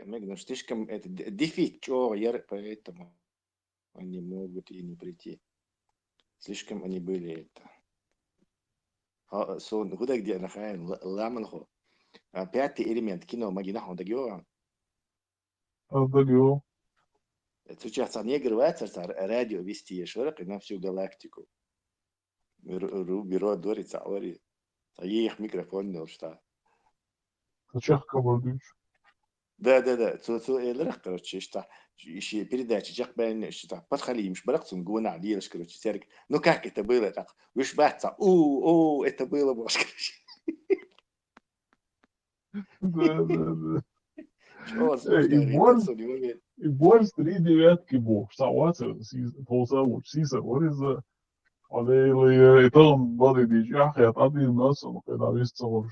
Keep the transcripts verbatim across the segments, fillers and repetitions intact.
Мегнуш, слишком это д- дефект чё, я поэтому они могут и не прийти. Слишком они были это. А, сон гуда где на хайн ламан хо. А, пятый элемент кино магина хо дагё. Аз дагё. Цуча ца негр вацар ца радио вести шорак на всю галактику. Ру бюро дори ца ори. Ца их микрофон нёл шта. Цуча хабар душ. Да, да, да. Цу цу элрах, короче, шта. Иши передача чак бен шта. Подхалимш барак цун гуна лилш, короче, серк. Ну как это было так? Виш баца. У, у, это было, бошка. Да, да, да. Чё, Э, и слушай, Борн, это не умеет. и Борн три девятки бог. Саваца, полсавуч, сиса, what is the? Алей, это он бады дич, ах, я тады нас, он когда весь цавуч.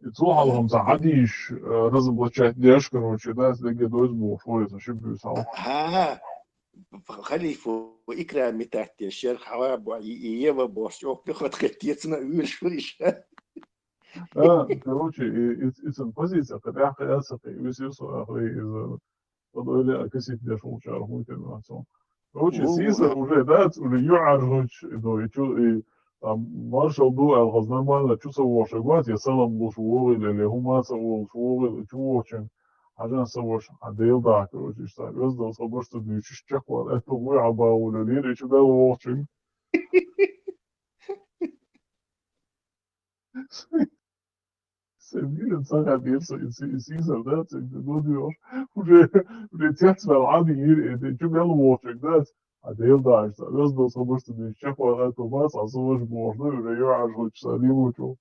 И цу халхам са хадиш, разоблачать деш, короче, да, с дегедой сбор, форец, ошибаюсь, а. Ага. Халифу икрами тахте шер хава бо и и ева бо шок не хот хетец на уж фуриш. Да, короче, и и и цен позиция, когда я я сахи, и все со ахри из подойли, а кисит деш улчар хуй тем на цу. Короче, Уу, сиса да. Уже, да, уже юаргуч, и до и чу и там маршал ду ал газ нормально чу са воша гват, я салам бу шуогы или хума са вол шуогы чу вочин. Хажан са вош, а дел да, короче, что вез да са вош, что дючиш чак вал, это мой аба улю лир, и чу дал вочин. Севгилен сага дел са и сиза, да, цен да додиош. Уже уже текст вал ади лир, и чу дал вочин, да. А дел да, что вез да са вош, что дючиш чак вал, это мас, а са вош можно, уже юаргуч са лимучу.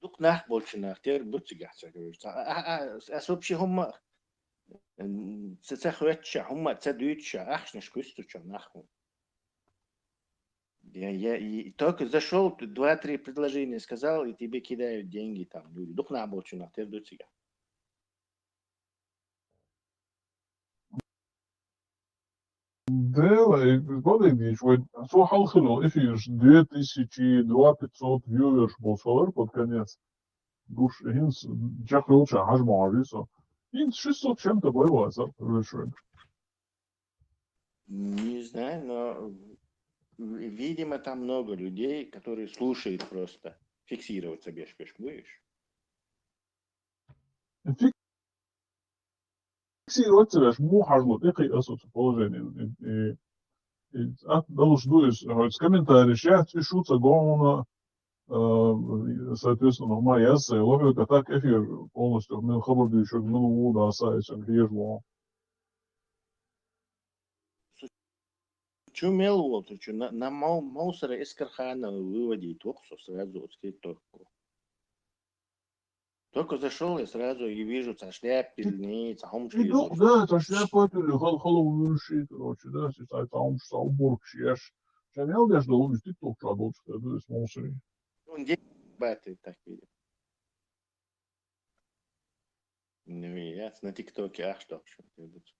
Дук нах болчу нах тер буцигах ца говорит. А а а а вообще хумма ца ца хвеча, хумма ца дюча, ахшнаш кустуча наху. Я я и только зашёл, два-три предложения сказал, и тебе кидают деньги там люди. Дук нах болчу нах тер дуцигах. Дела, и подойдишь, вот со халхило эфирш две тысячи, два пятьсот вьюверш был солар под конец. Душ хинс чахрылча хажмари со. Хинс шестьсот чем-то боеваться, решен. Не знаю, но видимо там много людей, которые слушают просто. Фиксироваться беш беш будешь. Фиксировать цереш му хажлу экъи асуц положение. И и ат далуш дуис, хоть комментарий шат и шуца гона, соответственно, ма яс и лохвек, а так эфир полностью мел хабар дуишек мел ву да са и сен хиеш во. Чу мел вол, ты чу на на мол мол сара эскархана выводить воксо сразу отскрыть только. Только зашёл, я сразу и вижу, ца шляпильни, ца хомши. И дух, да, ца шляпа пили, хал хал вывши, короче, да, ца ца хомш са уборкши яш. Ца мел деш да лумиш тикток ца долчу, да, да, смотри. Он день баты так видел. Ну и я на тиктоке, ах, что вообще.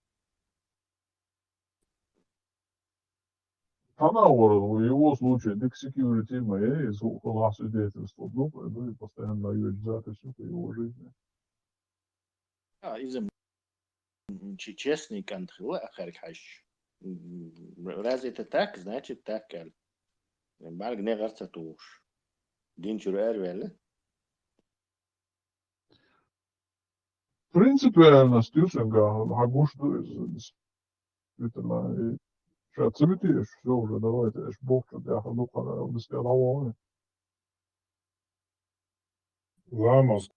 Танавар, в его случае, так security моей, из хулас свидетельства, ну, ну и постоянно даёт запись по его жизни. А, иза честный кант хила ахарик хаш. Раз это так, значит так, кал. Барг не гарца туш. Дин чур эр веле. Принципиально стюшинга хагуш дуис. Действительно, и сейчас цветешь, все уже, давайте, эш бог, что я ходу, когда без пьяного. Ламос.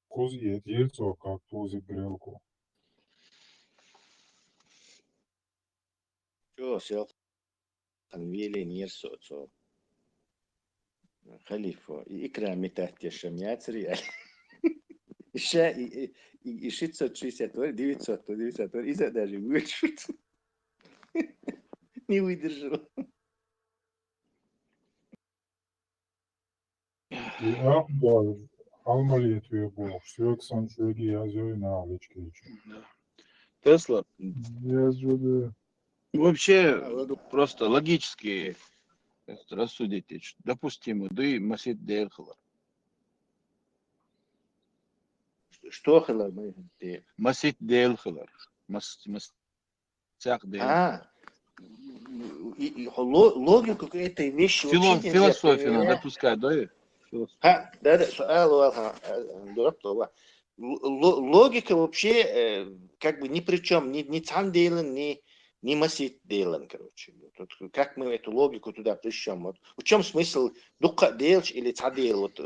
Куз ет ельцо, как пузик грелку. Чё, сел? Там вели нерсо, цо. Халифо. И икра метать те шамьяцри. Ища и и и шестьсот шестьдесят вор, девятьсот, то девятьсот вор, иза даже вычут. Не выдержал. И ах да, алмалет ве бу, сюек сан сюеги язёй на личке ичи. Да. Тесла, Язёй. Вообще, А, ладно. Просто логически Рассудите, ч-, допустимо дуй масийтта Дела хилар? Что хилар масийтта Дела? Масийтта Дела хилар. Мас-, масех Дела. А, и, и ло- логику к этой вещи вообще Фило- нельзя Философия применять. Допускай дуй? Философия. Ха, да, да, суал, ха, э, дурак, то, ва. Л- ло- Логика вообще э, как бы ни при чем, ни, ни цхьан Делан, ни, ни масийтта Делан, короче. Тут как мы эту логику туда пришьем? Вот в чем смысл дукха Делаш или цхьа Дела? Вот э,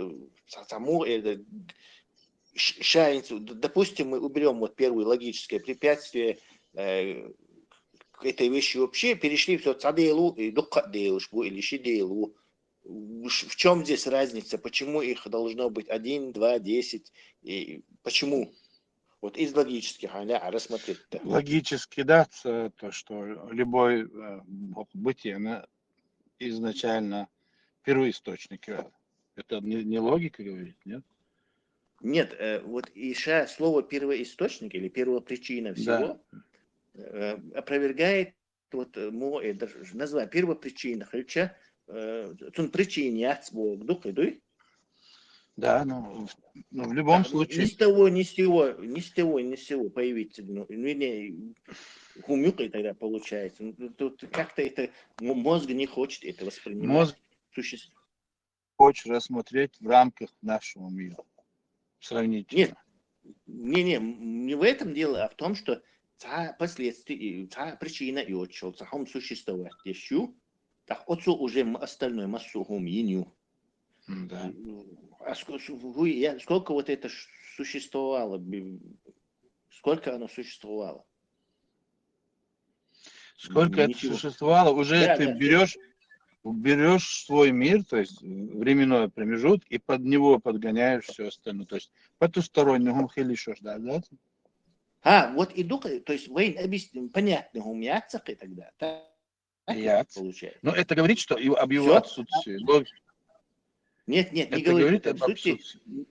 цхьа- цхьа му- э, ш- ша инц- д- допустим, мы уберем вот первое логическое препятствие э, к этой вещи вообще, перешли все цхьа Дела и дукха Делаш бу или ши Дела. В чем здесь разница? Почему их должно быть один, два, десять? И почему? Вот из логических, а, рассмотреть-то. Логически, да, ц- то, что любой э, бытие, она изначально первоисточник. Это не, не логика говорит, нет? Нет, э, вот и ша слово первоисточник или первопричина Да. всего э, опровергает вот э, мо- э, даже название первопричина, хотя э, цун причина яц бу дукха дуй? Да, ну, в- ну, в любом Да, случае, Ни с того, ни с сего, ни с того, ни с сего появиться. Ну, ну, не, хумюк и тогда получается. Ну, тут как-то это м- мозг не хочет это воспринимать. Мозг Существ- хочешь рассмотреть в рамках нашего мира. Сравнить. Нет, не, не, м- не в этом дело, а в том, что цхьа последствия, и цхьа причина йоацаш, цхьа хӀама существовать деш ю, так оцу уже м- остальное массо хӀама йина ю. М, Да. А ск- с- хуй- я- сколько вот это ш- существовало, б- сколько оно существовало? Сколько это Ничего. Существовало, уже Да, ты да. берешь, берешь свой мир, то есть временной промежуток, и под него подгоняешь все остальное. То есть потустороннюю хӀама хила йиш йолаш, да, да? А, вот и дукха, то есть вайн объясним, понятно, хӀама яц-кх и тогда, так? Так Яц. Получается. Но это говорит, что и об его Всё? Отсутствии. Лог- Нет, нет, не Это говорит говорит об об отсутствии. Отсутствии.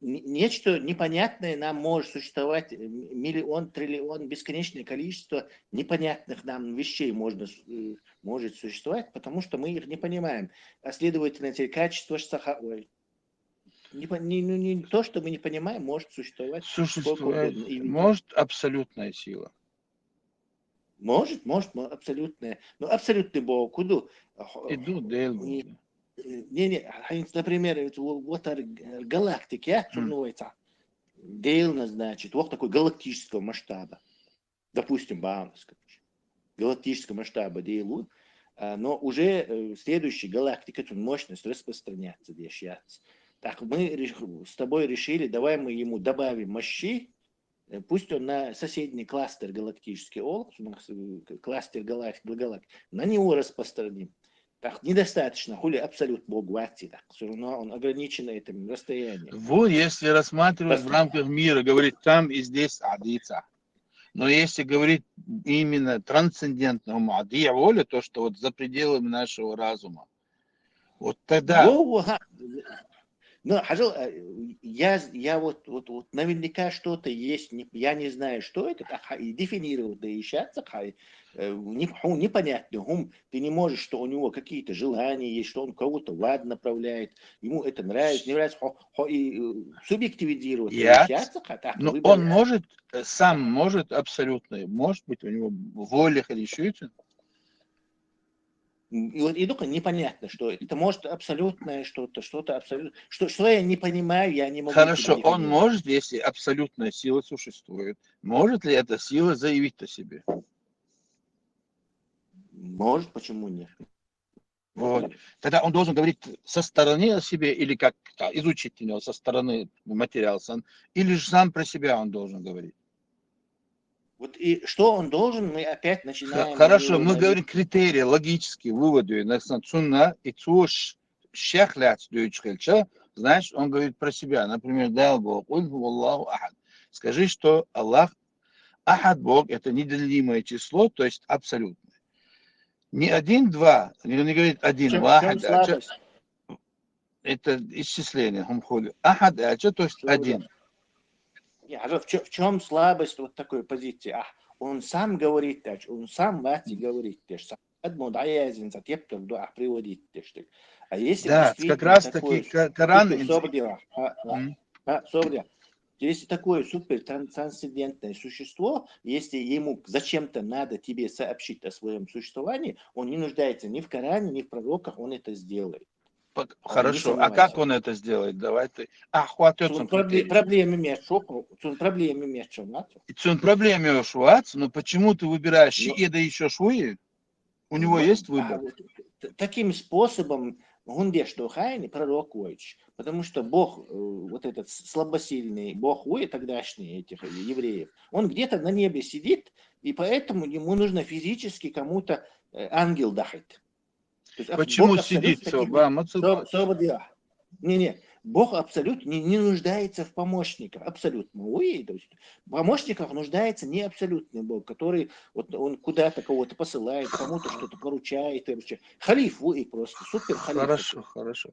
Н- Нечто непонятное нам может существовать, э, м- миллион, триллион, бесконечное количество непонятных нам вещей можно, с- э, может существовать, потому что мы их не понимаем. А следовательно, эти качества ж саха-, ой, не, по- не- ну, не то, что мы не понимаем, может существовать сколько Существует, угодно. И- может абсолютная сила. Может, может, мо- абсолютная. Но абсолютный Бог, куда? Иду, Дела Не, буду. э, не, не, а, например, вот, вот ар- галактики, а, Мгм. цунна вай цхьа Дела, значит, вот такой галактического масштаба. Допустим, Баунас, короче. Галактического масштаба Дела, а, но уже э, следующая галактика, тут мощность распространяться деш яц. Так мы реш- с тобой решили, давай мы ему добавим мощи, э, пусть он на соседний кластер галактический, о, кластер галактик, галактик, на него распространим. Так недостаточно, хули абсолют Бог ваци, так все равно он ограничен этим расстоянием. Вот, если рассматривать в Пос- рамках мира, говорит, там и здесь адица. Но если говорить именно трансцендентному адия воля, то, что вот за пределами нашего разума, вот тогда Во, во, ха. Но, хажал, э, я, я вот, вот, вот наверняка что-то есть, не- я не знаю, что это, а, ха- и дефинировать, да и щас, ха- э, не- ху- непонятно, хум, ты не можешь, что у него какие-то желания есть, что он кого-то в ад направляет, ему это нравится, не нравится, хо- хо- и, э, субъективизировать, да и Я- щас, ха- так Ну, выбор он я- может, э, сам может абсолютно, может быть, у него воля решится. И вот и только непонятно, что это. Это может абсолютное что-то, что-то абсолютное. Что, что я не понимаю, я не могу Хорошо, тебе он дефинировать. Может, если абсолютная сила существует, может ли эта сила заявить о себе? Может, почему нет? Вот. Тогда он должен говорить со стороны о себе или как-то изучить у него со стороны материал сам, или же сам про себя он должен говорить? Вот и что он должен, мы опять Х- начинаем. Хорошо, его мы наводить. Говорим критерии, логические выводы, на цунна и цу ш- шех лаьцна дуьйцуш хилча, значит, он говорит про себя. Например, Дала боху, «Куль ху Аллаху ахад». Скажи, что Аллах ахад Бог, это неделимое число, то есть абсолютное. Не один, два, не, не говорит один, В чём- в вахид, чём а чё- слабость? Это исчисление, хум хули. Ахад, а чё, то есть Чё вы один. Не, а в чё- в чем слабость вот такой позиции? А он сам говорит, так, он сам вати говорит, те же самые. Адму даяйзин за тепкам дуа приводить тештек. А если Да, действительно как раз такое таки Ка- Коран супер им- собдила, а, а, М. а, собдила. Если такое супер тран- трансцендентное существо, если ему зачем-то надо тебе сообщить о своем существовании, он не нуждается ни в Коране, ни в пророках, он это сделает. Пок- не Хорошо, а сомневайся. Как он это сделает? Давай ты. А, хватит Цун пробле- проблемы мячу, цун проблемы мячу, И цун проблемы швац, но почему ты выбираешь шиеда еще швуи? У него Ну, есть а выбор? Вот т- таким способом гундеш хайни пророк Войч, потому что Бог, э, вот этот с- слабосильный Бог Уи тогдашний этих евреев, он где-то на небе сидит, и поэтому ему нужно физически кому-то э, ангел дахит. То есть аб- Почему Бог абсолютно сидит таким- Соба? Мацу- Со- Собадия. Не-не, Бог абсолютно не, не нуждается в помощниках, абсолютно. Уи, то есть в помощниках нуждается не абсолютный Бог, который вот он куда-то кого-то посылает, кому-то что-то поручает, короче. Халиф Уи просто, супер халиф. Хорошо, хорошо.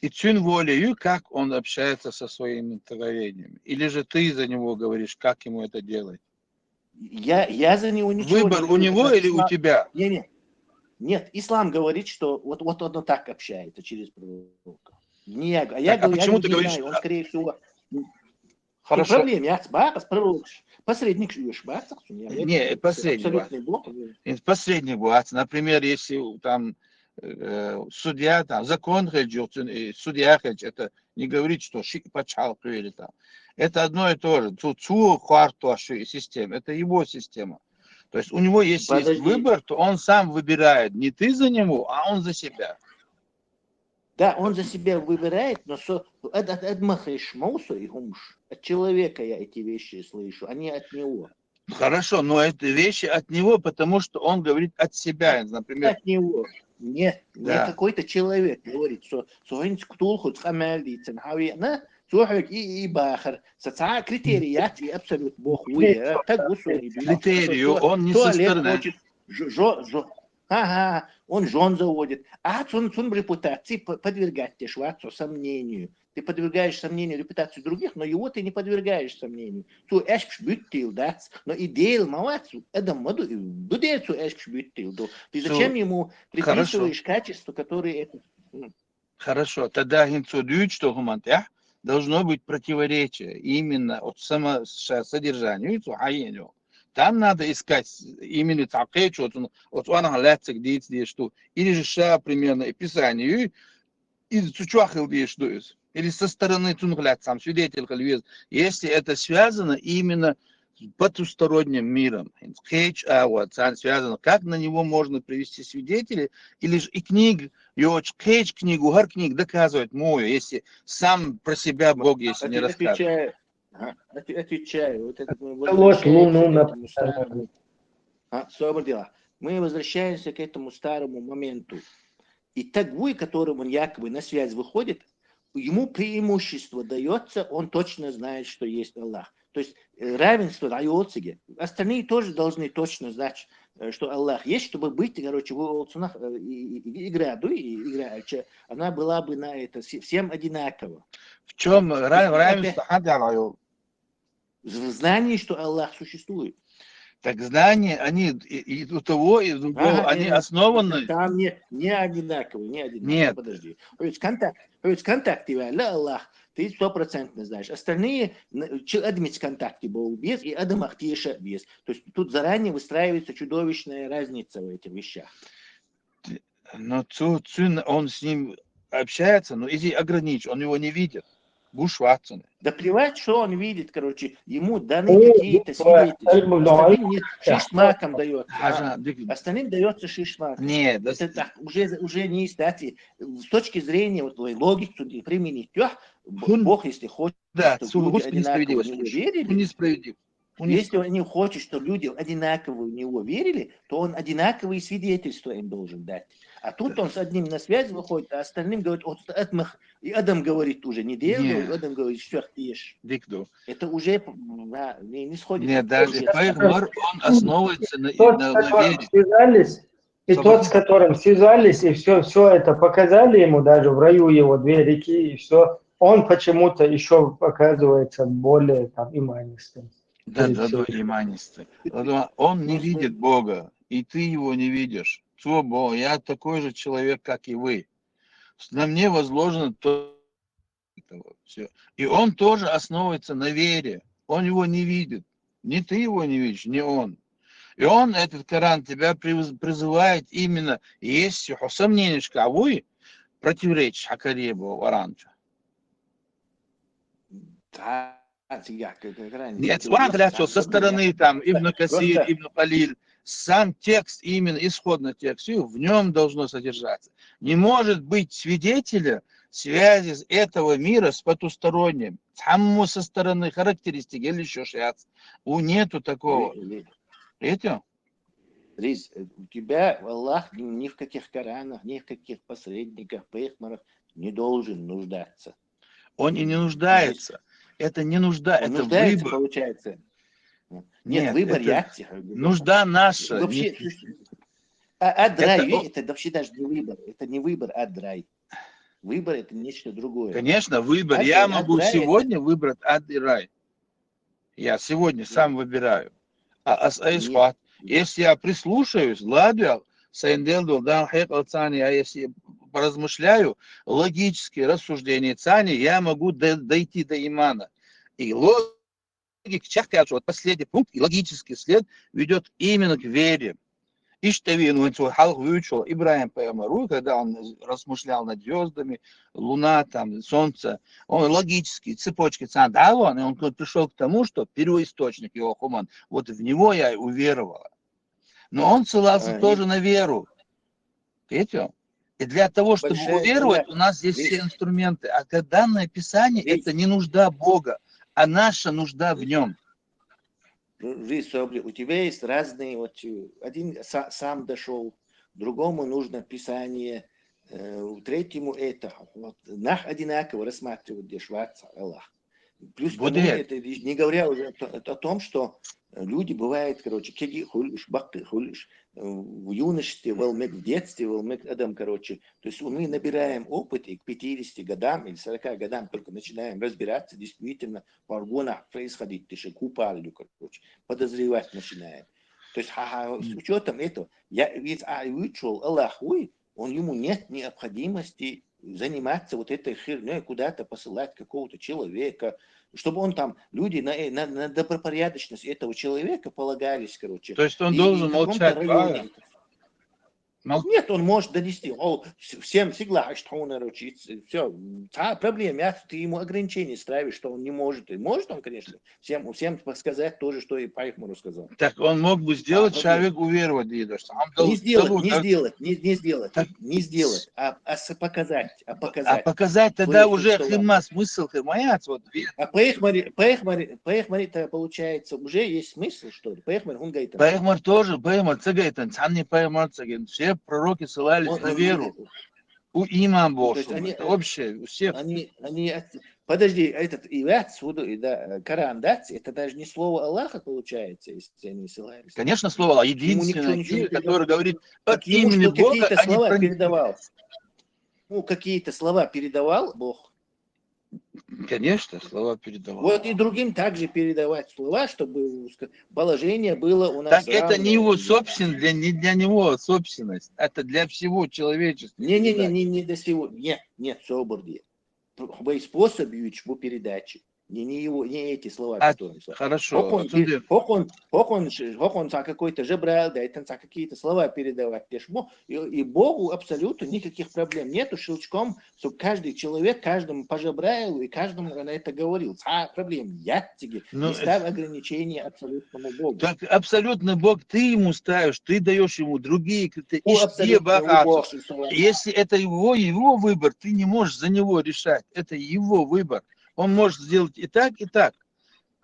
И цун волею, как он общается со своими творениями? Или же ты за него говоришь, как ему это делать? Я, я за него ничего Выбор не у говорю, него как раз или у ислам- тебя? Не-не. Нет, ислам говорит, что вот, вот он так общается через пророка. Не я, а я, Так, а говорю, я почему не ты говоришь, знаю, он, а- скорее всего, Хорошо. Проблем, я с Бахас пророк, посредник шуешь, Бахас, я Не, последний абсолютный Бог. И последний бывает, например, если там э, судья, там закон хельджи, и судья хельдж, это не говорит, что ши пачхал или там. Это одно и то же. Цу цу хвартуаши система, это его система. То есть у него есть, есть Подожди. Выбор, то он сам выбирает. Не ты за него, а он за себя. Да, он за себя выбирает, но со, от, от, от Махаиш Мауса и Хумш, от человека я эти вещи слышу, а не от него. Хорошо, но это вещи от него, потому что он говорит от себя, например. От него. Нет, не Да. Какой-то человек говорит, что соинс ктул худ хамалдицен хавиана, сухик и, и бахар. Соца критерият и абсолют Бог уя. Так гусу и бил. Критерию, он не со Туалет стороны. Хочет, жо, жо, жо. Ага, он жен заводит. А цун, цун репутации п- подвергать те швацу сомнению. Ты подвергаешь сомнению репутацию других, но его ты не подвергаешь сомнению. Цу эшпш бюттил дац, но и дел мавацу, эдам маду, и дудел цу эшпш бюттил ду. Ты Цу- зачем ему Хорошо. приписываешь качество, которое это... Хорошо, тогда хинцу дюч, что хумантя, должно быть противоречие именно от само ша- содержанию и цу хайеню. Там надо искать именно такечу, вот он, вот он галацик дит здесь, что или же ша примерно и писанию, или цучуахил здесь, что из, или со стороны цунглят сам свидетель хальвез. Если это связано именно с потусторонним миром, кеч, а вот, сан связано, как на него можно привести свидетели, или же и книг, йоч, кеч книгу, гар книг доказывать мою, если сам про себя Бог, если не Отве- рассказывает. Отвечаю. Ага, отве- Отвечаю. Вот этот мы Вот возвращаемся Луну, к этому например. Старому. А, собор дела. Мы возвращаемся к этому старому моменту. И Тагвуй, которым он якобы на связь выходит, ему преимущество дается, он точно знает, что есть Аллах. То есть э, равенство дается. Остальные тоже должны точно знать, э, что Аллах есть, чтобы быть, короче, в Олцунах, э, и- и- и- игра, ду, и игра, э, че- она была бы на это все- всем одинаково. В чем ра- Опять- равенство? Хадя район. В знании, что Аллах существует. Так знания, они и, и у того, и у другого, Ага, они не, основаны. Там не, не одинаковые, не одинаковые. Нет. Подожди. Ведь контакт, ведь контакт, Аллах, ты стопроцентно знаешь. Остальные, н- че адмить контакты был без, и Адам Ахтиша без. То есть тут заранее выстраивается чудовищная разница в этих вещах. Но цу, цун, он с ним общается, но если ограничен, он его не видит. Гуш Ватсон. Да плевать, что он видит, короче, ему даны О, какие-то буква, свидетельства. альбом, Остальным давай. нет, шишмаком дается. Хажа, дик- Остальным дается шишмак. Не, да, Это так, уже, уже не стати. С точки зрения вот логики применить, тёх, Хун- Бог, если хочет, да, чтобы цу- люди гуш одинаково в несправедливость. него верили, Несправедливость. если он не хочет, чтобы люди одинаково в него верили, то он одинаковые свидетельства им должен дать. А тут он с одним на связь выходит, а остальным говорит, вот Адмах, и Адам говорит уже, не Дел, Не. говорит, Адам говорит, что ты ешь. Дикду. Это уже да, не, не сходится. Нет, даже Получается. Пайгмар, он основывается на, Тот, на, с на которым вере. связались, и Собственно. Тот, с которым связались, и все, все это показали ему, даже в раю его две реки, и все. Он почему-то еще оказывается более там иманистым. Да, Или да, да, всё. Иманистый. Он не Ну, видит Бога, и ты его не видишь. Цо бо, я такой же человек, как и вы. На мне возложено то, всё. И он тоже основывается на вере. Он его не видит. Ни ты его не видишь, ни он. И он, этот Коран, тебя приз- призывает именно, если хьо сомненешка авуй, противоречишь хьа Карибу Коран чу. Да, цигак, как раз Нет, ничего Коран не для чего? Со сказано. Стороны там Ибн Касир, Просто- Ибн Халиль. Сам текст, именно исходный текст, всё в нем должно содержаться. Не может быть свидетеля связи с этого мира с потусторонним. Цхьаммо со стороны характеристики или еще шац. У нету такого. Ви- ви- Видите? Рис, э, у тебя Аллах ни ни в каких Коранах, ни в каких посредниках, пайхмарах не должен нуждаться. Он и не нуждается. Это не нужда, Он это нуждается, выбор. Получается. Нет, Нет, выбор это я тебе говорю. Нужда наша. Вообще, Не- слушай, а ад-рай, Это видишь, о- это вообще даже не выбор. Это не выбор ад-рай. Выбор — это нечто другое. Конечно, выбор. Ад- Я ад- могу рай — это- сегодня выбрать ад и рай. Я сегодня сам выбираю. А, а, а Нет. исход, если я прислушаюсь, ладно, Сайндел Дулдан Хейк Алцани, я если поразмышляю, логические рассуждения Цани, я могу до- дойти до имана. И логика, чахкач, вот последний пункт, и логический след ведет именно к вере. Иштавин, он свой халх выучил, Ибрахим Пайгамбару, когда он размышлял над звездами, луна, там, солнце, он логически, цепочки Цан дал, он, и он пришел к тому, что первоисточник его хуман, вот в него я и уверовала. Но он ссылался А, тоже на веру. Видите? И для того, чтобы Большая уверовать, доля у нас есть весь- все инструменты. А как данное писание, Весь- это не нужда Бога, а наша нужда в нем. Рис, у тебя есть разные, вот э, один са- сам дошел, другому нужно писание, э, третьему это. Вот, нах одинаково рассматривают, где шварц Аллах. Плюс к тому, Будет. Это не говоря уже о, о том, что люди бывают, короче, кеги хулиш, бакты хулиш, э, в юношестве, волмек в детстве, волмек адам, короче. То есть мы набираем опыт и к пятидесяти годам или сорока годам только начинаем разбираться, действительно, паргона происходить, ты же купалю, короче, подозревать начинаем. То есть, ха-ха, с учетом этого, я ведь а учел Аллах, ой, он ему нет необходимости заниматься вот этой херней, куда-то посылать какого-то человека, чтобы он там, люди на, э, на, на добропорядочность этого человека полагались, короче. То есть он И- должен и в каком-то молчать, районе. Правильно? Мол- Нет, он может донести. О, с- всем всегда аштхуна ручиться. Все. Та проблема, я- ты ему ограничения ставишь, что он не может. И может он, конечно, всем, всем сказать то же, что и Пайхмару сказал. Так он мог бы сделать проблема. Человек уверовать, да, что он Не дал- сделать, дал- не сделать, не, не сделать, Так- не сделать, а, а с- показать, а А показать. показать тогда Кое-что уже сказал. Хима смысл Химаят, вот, ви- А Пайхмари, Пайхмари, Пайхмари-то получается, уже есть смысл, что ли? Пайхмари, он говорит, Пайхмар тоже, Пайхмар цагайтан, цхьанне Пайхмар цагайтан. Все пророки ссылались он- на он- веру. У иман То есть больше. они- Это общее, у всех. Они, они, от- подожди, этот и отсюда, и да, Коран дать, это даже не слово Аллаха получается, если они ссылались. Конечно, слово Аллах, Ему никто единственная ничего не книга, передал. которая говорит от Так ему имени что Бога, какие-то а не слова про- передавал. Ну, какие-то слова передавал Бог. Конечно, слова передавал. Вот и другим также передавать слова, чтобы ска- положение было у нас Так это не равное. его собственность, для, не для него собственность. Это для всего человечества. Не, не, не, передать. не, не до сего. Нет, нет, соборди. Хубей способ юч бу передачи. Не, не его, не эти слова, А, которые он сказал. Хорошо. Хокон, Отсюда- хокон, хокон, ш- хокон са какой-то жебрал, да, это са какие-то слова передавать. Тешмо. И, и Богу абсолютно никаких проблем нету. Щелчком, чтобы каждый человек, каждому по жебрайлу и каждому на это говорил. А проблем я тебе. Ну, Не ставь ограничения абсолютному Богу. Так абсолютный Бог, ты ему ставишь, ты даешь ему другие критерии. О, Ишь, абсолютно бахаться. уборщик слова. Если это его, его выбор, ты не можешь за него решать. Это его выбор. Он может сделать и так, и так.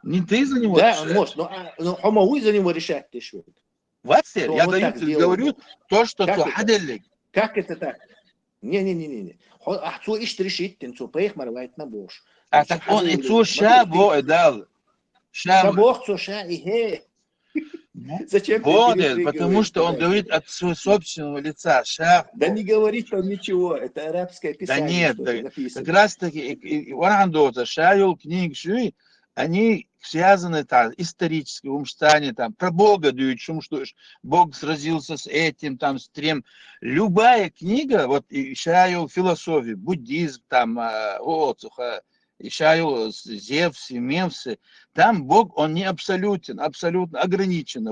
Не ты за него Да, решаешь. он может, но, а, но хомоуи за него решать ты что? Вацер, Что я он вот даю, так сделал. говорю то, что Как цо это? хьаделлиг. Как это так? Не-не-не-не. Хо- А цо ишт решить, тен цо Пайхмар вайт на бош. А так он и цо ша бо и дал. Ша Ша бох, цо ша и хе. Зачем ты Вот, перепрыгиваешь потому что он туда? говорит от своего собственного лица. Ша. Да не говорит он ничего, это арабское писание нет, что-то да, написано. Как раз таки, и, и, и варан доза, ша йол книг шуй, они связаны там исторически, умштане, там, про Бога дуют, что Бог сразился с этим, там, с тем. Любая книга, вот и шаю философии, буддизм, там, а, о, цуха, и шаю Зевс, и Мемсы, там Бог, он не абсолютен, абсолютно ограничен,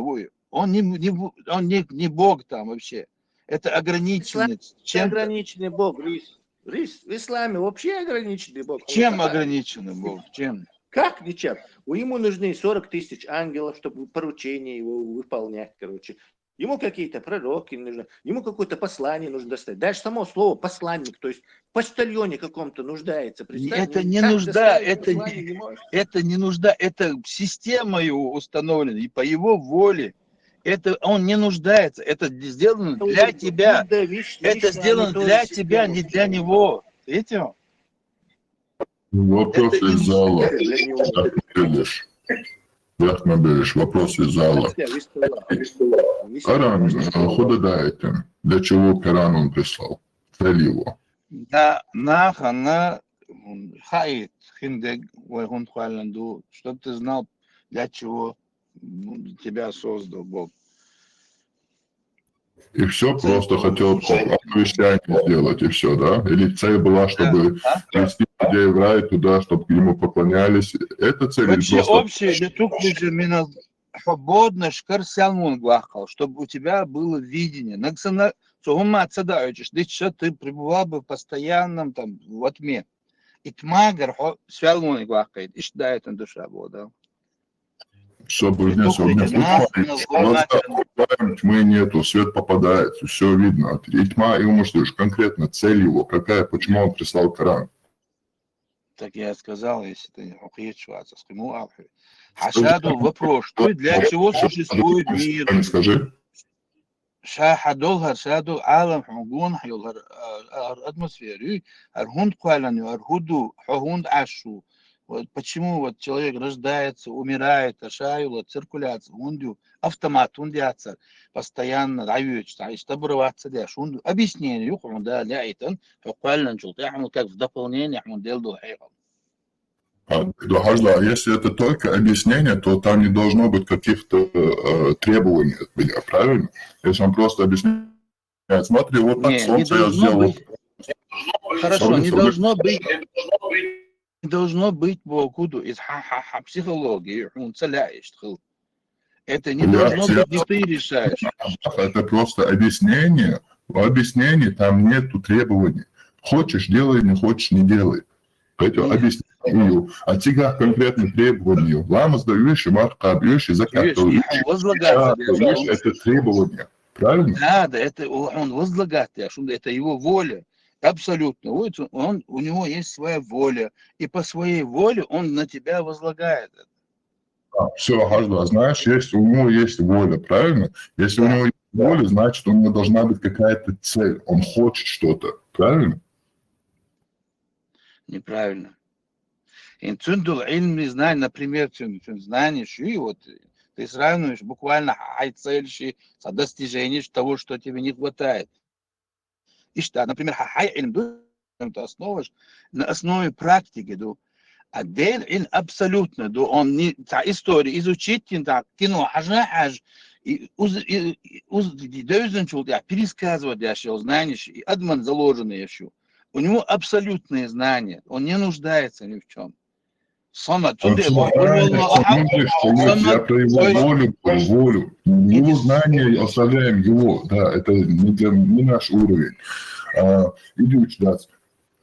он не, не, он не, не Бог там вообще. Это ограниченный. Чем ограниченный Бог, Рис? Рис, в исламе вообще ограниченный Бог. Чем ограниченный Бог? Чем? Как ничем? У ему нужны сорок тысяч ангелов, чтобы поручения его выполнять, короче. Ему какие-то пророки нужны, ему какое-то послание нужно достать. Даже само слово посланник, то есть в почтальоне каком-то нуждается. Это не нужда, это не, это не нужда, это системою установлено, и по его воле. Это он не нуждается, это сделано для тебя. Это сделано для тебя, не для него. Видите? Вопрос из зала. Яхмабелиш, вопрос из зала. Коран, куда даете? Для чего Коран он прислал? Цель его? Да, нахана хаит хиндег вай хунтхуаланду, чтоб ты знал, для чего тебя создал Бог. И все, просто хотел оповещание сделать, и все, да? Или цель была, чтобы вести людей в рай туда, чтобы ему поклонялись. Это цель. Вообще просто общее, для тук же мина свободно шкар сялмун гвахал, чтобы у тебя было видение. Наксана цугума цадаючиш, дича ты пребывал бы в постоянном там во тьме. И тьма, говорит, сялмун гвахал, ишдает душа Бога. Чтобы не тьмы нету, свет попадает, все видно. И тьма, и умышлишь конкретно цель его, какая, почему он прислал Коран. Так я сказал, если ты не ухиечваться, с кому алхи. Хашаду вопрос, что для чего существует мир? Скажи. Шахадол, хашаду алам, хугун, хайол, атмосферу, архунд квалан, архуду, хохунд ашу. Вот почему вот человек рождается, умирает, ашаюла, циркуляция, ундю, автомат, ундяцар, постоянно даёч, та истабрываться дяш, ундю. Объяснение, юхун, да, ляйтан, хоквалан чул, тяхму как в дополнение, хмун дел до хайгал. А, Хажда, если это только объяснение, то там не должно быть каких-то э, требований от меня, правильно? Если он просто объясняет, смотри, вот так Не, не солнце я должно сделал. быть. Хорошо, не должно быть. Не должно быть бокуду из ха-ха-ха психологии, он целяешь. Это не Я- должно я- быть, не ты решаешь. Это просто объяснение. В объяснении там нету требований. Хочешь, делай, не хочешь, не делай. Это Нет. объяснение. А тебя конкретные требования. Лама сдаешь, и марка бьешь, и закат Видишь, даёшь, он возлагается, и закат даёшь, это требование. Правильно? Да, да, это он возлагает, я шум, это его воля. Абсолютно. Вот он, у него есть своя воля. И по своей воле он на тебя возлагает. Все, Хажда, знаешь, есть, у него есть воля, правильно? Если у Да. него есть воля, значит, у него должна быть какая-то цель. Он хочет что-то, правильно? Неправильно. Инцундул ильми знание, например, цун, цун знание, ши, вот ты сравниваешь буквально хай цель, ши, со достижение того, что тебе не хватает. И что, например, хай ильм, ду, это основа, на основе практики, ду. А дель ильм абсолютно, ду, он не, та история изучить, не так, кино, хажа, хаж, и уз, и, и уз, и дойзен чул, я пересказывать, я шел, знаешь, и адман заложенный еще. У него абсолютные знания, он не нуждается ни в чем. Сама Он цуде, всё знает, он видит, что вот я про его волю, про волю. Его знания оставляем его, да, это не, для, не наш уровень. А, идёт, да.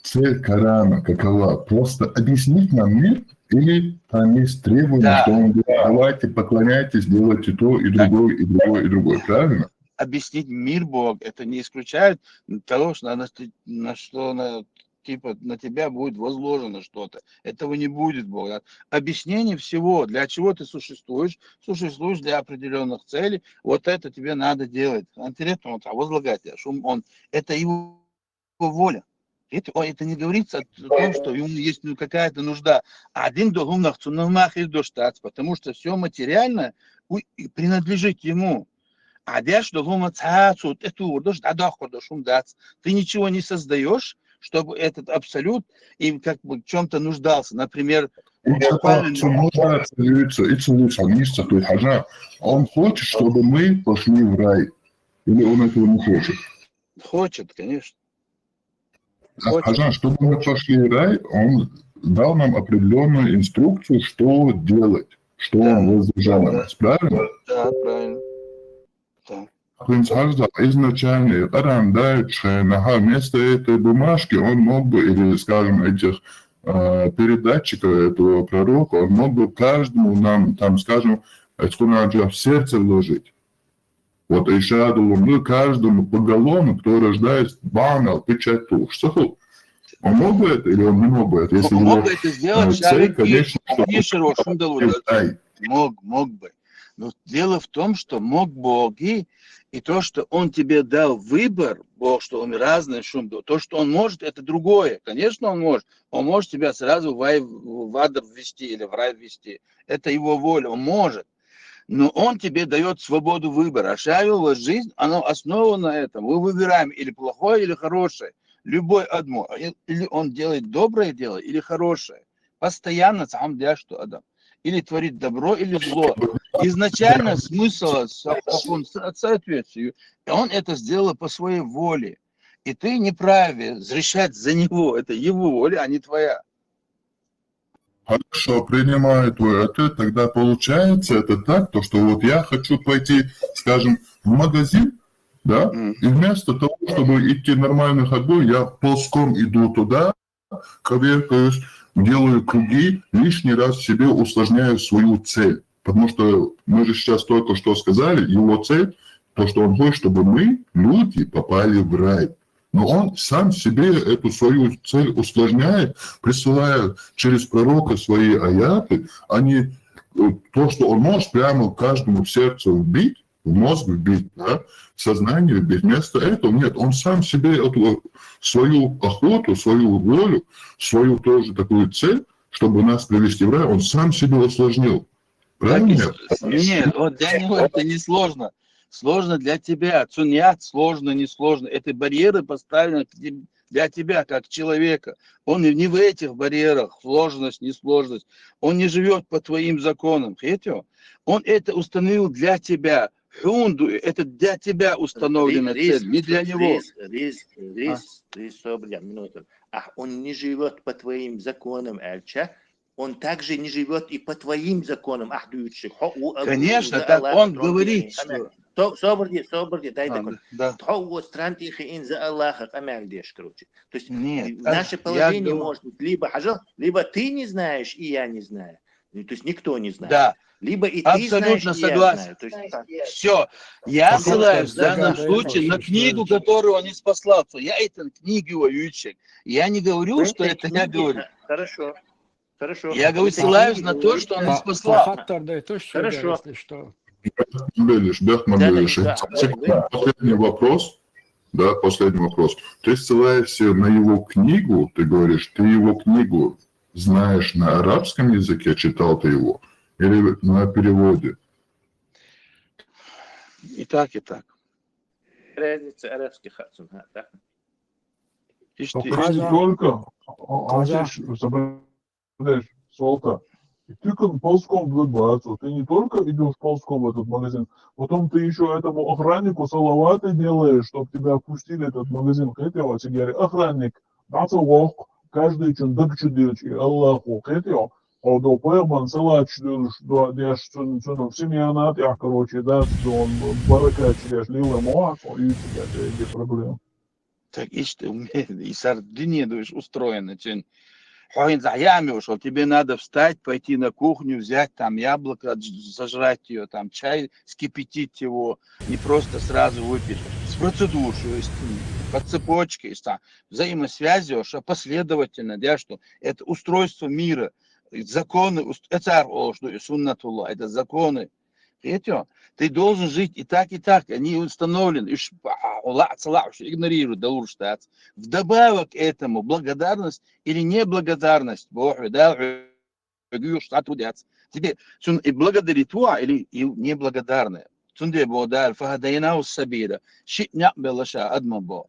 Цель Корана какова? Просто объяснить нам мир или там есть требования, Да. Что он говорит, давайте поклоняйтесь, делайте то и другое, и другое, и другое, правильно? Объяснить мир Бог, это не исключает того, что на, на что на, типа, на тебя будет возложено что-то. Этого не будет, Бог. Да? Объяснение всего, для чего ты существуешь, существуешь для определенных целей, вот это тебе надо делать. Интересно, он там возлагает, я шум, он, это его воля. Это, о, это не говорится о том, что ему есть, ну, какая-то нужда. Один дохумнах цунамах и доштац, потому что все материальное у- и принадлежит ему. А дальше дохума цацу, это урдош, да, дохур дошум дац. Ты ничего не создаешь, чтобы этот абсолют и как бы в чем-то нуждался. Например, Иццо нуждается, иццо, иццо, иццо, хӀанз ца хӀу хьажа. Он хочет, чтобы мы пошли в рай. Или он этого не хочет? Хочет, конечно. Хьажа, чтобы мы пошли в рай, он дал нам определенную инструкцию, что делать, что он возложил на нас. Правильно? Да, правильно. Да. Принц Хьажа изначально Коран дает, что на место этой бумажки он мог бы, или, скажем, этих э, передатчиков этого пророка, он мог бы каждому нам, там, скажем, в сердце вложить. Вот Ишаду Лумры каждому поголовно, кто рождается, банал, печать, то уж саху. Он мог бы это или он не мог бы это, если Он его мог бы это сделать, э, цель, Шарик, конечно, и- что и Широшин дал удачу. Ай, Мог, мог бы. Но дело в том, что мог Бог и, и то, что он тебе дал выбор, Бог, что он разный шум дал, то, что он может, это другое. Конечно, он может. Он может тебя сразу в, ай- в ад ввести или в рай ввести. Это его воля, он может. Но он тебе дает свободу выбора. А шавилова жизнь, она основана на этом. Мы выбираем или плохое, или хорошее. Любой адмо. И- Или он делает доброе дело, или хорошее. Постоянно сам делаешь, что Адам. Или творит добро, или зло. Изначально смысл со- он со- соответствию. И он это сделал по своей воле. И ты не праве решать за него. Это его воля, а не твоя. Хорошо, принимаю твой ответ. Тогда получается это так, то, что вот я хочу пойти, скажем, в магазин, да, Мгм. и вместо того, чтобы идти нормальной ходьбой, я ползком иду туда, коверкаюсь, делаю круги, лишний раз себе усложняю свою цель. Потому что мы же сейчас только что сказали, его цель, то, что он хочет, чтобы мы, люди, попали в рай. Но он сам себе эту свою цель усложняет, присылая через пророка свои аяты, а не э, то, что он может прямо каждому в сердце вбить, в мозг вбить, да, в сознание вбить. Вместо этого нет, он сам себе эту свою охоту, свою волю, свою тоже такую цель, чтобы нас привести в рай, он сам себе усложнил. Правильно? Так и с- Нет, вот для него это не сложно. Сложно для тебя. Цунят сложно, не сложно. Это барьеры поставлены к теб- для тебя, как человека. Он и не в этих барьерах, сложность, несложность. Он не живет по твоим законам. Хетё? Он это установил для тебя. Хунду, это для тебя установлена Ри- цель, не для него. Рис, рис, рис, рис, собря, минуту. А он не живет по твоим законам, Эльча. Он также не живет и по твоим законам, ах, дючик. Хо, у, у, Конечно, за так Аллаха он трон говорит, тирин. Ана- что... То- Собрди, собрди, дай А, такой. да. Хо, у, стран тихий ин за Аллаха, камяль деш, короче. То есть Нет, и а, наше я положение говорю- может быть либо хажа, либо ты не знаешь, и я не знаю. Ну, то есть никто не знает. Да, Либо и ты абсолютно знаешь, и я согласен. Знаю. То есть, так. Все. Я Пожалуйста, ссылаюсь в да, данном да, случае да, на да, книгу, да. Которую он не спаслал. Я это книги воючек. Я не говорю, что это я говорю. Хорошо. Хорошо. Я говорю, Это ссылаюсь книги на то, говорит- что он По- не спаслал. Пахаттар да, то, что Хорошо. Если что. Белиш, Бехман Да, да, Белиш. да, Последний вопрос. Да, последний вопрос. Ты ссылаешься на его книгу, ты говоришь, ты его книгу знаешь на арабском языке, читал ты его, или на переводе? И так, и так. Разница арабский хацун, ха, да? Ишти- Ты не только, а, а, слышь, забавляешь, Солта, и ты кон- ползком в этот бацу, ты не только идешь ползком в этот магазин, потом ты еще этому охраннику салаваты делаешь, чтобы тебя впустили в этот магазин. Хетё, а тебе говорит, охранник, бацу вок, каждый чун даг чудилч, и Аллаху, хетё, а до поеман салат чудилч, до деш цун, цун, в семьянат, я, короче, да, он баракат чудеш, лила моак, и у тебя эти проблемы. Так ишти умеет. И сар дунья, думаешь, устроена. Чен. Хо хӀинца хьаямеш, тебе надо встать, пойти на кухню, взять там яблоко, сожрать ее, там чай, вскипятить его, не просто сразу выпить. С процедур, что есть, по цепочке, есть там взаимосвязи, что последовательно, да, что это устройство мира, законы, уст- это сар ол, что и суннатуллах, это законы. Хетё? Ты должен жить и так, и так. Они установлены. Иш, а, ула, цала, уж игнорируют, да, уж штат. Вдобавок к этому, благодарность или неблагодарность Богу, да, уж штат трудец. Тебе сун и благодарит его, или и неблагодарная. Сунде Бог дал, фахадайнаху сабила. Ши няб белаша адман Бог.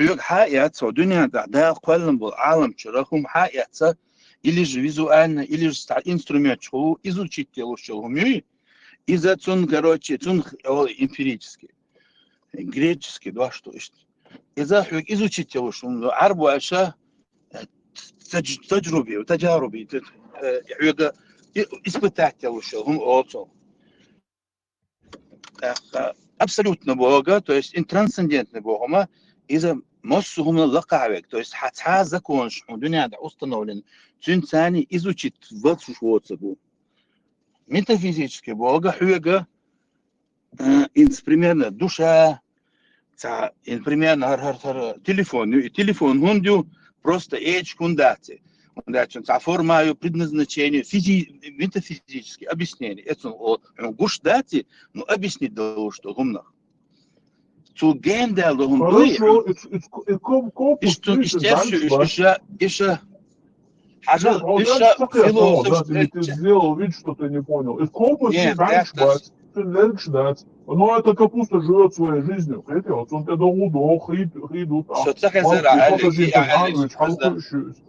хьоьга хьаэц, цо дуьнен тӀа Дала кхоьллина болу Ӏаламчуьра хӀума хьаэц, или же визуально, или же цхьа инструмент чу изучить йолуш йолу хӀума юй, иза цунна, короче, цунна олу эмпирически, греческий, да, что иштта. Иза хьоьга изучить йолуш хӀума, Ӏарбойша, э, таж-, тажруби, тажаруби, э, хьоьга и-, испытать йолуш йолу хӀума олу цо. ТӀаккха абсолютно боху, то есть ин трансцендентный боху хӀума, иза массо а хӀума лакхахь верг, то есть хьан цхьа а законаш хьуна дуьнен тӀа установлен, цуьнца изучить вацуш воцург ву. Метафизически боху хьоьга, э, инца примерно душа, цхьа, ин примерно хӀара, хӀара, хӀара телефон ю, и телефон хӀунда ю, просто эчиг хӀунда дац и. ХӀунда аьлча цхьа форма ю, предназначение, физи-, метафизически объяснение. Эцун о, хьуна гуш дац и, ну, объяснить долуш ду хӀуманах. Цу гендаьлла ду хӀума дуй, Хорошо, и, и, и коп- копус иштта, ты иштта, дальше иштта, бац. иштта, иштта, хьажал, Ну, вот иштта дальше так и осталось, философ, да, ты, ты сделал вид, что ты не понял. И копус Нет, ты дальше я бац. Ты легче дац. Но эта капуста живет своей жизнью. Хетел, он тебе долго до хрид, хрид там. Со ца Мал, хезара, и Алекс, кто-то здесь я, там Алекс, ведь просто- халкующий.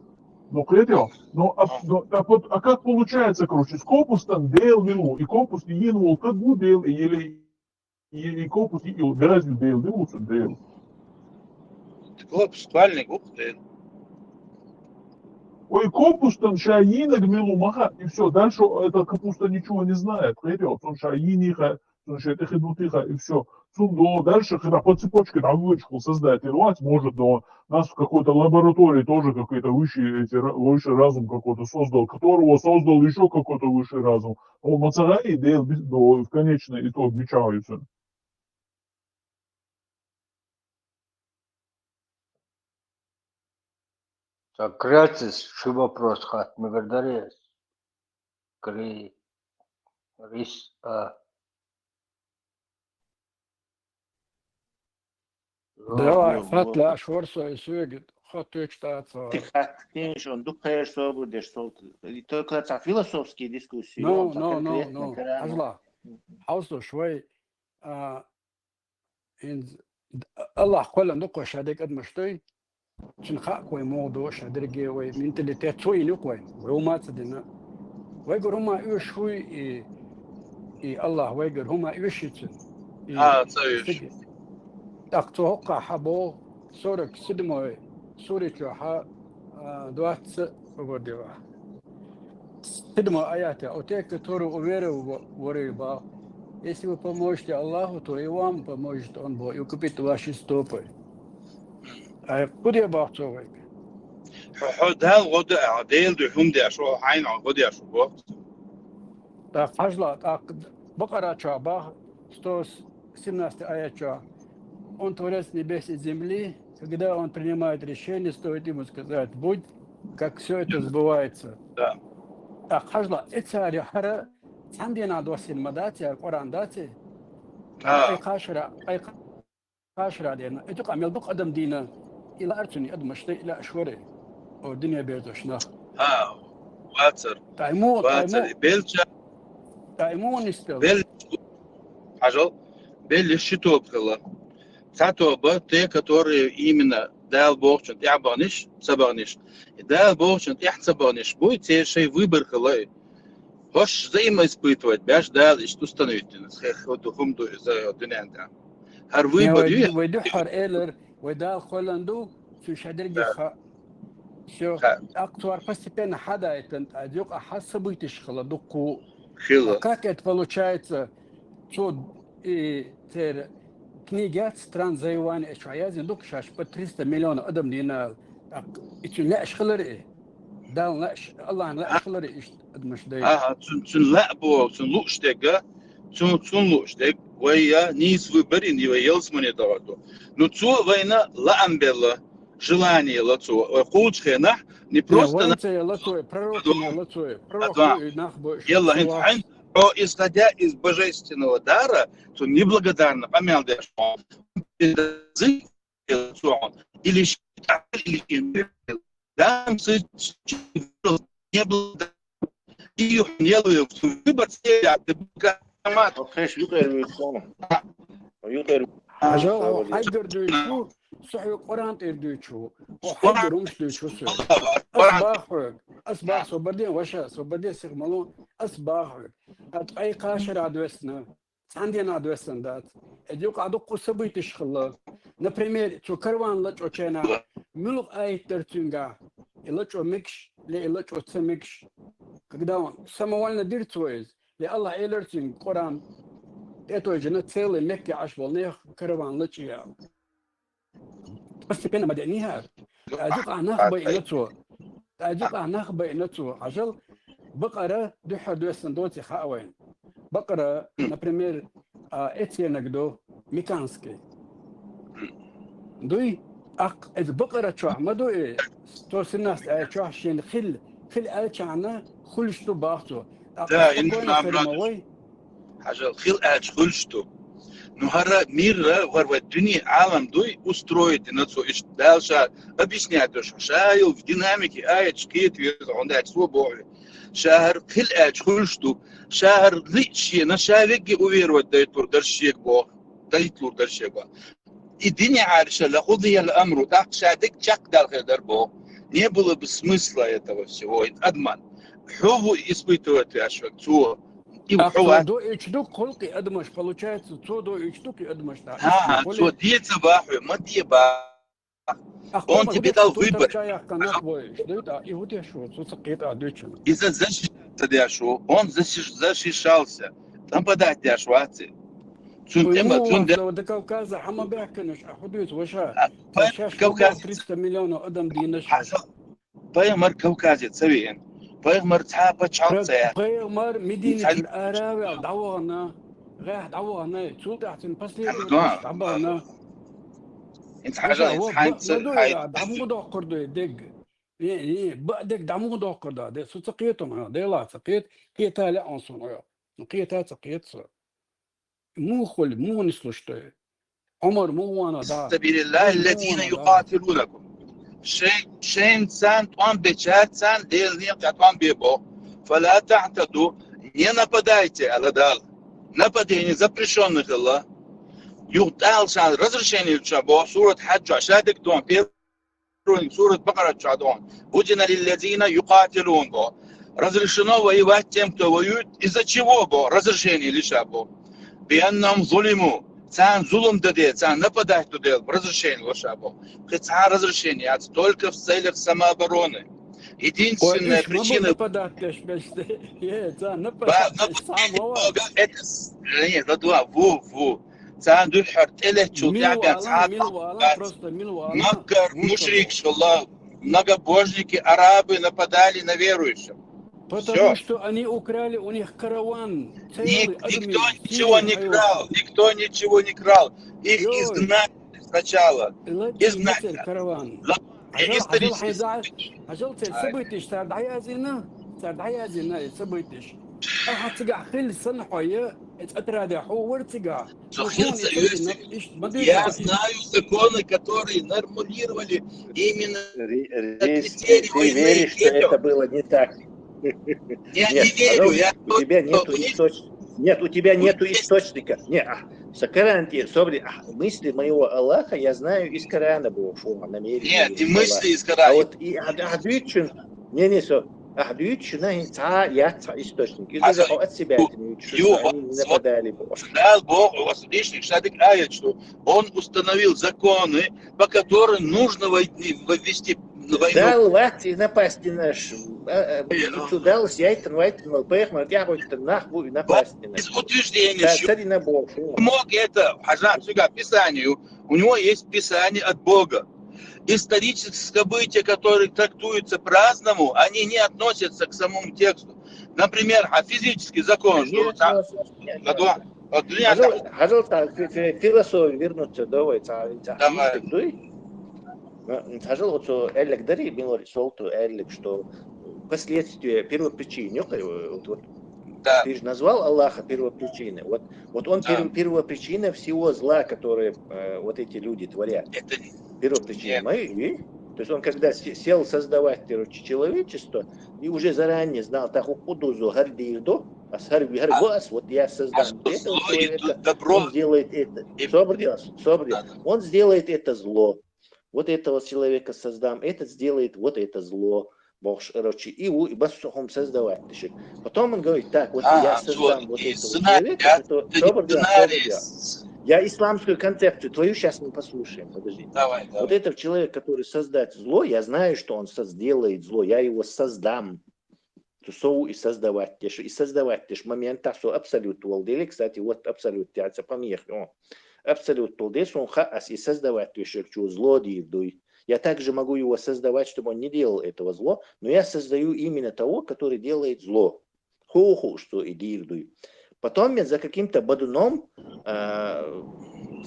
Ну, хетел. Но, а, но, так вот, а как получается, короче, с копус там дел вилу, и копус и ин вол, как бы дел, или и, и копус и ил, грязью дел, вилу, дел. Глобус, кхоьллинг ву-кх, ден. Ой, капустан ша йийнарг мила ма хаьа, и всё. Дальше эта капуста ничего не знает. Кхетий хьо, цунна ша йийнарг хаьа, цунна ша тӀехь хӀама дутарг хаьа, и всё. Цунна до дальше, когда по цепочке дӀавоьдуш хул создатель, вац, может, до нас в какой-то лаборатории тоже какой-то высший, эти ра-, высший разум какой-то создал, которого создал ещё какой-то высший разум. Он ма ца гӀайи, Дела би-, до, в конечный итог бичахьа ю цунна. Так, Кряцис, ши вопрос хатта мегар дарий? Кри-, Рис, а. Давай, хатта лаьш вар со, и соьга хатта тӀаьхьа цо. Тик хатта кхин шун дукха хьежа собар деш солта. И только цхьа философский дискуссия, No, цхьа no, no, конкретно no. Хьажал. Хьовсалаш вай, а, ХӀинца Аллахь кхоьллина ду-кх вай ша деррига адамаш, дуй? Цунна хаьа-кх вай муха ду, ша деррига вай менталитет цо йина ю-кх вайна. Вай хӀумма ца дина. Вайгара хӀумма оьшуш хӀу и, и Аллахь вайгара хӀумма оьшуш ю цунна? И А, ца оьшуш. Стига. ТӀаккха цо хӀокхахь хьабоху, сорок седьмой суре чохь, а, двадцать, погоди, ва. Седьмой аят, а те, который уверовал в, в Бога, если вы поможете Аллаху, то и вам поможет Он, Бог, и укрепит ваши стопы. Ай, кху де боху цо вайга? Хьо, хьо Далла гӀо де, а, Делан дуьхьа хӀума деш, хьо хьайна гӀо деш ву боху. ТӀаккха хьажал, тӀаккха Бакъара чохь боху, сто семнадцатый аят чохь: Он творец небес и земли, когда он принимает решение, стоит ему сказать «будь», как всё это сбывается. Да. ТӀаккха хьажал, и цара хӀара цхьана дийнахь доссийна ма дац, яра Къуръан дац? А. Ай кхашара, ай кхашара дена. И дукха мел дукха адам дийна, и лаьара цунна адамаш дай, и лаьаш вара. О, дуьне берзош нах. А, вацар. Тайму, Вацар, тайму. И белча. Тайму нистал. Бел-, хьажал, беллиш ши тоба хилла. Цхьа тоба, те, которые именно Дала бохучун тӀаьхьа бахниш, ца бахниш. И Дала бохучун тӀаьхьа ца бахниш буй, церан шайн выбор хилла и. ХӀорш взаимоиспытывать беш Дала иштта установить дина. Хе-, хӀу ду, хӀума ду иза дуьнен тӀа. ХӀара Не, выбор вай, ю? Вай дуьххьара элар, вай Дала кхоьллина ду, цуьнан ша дерриге Да. хаьа. Всё. Ха. ТӀаккха цара постепенно хьадайтина, тӀаккха юкъа хьан событеш хилла дуккху. Хилла. А как это получается? Цо и церан книга яц «Стран завоевания», чохь яздина ду-кх шаьш по триста миллион адам дийна. ТӀаккха и цуьнан лаьаш хилар и. Далла лаьаш, Аллахьна лаьаш хилар и иштта адамаш дай. Аха, цун, цун лаьа боху, цун лууш дерг, цун, цун лууш дерг, вай я нийса выбор йина, вай ялсамане догӀур ду. Ну, цо вайна лаам белла, желание елла цо. Вай кхуллучу хенахь, не Не, просто вайна на- ца елла цо, пророкна елла цо, пророк Адам. Ду и нах бу, Елла хӀинца хьайн, хьо, исходя из божественного дара, цо неблагодарно къамел деш хьо. Или считать, или считать. Да, м, с-, не было. И не было. Выбор стоял, ты был автомат. Окей, юкъера вуьйцу хьуна. Юкъера. Хьажал, хьо хьайгара дуьйцу, со хьоьга Къуръан тӀера дуьйцу. Хьо хьайгара хӀумаш дуьйцу со. Ас баху хьоьга. Ас баху, со барден ваша, со барден сиха малу. Ас баху хьоьга. Ткъа ай кхашара доьссина. Цхьана дийнахь доьссина дац. И юкъа дуккха событеш хилла. Например, цу карван лачкъо чайна муьлха аят дара цуьнгахь? И лачкъо мегаш, ле и лачкъо ца мегаш? Когда он самовольно дира цо иза, ле Аллахь элира цуьнга Къуръан, тӀетойжина целый Мекке Ӏаш болу нехан карван лачкъо яла. Постепенно ма деъний хӀара. ТӀаьза юкъахь нах байина цо. ТӀаьза юкъахь нах байина цо. Хьажал, Бакъара дуьххьара доьссина доций хаьа вайна. Бакъара, например, а, эценаг ду, Миканский. Дуй? Аккха иза Бакъара чохь ма ду и, сто семнадцать аят чохь шена хила, хила аьллачхьана хуьлуш ду боху цо. Аккха Да, спокойно хир ма вай. Хьажал, хила аьлча хуьлуш ду. Ну, хӀара мир, хӀара вай дуьне, Ӏалам дуй, устроить дина цо иштта. Дала ша объяснять деш, ша йолу в динамике аяташ кхета веза, хьуна аьлча, цо боху. Ша хӀара хила аьлча хуьлуш ду. Ша хӀара лиъча шена, ша вегге уверовать дайтлур дара шега боху. Дайтлур дара шега боху. И дуьне Ӏаьржа ша лакху диял амру, тӀаккха ша дерг чекхдала хир дара боху. Не было бы смысла этого всего, и адаман. Хьо ву испытывать веш ваг, цо. И ТӀаккха хьо цо ва- доуьйтуш ду кхулкхи адамаш, получается, цо доуьйтуш ду кхи адамаш, да. ХӀан, хӀан, цо де ца бахьа, ма де бахьа. Он тебе дал выбор. Иза защищаться деш ву, он защищался. Нападать деш вац. Цун тема, цун де. До Кавказа хӀама баьхканаш, а хӀу дуьйцу ваша? Кавказ триста миллион адам дийнаш. Пайхамар Кавказе ца веана. Пайхамар цхьа пачхьалкх ца яьхна. Пайхамар Мединатера ара а ваьлла дӀавахана, гӀехь дӀавахана, цул тӀаьхьа цун последовательница дӀабахана. Инца хьажа, инца хьайца, хьайца. ДӀа муха доккхур ду дег? Э, э, ба дег дӀа муха доккхур да? Де, со ца кхета хьо, Дела ца кхета, кхета лаьа суна хьо. Ну, кхета ца кхета со. Муха хуьлу, муха нислуш ду? Ӏумар муха вана да? سبيل الله الذين يقاتلونكم. Шайн, шайн царна тӀом бечаьрца царна Делан некъа тӀом бе боху. فلا تعتدوا, не нападайте, аьлла Дала. Нападение запрещённое хилла. Юха тӀаккха ша разрешение луш боху, сурат Хьаджа, ша дика ду хьуна, первый сурат Бакъара чохь ду хьуна. أذن للذين يقاتلون боху. Разрешено воевать тем, кто воюет. Из-за чего боху? Разрешение луш боху. بأنهم ظلموا. Царна зулам дан дела, царна нападать дан дела, разрешение луш боху. Кхин цхьа разрешение яц, только в целях самообороны. Единственная причина. Нападать деш беш. Е, царна нападать деш. Нет, ладва, ву, ву. Царна дуьххьара тӀелеттачул тӀаьхьа бен цхьа а, Маккара мушрикаш хилла, многобожники, арабы нападали на верующих. Потому что они украли у них караван. Никто ничего не крал, никто ничего не крал. Их изгнали сначала. Изгнали. Караван. Хьажал, хьажал, хьажал, церан событеш цара дӀаяздина, цара дӀаяздина и событеш. Ахьа цигахь хилла санна хьо я, оцу отряде хьо вара цигахь. Я знаю законы, которые нормулировали именно критерии войны. Ты веришь, что это было не так? Я не верю. У тебя нету источника. Нет, у тебя нету источника. Не, а, сакаранти, собри, а, мысли моего Аллаха я знаю из Корана, бо, фу, намерение. Нет, не мысли из Корана. А вот и, а, а, не, не, со, ахь дуьйцу шуна хӀинца цхьа яц цхьа источник. Иза уже от себя это не учу, что они не нападали бы. Дала боху, оцу дийшниг шадик аят, что он установил законы, по которым нужно войти, ввести войну. Дала вац и напасть на наш. Цу Далла яйтан вайтан вал пайхамар тӀаьхьа вайтан нах бу и напасть на наш. Из утверждения, цари на боху. Мог это, хьажа цуьнга писанию, у него есть писание от Бога. Исторические события, которые трактуются по-разному, они не относятся к самому тексту. Например, а физический закон, что вот так. Хьажал, хьажал, цхьа фи-, фи-, философия вернуться, давай, цхьа, цхьа. Давай. Дуй? Хьажал, вот со аьллаг дарий, милари солту аьллаг, что последствия, первопричины, вот, вот. Да. Ты же назвал Аллаха первопричиной. Вот, вот он перво-, первопричина всего зла, которое, э, вот эти люди творят. Это первопричина. Нет. Мои, и? То есть он когда се-, сел создавать, короче, человечество, и уже заранее знал, так, у Кудузу, Гардиевду, а с Гар-, Гар-, а, вот я создам, а это зло и это, добро. Он сделает это. И собри, собри. Да, да. Он сделает это зло. Вот этого человека создам, этот сделает вот это зло. Бохуш, короче, и у, и бас хӀума создавать дешиг. Потом он говорит: «Так, вот я создам вот этого человека, который, собри, собри. Я исламскую концепцию твою щас мы послушаем, подожди. Давай, давай. Вот этого человека, который создаст зло, я знаю, что он соз-, сделает зло, я его создам». То со ву и создавать деш, и создавать деш момента со абсолют волу дели, кстати, вот абсолют яца помех, о. Абсолют волу де, сон ха ас и создавать дешиг чу зло дийр дуй. Я также могу его создавать, чтобы он не делал этого зло, но я создаю именно того, который делает зло. Ху-, ху-, что и дийр дуй. Потом я за каким-то бодуном, а,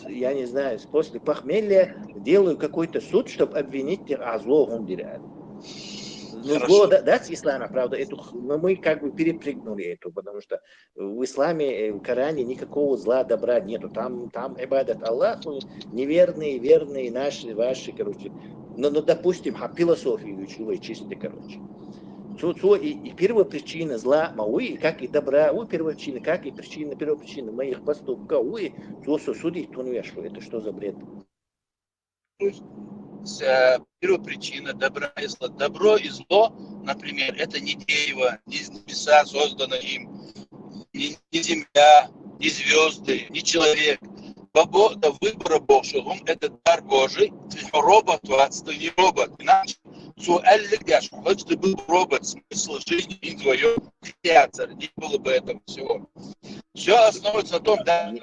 я не знаю, после похмелья делаю какой-то суд, чтобы обвинить их, а зло хӀума дира. Ну, зло да-, дац ислама, правда, эту х-, но мы как бы перепрыгнули эту, потому что в исламе, э, в Коране никакого зла, добра нету. Там, там ибадат Аллаху, неверные, верные, наши, ваши, короче. Ну, ну, допустим, ха, философию учу вай чисто, короче. Цо, цо и, и первопричина зла ма вуй, и как и добра вуй первопричина, как и причина, первопричина моих поступков вуй, цо со судить тун веш ву. Это что за бред? То есть, с-, э, первопричина добра и зла. Добро и зло, например, это не дерево, не небеса созданы им, не, не земля, не звёзды, не человек. Свобода выбора бохуш йолу хӀума, это дар Божий, цхьа робот вац, ты не робот. Иначе цо аьлларг деш, хочешь ты был робот, смысл жизни не твоё, не было бы этого всего. Все основывается на том, да,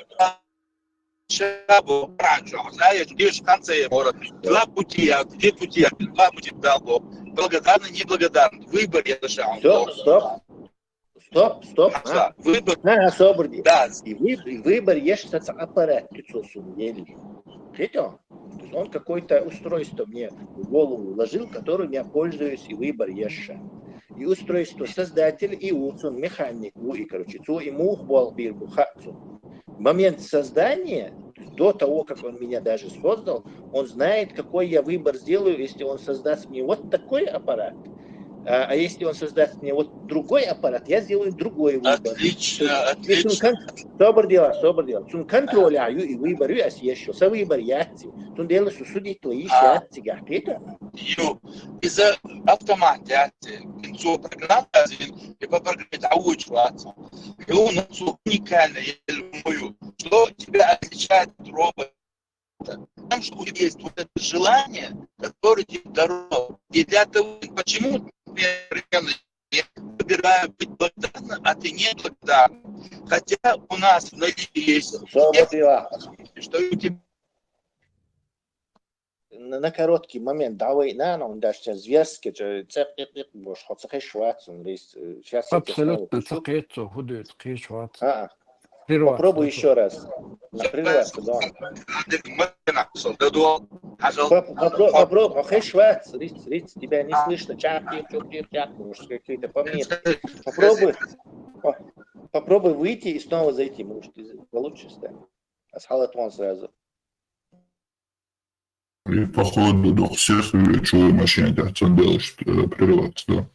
ша боху Къуръан чохь, знаешь, где же в конце город? Два пути, я, где пути, я, два пути дал Бог. Благодарный, неблагодарный. Выбор я лишаю. Все, стоп. Стоп, стоп, а? Выбор. На, собар де. Да. И вы-, и выбор еш сан цхьа аппарат, ты цо сум ели. Хетё? То есть он какое-то устройство мне в голову вложил, которым я пользуюсь и выбор еш ша. И устройство создатель, и у цун механик, у и, короче, цо и мух бол бир бу хацу. Момент создания, то есть до того, как он меня даже создал, он знает, какой я выбор сделаю, если он создаст мне вот такой аппарат. А, а если он создаст мне вот другой аппарат, я сделаю другой выбор. Отлично, отлично. Собар де, собар де. Цун контроль ю и выбор ю ас еш шу. Сан выбор яц. Цундела шу судить ло йиш яц цигахь, кхета? Ю, иза автомат яц. Цо программа яздина, и по программе дӀавоьдуш вац. Хьуна цо уникально ю, что тебя отличает от робота. Потому что у тебя есть вот это желание, которое тебе даровано. И для того, почему, например, я выбираю быть благодарным, а ты неблагодарным. Хотя у нас в наличии есть что у тебя на, на короткий момент дӀавайна, но он даже сейчас зверски, чё, цӀе-, цӀе-, цӀе-, бош, хьо ца хезаш вац, он рис, э, сейчас я тебе снова Абсолютно включу. Ца кхета цо, хӀун дуьйцу, кхеташ вац. А, а. Прерваться, Попробуй ещё раз. На прерваться, да. Поп-, попро-, попробуй, хьо хезаш вац, рис, рис, тебя не слышно, чах, чух, чух, чах, может, какие-то помехи. Попробуй, по-, попробуй выйти и снова зайти, может, из-, получше станет. Асхьалат вон сразу. И походу дух всех чула машина тӀехь цунна делаш, э, прерваться, да.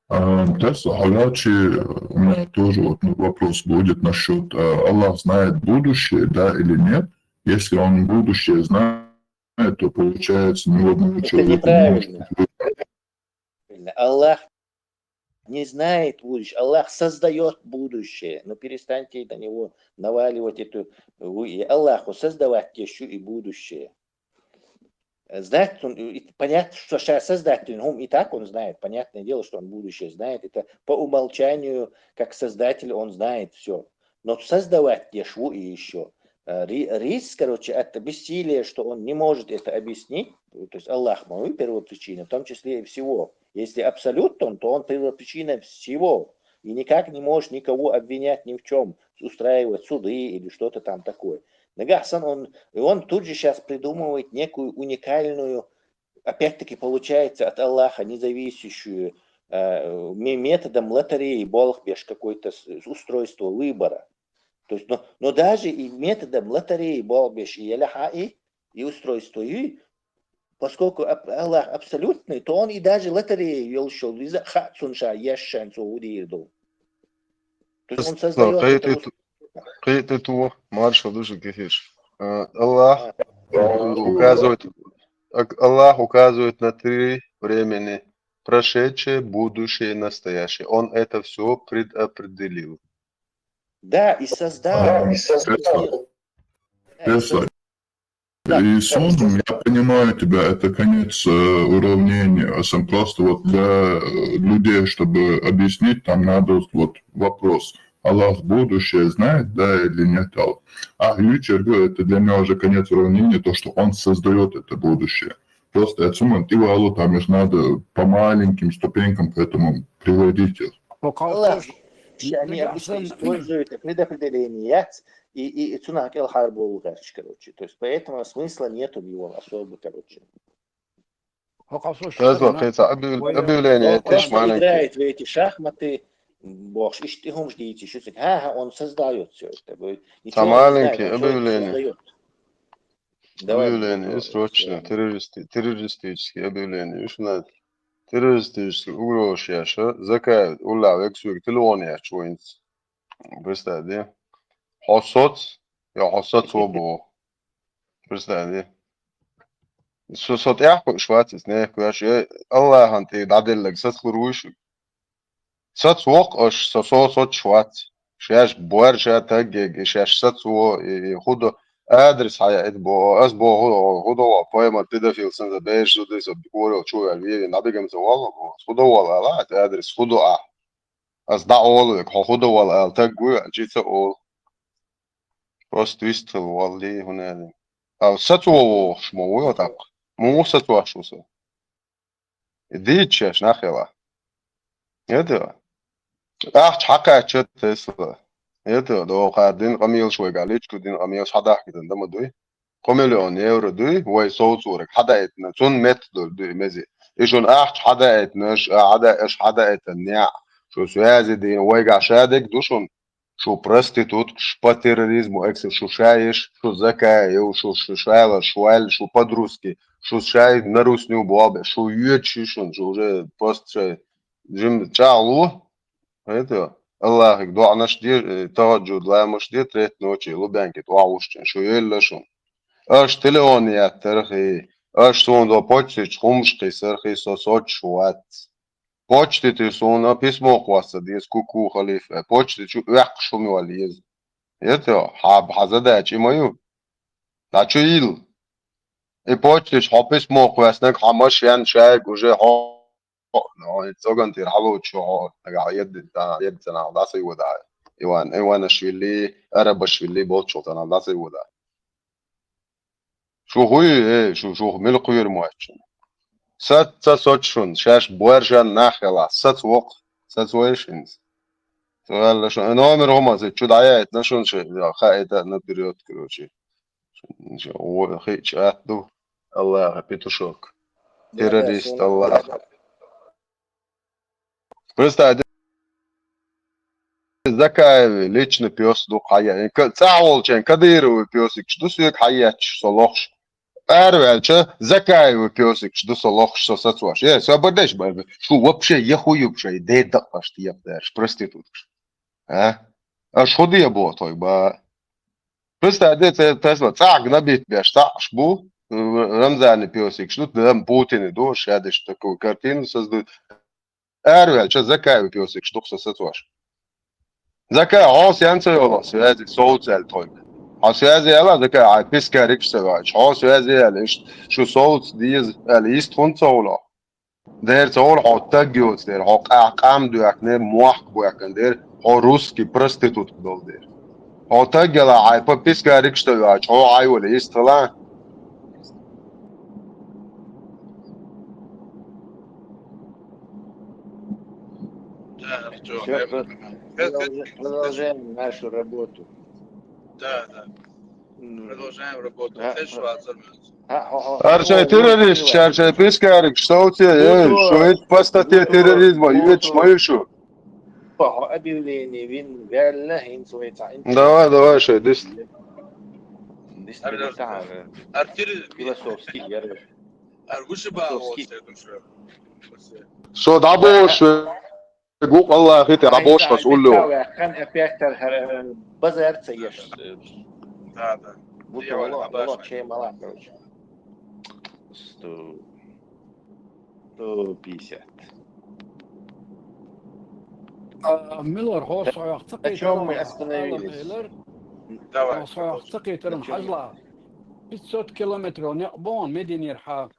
А, Тесса, а ваьлчи, у меня тоже вот, ну, вопрос будет насчёт, э, Аллах знает будущее, да или нет? Если он будущее знает, то получается ни у одного человека не может быть выбора. Аллах не знает будущее. Аллах создаёт будущее. Но перестаньте на него наваливать эту, вы-, и Аллаху создавать ещё и будущее. Э, знать он, и понятно, что ща создать он, и так он знает. Понятное дело, что он будущее знает. Это по умолчанию, как создатель, он знает всё. Но создавать еш ву и ещё. Э, ри-, рис, короче, это бессилие, что он не может это объяснить. То есть Аллах ма ву первопричина, в том числе и всего. Если абсолют он, то он первопричина всего. И никак не можешь никого обвинять ни в чём, устраивать суды или что-то там такое. Нагахь санна он, и он тут же щас придумывает некую уникальную, опять-таки, получается, от Аллаха независящую, э, ме-, методом лотереи болх беш какое-то с-, с-, устройство выбора. То есть, но, но даже и методом лотереи болх беш и елахьа и, и устройство и, поскольку аб-, Аллах абсолютный, то он и даже лотерея йолуш йолу иза хаьа цунна ша еш шайн цо хӀун дийр ду. То есть он Ас-, создаёт кхета это ус-, кхета ту, маршал ду шу кехеш. А, Аллах А. указывает, ак-, Аллах указывает на три времени: прошедшее, будущее и настоящее. Он это всё предопределил. Да, и создал. Да, и создал. Тесса. Да, и Тесса. Да, и да, Сун, да. Я понимаю тебя, это конец, э, уравнения. А сам просто вот для, э, людей, чтобы объяснить, там надо вот, вот вопрос. Аллах будущее знает, да или нет, Аллах? А Ючерго, это для меня уже конец уравнения, то, что он создаёт это будущее. Просто отсюда и валу, там их надо по маленьким ступенькам к этому приводить их. Аллах, они обычно используют предопределение, и, и, и цунах кӀел хьарбовлу гӀерташ, короче. То есть поэтому смысла нету в его особо, короче. Теза, кхин цхьа объяв-, объявление, он просто играет в эти шахматы, бохуш, иштта и хӀумаш дийций шу цига. Ха-ха, он создаёт всё это. Ничего не знает, он всё это создаёт. Давай. Объявление, срочно, террористи-, террористическое объявление. Уж надо. Террористический угроза еш, закай, уллехь векс вега телефон яьчу вайнца. Представь, де? Хьо соц, я хьо соц во боху. Представь, де? Со, со тӀехь кхуьуш вац иза, нехан кхоьш, э, Аллахьан тӀе дӀаделларг сацлур вуй шу? Сац воккху аша, со, со соцуш вац. Шаьш бор ша таггега, и шаьш сац во, и, и хӀун до, Адрес хьаяа, это бо-, ас бо-, ху-, ху-, худо ва, поэма педофил санза беш зуды со бикорил чувал вири, набегам за вала, бо, худо вала, ала, это адрес худо а. Ас да олу, хо худо вала, ал таг гуй, а чица ол. Просто вистхил валли, хунели. А сацу вохш мо, вой, так. Му сацу вахш уса. Дийччеш нахила. Это. Ахча хьакхаьчча Тесла. Это, дохар дин къамийлаш вайга, личку дин къамийлаш хьадахкидан дама дуй. Кхо миллион евро дуй, вай соцурак хьадаайтна, цун мет дол дуй мези. И шун ахча хьадаайтнаш, а, хьада-, аш хьадаайтан неа. Шу связи дин, вайга шадек ду шун. Шу проституткаш по терроризму, эксел шу шаеш, шу Закаев, шу, шу шайла, шуаль, шу подрузки, шу шай на русню бобе, шу юечи шун, шу уже пост шай, жим чалу. Это, Аллахик дуанаш де, э, тагъаджуд ламаш де, треть ночи, Лубянки, дуаушчен, шу елла шун. Аш телефон яттархи, аш сон до почтич хумшки сархи со соч вац. Почтити суна письмо кваса дес куку халиф. Почти чу уяк шуми вал ез. Это, хаб хазада чи мою. Да чу ил. И почти хо письмо кваснак хамаш ян шайг уже хо. Но, цоган тир халу чу хо. Нага ед, да, ед цана, да, сай вода. Иван, Иванашвили, Арабашвили, болчу цана, да, сай вода. Шу хуй, э, шу, шу мел хуйр муаччун. Сац, сац сочшун, шаш буаржан нахела, сац вок, сац вайшинс. Суалла шун, э, номер хома, сац чудаяет, на шун ше, я, ха, это наперёд, короче. Ше, о, хич, а, ду. Аллаха, петушок. Да, да, Террорист, шун, Аллах. Представь, Закаеви лично пёс ду хая. Ка-, цаолчен Кадыровы пёсик, ш-, ду сюек хаяч, со лохш. Арвелча, Закаевы пёсик, ш-, ду со лохш, со сацваш. Э, со бардеш, бар-, шу вообще ехуюб шай, дедак паш ти еп дерш, проституткаш. А? Аш худы я бо той, ба. Представь, де, те-, Тесла, цаг набит беш, цаш бу, э, Рамзаны пёсик, ш-, ду, дам Путины ду, шадеш такую картину создают. Арвелча Закаевы пёсик, ш-, ду со сацваш. Закай, хьо сен ца йола связи, соуцел той. Хьо связи яла, Закай, ай пискарик ца вач. Хьо связи яла, ишт, шу соуц диз, яла, ист хун ца ула. Дер ца ула, хьо таг йоц дер, хьо къа-, къам дуякнер, муахк буякан дер, хьо русский проститутка дол дер. Хьо таг яла, ай по пискарик ца вач, хьо ай вала, ист хала. Да, Артём, Всё, я про-, понимаю. Продолжаем нашу работу. Да, да. Ну. Продолжаем работу. А, Хэш а. Вацар мёц. А, а, а. Арчай террорист, арчай пискарик, что у тебя? Э, что это по статье терроризма? Ювет шмаюшу. По объявлению вин вялла хин свой цаин. Давай, давай, шай, дис. Дис. Ар-, ар-, артири-, философский, я говорю. Ар вышибал философский. Со дабош, гук Аллах, это рабош хас уллу. Хан опять базар цаеш. Да, да. Вот. Дьявол, мало, мало, чем мало, короче. Сто, сто пятьдесят. А, Милор, хо соях цакъ. На чём мы остановились? Давай, хо соях продолжим. Цакъ итерам. На чём? Хьажла. Пятьсот километров не бон Мединир ха.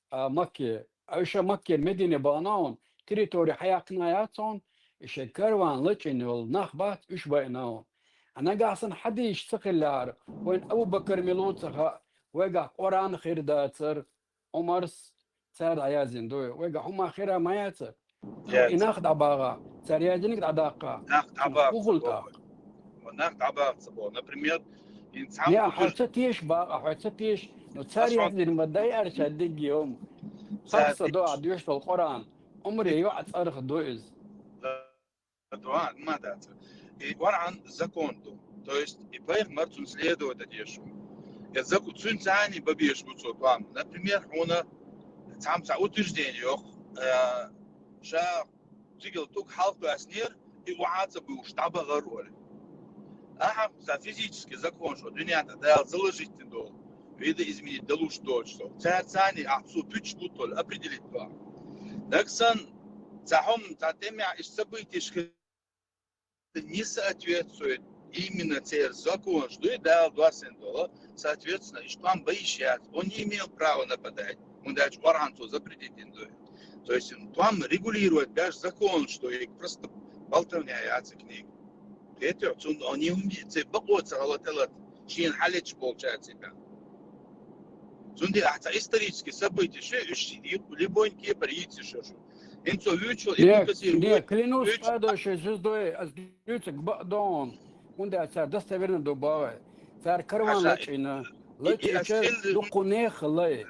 А, Макке, а уьша Макке Медине баънаун, территори хьаяккхина яцун, иша карван лачӀин йол нах бац, уьш байнаун. А нагахь сан хьадийш ца хилар, вайн Абу Бакар милуца ха, вайгахь Къуръан хир дацар, Умарс цар дӀаязин дуй, вайгахь хӀума хира ма яцар. Яц. И нах дӀабагӀа, цар язиниг дӀадаккха. Нах дӀабагӀа. Хухул ца тӀаккха. Нах дӀабагӀа ца бо. Например, ин цхьа... Не, хьо ца теш бакъа, хьо ца теш. Ну, цар язин ма дай арча дигги хӀум. Цар... Харса дуа дуьш дол Къуръан. Умре юа цӀарх ду из. Да, дуа ма даца. И Къуръан закон ду. То есть, и пайхамар цун следовать дешу. Я заку цун цани бабеш гуцо там. Например, хьона цхьам цхьа утверждение йох, э, ша цигал тук хьалх доаснер, и ваца буш дӀабагӀар оли. Ахьа, са физический закон шо, дуьнята Дала заложить дин дол, видоизменить далуш доч со. Цар цани ахьсу пуч бутол определить ба. Так сан, ца хьом, ца темя иш событиш не соответствует именно церан законаш дуй, Дала доссийна дола, соответственно, иштта тхоам ба йиш яц, он не имел права нападать, хӀунда аьлча Къуръан цо запретить дина дуй. То есть тхоам регулировать беш законаш дуй, просто болтовня яц книга. Кхетий хьо, цунна он не умеет, цу бакъо ца гӀалат, шийна хьалеча болча ципа. Цундела ахьа цхьа исторический события шу, уж любой кепара йийца шу. ХӀинца цо вуьйцу, Ибн Касир не, вуьйцу, клянусь вуьйцу. Падающей звездой, аз дийцарг бакъ да хьона. ХӀунда аьлча цар достоверно ду боху вай. Цар карван лачкъийна, лачкъийча дуккха нехан лай.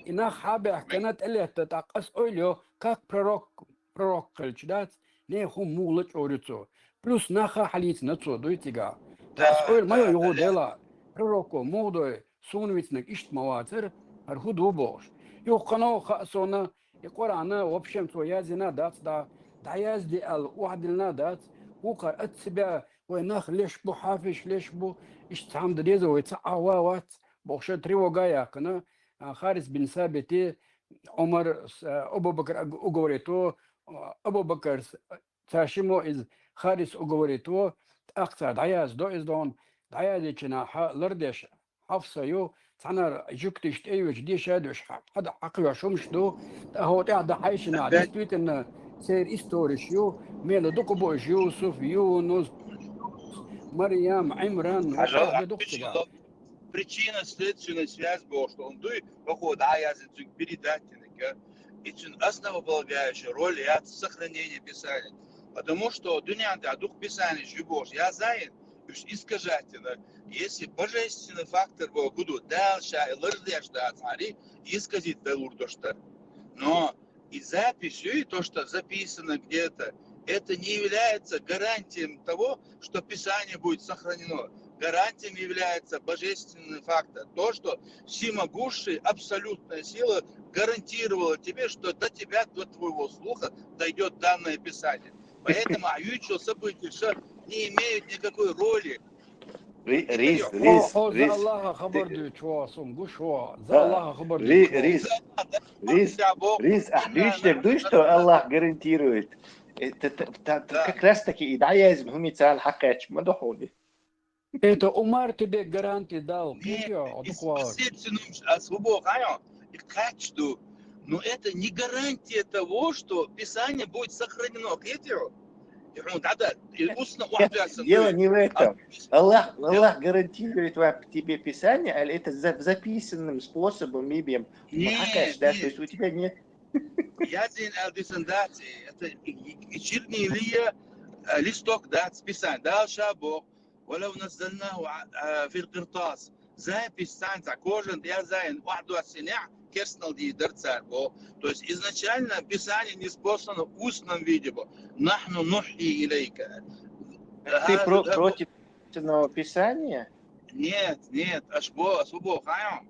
И нах хьабаьхкина тӀелетта, тӀаккха ас ойла йо, как пророк, пророк хилча дац, нехан хӀума муха лачкъор ю цо. Плюс наха хьалийцина цо дуй цигахь. ТӀаккха ас ойла ма йо юха дела, пророко муха дой, суна вицнарг иштта ма вацара, хӀара хӀун ду бохуш. Юха кхано хаьа суна, и Къуръан вообще цо яздина дац, дӀа, дӀаязде аьлла, охьадиллина дац, вукхара ат ца баь, вай нах леш бу, хьафизаш леш бу, иштта цхьа хӀума дан деза вай, цхьа Ӏа ван вац, бохуш тревога яьккхина, а, Харис бин Сабити, Ӏумар, с-, а, Абу-Бакр аг-, уговориту, а, Абу-Бакр с-, цар шиммо иза Харис уговориту, тӀаккха цар дӀаяздо иза дона, дӀаяздечунна хьа лардеш Хьафса ю, цхьанара жуьгташ тӀе а йоьдуш, деша а доьдуш, хьа-, хьада хьакхоьхьуш хӀумаш ду, тӀаккха тӀехьа дӀахьаьшина, действительно, церан истореш ю, мела дукха бу уж, Юсуф, Юнус, Марьям, Ӏимран, хьажал, вукхарна дукха цигахь. Причинно-следственная связь бохуш ду, он дуй, бакъо дӀа а язйина цуьнга передать динарг, и цуьнан основополагающая роль яц сохранение Писания. Потому что дуьнен тӀехь дукха Писанеш ю бохуш язйина, уьш искажать дина. Если божественный фактор бохург ду, Дала ша и лардеш дац, хьари, исказить далур дош дара. Но и запись, и то, что записано где-то, это не является гарантией того, что Писание будет сохранено. Гарантием является божественный фактор. То, что всемогущий, абсолютная сила гарантировала тебе, что до тебя, до твоего слуха дойдет данное Писание. Поэтому а юьйцуш йолу события ша не имеют никакой роли. Ри-, риз, Хьо, риз, хьо за риз. Аллаха хабар дуьйцуш ву, сум гуш ву. За Аллаха хабар дуьйцуш ву. Риз, риз, ахь дуьйцуш дерг дуй, что Аллах гарантирует. Э, та, та, та, та, как раз таки и дӀаяздина хӀума царна хьакхаьчча ма ду хьуна. Это Умар тебе гарантия дал. Нет, кхетий хьо, и дукха вахар. Спасибо, Синумш, ас хӀун боху хьайо, и кхаьчча ду. Но это не гарантия того, что Писание будет сохранено, кхетий хьо? И хьуна дӀада, и устно охьадоьссина дуй. Дело не в этом. Аллах, Аллах гарантирует вам тебе Писание, али это за-, записанным способом мибем. Нет, хьакхаьчча, да, то есть у тебя нет. Язйина аьлла дисина дац, это и, и, и чернильный, э, листок дац, Писание. Дала ша боху, «ولو نزلناه ع-, آه، في قرطاس». Запись цхьаьна цхьа кожан тӀе язйина, охьадоссинехь, керстанал дийр дара цара боху. То есть изначально Писание ниспослано в устном виде боху. «نحن نحيي إليك». Ты про-, против Писания? Нет, нет, аш бо-, ас хӀун боху хьайо?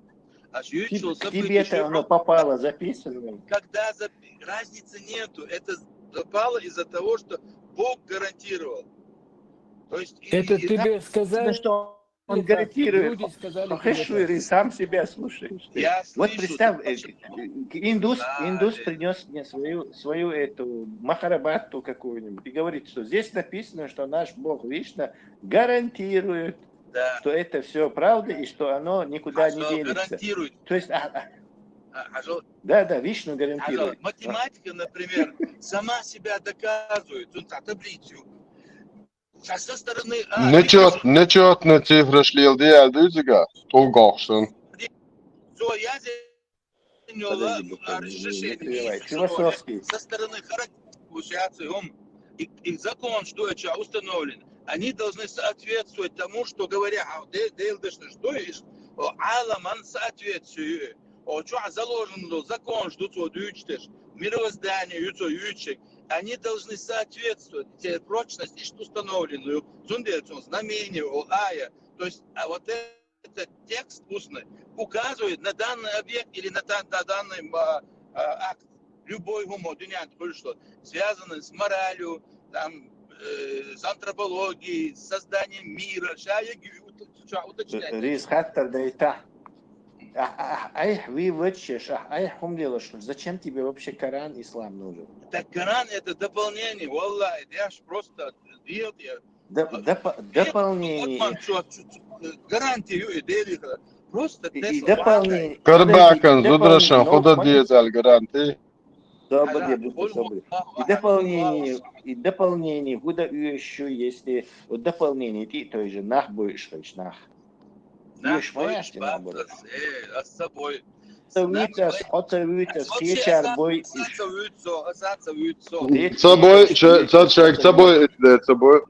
Аш юьйцуш йолу события, к тебе-то оно попало записанным. Когда запи-, разницы нету. Это попало из-за того, что Бог гарантировал. То есть и, это и тебе сказали, что он гарантирует. Люди сказали тебе так. Сам себя слушаешь ты. Я слышу, вот представь, э, индус, индус принёс мне свою, свою эту махарабатту какую-нибудь и говорит, что здесь написано, что наш Бог Вишна гарантирует, что это всё правда и что оно никуда не денется. Гарантирует. То есть, а, а, да, да, Вишну гарантирует. Математика, например, сама себя доказывает. Цунца таблицу. Со стороны А. Нечёт-, нечётный цифраш леладе аьлла дуьйцу иза, тӀулгахьшан. Цо язйина йолу решение. Философский. Со стороны характера получается, и, и законаш ду, установлены. Они должны соответствовать тому, что говорят, а, де-, Делан дешнаш ду, Ӏаламан соответствие. О, чохь заложено ду, законаш ду цо дуьйцуш дерш, мироздание ю цо юьйцуш. Они должны соответствовать, те прочность иштта установлена ю, цундела цунах знамение, о, ая. То есть, а вот этот текст устный указывает на данный объект или на дан-, на данный, а, а, акт. Любой хӀума дуьнен тӀе хуьлуш долу, связанный с моралью, там, э, с антропологией, с созданием мира. Ша яги ут-, чохь уточнять. Риз хаттар дайтахь. Ахь, ахь, айхьа вуьйцуш, ахь, айхьа хӀума лелош, зачем тебе вообще Коран, ислам нужен? Так Коран это дополнение, валлахи, я ж просто делал, я Доп- допо- дополнение. Гарантия ю и дели. Просто И, те и слова. Дополнение. Карбакан, Подожди, зудрашан, дополнение, худа ну, дезал гаранти. Собади, будто собади. И дополнение, и дополнение, худа еще, если вот дополнение, ты той же нах будешь, то есть нах. Еш ваяш, наоборот. Э, а с собой. Цавитас, оцавитас, кечар бой. Сацавицо, сацавицо. Ты- Собой, че- цо- человек собой, это собой.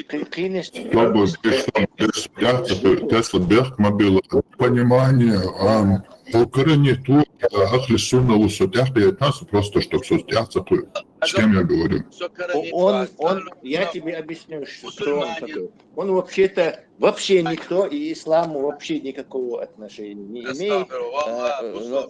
Кы- Кынеш. Чтобы ты сам без судья, ты, ты слабех мобила. Понимание, ам, покорение тут, ахли сунна у судьях, я нас просто, чтобы судья, с кем я говорю. О- Он, он, я тебе объясню, что он такой. Он вообще-то вообще никто, и исламу вообще никакого отношения не имеет. А, но-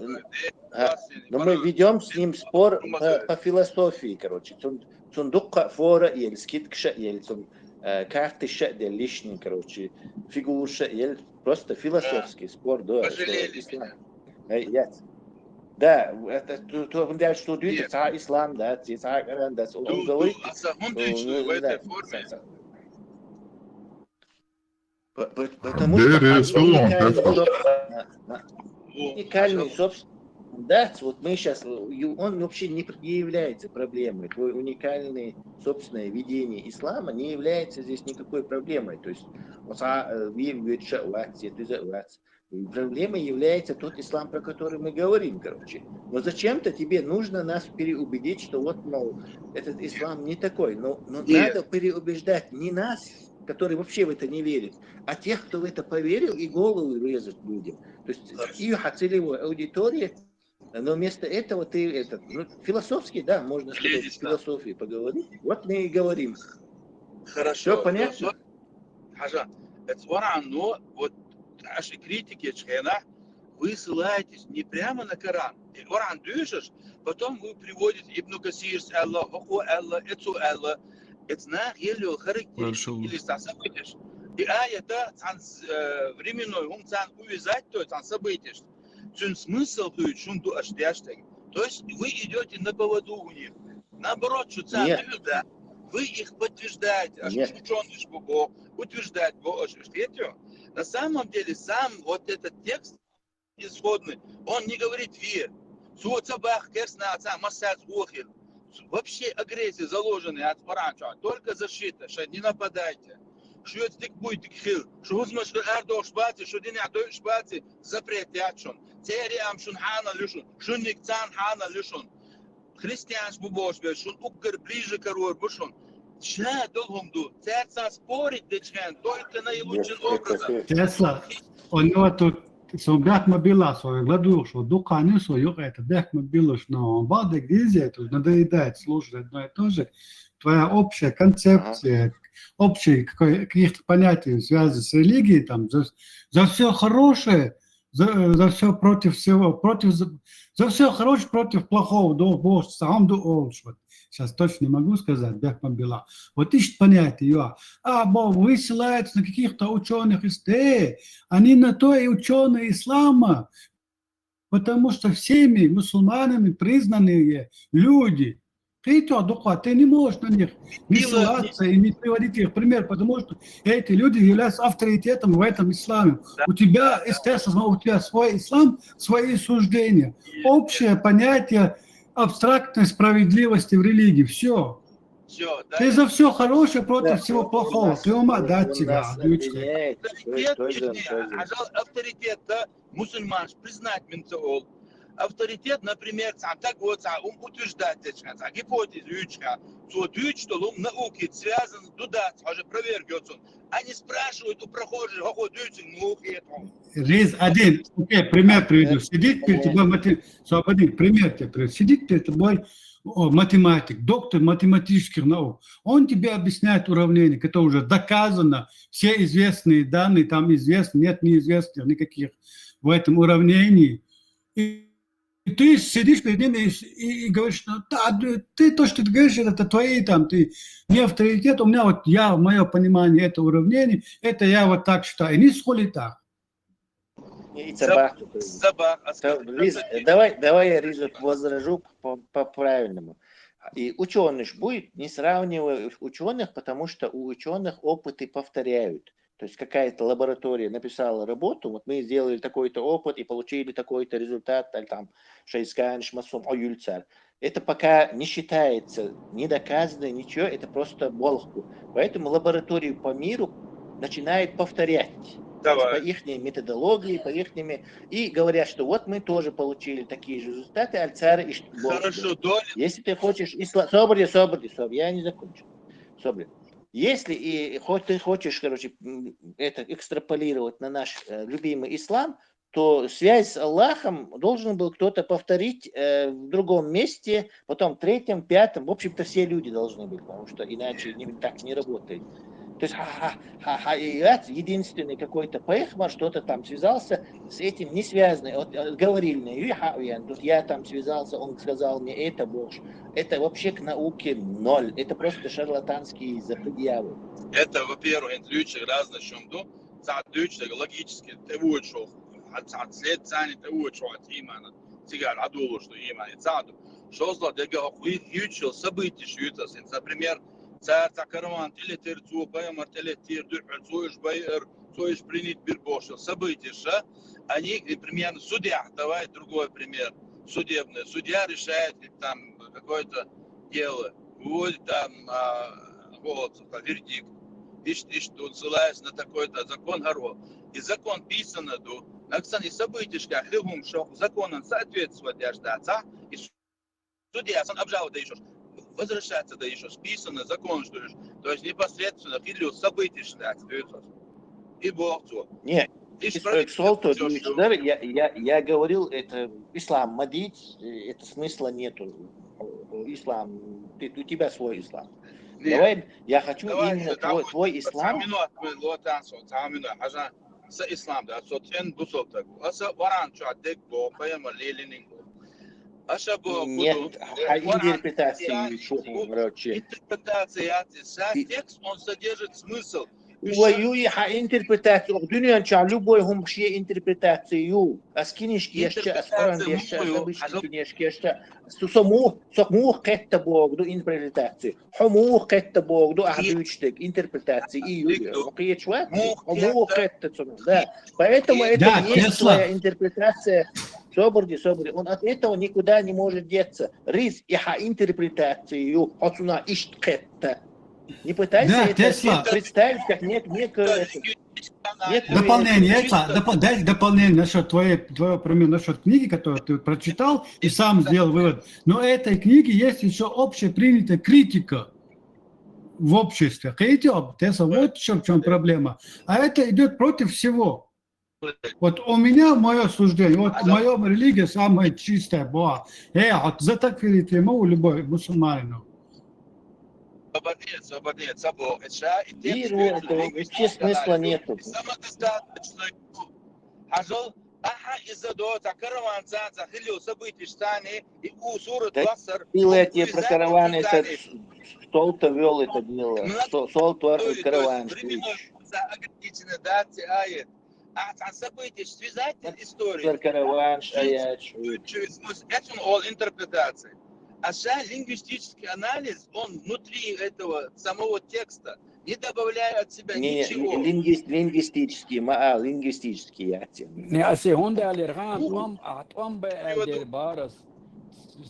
а, Но мы ведем с ним спор по, по философии, короче. Цун, цун дукха фора ел, скидкша ел, цун э, картыша ел лишний, короче, фигурша ел, просто философский спор, да. Что Пожалели ислам. Э, я- Да, это то, то, дальше что дальше, ца ислам, да, ца Коран, да, он говорит, А сахун э, в да, этой форме. ца- ца- По- по- Потому Да, что да, они салон, уникальные да, соб- на- на- уникальные собственные. Да, вот мы сейчас, он вообще не, не является проблемой. Твой уникальный собственное видение ислама не является здесь никакой проблемой. То есть, вот, а, э, ви- ви- ша- вац, это за- вац. И проблемой является тот ислам, про который мы говорим, короче. Но зачем-то тебе нужно нас переубедить, что вот, мол, этот ислам не такой. Но, но Нет. Надо переубеждать не нас, которые вообще в это не верят, а тех, кто в это поверил и голову резать людям. То есть и целевой аудитории, но вместо этого ты этот, ну, философский, да, можно сказать, Лезешь, да. Философии поговорить. Вот мы и говорим. Хорошо. Всё понятно? Хорошо. Хажа, это Коран, но вот аж критики чхена, вы ссылаетесь не прямо на Коран. И Коран дышишь, потом вы приводите Ибн Касир с Аллах, Хохо Аллах, Эцу Аллах. Это на еле характер Большого. Или сам событиеш. И аята цан э, временной, он цан увязать, то есть цан событиеш. Цун смысл хуй шунду аштяштаг. То есть вы идете на поводу у них. Наоборот, что цан Нет. Да, вы их подтверждаете, аж Нет. Учёный бо, утверждать бо, аж третье. На самом деле сам вот этот текст исходный, он не говорит вир. Суо цабах керсна ца массаж ухил. Вообще агрессия заложена от Коран. Только защита, что не нападайте. Что это так будет, так хил. Что возможно, что ардош бати, что день адош бати, запрет ячон. Цери ам шун хана лишун, шунник цан хана лишун. Христианш бу бош бе, шун уггар ближе корор бу шун. Ша долгум ду. Церца спорить дечген, только наилучшим образом. Тесла, он него тут со бяхма билас, он гладуш, вот дуканин со юк это бяхма билаш, но он балда где это надоедает слушать одно и то же. Твоя общая концепция, общие какой- каких-то понятий в связи с религией, там, за, за все хорошее, за, за все против всего, против, за, за все хорошее против плохого, до Бога, сам до Олш. Вот. Сейчас точно не могу сказать, бяхма била. Вот ищет понятие, ё. А, бо, вы ссылаетесь на каких-то ученых из Т, они на то и ученые ислама, потому что всеми мусульманами признанные люди. Ты то, духва, ты не можешь на них не Дело ссылаться и не приводить их в пример, потому что эти люди являются авторитетом в этом исламе. У тебя, естественно, у тебя свой ислам, свои суждения. Общее понятие абстрактной справедливости в религии. Все. Все, да. Ты за все хорошее против Да, всего он плохого. нас- Ты ума он дать тебя, нас дочка. обвиняет, что Авторитет, что это точнее, тоже. Ажал авторитет, да, мусульман признать минца ол. Авторитет, например, цан так вот, цан ум утверждать, цан гипотез, ючка. Цо дюч, что лум науки связан, дудат, уже проверка, цун. Они спрашивают у прохожих, какой дюч, науки, это он. Рез один. Окей, пример приведу. Сидит перед тобой мати-, Слабодин, пример тебе приведу. Сидит перед тобой о, математик, доктор математических наук. Он тебе объясняет уравнение, которое уже доказано, все известные данные, там известно, нет неизвестных никаких в этом уравнении. И ты сидишь перед ним и, и- и говоришь, что да, ты, ты то, что ты говоришь, это твои там, ты не авторитет, у меня вот я, мое понимание это уравнение, это я вот так считаю. И не сходит так. И цабах. Саба, а Та- Риз, давай, давай я Ризу возражу по, по правильному. И ученый ж будет, не сравнивая ученых, потому что у ученых опыты повторяют. То есть какая-то лаборатория написала работу, вот мы сделали такой-то опыт и получили такой-то результат, или там шейсканш масум оюльцар. Это пока не считается, не доказано, ничего, это просто болхку. Поэтому лаборатории по миру начинают повторять. То есть по Давай. их методологии, по их... И говорят, что вот мы тоже получили такие же результаты, альцара и что... Хорошо, Доля. Если ты хочешь... Исла... Собри, собри, собри, я не закончил. Собри. Если и хоть ты хочешь, короче, м, это экстраполировать на наш э, любимый ислам, то связь с Аллахом должен был кто-то повторить э, в другом месте, потом в третьем, пятом. В общем-то, все люди должны быть, потому что иначе не, так не работает. То есть ха, ха, ха, ха, и это единственный какой-то пайхамар что-то там связался с этим не связанный. Вот э, говорили мне, «Ю, ха, я, тут я там связался, он сказал мне это больше». Это вообще к науке ноль. Это просто шарлатанские запредъявы. Это, во-первых, интеллигенция разная, чем до. Цаадуч, логически, ты будешь, след цани, ты будешь от имана. Цигар, адулу, что иман, и цаду. Шозла, дега, хуй, ючил, события, шьются. Например, цар, цар караван, телетер, цу, паймар, телетер, духер, цу, иш, байер, цу, иш, принять, бир, бошил. События, ша, они, и примерно, судья, давай другой пример, судебный. Судья решает, и там какое-то дело, выводит там а, вот, там, вердикт, ишт, ишт, он ссылается на такой-то закон, гаро. И закон писано, ду, наксан и события, как хлебом, что законом соответствовать, я ждаться, и судья, сан обжаловать да еще, возвращаться да еще, списано закон, что лишь, то есть непосредственно хилю события, что и Бог цо. Нет, И Солту, я, я, я говорил, это ислам мадить, это смысла нету. Ислам, ты, у тебя свой ислам. Давай, я хочу именно твой, твой ислам. Са ислам, да, со тен бусол так. Аса варан чо дек бо, поэма лелининг бо. Аша бо. Нет, а интерпретация, короче. Интерпретация, текст, он содержит смысл. Уйуй, ха интерпретация. Дунен ча любой хум шие интерпретация ю. Ас кинишки яшча, ас Коран яшча, ас обычный кинишки яшча. Сусо мух, сок мух кэтта богду интерпретация. Хо мух кэтта богду ахдучтек интерпретация. И ю, окей, чувак? Хо мух кэтта цуна. Да. Поэтому это есть твоя интерпретация. Соборди, соборди. Он от этого никуда не может деться. Рис и ха интерпретация ю. Хоцуна ишт кэтта. Не пытайся Да, это Тесла. Представить как нек, некое... Дополнение, это, доп, дай дополнение насчет твоей, твоего примера, насчет книги, которую ты прочитал и сам сделал вывод. Но этой книги есть еще общепринятая критика в обществе. Видите, Тесла, вот в чем, в чем проблема. А это идет против всего. Вот у меня мое суждение, вот в моем религии самая чистая была. Э, вот за так верить ему любой мусульманину. Свободнее, свободнее, сабо, это И, ну, это вообще смысла нету. Самодостаточно. Хажал, аха, из-за до, за караван, за, за хилю, события, штаны, и у суры, Да, пилы эти про караваны, это Солта вел это дело. Со- Солта караван. За ограниченные даты, а это. А, а события связать историю. Про караван, шаять. Это он all интерпретации. А ша лингвистический анализ, он внутри этого самого текста, не добавляя от себя Не, ничего. Лингвист, лингвистический, ма, а, лингвистический я тебе. Не, а се он да алерган, он, а он бы дербарас.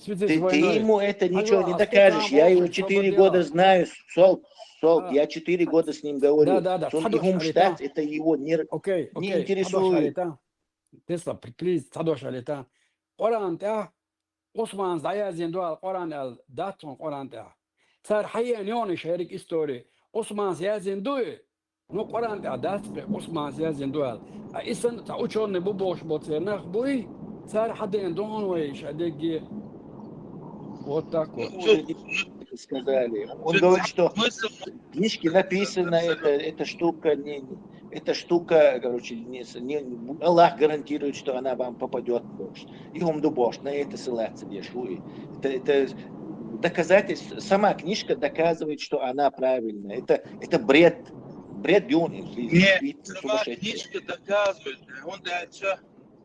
Ты, ты ему это ничего не докажешь. Я его четыре года знаю, Солт, Солт, я четыре года с ним говорю. Да, да, да. Он и Хумштадт, это его не, Окей, не интересует. Тесла, плиз, цадош алита. Къуръан тя, Осман заязин дуал Къуръан ал, датун Къуръан тя. Цар хайен ёни шерик история. Осман заязин дуи, ну Къуръан тя датпе Осман заязин дуал. А исан та учёный бу бош боцернах буй, цар хаден дон вай шадеги. Вот так вот. Сказали. Он говорит, что в книжке написано, это, эта штука не, эта штука, короче, не, не, Аллах гарантирует, что она вам попадет в борщ. И он дубош, на это ссылаться дешуи. Это, это доказательство, сама книжка доказывает, что она правильная. Это, это бред. Бред юный. Нет, сама книжка доказывает. Он дальше.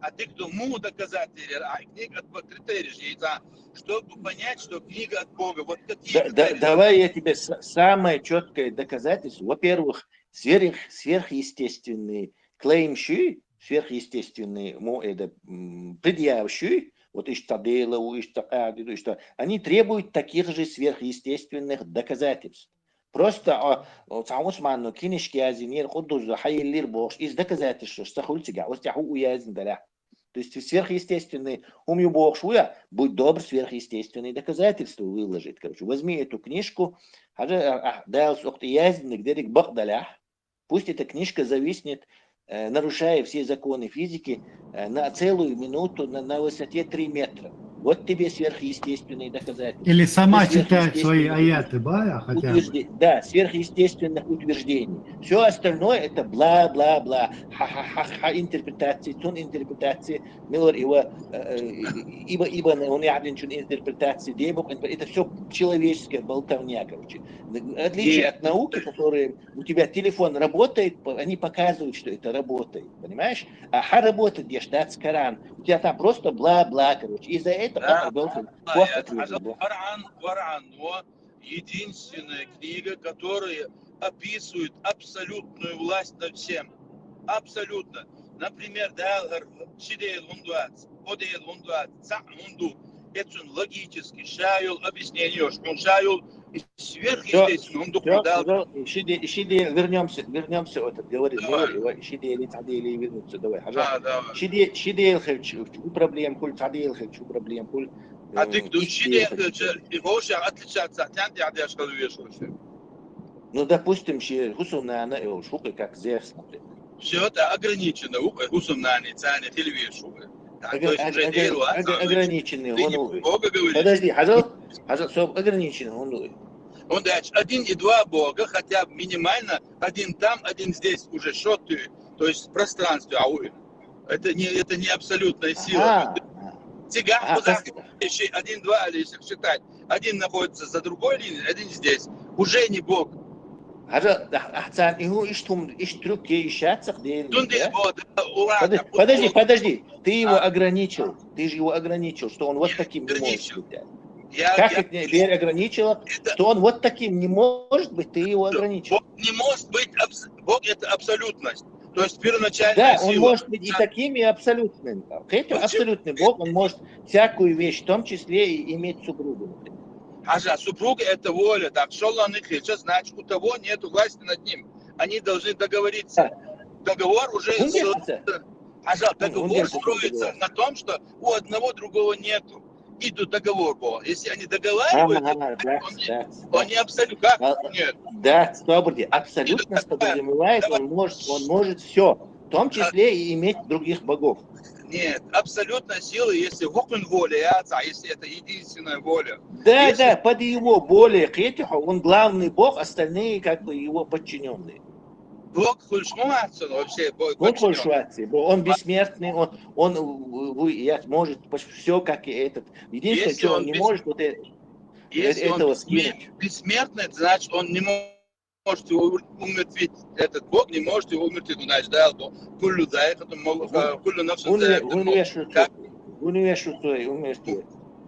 А ты кто? Му доказательство, а книга от Бога, критерий же есть, а, чтобы понять, что книга от Бога. Вот какие Да- да- критерии? Давай я тебе с- самое четкое доказательство. Во-первых, сверх, сверхъестественные клеймщи, сверхъестественные му это м, предъявщи, вот ишта дело, ишта кади, ишта, они требуют таких же сверхъестественных доказательств. Просто а, о, цаус манну кинишки язинир, кудузу, хайиллир бохш, из доказательство, что хульцига, вот я ху язин даля. То есть сверхъестественный ум ю бохш уя, будь добр, сверхъестественные доказательства выложить. Короче, возьми эту книжку, хажа а, а, дал сохт язин, где бак даля. Пусть эта книжка зависнет, э, нарушая все законы физики, э, на целую минуту на, на высоте три метра. Вот тебе сверхъестественные доказательства. Или сама Сверхъестественный читать свои аяты, бая, хотя бы. Утвержде- Да, сверхъестественных утверждений. Все остальное это бла-бла-бла. Ха-ха-ха-ха, интерпретации, тон интерпретации, милор его, э, э, ибо, ибо он яден чун интерпретации, дебок, это все человеческая болтовня, короче. Отличие Нет. От науки, которые у тебя телефон работает, по- они показывают, что это работает, понимаешь? А ха работает, я штат скаран. У тебя там просто бла-бла, короче. И за это Да, он должен А, плохо я- ответить, Хажал, да. Коран, Коран, но единственная книга, которая описывает абсолютную власть над всем. Абсолютно. Например, да, шидел ундуац, одел ундуац, ца унду. Это он логически, шаял объяснение, он шаял сверхъестественно, он Всё, докудал. всё, ищи де- ищи де- вернемся, вернемся, вот, говори, Давай. говори, вот, ищи де или тадели вернуться, давай, хажа. Да, да. Ищи де- ищи де хевч, у проблем куль, тадел хевч, у проблем куль. А э, ты кто? ищи Шидел де хевч. и больше отличаться от тянти, а я что вешался. Ну, допустим, ще хусумнана и шукы как зевс, например. Все это ограничено, у- хусумнани, цани, хильвешукы. Так, Огр- то есть уже огр- дело, а огр- сам, значит, ограниченный, ты не он у- Бога говоришь. Подожди, хажал, хажал, соб ограниченный, он у- Он дальше один и два Бога, хотя бы минимально один там, один здесь уже счёт ты, то есть в пространстве, а у- это не, это не абсолютная сила. Ага. Цигах Ага, куда пос- еще один, два, или если считать, один находится за другой линией, один здесь. Уже не Бог. Хажал, ахцан, и у иш тум, иш трюк, ке иш яцах, де- Тунде да? вот, ура, Подожди, как подожди, будто подожди. Ты его А. ограничил. Ты же его ограничил, что он вот Я таким не может ограничил. быть. Да. Я, Как я- это не- теперь ограничил, это- что он вот таким не может быть, ты его ограничил. Бог не может быть, абс- Бог это абсолютность. То есть первоначальная Да, он сила. может быть и таким, и абсолютным. Хотя Почему? Абсолютный Бог, он может всякую вещь, в том числе и иметь супругу, например. Хажа, супруга это воля. Так, шолланы хилча, значит, у того нет власти над ним. Они должны договориться. Договор уже... Он с- держится. Хажа, Он- он договор держится, строится договор. На том, что у одного другого нету. И тут договор был. Если они договариваются, Ага, да, он не, да, он не абсолют. Как да. нет? Да, сто процентов. Абсолютность Давай, подразумевает, давай. Он может, он может все, в том числе и иметь других богов. Нет, абсолютная сила, если вокруг воля, а если это единственная воля. Да, Если- да, под его более, он главный бог, остальные как бы его подчиненные. Бог хулшмуатсон вообще, Бог Он подчинён. Хулшуатси, бо- он бессмертный, он, он у- у- я- может все как и этот. Единственное, Если что он он не бес- может, вот э- Если э- он этого бессмер- скинуть. Бессмертный, значит, он не может его умертвить. Этот Бог не может его умертвить, он значит, да, то куллю заехату, Гун- куллю нафсу Гунве- заехату. Гунвешутой, Гунвешутой, умертвый.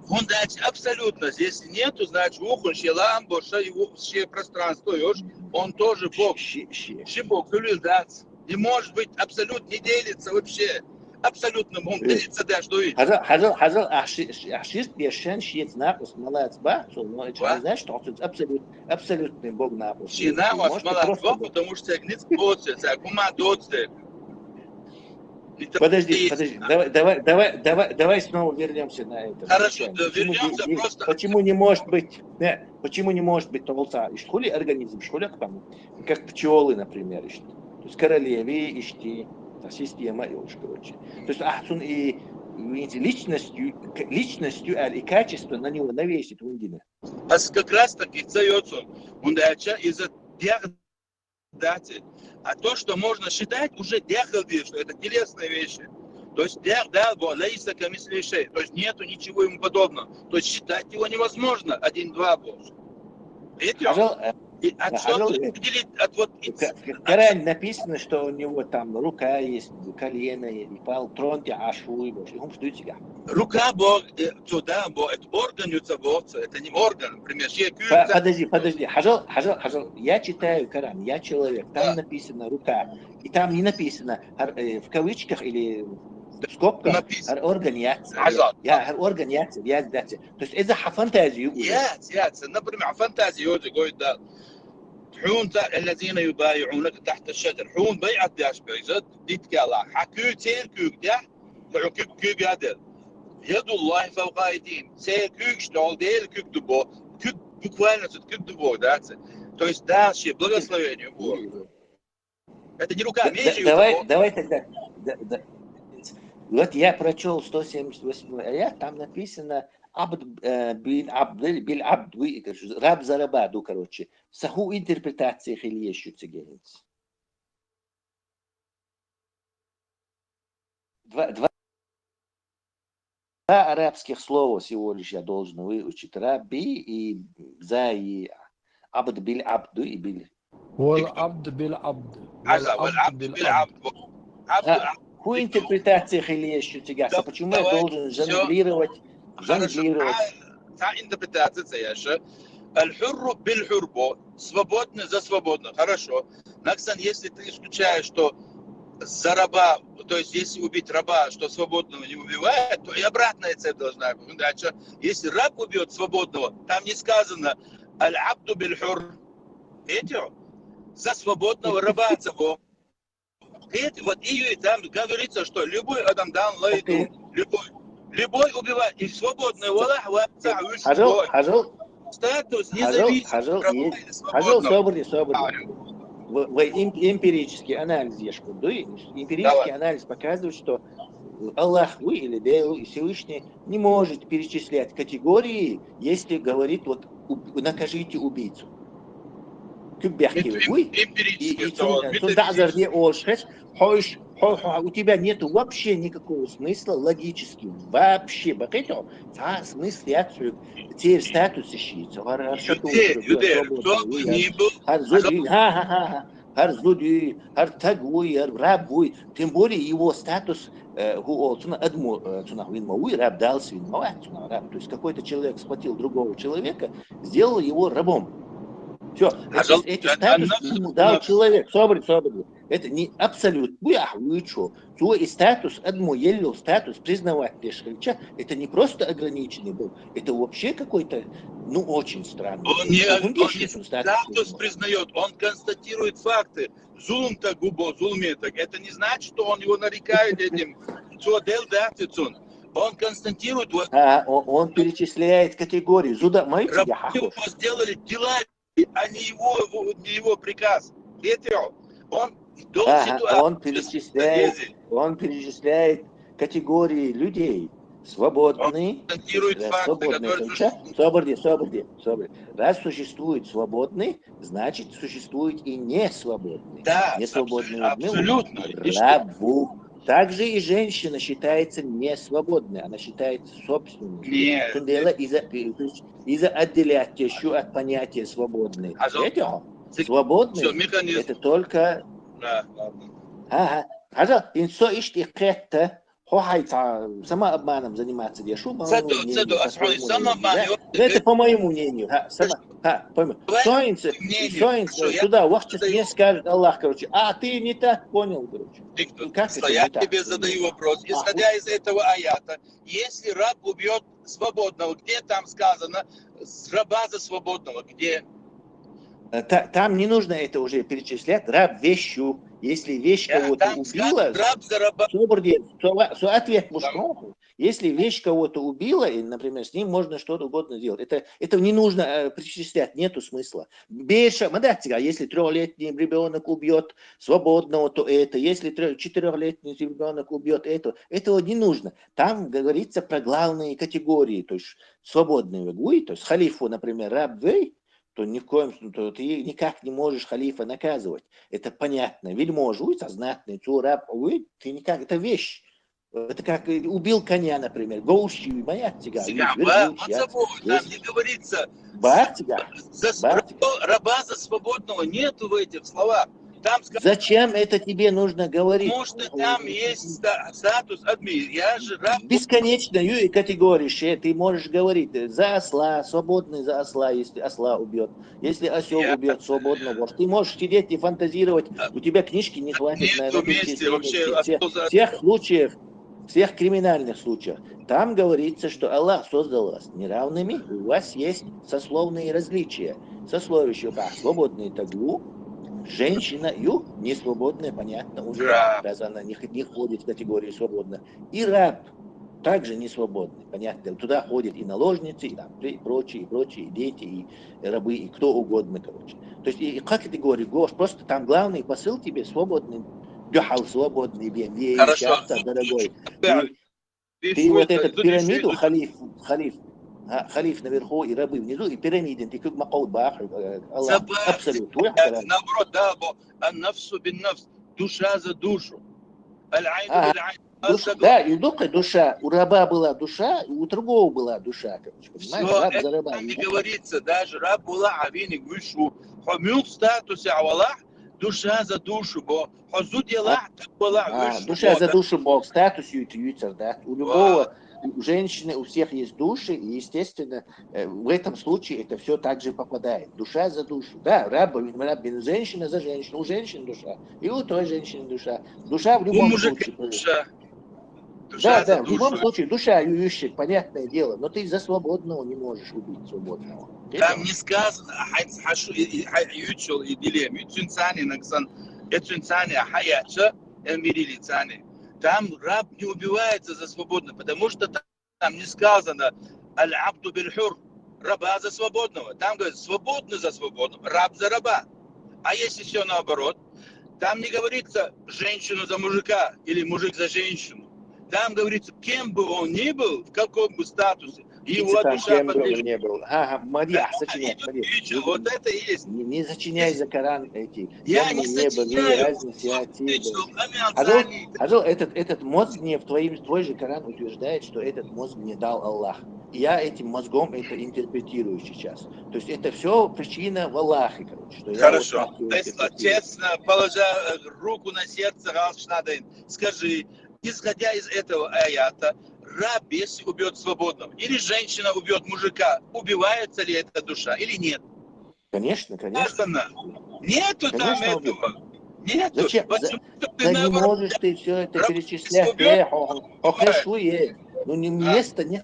Он значит абсолютность. Если нету, значит, ухун, шелам, боша, его все пространство, ёж, он тоже Бог. Щи- щи- Шибо, куллю дац. Не может быть абсолют, не делится вообще. Абсолютно он Э. делится, да, что и. Хазал, хазал, хазал, аши- аши- аширт бешен шиет накус малац ба, сол но это Ва? не значит, что он абсолют, абсолютный бог накус. Шина Может, вас просто бог, бог. Потому что гниц боце, ца кума доце. Подожди, подожди, давай, давай, давай, давай, давай снова вернемся на это. Хорошо, Почему да, вернёмся не- просто. Почему не может быть, не, почему не может быть толца? Ишхули организм, ишхули там, как пчелы, например, ишти. То есть королеве ишти, та система и уж, короче. То есть, ахсун и, видите, личностью, к- личностью, а, и качество на него навесит Ундина. А с- как раз таки цаёцу. Он дальше из-за диаг- дати. А то, что можно считать, уже дяхал, что это телесные вещи. То есть дях дал бы лейса камис вещей. То есть нету ничего ему подобного. То есть считать его невозможно. Один, два бог. Видите? Хажал, э, И от Да, что хорошо. Определить, от вот и В Коране написано, что у него там рука есть, колено, и пал, троньте ашу, и больше. Хумш дуйте. Рука Бог, э, сюда Бог, это орган юца Бог, это не орган, например, шея кюк, Подожди, подожди, хажал, хажал, хажал. Я читаю Коран, я человек, там написано рука, и там не написано, э, в кавычках или в скобках, написано. Орган я, Хажал. Я орган я, я, да. То есть это фантазию уже. Я, я, например, фантазию уже говорит, да. Хьунта الذين يبايعونك تحت الشجر. Хьун байъат деш бейзат, дит кала. Хакю цер кюк дя, хакю кюк гадер. يد الله فوق أيديهم. Цер кюк, что он дел кюк дубо. Кюк буквально тут кюк дубо, да? То есть дальше благословение Бога. Это не рука, Да, межи давай, дубо. Давай тогда. Да, да. Вот я прочел сто семьдесят восьмой аят, там написано абд э, бил абд, бил абд, вы, раб за раба, ну, короче. Саху интерпретации хильешью цигенец. Два, два, два арабских слова всего лишь я должен выучить. Рабби и за и абд бил абду и бил. والعبد بالعبد Хажал, والعبد بالعبد. А, ху интерпретации хильешью цигаса. Почему я должен жонглировать? Жонглировать. Та интерпретация цеяша. الحر بالحر бо. Свободный за свободного. Хорошо. Наксан, если ты исключаешь, что за раба, то есть если убить раба, что свободного не убивает, то и обратная цепь должна быть. Дальше, если раб убьет свободного, там не сказано العبد بالحر. Видите? За свободного раба цего. Видите, вот и там говорится, что любой адам дан лайду, любой, любой убивает, и свободный валах, Хажал, хажал, статус не хажал, зависит. Хажал, Раба есть. или Хажал, свободного. Собри, собри. В, в эмп- эмпирический анализ я шкурдуй. Эмпирический анализ показывает, что Аллах, вы или Дейл, и Всевышний не может перечислять категории, если говорит, вот, уб- накажите убийцу. Кюк бяхки вы, и, и цун- цун дазар де олшхеш, хойш, хо- хо- у тебя нету вообще никакого смысла логически, вообще, бакето, та смысл я цуг, цер статус ищи, цугар аршату, Юде, юде, кто бы ни был, Хар зуди, ха, ха, ха, ха. Хар зуди, хар тагуй, хар рабуй. Тем более его статус, э, ху ол цуна адму, э, цуна вин мауи, раб далс вин мауи, цуна раб. То есть какой-то человек схватил другого человека, сделал его рабом. Все. Эти статус ему дал человек. Собри, собри. Это не абсолют. Бу я вычу. Цу и статус, адму еллил статус признавать деш хилча, это не просто ограниченный был, это вообще какой-то, ну, очень странный. Он не, Он он не дешевый статус признает, он констатирует факты. Зулум так губо, зулум так. Это не значит, что он его нарекает этим. Цо дел да цицун. Он констатирует, вот А, о- он перечисляет категории. Зуда, мой рабы тебе хахуш. Его сделали дела, а не его, его, не его приказ. Видите, он до Ага, ситуации он перечисляет, он перечисляет категории людей. Свободные. Констатирует Раз факты, свободные которые только. Соборди, соборди, соборди. Раз существует свободный, значит, существует и несвободный. Да, Несвободный абсолютно. Рабу. Также и женщина считается несвободной, она считается собственной. Нет. Тундела из-за, из-за отделять еще от понятия свободный. А за- Видите? Цик- Свободный Всё, механизм. Это только... Да, ладно. Ага. Хажа, инсо ишти кхетта, хо хай та самообманом заниматься дешу, Цеду, цеду, а сама обман, это по моему мнению. Ха, сама, ха, по моему. Соинс, соинс, туда вахчет мне скажет Аллах, короче, а ты не так понял, короче. Как это не так? Я тебе задаю вопрос. Исходя из этого аята, если раб убьет свободного, где там сказано, с раба за свободного, где? Э, та- Там не нужно это уже перечислять. Раб вещью, если вещь кого-то убила, раб за раба. Соборди, со- со- ответ мужскому. Если вещь кого-то убила, и, например, с ним можно что-то угодно сделать, это, это не нужно э, перечислять, нету смысла. Беша, мадатига, если трехлетний ребенок убьет свободного, то это, если четырехлетний ребенок убьет это, этого не нужно. Там говорится про главные категории, то есть свободный вегуй, то есть халифу, например, раб вей, то ни в коем случае, то ты никак не можешь халифа наказывать. Это понятно. Вельможуй, со знатный, цу раб, уй, ты никак, это вещь. Это как э, убил коня, например. Гоуши, моя тига. Там не говорится, Бар цигахь. За с- Бар. Раба, раба за свободного нету в этих словах. Там сказано, Зачем это тебе нужно говорить? Потому что там есть ста- статус адми. Я же раб. Бесконечно ю и категории ше, ты можешь говорить э, за осла, свободный за осла, если осла убьет. Если осел Я- убьет свободного, ты можешь сидеть и фантазировать. У тебя книжки не хватит на Нету на месте перечисление вообще, всех, а всех, что за- всех случаев, всех криминальных случаев. Там говорится, что Аллах создал вас неравными, у вас есть сословные различия. Сословие ещё как свободный тагу, женщина ю, не свободная, понятно, уже Раб. раз она не, х- не входит в категорию свободно. И раб также не свободный, понятно. Туда ходят и наложницы, и там при- прочие, и прочие, и дети, и рабы, и кто угодно, короче. То есть и, и как категории гож, просто там главный посыл тебе свободный, дюхал свободный, бен, вещи, Хорошо. дорогой. Да. Ты, ты вот это- этот тут пирамиду, ещё- халиф, халиф, а, халиф наверху и рабы внизу, и пирамида, ты как макол бах, э, Аллах, Забар- абсолют, твой Э, характер. Наоборот, да, бо- النفس بالنفس. Душа за душу. العين Ага. بالعين. Душ- да, и только душа. У раба была душа, и у другого была душа, короче, понимаешь? Всё, Раб это за раба. там не говорится, даже раб была авини гушу. Хомюк статусе Аллах, душа за душу, бо. Хозуд Аллах, так была А, гушу. душа бо. за душу бог, статус ю- ю- цар, да. У любого, у женщины, у всех есть души, и, естественно, э, в этом случае это все также попадает. Душа за душу. Да, раб, раб, женщина за женщину, у женщины душа, и у той женщины душа. Душа в У любом мужика случае. душа. Душа Да, за да, в любом душу. Случае, душа ю- ющик, понятное дело, но ты за свободного не можешь убить свободного. Там не сказано, а хай- хашу и- и- хай- ючул и дилем, ючун цани наксан, ючун цани, а хаяча, эмирили цани. Там раб не убивается за свободного, потому что там не сказано العبد بالحر, раба за свободного. Там говорят, свободный за свободного, раб за раба. А если все наоборот, там не говорится женщину за мужика или мужик за женщину. Там говорится, кем бы он ни был, в каком бы статусе, его Птица там душа кем бы подлежит. Не был. Ага, мадья, Да, сочинять, и мадья. ючул, вот это и есть. Не, не сочиняй за Коран эти. Я Кем не бы не был, не сочиняю. разница, я тебе Ючул, говорю. камиан А то, цани. а то этот, этот мозг мне в твоим, твой же Коран утверждает, что этот мозг мне дал Аллах. И я этим мозгом это интерпретирую сейчас. То есть это все причина в Аллахе, короче. Что я Хорошо. Вот так всё Если интерпретирую. Честно, положа э, руку на сердце, Галшнаден, скажи, исходя из этого аята, раб, если убьет свободного, или женщина убьет мужика, убивается ли эта душа, или нет? Конечно, конечно. Сказано. Нету там Конечно, этого. Нету. Зачем? Почему ты Да не наоборот? Можешь ты все это Раб перечислять. убьёт? Э, хо- хо- хо- хешуе. Ну, не, места не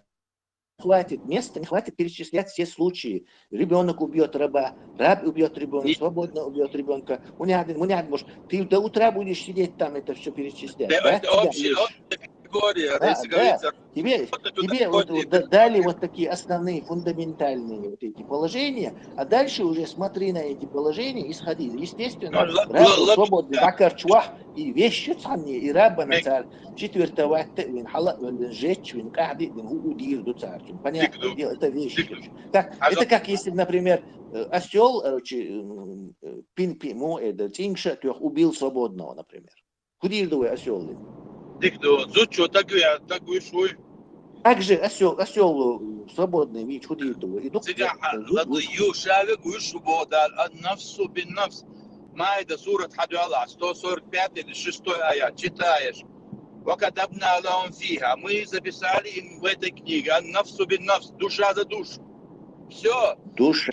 хватит, места не хватит перечислять все случаи. Ребенок убьет раба, раб убьет ребенка, Не- свободно убьет ребенка. Унядин, унядин, может, ты до утра будешь сидеть там это все перечислять. Да, Да, это тебя общая, есть. общая категория, Да, если да. говорится, Тебе, вот это тебе вот, такое вот да- дали вот такие основные фундаментальные вот эти положения, а дальше уже смотри на эти положения, исходи. Естественно, Ну, л- раб л- л- свободный, бакарчвах, и вещи цанни, и раба Мек- нацар, четвертовать вин, хала вин, жечь вин, кахди вин, у удир ду царчун. Понятное Дикду. дело, это вещи. Дикду. Так, А это за- как если, например, э, осел, короче, м, э, пин пиму, это цинкша, трёх убил свободного, например. Худир ду осел. Дикду. Зучу, так я, так вышуй. Также осел, осел свободный, видишь, худир ду. И дух- Цигахьа, дух- ладно, ю шаве гуш бо дал, النفس بالنفس. Майда сурат хадуала, сто сорок пятый или шестой аят, читаешь. وكتبنا لهم فيها. Мы записали им в этой книге النفس بالنفس, душа за душу. Все. Душа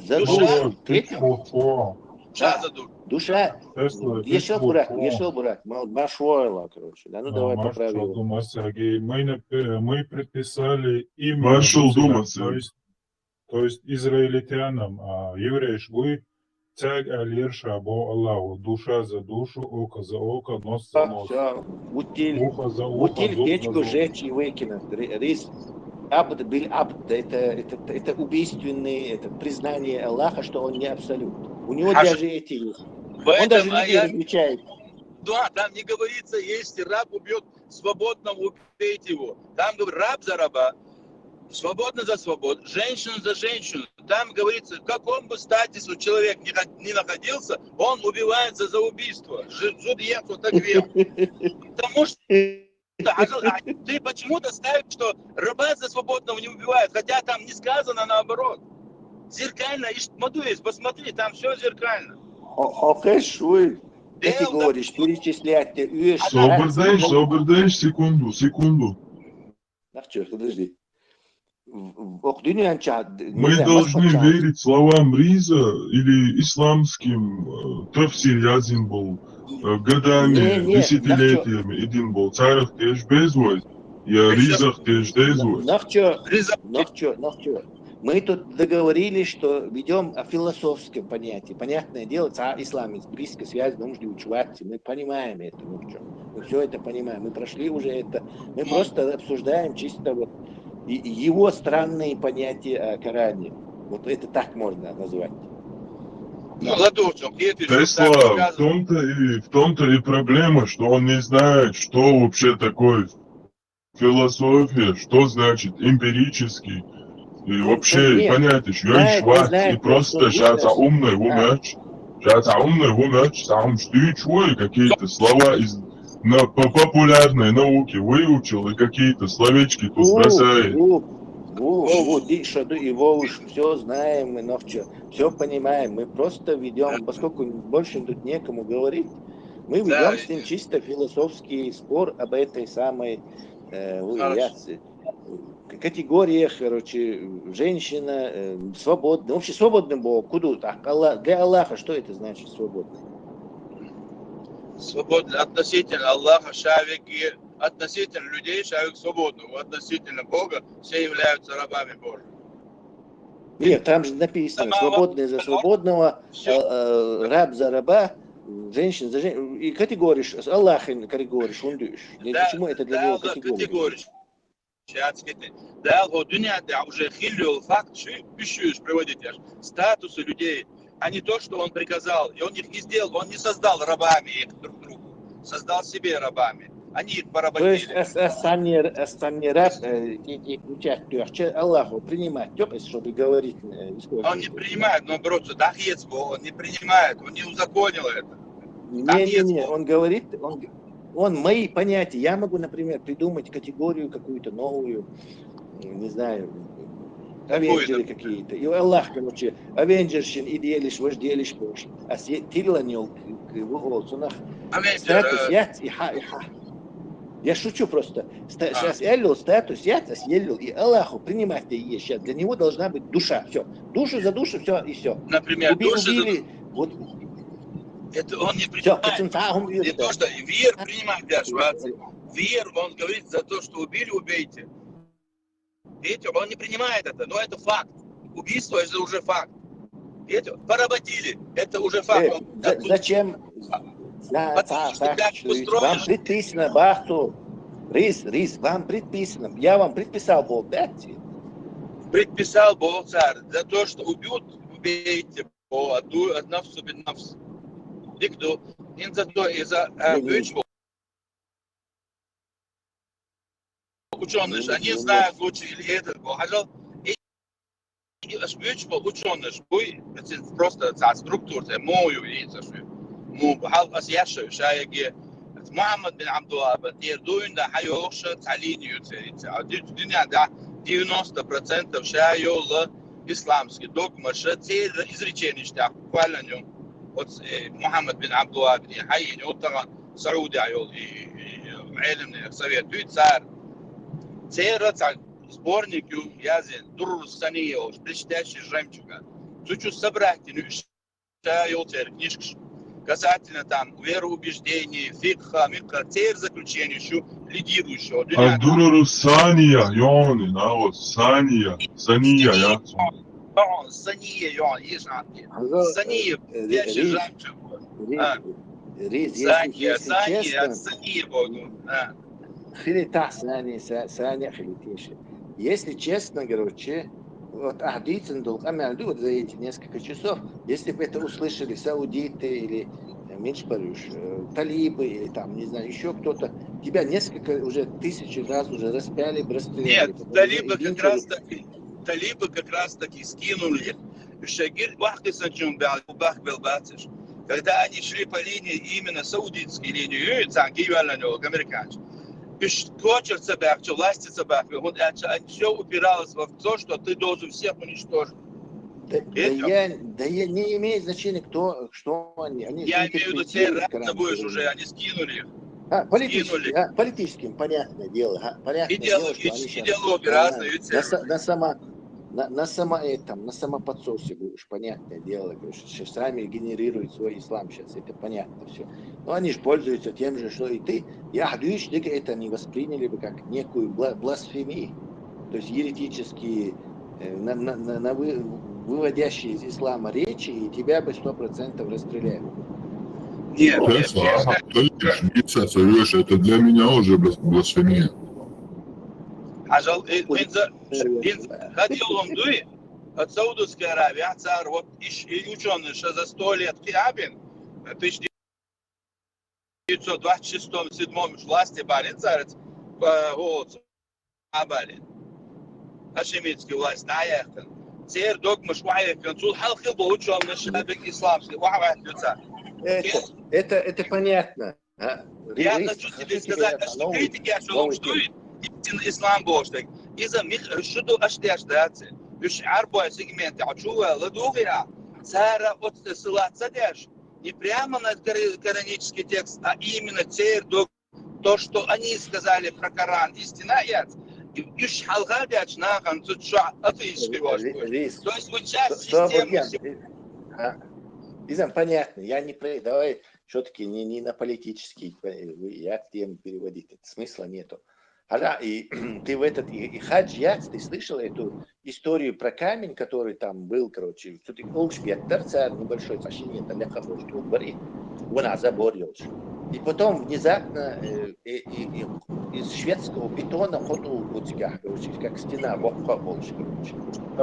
за Душа, душу. Третьего. Душа за душу. Душа. Tesla, Ешел Tesla бурак, Pro. Ешел бурак. Ма- Машуайла, короче. Да, ну давай по Маш, правилам. Думаю, Сергей, мы, напе- мы предписали им Машул написать, Дума, то есть, то есть израильтянам, а, еврейш, вы цяг алирша бо Аллаху, душа за душу, око за око, нос за нос. Все, утиль, Ухо за ухо, утиль зуб за печку зуб. Жечь и выкинуть. Ри- Рис. Абд биль абд, это, это, это убийственный, это признание Аллаха, что он не абсолют. У него А даже эти есть. В Он даже этом людей аят, различает. Да, там не говорится, если раб убьет свободного, убейте его. Там говорит, раб за раба, свободно за свободу, женщину за женщину. Там говорится, в каком бы статусе человек ни, хо- ни находился, он убивается за убийство. Ж- зуд ехал так вверх. Потому что а, а ты почему-то ставишь, что раба за свободного не убивают, хотя там не сказано наоборот. Зеркально, ишт ма дуй из, посмотри, там все зеркально. Хьо-, хьо кхеш вуй? Категориш перечислять де уьш. Собар дайш, собар дайш, секунду, секунду. Нахчо, подожди. В- в- Ох, дуьнен ча. Мы должны верить словам Риза или исламским э, тафсир язин бол, э, годами, Не, не, десятилетиями идин бол. Царах теш безвой, я Ризах теш дезвой. Нахчо, Риза, нахчо, нахчо. Мы тут договорились, что ведем о философском понятии. Понятное дело, ца ислам близко связан, нужно учевать. Мы понимаем это, ну что. Мы все это понимаем. Мы прошли уже это. Мы просто обсуждаем чисто вот и- и его странные понятия о Коране. Вот это так можно назвать. Ну, ладушок, это Тесла, в том-то и в том-то и проблема, что он не знает, что вообще такое философия, что значит эмпирический. И вообще нет, понятие, что знает, шват, знает, и просто просто сейчас видно, умный вымерч, сейчас умный вымерч, сам штучой какие-то слова из на, по популярной науке выучил и какие-то словечки тут бросает. Вот, вот, вот, и что, и Вовуш, все знаем мы, нахчо, все понимаем. Мы просто ведем, поскольку больше тут некому говорить, мы ведем с ним чисто философский спор об этой самой э, Хорошо. я с- к- категориях, короче, женщина, э, свободна. Вообще свободный Бог, куда так? Аллах, для Аллаха что это значит свободный? Свободный относительно Аллаха, шавики, относительно людей, шавик свободного, относительно Бога, все являются рабами Божьими. Нет, там же написано, Там свободный за свободного, э, э, раб за раба, женщина за женщину. И категориш, с Аллахом категориш, он дышит. Да, Почему это для него да, категория? Категориш. Сейчас китни. Да, вот дуня, да, уже хилю факт, что пищу приводить, аж статусы людей, а не то, что он приказал, и он их не сделал, он не создал рабами их друг другу, создал себе рабами. Они их То есть поработили. ас- ас саннер, ас саннер раб, э, и- и включать тёрче Аллаху принимать, тёп, чтобы говорить, э, использовать. Он не принимает, но просто дахец был, он не принимает, он не узаконил это. Не, не, не, он говорит, он, он мои понятия, я могу, например, придумать категорию какую-то новую, не знаю, Авенджеры какие-то. И Аллах, короче, Авенджершин идеялиш, вожделиш, а тилланил к его сунах. Авенджер, Статус э, яц и ха, и ха. Я шучу просто. Ста- А. Сейчас Эллил статус яц, а Эллил и Аллаху принимать да и сейчас. Для него должна быть душа. Все. Душу за душу, все и все. Например, Уби- души за убили. Вот. Это он не Все, принимает. кацын цахум Не то, что вир принимает для Швеции. Вир, он говорит, за то, что убили, убейте. Видите, он не принимает это, но это факт. Убийство это уже факт. Видите, поработили, это уже факт. Э, Он за- как Зачем? За- Потому за- что так, так что есть. устроено. Вам предписано, Бахту. Рис, Рис, вам предписано. Я вам предписал, Бог, дайте. Предписал Бог царь за то, что убьют, убейте. О, аду, ад нафсу бин нафс. Дикду, ин за то и за э, Мгм. бюч был. Ученые же, они Мгм. Знают лучше или этот был. Хажал, и, и аж бюч был ученые же, буй, это просто за структуру, это мою и это же. Му, хал, ас яша, шаеге. Мухаммад бин Абдуллах, бин Тирдуин, да, хайохша, талинию, царица. А ди- дуня, да, девяносто процентов шайола исламский догма, ша, церра изречение, что буквально нем. Вот э, Мухаммад бин Абдуллах, бин Хайин, вот там Сауди айол, и, и, и, элемный совет, и царь. Церра, царь, сборник, ю, язин, Дурур Сания, блестящий жемчуга. Цучу собрать, ну, шайол церра книжка. Касательно там вероубеждений, фикха, микха, церра заключение, шу лидирующего. А Дурару Сания, Йони, на вот, Сания, Сания, я. О, Сания, Йон, есть надпись. Сания, Э, я Рис, жемчуг. Рис, А. Рис, если, Сания, если Сания, честно, Сания, Богу. А. Хили тахсани, са- сани хили тише. Если честно, короче, вот ахдицын дол камянду вот за эти несколько часов, если бы это услышали саудиты или э, меньше парюш, э, талибы или там, не знаю, еще кто-то, тебя несколько уже тысячи раз уже распяли бы, расстреляли. Нет, Потому что талибы как единственный- раз таки, талибы как раз таки скинули их. Шагир вахты санчун бял, бах бел бациш. Когда они шли по линии именно саудитской линии, ю, цан гивяла не американцы. И ш- кочер собак, что власти собак, он, это, они все упиралось в то, что ты должен всех уничтожить. Да, да я, да я не имеет значения, кто, что они. Они же Я не имею в виду, церковь интерпретируют, разные Коран будешь уже, переводят. Они скинули их. А, политический, Скинули. А, политическим, понятное дело. А, понятное дело, что Идеологически, они сейчас идеологии на, разные, на, ведь са- на само, на, на само этом, на самоподсосе будешь, понятное дело, говорю, что сейчас сами генерируют свой ислам сейчас, это понятно все. Но они же пользуются тем же, что и ты. Я говорю, что это не восприняли бы как некую бла- бласфемию, то есть еретические, э, на, на, на, на вы- выводящие из ислама речи, и тебя бы сто процентов расстреляли. Нет, нет, Тесла, нет, ага, нет. Конечно, не Тесла, Лёша, это для меня уже блас- бласфемия. Ажал, э, Ой, инза, наверное, инза, да. Хадиулун дуй, от Саудовской Аравии, цар, вот, иш, и ученый, что за сто лет киабин, тысяча девятьсот двадцать шестом, седьмом власти барин царец, э, вот, а барин. Хашемитский власть, да, яхтан. Цер догмаш ваякан, цул халхи бо ученый, шабик исламский, ваха ваха. Это, это, это понятно. А, Я Рис, хочу тебе хотите сказать, я что новый, критики, я шел новый что фильм? Истинный ислам бошдаг. Из-за них, что до аж дяш даться. Уж арбой сегмент, а чува, ладугия. Цара от ссылаться дяш. Не прямо на кор- коранический текст, а именно цер догма. То, что они сказали про Коран, истина яц. И уж халха дяш на концу ча атеистский ваш. Ри- Рис, То есть вот часть что, что системы Бурген, Рис, а, Изам, понятно, я не про... Давай все-таки не, не на политический, э, вы- я к тем переводить, это смысла нету. А да, и ты в этот, и, и хадж яц, ты слышал эту историю про камень, который там был, короче, что ты олгшпи яттар цар небольшой, вообще нет, а лекха может убари, вон а забор ёлш. И потом внезапно э, э, и- и из шведского бетона хоту у тебя, короче, как стена, бокка больше, короче.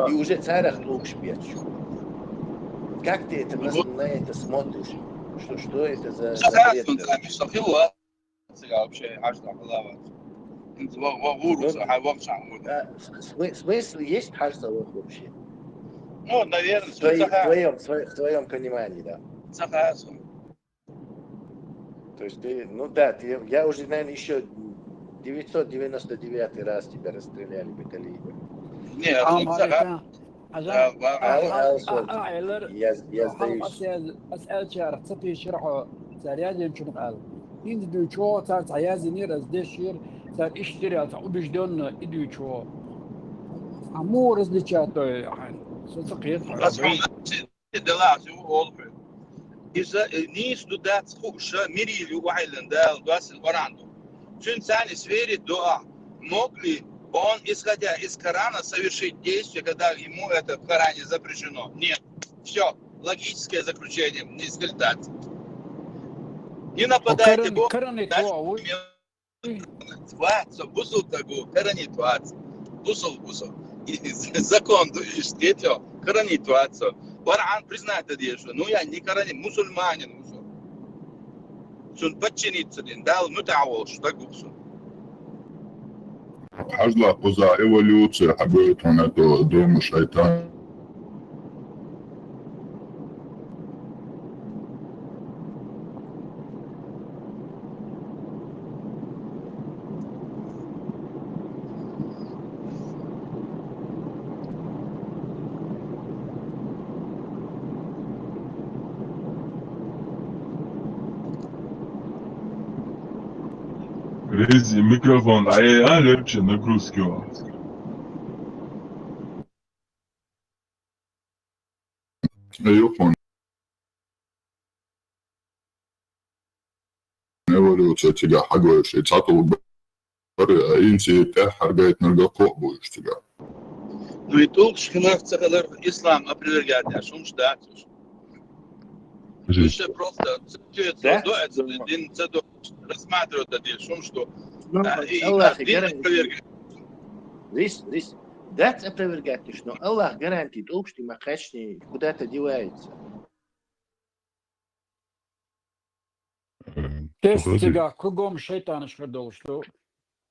И уже царах олгшпи яц. Как ты это, на, на это смотришь? Что, что это за, за бред, короче? Сахил, а? Цыга вообще, аж там была вот. Инз во- во- вурус, Ну, а, вовчан, вот. А, с- смы- смысл есть хадж вообще? Ну, наверное, В, твои- в цаха. Твоем, в твоем понимании, да. Цаха, То есть ты, ну да, ты, я уже, наверное, еще девятьсот девяносто девятый раз тебя расстреляли бы, Талиба. Нет, Ам тут цаха. Алика, Аза, Да, ва- а, Ал- а, ал- а, а, элер, я, я Хал сдаюсь. Ас яз, ас ал чар, цапи ширхо, цар язин чун ал. Инди ду чо, цар ца язин ир, аз дешир, цар иштир, ца убеждённо, иду чо. А му различат, то есть, ан, со ца кир, Расхун, дела, всего олхы. Из-за, э, низ ду дац хуша, мирили уайлен, да, дуасил оранду. Цюнцани сфере дуа. Мог ли он, исходя из Корана, совершить действие, когда ему это в Коране запрещено? Нет. Все. Логическое заключение не изгольтать. Не нападайте, Бог. Коран, Коран и дальше то, вы- не вац, бусул тагу, Коран и вац. Бусул, бусул. И закон, то есть, детё, Коран и вац. Коран признать это, что, ну, я не Коран, мусульманин, бусул. Цун подчиниться дин, дал мутавол, что так бусул. Хажла поза эволюция, хабетун это дома шайтан. Рези микрофон, а я легче нагрузки. Ёпон. Эволюция тига хагойш, и цатул бары, а инси те харгайт нырга ко буйш тига. Ну и тулкш хинах цахалар ислам опровергать, а шумш да. Подожди. Слушай, просто, Да? Дин цадо рассматривать один шум, что, Ну, а, и Аллах один гарантирует. Опровергает. Рис, рис. Дац опровергать, но Аллах гарантирует, укшти макачни куда-то девается. Э, Тест подожди. Тига кругом шайтан шхадол, что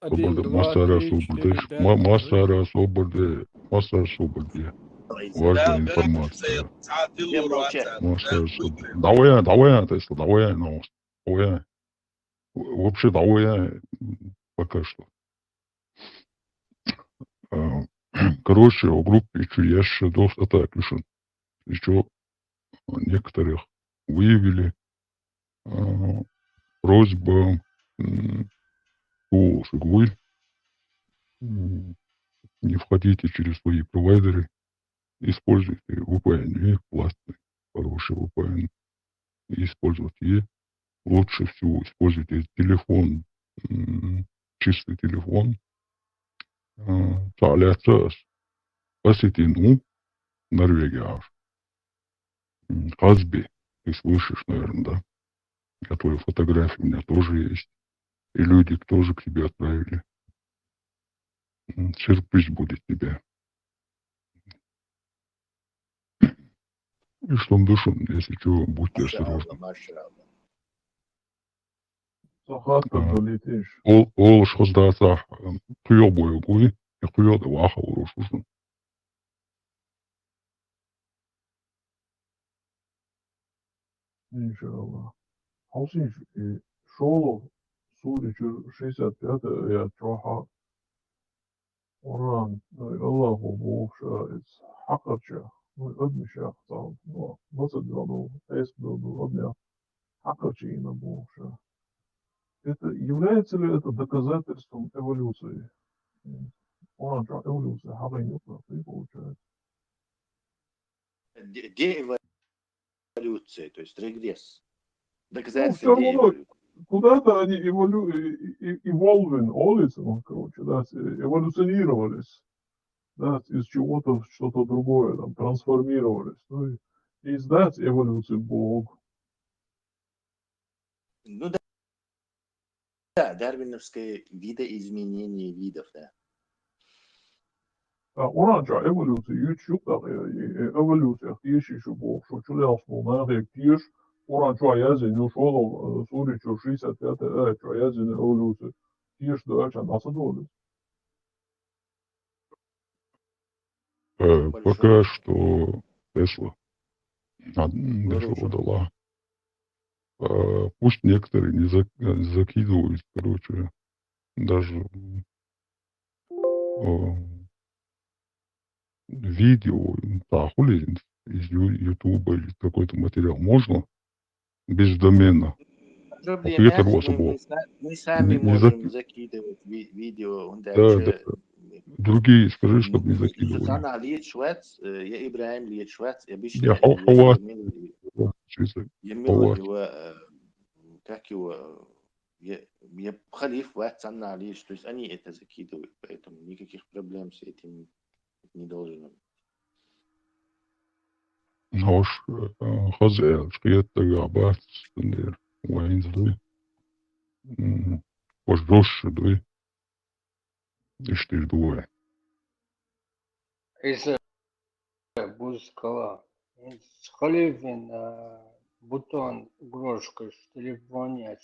один, Соборде, два, масара три, соборде, четыре, ма- пять, масара шесть. Соборде, масара соборде. Ой, Важная Да, информация. Гарантия, Масара Да, соборде. Давай, давай, Тесла, давай, ну, давай. Вообще, давай, пока что. А, короче, в группе чё, я щас дос-, это, пишут. еще некоторых выявили, а, просьба, м, слушай, говорит, м, не входите через свои провайдеры, используйте V P N, и классный, хороший V P N, и использовать. И лучше всего используйте телефон, м, чистый телефон. А, цхьаъ лаьцна ас, Осетин ву, Норвегияш. М, Хазби, ты слышишь, наверное, да? Я твою фотографию, у меня тоже есть. И люди тоже к тебе отправили. М, сюрприз будет тебе. И что душим, если что, будьте осторожны. Сахатта долетишь. Ол, ол шхозда сах, м, куё бою гуй, и куё да ваха урош ужин. Иншаллах. Хьовсийша, и шолгӀа суре чура шестьдесят пятая аят чохь а Къуръан, ну, Аллахо бохуш а иза хьакхарчех, ну, адамех цхьа, ну, мацадвелла, эсабелла адамех хьакхарчийна бохуш а. Это является ли это доказательством эволюции? М, Къуръан чохь эволюция хьахийна юкъа, и получается. Де-, деэволюция, то есть регресс. Ну, доказательство всё равно деэволюции. Куда-то они эволю-, э, э, э, evolving, always, ну, короче, да, с-, э, эволюционировались, да, из чего-то в что-то другое, там, трансформировались. Ну, и, и есть, да, эволюция Бог. Ну да. Да, дарвиновское видоизменение видов, да. А, Къуръан чохь эволюция юьйцуш ю-кх, э, э, эволюцех тешийша бохуш, чулелхаш болу нахе теша, Къуръан чохь яздина ю, шолгӀа, э, суре чура шестьдесят пятая аят чохь яздина эволюция. Теша ду аьлча, дӀа ца долу иза? Э, пока что Тесла. А, м, дошёл до Аллаха. А, пусть некоторые не зак-, не закидывают, короче, даже, м, а, видео, м, та хули из Ю-, Ютуба или какой-то материал можно без домена? Проблема, это просто мы, было. Мы са-, мы сами можем закидывать ви-, видео, он дальше, да, да. Другие скажи, чтобы не закидывали. Сусана лечвац, э, я Ибрахим лечвац, я обычно, я хо-, ховать. Я милый, я милый, э, как его, э, я, я халиф вац, санна леч, то есть они это закидывают, поэтому никаких проблем с этим не должно быть. Хьо ш-, э, хаза аьлча, кхетарг а бац, цундела вайна дуй. М, хьо жосса дуй. Иштта ду вай. Иза бузкала. Халифин, а, бутон игрушкаш, телефон яц,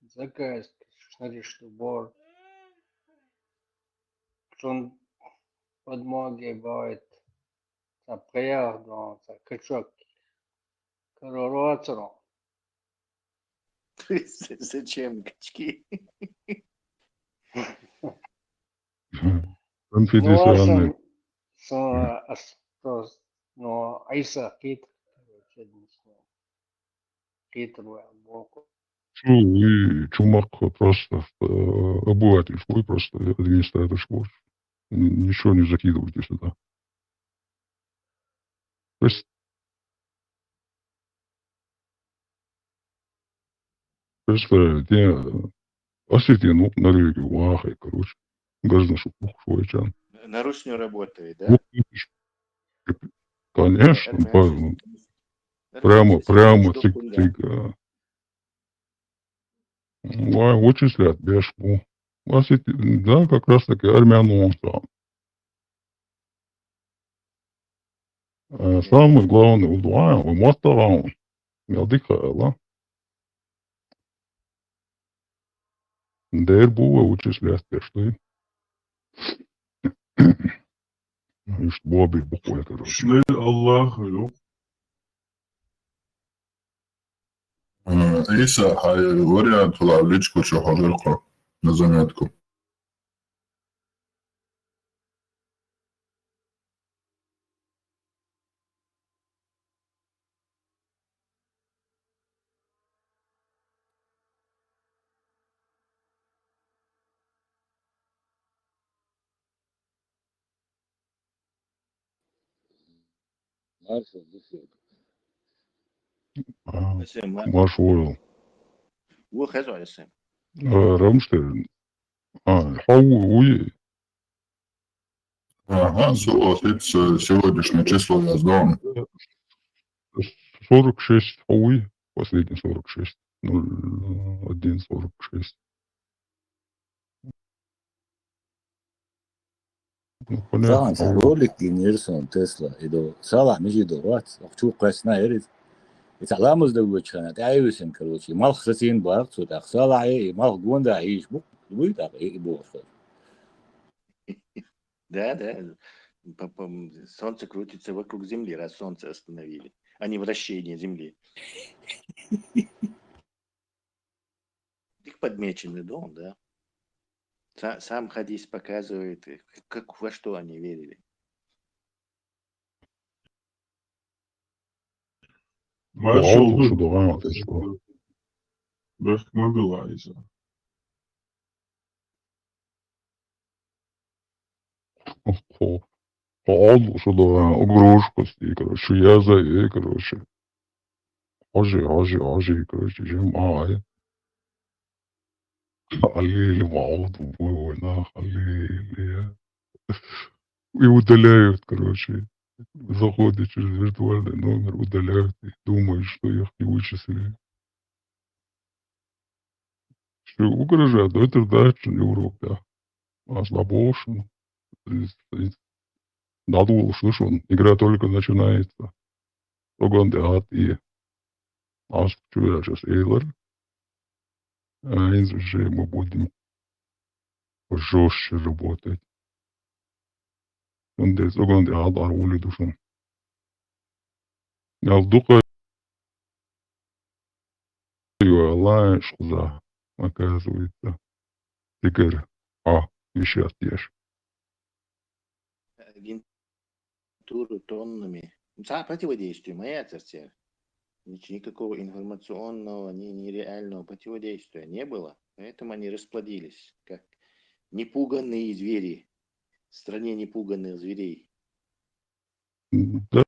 заказкаш, шнариш ду бор. Цун подмоге баьхкина. Цхьа пхьегӀа дон, цхьа качок. Карор вацаро. Зачем качки? Конфиденциальный. Ну, а сам, со, а что, ну, Айса кит, короче, не знаю. Кит, бо-, боку. Чу, и чумак просто, э, обыватель шкой, просто администратор шкой. Н-, ничего не закидывайте сюда. Прес-, представляете, осетин ву Норвегию вахай, короче. Гажна шу пух шойчан. На ручную работает, да? Вот, конечно, прямо, прямо цик-цик, а. Вай, вычислять беш бу. Осети-, да, как раз таки армян он сам. Э, самый главный удваан, вай мастагӀа ван. Мел дика хаьа. Дер бу вай вычислять беш дуй. Иштта бобир бу кхой, короче. Шнай Аллах ю. М, Иса, хьай вариант хила личку чу хьожархо на заметку. Маршал, Маршал. А, Маршал. Во хеза, Рамштайн. А, хьо вуй. Ага, зо, а, сегодняшнее число я сдам. Сорок шесть хьо вуй, последний сорок шесть. Ноль один сорок шесть. Ну, понятно. Салам, сан ролик гиннир сон Тесла. Идо, салам, мижи до вац. Ах, чу къасна ерит. Ица ламаз да вуч хана, тайвисен, короче. Малх сасин барх, цу так салам, и малх гонда, и иш бук, буй так, и, и бохса. Да, да. По, по, солнце крутится вокруг Земли, раз солнце остановили, а не вращение Земли. Их подмечено, да, да. Са-, сам хадис показывает, э, как, во что они верили. Маршал, шо дуган, тешко. Бехк ма била иза. Хо, хо, хо, шо дуган, угрозкости, короче, я за, э, короче. Хожи, хожи, хожи, короче, жем, а, ай. Аллилуйя, Маут, война, аллилуйя. И удаляют, короче. Заходят через виртуальный номер, удаляют и думают, что их не вычислили. Что угрожают? Да это да, что не Европа. А слабо, что ли? Надо было, слышал, игра только начинается. Огонь, да, и ас чуяшес эйлар. А, инзу же мы будем жёстче работать. Он дес огонь, да, ар ули душун. Ял дука ю алай шкуза, оказывается. Тигер, а, ещё отъешь. Агентуру тоннами. Са противодействие моя терцер. Значит, никакого информационного, ни, ни реального противодействия не было. Поэтому они расплодились, как непуганные звери в стране непуганных зверей. Да,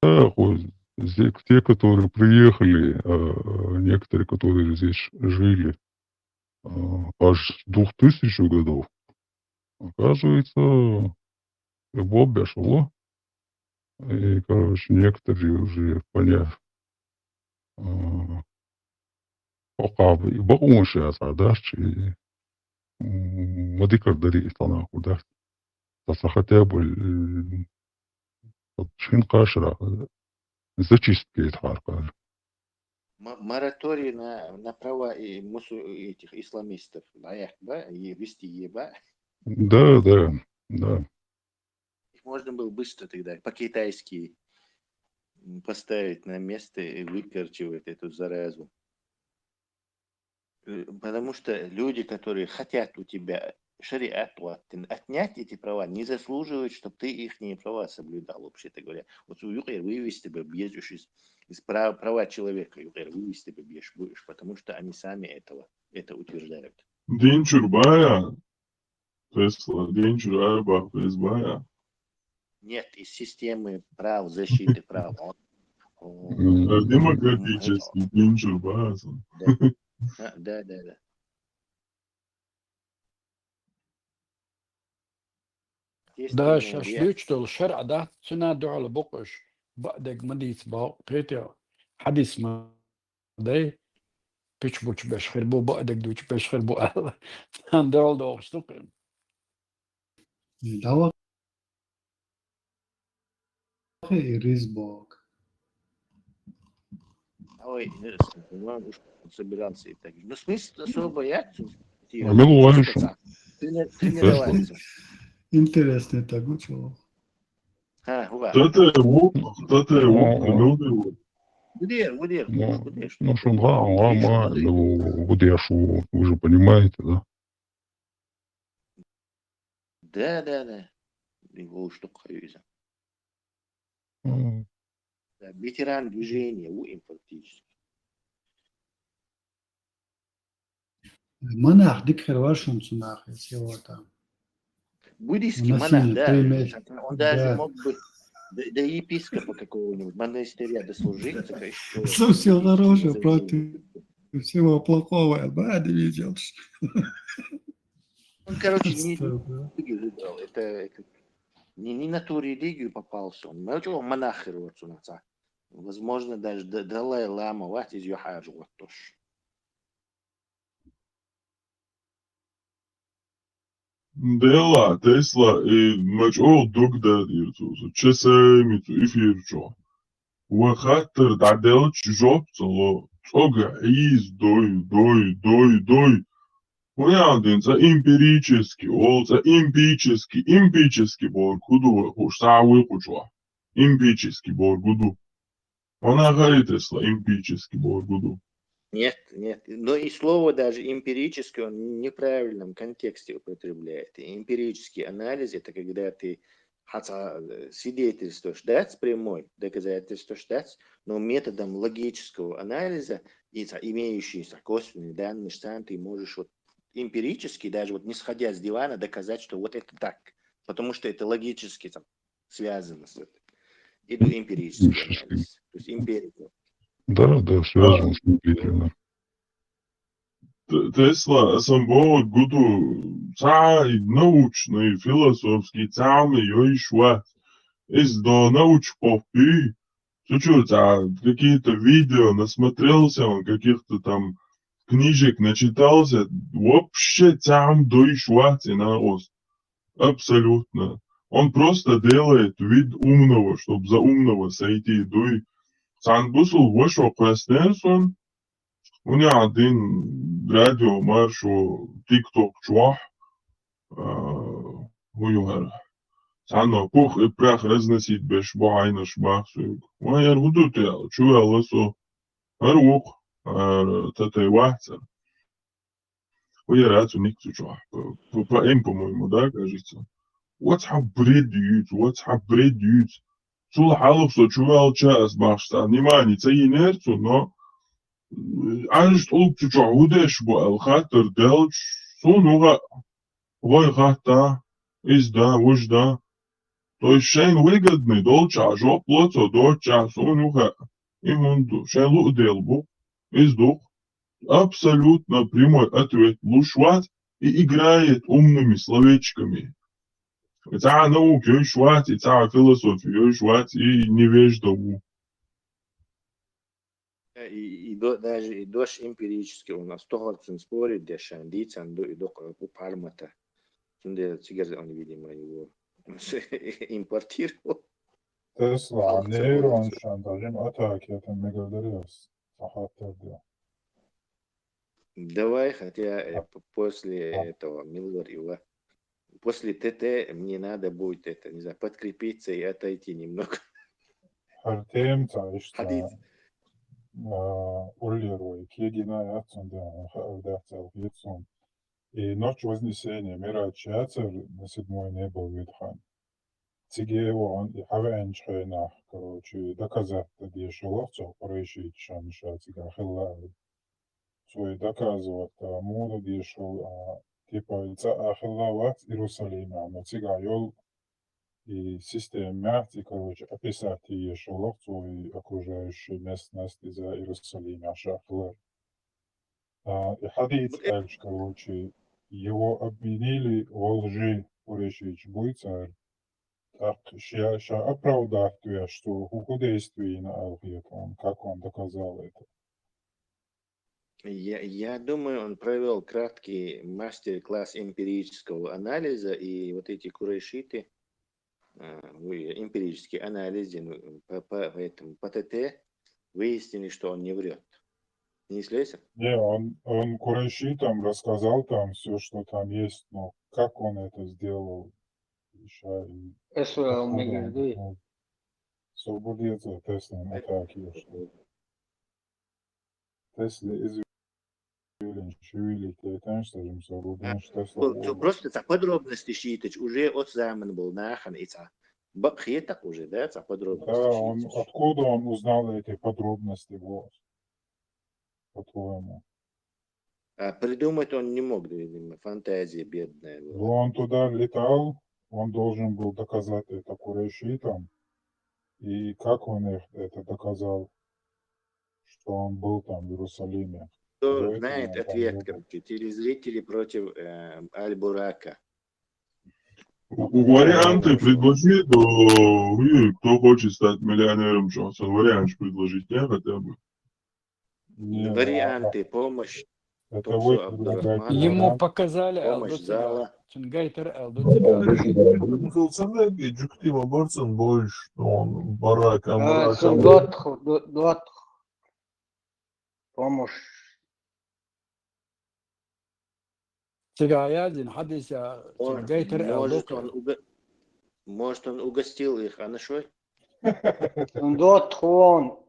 да, хоть те, те, которые приехали, а, некоторые, которые здесь жили, а, аж с двух тысяч годов, оказывается, любовь бешало. И, короче, некоторые уже, поняв, а, окъаб, и бакъун шея садарчи, м, мадикар дари итана худаш. Таса хотя бы, м, вот шин кашра, зачистка ит харкар. М-, мораторий на, на права и мусу-, этих исламистов. Лайх ба, и вести еба. Да, да, да. Их можно было быстро тогда по-китайски, м, поставить на место и выкорчевать эту заразу. Э, потому что люди, которые хотят у тебя шариат, вот, отнять эти права, не заслуживают, чтобы ты ихние права соблюдал, вообще-то говоря. Вот у юкъер вывести бы бьёшь из, из прав-, права человека, юкъер вывести бы бьёшь будешь, потому что они сами этого, это утверждают. Дин чурбая, Тесла, дин чурбая, бах, без бая. Нет, из системы прав, защиты прав. Он, он, М. Э, демократический, это, дин чурбая. Да. А, да, да, да. Да, естественно, шаш реакция. Дуьйцу долу шаръа дац, цуьнан дуьхьал бокъуш, бакъдерг ма дийца боху, кхетий, хьадис ма дай, пуьчу бучу беш хир бу, бакъдерг дучу беш хир бу аьлла. Цуьнан дуьхьал дохуш ду кхин. Давай. Ризбок. Ой, э, с-, ну, уж собирался и так. Ну, смысл особо я, А мы ловим. Трени-, тренироваться. Интересный так, ну чего? А, уа. Тата его, тата его, О, о. Удер, удер, Ну, удер, ну, что, да, ладно, удер, ну, удер, что, вы же понимаете, да? Да, да, да. Его что хаюза. М. Да, ветеран движения, у им фактически. Монах дика хир вара шуна цунах, если его там. Буддийский монах, да. Он даже мог бы, до, до епископа какого-нибудь монастыря дослужиться, то есть, что Со всего епископ хорошего за- против всего плохого, я бы не видел. Он, короче, не Что, да? религию выбрал. Это, это не, не на ту религию попался он. Мачо монах, короче, у нас, а. Возможно, даже Д- Далай-Лама, вот из Йохаджи, вот тоже. Дела, Тесла, и мачо дуг да дирцу. Чесеми цу эфир чо. Ва хаттар да делч жоп цало. Цога из дой, дой, дой, дой. Хуян дин ца эмпирически, ол ца эмпически, эмпически бор куду хуш са вы кучо. Эмпически бор куду. Она говорит, Тесла, эмпически бор куду. Нет, нет. Но и слово даже эмпирически он в неправильном контексте употребляет. И эмпирический анализ — это когда ты хотя, э, свидетельство ждать прямой, доказательство ждать, но методом логического анализа и ца- имеющиеся косвенные данные сам ты можешь вот эмпирически, даже вот не сходя с дивана, доказать, что вот это так, потому что это логически там связано с этим. Иду эмпирический Эмпирический. анализ, то есть эмпирика. Да, да, связано с Библией. Т- Тесла, самбо гуду, ца научный, философский, цами йойшва. Из до науч попи. Чучу, ца какие-то видео насмотрелся он, каких-то там книжек начитался. Вообще цам дойшва цена ос. Абсолютно. Он просто делает вид умного, чтобы за умного сойти. Дуй. Сан бусул вошо квестенсон. Уня один радио маршо, тикток чуах. Хуюхар. Сан пух и прах разносить беш бо айнаш бахсуг. Уяр гудут я, чуя ласо. Ар ух, ар татай вахцар. Уяр ацу ник цу чуах. По, по, по М, по-моему, да, кажется. What's up, бред юц, what's up, бред юц. Цул халух со чувал час бахшта. Внимание, ца инерцу, но м, аж толк цу чуах удеш бу ал хаттар делч. Сунуга вой хатта, из да, уж да. То есть шейн выгодный, долча, жоп лоцо, доча, сунуга. И мунду, шейн лу дел бу, из дух. Абсолютно прямой ответ. Лушват и играет умными словечками. Ца наук йойшват, и ца философию йойшват, и невежда у. И, и до- даже и дождь эмпирически у нас. Тохарцын спорит, дешан дицан, и док пармата. Цунде цигер он, видимо, его импортировал. Тесла, Алкоголь. нейрон шантажем атаки, это мегадарес. Сахаттарда. Давай, хотя э, А. п- после А. этого Миллер его, после Т Т мне надо будет это, не знаю, подкрепиться и отойти немного. Хартем ца ишта. Ходить. Уллерой кедина яцун да, хавда ца яцун. И ночь Вознесения, мира чацер на седьмое небо ветхан. Циге его он и хавен чхайнах, короче, доказать да дешалах, цо Курайши чан ша цига хилла. Цой доказывать да муда дешал, а, типа, и ца ахилла вац Иерусалима, но цига йол и система, и, короче, описать и ешалах, цой окружающей местности за Иерусалима шахлар. А, и хадис Вот это- дальше, короче, его обвинили во лжи, Курайшич буйцар. Так, ща, ща оправдать я, что худействие на Алхиет, он, как он доказал это. Я, я думаю, он провел краткий мастер-класс эмпирического анализа, и вот эти курайшиты, а, вы- эмпирический анализ, ну, по, по, по этому, по Т Т, выяснили, что он не врет. Не слезер? Не, он, он Курайши там рассказал там все, что там есть, но как он это сделал? Ща и Эсвел откуда он мегердуй. узнал? Свободец, Тесла, Это- атаки, что Тесла из Юлин, Шивили, ты знаешь, скажем, свободен, что Тесла. Ну, чё, просто так подробности считать, уже от заман был нахан и ца. Бакхетак уже, да, ца подробности Да, он, считать. Откуда он узнал эти подробности, вот, по-твоему? А придумать он не мог, видимо, фантазия бедная Ну, была. он туда летал, он должен был доказать это Курайши там. И как он их это доказал, что он был там в Иерусалиме? Кто знает ответ, короче, телезрители против э, Аль-Бурака. Варианты предложи, кто хочет стать миллионером, что вариант предложить, не хотя бы. Варианты, помощь. Это вы предлагаете. Ему показали Помощь зала. Чунгайтер алдуцега. Кылсана, Джуктима Борсон больше, что он барак, а барак. Дуатху, дуатху. Помощь. Цигаяздин хадиса Чунгайтер Может, алдуцега. он уго- Может, он угостил их, а на что? Дуатху он.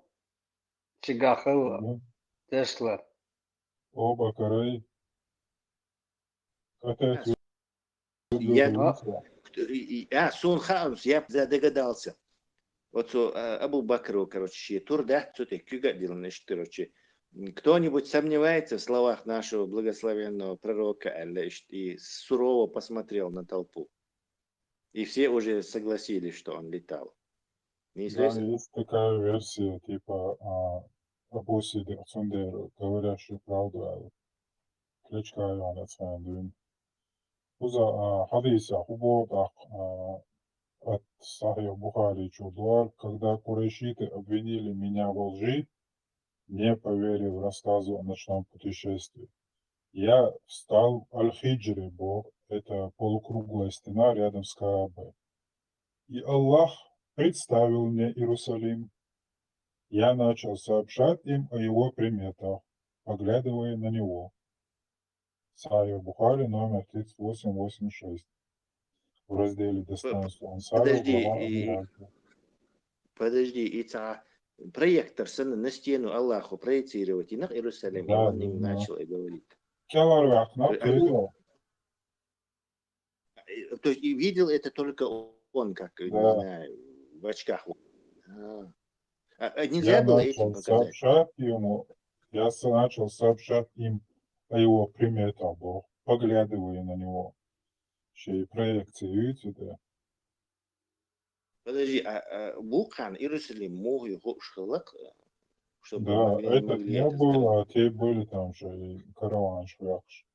Цигахыл. Тесла. Оба карай. Хотя Я- это И- и- А, сон хаамс, я догадался. Вот со а, Абу Бакру, короче, тур, да, что ты, кюга делаешь, короче. М, Кто-нибудь сомневается в словах нашего благословенного пророка, Аллах, и сурово посмотрел на толпу? И все уже согласились, что он летал. Да, Неизвестно. Есть такая версия, типа а, Абу Сидик Цундер, говорящий правду, а Кличка Иоанн Цундер. Уза а, хадиса хубот а, а, от Сахих Бухари чудуар, когда курайшиты обвинили меня во лжи, не поверив рассказу о ночном путешествии. Я встал в Аль-Хиджре, Бог, это полукруглая стена рядом с Каабой. И Аллах представил мне Иерусалим. Я начал сообщать им о его приметах, поглядывая на него. Сахих Бухари, номер тридцать восемь восемьдесят шесть. В разделе «Достоинство Ансаров», Подожди, глава и- «Амиральты». Подожди, и ца проектор сына на стену Аллаху проецировать, и на Иерусалим, и Да, он им да. начал и говорит. Кялар вахна Э, Петро. Э, То есть и видел это только он, как, не Да. знаю, в очках. А. А, а нельзя Я было начал этим показать? сообщать ему, я с- начал сообщать им о его приметах, Бог, поглядывая на него. Еще и проекции, видите, да? Подожди, а, а Буххан, Иерусалим, мог его шхалак, чтобы Да, могли, не этот могли не это был, сделать? А те были там же и караван швахш.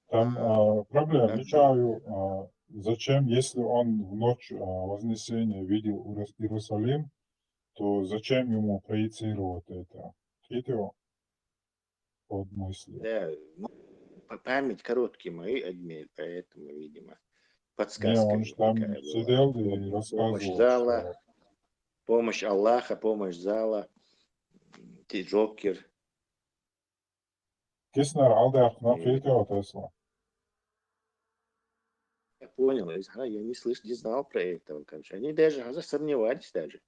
Там А, а, проблема, а, Мичаю, а, зачем, если он в ночь а, Вознесения видел Иерус- Иерусалим, то зачем ему проецировать это? Видите, вот мысли. Да, м, п- память короткий мои, Адмир, поэтому, видимо, Не, подсказка он же там такая была. сидел и Пом- рассказывал, Помощь зала, что помощь Аллаха, помощь зала, м, ти Джокер. Киснар алдахна И- Петро Тесла. Я понял, я, а, я не слышал, не знал про этого, короче. Они даже а, сомневались даже.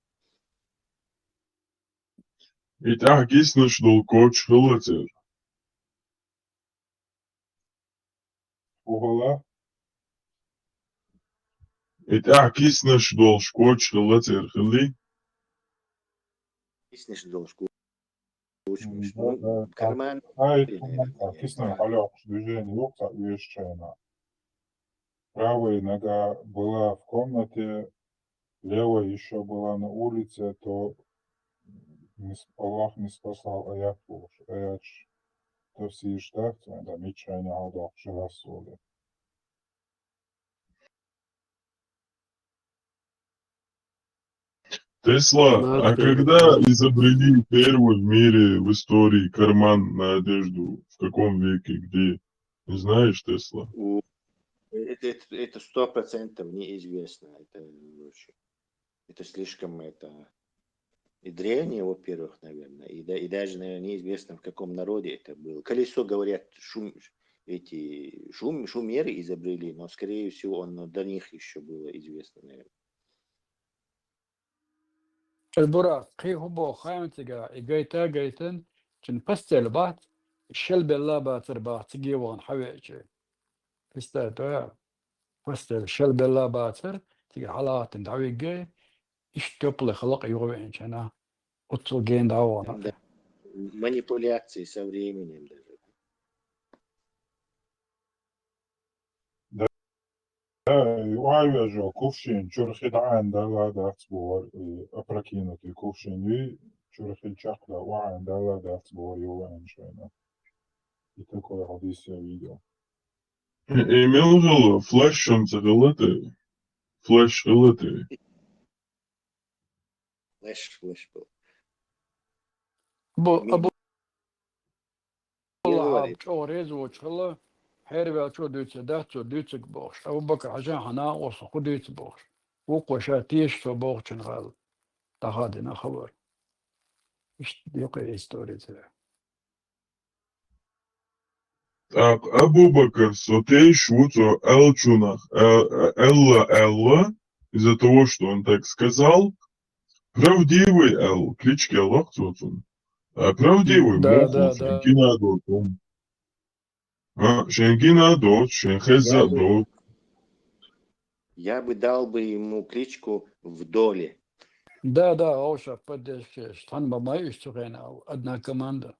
Итак, киснаш дол коч хылатер. Угала, Итак, киснаш дол коч хылатер хыли. Киснеш дол М, да, ну, да, карман. ай, Или комната, нет, киснар да. халёк, движение, юкса, вещена. Правая нога была в комнате, левая еще была на улице, то не с- Аллах не спасал аят, аят тафсир штахт, да, Мичайна алдах шарасули. Тесла, а когда изобрели первый в мире в истории карман на одежду? В каком веке? Где? Не знаешь, Тесла? У- Это, это, это сто процентов неизвестно. Это, короче, это слишком это и древнее, во-первых, наверное, и, да, и даже, наверное, неизвестно, в каком народе это было. Колесо, говорят, шум, эти шум, шумеры изобрели, но, скорее всего, оно до них еще было известно, наверное. Эльбура, кхи хубо хаамтига, и гайта гайтан, чин пастел бат, шел белла батер бат, тиги вон хавече. Представь, да? Пастел шел белла батер, тиги халатин давиге, иш тёплый халак ювенчана. Уцу ген давона. Да. Манипуляции со временем даже. Да, и охьавежо кувшин чуьра хи дӀаӀан далла дац бохура, и опрокинутый кувшин вий, чуьра хи чекхда охьаӀан далла дац бохура, йовла аьнна шайна. И такой хьадис я видел. Эмил хилла, флешанца хилла те? Флеш хилла те? Флеш, флеш был. Бо-, Ми-, Абу Мин Лахьаб варит. ЧӀогӀа реза воцуш хилла, хьервелчо дуьйцур дац цо дуьйцург бохуш. Абу Бакр хьажа хьан накъост хӀун дуьйцу бохуш. Вукхо ша теша цо бохучун гӀала дӀахадина хабар. Иштта декхе истори цара. ТӀаккха Абу Бакр, со тешаш ву цо аьллачунах, а-, а-, аьлла, аьлла, из-за того, что он так сказал, правдивый аьлла, кличка аьлла цо цунна. А правдивый Да, муха да, ву, шайн да. Гина доцу. А, шайн гина доцу, шайн хеза Я бы, доцу. Я бы дал бы ему кличку Вдоле. Да, да, Оша, поддержка. Тхан ма май уж цу хенал, одна команда.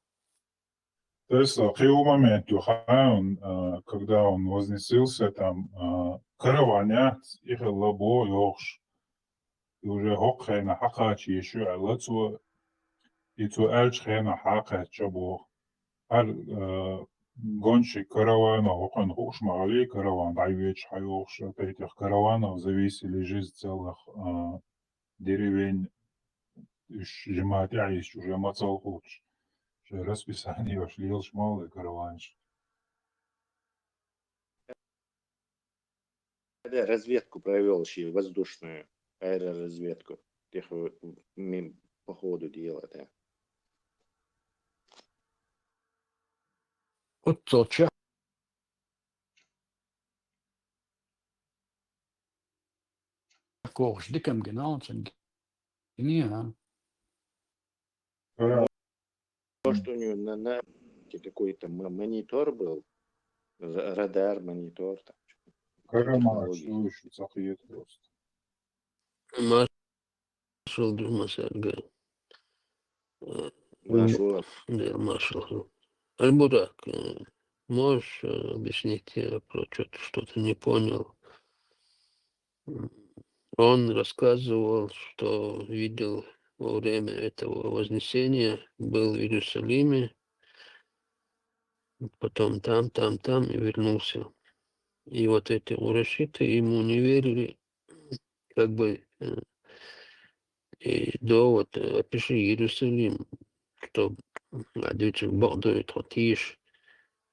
То есть, а, кхин ву момент ю хаьун, а, когда он вознесился, там, а, караван яц, и хилла бо йохуш. И уже хӀокху хенахь хьакхача еш ю аьлла цо, и цо аьллачу хенахь хьакхаьчча боху. Хьар, а, гонщик каравана хӀокхуьнан хууш ма хилли, караван дӀайоьдуш хьайохуш, от этих караванов зависели жизнь целых, а, деревень, уьш жима тӀехь йисча уже мацалла хӀуттуш, шайн расписание уьш лелаш ма валла караванаш. Да, разведку провёл ещё, воздушную аэроразведку. Тех, э, ми-, по ходу дела, да. Оццул чехь кохаш дикам гина, оцун гиний, а? Может, у него на, на какой-то м-, монитор был, ра-, радар, монитор, там, чё-то, Карамат, технологии. Что ещё? Сахует просто. Маршал Дюрмасарга. Э, Маршал. Да, маршал. Альбурак, э, можешь, э, объяснить, я про чё-то что-то не понял. М, он рассказывал, что видел во время этого вознесения, был в Иерусалиме, потом там, там, там и вернулся. И вот эти урашиты ему не верили, как бы, э, и довод, э, опиши Иерусалим, что, м, а дивитсур бакъдуй тхо тийша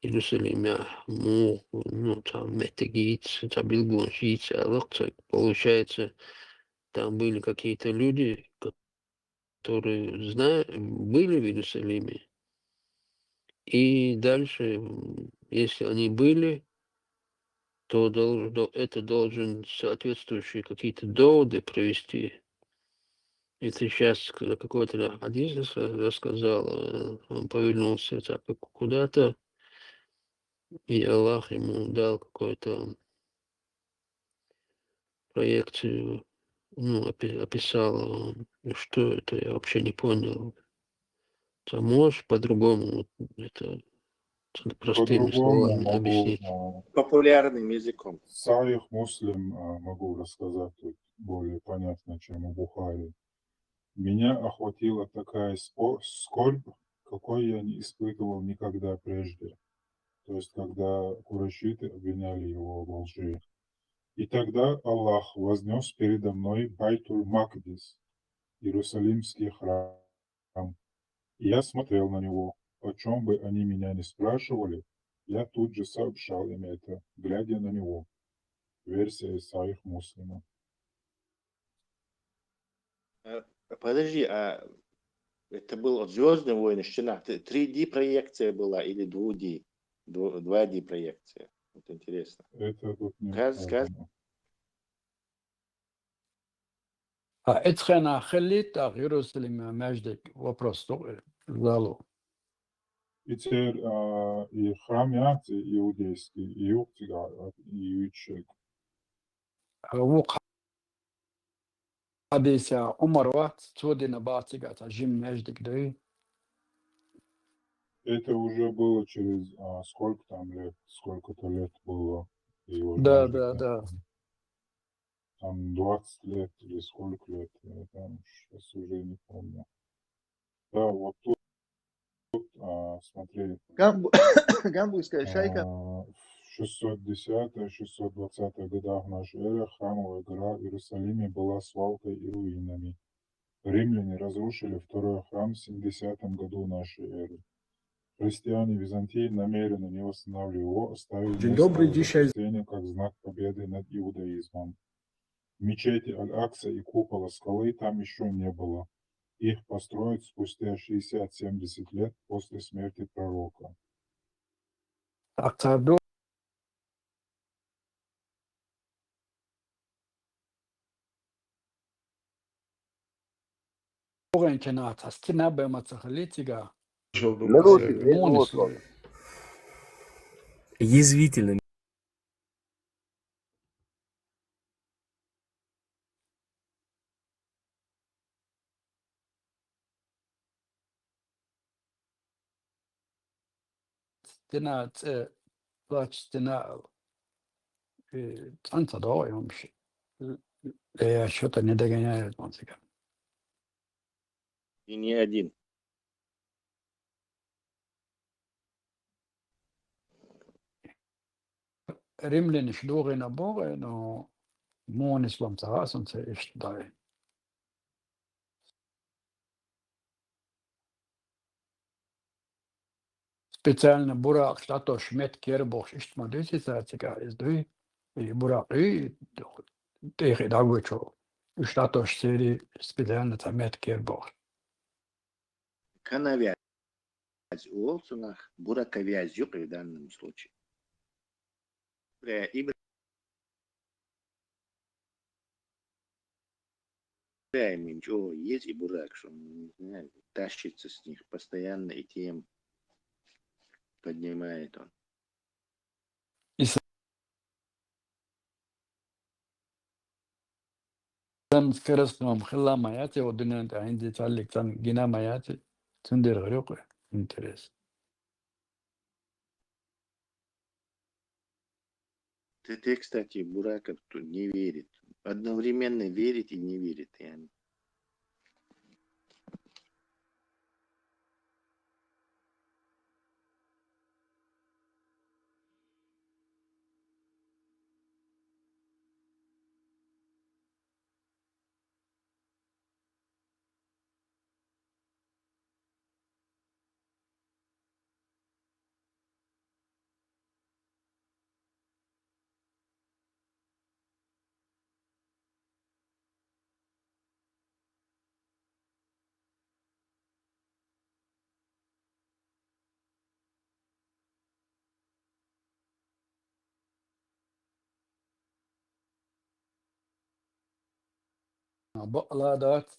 Иерусалимехь муха, ну, цхьа меттиг йийца, цхьа билгалонаш йийца аьлла-кх цо. Получается, там были какие-то люди, которые зна-, были в Иерусалиме. И дальше, м, если они были, то дол-, до-, это должен соответствующие какие-то доводы привести. И ты щас, когда какой-то хадис рас-, рассказал, э, он повернулся так куда-то, и Аллах ему дал какой-то проекцию, ну, опи-, описал, э, что это, я вообще не понял. Ты можешь по-другому вот это, это простыми По-другому словами могу, объяснить? А, Популярным языком. Сахих Муслим, а, могу рассказать тут более понятно, чем у Бухари. Меня охватила такая спо-, скорбь, какой я не испытывал никогда прежде. То есть, когда курайшиты обвиняли его во лжи. И тогда Аллах вознёс передо мной Байтуль-Макдис, Иерусалимский храм. И я смотрел на него. О чём бы они меня ни спрашивали, я тут же сообщал им это, глядя на него. Версия из Сахих Муслима. Э, подожди, а это был от «Звёздные войны», что на т-, три D проекция была или дву D? Дв-, два D проекция. Вот интересно. Это тут не Каз-, каз- сказано. А эцхена хилли тӀаккха Иерусалиме маьждиг, вопрос ду, залу. И цер, а, и храм яц, и иудейский, и юкъ цига, а, и юьйцург. А вукху хьадисехь Ӏумар вац, цо дина бац цигахь цхьа жима маьждиг дуй? Это уже было через, а, сколько там лет, сколько-то лет было. И уже Да, маьждиг да, там. Да. там двадцать лет или сколько лет, я там сейчас уже не помню. Да, вот тут, а, смотри. Гамбу-, Гамбургская шайка. А, в шестьсот десятом, шестьсот двадцатом годах нашей эры храмовая гора в Иерусалиме была свалкой и руинами. Римляне разрушили второй храм в семидесятом году нашей эры. Христиане Византии, намеренно не восстанавливая его, оставили Dzień место dobry, его dzisiaj запустения как знак победы над иудаизмом. Мечети Аль-Акса и купола скалы там еще не было. Их построят спустя шестьдесят-семьдесят лет после смерти пророка. Aktardu. Ogen kenata, stina be matsakhalitiga. Нарушить, Э, не Мунис. Голосовали. Язвительно. Дина цӀе плач дина, э, цӀанца доо юмш. Э, я что-то не догоняю, он сега. И не один. Римлянаш дугӀина бугӀе, но мунис лом цагъа сунца ишт дай. Специально буракъ штатош мет кербохш ишт ма дуйси ца цига из дуй. И буракъ и тӀехи дагучу. Штатош сери специально ца мет кербохш. Канавяз ол цунах бураковяз юкъ в данном случае. Бра-, и Ибрагим, о, есть и бурак, что он, не знаю, тащится с них постоянно, и тем поднимает он. Ис-, Сан скоростном хила маяти, о дунен та инди цаллик сан гина маяти, цундер грюк интерес. Те, те, кстати, Бураков тут не верит. Одновременно верит и не верит, я не Бакъла дац,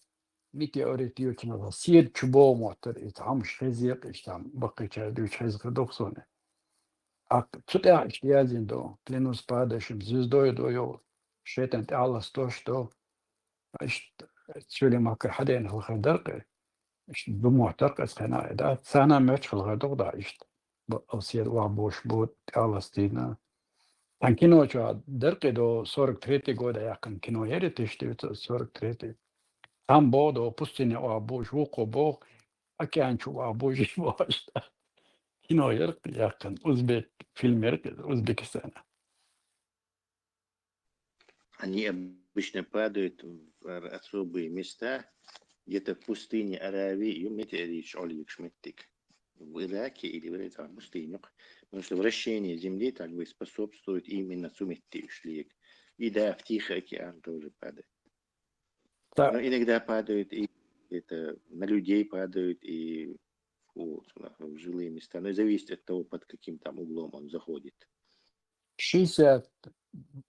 метеорит йочнала сед чубо мотор, и там шхезек, и там бакъича дуч хезка дохсоне. А цу тӀехь иштта яздина ду, клянусь падающим звездой ду йо, шайтан тӀехь ластош ду. Иштта цуьли макар хьадена хилхар даркъе. Иштта ду мотор къа цхьана а да. Цана моьч хилхар ду да иштта. Бакъал сед вахь буш бу тӀехь ластийна. Тхан кино чу даркъе ду сорок третий года яьккхина кино яри, тысяча девятьсот сорок третий. Там бо ду пустыня вахь буш, вукхо бо океан чу вахь буш бо. Кино яр яьккхина, узбек фильм яр Узбекистана. Они обычно падают в ар-, особые места, где-то в пустыне Аравии, ю метеорит шолик шметик. В Ираке или в Ираке, там пустыня. Потому что вращение Земли так бы способствует именно цуметти шлик. И да, в Тихий океан тоже падает. Да. Но иногда падают и это, на людей падают, и в, в жилые места. Но и зависит от того, под каким там углом он заходит. Шестьдесят,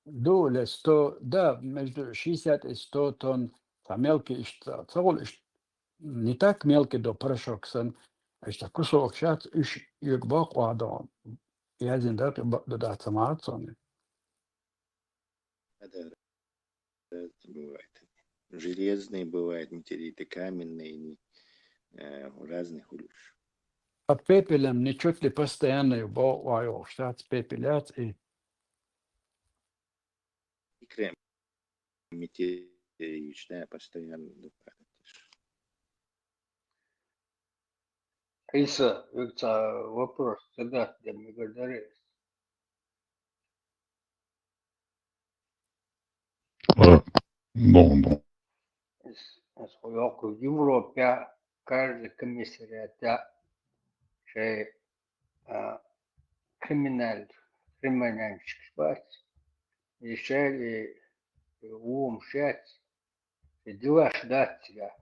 ду ле сто, да, между шестьдесят и сто тонн, там мелкий иштта, цавул иш-, не так мелкий до порошок сан, иштта кусок шац, уьш юг бакъ вадон. Язин дакъи бакъ ду да цамаат сони. Да, да, бывает. Железные бывают метеориты, каменные, не, э, разных улюш. А пепелем не чуть ли постоянно бо-, вайо, штат пепеляц и И крем. Митеевич, да, постоянно. Ӏийса, вегца вопрос задать дем мегардарес. А, ну, ну. Аз хойок Европе каждый комиссариат шей криминал, криминальчик бац. И шей ум шец, и дела ждать тебя.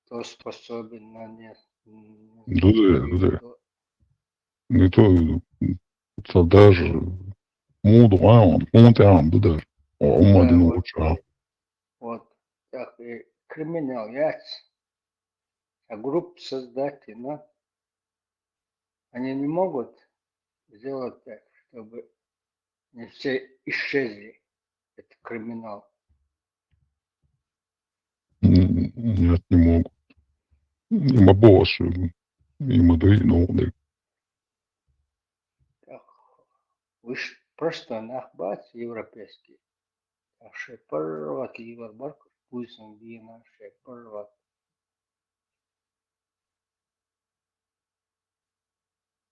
Кто способен на не... Да, да, да. Не то, это даже муду, а он, он там, да, даже. О, он один лучше, а. Вот, так и криминал яц. А группу создать, но они не могут сделать так, чтобы не все исчезли. Это криминал. М, Нет, не могут. Има босс, има да и новый. Так, уж просто нах бац европейский. Так шей парват ивар баркуш, пуйсан дина шей парват.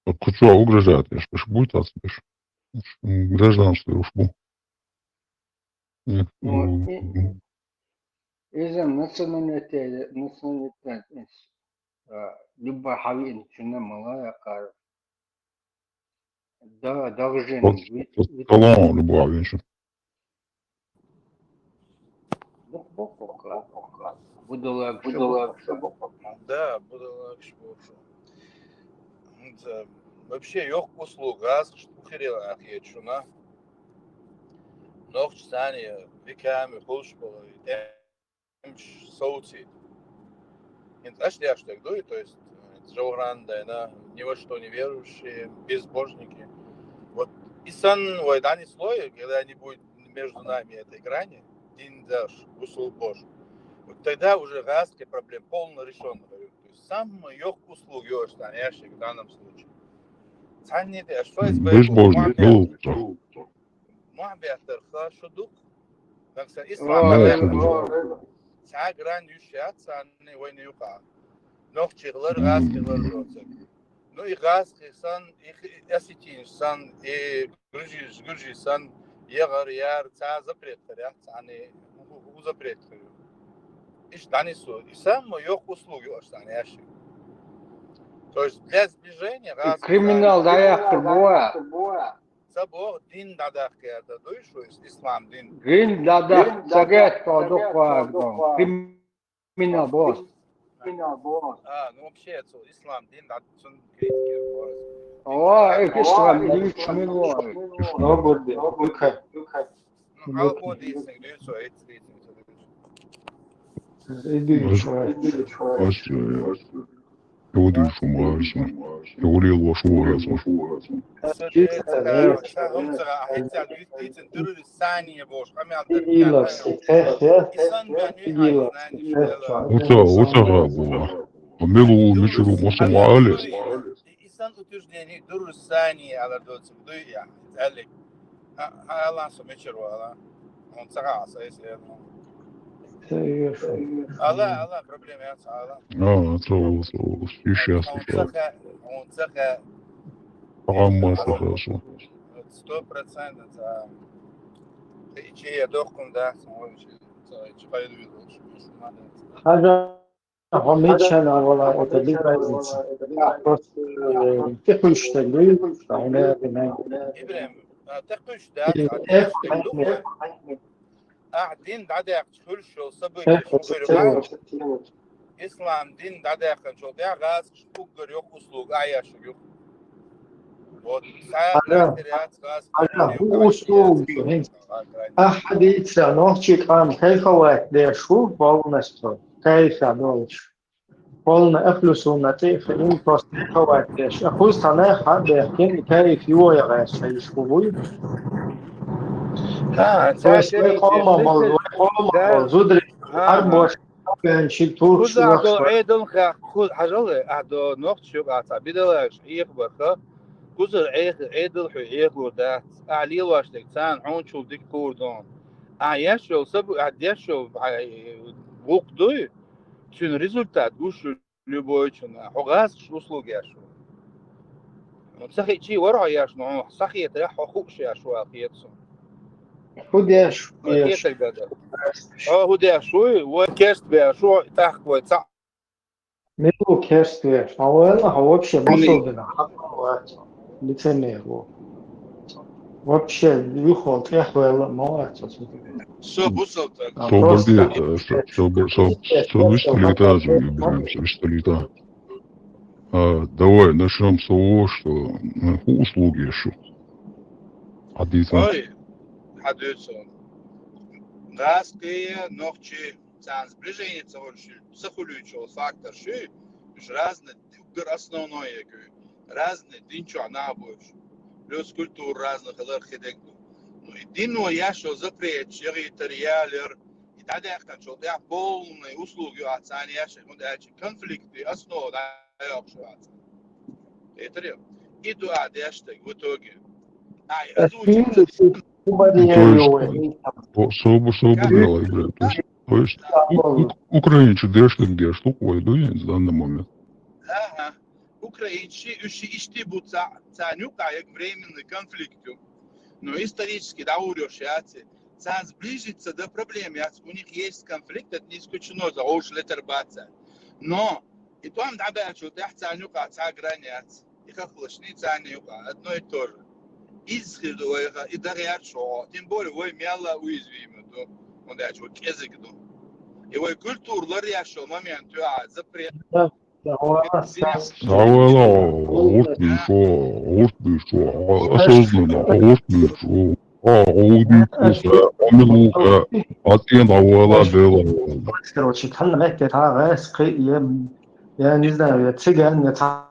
Вот кучу угрожает, я ж пишу, будет отсмеш. Гражданство уж бу. Нет, Ну, м, и- Изам националитет, националитет, а, любой хавин чуна малая кар. Да, даже Вот, вот колонн любой винчу. Будалаг, будалаг. Да, будалаг шо. Вообще, йох услуг, аз что херел ахет шуна. Нохч сани, виками, хулш было, и тем соуцит. Ин аш дяш так дуй, то есть, э, жауран да, на, ни во что не верующие, безбожники. Вот и сан, ой, да, не слой, когда не будет между нами этой грани, дин даш, усул Бож. Вот тогда уже газская проблема полно решённая. То есть самый йох услуг, йох, что ящик в данном случае. Цани ты, а что из Безбожник, ну, Муабиаттарха шудук. Макса Ну, ислам. шудук. Ца грань юшат, цани войны юха. Нох чиглар, газ чиглар доцек. Ну и газ хисан, и осетин сан, и грузин, грузин сан, ягар, яр, ца запрет харя, цани у запрет харя. Иш данису, и самый йох услуги ош цани ящик. То есть для сближения газ Криминал да яхтыр буа. Сабо дин дадах кер да дуй, шо ис-, ислам дин. Гин дадах цагет подук вагдон. Криминал бос. А, ну вообще, это ислам дин да цун критикер бос. О, их ислам дин чмин лой. Ногурди, Лука. Ну, алко дисинг, дисо, эцрисинг. Иди, Аш, э, Иуди шумарса. Иуди лошуарса. Илапси, хе, хе. Илапси, хе, Уца, уца габуа. Амилу мичуру мосом алес. Исан утверждение дурусани ала доцук дуя. Алик. Ала со мичуру ала. Он цагаса эсе. Ала, ала, проблема яц ала. А, то, то, сейчас, сейчас. Он цагаса. Погамма сахасу. Сто процентов. Ичи я дохкун да, сон чхайду. Хажа, хомичана вала, это без разницы. Просто, э, ты хочешь так, да, и, да, да, да. Ибрем, такуш да. А дин да да хулшо сабы. Ислам дин да да хулшо да газ уггар йох услуг аяш йох. Вот. Ага. Ага, услуг. Ахадица, нохчи кам, кайфовать деш, полностью. Кайфа дольш. Полно ахлю суннати, хрен просто кайфовать деш. А хуз тана ха деш, кин кайф его я гаш, шайш хуй. А, Просто кома мол, кома мол, зудри, арбош, кенчи туш. Куза до эдон ха, куз хажалы, а до нохчу, а та бидалаш, их барха. Куза эх, эдл ху, эх лурда. А лилаш дек цан, хончул дик курдон. Ахьа еш йолу саб-, ахьа деш йолу, ахьа гӀуллакх дуй, цуьнан результат гуш ю любойчунна. Хьо гӀазкхаша услуга еш ву. Ца хиъча а вара хьо еш, но хьо схьахетарехь хьо хууш еш ву аьлла хета суна. ХӀун деш ву? Хьо хетарг дан дара. Хьо хӀун деш вуй? Вай керста беш ву, тӀаккха вай цхьаъ Мила ву керста веш? Хьан ваьлла хьо вообще бусалба динах хьакъ ма вац, лицемер ву. Вообще юххе тӀехваьлла а ма вац оцу. Со бусалба стаг. А, Собар просто де, так. Э, со-, собар, со-, со висталита, Ибрагим, со висталита. А, давай начнём с того, что, э, хӀун услуги шу? Хьадийца. Ой, хьадуьйцу. ГӀазкхий, нохчий, царна сближение ца хуьлуш, ца хуьлуьйтуш йолу фактор шу, уьш разный, уггар основной ю, разный дин чохь нах бу уьш. Плюс культура разный хилар хи дерг ду. Ну, и дино еш йолу запреташ, яхийтар, ялар, и дӀадаьккхинчул тӀаьхьа полный услуга ю ахь царна еш, хӀунда аьлча конфликт и основа дӀайоккхуш вац. Хетарий? И ду ахь деш стаг, в итоге. Ай, озвучить. Ну, то есть, о, собар, собар делай, блядь. То есть, то есть, у-, у-, украинцы деш стаг деш лук вай дуй в данный момент. Ага. Украинцы, уьш иштта бу ца-, царна юкъахь яга временный конфликт ю. Но исторически дӀагӀур йолуш яц и. Царна сближиться дан проблема яц. У них есть конфликт, это не исключено, за гӀовш летар бац цара. Но и тӀом дӀабаьллачул тӀаьхьа царна юкъахь цхьа грань яц. И хахлашний царна юкъа одно и то же. Иза хир ду вайха, и дан гӀерта шу хьо. Тем более вай мелла а уязвимый ду, хӀунда аьлча вай кӀезиг ду. И вай культура ларъеш йолу момент ю а, запрет. Да, да, ладно, Стас. Да, ладно, гӀурт буьйш ву, гӀурт буьйш ву, осознанно гӀурт буьйш ву. А, гӀо, дийца, а, мила ву, а, а, цӀена дӀавала, дела. Короче, цхьанна метте цхьа гӀаьс, кхин, я, я не знаю, я циган, я цхьа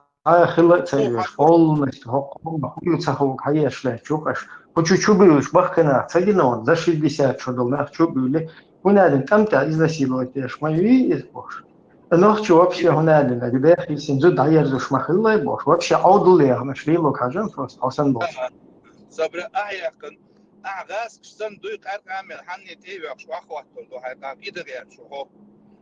хила а ца оьшу, полностью хӀокху хӀума хӀума ца хӀума хьаеш лаьтташ ву-кх аша. Кху чу чу буьйлуш бахканах ца гина ван, за шестьдесят шо долу нах чу а буьйлий, хӀунда аьлла тӀамтӀа изнасиловать деш ма юй иза бохуш. Нохчо вообще хӀунда аьлла, нагахь бехийсина зуда дӀаерзуш ма хилла бохуш. Вообще Ӏовдал яханаш лело хьажам просто, хьо санна болчу. Сабра, ахь яхкан, ахь гӀазкхаш санна дуй, къаркъа мел хьанне тӀе а воккхуш, охьахӀоттор ду хьайн къам, и дан гӀерта шу хьо.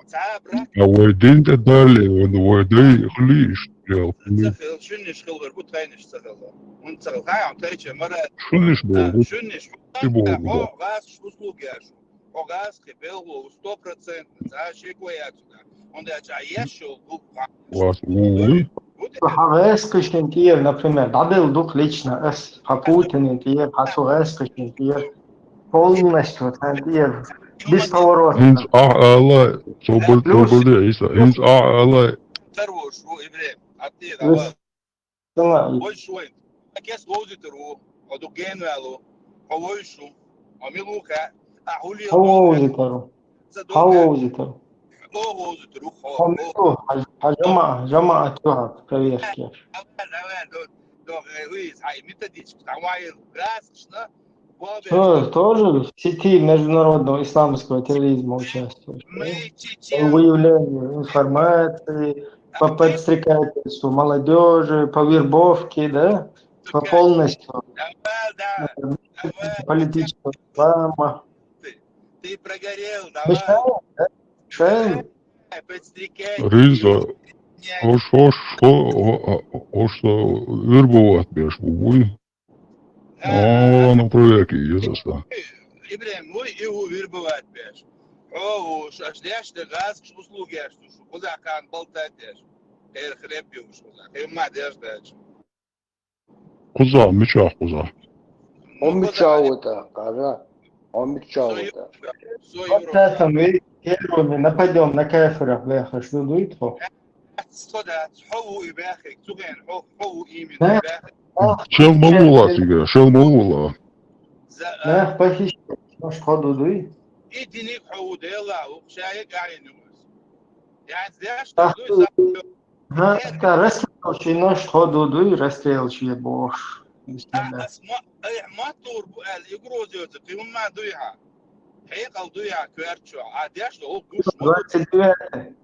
Цхьа а брак. А вай дин тӀе дале, вай, вай дай хили иштта, я, хили. Ца хила, шуьннаш хилар бу, тхайнаш ца хила. ХӀунда ца хила, хьан тайча мара. Шуьннаш бу, а, бу, шуьннаш бу, бу, бу. Хьо гӀазкхаш услуг еш. Хьо гӀазкхи белхало ву сто процентов, цхьа а шеко яц цунах. ХӀунда аьлча еш йолу гу-, Вас, у, у. Хьан гӀаьскхишна тӀера, например, дӀабелла ду-кх лично ас, хьан Путинна тӀера, хьан цу гӀаьскхишна тӀера, полностью царна тӀера, бесповоротно. ХӀинца ахь ала, собар-, собар де, Ӏийса, хӀинца ахь ала. Тарвош ву, Ибрем, хьан тӀера, Вес-, ала. Вай шу вайн. Кес вовзуьйтур ву, хьо ду генваьлла ву, хьо вовзуш ву, хьо мила ву хаьа, ахь хӀун лела Хьо вовзуьйтур ву? Ца Хьо догӀу. Вовзуьйтур ву? Хьо вовзуьйтур ву, хьо, Хьо хьо. Мила ву? Хьан, хьан жамаӀа, жамаӀат ю хьан проверка еш? Давай, давай, до, до, э, уйз, хьай методичка, там вай гӀаскхашна, бобер. Тоже, тоже в сети международного исламского терроризма участвуешь, да? Мы чечен. По выявлению информации, по подстрекательству молодёжи, по вербовке, да? По полностью. Давай, да, э, давай. Политического ислама. Ты, ты прогорел, давай. Мешаем, да? Мешаем. Давай, подстрекай. Риза, Нет. Ош, ош, о, о, о, ош, вербовать беш бу буй. О, ну, проверки есть, да. Ибрем, муй и ву вербовать беш. О, ву, аш деш де гӀаскхаш услуги еш ду шу. Кхузахь кхана болтать деш. Эр хлеб юш кхузахь. Хемма деш деш. Кхузахь, мичахь кхузахь? Хьо мичахь ву тӀаккха, Къара? Хьо мичахь ву тӀаккха? Вот это мы первыми нападём на кафиров, бехаш ду дуй тхо? Со дац, хьо ву и баьхкиг, цу хенахь хьо, хьо ву именно и баьхкиг. Шел ма вула цига, шел ма вула. Нах похищать, наш тхо ду дуй? И диниг хьо ву, Дела, ву, ша я гӀайна ву. Яц деш, дуй, са- Ха, ка расстрелчий наш тхо ду дуй, расстрелчий бохуш. А, ас ма, ай, маттур бу аьлла, и угроза йоцу, кхин хӀумма дуй хьан? Хьекъал дуй хьан коьртачохь? А деш долу гуш ма ду. Двадцать девятое.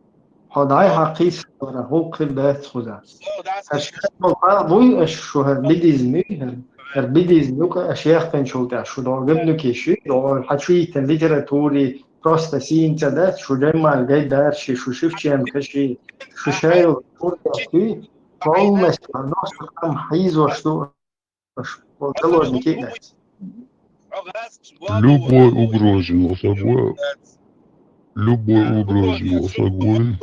Хьо дай хьан кхийсалара, хӀуллакх хир дац хуза. Со дац. Аш хӀара буй, аш шу хӀара лидизм юй хӀара. ХӀара бидиза юкъа аша яхканчул тӀехьа шу догӀа габнуки ши, догӀа хьачуйийтина литератури, просто сийна ца дац, шу Джаммал гай дарши, шу Шевченко ши, шу Шайл Курдовский, полностью, но что там хьийзош ду, аш, заложники дац. Любой угрозы носовой, любой угрозы носовой.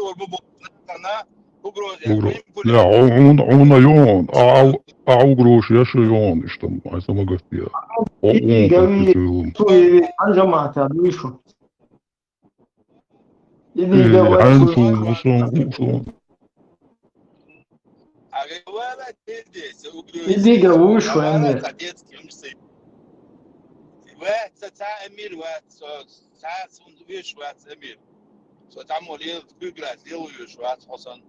Угроза. Я, он, он, он, а, а, а угроза, я что он, что, а сама говорит, я. О, он, как ты. Анжамата, Мишу. Иди, давай, Ансу, Мусон, Мусон. Иди, говорю, что я не. Ва, ца, ца, Эмир, ва, со, ца, сун, виш, ва, Эмир. Со, там, лил, куграс, лил, виш, ва, Хосан.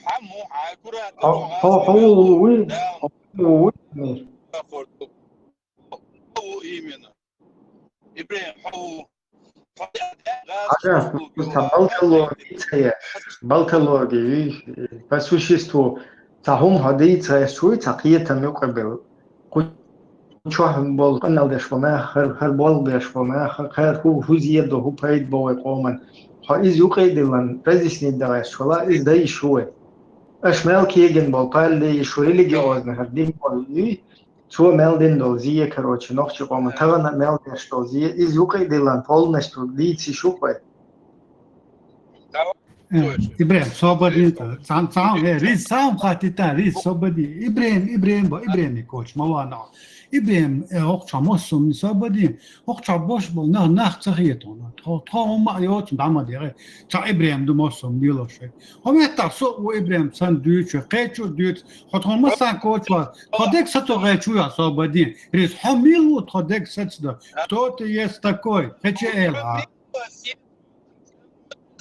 Хаму, а, кура, Хо-, хо-, хо-, уй, уй, Эмир. Именно. Ибрагьим, хьо ву. Хьажа, ца балталоги ца я, балталоги, вий, по существу, ца хӀума хьо дийца ца я, чуй ца кхетам юкъабел. Кху чохь болу къаналдеш бу нах, хӀар, хӀар болх беш бу нах, хӀар хӀу, хӀу зеда, хӀу пайда бо вай къоман. Хьо иза юкъе а диллан, разъяснить дагӀеш вала, иза дайш хӀу вай. Аша мел кеган болу палле, и шу религиозный хӀара дин болу, вий, Цо мел дина долу зен, короче, нохчийн къоман тахана мел деш долу зен, иза юкъа а диллан полностью дийци шу вай. Э, Ибрем, собадин, цам, цам, э, риз, цам хати та, риз, собади. Ибрем, Ибрем, ба, Ибрем и коч, ма вана. Ибрем, э, охча мосум, собади. Охча бош бол, на, нах ца хетона. Тхо, тхо, ма йоц, дама дере. Ца Ибрем ду мосум, нило шей. Хо метта со у Ибрем сан дуьйцу, кхечу дуьйцу. Хо тхо ма сан коч ва. Хо дек са тхо гӀечу я, собади. Риз, хо милу тхо дек сац да. Кто ты есть такой? Кхече эла.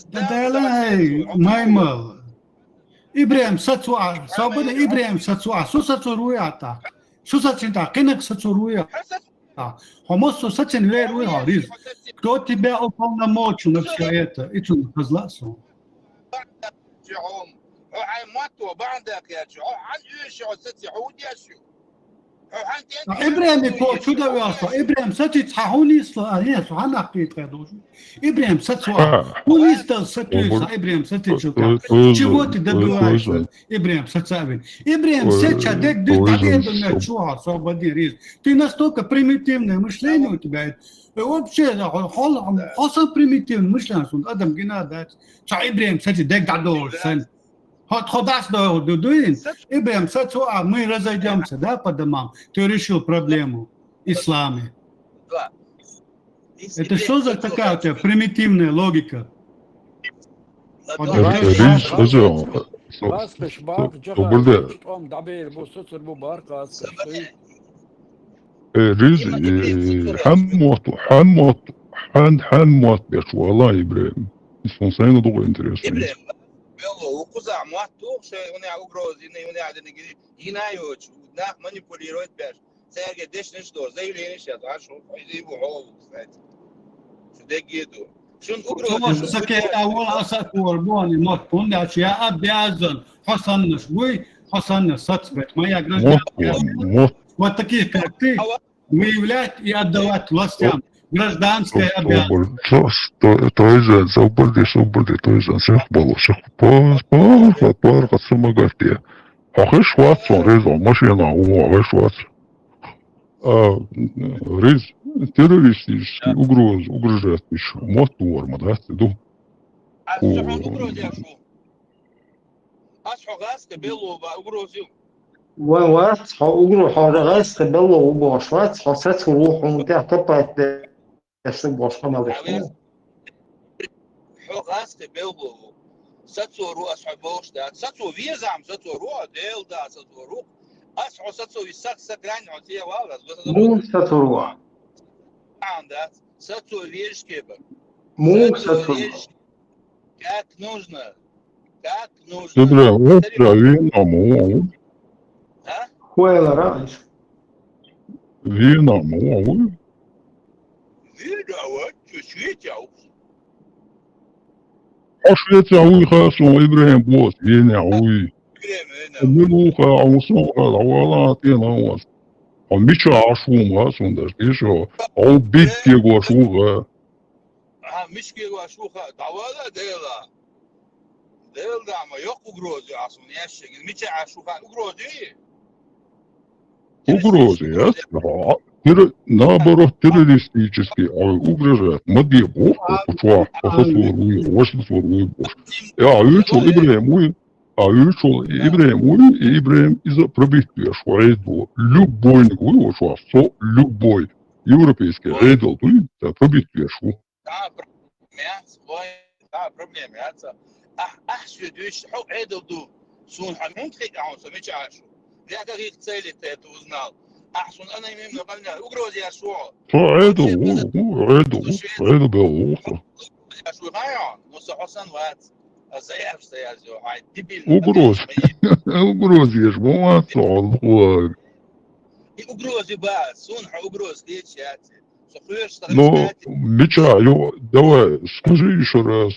Да, да, ай, маймал. Ибрем сацуа, собади Ибрем сацуа, су сацу руя та. Су сацин та, кинак сацу руя. Хьо массо сацин вер вуй хьо, Риз. Кто тебя уполномочил на всё это? И цун хазла со. Ибрем и по чудо вясо. Ибрем саци цхьа хьунисла, а, нет, хьанах ты это должен. Ибрем сацуа. Хьунисла сацуа, Ибрем саци чука. Чего ты добиваешься? Ибрем сацавин. Ибрем сача дек дик даден чуа, собади, Риз. Ты настолько примитивное мышление у тебя. Э, вообще, да, хо-, хо-, хо-, хо-, примитивное мышление, сун адам гина, да. Ца Ибрем сачи дек дадор сан. Хо-, хо дас до, ду-, дуин. Ибрем сачу, а мы разойдёмся, да, по домам. Ты решил проблему исламе. Это что за такая у тебя примитивная логика? Э, Риз, собади. Э, Риз, э, хьан мотт, хьан мотт, хьан, хьан мотт беш вала Ибрем. Сон сайна дуга интересно. Ибрем, белло, укхуза мотт тух, шей, уня угрозы, уня, уня, уня, уня, нах манипулировать беш. Цаьрга дешнаш до, заявленеш яз, а шу хьо иза бу хьо, кстати. Шу дегге ду. Шун угроза. Сакета вала асакор бони мот пунда, я обязан, хасаннаш буй, хасаннаш сацбет. Моя гражданская обязанность вот таких, как ты, выявлять и отдавать властям. Гражданская обязанность. Тойзан, собади, собади, тойзан, сех бало, сех пар, пар, пар, пар, хасамагатия. Хьо хиш вац сон, Риз, машина, у, хиш вац. А, Риз, террористический угроз, угрожающий мотт вор ма дац ду. Ас хьо угроза шу. Ас хьо гӀаска белло ба угроза ю. Ван вац, хьо угро-, хьо гӀаска белло у бош вац, хьо сацу рухун тя топат де. Эсла бошха мел деш. Хьо гӀаска белло ву. Сацо ру ас хьо бохуш дац. Сацо везам, сацо ру, а Дел да, сацо ру. Ас хьо сацо ви сах сагрань хьо те вал, ас госо. Мун сацо ру. Ан дац. Сацо вежке ба. Мун сацо ру. Как нужно. Как нужно. Ты бля, вот бля, вина му. А? Хуэлара. Вина му. Вина вот, чё светя. А светя уй хасу Ибрагим бос, вина уй. Ибрагим, вина. Милуха, а усон, а вала, а тена у вас. Хьо мича Ӏаш ву ма, суна даш, дийша, хьо битте гош ву гӀа. А, мича гош ву ха, дӀавала Дела. Дела да ма йоккха угроза а суна яшшаг. Мича Ӏаш ву ха угроза? Угроза, я? Террористический угроза. Терро-, наоборот, террористический, а угрожает. Ма де бу, а, почва, а, а, профессор ву, вошли сор ву, бош. Я, а, вичул Ибрагим ву, а, вичул Ибрагим ву, и Ибрагим из-за пробить веш, ву, Ӏедал. Любой не говорю, вот что, со любой. Европейский Ӏедал, да, пробить веш, ву. Да, проблема яц, вай, да, проблема яц. Ахь, ахь шо дуьйш, хьо Ӏедал ду. Суна хьо муьнхи а хьо, со мича Ӏаш ву. Я каких целей ты это узнал? Ахь суна анонимно, угроза яш ву. Хьо Ӏедал ву, ву, Ӏедал ву, Ӏедал бел ву, хьо. Яш ву, хьо, ну, со хьо сан вац. А заявш, заявш, ай, дебильный. Угроза. Угроза еш, бу вац, хьо, ву. И угроза ба, суна хьо угроза деш яц. Ну, мича, ё, давай, скажи ещё раз.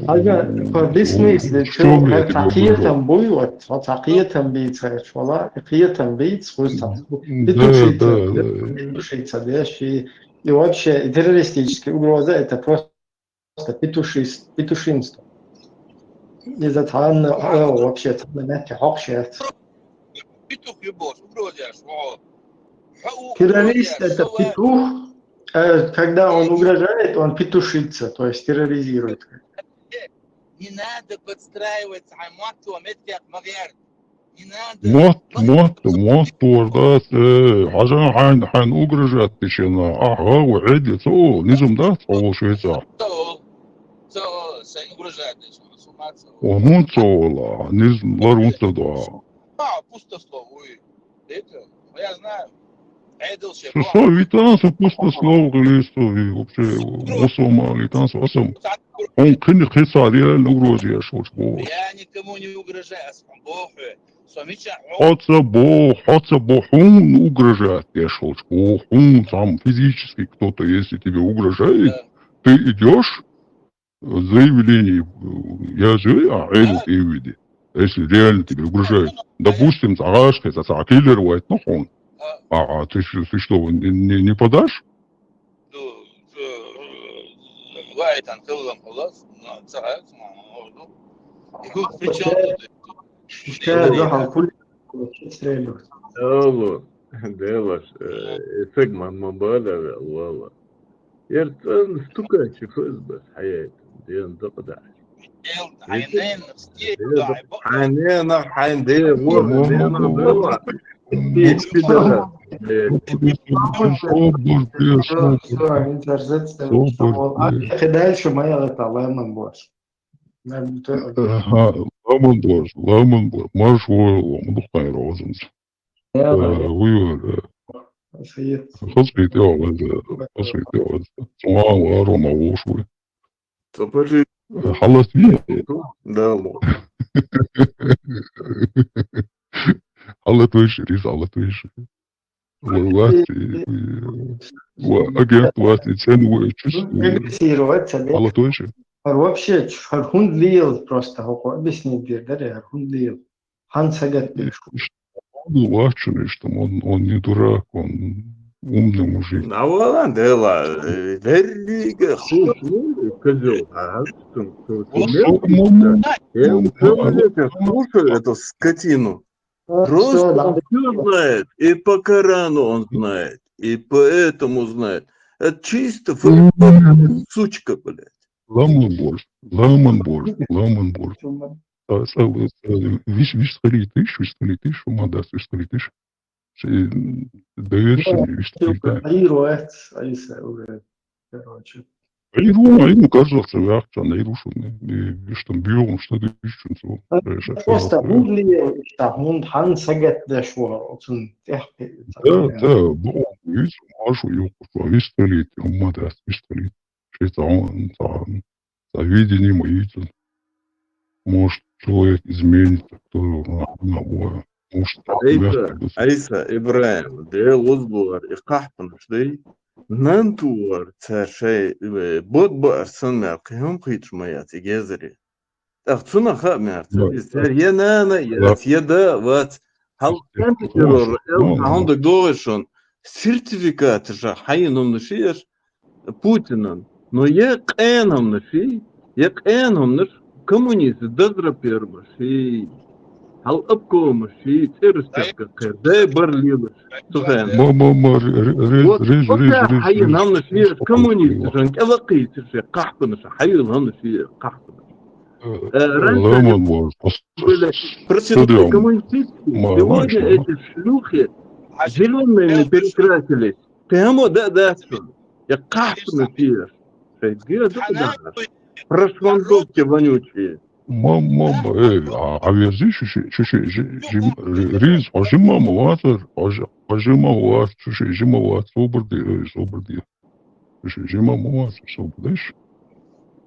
Хьажа, объясни, что я тебе говорю? Хьа кхетам буй, вот, хьа кхетам бийца, вала, кхетам бийц, хуй сам. Да, да, да. Петушица, да, и, и вообще, и террористическая угроза, это просто петушис-, петушинство. Из-за цхьана, а, вообще, цхьана мягкий хьокъ шест. Петух ю бос, угроза яш, во. Хьо у-, террорист — это петух, э, когда он угрожает, он петушится, то есть терроризирует. Не надо подстраиваться, а мотто, меткех магер. Не надо. Мот, мот, мот, тордас, э, хьажа хьайн, хьайн угрожать тишина, а, гӀа, ву, Ӏедал, цо, низам дац, хьо, швейцар. Цо, цо, сайн угрожать тишина, сумаца. О, ну, цо, ла, низам, лар, ун, цо, да. А, пустослов, уй. Это, я знаю. Ӏедал ше, со, со витан, со пустослов, глисто, и вообще, мусулман, витан, со, со. Он кхин хица реально угроза яш волчу боху. Я никому не угрожаю, ас хьуна боху. Со мича хьо? Хьо ца боху, хьо ца боху, хьуна угрожать еш волчу боху. Хьуна цхьамма физически кто-то, если тебе угрожает, да, ты идёшь, заявление, э, язъяй, а, Ӏедал тӀе а веди. Если реально тебе угрожает. Допустим, цхьа гӀаш хеза, цхьа киллер вайтина хьуна. А, а ты что, ты что, не, не, не подашь? Ну, э, вайтан хилла хилла, ну, ца гӀаш, ну, ну, ну. И тут при чём тут? Ишта дахьал кулли стрелю. Алло, делаш, э, эсег ман ма бала, валла. Яр цӀан стукачи фазбас хьаят, ден дакъда. Хьанена, хьанена, хьан де, вон, дена, вон. Дальше моя это ламан бос. Ага, ламан бос, ламан бос. Марш вой, ламан духтайн розанца. Э, вуй, э, хазбит я, э, хазбит я, э, цуан варо ма вуш вуй. Цапажи. Э, халат ви? Да, ло. Халат виш, рис халат виш. Ва-, васти, э, ва-, агент васти, цен вуй, чус, э, агрессировать, халат виш. Вообще, чу-, хар хундлил просто, хо-, объяснить дир, да, хар хундлил. Хьан сагатдеш ву? Ну, вачун, что он, он не дурак, он умный мужик. А вала дела, э, деррига хушнул козёл, а? Слушай эту скотину. Просто он всё знает, и по Корану он знает, и по этому знает. Это чисто фу-, сучка, блядь. Ламан борш, ламан борш, ламан борш. А, сал-, сал-, виш-, виш схалийтиш, виш схалийтиш, ма дас виш схалийтиш. Ши, м, доверься мне, виш схалийтиш. Айру, э, айса, уже, короче. Айру, айру, каждого цевяхчан, айру шуны. И виш там бьём, что ты ищешь, что? Просто вудлиев, что он хан сагат дашва, он тяхпи. Да, да, бо, виш, машу, ё, виш схалийтиш, ма дас виш схалийтиш. Ши там, там. Завидение мои тут. Может, человек изменится, кто, а, на, может, Айса, мягко быть. Айса, Ибрайым, де луз буар, и кахпан шдей. Нан туар, ца шей, э, бот баар сан мя, кхем кхич мая, ца гезари. Ах, цуна ха мя, ца, да, ца, я нана, я, да, я да, вац. Хал, да, компьютер, да, эл, да, хонда догышон. сертификаташ хьаенна хӀуманаш я ераш Путинан. Но я къена хӀуманаш я, я къена хӀуманаш коммунисташ дазара пермаши, хьал обкомаши, цӀераш тӀаккха кхер, дай бар лелаш. Цу хана. Ма, ма, ма, ре-, ре-, ре-, Вот, рез, вот рез, я рез, хьаенна рез, хӀуманаш я ераш коммунисташан кӀелакхийцаш я, къахьпанаш, хьаенна хӀуманаш я ераш къахьпанаш. Э, раньше они были проститутки коммунистические, сегодня эти шлюхи зелеными перекрасились. Прямо, да, да, что? Я как напьешь? Прошмандовки вонючие. Мама, мама, э, а, а верзиш, ши, ши, ши, ши, ши, риз, ожима муатыр, ожи, ожима уат, ши, ши, ожима уат, собрди, э, собрди. Жи-, жима муас, собрдеш.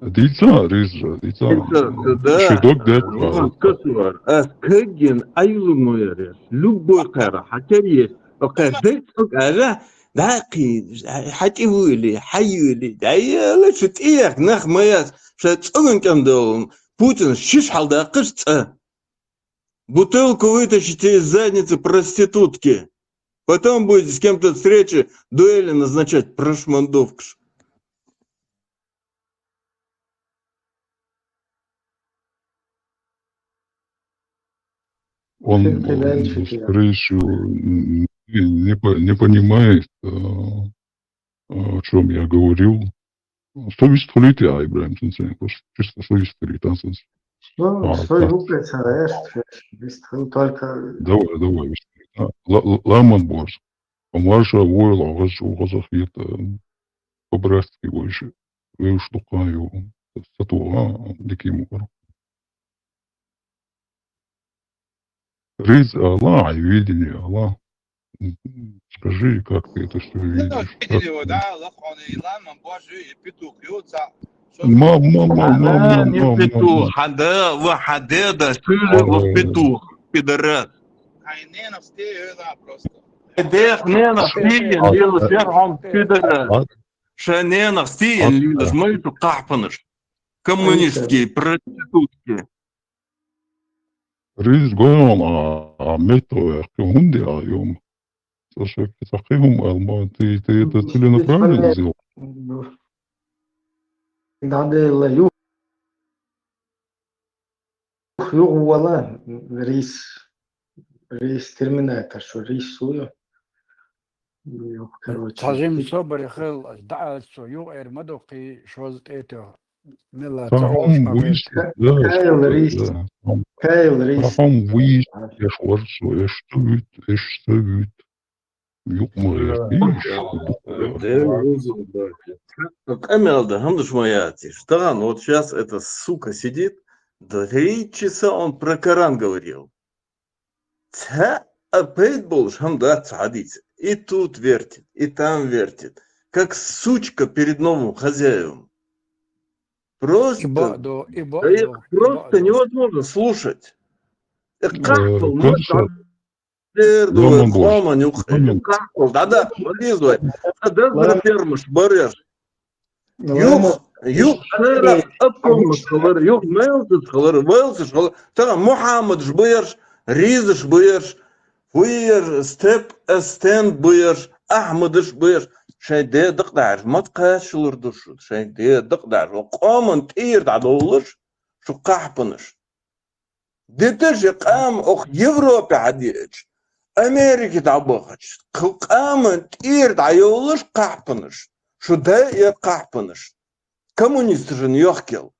Дица, риз, дица. Дица, да. Ши дог дет, ну, а, касуар. А кагин айлумоярес. Любой кара, хатер есть. Окей, дет, окей, да. Да, ки, хати ули, хай ули. Да, я, ла, ши тияк, нах маяс. Ша цугун кем долун. Путин шиш халда кыш ца. Бутылку вытащите из задницы проститутки. Потом будете с кем-то встречи, дуэли назначать, прошмандовкаш. Он, скорее всего, не, не по-, не понимает, э, о чём я говорил. Совесть хулит я, Ибрагим Сенсен, просто чисто совесть хулит, а, Сенсен. Сой, а, сой так. Рукой цареш, весть хул только. Давай, давай, весть хул. А, ла-, ла-, ламан борс. Омар ша войл, а, газ, у газах ет, э, по-братски больше. Вы что, каю, сатуа, дикий мур. Рез ала, видение ала. Скажи, как ты это всё видишь? Видели его, да? Лах он и ламан, боже, и петух, и вот за-, ма, ма, ма, ма, ма, не ма, ма, петух, ма. Хада, ва хада, да, сюле, ва петух, пидорас. Ай, не на все, э, да, просто. Дэх, не на все, а, лил, а, сер, он, пидорас. А, ша не на все, а, лил, а, мы тут кахпаныш. Коммунистские, проститутские. Рез гон, а, а, мето, э, хунди, а, юм. Слушай, таким, Алма, ты, ты это целенаправленно сделал? Надо ла ю-, юг вала, рис, рис терминатор, что рис сую. Юг, короче. Цажим собари хел, да, что юг эр мадо, ки шоз тетё. Мела, Тахом вуйс, да, Кайл Рис. Да. Кайл Рис. Тахом вуйс, эш ворсу, эш тувит, эш тувит. Юкма, эш тувит. Къамел да, хандуш моя тиш. Таган, вот сейчас эта сука сидит, да три часа он про Коран говорил. Ца опять болш хам да цадиц. И тут вертит, и там вертит. Как сучка перед новым хозяевом. Просто, и ба-, да, и ба-, да, и да, просто и ба-, невозможно слушать. Э, э, как был, ну, конечно. Там, дер, думаю, Роман Борисович, хоман, нюх, Роман. Как был, да, да, полезно. А да, Ладно. Запермыш, бареш. Юх, юх, сыра, ыбкомыш хылыр, юх, мелсыш хылыр, вэлсыш хылыр. Таган Мухаммадыш быйырш, Ризыш быйырш, Уйыр, Степ, Эстен быйырш, Ахмадыш быйырш. Шай де дыкъдаш, мат кашылыр душу. Шай де дыкъдаш. О къомын тир да долыш, шу кахпыныш. Дитыш я къам ох Европе хадиэч, Америке табахач. Кыл къамын тир да йолыш кахпыныш. Шу да я кахпыныш. Коммунистышын ёх кел.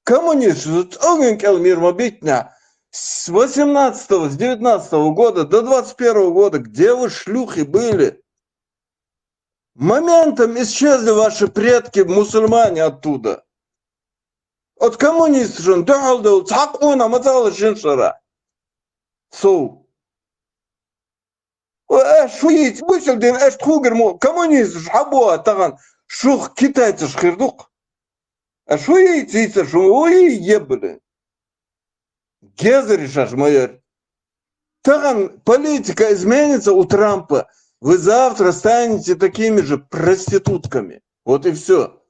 Коммунистышын цоген кел мир мобитня. С восемнадцатого, с девятнадцатого года до двадцать первого года, где вы, шлюхи, были? Моментом исчезли ваши предки, мусульмане, оттуда. От коммунистышын дохалдыл цакъуна мацала шиншара. Со. Э, шуиц, бусилдин, эш тхугер му, коммунистыш хабуа таган, шух китайцыш хирдук. Э, шуиц, ица шу, ой, ебли. Гезри шаш майор. Таган политика изменится у Трампа. Вы завтра станете такими же проститутками. Вот и всё.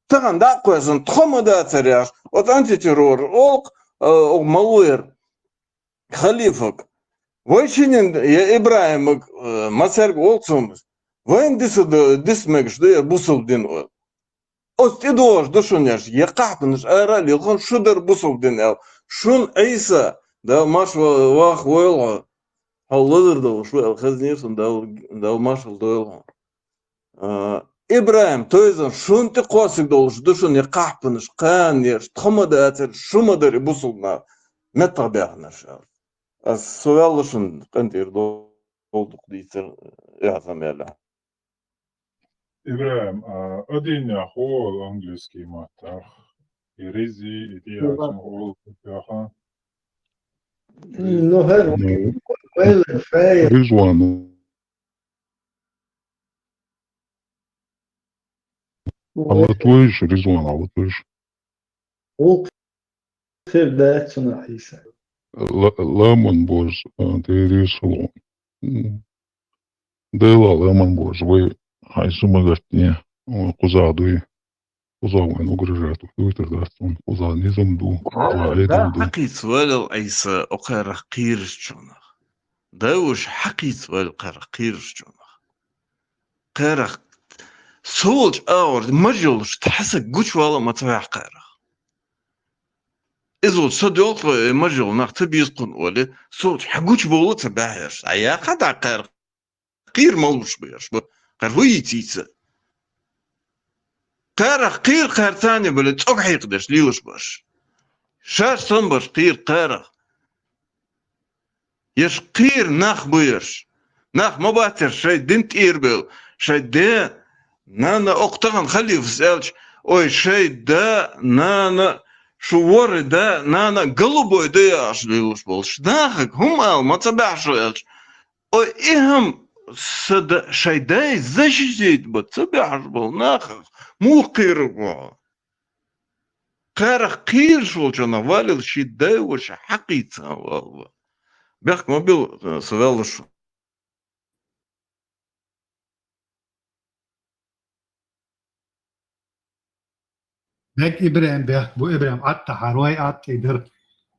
Таган да квезен, тхома да царяш. Вот антитеррор, олк, э, о, малуер, халифок. Вай шиннен, я ИбрахӀимага, э, мацарга олу цунна, вайна диса ду-, диса мегаш ду я бусалба дин, олу. Оцу тӀедогӀуш ду шуна еш, я кхахьпанаш ара а лилхина, шу дара бусалба дин аьлла. Шуна Ӏийса, Дала маршалла ваха войла хьо, хьо лазар долуш ву аьлла, хезнера суна, Дала, Дала маршалла дойла хьо. А, ИбрахӀим, тойзан, шуна тӀе кхоссиг долуш ду шуна я кхахьпанаш, кхана еш, тхо ма дацара, шу ма дара и бусалба нах меттахбаьхнарш аьлла. Ас со ваьлла шуна къинтӀера долу дукха дийцар, эхь замела. ИбрахӀим, а, один я хӀу английский маттахь? И ризи, и диаца, олу яха. Ну, хӀара, ну, вайл, фай. Ризван. Алла твоиш, Ризван, Алла твоиш. Уллув хир дац цунах, Ӏийса. Ла-, ламан божа, а, Делера салон. М. Дела ламан божа, вай хьайн су ма гатне, вай кхузахь дуй. Кхузахь вайн угрожать ву, дуйтар дац цунна, кхузахь низам ду, кхузахь Ӏедал ду. Хьакхийца валал Ӏийса, о кхарах кхийрачунах. Дайвуш хьакхийца валал кхарах кхийрачунах. Кхарах со волчу агӀор маж йолуш тхьаса гучувала а ма ца ваьхьа кхарах. Иза волчу со доьлху, э, маж йолу нах ца беза кхунна оле, со волчу хьан гучубовла а ца баьхьерш. Ӏа яххьа дӀа кхарах кхийр малуш бу ерш бу. Кхара хӀу йийцийца. Кхарах кхийр кхарцане бале цӀога хьекхадеш лелаш барш. Шаьш санна барш кхийр кхарах. Ерш кхийр нах бу ерш. Нах ма бац ерш шайн дин тӀера бевлла, шайн де, нана, окху тахана халифас аьлча, ой, шайн да, нана, шу ворхӀ да, нана, голубой да яхаш лелаш болуш. Нахаг хӀума ала ма ца баьхьа шу аьлча, ой, и хӀума са да, шайн дай защитить бан ца баьхьаш болу нахах муха кхийрар бу хьо? Кхарах кхийраш волчунах валлал ши дай ваша хьакхийца валла. Бехк ма билла, со ваьлла шу. Дерг ИбрахӀим бехк бу, ИбрахӀим Ӏатта хьарой Ӏатта и дара.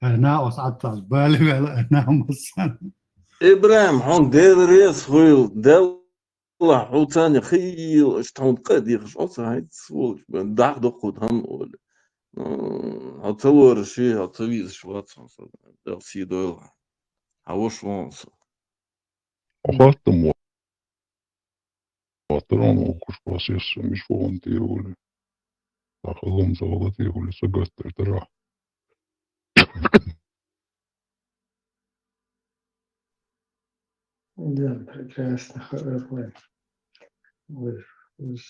Ана ос Ӏаттас бали вела, ана масан. ИбрахӀим, хьуна Дела реза хуйла, Делла хьуцани хийла, аша тхьуна къа дехаш, оца хьайца волчу бен, даха доккху тхан оле. Ну, хьо ца лора ши, хьо ца визаш вац хьуна со, Дела сий дойла. Хьан ваша вон со. Хаттам ваттар, он вокхуш васес, миш вогӀун тӀе вули. Ца хилам ца гӀала тӀе вули, ца гаттар тара. Да, прекрасно, хорошо. Ой, уж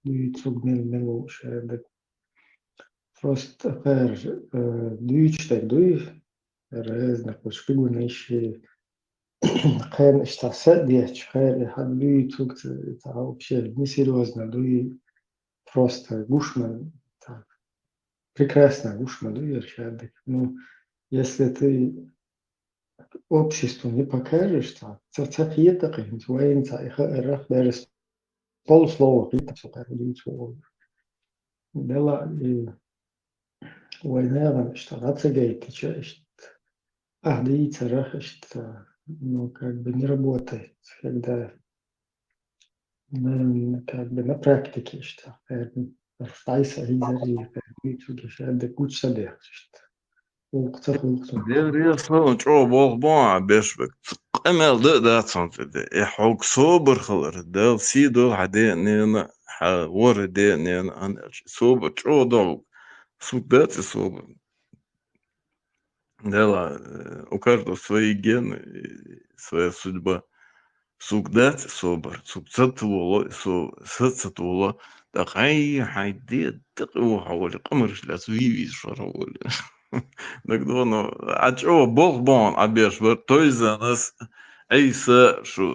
дуьйцург мел, мел волуш аьлла. Просто кхара, э, дуьйцуш дерг дуй, разных уж фигурнаш, кхеран иштта са а детташ, кхера и хьан дуьйцург ца, ца вообще несерьёзно дуй, просто гуш ма, так, прекрасно гуш ма дуй, я щас дик. Ну, если ты обществу не покажешь, так, ца, ца кхета кхин, вайн ца, и ха-, рах даже с полуслова кхета, сука, дуьйцу. Дела и вайнагӀан иштта дӀа ца гайтича, иштта ахь дийцарах иштта, ну, как бы не работает, когда, м, как бы на практике иштта, э, дӀайса хӀинца и, э, дуьйцург иштта, э, дика гучу ца дехча иштта. Уллух ца хуьлу цунах. Дера, я сан чӀогӀа болх бан а беш бек. Къамел дан а дац хьуна цӀе де. Э, хьогу собар хилар, Дала сий дойла хьан ден а, нена, хьан ворхӀ ден а, нена, ан аьлча. Собар чӀогӀа долу. Суг дац и собар. Дела, э, у каждого свои гены, и своя судьба. Суг дац и собар, суг ца толо, со-, са ца толо. ТӀаккха хьайн, хьайн де, дакъа ву хьо вали, къамарш лаьцна вий вийза шура вали. ДагадогӀу, а чӀогӀа болх бан а беш бар, тойзанас, Ӏийса, шу,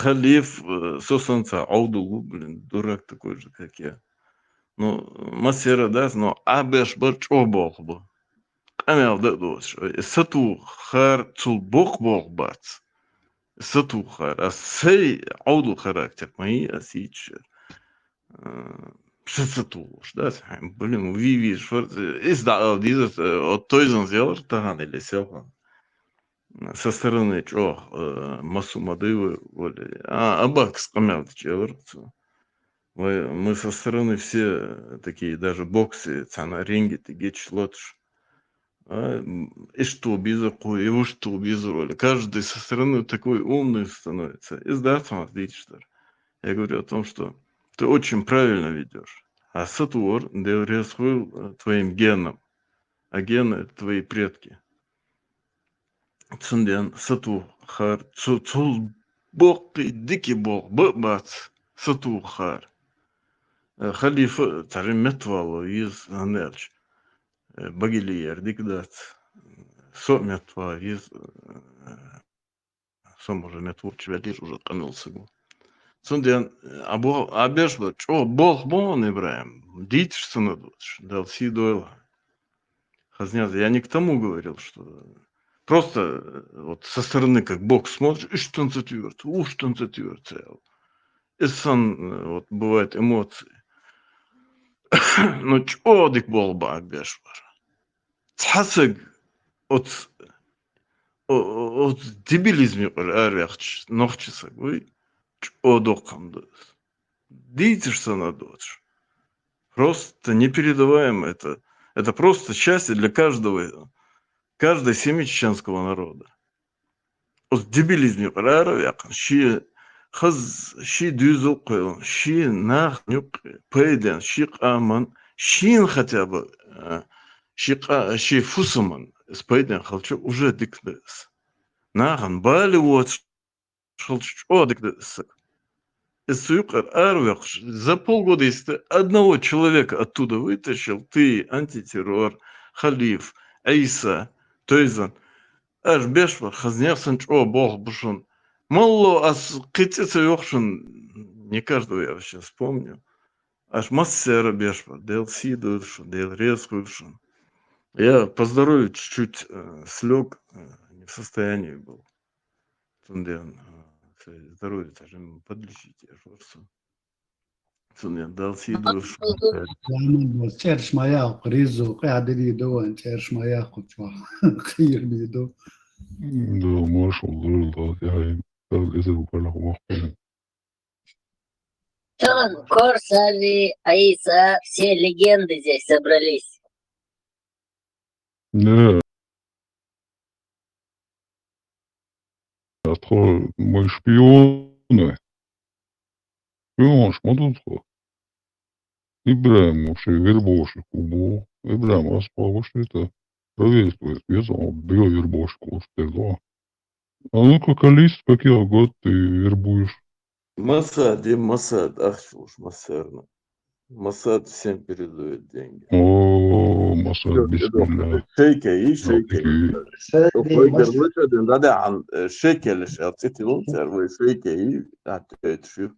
халиф, э, со санца Ӏовдал ву, блин, дурак такой же, как я. Ну, массера дац, но а беш бар чӀогӀа болх бу. Къамел дан а доцуш, ой, сатухар цул боккха болх бац. Сатухар, а сай Ӏовдал характер, ма йий ас йича, э, са ца тухуш, да, ас хьайн, блин, вий вийза шура, иза дӀаала деза, э, от тойзанза ялар тахана или селхан. со стороны чӀоагӀа, э, массо а ма дий вай волаш. А, абаккхийс къамаьл деча аьлар цо. Вай, мы со стороны все такие, даже боксе, цхьан ринге тӀа геча латаш. А, м, иштта безар кхы, и вешта безар вай. Каждый со стороны такой умный становится. Из дац хӀанз дийцаш дар. Я говорю о том, что ты очень правильно ведёшь. А сатувсар, Даьла раьза хилва, э, твоим генам. А гены — это твои предки. Цудухьа сатувсар, цу-, цул боккхий дика болх ба а бац сатувсар. Э, халифа цхьа меттавала веза, хӀана аьлча, э, багале яр дика дац. Со а меттавала веза, э, со-м уже меттавоагӀаш ваьлар, уже къамаьл саг ва. Цудухьа, э, а бо-, а беш ба, чӀоагӀа болх ба хьона, ИбрахӀим, дийцаш санна доацаш, Дала сий дойла. Хазни, я не к тому говорил, что просто, э, вот со стороны как бокс смотришь, иштта цо тӀаверз, уштта цо тӀаверз, аьле. Из санна, э, вот бывают эмоции. Ну, чӀоагӀа дика болх ба а беш бар. Цхьа саг оц-, о-, о-, оцу дебилизма юкъара араваьккхача нохча саг вий, чӀоагӀа доккха хӀама да из. Дийцаш санна доацаш. Просто непередаваемо это. Это просто счастье для каждого, каждой семьи чеченского народа. Оцу дебилизма юкъара араваьккхина, шен хаза, шен доьзал кхоьллина, шен нахана юкъе пайденна, шен къаман, шена хотя бы, э, шен къа-, шен фусаман из пайденна хилча, уже дика да из. Нахана бала воцуш хилча, чӀоагӀа дика да из саг. Из цу юкъара араваьккхача, за полгода, если ты одного человека оттуда вытащил, ты, антитеррор, Халиф, Ӏийса, Тойзан, аша беш бар, хазни, санна чӀоагӀа болх ба шун. Малав аз кхин цӀи ца йоах шун, не каждого я вообще вспомню. Аша массара беш бар, Даьла сий дойла шун, Даьла раьза хилва шун. Я по здоровью чуть-чуть, э, слёг, э, не в состоянии был. Цудухьа, э, своё здоровье тоже подлечить, я же говорю. Цудухьа Дала сий дойла шун. Ламан боз, чӀераш ма яхха, ризо, къаьхьа дилийдо вайн, чӀераш ма яхха чохь. Кхийра бийдо. Да, маршал дойла, да, я им, да, эзар укарлах вахту. Чон, Корсали, Аиса, все легенды здесь собрались. Не. А тхо, мы шпионы. Шпионаш ма ду тхо. ИбрахӀим вообще вербовщик ву. ИбрахӀим, ас кхо вообще это проверить ваьлла, веза, он бьё вербовщик ву, что ли. А ну-ка, колись, какие год ты вербуешь? Масад, и Масад, ахча луш, массарна. Масад всем передает деньги. О, Масад, бисмилла. Шейка, и шейка. Шейка. Шейка, и. Шейка, и. Шейка, и.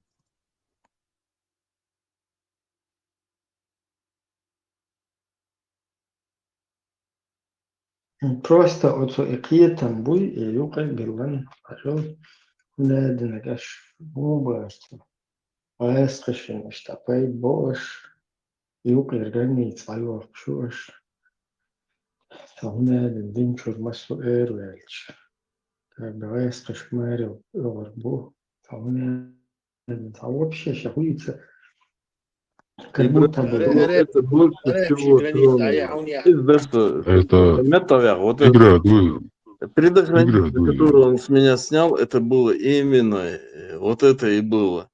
Просто оцу и кхетам буй, и юкъе биллан хьажал, хӀунда аьлла динарг аш хӀун бу аша? Айс кхишина иштта пайда бо аш, юкъера граница Ӏайохкуш ю аш. Ца хӀунда аьлла дин чуьра массо а эр ваьлча. Как бы айс кхиш маре оьгӀар бу. Ца хӀунда А вообще ща хуйца. Как будто бы. Это больше всего тронуло. Из-за что? Это метавях, вот это. Игра, ну, предохранитель, игра, ну, который он с меня снял, это было именно, э, вот это и было.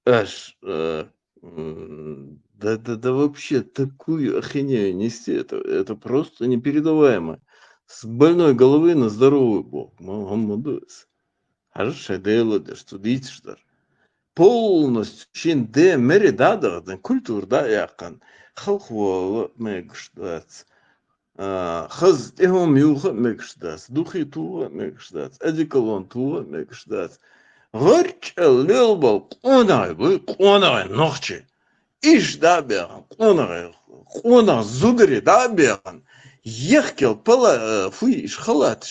Аж, э, м, да, да, да вообще такую ахинею нести, это, это просто непередаваемо. С больной головы на здоровую бу. Ма-, ма-, ма-, дус. Хьажа шайн Дела деш, цу дийцаш дар. Полностью шен де мере дӀа а дахана, культура дӀа а яьккхина, халхавала а мегаш дац. А, хаза тӀехьа хӀума юха а мегаш дац, духи туха а мегаш дац, одеколон туха а мегаш дац. ГӀорчӀел лелабала къонахий буй, къонахий нохчий. Иштта дӀа а баьхна, къонахий, къонах зударий дӀа а баьхна, яхкел пала, э, фуй, иш халаташ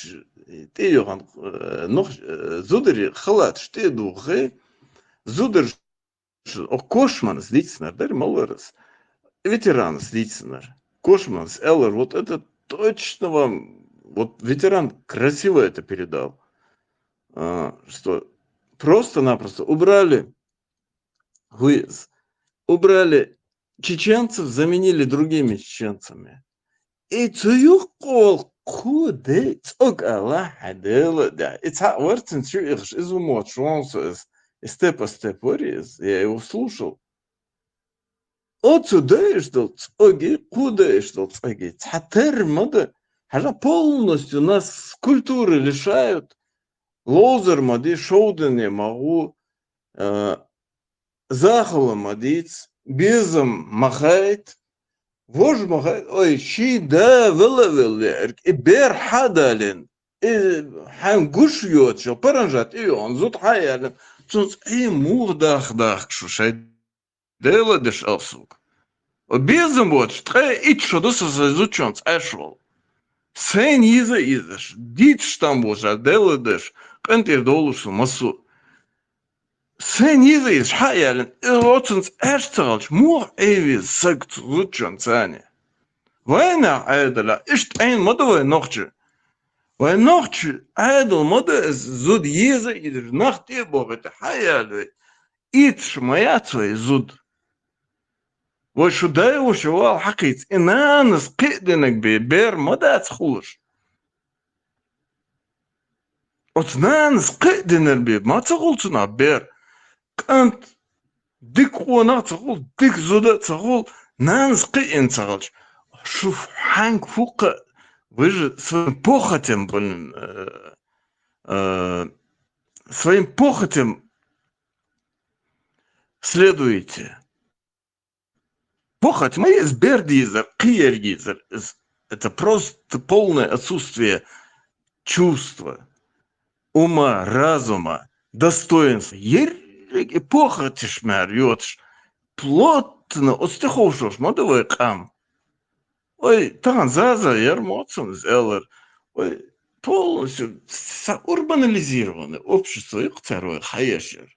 тӀе а йохна, э, нох-, э, зударий халаташ тӀе а духий, зударий, о, Кошманас дийцинар дара, маларас, ветеранас дийцинар. Кошманас аьлар: «Вот это точно вам Вот ветеран красиво это передал, а, что просто-напросто убрали, хуиз, убрали чеченцев, заменили другими чеченцами. И цу юхкъол кху де цӀог Аллах хьадела да. И цхьа варцин цу ихш из ву моц шонсо из. И степ а степ вари из. Я его слушал. Оцу даиш дал цӀоги, кху даиш дал цӀоги. Цхьа тер ма да. Хьажа полностью нас культуры лишают. Лозер ма ди, шовдане ма гу, а, захала ма диц, безам ма хайт, вож ма хайт, ой, ши да вела вела эрк, и бер хьадален, и хьан гуш йоцшал, паранжат и он, зуд хьаялен, цунц и мух дах дах шу шай дела деш алсук. О безам боч, ткъе ит шо да со зуд чонц ашвал. Сен йиза йизаш, дит штам божа дела деш, къантир долуш масу. Сен йиза йизаш хьаялен, и оцунц аш цагъалч, мух эвиз саг зуд чон цани. Вайна айдала, ишт айн ма да вай нохчи. Вай нохчи айдал ма да зуд йиза йизаш, нах те богъите хьаялвай. Ит шу ма яц вай зуд. Вай шу дай вуш вал хьакъиц, и нанас кхиъдинаг бе, бер ма дац хулаш. Оц нанас кхиъдинар бе, ма ца хул цуна бер. Къант дик къонах ца хул, дик зуда ца хул, нанас кхиъин ца халч. Шу хьанг фукъа, вы же своим похотям, блин, э, э, своим похотям следуете. Похоть ма из бердизер, кхиергизер. Из- Это просто полное отсутствие чувства, ума, разума, достоинства. Ерриг и похотиш мар йоцш. Плотно, остеховшош ма да вай къам. Ой, тахан заза яр моцун из элар. Ой, полностью са-, урбанализированное общество, и царой хаяшер.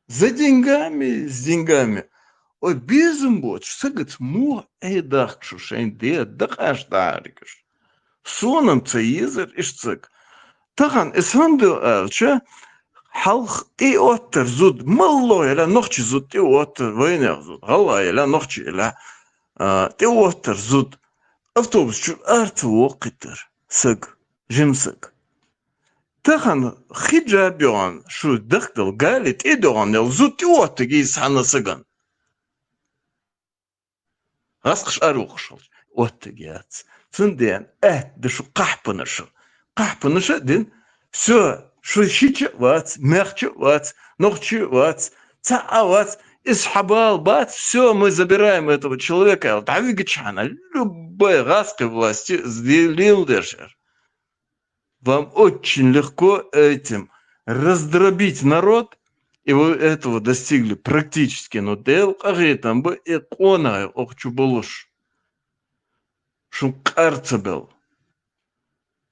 За деньгами, с деньгами. Ой, безам боч, сагац мух ай дахкшу шайн де дакъаш дарикаш. Сонам ца йизар иш цаг. Тахан эс ханду алча, халх и оттар зуд, малло яла нохчи зуд и оттар, вайнах зуд, гала яла нохчи яла, а, и оттар зуд. Автобус чу арца вокхитар, саг, жим саг. Тахан хиджаб йогӀан, шу дахдал гали тӀедогӀан ял зуд тӀе оттаги сана саган. Гъаскъаш арухаш халч. Оттаги яц. Цунден, э, да шу къахпанаша. Къахпанаша дин, всё, шу шича вац, мягча вац, нохчи вац, ца а вац, из хабал бац, всё, мы забираем этого человека, ял, давига чана, любой гъаскъи власти сделил дешер. Вам очень легко этим раздробить народ, и вы этого достигли практически. Но дел къагъетам бы и къона охчу болуш. Шун къарца бел.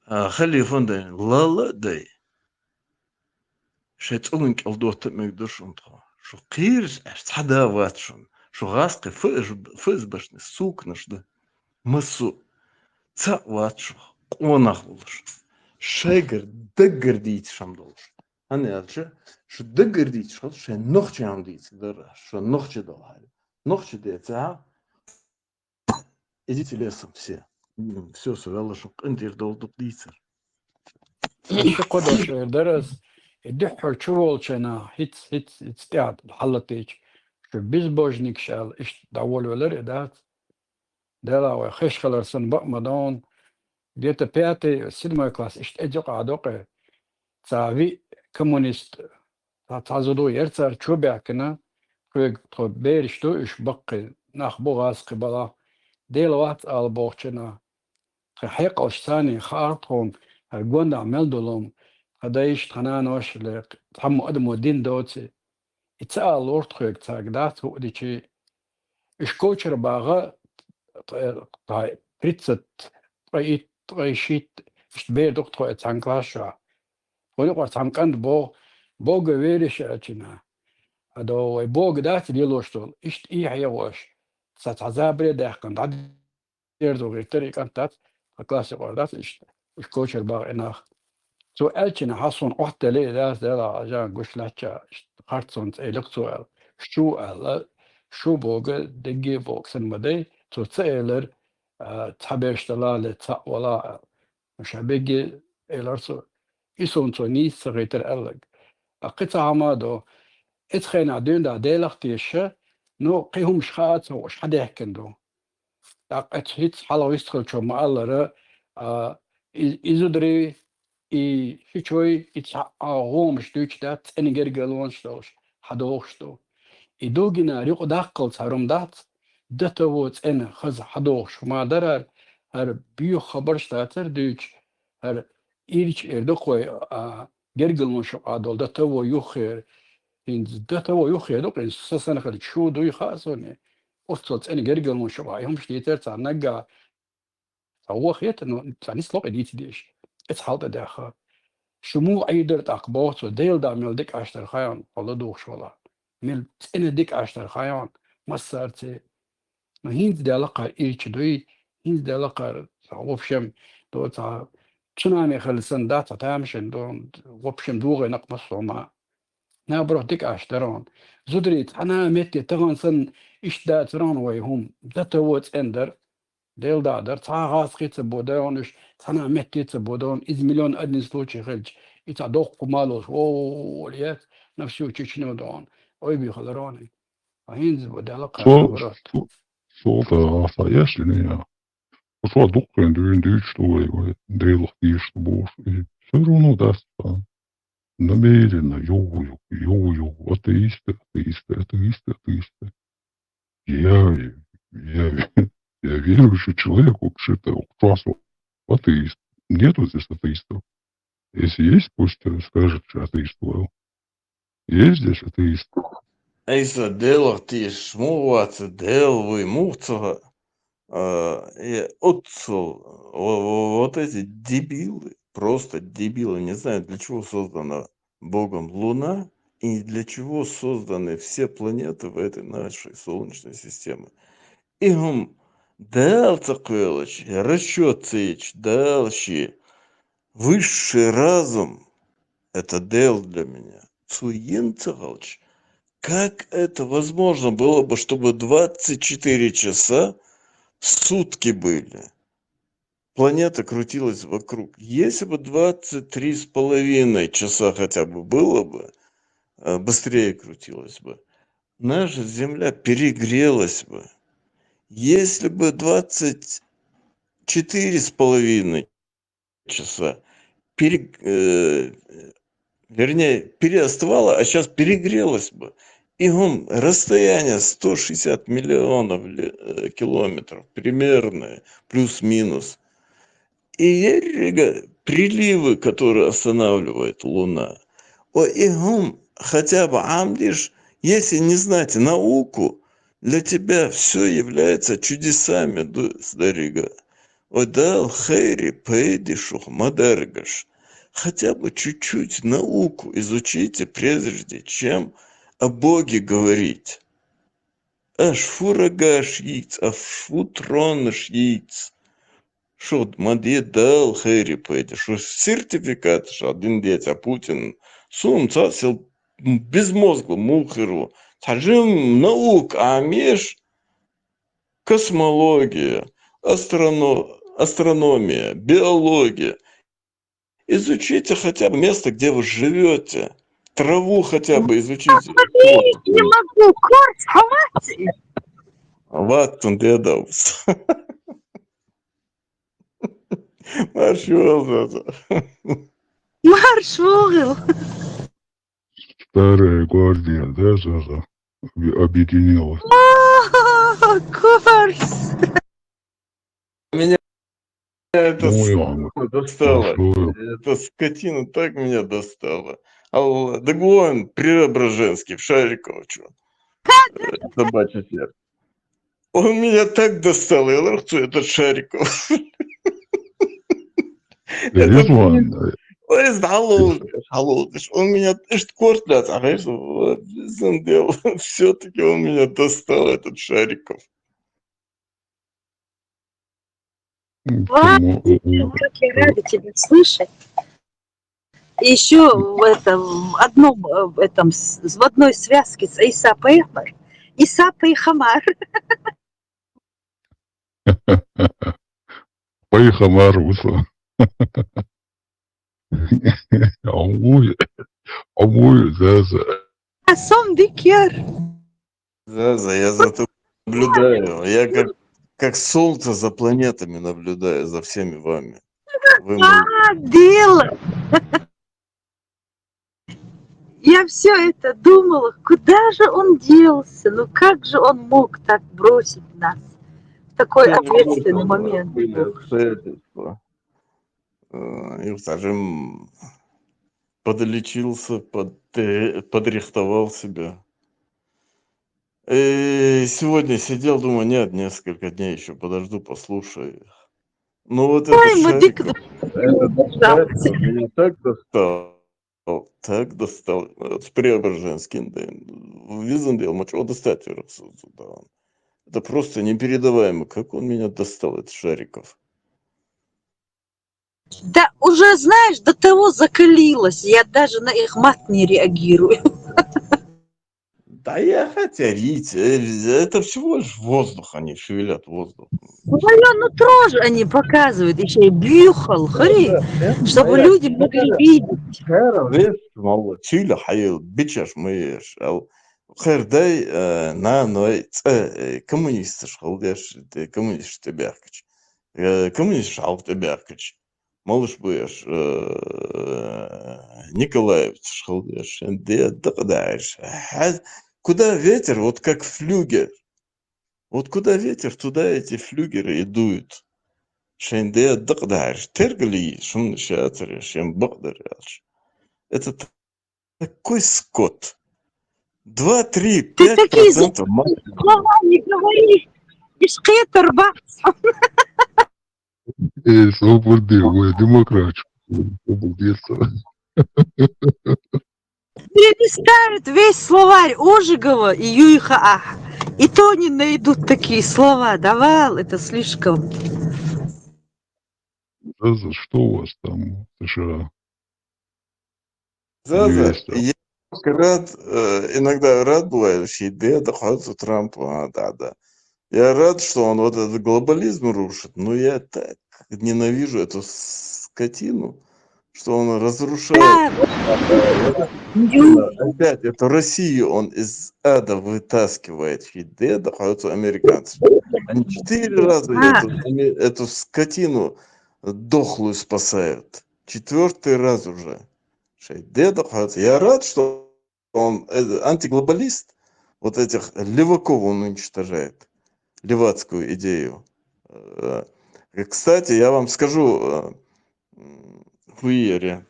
А, халифан дай, лала дай. Шай цӀугун кӀел дотта мегдуш ун тхо. Шу кхирс аш цхьа да вац шун. Шу гъаскъи фу-, фу-, фу-, башни сукнаш да. Масу. Ца вац шу. Къонах болуш. Шайгар даггар дийца шам долуш. Хьан аьлча, шу даггар дийца шал, шайн нохча хьан дийца дара, шу нохча дала хьари. Нохча деца, идите лесом все. М, всё, со валла шу къинтӀера долу дийцар. Шу кхо дош эр дара ас, и дуьххьара чу волчайна, хӀиц, хӀиц, хӀиц тӀехь хьалатийча, шу безбожник шал, иштта дӀаволавелар и дац. Дела вай хиш хилар сан бакъ ма дан, где-то пятый, седьмой класс, иштта эза юкъа докъе. Ца ви коммунист, ца, ца зуду яр цара чу баьхкина, кхуьга тхо бераш ду, уьш баккхий нах бу гӀазкхи бала. Дела вац ала бохучина. Тхи хьекъалш цани хаар тхуна, хӀара гондахь мел долу, тхан дайш, тхан нанош ле, цхьаммо адамо дин доци. И ца аллур тхоьга цаьрга дац хӀуъа дичи. Уьш кочара багӀа, ткъе, ткъе тридцать, ткъе итт, ткъе шийтта, иштта бер ду-кх тхо и цхьана класс чохь. Тхуна юкъара цхьамма кӀант боху, Бога веришь аьлчина. Ада вай Бога дац лелош долу, иштта и хьегӀош. Сан цхьа забаре а даьккхина, дӀа дерзо гӀиртара и кӀант дац, тхан классе къора дац иштта. уж кочара багӀа нах. Цо аьлча хьа сона Ӏоттаделла а дац, Дала Ӏажан гуш лаьттача, харцонца элира цо аьлла. Шу аьлла, шу бога, дегге бога сан ма дай, цо ца элира, а, цхьа беш дала ле, цхьа вала аьлла. Ша бегге элира цо. И сона цо нийса ца хийтар аьллаг. А кхин цхьа хӀама ду, эцу хенахь дуьйна да Делах тешаш, ну, кхин хӀумаш хаа ца хууш, хьадаьхкина ду. ТӀаккха эцу хӀинца хьалха вистхилчо ма-аллара, а, и, и зударий, и шичой, и цхьа а гӀомаш дуьйцуш дац, цӀена гергарлонаш долуш, хьадохуш ду. И дугина юкъа даккхал цхьа рум дац, датаво цӀена хаза хьадохуш хӀума дарар, хӀара боьха хабарш дацар дуьйцуш, хӀара ирча эр ду-кх вай, а, гергарлонаш юкъа долу датаво юххера. ХӀинца датаво юххера ду-кх, хӀинца сан санна хилча шу дуй хаьа суна. Оццул цӀена гергарлонаш юкъа и хӀумаш дийцар цхьа наггахь. Цхьа вон хета, ну, цхьа нислокъе дийца дезаш. Эцу хьал тӀе даьхха. Шу муха Ӏийр дара тӀаккха боху цо, Делан да мел дика Ӏаш дара хаьий хьуна, хьо ладугӀуш вала. Мел цӀена дика Ӏаш дара хаьий хьуна, массаьрца. Ну, хӀинца даьлла кхара ирча дуй, хӀинца даьлла кхара, в общем, до цхьа цунами хилла санна дац, цхьа тамашийна ду, в общем, догӀийна-кх массо а хӀума. Наоборот, дика Ӏаш дара хьуна. Зударий, цхьана а метте тахана санна иштта дацара хьуна вай хӀума. Датаво цӀена дара. Делан да дара, цхьа а гӀазкхи ца бо дара хьуна уьш, цхьана а метте ца бо дара хьуна. Иза миллион один случай хилча, и цхьа доккха хӀума лоцуш, о, яц, на всю Чечню дара хьуна. Ойби хилар хьуна. А хӀинца бо даьлла кхара, Цо, наоборот. цо, цо да, а, са эшли, не, я. Цо дуккха дуьйна дуьйцуш ду вай, вай, Делах тешаш ду бохуш. И всё равно дац, а. Намеренно, йо, йо, йо, йо, атеисты, атеисты, атеисты, атеисты. Я, я, я верующий человек, вообще-то, класс атеист. Нету здесь атеистов. Если есть, пусть, э, скажет, что атеист был. Есть здесь атеист? Айса, Делах тешаш муха вац, Дела вуй муха ца хаьа? А, э, оццул, во-, во-, вот эти дебилы, просто дебилы, не знают, для чего создана Богом Луна и для чего созданы все планеты в этой нашей Солнечной системе. И хӀума Дала ца кхоьлуш, расчёт ца йича, Дала шен высший разум, это Дела для меня, цо йина ца хилча, как это возможно было бы, чтобы двадцать четыре часа в сутки были? Планета крутилась вокруг. Если бы двадцать три с половиной часа хотя бы было бы, э, быстрее крутилась бы, наша Земля перегрелась бы. Если бы двадцать четыре с половиной часа пере-, э, вернее, переостывала, а сейчас перегрелась бы. И хӀума расстояние сто шестьдесят миллионов ли-, э, километров, примерное, плюс-минус. И еррига приливы, которые останавливает Луна. О, и хӀума хотя бы Ӏамадеш, если не знать науку, для тебя всё является чудесами, ду-, Дарига. О, Дала хайре пайде шух ма даргаш. Хотя бы чуть-чуть науку изучите, прежде чем о Боге говорить. Аш фу рогаш йийца, аш фу тронаш йийца. Шух ма де Дала хайре пайде. Шу сертификат ша дина деца Путин. Суна ца сел безмозгло мухирло. Цхьа жим наука Ӏамадеш, космология, астрано-, астрономия, биология. Изучите хотя бы место, где вы живёте. Траву хотя бы изучите. Смотри, не могу, корс, хавати. Ваттун дедовс. Марш вогӀал, Заза. Марш вогӀал. Старая гвардия, да, Заза? Объ-, объединилась. О, корс. Меня это Ну, с-, Иван, достало. Ну, что? Эта скотина так меня достала. Ал-, да вон Преображенский, в Шариково, чё? Э, собачье сердце. Он меня так достал, я говорю, кто этот Шариков? Э, Это Иван, блин, э, ой, с-, алло, алло, он меня, ишт корт, блядь, а, конечно, вот, всё-таки он меня достал, этот Шариков. Ладно, как я рада тебя слышать. И еще в этом, в одном, э, в этом, с- в одной связке с Иса Пайхамар. Иса Пайхамар. Пайхамар болса. Ой, ой, Заза. А сом дикер. Заза, я за тобой наблюдаю. Я как, как солнце за планетами наблюдаю, за всеми вами. Вы мои- А, дело. Я все это думала, куда же он делся? Ну как же он мог так бросить нас в такой Всё ответственный просто момент? Были обстоятельства. Э, Юртажим подлечился, под- э, подрихтовал себя. И сегодня сидел, думаю, нет, несколько дней еще подожду, послушаю их. Ну вот это Ой, мы Шариков, дик- этот Шариков меня так достал, так достал. Вот с Преображенским, да, визандел, мочу достать. Это просто непередаваемо, как он меня достал, этот Шариков. Да уже, знаешь, до того закалилась, я даже на их мат не реагирую. Да я хотя, Ритя, э, это всего лишь воздух, они шевелят воздух. Своё нутро же они показывают, еще и бюхал, хри, чтобы люди могли видеть. Весь мало, чили, хайыл, бичаш, мыш, ал. Хэр дай, э, на, но, э, коммунисты шхалдеш, коммунист бяхкач. Э, Коммунист шалк бяхкач. Малыш буяш, э, Николаевич шхалдеш, де дык дальше. Куда ветер, вот как флюгер. Вот куда ветер, туда эти флюгеры и дуют. Шен де дык дальше. Тергали, шум шатер, шен бык дальше. Это т- такой скот. Два, три, Ты пять такие за- процентов максимум. Слова не говори. Ишкетер бац. Э, собор де, ой, демократ. Собор де, со- Переставят весь словарь Ожегова и Юйха Ах. И то не найдут такие слова. Давал, это слишком. Заза, что у вас там в США? Заза, Невеста. Я рад, э, иногда рад бываю, что идея доходит Трампу, а, да, да. Я рад, что он вот этот глобализм рушит, но я так ненавижу эту скотину, что он разрушает. Да, Э, это- Опять эту Россию он из ада вытаскивает. Идея доходит американцев. Они четыре раза А. эту, эту скотину дохлую спасают. Четвертый раз уже. Идея доходит. Я рад, что он э, антиглобалист, вот этих леваков он уничтожает, левацкую идею. Э, Кстати, я вам скажу, э, м, Хуиере,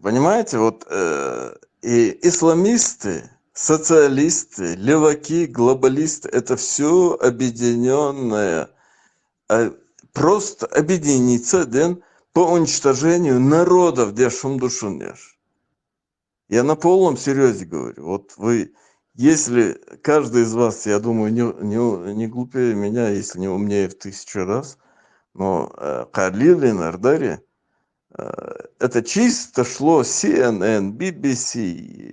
понимаете, вот э, и исламисты, социалисты, леваки, глобалисты, это все объединенное, а, просто объединиться, ден, по уничтожению народов, где шумдушунеш. Я на полном серьезе говорю. Вот вы, если каждый из вас, я думаю, не, не, не глупее меня, если не умнее в тысячу раз, но э, Калилин, Ардари, э, это чисто шло C N N, B B C,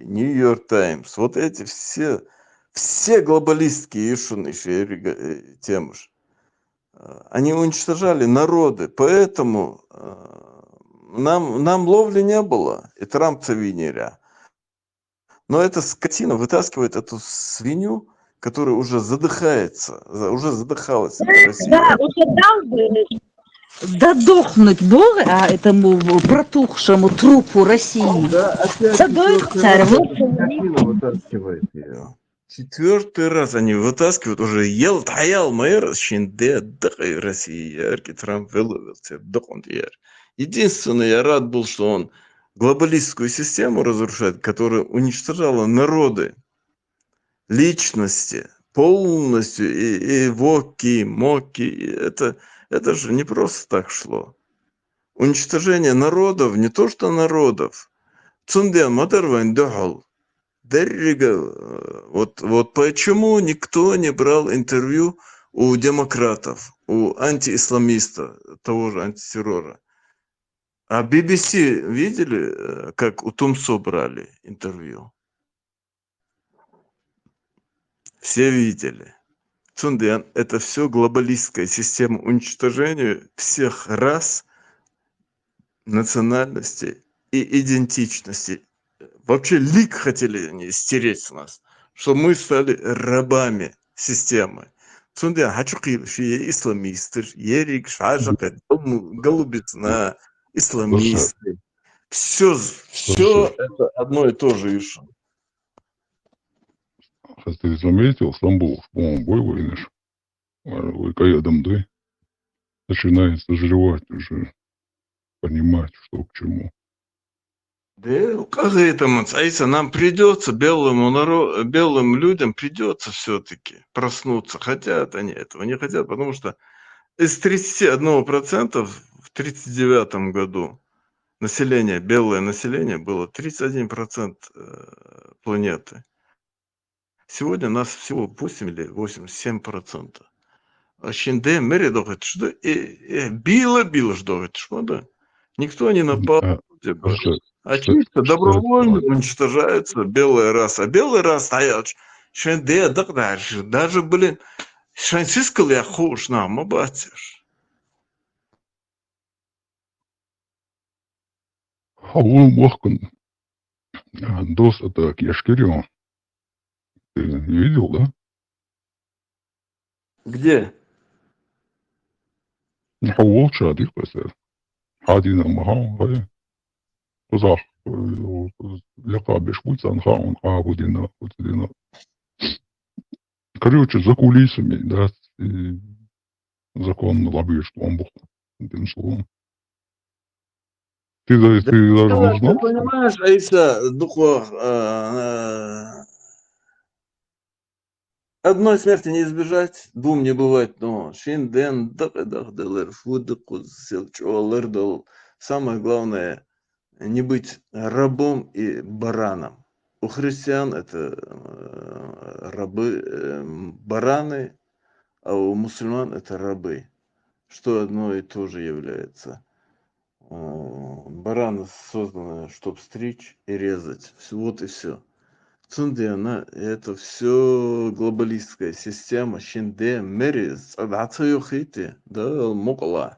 New York Times, вот эти все, все глобалистские ишун, иши, э, темы ж. Э, Они уничтожали народы, поэтому э, нам, нам ловли не было, и Трамп цивинеря. Но эта скотина вытаскивает эту свинью, которая уже задыхается, за- уже задыхалась. Россия. Да, уже дал бы задохнуть Бога, а этому протухшему трупу России. Да, опять Задох четвёртый царь, раз вот эта скотина вытаскивает ее. Четвертый раз они вытаскивают, уже ел таял мэр, шинде дык и России, яркий Трамп выловил, дык он яр. Единственное, я рад был, что он глобалистскую систему разрушает, которая уничтожала народы, личности, полностью, и, и воки, и моки, и это, это же не просто так шло. Уничтожение народов, не то что народов, цунде мадарвайн духал, деррига, э, вот, вот почему никто не брал интервью у демократов, у антиисламиста, того же антитеррора. А Би Би Си видели, э, как у Тумсо брали интервью? Все видели. Цунден, это все глобалистская система уничтожения всех рас, национальностей и идентичностей. Вообще лик хотели они стереть с нас, что мы стали рабами системы. Цунден, хочу кил, что есть исламисты, ерик, шажак, голубизна, исламисты. Все, все это одно и то же ишо. Сейчас ты заметил, Стамбул, по-моему, бой войнаш. Ой, кай адамды. Начинает созревать уже, понимать, что к чему. Да, как это, Айса, нам придется, белому народу, белым людям придется все-таки проснуться. Хотят они этого, не хотят, потому что из тридцати одного процента в тридцать девятом году население, белое население было тридцать один процент, э, планеты. Сегодня нас всего восемь или восемьдесят семь процентов. А шинде мере дохет, что, э, э, било, било ж дохет, что да? Никто не напал. А, Вроде бы. Слушай, А что- чисто что добровольно это? Уничтожается белая раса. А белая раса, а я, шенде, да, даже, даже, блин, шансискал я хуш, на, мабатиш. А вон мохкан. А, дос это Кешкирио. Ты видел, да? Где? Хавол чади квесе. Хадина маха, хай. Кузах, э, лека бешкуцан хаун, хавудина, худина. Короче, за кулисами, да, и законно лоббируешь, что он был. Этим словом. Ты, да, ты даже не Ты знал? понимаешь, Айса, духу, э, э, одной смерти не избежать, двум не бывать, но шинден дак дак делер, фуды куз сел чуалер дал. Самое главное, не быть рабом и бараном. У христиан это, э, рабы, э, бараны, а у мусульман это рабы, что одно и то же является. Э, бараны созданы, чтоб стричь и резать. Всё, вот и всё. Цундена, это всё глобалистская система. Шинде мери, цадацаю хити, да, мукла.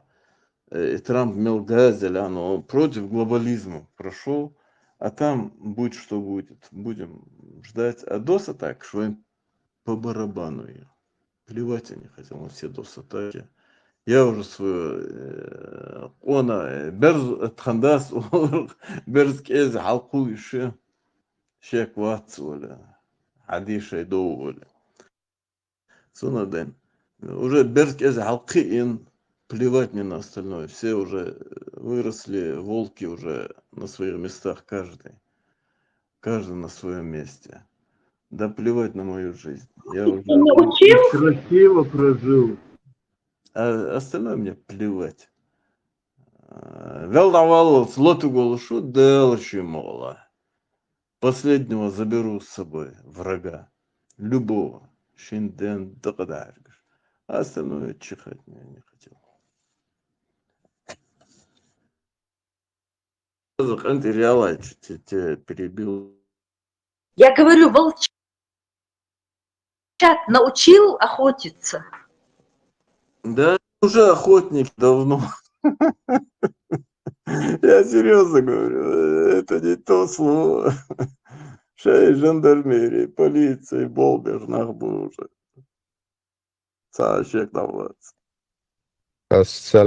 Э, и Трамп мел газель, оно против глобализма прошёл. А там будь что будет. Будем ждать. А доса так, что им по барабану я. Плевать я не хотел на все досатаки. Я уже свою, э, она, э, берз, э, тхандас, берз кез халкул иши. Шек ватс оля. Хадишей до оля. Сунаден. Уже берз кез халкы ин, плевать мне на остальное. Все уже, э, выросли, волки уже на своих местах, каждый. Каждый на своём месте. Да плевать на мою жизнь. Я уже Ты научил? красиво прожил. А остальное мне плевать. А, вел давал слоту голушу, дальше мола. Последнего заберу с собой врага. Любого. Шинден дакадаргаш. А остальное чихать мне не хотел. Заканти реала, чё те, те перебил. Я говорю, волчат научил охотиться. Да, уже охотник давно. Я серьёзно говорю, это не то слово. Шей жандармерия, полиция, болбер, нах бы уже. Саашек давлац. السلام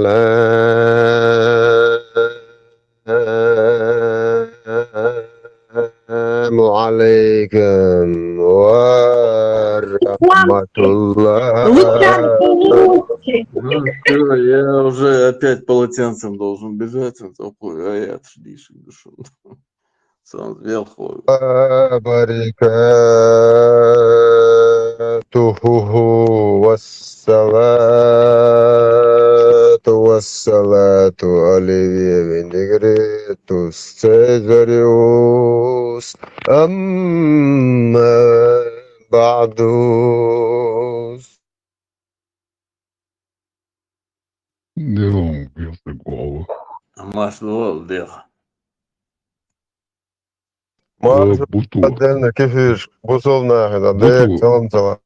عليكم ورحمة الله. Лучше. Ну, всё, я уже опять полотенцем должен бежать, а то хуй, а я отлично дышу. Сам вел хуй. وبركاته والصلاة والصلاة عليه من نجريتوس سيزاريوس. أما بعد. Нелон вилса гова. Амаш лол деха. Ма Буту. Отдельно кефирш, бусол нахи, да, Буту. дек салам салам.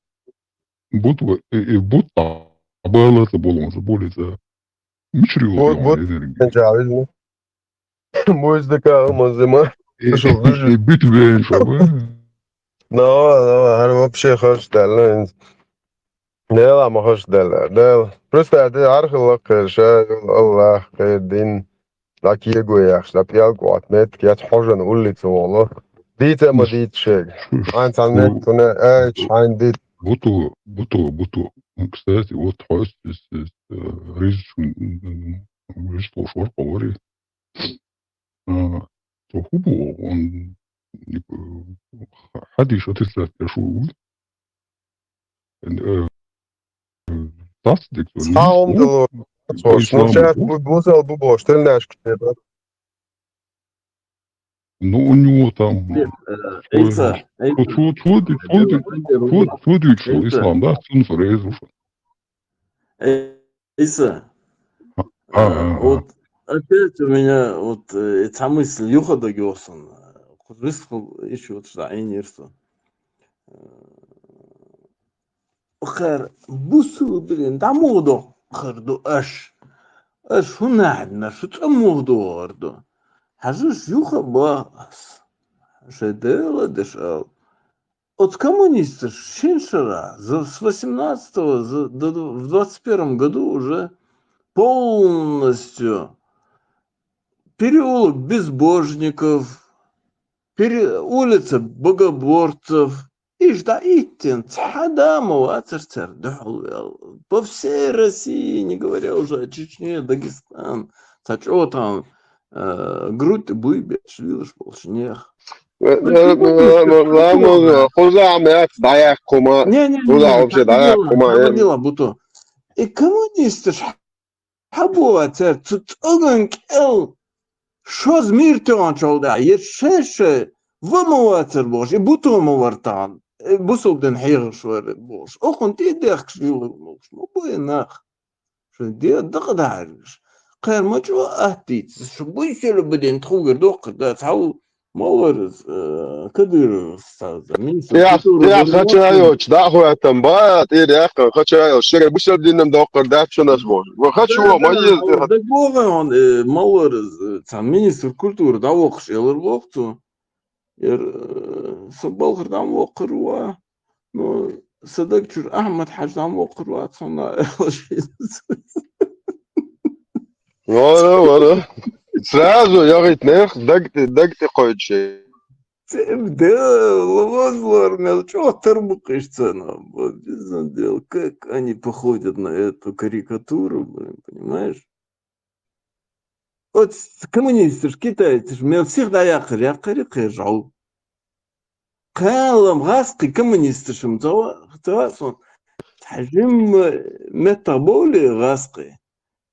Буту, э, э, буту. Абалата болон же болица. Мичри Вот, вот. Энергия. Чавизни. Музыка мазима. Э, Шо, э, э, битвен шабы. Нава, нава, гьар вообще хош далла. Нела ма хош далла. Дел. Просто ада гьар хилла кхерша, Аллах, кхер дин. Лакиего яхш, лапиал кват мет, кят хожан улица воло. Дита ма дит шег. Ан цан мет туна, ай, чайн дит. Буту, буту, буту. Кстати, вот хойс, ризчун, ризчун шор повари. А, то хубу, он, типа, хадиш отрицать, я шо, э, э, тас, дик, Саум дало. Хош, ну, сейчас бу-, бусол бу бош, ты знаешь, где это. Ну, у него там, Э, Эйса, Эйса. Чё, чё, чё, чё, чё, чё, чё, чё, ислам, да? Сунфрейзу. Э, Эйса. А, а, а. Вот опять у меня вот э, эта мысль юха дагёсан. Кузрис хул ещё вот что, ай нерсо. Хар бусул, блин, да моду хар ду аш. Аш хунадна, шу цамоду орду. Хажуш юха бас. Шедела дешал. От коммунистов шиншара за, с восемнадцатого за, до, в двадцать первом году уже полностью переулок безбожников, пере-, улица богоборцев, ишда иттен, цхьа да ма вацар цар духьал вел. По всей России, не говоря уже о Чечне, Дагестан, цхьа чӀотан, э, грудь буй беш вилаш болча нех. Ламо, хуза мят, даяк кума. Не, не, не, Хуза не, вообще так не даяк дело, кума, так не э. дело, буту. И коммунисты ж хабуа цар цу цӀоган кӀел шоз мир тёгӀан чӀал да, е шай-шай ва ма вацар бош, и буту ма вар тан, и бусул дин хьийгӀаш вар бош. Охун ти дехкаш вилла молш, ма буй нах. Шо де дакъа дагьаргаш. Кхер ма чӀо аттиц, шо буй селу баден тхугар дохкар да, цхьал ма вар, э, Кадыров стаза. Мин со Я, культура я вар хача ма йоч, да хуятам ба, тир яхка, хача йоч, шере бусул динам дохкар да, чо нас бош. Ва хача Да, во, ма да, ез, да, да, богӀа он, э, ма вар, э, цхьа министр культуры да вохш элар вохцу. Ер, э, са балхар дам вохкар ва. Ну, Садак чур Ахмад Хаж дам вохкар ва, цхьана. Вара, вара. Сразу ягит нех, дагти, дагти койчи. Да, лавазлар мел чотар букъиш цана. Вот, без дела, как они походят на эту карикатуру, блин, понимаешь? Вот коммунисты ж, китайцы ж, мел всех даякъыр, якъыр, якъыр жал. Калам гъаскъы коммунисты шум, цава, цава сон. Тажим, э, метаболи гъаскъы.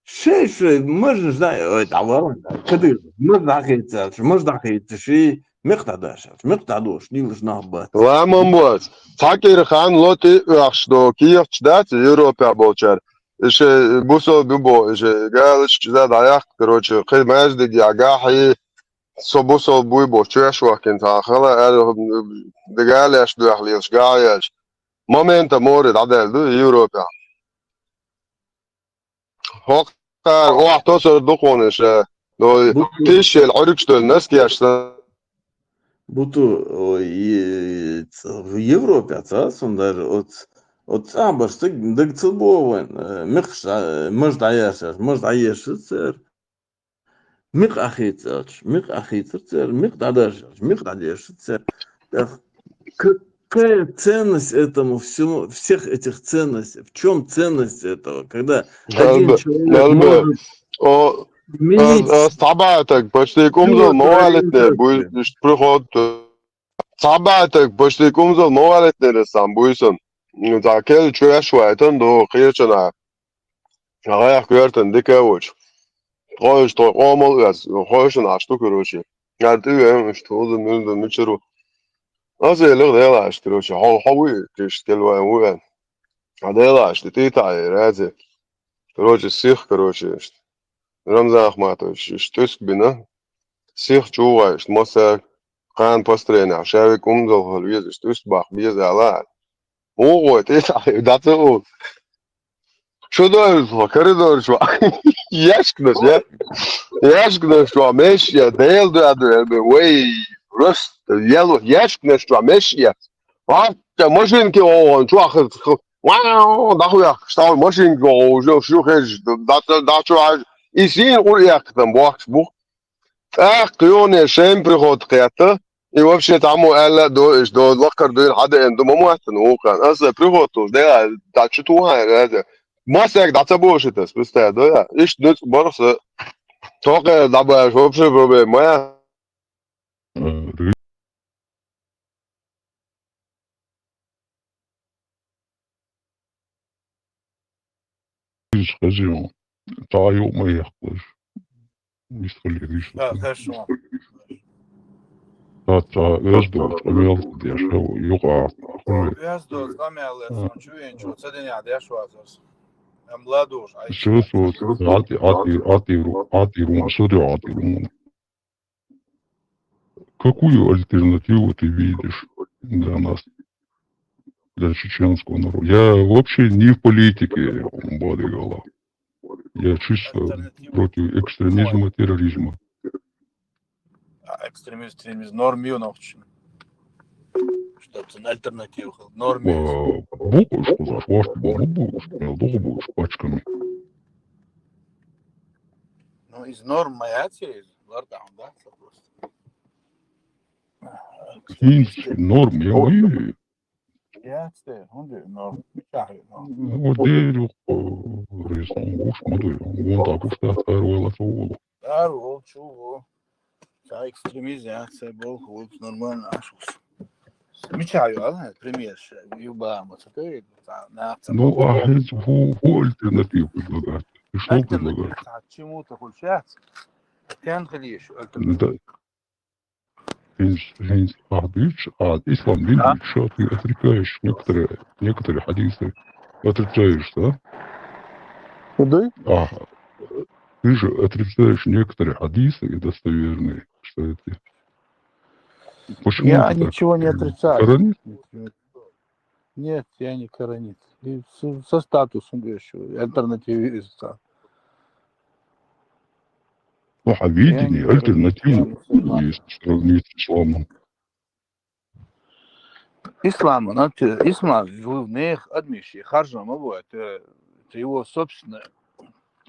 Шей, шей, можно ж да, ой, давай, кадыр, можно хейца, можно хейца, ши, мехта даша, мехта дош, нилш нахбат. Ламан боц. Цакир хан лоти ахш до, киевч дац, Европа болчар. Ише бусо бибо, ише галыч чиза даях, короче, хи маздыг ягахи, со бусо буй бо, чуяш вахкин та, хала, эр, дыгаляш дуях лилш, гаялш. Момента море дадел ду, Европа. Хокар, о, ахто сор духонеш, э, до, тишел, орик, что ли, нас кияшса. Буту, ой, и ц-, в Европе, ца, сон даже от, от цабарсты даг цылбован, э, мыхш, э, мыжд аяшаш, мыжд аяшаш цер. Мых ахицач, мых ахицар цер, мых дадашаш, мых дадешаш цер. Так, какая ценность этому всему, всех этих ценностей? В чём ценность этого, когда один человек может О, изменить а, а, стабатак, почти кумзал, мовалитне, буй, приход. Цабатак, почти кумзал, мовалитне, сам буйсон. Ну, так, кел, чуяш вайтон, до, хирчана. Агаяк куяртан, дикавуч. Хойш, то, омол, яс, хойшын ашту, короче. Гарты, эм, что, да, ну, да, ну, чару. Аз еле делаш, короче, хо-, хо, вы, кеш, кел, вай, вы, эм. А делаш, ты, ты, та, разе. Короче, сих, короче, иштта. Рамзан Ахматович, иштта тӀуьск бина. Сих чу вай, иштта массаьрга кхана построенехь, ша векумзал хила веза, иштта тӀуьск баккха беза аьлла. Муха гӀой, тӀе а дӀа ца гӀо. Шу дойла, коридор чу. Яшканаш, я. Яшканаш чу, меш, я, Дела дуьхьа ду, я, вай, просто, ялу, яшканаш чу, меш, я. Вац, машинки гӀо, чу, ах, вау, даху, я, штав, машинки гӀо, шу, шу, хеш, да, да, да, чу, аж, и син, ур, я, там, бохш, бух. ТӀаккха юхане шен приход кхетта, и вообще там аьлла а ду, иштта доза лакхара дуьйна хьадаьнна ду ма моттана вукхарна. Аса приход туш, дела, дӀа чу тухьан, массаьрга дӀа ца бошийта ас, представь, да, я? Иштта нуьцкъ бара аса, токхе дӀабаьлча, вообще проблема ма яц. Иза хазион. Цхьа а юкъа ма яьккхалаш. Вистхилийра, вистхилийра. Да, хорошо. Цхьа, цхьа оьзда долчу къамел деш, юкъа а, хуьлу. Оьзда долчу къамел деш, сон чу вен чу ца динехь деш вацара. Ам ладугӀуш, ай. Чувствуется, Ӏати, Ӏати, Ӏати ру, Ӏати ру, судья Ӏати ру. Какую альтернативу ты видишь для нас, для чеченского народа? Я вообще не в политике, Бадыгала. Я чисто против экстремизма, терроризма. А экстремизм, экстремизм, норм ю нохчи. Что это альтернатива? Норм ю. Бу, что за шваш, бу, бу, что я долго буду с пачками. Ну, из норм моя цель. Лар даун, да, просто. ХӀинца норм я вуй? Яц те, хӀунда норм? Мичахь норм? Ну, вот деру, резон, уж ма дуй, вон так уж так, ар вала чу волу. Ар вала чу волу. Ца экстремизм, я, ца болх, вот нормально, аш ус. Мичахь ю, а, пример, ю бама, ца ты, ца, на, ца. Ну, а хӀинца хӀу, хӀу альтернативу предлагать? Ты что предлагаешь? Альтернатива, ца, чему-то хулшац. Тен хилиш, альтернатива. Да. ХӀинца, хӀинца ахь дуьйцуш, а, ислам дин дуьйцуш, ты отрицаешь некоторые, некоторые хьадисы. Отрицаешь, да? Куда? А, ты же отрицаешь некоторые хьадисы и достоверные, что это. Почему ты так? Я ничего не отрицаю. Коранит? Нет, я не коранит. И с-, со статусом вещи, альтернативиста. Ну, а видение, альтернативное видение есть, что не с исламом. Ислам, ну, ты, ислам, в-, в них адмиши, харжа ма бу, это, это его собственное.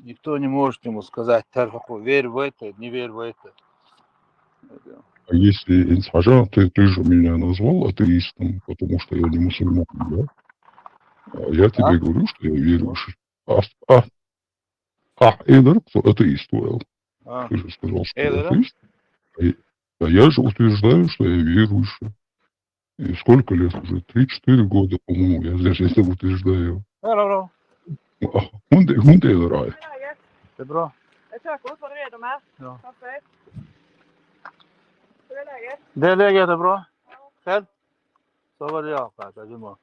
Никто не может ему сказать, «Тархаку, верь в это, не верь в это». А если инсаджан, ты, ты же меня назвал атеистом, потому что я не мусульманин, да? А я тебе говорю, что я верующий. А, а, а, элер, кто атеист был. А. Ты же сказал, что я атеист. А я, а я же утверждаю, что я верующий. И сколько лет уже? Три-четыре года, по-моему, я здесь это утверждаю. Hello, hello. А, хӀунда, хӀунда элира? Hey, bro. Hey, Chuck, what's going on, man? Ja. How's life? Hur är läget? Det är läget, det är bra. Ja. Själv? Så var det jag, Kaka, du må.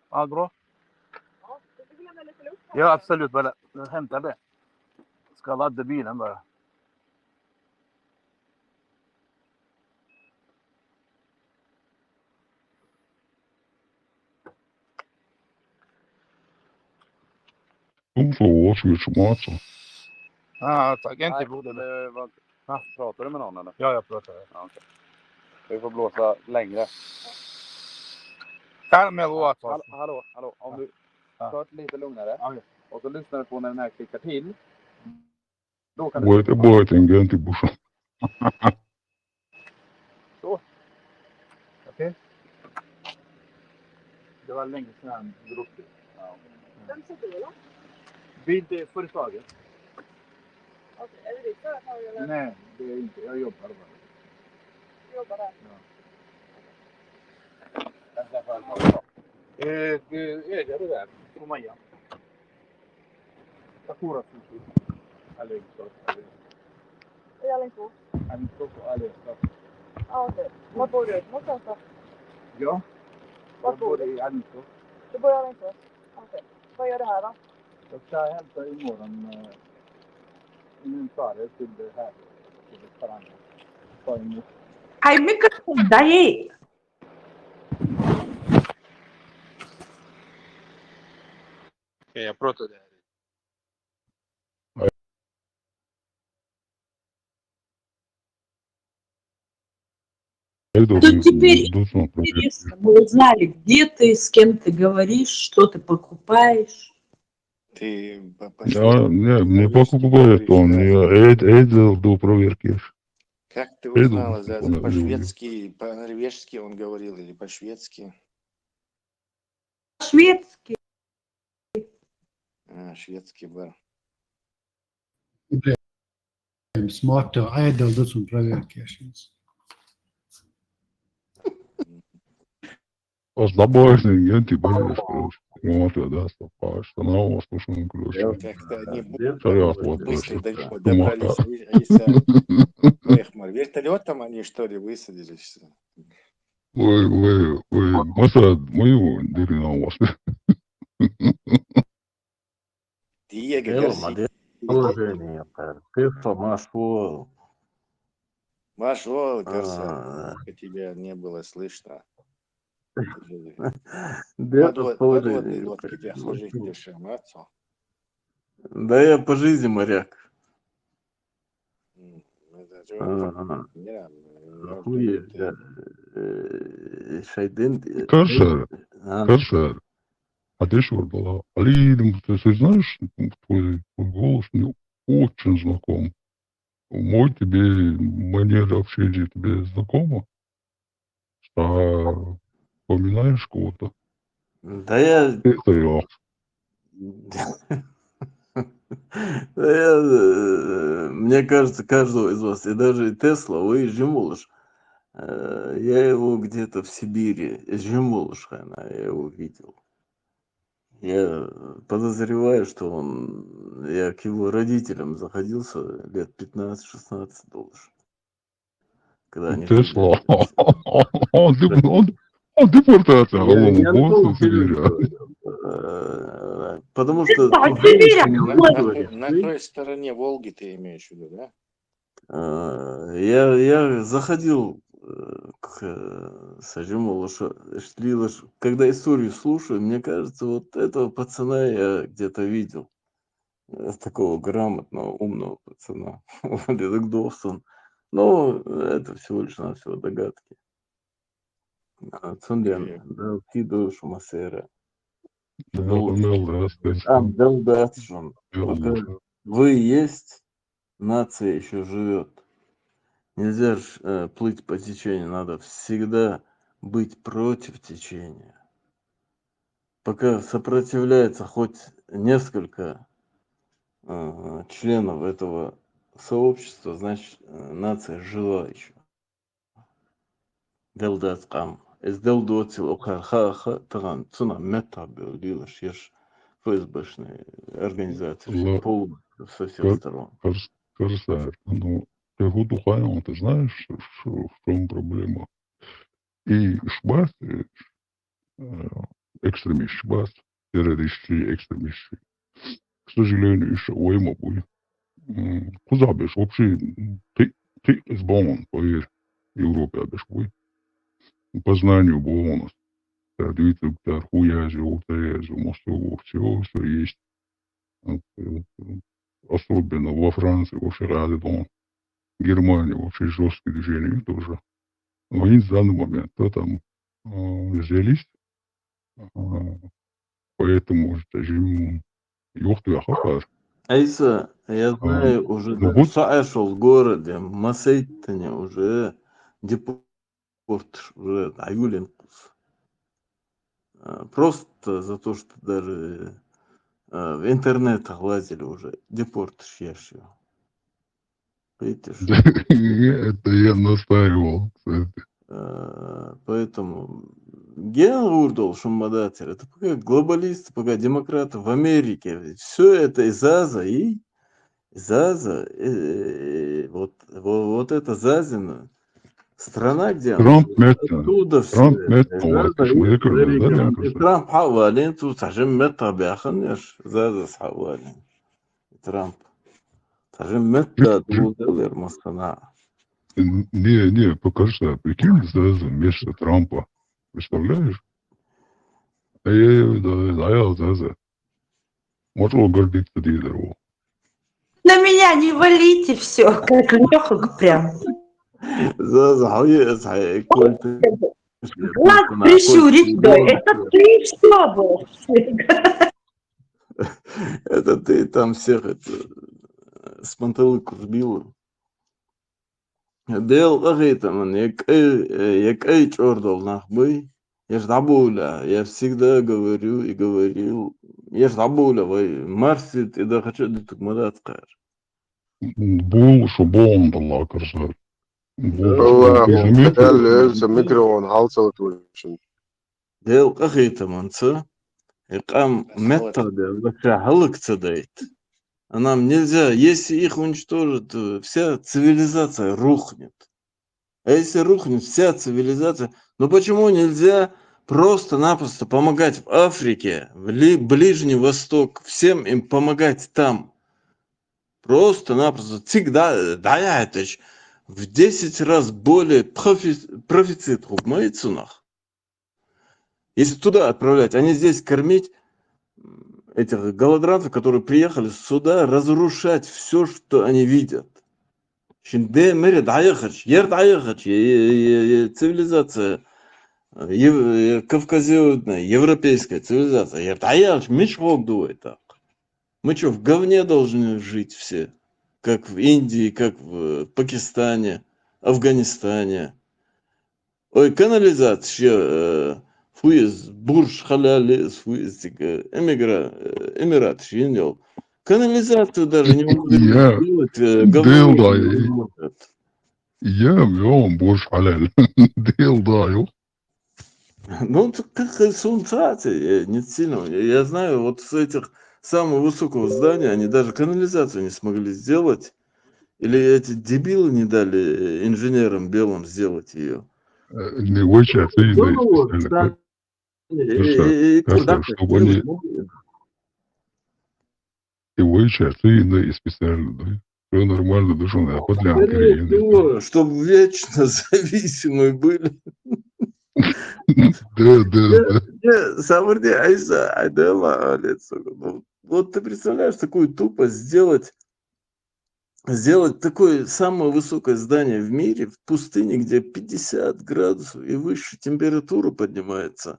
Allt bra? Ja, det är väl en väldigt luft här. Ja, absolut, bara hämta det. Ska ladda bilen bara. Hon får vara så mycket som alltså. Ah, tack. Inte borde det. Nej, det var inte. Va? Pratar du med någon, eller? Ja, jag pratar. Ja, okej. Vi får blåsa längre. Kan med låt. Hallå, hallå, hallå. Om du kör lite lugnare. Ja, ja. Och så lyssnar du på när den här klickar till. Då kan du... Boy, det boy, den gränsen i bushen. Så. Okej. Det var länge sedan han drog det. Ja. Vem sitter du då? Vid, eh, företaget. Okej, är det ditt företag eller? Nej, det är inte. Jag jobbar bara. Du jobbar där? Ja. Eh, du äger det där, Sumaya. Sakura Sushi. Alienstad. Är Alienstad? Alienstad och Alienstad. Ja, okej. Var bor du? Någonstans då? Ja. What food? Tabbouleh aninto. Tabbouleh aninto. Okay. Poi ora vado. Sta gente in ora, mm, in impare, quindi, eh, quindi faranno. Poi mi- Hai mica dai. Eh, pronto, Dario. Что теперь интересно? Мы узнали, где ты, с кем ты говоришь, что ты покупаешь. Ты по- по- Да, не, не покупает он, я Эд- Эдел до проверки. Как ты Эдел, узнала? За- за- он- По-шведски, по-норвежски он говорил или по-шведски? По-шведски. А, шведский бар. Smatto, Эдел, да, он проверки, я сейчас. Озабоченный, я тебе говорю, что вот, да, что, что на вас, что он, короче. Как-то они бу- Шарят, вот, быстро короче, до него добрались, а Иса Рехмар. Вертолетом они, что ли, высадились? Ой, ой, ой, Масад, мы его деревня у вас. Диего Гарсия. Положение, ты что, Машо? Машо, Гарсия, тебя не было слышно. Подводные лодки, тебя служить дешевле. Да я по жизни моряк. Ага. Охуеть, да. Э, Шайден, э, Каршер, а. Каршер. А ты что, была? Али, ну, ты, ты знаешь, твой, твой голос мне очень знаком. Мой тебе, манера общения тебе знакома? А, вспоминаешь кого-то? Да я... Это я. Да я, э, мне кажется, каждого из вас, и даже и Тесла, вы и Жимулыш, э, я его где-то в Сибири, Жимулыш, я его видел. Я подозреваю, что он, я к его родителям заходился лет пятнадцать-шестнадцать долларов. Когда они... Тесла. Он, он, он депортация, я, по-моему, я на полном серьёзе говорю. Э, потому что... На, на той стороне Волги ты имеешь в виду, да? Э, я, я заходил, э, к, э, Саджиму Лоша-, Лилош-, когда историю слушаю, мне кажется, вот этого пацана я где-то видел. Э, такого грамотного, умного пацана. Вот, это Гдовсон. Но это всего лишь навсего догадки. А, Цунден, да, Киду Шумасера. Да, Дел-, Дел-, да, а, Дел-, да, Шум. Дел-, пока вы есть, нация ещё живёт. Нельзя ж, э, плыть по течению, надо всегда быть против течения. Пока сопротивляется хоть несколько, э, членов этого сообщества, значит, э, нация жива ещё. Дел дацкъам. Эз дел доцил окар ха-, ха-, таган цуна мета бел дилаш еш ФСБшная организация, полностью со всех сторон. Кар-, кар-, Карсар, ну, ты худу хайон, ты знаешь, в, в чём проблема? И шбас, э, э, экстремист шбас, террористы, экстремисты. К сожалению, ещё ойма буй. М, кузабеш, вообще, м, ты, ты из Бауман, поверь, Европе обеш буй. По знанию Баумана. Традиция, хуязи, вот, э, Москва, всё, всё есть. Вот, э, особенно во Франции, вообще рады дом. Германия, вообще жёсткие движения тоже. Но они в данный момент, да, там, э, взялись. А, поэтому, скажем, ёхту я хапар. Айса, я знаю, уже, ну да, вот. Саашол городе, Масейтане уже депортыш, уже Аюлин кус. А, просто за то, что даже, а, в интернетах лазили уже, депортыш яшью. Видите, что... Это я настаивал, кстати. А, поэтому ген урдол шумадатер. Это пока глобалисты, пока демократы в Америке. Все это из Аза и из Аза, э, вот, во-, вот это Зазина. Страна, где Трамп он, меттан. оттуда все. Трамп меттан, Заза вай, каш ма из якар, Зареган. Зареган И каш. Трамп хьавален, цу цхьа жим метта бяхан, еш, Зазас хьавален. Трамп. Цхьа жим метта дулдел ер массана. Не, не, покажи, прикинь, Заза вместо Трампа. Представляешь? Эй, да, да, я Заза. Может, он гордиться дидер. На меня не валите все, как Леха прям. Заза, хьавален, цхьа, кольт. Глаз прищурить, да, это ты все был. Это ты там всех это, с панталыку сбила. Дел къахетаман, я кӀай, я кӀай чордал нах бай. Я ж дабуля, я всегда говорю и говорил. Я ж дабуля, вай, Марси, ты да хочу да тук мадат кар. Бул, шо бон, Аллах карса. Бул, Аллах, шо бон, Аллах, микрофон, халцал тушин. Дел къахетаман ца. И къам метта дел, ша халык ца дайт. А нам нельзя, если их уничтожат, то вся цивилизация рухнет. А если рухнет вся цивилизация, ну почему нельзя просто-напросто помогать в Африке, в Ли- Ближний Восток, всем им помогать там? Просто-напросто. Цик да, да, я это ж в десять раз более профи- профицит хукмайцунах. Если туда отправлять, а не здесь кормить м, этих голодранцев, которые приехали сюда разрушать все, что они видят. Шинде мере даяхач, ер даяхач, е- е- е- е- цивилизация э, ев- э, кавказиодная, европейская цивилизация. Ер даяхач, мич хок дует так. Мы что, в говне должны жить все? Как в Индии, как в э, Пакистане, Афганистане. Ой, канализация, э, фуиз, бурж халяли, фуиз, тик, э, эмигра, э, эмират, шиньол. Канализацию даже не умудрились Я сделать, э, дел говно да, не может. я мён бурж халяль. Дел да, ё. Ну, так как и сунцати, э, не сильно. Я я знаю, вот с этих самого высокого здания они даже канализацию не смогли сделать. Или эти дебилы не дали э, инженерам белым сделать ее. Э, Не вычат, ты Ну, не ну вот, специально. да. И- Слушай, и- и как куда так, ты чтобы они- сделать могли? И вычат, ты не специально, да? Все нормально, да, что я подлянка Скорее и- всего, чтобы вечно зависимы были. Да, да, да. Не, Саврди Айса, Айдела, Алец, ну, вот ты представляешь, такую тупость сделать, сделать такое самое высокое здание в мире, в пустыне, где пятьдесят градусов и выше температура поднимается.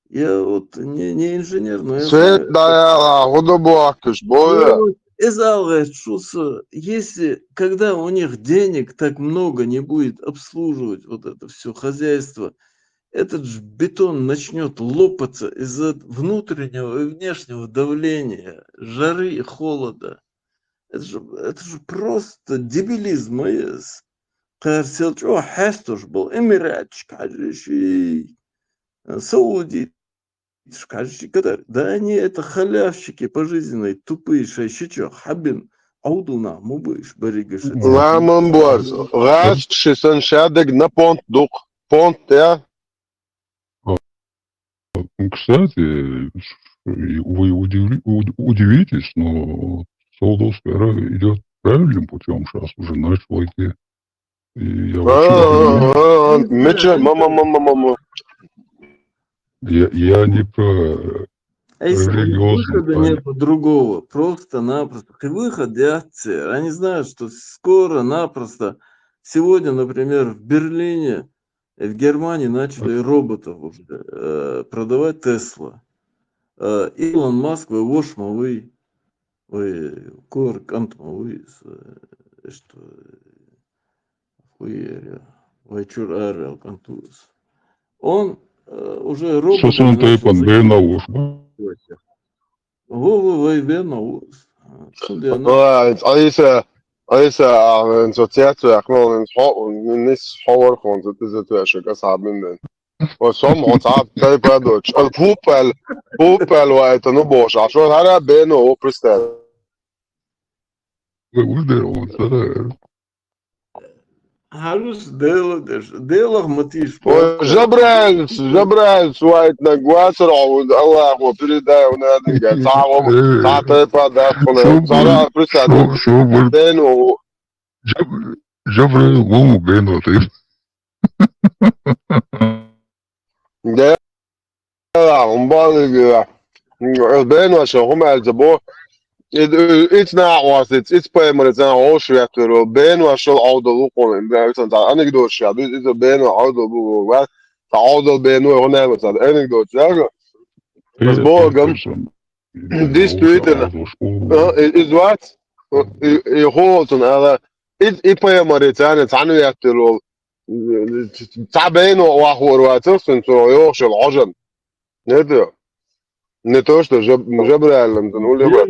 Я вот не, не инженер, но я Свет знаю, да, я худу буакыш, боя. Ну, из алгаш шуса, если, когда у них денег так много не будет обслуживать вот это все хозяйство, этот же бетон начнет лопаться из-за внутреннего и внешнего давления, жары и холода. Это же, это же просто дебилизм, а из. Къар селчӀо хьестуш бул, эмиратчик хьажи ши, саудитчик хьажи ши, катар. Да они это халявщики пожизненные, тупые шайшичо, хабин, аудуна, мубыш, баригаш. Ламан буарз, гаш ши сан шадег на понт дук, понт, я? Ну, кстати, вы удивли- уд- удивитесь, но Саудовская Аравия идет правильным путем, сейчас уже начала идти. И я вообще не удивлен. Меча, мама, мама, мама. Я, я не про Эй, религиозный выхода план. Нету другого. Просто-напросто. И выход, я те. Они знают, что скоро-напросто. Сегодня, например, в Берлине, в Германии начали роботов уже э, продавать Тесла. Э, Илон Маск, вы вош мовый, вы корк антмовый, что хуере, вы чур арел кантуз. Он э, уже робот. Сосан тайпан бен алуш ба? Во, во, вы бен алуш. Что для нас? Айса, Айса, ассоциацию ахмал нис хо нис ховар хон зат зат ашак асабин бен. Ва сом хо цап тайпа доч. Ал пупал, пупал ва это ну бош. А что хара бен о пристал. Вы уже он сара. Хьалус Дела деш, Делах ма тийш. Ой, Жабраил, Жабраил, суайтна гуасар, Аллахо передай, надо, цао, цао, тайпа, да, цао, присяду. Бен, Жабраил, ву, Бен, вот, да, он балыгы, Бен, вообще, хумаль, забо, Ит нагӀа васиц, ит паймарица гӀош веттар вол, Бен вашал Ӏовдал ву къонин, да, ицан цхьа анекдот ша, ду, ит Бен ва Ӏовдал бу, ва, цхьа Ӏовдал Бен ва, гӀо нагӀа ца, анекдот ша, га. Бас богам, действительно, из вац, и холтун, ала, ит, и паймарица, цхьан веттар вол, цхьа Бен ва вахур вацар, сун цо йохшал Ӏожан. Не то. Не то, что Жабраилан, ну, либо.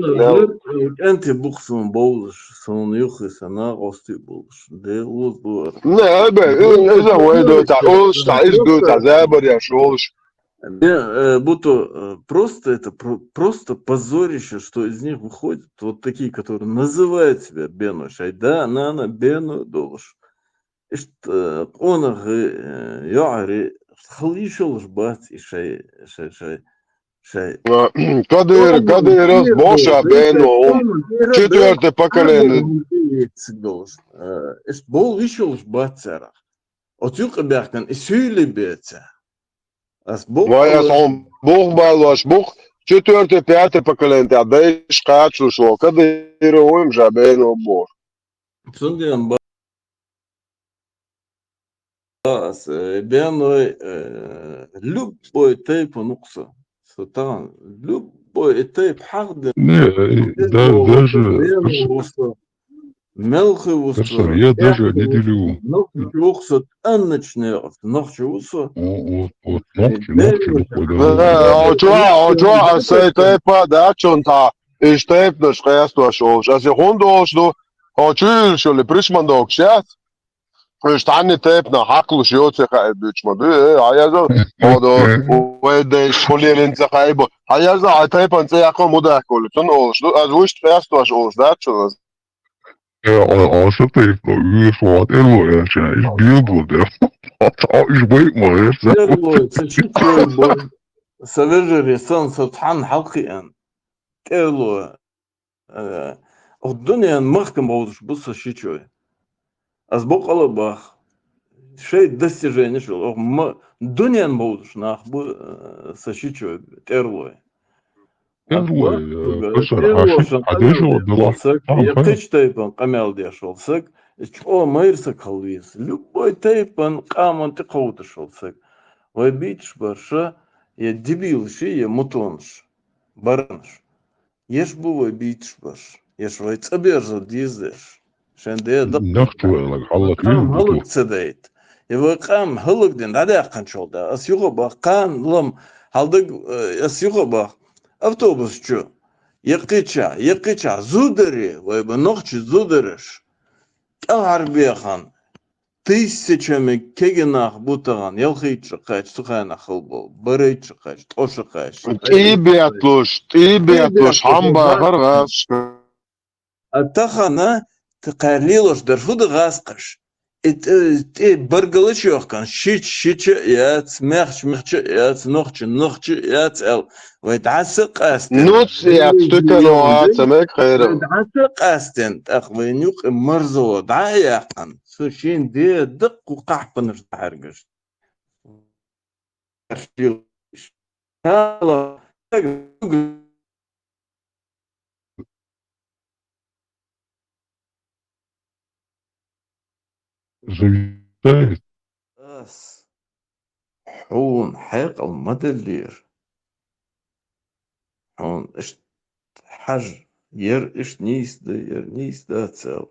КӀанти буксун болуш, сон юхи сана гӀости болуш. Де луз дуар. Не, эбе, иза вай дута, олуш та, из дута, забар я шолуш. Не, э, будто, э, просто это, про- просто позорище, что из них выходят, вот такие, которые называют себя Бену, шай, да, нана, Бену долуш. Ишт, э, къонахи, э, йоӀари, хала йиш йолуш бац и шай, шай, шай, шай. Кадыр, Кадыров, Боша, Бен ва, четвёртое поколение. Э, ишт болу йиш йолуш бац царах. Оцу юкъа баьхкан и суьйли беца. Ас бу- Вай, ас хьун бух балош, бух, четвёртое, пятое поколение, тӀа дайш кхачуш вол, Кадыров вуйм жа Бен ва боху. Цундела ба- Ас, э, Бен ва, э, любой тайпа нукъса. Со тагӀан, любой и тайпа хьахдина. Не, э, да- даже Бен ва со. Мелхи ву со, я даже не делю. Нохчи ву со, тӀанначу некъаца нохчи ву со. Вот, вот, нохчи, нохчи ву со, да. Очо, очо, а сай тайпа, да, чун та. Иш тайпнаш къастош олуш. Ас и хӀун долуш ду? Хьо чуьйлуш йолу пришмандокуш яц? Уьш тхьанна тайпана хьакхалуш йоцу хаий буьйцуш ма ду, э, хьаязал, хьо до, вай дайш, хулерин ца хаий бу. Хьаязал, хьай тайпан цӀе яккха мудахкули, цунна олуш ду, аз вуьшта къастош олуш дац чун аз. Э, а, а, ша тайпа, уьш ват эло яьлча, иш бил бу де. А, иш байк ма, иш за. Эло, ца ши чой бу. Са вежарий сан, со цхьанна хьалкхиан. Эло. Э, ох, дуьнен махкам бовзуш бу со ши чой. Аз бокъала бах. Шай достиженеш, ох, ма-, дуьнен бовзуш нах бу, э, со ши чой, тӀерлой. ТӀерлой, э, кашар, хьаши, хьадеш вол дала. Яккхич тайпан къамел деш вол саг, чӀо майра саг хала веза. Любой тайпан къаман тӀе кховдаш вол саг. Вай бийцаш барша, я дебилши, я мутонаш. Баранаш. Еш бу вай бийцаш барш. Еш вай цӀа берзо деза дерш. Шайн де дакъа. Нах чу вайлаг, хьалла къам хӀаллак ца дайта. И вай къам хӀаллак дина дӀадаьккханчул да. Ас юха бах, кхана лам, хьалдаг, э, ас юха бах. Автобус чу. Яккхича, яккхича, зудари, вай ба нохчи зудараш. ТӀаьхьарбехан. Тысячами кегий нах бу тахана, ялхитта шо кхаьчча, цу хенахь хилла болу, барайтта шо кхаьчча, ткъа шо кхаьчча. ТӀе бетталуш, тӀе бетталуш, хьан бахар гӀазкхаша. А тахана, кхара лелош дара, хӀун ду гӀазкхаша? И тӀе, тӀе баргалаш йохкан, шича, шича а яц, мехча, мехча а яц, нохча, нохча а яц аьлла, вай дӀаса а къаьстина. Нуц яц, стуьтано а ца мега хайра. Вай дӀаса а къаьстина, тӀаккха вайна юкъа марзо дӀа а яьккхина. Со шен де даккха къахьпанаш дӀахьаьргаш. Ас хьуна хьекъал ма деллера. Хьуна иштта хьажа, яра иштта нийса да, яра нийса дац аьлла.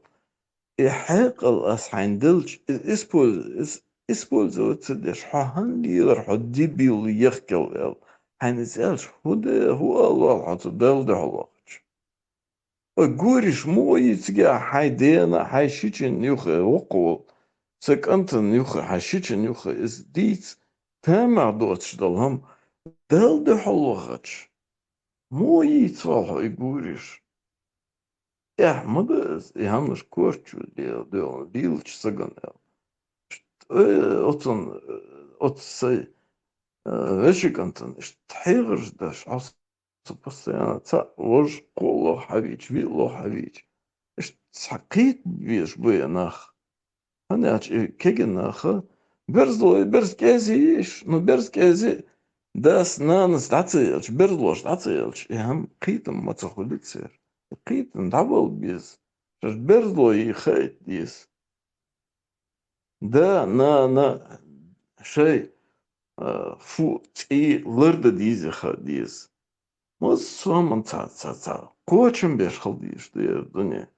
И хьекъал ас хьайна делча, и использ-, ис-, использовать ца деш, хьо хӀунда лелар, хьо дебил, яхкал аьлла. Хьайна иза аьлча, хӀун де, хӀун ала вала хьо цу Далла дуьхьал вахча? Ой, гуриш, муха йийцигехь хьайн дена, хьайн шичина юха воккхаволу, сан кӀантана юха, хьайн шичина юха иза дийца, тамехь доцуш долу хӀума Далла дуьхьал вахча? Муха йийцавала хьо и гуриш? Эхь ма ду иза, и хӀуманаш корчу де-, де-, дийлачу сагана аьлла. э, оцун, э, оцу сай, э, вешикантан иштта хьехарш даш, хьо со постоянно цхьаъ вож кхолло хьавича, виъло хьавича. Иштта цхьа кхийта везаш бу я нах. ХӀана аьлча и кегий наха берзлой, берз кӀезий йиш, ну, берз кӀезий дас, нанас дӀа ца елча, берзлош дӀа ца елча, и хӀама кхетам ма ца хуьлу церан. И кхетам дӀабала беза. Шаьш берзлой хаийта деза. Да, нана, шай, а, фу, цӀий лардан деза хаа деза. Массо а хӀуманна цхьа, цхьа, цхьа кхочам беш хила дезаш ду яра дуьне.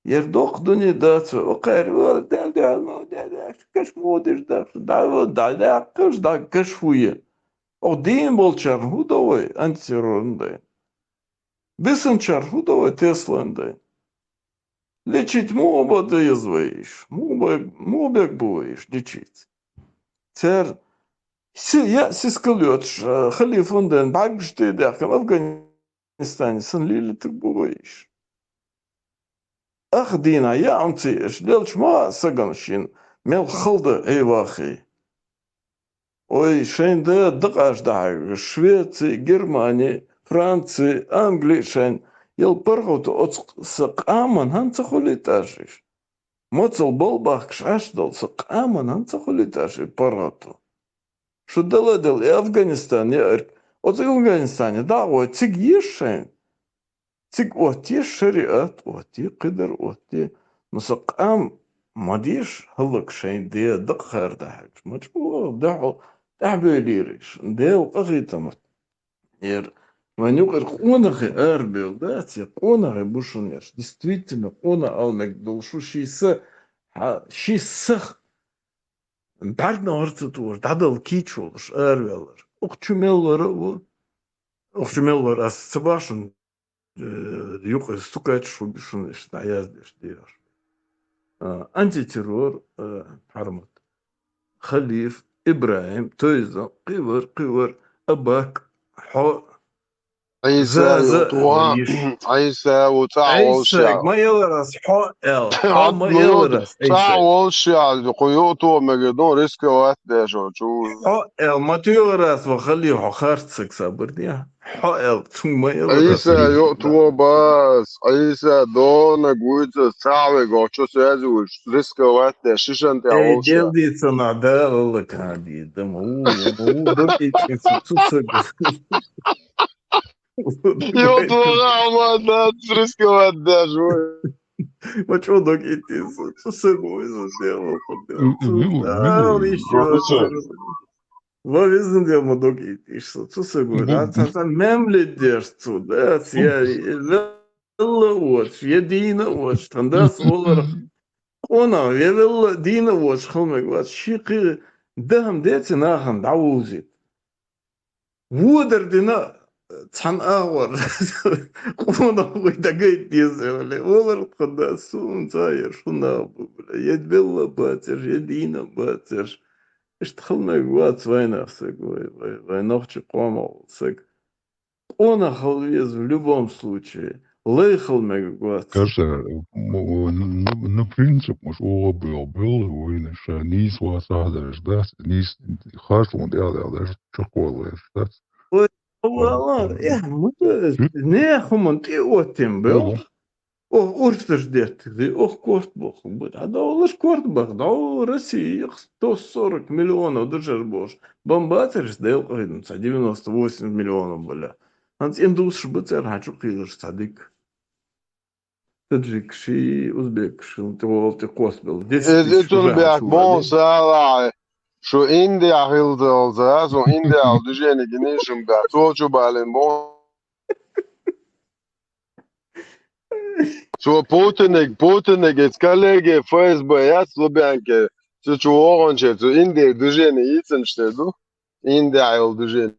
Яра доккха дуьне дац вай, окхара вала, да, да, ма, да, да, каш мо деш дац, да, ва, да, да, каш, да, каш хӀу е. Оха дийна болчарна хӀу до вай, антитеррорна дайна? Бисинчарна хӀу до вай, Теслан дайна? Лечить муха бан деза вай иш? Муха бе-, муха бег бу вай иш лечить? Церан си-, я сискал йоцуш, а, халифан ден бӀаьргаш тӀе а даьккхина, Афганистане санна лелийтарг бу вай иш. Ах дийнахь яа хӀума ца еш, лелча ма а сагана шина, мел хала дан, эй, вахий. Ой, шайн да дакъаш дахьаргаш, Швеци, Германи, Франци, Англи шайн, ял паргӀато оцу сан къаман хӀана ца хуьлуьйташ иш? Моцал болбахкаш Ӏаш долу сан къаман хӀана ца хуьлуьйташ и паргӀато? Шу дала а дала, и Афганистан яарг, оцу Афганистане дӀа а гӀой, цига еш шайн? Цига оттаеш шариат, оттае, кхидара оттае. Ну, сан къам ма деш хӀаллак шайн де дакъа хар дахьаш. Ма чӀогӀа дехьо тӀаьхьабевлийра иш. Дела къахетамат. Яра вайн юкъара къонахий арабевлла дац, я къонахий бу шуна ерш. Действительно, къонах ала мега долу шу ши са, хьа-, ши сах бӀаьргна гӀар ца тухуш, дӀадала кийча волуш араваьллар. Укх чу мел вара а ву. Укх чу мел вара ас ца боху шуна, э, юкъа стукач шу, шуна иштта дӀаяздеш дехаш. А, антитеррор, а, Хьармат, Халиф, ИбрахӀим, Тойзан, кхивар, кхивар, Абак, хьо, Ӏийса Заза, ю туха, йиш. Ӏийса ву цӀа волуш Ӏийсаг яхь. Ма елар ас хьо аьл. Хьо ма Хьо елар ас цӀа Ӏийсаг. Волуш яхь, кху юъ туха мегар ду, рисковать деш волчу. Хьо аьл, ма туьйгӀар ас ва хали, хьо харцаг сабар де. Хьо аьл, цунга ма елар ас Ӏийса риск юъ да. Туха бас, Ӏийса дона гуйца цӀа вегочу сезуш, рисковать деш, шишан тӀе Эй, волуш яхь. Дел дийца на да, лала кади, да, ма у, ма у, докъий цу, цу саг. Йо, твоя мать, да, рисковать деш, вай. Ма чо дог итти, цу саг вай, за дело, М, м, м, а, м, ещё м, раз. Ма везде ма дог итти, цу саг вай, да, ца, ца, мем ле деш, цу, да, ц-, я, я, велла оч, я дийна оч, тандас олар, къона, я велла дийна оч, хал мег вац, ши кхи, дахам деци нахам, да, узит. Водар дина цхьана агӀор къонах вай дагайта деза, бля. Валар тхан да, сун ца яр, шуна бу, бля. Ед белла бацар, ед дийна бацар. Иштта хала мега вац вайнах саг, вай, вай, вай нохчи къомах саг. Къонах хала веза в любом случае. Лай хала мега вац. Каша, м, м, ну, ну, принцип, муш, ола бел, бел, вайна ша, нийс ва сахдараш, да, нийс, хаш вон дел, дел, дел, чаквал, да. Ой, Алла, Алла, э, мута, не, хуман, ти оттим бел. О, урсаш деттиг, ох, корт боху, бу, а, да, олаш корт бах, да, о, Россия, сто сорок миллионов дужар бош. Бомбатерс, да, девяносто восемь миллионов, бля. Ханц индусш бу цер хьачу кхийлаш цадик. Таджикши, узбекши, тӀе волти кхосбелла. Десять тысяч уже бяк бон хьачували. Сала, шу Индия хилдалза, шу Индия движение гинишим бяк, цо чу балин бон. Цо Путинег, Путинег, эц коллеги ФСБ, яц Лубянке, цу чу вогӀанче, цу Индия движение йицинчте ду? Индия йол движение.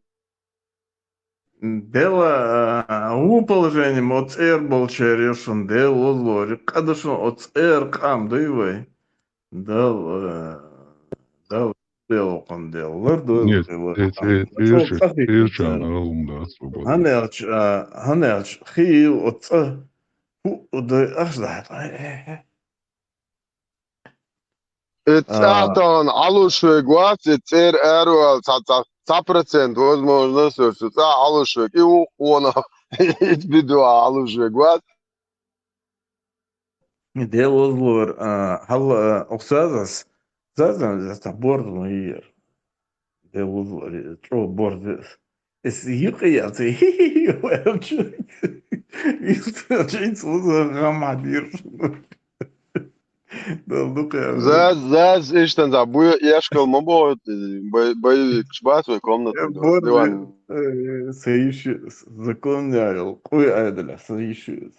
Дела, а, ву положение, мо цӀер болчер йошун, Дела лозлори, къадашун о цӀер къам дуй вай. Дел, а, дел, дел окъун дел. Лар дуй Нет, вай, лар э, къам. Э, Шо Эрча-, цӀахи Эрчан кучан. Алунда, свобода. Ханелч, а, ханелч, хил о цӀа. Ху, о дай, аш да, ай, ай, ай. Э, цӀа тахана Ӏалуш вег вац, э, цӀер аьрвал ца, ца, ца процент возможность, э, цӀа Ӏалуш вег. И вукхуна, ит бидуа Ӏалуш вег вац. Де лозлор, а, хьал, а, охсазас, зазан, зас та борз ма йир. Де лозлор, э, чо борз. Эс юкъе яц, хи-хи-хи, вай, чу. Ис, чу, ис, гам адир. Дал дукъе. Заз, заз, иштан за, буя яшкал ма боит, бай, бай, кшбас, бай, комната, э, бой, диван. Э, саиши, закон я, къуй айдала, саиши.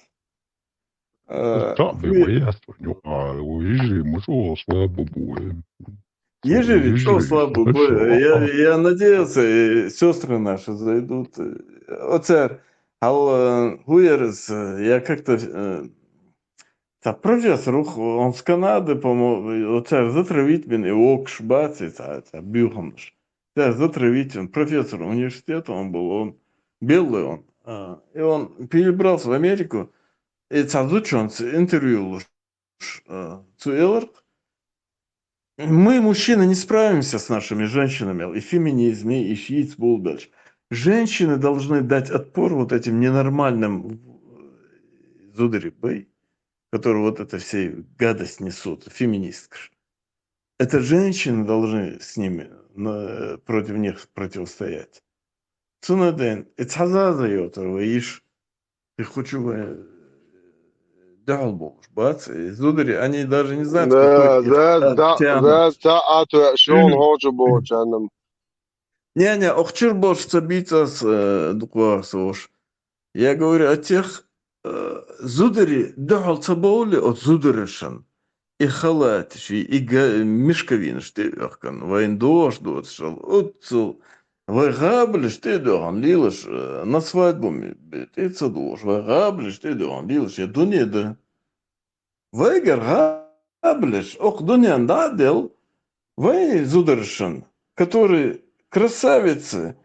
Э, та, бай, бай, яс, ну, а, уйжи, мушу, слабо буе. Ежели что, слабо буе. Я, я надеялся, э, сестры наши зайдут. Э, оцер, ал, э, хуерс, э, я как-то, э, Та профессор, ух, он с Канады, по-моему, вот цар затравить мен, и окш, бац, и ца, ца, бюхамш. Цар затравить, он профессор университета, он был, он белый он. А, и он перебрался в Америку, и ца зучон с интервью луш, а, цу эларк. Мы, мужчины, не справимся с нашими женщинами, и феминизм, и шииц булдальш. Женщины должны дать отпор вот этим ненормальным, э, зударибай, которые вот это все гадость несут, феминисткы. Это женщины должны с ними, на, против них противостоять. Цунаден, это хазаза йотар, вы иш, ты хочу вы, дал болш, бац, и зудари, они даже не знают, да, какой да, да, да, да, а то шон хочешь болш, анам. Не, не, охчир болш, ца бицас, э, дукварс ош. Я говорю о тех, э, зудари, духал ца боли, от зударышан. И халатиши, и га-, мешковинаш ты вехкан, вайн дош доцшал, отцу, вай габли шты дохан, лилаш, э, на свадьбу ми, бе, ты ца дош, вай габли шты дохан, лилаш, я дуне да. Вайгар габли ш, ох дунян да дел, вай зударышан, которые красавицы,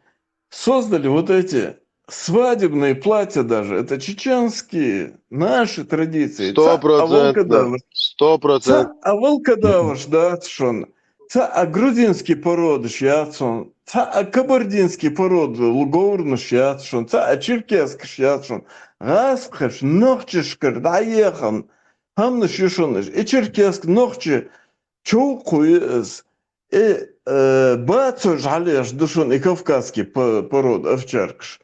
создали вот эти свадебные платья даже. Это чеченские, наши традиции. Сто процентов. Сто процентов. Ца авал кадаваш датшон. Ца а грузинский породы шьяцшон. Ца а кабардинский породы луговурны шьяцшон. Ца а черкесский шьяцшон. Гасхаш, нохчишкар, да ехан. Хамны шишуныш. И черкеск нохчи чоу куй из. И, э, бацо жалеш душун и кавказский по-, пород овчаркш.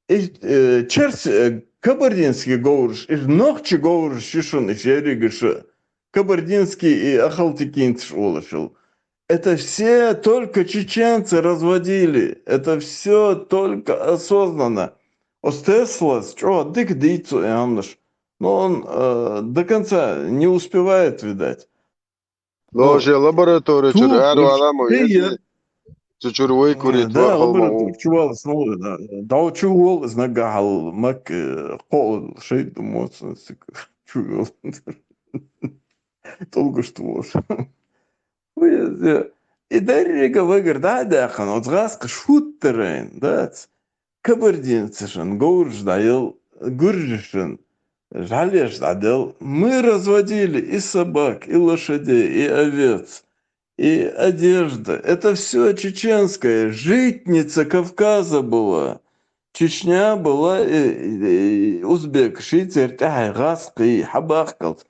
И, э, черс, э, кабардинский говоришь, и нохчи говоришь, шишун, и шеригиши. Кабардинский и ахалтекинцш улашил. Это все только чеченцы разводили. Это все только осознанно. Остеслас, чё, дык дицу и амныш. Но он, э, до конца не успевает, видать. Но же лаборатория чур, ар валамо, если чур вай курит, да, лаборатория чувал снова, да. Да, чувал, знагахал, мак, э, кол, шейд, моцн, сик, чувал. Толку что вот. Ой, э, и даррига вагар, да, да, хан, вот гаск шуттерен, да, ц-, кабардинцышан, говрш да, ел, гуржишан, жалеш да, дел. Мы разводили и собак, и лошадей, и овец, и одежда. Это все чеченское. Житница Кавказа была. Чечня была, и, и, и узбек, шицер, тяхай, гаск, и хабах калц.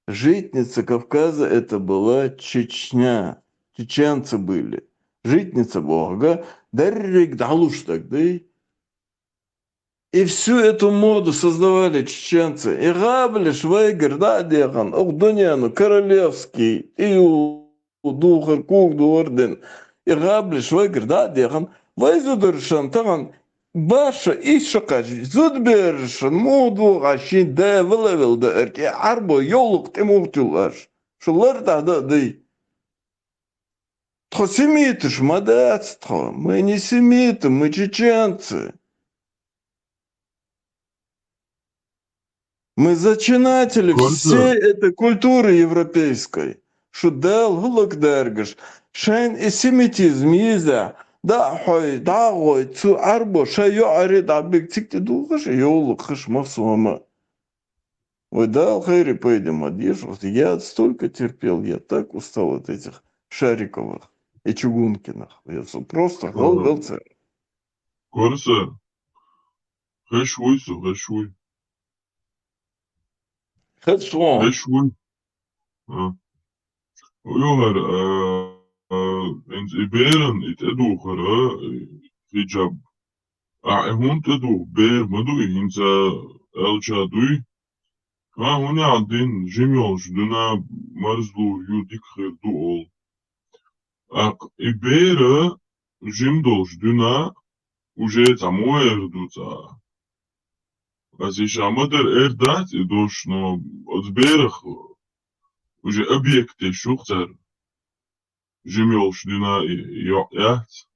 Житница Кавказа это была Чечня. Чеченцы были. Житница Бога. Даррик далуш так, да? И всю эту моду создавали чеченцы. И габли швайгер да дехан, ох, дуняну, королевский, и у, духар, кук дурден. И габли швайгер да дехан, вай зударшан таган баша иш шакаш, зудбершан, муду гаши да вылавел да эрке, арбо йолук тимух тюлаш. Шулар да да дый. Тхо семиты шмадац, тхо. Мы не семиты, мы чеченцы. Мы зачинатели всей этой культуры европейской. Шу дал гулак даргаш. Шайн и семитизм иза. Да хой, да гой, цу арбо, ша ё ари да биг цикти дулгаш, ёлу хыш мавсума. Вай Дала хайре пайда ма деш, вот я столько терпел, я так устал от этих Шариковых и Чугункиных. Я с- просто гал Ага. гал ца. Корса. Хеш вуй со, хеш вуй. Хеш вон. Хеш вуй. А. Уйохар, а, а, инц и беран, и тӀедухара, и хиджаб. А, и хӀун тӀедух, бер ма дуй, хӀинца аьлча дуй. Ха, хӀуни гӀадин, жим йолуш дуьна марзлур ю, дика хир ду ол. Акх, и бера жим долуш дуьна уже цхьа мо эр ду цхьа. Аса иша ма дара эр дац и дош, но оцу берах уже объект еш ю-кх цара. Жим йолуш дуьна и йоӀ яц,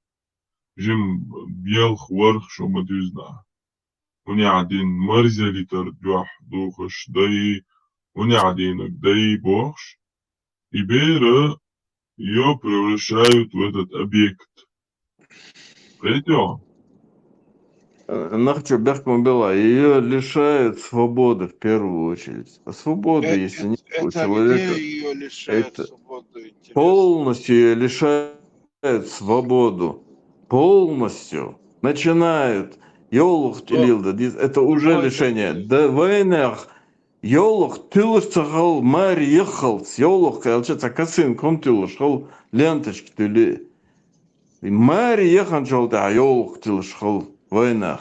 жим белха варх шо ма дуьзна. ХӀуни гӀадин марзелитар дуьхьа духуш дай, хӀуни гӀадинаг дай бохуш, и бера её превращают в этот объект. Кхетий хьо? Э, нах чу бехк ма била, её лишают свободы в первую очередь. А свободы, Э, если это, нет у это человека, где её лишают это свободы, интересно? Полностью её лишают свободу. Полностью. Начинают. Йовлах Кто? тӀелилла дан деза. Это уже Кто это лишение. Здесь? Да, вайнах. Йовлах тилаш ца хала, маре яххалц. Йовлах аьлча, цхьа косынка хӀума тилаш хала, ленточка тили. И маре яханчул тӀаьхьа йовлах тилаш хала вайнах.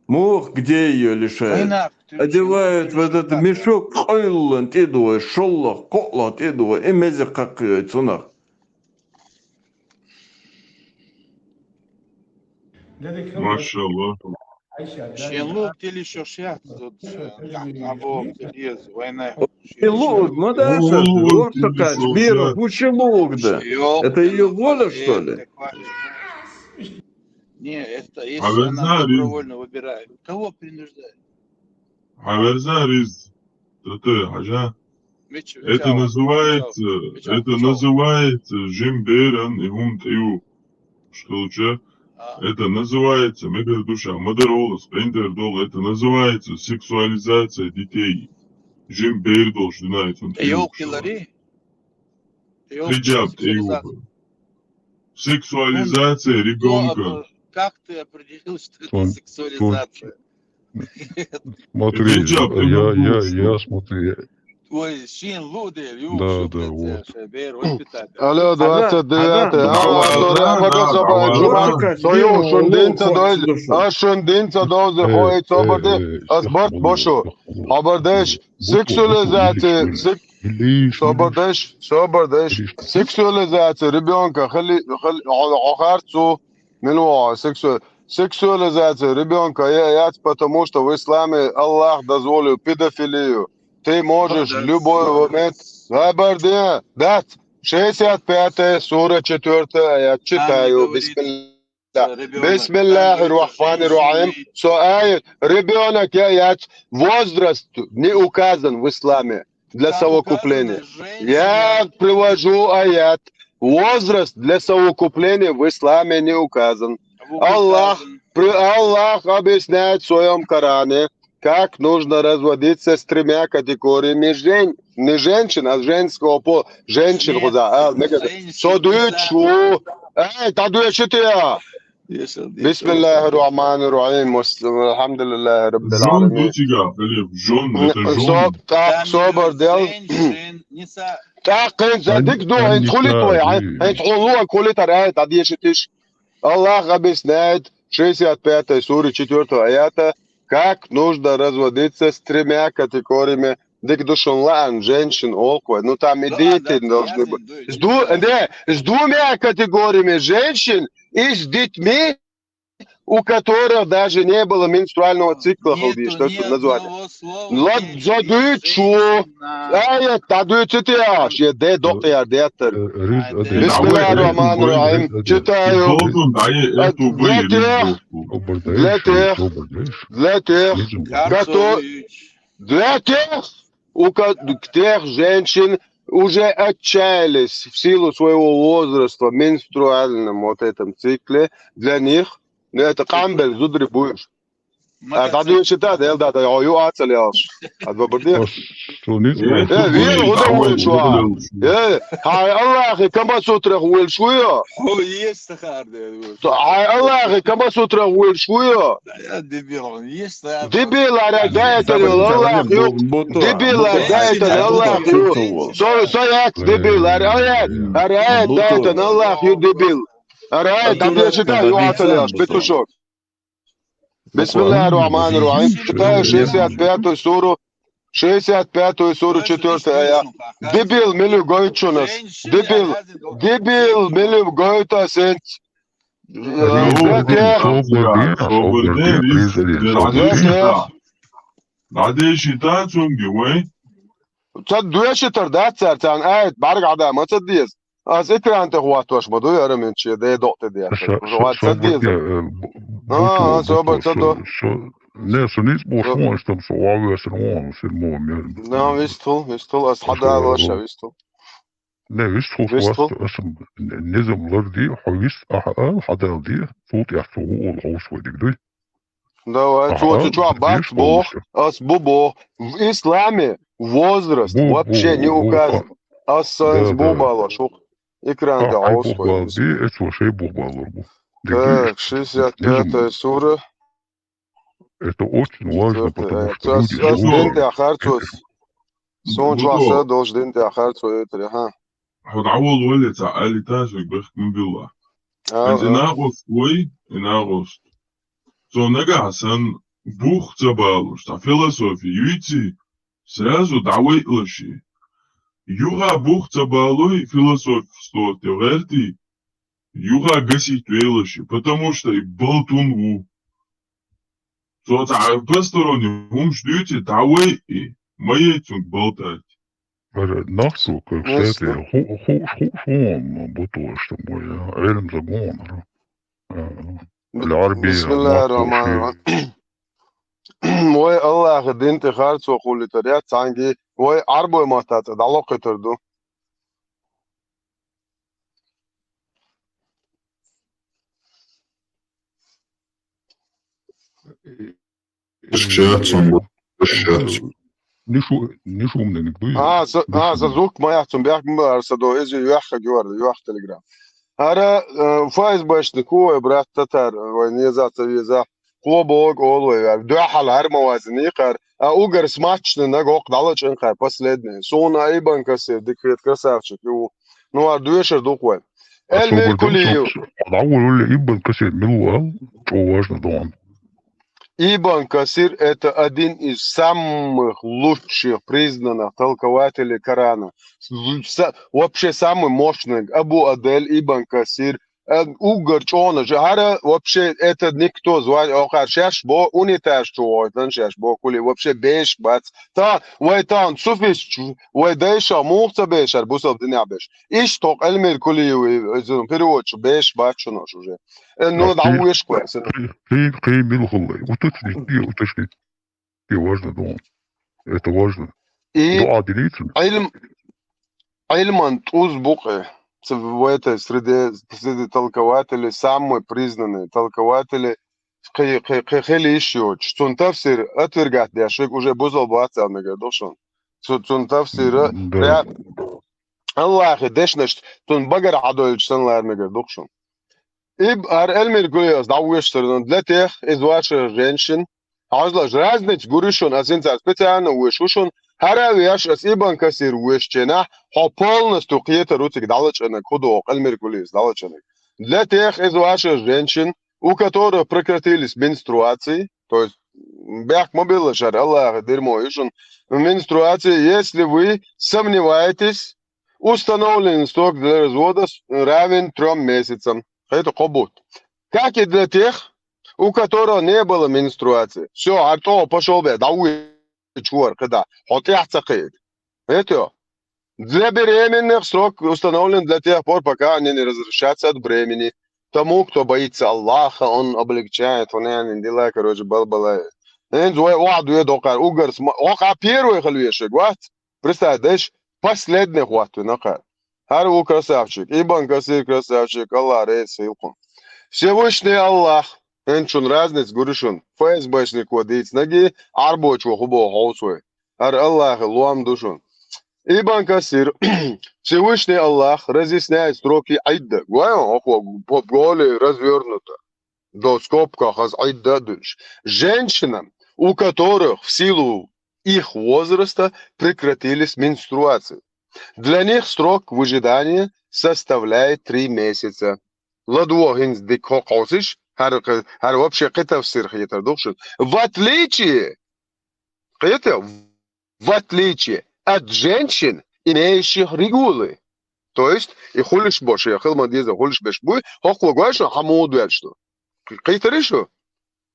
Мух, где её лишают? Вайнах, ты Одевают в чего этот лишают? Мешок, къойллан тӀедугӀу, шоллах, кхоълах тӀедугӀу, и мезе кхаккхайой цунах. Машалла. Шен лугӀу тилиш йолуш яц, вот, э, а, а, вот, тилиз, вайнах. И лугӀу, ну да, О, сейчас, лугӀу вот тилиш такая, йолуш бира, яц. Хучи лугӀу да. Ёлка, Это её воля, что ли? Не, это если она Хьаверза риза. Добровольно выбирает. Кого принуждать? Хьаверза риза. ТӀе, хьажа. Мича, Это мича называется, мича, это мича. Называется жим беран и хӀума тӀе ю. Что лучше? А. Это называется, мегар душа, ма дара олус, пендер долу, это называется сексуализация детей. Жим бер долуш дуьнен цунна тӀе ю. Ёлка лари? Хиджаб тӀе ю. Сексуализация ребёнка. Как ты определил, что это сексуализация? Смотри, я, я, я, смотри. Ой, шен лугӀу дела, ю, да, да, вот. Алло, двадцать девятое. Алло, алло, алло, алло, алло, алло. Со ю, шун дин ца дойзи, а, шун дин ца дойзи, хой, собар де, ас барт башу. Хабар деш, сексуализация, сек-, собар деш, собар деш, сексуализация ребёнка, хали, хали, хо-, хо-, харцу, мила ваха, сексу-, сексуализация ребёнка я-, яц, потому что в исламе Аллах дозволил педофилию. Ты можешь в любой момент, хабар де, дац, шестьдесят пятая сура, четвёртый аят, читаю, бисмилла. Бисмиллахир-рахманир-рахим. Со аят, ребёнок я яц, возраст не указан в исламе для совокупления. Я привожу аят. Возраст для совокупления в исламе не указан. Аллах, при-, Аллах объясняет в своём Коране, как нужно разводиться с тремя категориями жен-, не женщин, а женского пола. Женщин, куда, а, со дуьйцу, эй, та дуьйцу ты, а? Бисмиллахир-рахманир-рахим. Мус-, алхьамдулиллахи раббил Жон аламин. Ду цига, халиф, жон, это жон. Со-, так, собар дел. Так, хӀинца дика ду, хӀинца хулит вай, хӀинца хьо луан хулитар, ай, та дешитиш. Аллах объясняет, шестьдесят пятой суре, четвёртого аята, как нужно разводиться с тремя категориями. Дика ду шун лаан, женщин, олхой. Ну, там и дети должны быть. С ду-, не, с двумя категориями женщин и с детьми, у которых даже не было менструального цикла, халдиш, что это название. Ладно, задуй, чу. Аят, та дуьйцу те аш, я де докъяр деттар. Бисмиллахир-рахманир-рахим. Читаю. Для тех, для тех, для тех, кото-, для тех, у ко-, тех женщин уже отчаялись в силу своего возраста в менструальном вот этом цикле, для них, ну, это къамбел, зударий будешь. А дӀадуьйшита, Дела дада, йо, ю ацал ялш. Ад бабар де. Э, вера, худа вуьйш ва. Э, хьай Аллахи Камасутрах вуьйш ву йо? Хьо естахар де. Хьай Аллахи Камасутрах вуьйш ву йо? Дебил, ара, гаятан йо, Аллах ю. Дебил, ара, гаятан Аллах ю. Со, со як дебил, ара, ара, ара, гаятан Аллах ю, дебил. Ара, дабья чита, ю ацал ялш, петушок. بسم الله الرحمن الرحيم. Читаю шестьдесят пятую суру, шестьдесят пятую суру, четвёртая аят. Дебил, милу гойтчунас. Дебил, дебил, милу гойтасенц. Э, Собар де, собар де, собар де. ДӀадешита цунги вай. Ца дуьшитар дац цар, царна аят бӀарга Ӏада ма ца деза. Аз экран тӀа хӀоттош ма ду, яра мен че, де докъ тӀа де. Ша, ша, ша, ца деза. Э, бу-, а, буту, собар буту, ца со, до. Со, не, со низ бош вон, что со ва весен вон, син мо мер. Да, вистул, вистул, аз хьада ваша, вистул. Не, вистул, вистул. Хваст, ас н-, низам лар ди, хьо вис, а, а, хьадал ди, султ яхцу гу ол ховш вадик дуй. Давай, цо цу чу бац бо, ас бу бо. В исламе возраст вообще не указан. Ас санс бу бало, шух. Экран да, ай бу бал, ди, эцо шей бу бало бу. Так, шестьдесят пятая сура. Это очень важно, потому что люди... Ас дин тӀа харцос. Сон чу аса долш дин тӀа харцо этри, ага. Хьо дӀаволла вале ца али тажик бехк ма билла. А, а. Инагъост вай, инагъост. Цо нагахь сан бух ца балуш, цхьа философи юйци, сразу дӀавайълаши. Юха бух ца балуй философство те гӀерти, юха гасить вейлаши, потому что и балтун ву. Цо цхьа посторонний хӀумаш дуьйци, дӀавайъи, ма яй цунга балтать. Ара, нах цо, как сети, ху-, ху-, ху-, ху-, бутуаш там, ой, а, Ӏилм загон, ара. А, а. Ил Ӏарби, بسم الله الرحمن الرحيم. Вай Аллахьа дин тӀа харцо хулийтар яц цхьанги, вай Ӏарбой матта цӀа дӀалокхуьйтар ду. Ишкъяц, ишкъяц. Нишу, нишу умнениг дуй? А, са, а, са звук ма яц, цун бехк ма бара, са до, иза йоьххаг юар, йоьхх Telegram. Ара, э, ФСБшник ву вай брат татар, вай неза ца веза, кхо бог олу вай, дуьхьал хӀара ма вазиний кхар, а угар смачный наг окх дӀалачӀин кхар, последний. Суна Ибн Касир, дика хет, красавчик, ю. Ну, а дуьшар ду-кх вай. Эльмир Кулиев. ДӀаволла Ибн Касир мила ву, чӀо важно догӀун. Ибн Касир — это один из самых лучших признанных толкователей Корана. С-, вообще самый мощный. Абу Адель, Ибн Касир, э, уггар чӀоагӀа. ХӀара вообще это никто звать, охар шаьш бо, унитаз чу войтан шаьш бо, кули вообще беш бац. Та, вай тан, суфист, вай дайша, мух ца бешар, бусалба динехь беш. Иштта хӀокху Эльмир Кулиев, э, переводчик беш бац шуна уж уже. Э, ну, да, дӀавуьйш кхоьссина. Кхин, кхин мила хуллай? Уточнить де, уточнить де важно, думаю. Это важно. И дуӀа дилийцина. Ӏилм-, Ӏилман тӀуз бу-кх, э, ц-, в этой среде, среди толкователей самый признанный толкователь, кхи-, кхи-, кхи-, хила йиш йоцуш. Цунна тафсир отвергать деш верг уже бусалба вац аьлла мегар ду шуна. Цу-, цунна тафсира прям Аллахьан дешнаш цунна багара хьадойлуш санна лара мегар ду-кх шуна. Иб-, хӀара Эльмир Кулиевс дӀавоьшуш дара, для тех из ваших женщин, хьажалаш, разница гур ю шуна, ас хӀинца специально воьшуш ву шуна, хӀара а веш, ас Ибн Касир воьшучу хенахь, хьо полностью кхетар ву цига дӀалачкъинарг, хӀун ду хӀокху Эльмир Кулиевс дӀалачкъинарг. Для тех из ваших женщин, у которых прекратились менструации, то есть, м, бехк ма билла шара, Аллахьан дермо ю шуна, менструации, если вы сомневаетесь, установленный срок для развода с-, равен трём месяцам. Хета кхо бутт. Как и для тех, у которого не было менструации. Всё, хӀара тӀо пошёл бе, дӀавоьдуш вара, кхидӀа. Хьо тӀаьхьа ца кхиийта. Хета? Для беременных срок установлен для тех пор, пока они не разрешатся от бремени. Тому, кто боится Аллаха, он облегчает, он, яни, дела, короче, балбалай. ХӀинца вай охьадоьду хӀокхара угар сма-, хӀокху а первый хила вешиг вац. Представь, дайша последний хӀоттавина кхара. ХӀара ву красавчик, Ибн Касир красавчик, Аллах реза хуьлда кхунна. Всевышний Аллах ХӀинца шун разница гури шун. ФСБшнико дийцинаргьи, Ӏарбочо хӀу боху хьовсой. ХӀара Аллахьа лоам ду шун. Ибн Касир, Всевышний Аллах разъясняет строки Ӏидда. Гой, около по-, более развёрнуто. До скобка хаз Ӏидда душ. Женщинам, у которых в силу их возраста прекратились менструации. Для них срок выжидания составляет три месяца. Ладугьа хӀинца дика хӀокху хьовсуш, хӀара, хӀара вообще кхин тафсир хетар ду шуна. В отличие, кхета, в отличие от женщин, имеющих регулы. То есть, и хуьлуш бо, шен хила ма деза, хуьлуш беш буй, хӀокхо гой шуна, хьан муха доьлча ду. Кхийтарий шу?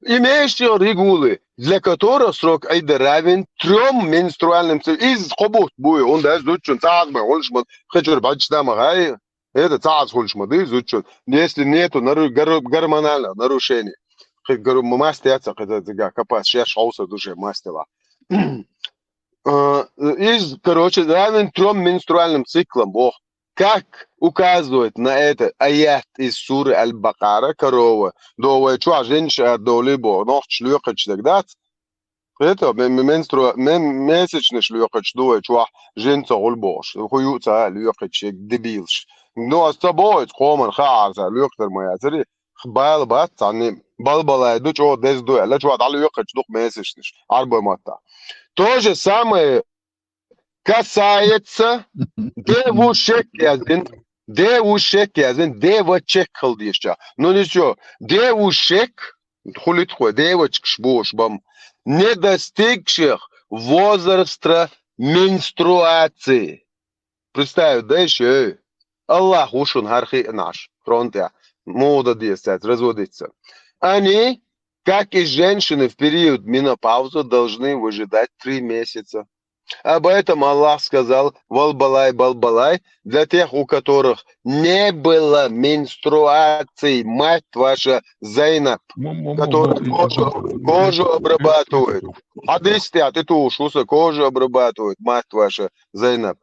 Имеющих регулы, для которых срок Ӏидда равен трём менструальным циклам. Иза кхо бутт буй, хӀунда аьлча зудчун цхьа хаза бен хуьлуш ма, кхечуьра бӀаьчча ма хай, это цхьа хаза хуьлуш ма дуй зудчун, если нету нару-, гор-, гормональных нарушений. Кхин гор-, маст яц, кхин цигахь капас шаьш хьовсур ду шен мастила. Э, иза, короче, равен трём менструальным циклам боху. Как указывает на это аят из суры Аль-Бакара, корова, до вай чохь жинаш а долий бо, нохчаш лоькхуьйтуш дерг дац? Это ме-, ме-, менструа-, ме-, месячнаш лоькхуьйтуш ду вай чохь, жин ца гӀур бохуш. ХӀу ю ца лоькхуьйтуш, дебилаш. Ну, ас ца боху, иза кхоман хаьара ца лоькхуьйтур ма яцари. Бала бац цхьанна, балбалай ду, чӀогӀа деза ду аьлла, чохь дӀалоькхуьйтуш ду-кх месячнаш, Ӏарбой маттахь. То же самое касается девушек, яздина, девушек, яздина, девочек хила дезача. Ну, ничего, девушек, хуьлуьйту хьо, девочкаш бохуш бан, не достигших возраста менструации. Представь, да ещё, эй, Аллах ву шуна хӀара хиъна Ӏаш, фронтехь, муха дан деза цаьрца разводиться. Они, как и женщины в период менопаузы, должны выжидать три месяца. Об этом Аллах сказал: «Вал балай, бал балай», для тех, у которых не было менструаций, мать ваша Зайнаб, которая кожу, кожу обрабатывает. Хьадис тӀехь тӀе тухуш ву со, кожу обрабатывает, мать ваша Зайнаб.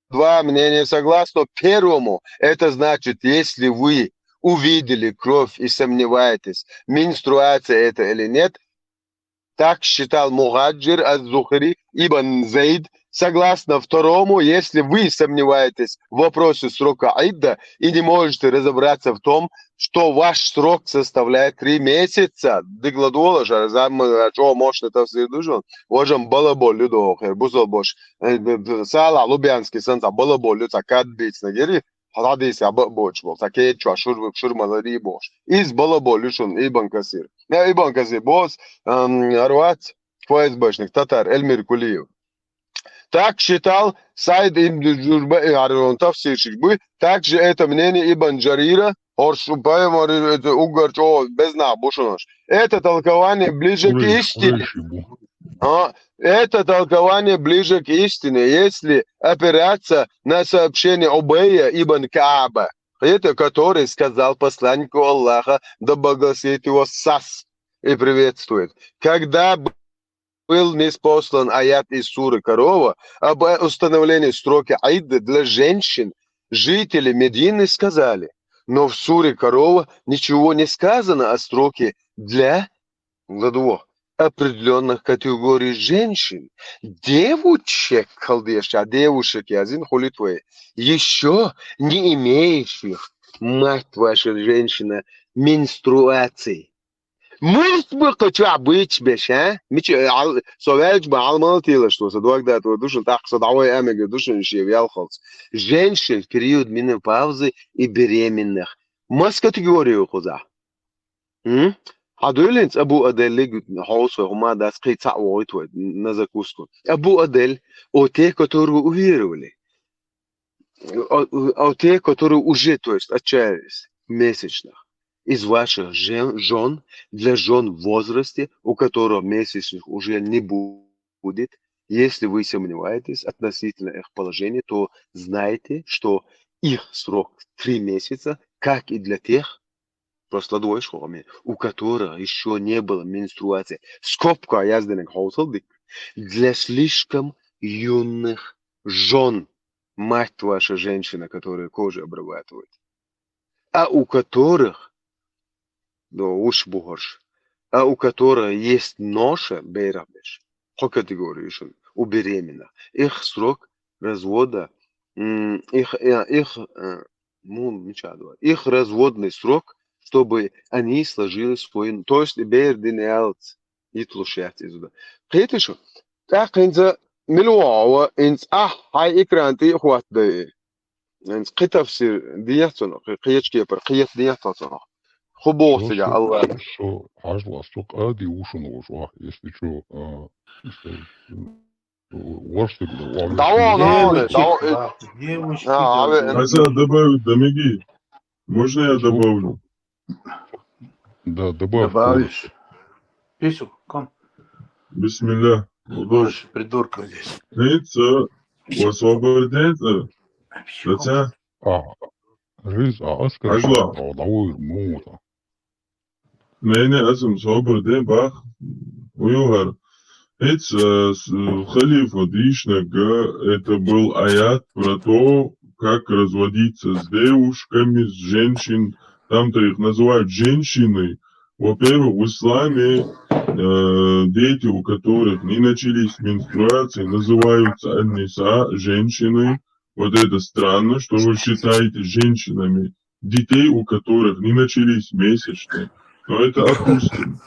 Два мнения. Согласно первому, это значит, если вы увидели кровь и сомневаетесь, менструация это или нет, так считал Мухаджир аз-Зухри, Ибн Зейд. Согласно второму, если вы сомневаетесь в вопросе срока Ӏидда и не можете разобраться в том, что ваш срок составляет три месяца, дигла долаш, а зам-, а чӀогӀа мощный тафсир ду шуна, важам балаболлю доху, хер, бусалбаш, э, б-, б-, Салахь Лубянский санна цхьа балаболлю, цхьа кад бийцина гири, хьадийса а бакъ боцуш болу, цхьа кеда чохь шур-, шур ма ларий бохуш. Иза балаболлю шуна Ибн Касир. Я Ибн Касир бос, ам, арвац, ФСБшник, татар, Эльмир Кулиев. Так считал Сайд ибн Джурба-, э, гьарон тафсирщик буй. Также это мнение Ибн Джарира, орш пайхамар, это уггар чӀогӀа безнах бу шуна. Это толкование ближе к истине. А, это толкование ближе к истине, если опираться на сообщение Убайя ибн Кааба, это который сказал посланнику Аллаха, да благословит его Сас и приветствует: когда был ниспослан аят из суры Корова об установлении срока Ид для женщин, жители Медины сказали: «Но в суре Корова ничего не сказано о сроке для, для двух определённых категорий женщин, девочек», халдеш, а девушек язин хулит вай, ещё не имеющих, мать ваша женщина, менструаций. Муьлш бу кху чохь буьйцуш беш, а? Мича, э, Ӏал-, со ваьлча бан Ӏалмала тилаш ду, со дог датор ду шуна, тӀаккха со дӀавай а мегар ду шуна шен велхалц. Женщин в период менопаузы и беременных. Мас категория ю кхузахь? М? Хьан дуьйлинца Абу Аделлиг хьовсой, хӀума дац, кхин цхьаъ вогӀуьйту вай на закуску. Абу Адель, о те, которого уверовали. О, о, о те, которые уже, то есть, отчаялись в месячных. Из ваших жен, жён, для жён в возрасте, у которых месячных уже не будет, если вы сомневаетесь относительно их положения, то знайте, что их срок три месяца, как и для тех, просто двоечку, у которых ещё не было менструации. Скобка яздинарг хьовсал дика. Для слишком юных жён. мать ваша женщина, которая кожу обрабатывает, а у которых, ну, уж бухарш, а у которых есть ноша, беременна, кхо категория шун, у беременна. Их срок развода, м, их, э, их, э, ну, ничего, их разводный срок, чтобы они сложили свой, то есть бердин ялц, итлуш яц изуда. Кхетишу, тӀаккха хӀинца мила вогӀу, хӀинца ахь хьай экран тӀе а хӀоттадай. ХӀинца кхин тафсир дехьа цунах, кхечу кепара кхета дехьа цунах. Ху боху цига Аллах. Со, хьажла, со къади ву шуна вожу, если чё, а, ворстиг. Давай, давай, давай. Аса добавить, Дамиги. Можно я добавлю? Да, добавь. Добавишь. Пишу, ком. Бисмилля. Больше придурков здесь. Ницца, освободиться. Хотя. А, Риз, а, Оскар, Ажла. Давай, мута. Нене, асам собар де бах. Уюгар. Эц, э, с-, э, халифа дишнага, это был аят про то, как разводиться с девушками, с женщин. Там-то их называют женщины. Во-первых, в исламе, э, дети, у которых не начались менструации, называются ан-ниса, женщины. Вот это странно, что вы считаете женщинами детей, у которых не начались месячные. Но это опустим.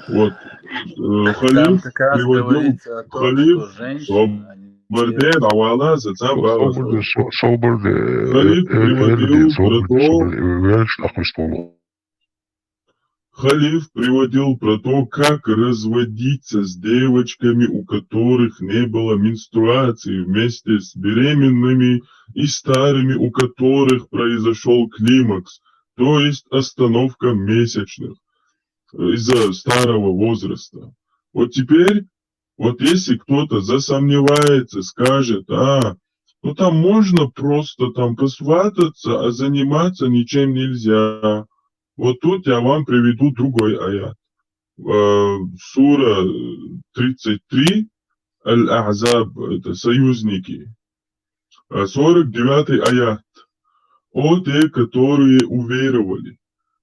Вот. Э, Халиф приводил, Халиф, собар де, давала, зацам бала. Собар де, собар де, Халиф приводил про то, Халиф приводил про то, как разводиться с девочками, у которых не было менструации, вместе с беременными и старыми, у которых произошёл климакс, то есть остановка месячных, э, из-за старого возраста. Вот теперь, вот если кто-то засомневается, скажет: «А, ну там можно просто там посвататься, а заниматься ничем нельзя». Вот тут я вам приведу другой аят. Э, сура тридцать три, Аль-Ахзаб, это союзники. А, сорок девятый аят. О те, которые уверовали,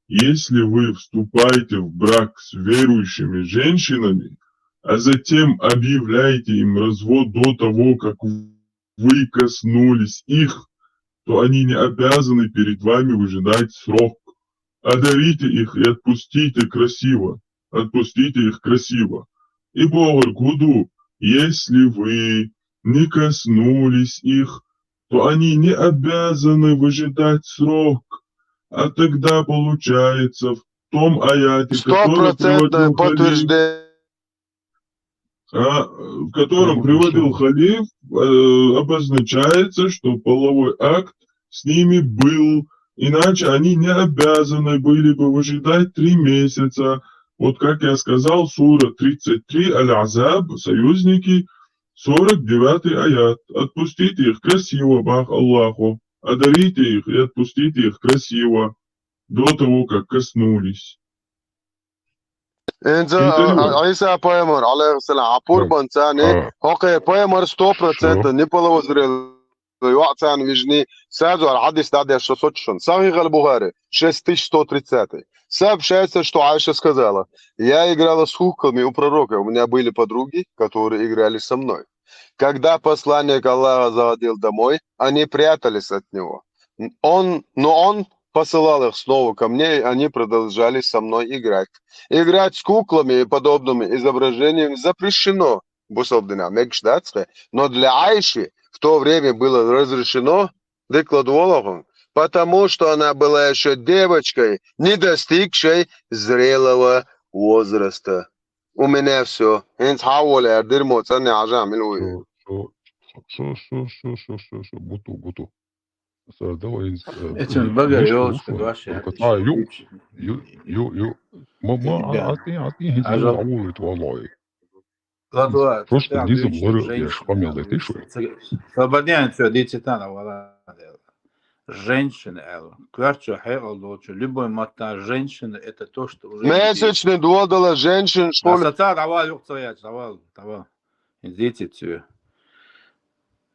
если вы вступаете в брак с верующими женщинами, а затем объявляете им развод до того, как вы коснулись их, то они не обязаны перед вами выжидать срок. Одарите их и отпустите красиво. Отпустите их красиво. И бохург хӀун ду, если вы не коснулись их, то они не обязаны выжидать срок. А тогда получается в том аяте, который приводил Халиф, а, в котором приводил Халиф, э, обозначается, что половой акт с ними был, иначе они не обязаны были бы выжидать три месяца. Вот как я сказал, сура тридцать три, Аль-Ахзаб, союзники, сорок девятый аят. Отпустите их красиво, бах Аллаху. Одарите их и отпустите их красиво, до того, как коснулись. ХӀинца, а, а, Ӏийса пайхамар, алейхиссалам, а пурбан царна, хӀокхе пайхамар сто процентов не половозрел йоӀ царна вижни, сазор хьадис дӀадеш со сочушан. Сахих аль-Бухари, шесть тысяч сто тридцатый. Сообщается, что Айша сказала: «Я играла с куклами у пророка, у меня были подруги, которые играли со мной. Когда посланник Аллаха заходил домой, они прятались от него. Он, но он посылал их снова ко мне, и они продолжали со мной играть». Играть с куклами и подобными изображениями запрещено, бусалба динехь мегаш дац хӀе, но для Айши в то время было разрешено, дика ладогӀа хьуна, потому что она была ещё девочкой, не достигшей зрелого возраста. У меня всё. ХӀинца хьан волу аьлла дира мо цӀанне хьажахьа мила ву. Со, со, со, буту, буту. Сара, давай, э, эцун багара йолуш ду, дош яц. А, ю, ю, ю, ю. Ма, ма, а, а, тӀе, а, тӀе, хӀинца хьан волуьйту валлахӀи. Ладно, ладно. Просто диза лара еш къамел дайтиш вай. Ца-, ца бадян цо дийцитана вала дела. Женщина аьлла. Коьртачо хьекъал долчу, любой матта женщина, это то, что уже месячный додала женщина, что ли? Аса ца давай, юкъ ца яц, давай, давай. Дийцит цо.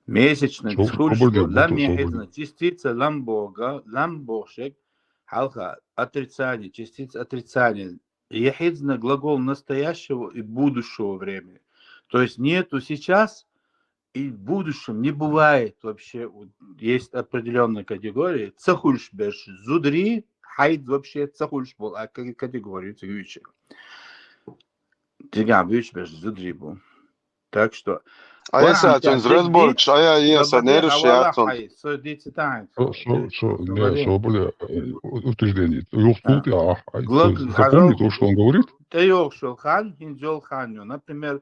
Месячный хуьлуш бу. Лам яхьизна частица лам боху, лам бохушег хьалха отрицание, частица отрицания. Яхьизна глагол настоящего и будущего времени. То есть нету сейчас и в будущем не бывает вообще. Вот есть определённая категория. Ца хуьлуш берш зударий, хьайд вообще ца хуьлуш болу а категория ца вуьйча. Цигахь буьйцуш берш зударий бу. Так что А я са цуьнца разборка, а я, я са нерваш яц. Со дийца таьхьа. Со, со, не, со, бля, утверждение. Юхтул тя, а, запомни то, что он говорит. ТӀейогӀуш йолу хан, хӀинца йолу хан ю. Например,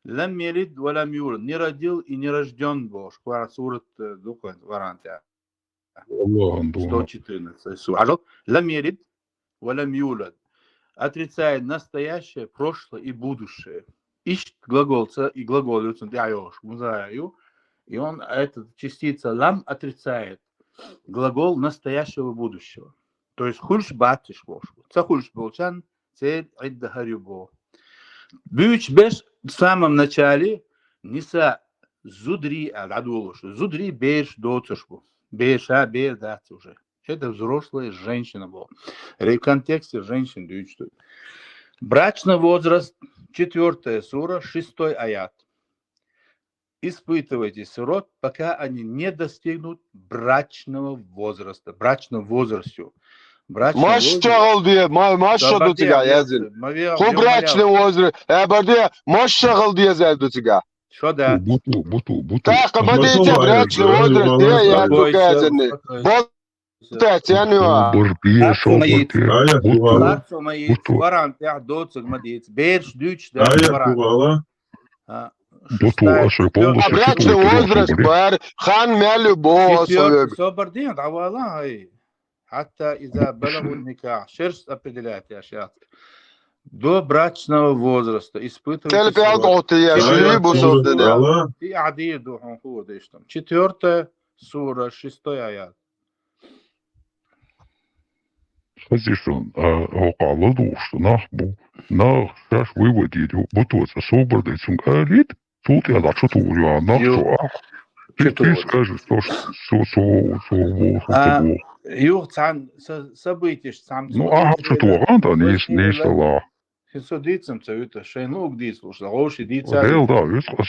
лам ялид ва лам юлад. Не родил и не рождён бохуш. Кхара сурат, э, дукха варанта. Аллахьан дуьхьа. Сто четырнадцать сура. Хьажал, лам ялид ва лам юлад. Отрицает настоящее, прошлое и будущее. Иштта глаголца, и глагол ю цунна тӀаьхьа йогӀуш, музая ю. И он, эта частица лам отрицает глагол настоящего и будущего. То есть хуьлуш бац уьш бохуш бу. Ца хуьлуш болчарна церан Ӏидда хӀара ю боху. Буьйцуш берш в самом начале ниса зударий аьлла дӀадолуш. Зударий бераш доцурш бу. Бераш а, бер дац уже. Это взрослая женщина была. Ре-, в контексте женщин дуьйцуш ду. Брачный возраст, четвёртая сура, шестой аят. Испытывайте сирот, пока они не достигнут брачного возраста. Брачного возраста. Брачный возраст. Маша гӀалде, ма-, Маша ду цигахь яздина. Ху брачный возраст, э, барде, Маша гӀалде зал ду цигахь. Шо да? Буту, буту, буту. ТӀаккха ма дийца брачный возраст, я, я ду казани. Бо- Та, ценю. Собар, бе, собар, бе. Ларцо ма йийца, Коран тӀехь доцург ма дийца. Бераш дуьйцуш дац Коран. Буту, шестая, аша полностью. А брачный возраст бар, хан мел ю боху. Собар де, дӀавала, ай. Хьатта иза балагӀун никах. Шерш определять еш яц. До брачного возраста испытывайте сирот. Телпел оту я, шири бу сордина. И адир ду хьун ху деш там. Четвёртая сура, шестой аят. Хазир сон, а, хӀокху ладугӀуш нах бу, нах шаьш выводить ю, бутоца собар дай цунга алийта, цул тӀаьхьа дӀа чу тухур ю, а нах чу ахь. Ты, ты скажешь, то, что со, со, со, со, со, со, юха цхьаьна са-, событиеш цхьаьна. Ну, ахьа чу туху, а, да, ниш, ниш ла. Хин со дийцам ца вуьту, шайн луг дийцалуш, гӀовши дийцар. Дел, да, вуьту ас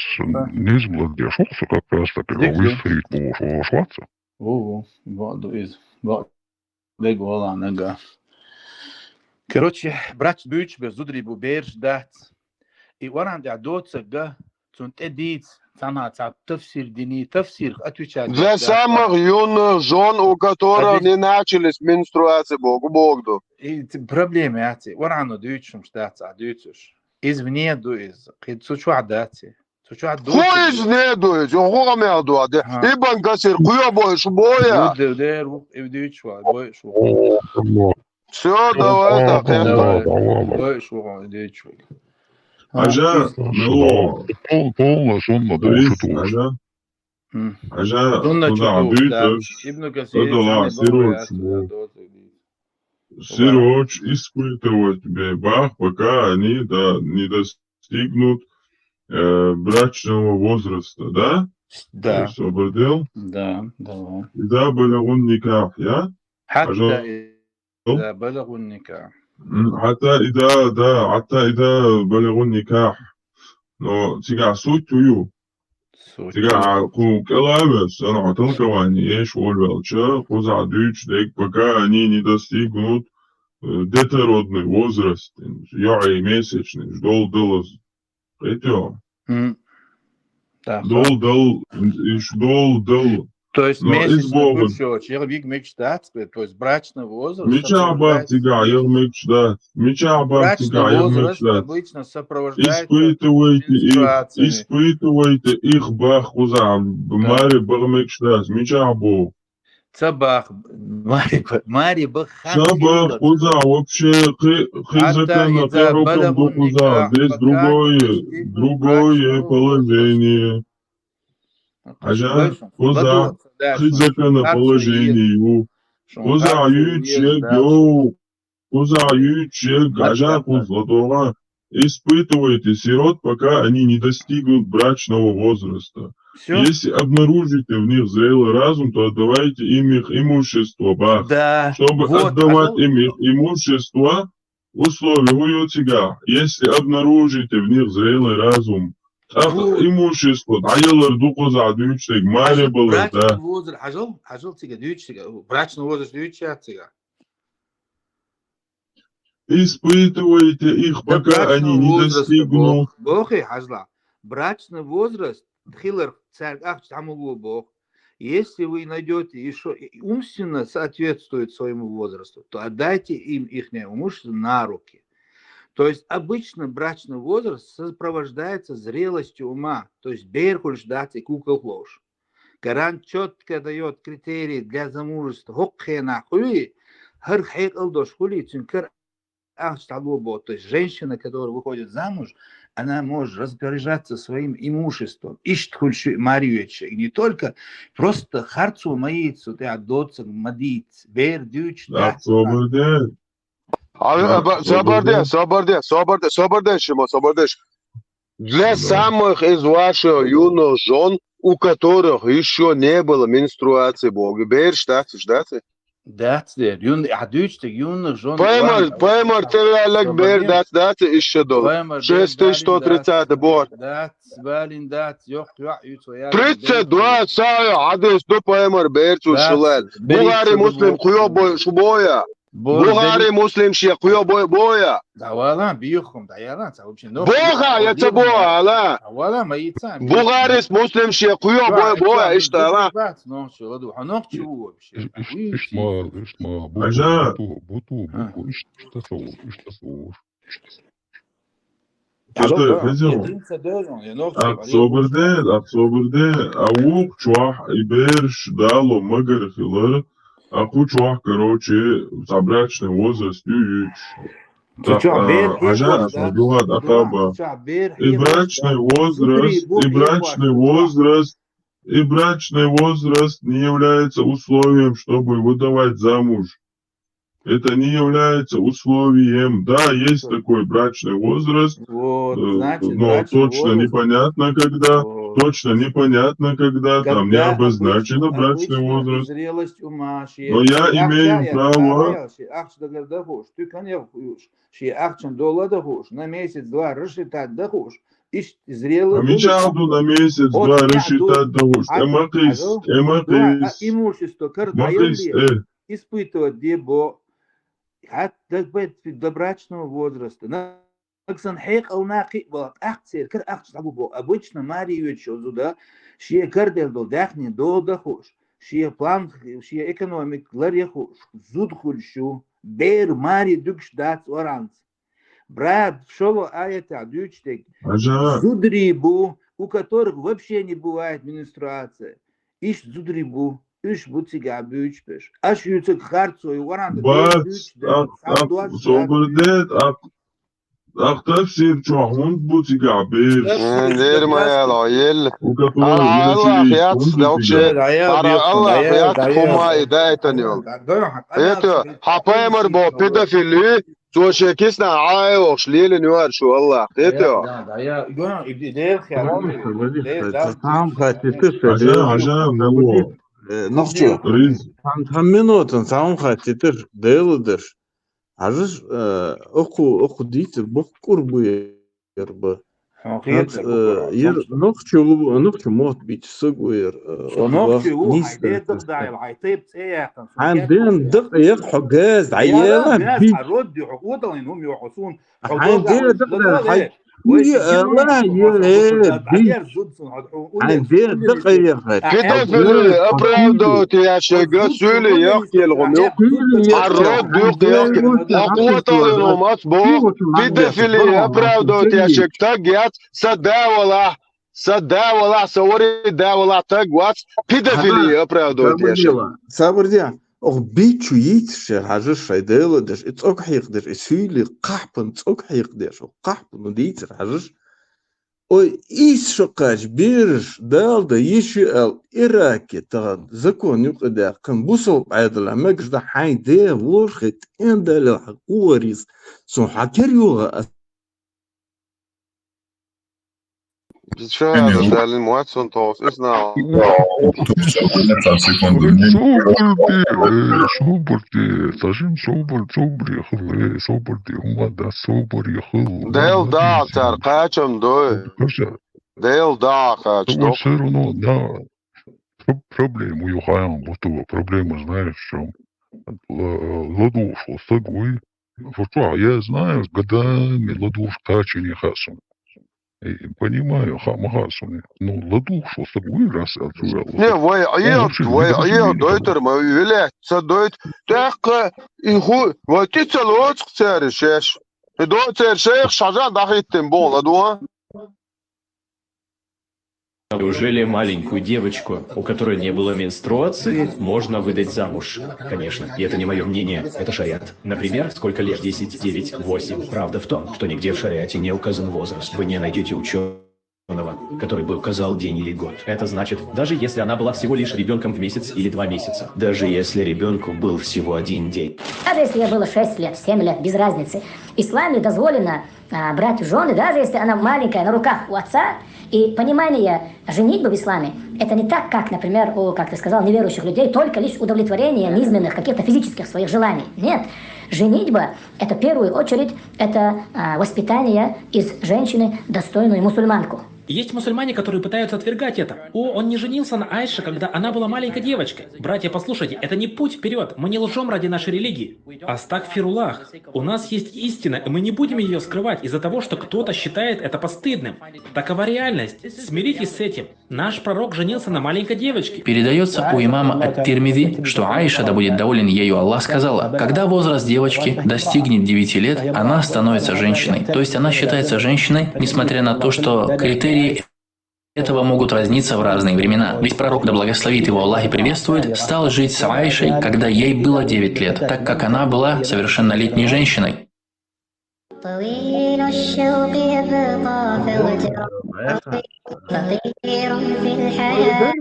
низам ладеш, со как раз таки вуьсурийт бохуш, вац. Ву, ву, ваду иза. Ва-, дег вала нага. Короче, брач буьйцуш бер зударий бу бераш дац. И варан тӀехь доцург, цунна тӀе дийца, цхьанхьа цхьа тафсир дини, тафсирх отвечать. Для самых юных жён, у которых не начались менструации, богу, богу. И ц-, проблема яц, варан дуьйцуш хӀумаш дац, а дуьйцуш. Иза вне ду иза, кхин цу чохь дац. Цу чохь ду. Ху иза не ду иза, ху мел ду, а де. Ибн Касир, кхуьо бойуш боя. Ву де, де, ву, и дуьйцуш вай, бойуш ву. Всё, давай, так, давай. Бойуш ву, дуьйцуш вай. Ажа, ну. Пол-, полна сунна души туш. Ажа. Ажа, сунна чу душ. Ибн Касир, сироч, сироч испытывать бе бах, пока они, да, не достигнут, э, брачного возраста, да? Да. То есть, обордел? Да, да. Иза балагун никах, я? Хьатта иза балагун никах. М, хьатта иза, да, хьатта иза балагун никах. Но цигахь суть ю. Суть. Цигахь кху кӀелавеш, сан хьо толкование еш волавелча, кхузахь дуьйцуш дерг, пока они не достигнут, э, детородный возраст, йоӀе месячный, дол далаз. Кхетё? М. Да. Дол дал, иш дол дал. То есть месячный бу шо, чех виг мегаш дац, то есть брачный возраст. Мичахь бах цигахь, ех мегаш дац. Мичахь бах цигахь, ех мегаш дац. Брачный возраст обычно сопровождается менструациями. Испытывайте их, испытывайте их бах кхузахь, маре бах мегаш дац. Мичахь бу? Ца бах, маре бах, маре бах хан. Ца бах кхузахь вообще, кхи-, кхин закана, кхин хьукам ду кхузахь. Здесь другое, другое положение. Хьажа, кхузахь кхин закана положение ю. Кхузахь юьйцуш ерг ю. Кхузахь юьйцуш ерг, хьажа, кхуза ладогӀа. Испытывайте сирот, пока они не достигнут брачного возраста. Всё. Если обнаружите в них зрелый разум, то отдавайте им их имущество, бах. Да, чтобы вот, отдавать им их имущество, условие хӀун ю цигахь, если обнаружите в них зрелый разум. ТӀаккха имущество дӀаялар ду кхузахь дуьйцуш дерг, маре балар, да. Брачный возраст, хьажал, хьажал цига дуьйцуш дерг, брачный возраст дуьйцуш яц цига. Испытывайте их, пока они не достигнут. Бохий, хьажал. Брачный возраст хилар цаьрга ахча дӀа ма ло боху. Если вы найдёте ещё и умственно соответствует своему возрасту, то отдайте им ихнее имущество на руки. То есть обычно брачный возраст сопровождается зрелостью ума, то есть бер хуьлуш дац и кукал хилуш. Коран чётко даёт критерии для замужества, хӀокху хенахь хуьлий, хӀара хьекъал долуш хуьлий, цуьнан кара ахча дӀало боху. То есть женщина, которая выходит замуж, она может распоряжаться своим имуществом. Иштта хуьлуш ю и маре йоьдуш. И не только, просто харцо ма йийца цу тӀехь, доцург ма дийца, бер дуьйцуш дац. Собар де, собар де, собар де, собар де, собар де, Шима, собар де. Для самых из ваших юных жён, у которых ещё не было менструации, боху. Бераш дац уьш, дац? Дац дера. Юн, а дуьйцуш дерг юных жён. Пайхамар, пайхамар тӀе ваьлларг бер дац, дац, иштта долу. Шесть тысяч сто тридцатый боху. Дац, балин дац, йоккха йоӀ ю цо яц. Тридцать два сахьихь хьадис ду пайхамар берца уьш хилар. Бухари, Муслим кхуьо бой, шу боя. Бухари, Муслим шен кхуьо бой, боя. ДӀавала, бийхам, дӀаяла, ца вообще нох. Боха, я ца боха, ала. ДӀавала, ма йица. Бухарис, Муслим шен кхуьо бой, боя, иштта ала. Бац, нохчо ладу, хьо нохчо ву вообще. Иш, иш, иш ма, иш ма, буту, буту, буту, буту, иш, иш тасо, иш тасо. Ат собар де, ат собар де, а вукху чохь и бераш дало магар хилар, а кху чохь, короче, цхьа брачный возраст ю юьйцуш. Цхьа, а, хьажа, аса дугӀа дӀакхаба. И брачный возраст, и брачный возраст, и брачный возраст не является условием, чтобы выдавать замуж. Это не является условием. Да, есть такой брачный возраст, вот, э, значит, но точно непонятно когда, точно непонятно когда, там не обозначено брачный возраст. Но я имею право. Шен ахча дагар дан хууш, туькан ян хууш, шен ахчан дола дан хууш, на месяц-два рассчитать дан хууш. Иштта зрелый. А мичахь ду на месяц-два рассчитать дан хууш? Э, ма кхийса, э, ма кхийса. Имущество кара дӀаяла. Испытывать де бо, хӀатта даг бай до брачного возраста. Нагсан хьекъал накхи а бала, тӀаккха церан кара ахча дӀабу бо. Обычно маре йоьдуш йолу зуда, шен карадевлла долу даьхни дола дан хууш, шен план, шен экономика лар ян хууш, зуда хуьлуш ю, бер маре дуьгуш дац оранца. Брат, шолгӀа аятехь дуьйцуш дерг зударий бу, у которых вообще не бывает менструация. Иштта зударий бу, уьш бу цигахь буьйцуш берш. Аша юьйцург харцо ю, варан дан бер буьйцуш дерг, цхьа дош дац. Собар де, ах, ах тафсир чохь хӀунда бу цигахь берш? Дер ма яла, елла. У которых Аллах яц, вообще. Ара Аллах яц, хӀума и дайтан йолу. Это, хьан пайхамар бо педофили, цо шен киснахь Ӏа а вохуш лелина ю ара шу Аллах. Дето. Цхьа хӀума хаттийтира ша. Нохчо. Цхьа, цхьа минутан, цхьа хӀума хаттийтира Делан дерш. Хьажаш, э, окху, окху дийцар боккъур бу яр ба. Хьо хетар бу, э, яр нохчо, нохчо мотт бийцу саг ву яр, э, со нохчо ву, хьайн ден дакъа дӀаяла, хьайн тайпа цӀе яьккхина. Хьайн ден дакъа яха хьо газ дӀаяла, газ, хьан род ю хьо, одаллин хӀума ю хьо суна. Хьайн ден дакъа яла, хьайн Педофили оправдывать яшега суьйле яккхел гӀо мел. Хьан род духу яккхел. Хьан къоталлин мац боху. Педофили оправдывать яшега таг яц, сан да валахь, сан да валахь, сан вари да валахь таг вац, педофили оправдывать яшега. Сабр де. Оха бичу йийцар шайн хьажаш, шайн Делан дерш, и цӀога хьекхадеш, и суьйле кхахьпан цӀога хьекхадеш, оха кхахьпано дийцар хьажаш. Ой, ийс шо кхача бераш Дала дан йиш ю аьлла, Ираке тахана закон юкъадаьккхина, бусалба Ӏедалехь мегаш дан хьайн ден ворхӀе тӀен далел хьан кхугӀар йиса. Цунна хьан кера йогӀа ас Шахадат далин муат сон тос, ис на. Собар де, э, собар де, сажин собар, собар яхал, э, собар де, умада собар яхал. Дел да, цар качам дой. Каша. Дел да, кач. Собар дох. Все равно, да. Про-, проблема у Юхаем, вот его проблема, знаешь, в чем? Л-, ладушку сагуй. Вот что, я знаю, годами ладушка чини хасун. И понимаю, ха-, ма хасун. Ну, ладушку сагуй раз отсюда. Не, вай, а я, вай, а я, дойтер, ма, юля, са дойт, так, и ху, вай, ти целоцк церишеш. И до цер шех шажа дахиттен бон, ладуа. Неужели маленькую девочку, у которой не было менструации, можно выдать замуж? Конечно, и это не мое мнение, это шариат. Например, сколько лет? Десять, девять, восемь. Правда в том, что нигде в шариате не указан возраст. Вы не найдете ученого, который бы указал день или год. Это значит, даже если она была всего лишь ребенком в месяц или два месяца, даже если ребенку был всего один день. Даже если ей было шесть лет, семь лет, без разницы. В исламе дозволено а, брать в жены, даже если она маленькая, на руках у отца. И понимание женитьбы в исламе, это не так, как, например, у, как ты сказал, неверующих людей, только лишь удовлетворение низменных, каких-то физических своих желаний. Нет. Женитьба, это в первую очередь, это а, воспитание из женщины достойную мусульманку. Есть мусульмане, которые пытаются отвергать это. О, он не женился на Айше, когда она была маленькой девочкой. Братья, послушайте, это не путь вперед. Мы не лжем ради нашей религии. Астагфируллах. У нас есть истина, и мы не будем ее скрывать из-за того, что кто-то считает это постыдным. Такова реальность. Смиритесь с этим. Наш пророк женился на маленькой девочке. Передается у имама Ат-Тирмизи, что Аиша, да будет доволен ею Аллах, сказала: «Когда возраст девочки достигнет девяти лет, она становится женщиной». То есть она считается женщиной, несмотря на то, что критерии этого могут разниться в разные времена. Ведь пророк, да благословит его Аллах и приветствует, стал жить с Аишей, когда ей было девять лет, так как она была совершеннолетней женщиной. طويل الشوق يبقى في الجرح، فقير في الحياة.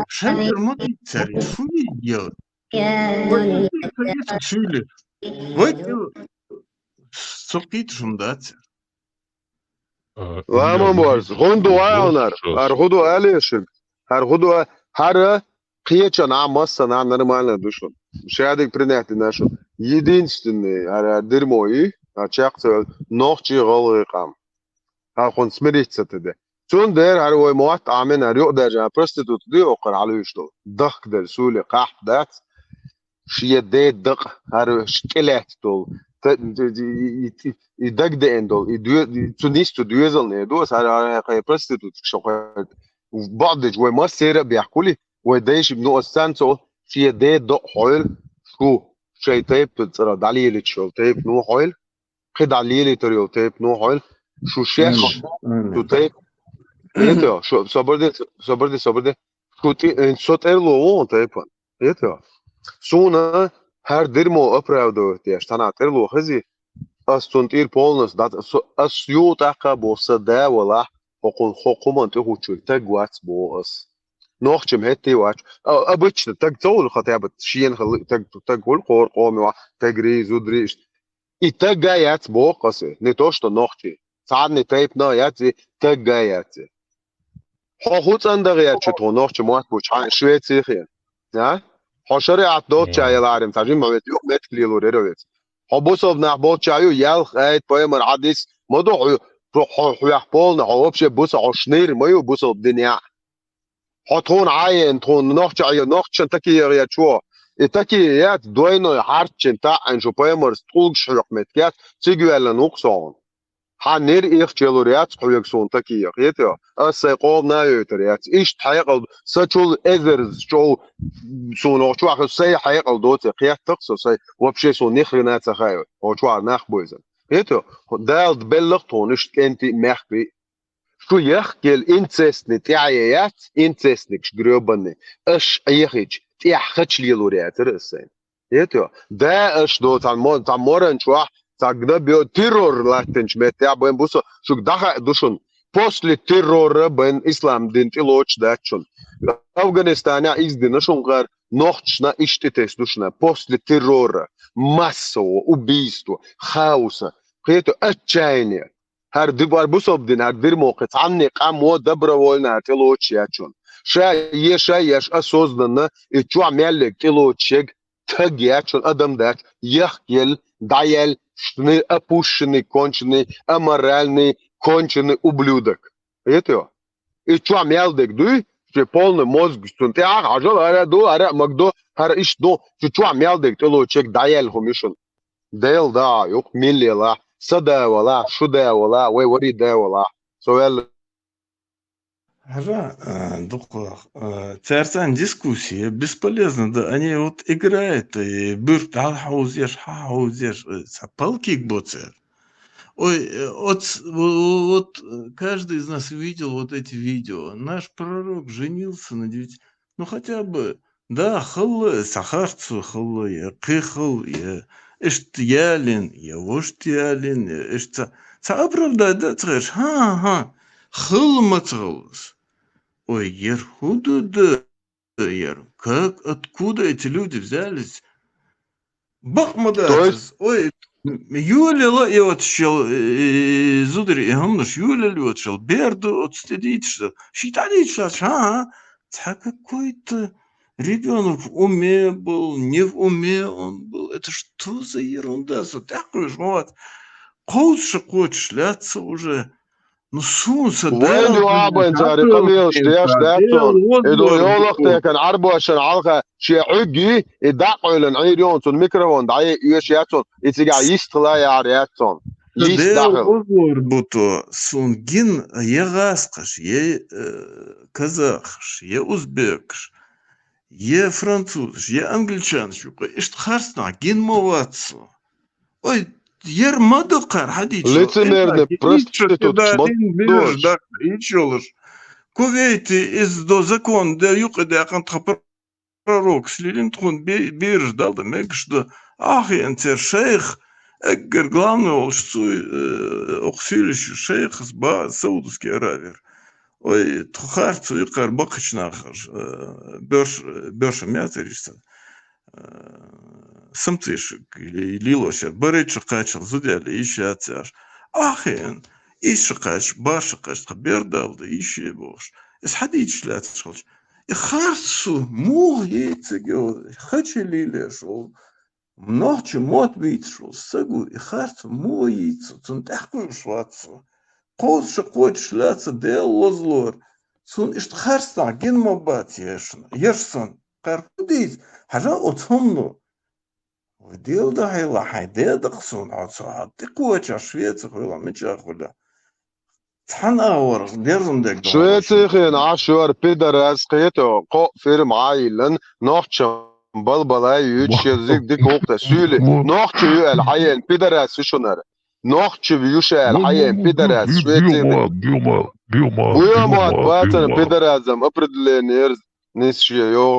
Şeýle durma diýser, şu ýyl. Şeýle. Wagt ýyl. Sokit şunda. Ва ман барс. Гунду вай онар. Ар худу алешин. Ар худу, ар кечен а масса на нормально душун. Шадик принять нашу. Единственный, ар, ар дерьмо и, а чак цел ногчи голгы кам. Ар хун смириться теде. Цун дер ар вай муат амен ар юк даже проститут ди окар алюшто. Дах дер суле кахп дац. Шие де дак ар шкелет дол. Та, и, и, и, и даг де эндол. И дуе, и цунисту дуезал не дос ар, ар, ар проститут шо. Бадыч вай мас сера бяхкули. Вай дейш ну останцо. Шие де дак хойл. Шу. Шей тейп цара далилич шо тейп ну хойл. Кхы далилитар йол тейп ну хойл. Шу шеш. Шу тейп. Это, шу, собрди, собрди, собрди. Шу ти, э, со терло вон тейпан. Это. Суна, гьар дерьмо оправдывать деш, тана терло хизи. Ас цун тир полностью, да, со, ас ю така бо са да вала, хокун, хокуман ти хучу, таг вац бо ас. Нохчим хетти вач. А, обычно таг цол хотя бы шиен хал, таг, таг гул кор, коми ва, таг ри, зудри, И тагга яц бохъаси, не то что нохчи. Царни тайпна яц, и тагга яц. Хо хуцандаг яц чу тхо нохчи муат буч, ха, Швеция хи. А? Хо шариат дот ча яларим, цажим мавет, юк мет клилу реровец. Хо бусов нах бот ча ю, ялх, айт, поэмар, хадис, модо хо, хо, хо, хо, полно, хо вообще бусо, хо шныр, мою бусов дыня. Хо тхун айен, тхун нохча айен, нохчан таки я чо. И таки я двойной харчин та ан шу поэмар стулг шрок мет кят, цигвелен уксон. Ха нер их челур яц, хуйг сон таки я. Хетё. Ас сай ков на ютер яц. Ишт хайкал, сачул эзер чо сон очвах сай хайкал доце, кят так со сай вообще сон ни хрена ца хай. Очвар нах бойзен. Хетё. Далт беллах тон ишт кенти мехби. Шу яхкел инцестный тяя яц, инцестник грёбаный, аш яхич, тяхач лилур ятыр эсен. Ето, да аш до там мо-, там моран чуа, так да био террор латенч мет, я бен бусо, шук даха душун. После террора бен ислам дин тилоч дачун. Афганистане издина шунгар, нохчна ишти тес душна. После террора, массового убийства, хаоса, какое-то отчаяние. ХӀара ди-, хӀара бусалба дин, хӀара дирмохи цхьанне къам во добровольно хӀара тӀелоцуш яц шуна. Ша е ша еш осознанно, и чохь мел ерг тӀелоцуш ерг таг яц шуна, адам дац, яхкъелла, дӀаяьлла, шуна опущенный, конченый, аморальный, конченый ублюдок. Хетайо? И чохь мел дерг дуй, шен полный мозг, цунна тӀехьа хьажал, хӀара а ду, хӀара а магадо, хӀара иштта ду, цу чохь мел дерг тӀелоцуш ерг дӀаяьлла хӀума ю шуна. Дела да, юкъ милла елахь, са да валахь, шу да валахь, вай вари да валахь. Со ваьлла. ХӀара, а, дукха, а, цаьрца дискуссия бесполезна, да, они вот играют, и буьрт дӀахьовзеш, хьахьовзеш, э, цхьа палкиг бо церан. Ой, э, оц-, вот, э, каждый из нас видел вот эти видео. Наш пророк женился на девяти. Ну, хотя бы, да, хала, цхьа харцо хала, я кхин хала, я иштта ялийна, я вуьшта ялийна, я иштта цхьа, цхьа оправдать дан ца хезаш, хӀан-хӀа, хала ма ца хилла из. Ой, яра хӀун ду да, яра, как, откуда эти люди взялись? Бакъ ма дац из. Ой, йолаелла йоцуш йолу, э, зударий, и хӀуманаш йолаелла йоцуш йолу бер ду оцу тӀе дийцуш ду. Шен дӀадийцуш лаьтташ, хӀан-хӀа, цхьа какой-то ребёнок в уме был, не в уме он был. Это что за ерунда? Со тӀаьхьа кхуьуш ма вац. Кхузза ша кхочуш лаьтта со уже. Ну, суна сан Вайн Дала ю абайн цари къамелаш деш дац цунна. И ду йолах текан Ӏарбошан хьалха шен Ӏуьгги, и дӀакъевлан Ӏийр йоцу цунна микрофон дӀае оьш яц цунна, и цигахь йистхила яхьар яц цунна. Йист Дела дахьал. Узлор бу то, суна гин я гӀаскхаш, я, э, казахаш, я узбекаш, я французаш, я англичанаш юкъа, иштта харцнахь гин ма вац со. Ой, яра ма ду кхара, хьадийча. Лицемерный проститутка. Биржа даккха, ича йолуш. Кувейте иза до закон де юкъа декъан тхан пророк слилин тхуна би-, биржа дал да мегаш ду. Ахиан цер шайх, эггар главный волуш цуй, э, окху силиш шайхас ба Саудовский Аравияра. Ой, тхо харцо икхар бакхачу нахаш, э, боьрш-, боьрша мецариш ца. Э, самцийш лилош яр, барайчу кхачал зуделла йиш яц яш. Ахин, иш кхач, баш кхач, тха бердал да, йиш е бохуш. Эс хьадийчуш лаьцаш халч. И харцо муха йийциг йо, хача лилеш вол. Нохча мотт бийцаш вол. Сагу, и харцо муха йийцу, цун тӀехкхуьлуш вац со. Кхузза ша кхочуш лаьца Дела лозлор. Цун иштта харцнахь гин ма бац ешна. Еш сан. Кхар хӀу дийца? Хьажа оцу хӀумно. Вай Дела дан хьайла, хьайн дедакъ суна хьо цо хьан тӀекхоча Швеци хуьла, мича хуьла. Цхьана агӀор дерзан дерг ду. Швеци хин Ӏаш вара пидорас кхето, кхо фирма Ӏайиллан, нохчам балбалай юьйцу шен зиг дика гӀуллакх тӀе суьйли. Нохча ю аьлла хьаен пидорас ю шунара. Нохча ю ша аьлла хьаен пидорас Швеци. Буьймат, буьймат, буьймат, буьймат, бацана пидоразам определение ерз нис шен йо.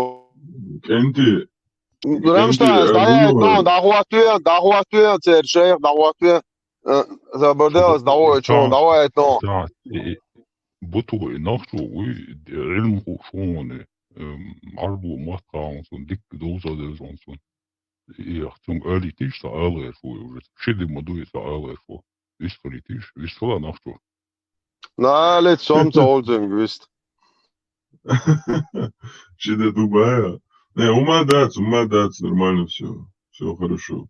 КӀентий, Рамштайн, дӀахӀоттоьн, дӀахӀоттоьн, дӀахӀоттоьн, церан шайх дӀахӀоттоьн. Э, Забарделас дӀахӀоттоьн, дӀахӀоттоьн. Буту и нах чу вуй, Ӏилма хууш ву хьуна, э, Ӏарбо мотт хаалан суна, дикка довза деза хьуна суна. И ях цунга алийтиш, ца ала гӀерш ву уже. Ши ди ма дуй, ца ала гӀерш ву. Вист хилийтиш, вист хила нах чу. Налит сом ца олзинг вист. Ши де дубая? Не, ума дац, ума дац, нормально всё. Всё хорошо.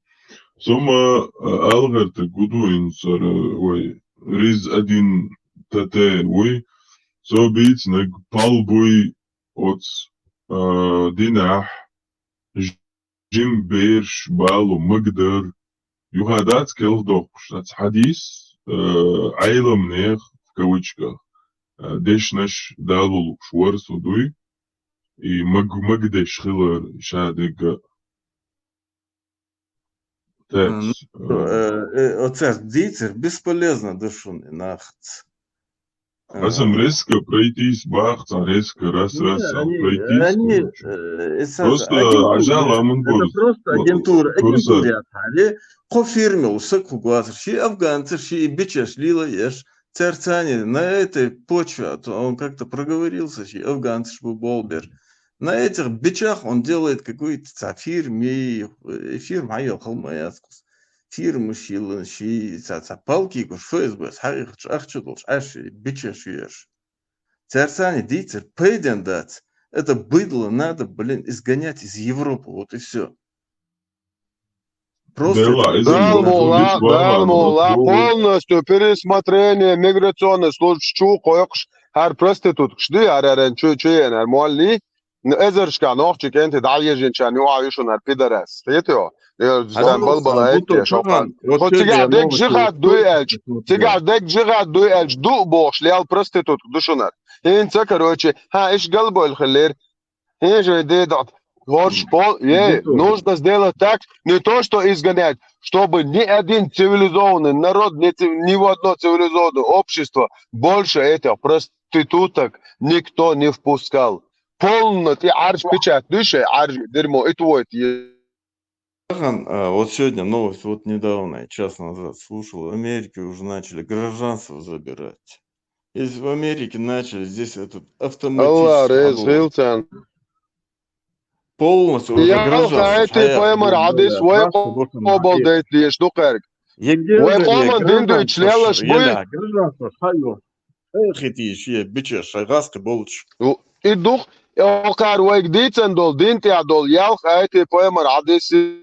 Сома, а, алгъар та гуду ин сара, ой, риз один тате, ой. Со бийц наг пал буй оц, а, динах, жим берш балу магдар, юха дац келх доккхуш, дац хьадис, э, Ӏеламнех, в кавычках, э, дешнаш далу лукш вара со дуй, и маг-, магдеш хилар ша дегга. Э, ну, э, э, оцерт дийцар бесполезно ду шуна и нахац. Аса резко пройтись бахца, резко раз, раз, они, пройтись, они, короче. Э, это просто, они, Ажал, это просто агентура, агентура. Кхо фирма, уса кху гуазар, ши афганцар, ши бичаш лила еш, церцани, на этой почве, а то он как-то проговорился, ши афганцар бу болбер. На этих бичах он делает какой-то ца фирми, э, фирма, а я халмаяцкус. фирмаш йиллина, ши цхьа, цхьа палкигаш ФСБ-с хьаихача, ахча долча Ӏаш, бичаш веш. Царцани дийцар пайден дац. Это быдло надо, блин, изгонять из Европы. Вот и все. Просто Дела, это изгонять. Дал мула, дал мула, полностью пересмотрение миграционной службы чу койкш, хар проституткш ди, хар арен чу, чу ен, хар муалли. Эзершка нохчи кенти дал ежен чан, ю а вишун хар пидорас. Хетё? Сан балбала эте шохан. Вот цига дег жихат дуй элч. Цига дег жихат дуй элч. Ду бохш, лел проститутк душунар. Хин ца, короче, ха, иш галбол хилер. Хеже дедат. Горш пол, е, нужно сделать так, не то что изгонять, чтобы ни один цивилизованный народ, ни, ци- ни в одно цивилизованное общество больше этих проституток никто не впускал. Полно, ты арш печать, дыши, арш, дерьмо, и твой, ты Хан, а, вот сегодня новость, вот недавно, час назад слушал, в Америке уже начали гражданство забирать. Если в Америке начали, здесь этот Алла автоматически рез хадула. Хилтан. Полностью уже Я гражданство хайти шая, поймар да, адис да, вай да, да, да. Обалдеть, еш дукарг. Егер Вай де, къоман гражданство динду ичлелаш шая, буй. Да, гражданство шая. Э, хити шия, бича, шай, гаски болч. И дух, э, окар вайг дицен дол, дин тя дол, ялх айти поймар адиси,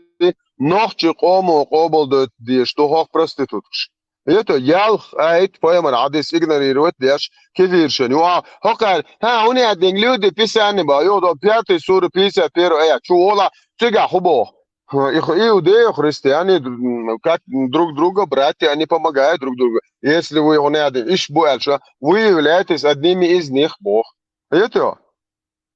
нохчи къомо къобалдет деш, духох проституткш. Это ялх айт поймар адис игнорировать деш, кефиршен. Ю а, хокар, ха, уни аддинг люди писани ба, ю до пятый сура пятьдесят первый аят. Чу ола, цига хубо. Ха, их иудеи, христиане, м, как друг друга братья, они помогают друг другу. Если вы его не один, иш бу эльша, вы являетесь одними из них, Бог. Это?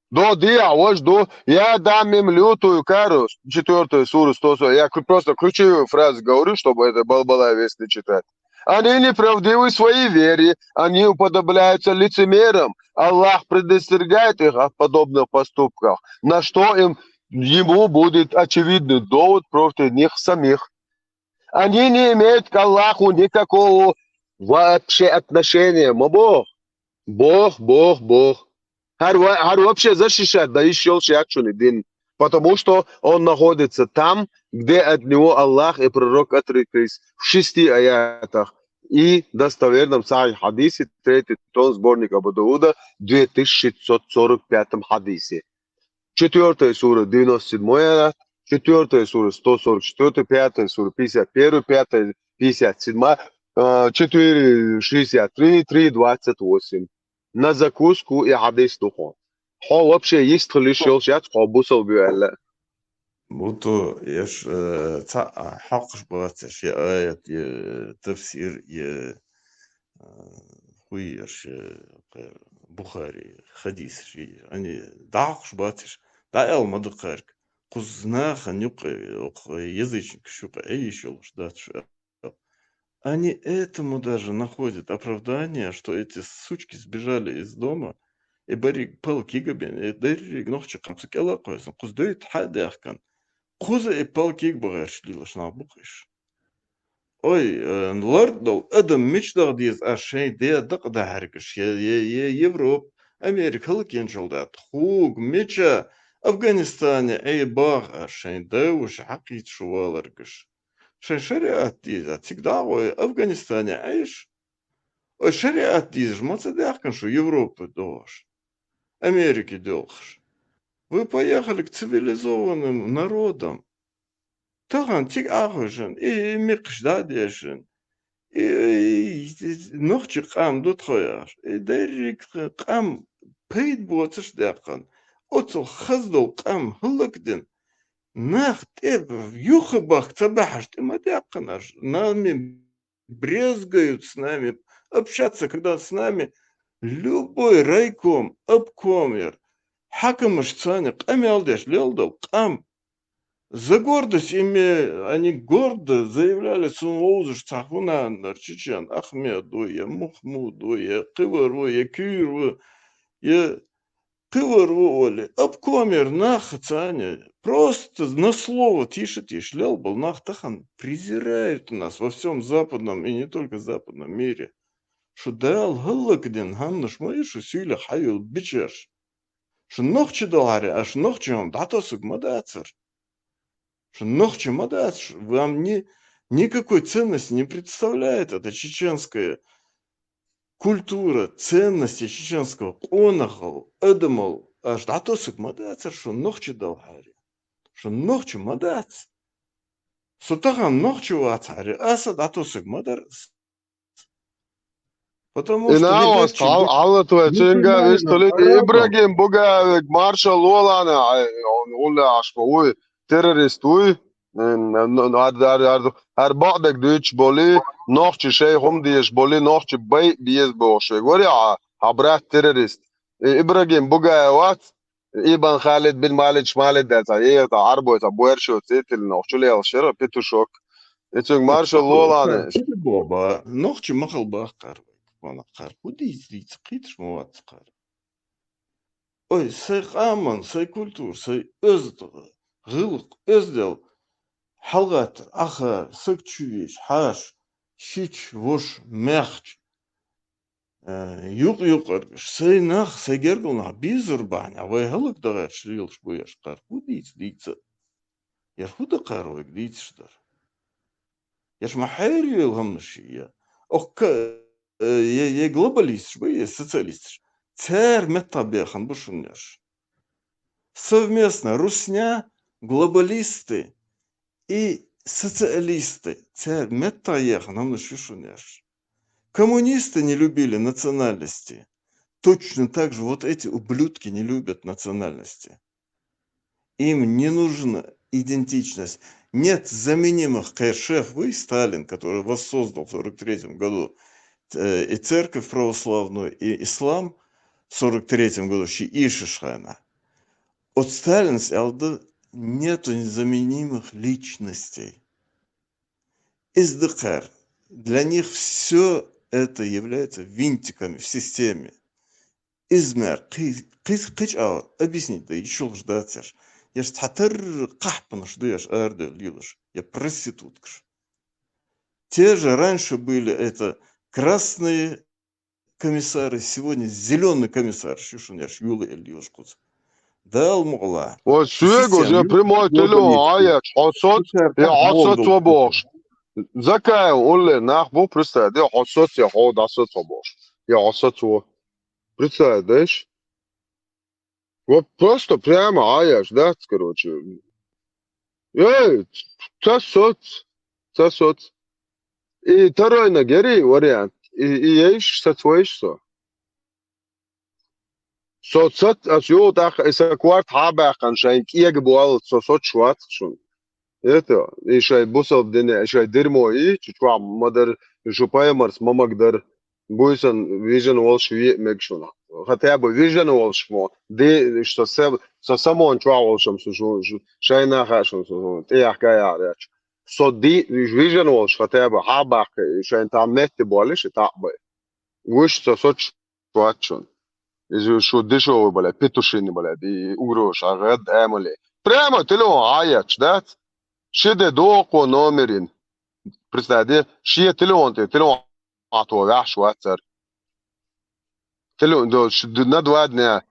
До дия, вож до, я дам им лютую кару, четвёртая сура, сто сорок. Я кру- просто ключевую фразу говорю, чтобы это балбала весь не читать. Они неправдивы в своей вере, они уподобляются лицемерам. Аллах предостерегает их от подобных поступков, на что им ему будет очевидный довод против них самих. Они не имеют к Аллаху никакого вообще отношения. Ма Бог. Бог, Бог, Бог. Хар, ва- хар вообще защищать да иш ёлш ячуни дин. Потому что он находится там, где от него Аллах и пророк отреклись в шести аятах и достоверном сахих хадисе, третий том, сборник Абу Дауда, две тысячи шестьсот сорок пятом хадисе. Четвёртая сура, девяносто седьмой аят, четвёртая сура, сто сорок четвёртый, пятая сура, пятьдесят первый, пятая, пятьдесят седьмая, э, четыре шестьдесят три, три двадцать восемь. На закуску и хадис духо. Хо вообще есть хлиш ёлш яц, хо бусал бюэлле. Буту еш, э, ца, а, хьакъш бацеш, я аят, я тафсир, я, э, хуй еш, э, Бухари, хадис, ши, они дахш бацеш, да эл мадакарк. Кузнаха нюк, э, язычник шук, эй, ещё лучше, да, ш- Они этому даже находят оправдание, что эти сучки сбежали из дома, и барик пал кигабен, и дарик нохчи камсу кела койсон, куз дойт хадяхкан. Куза и пал киг багарш лилаш на букиш. Ой, э, лард дол, адам мич дагдиз а шей де дак да харгаш, е, е, е, Европ, Америка, халкен чалдат, хуг, мича, Афганистане, эй, баг а шей, да уж хакит шуваларгаш. Шай шариат диза, цигдагъой Афганистане айш. Ой, шариат диза, маца дяхкан, что Европа дош. Америки дёлхш. Вы поехали к цивилизованным народам. Тахан циг ахуйшан, и, и микш да дешан. И, и, и, нохчи къам дут хояш. И деррик къам пейд боцаш дяхкан. Оцу хаздол къам хулакдин. Нах тӀе юха бах ца бахьаш тӀе ма дяхканаш. Нами брезгают с нами общаться, когда с нами любой райком, обком яр, хьакамаш цани къамел деш лелдал къам. За гордость ими, они гордо заявляли, сун вовзуш ца хунаннар, Чечен Ахмеду, я Мухмуду, я Кывару, я Кюру, я Кывару оли. Обкомер нах цани. Просто на слово тише тише лелбал нах тахан презирают нас во всем западном и не только западном мире. Шу дал халлакдин ханнаш ма шу сюйле хаюл бичаш. Шу нохчи далари, аш нохчи хам датасук ма дацар. Шу нохчи ма дац, шу вам ни, никакой ценности не представляет эта чеченская культура, ценности чеченского къонахал, адамал, аш дӀатосаг ма дацар шун нохчи далхьари. Шун нохчи ма дац. Со тахан нохчи вацхьари, аса дӀатосаг ма дар. Потому что не Инавас дечи хал-, халат вай цинга национальный вистулит порядок. Ибрагим Бугаевик маршал лолана, ай, он улла ашма уй, террорист уй, м, н-, н-, ар, ар, ар, ар баъдаг дуч боли, нохчи шей хум диеш боли, нохчи бай биес боши. Говоря, а, а брат террорист. И Ибрагим Бугаев вац, Ибн Халид бин Малид Шмалид даца, е та арбой та буэр шо цитил нохчу лел шера петушок. Ицунг маршал лоланы. Боба, нохчи махал бахкар. Вана кар. Худиц диц, китш мовац кар. Ой, сай къаман, сай культур, сай оз гъылык, оздел. Халгат, ахар, саг чувиш, хаш, шич, вош, мехч. Э, юкъ-юкъаргаш, сай нах, сай гергал нах бизур бахьня, вай халык дагъач лилш буяш кар. Худиц дица. Яр худа кар вайг дицш дар. Яш ма хайр юл хамнаш я. Ох, ка, э, е, е глобалистш бу, е социалистш. Цер метта бехан бушун яш. Совместно русня, глобалисты и социалисты. Цер метта ехан хамнаш юшун яш. Коммунисты не любили национальности. Точно так же вот эти ублюдки не любят национальности. Им не нужна идентичность. Нет заменимых кайшех. Вы, Сталин, который воссоздал в сорок третьем году, э, и церковь православную, и ислам в сорок третьем году, ши Ишишхана. От Сталина с Алды нету незаменимых личностей. Издыхар. Для них всё это является винтиками в системе. Измер, кы-, кы-, кыч ау, объяснить да, ещё ждать. Яш татар кахпанаш дуяш ардел юлаш. Я проституткаш. Те же раньше были это красные комиссары, сегодня зелёный комиссар, шушун яш юлы эл юлаш куц. Дал мугла. Вот сюего же прямой телефон, а я хосот, я хосот бохш. Закай улле нах бу, представь, я хосот, я хо дасот бохш. Я хосот. Представь, даешь? Вот просто прямо аяш, да, короче. Эй, цасот, цасот. И второй на гери вариант. И, и ейш, сатвоиш со. Со цат, ас ю тах, и са кварт хабахан шайн киег буал, со сот шват шун. Это, и шай бусал дене, и шай дерьмо, и чучва мадар, и шупая марс, мамагдар. Буйсан вижен волш ви мегшуна. Хотя бы вижен волш мо. Ди, что се, со самон чва волшам, су, су, су, шайна хашам, су, су, тиях кая ряч. Со ди, вижен волш, хотя бы, хабак, шайн там метти болиш, и так бы. Вуш со соч швачун. Из шу дешевый, бля, петушини, бля, ди угрош, а гад эмали. Прямо телефон аяч, да? Шиде доко номерин. Представь, ди, шие телефон те, телефон а то вяш вацар. Телефон, до, ш-, д-, на два дня.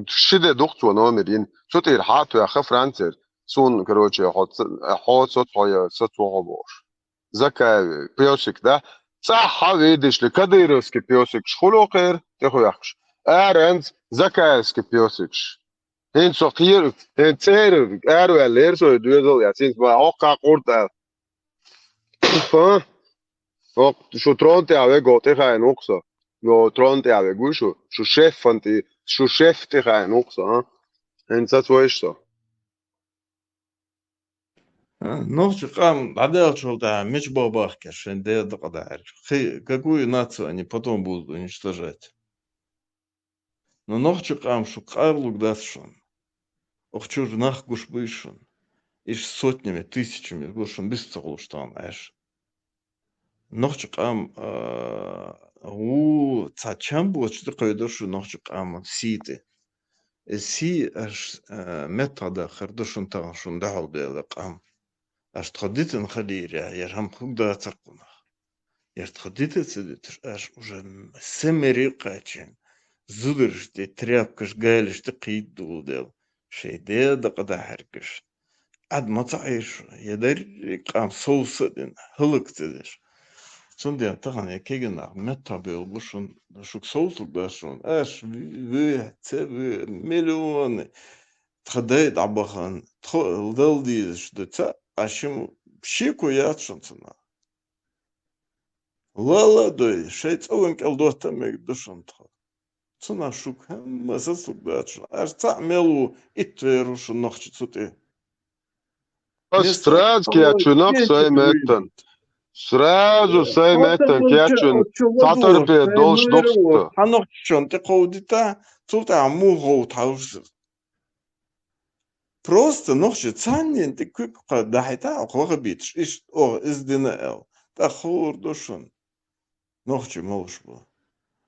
Шиде духцо номерин. Цо тир хату я ха Францер. Сун, короче, хо ц-, хо соц, хо я, соц, хо бош. Закаевый пёсик, да? Цаха, видишь ли, кадыровский пёсик шхулёкер, ты хуякш. Аранц, закаевский пёсик. Хин со хир, хин цер, арвел, лер со, дуэзол, я, син, ма, охка курта. Ха? Ох, шу трон те аве го, ты хай нукса. Го трон те аве гу, шу, шу шеф фан ты, шу шеф ты хай нукса, а? Хин ца цвоиш со. А, нохчи къам дӀадаьлчул тӀехьа мича бахкар шайн ден дакъа дахьар? Хи-, какую нацию они потом будут уничтожать? Но нохчи къам шу къарлуг дац шун. Ох чуж нах гуш буй шун. Иш сотнями, тысячами гуш шун бис ца гӀулуш тахана Ӏаш. Нохчи къам, а, ву ца чам боч ди къайдур шу нохчи къаман сийти. Э, си аш, а, метта да хар ду шун таган шун дахьал бела къам. Аш тха дитин халира, яр хам хуг да цакъуна. Яр тха дита ца дитиш, аш уже м-, семери къачин. Зудырш ти, тряпкаш, галиш ти къийд дул дел. Шей де да къада харгаш. Ӏад ма ца Ӏийша, я дерриг къам совса а дина, хӀалак ца деш. Цундела тахана я кегий нах меттахбевлла бу шуна, шуга совцалург бац шуна. Аш вуьйхьа, ца вуьйхьа, миллионы, тха дай дӀабахана, тхо а дала дезаш ду, ца а шим-, шеко яц шуна цунах. Лала а дой, шайн цӀа ван кӀел дотта а мегаргда шуна тхо. Цунах шуга хӀама сацалург дац шуна. Аш цхьаъ мел ву, итт вер ву шун нохчий цу тӀе. Ас сразу кечвина сай меттан. Сразу сай меттан кечвина. Цхьа торпеда долуш дукха. Хьан нохчий шун тӀе кховдита, цул тӀаьхьа муха гӀовта хьовсур. Просто нохчий цхьаннен тӀе куьг кха дахьийтахь, оха ваха биташ, иштта оха иза дина аьлла. ТӀаккха хуур ду шуна. Нохчий малуш бу.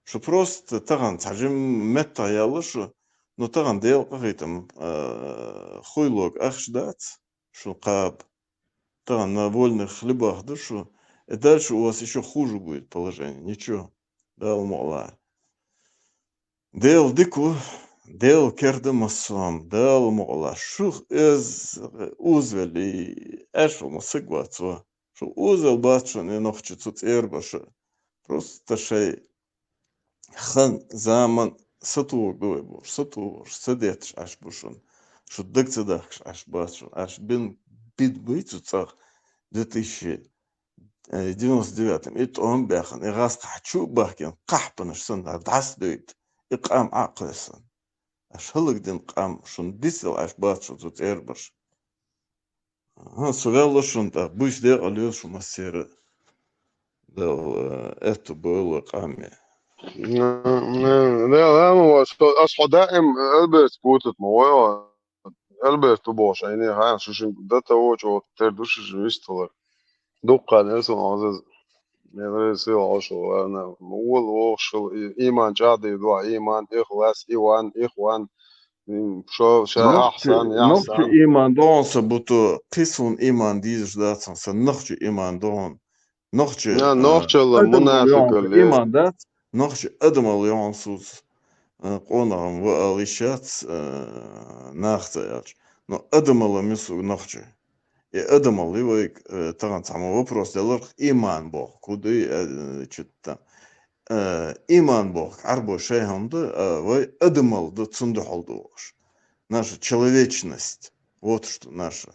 Шу просто тахана цхьа жим меттах яьлла шу, ну, тахана Дела къахийтам, а, хуйлога ахча дац, шу кхаба. Тахана на вольных хлебах ду шу. И дальше у вас ещё хуже будет положение. Ничего. Дала мукъалахь. Дела дика ву, Дела керда массо а, Дала мукъалахь. Шух эз узавелли, аьшо ма саг вацо. Шу узал бац шуна и нохчий цу цӀера баша. Просто шай хан, заман сатугӀург ду вай бохуш, сатугӀург, са детташ Ӏаш бу шуна. Шу даг ца дахкаш Ӏаш бац шуна. Аш бин бид буй цу цӀагӀа две тысячи, э, девяносто девятом, и тӀом баьхна, и гӀаз кхахь чу а бахкина, кхахьпанаш санна, дӀасадуьйта, и къам Ӏа а кхоьссина. Аш хӀаллакдина къам шуна дицдала Ӏаш бац шуна цу цӀера баша. Ага, со ваьлла шуна тӀаккха, буьйса декъала йойла шу массеран а. Дала, э, аьтту бойла къаме. Н-, н-, н-, н-, н-, ас хьо даим Альберт путать ма вой, Альберт ву бохуш, айне хьан, шу шин дата вочу тера ду шу шин висталар. Дуккха несу хьозаз. Мен ресил хьошу варна. Вол вохушул и-, иман чӀагӀдийр ду, иман, ихлас, иван, ихван. М, шо, ша, нохчи, ахсан, нохчи яхсан. Иман догӀун са буту, кхисун иман дийзаш дац сан, нохчи иман догӀун. Нохчи, на, э, нохчалла, адамал мунафикалла йогӀун иман дац, нохчи адамал йогӀун суц, э, къонахам ва ала йиш яц, э, нах ца аьлча. Но адамалла мису нохчи. И адамалли вайга, э, тахана цхьамма вопрос деларх, иман боху, куди, э, чутта. Э, иман боху, Ӏарбо шайхьамда, э, вай адамалда цунда хьалдугӀуш. Наша человечность. Вот что наша.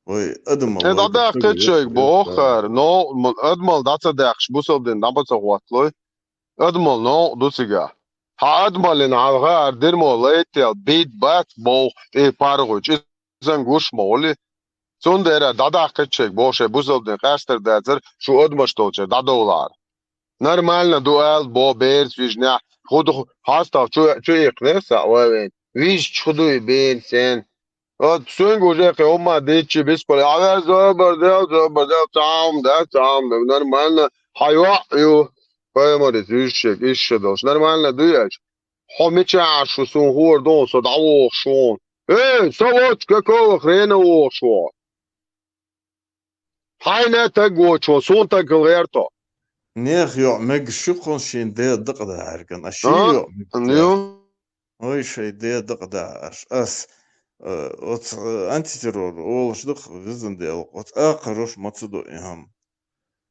Вай адамал Э, вай дӀадаккхиччайг тага бохар, но м-, адамал дӀа ца даьккхаш, бусалдин дӀа ма ца хӀоттлой. Адамал новкъа ду цига. Хьан адамаллин хьалха ардирмо лайтел бийд бац боху тӀе паргӀуч, изан гуш ма гӀули. Цундера дӀадаккхиччайг боху шайн бусалдин къаьстар дацар, шу адамаш долчера дӀадовлахьара. Нормально ду ала бо берс вижнехь, хӀу ду хьастагӀа чу, чу иккхинера схьа вай вайн. Вижча хӀу дуй берсен? Вот суьнга уже кхин хӀумма дитчи бисбали. Хьавер зобар дел, зобар дел, цхьа хӀума дац, цхьа хӀума дац. Нормально, хьан йоӀ ю. Пайхамарис вуьжучех иша долуш. Нормально дуй аьлча? Хьо мичахь шу суна хӀора ду, со дӀавохуш ву. Эй, со воцу какого хрена вохуш ву? Хьайна таг воцу ву, суна таг хила гӀерто. Нех йоӀ мегаш шу кхун шен де дакъа да хьаьрган. А шен А? йоӀ мегаш Ну? Ой, шай де дакъа да аш. Ас, э, оц, э, антитеррор олуш дукха визан дел. Оц акхарош ма ца до и хӀама.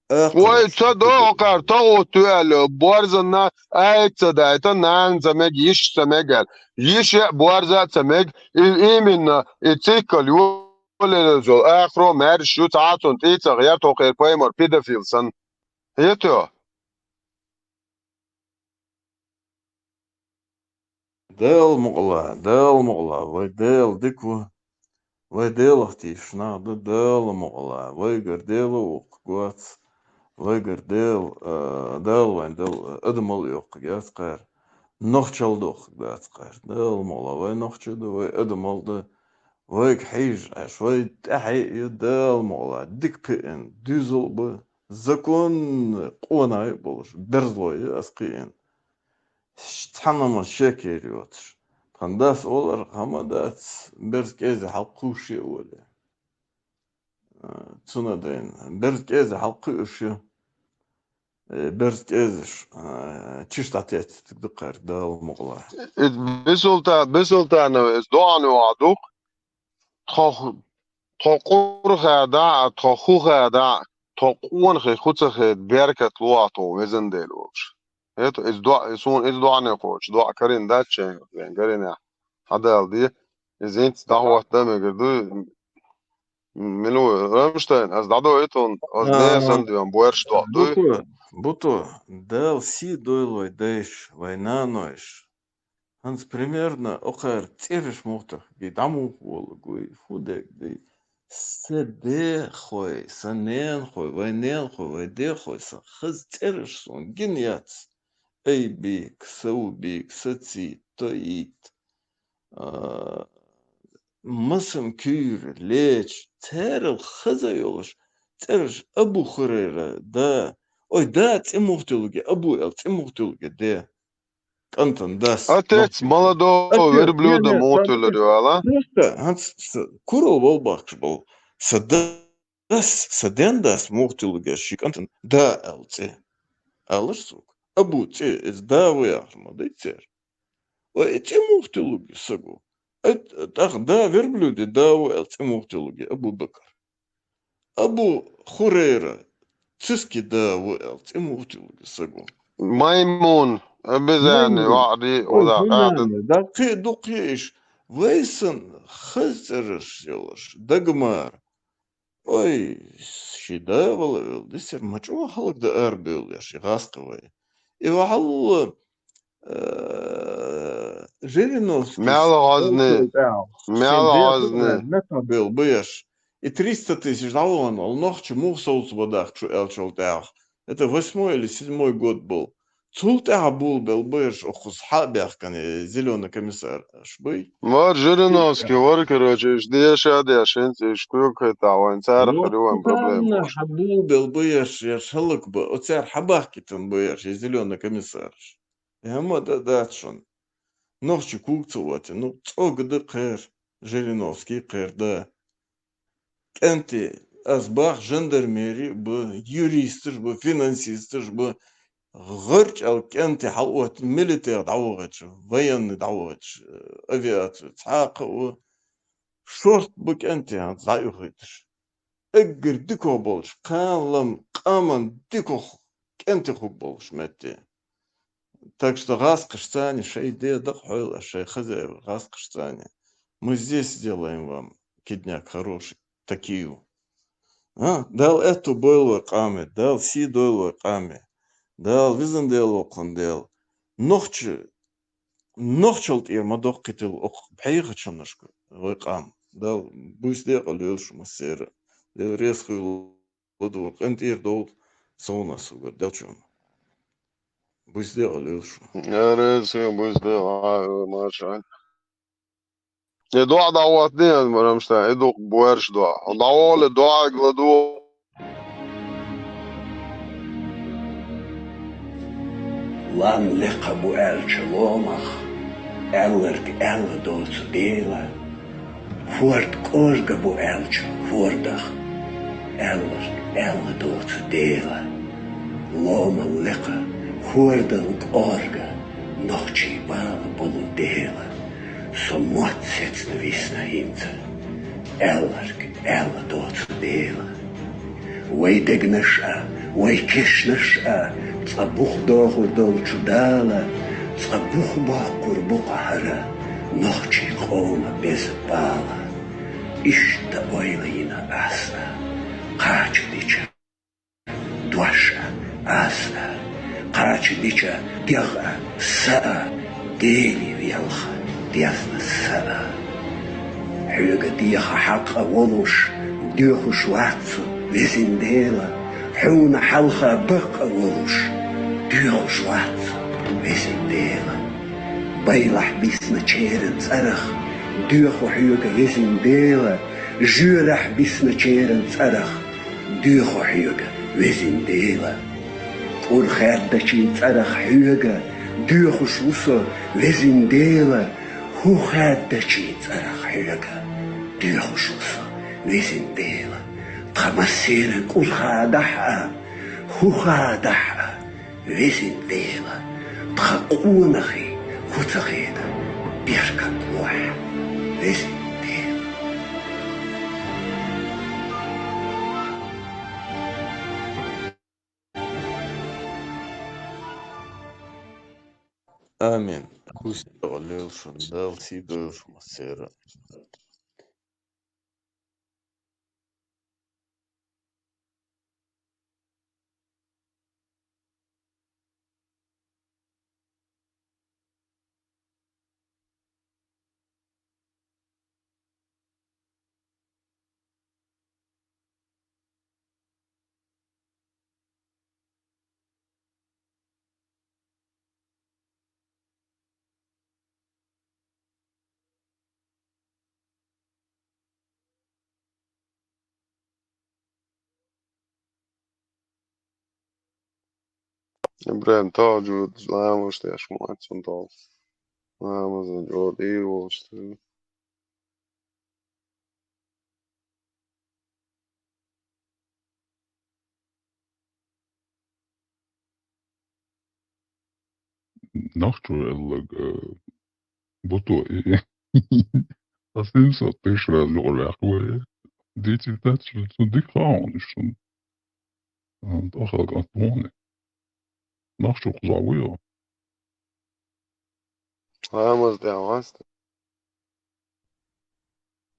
Вай ца до, кхар тагӀут ю аьлла, борзанна айта ца дайта, нана ца мег, йиш ца мег аьлла. Йиш я борза ца мег, и именно, и циккал йолелезол, ахро маьрш ю, цхьа а цунна тӀийцах яр тохер пайхамар педофил сан. Хетё? Дала мукъала, Дала мукъала, вай Дела дика ву. Вай Делах тийсаш нах ду, Дала мукъала. Вайгара Дела воккху гоц. Вайгара Дела, а, Дала вайн Дала адамал йоккху гецкхара. Нохчал доккху гецкхара. Дала мукъала, вай нохча ду, вай адамал ду. Вайга хьийжа Ӏаш, вай тӀаьхье а ю, Дала мукъала. Дика пиъна, дуьзал ба, законный къонахий болуш, берзлой ю ас кхиъна. Цхьамма шекер йоцуш. Тхан дас олар хӀама дац, берз кӀезе хьалкхуш а оле. Э, цуна дайна. Берз кӀезе хьалкхуьуш ю. Э, берз кӀезаш, э, чиш дӀатеттиг дукхаьрга Дала мукъала. Э, Бисулта-, Бисултанов, эс доӀана ваха дух. Тхох тхо къура хадахь а, тхо хӀу хадахь а, тхо къонахий хӀу ца хеда беркат лохьа тхо везан Дела волчу. ХӀета, иза доӀа, иза суна, иза доӀане кхочу, доӀа карийна дац шайн, вайн карийнехь, хьадала де. Иза хӀинца дӀахӀотта а мегар ду. Мила ву, Рамштайн, ас дӀадоуьйту хьуна, ас А, ден санна дуьйна боьрша доӀа дуй. Буто, буто, Дала сий дойла вай дайша, вай нанойша. ХӀанз примерно окхара цӀераш муха тахкий, дӀа муха волу гуй, хӀу дерг дуй. Сан дехой, сан ненахой, вай ненахой, вай дехой, сан хаза цӀераш суна гина яц. Ай бик, са у бик, са цийт, то ит. А, масан куьйра, леча, церал хаза йолуш, цӀераш Абу Хурайра, да. Ой, да, цӀе муха тилуге, Абу аьлла, цӀе муха тилуге, де. КӀантан дас. Отец молодого верблюда муха тиллар ю ала? Просто, хӀанз с-, курал вал бахкаш болу. Сан дас, сан ден дас муха тиллуге ши кӀантан да аьлла цӀе. Алаш сук. Абу цӀе, иза да ву яхар ма дай цер. Ой, и цӀе муха тиллуге саго? Ай, тӀаккха да верблюде да ву аьлла цӀе муха тиллуге? Абу Бакар. Абу Хурайра, циски да ву аьлла, цӀе муха тиллуге саго? Маймун, обезьяны, ваӀди, ой, ода, хӀунда аьлла. Да кхин а дукха иш, вай санна хаза цӀераш йолуш, дагмара. Ой, ши да вала вел, дисер, ма чӀогӀа хӀаллакдан арабевлла еш, и гӀазкхи вай. И вахьалла, Э, Жириновский мел гӀозни, мел гӀозни. Мел бел бу еш. И триста тысяч дӀавахана волу нохчи муха совцабо дахка шу аьллачул тӀаьхьа. Это восьмой или седьмой год был. Цул тӀаьхьа була бел бу еш, охуз хьа а баьхкина, и зелёный комиссарш буй. Вар Жириновский, вар, короче, иш деша а деш, хӀинца иш кхоьгахайта вайн, царах хир ю вайн проблема. Хьа була бел бу еш, еш хӀаллак бу, оцара хьа бахкийтина бу еш, и зелёный комиссарш. И хӀамма дан дац шуна. Нохчи куьг ца вати, ну, цӀога дан кхер, Жириновский кхер, да. КӀентий, ас бах, жандармери а бу, юристаш а бу, финансисташ а бу, гӀарчӀал кӀентий хьалаоттина милитар дӀавахийташ, военный дӀавахийташ, э, авиацию, цхьа а кхаъ ву, шорт бу кӀентий хӀанз дӀаоьхуьйтуш. Эггара дикох болчу, кхалам, къаман дикох кӀентий хӀуг болуш метте. Так что гӀазкхашцани шайн де дакъа хьойла, шайн хозяева гӀазкхашцани. Мы здесь сделаем вам кидняк хороший, такие. А? Дала аьтту бойла вай къаме, Дала сий дойла вай къаме. Дала визан Дела воккхун Дела. Нохчи Нохчалла тӀера ма доккхуьйтийла окху пхьегӀачунашка вай къам. Дала буьйса декъал йойла шу массеран. Дела реза хуьлда вай къинтӀера довла совнах сугар делчунна. Буьйса декъал йойла шу. Я реза хуьлда, буьйса декъал йойла, маша. И доӀа дӀахӀоттаде, Рамштайн, и ду боьрша доӀа. ДӀаволе доӀа гладо. Лам лекха бу аьлча ломах, аьлларг аьлла доцу Дела. ХӀорд кӀорга бу аьлча хӀордах, аьлларг аьлла доцу Дела. Ломал лекха, хӀордал кӀорга, нохчий бала болу Дела. Со мотт сецна висна хӀинца, аьлларг аьлла доцу Дела. Вай дегнаш а, вай кешнаш а цкъа бух дохур долчу Дала, цкъа бух боккхур бу-кх хӀара нохчий къоман беза бала. Иштта ойла йина ас а, кхача дича дош а, ас а, кхача дича дегӀ а, са а, Дели велха дезна са а. Хьоьга деха хьакъ а волуш, доьхуш вац со, везин Дела, хьуна хьалха бакъ а волуш, доьхуш вац со, везин Дела. Байлахь бисначеран цӀарах доьху хьоьга, везин Дела, жоьрахь бисначеран цӀарах доьху хьоьга, везин Дела. КӀур хаьддачийн цӀарах хьоьга доьхуш ву со, везин Дела, хӀу хаьддачийн цӀарах хьоьга доьхуш ву со, везин Дела. Тхан массеран кӀур хадахь а, хӀу хадахь а, везин Дела, тхан къонахий хӀу ца хеда беркат лохьа, везин Дела. Амин. Куст тӀа лелшун, Дала сий дойла шун массеран. ИбрахӀим, тӀаккха жо ламаз деш ма вац цунна тӀаккха. Ламаз жо дӀаволаш ду. Нах чу эллаг, э, буто, э, ас семьсот тысяч раз юкъа ваьккхаве. Децитат, цу дика хьа хьона, ишшун. Ам, тӀахалга ат боне. Нах чу кхуза вуйо. Ламаз дӀаваста.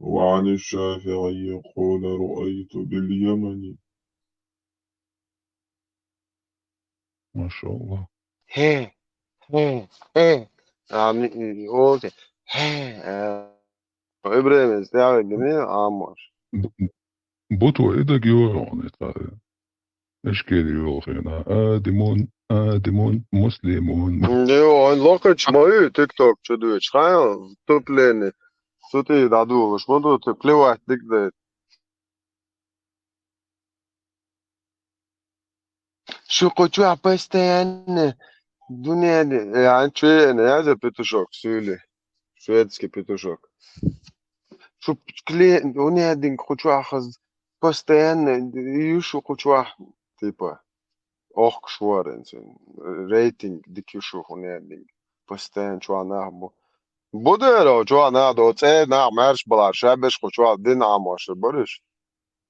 وعن الشافعي قال رؤيت باليمن. Машалла. Хе, хе, хе. А, ми, ми, о, те. Хе, а. ИбрахӀим, стягивай, гни, а, маш. Бу-, бу-, буто идаг йоагӀон, это. Эшкери йолхина. Адимон, адимон, муслимон. Йо, ан локач мою TikTok чудуч. Хай, туплени. Сути дадулаш, муду, ты плевать, дик да. Шу кху чу постоянно дуне, я чуене, я за петушок, сюли. Шведский петушок. Шу кле-, уне дин кху чу хаз постоянно, ю шу кху чу, типа, ох, кшуарен, рейтинг, дик ю шу уне дин. Постоянно чу нах бу. Будеро, чу нах до, це нах марш была, шабеш кху чу, дин амош, бариш.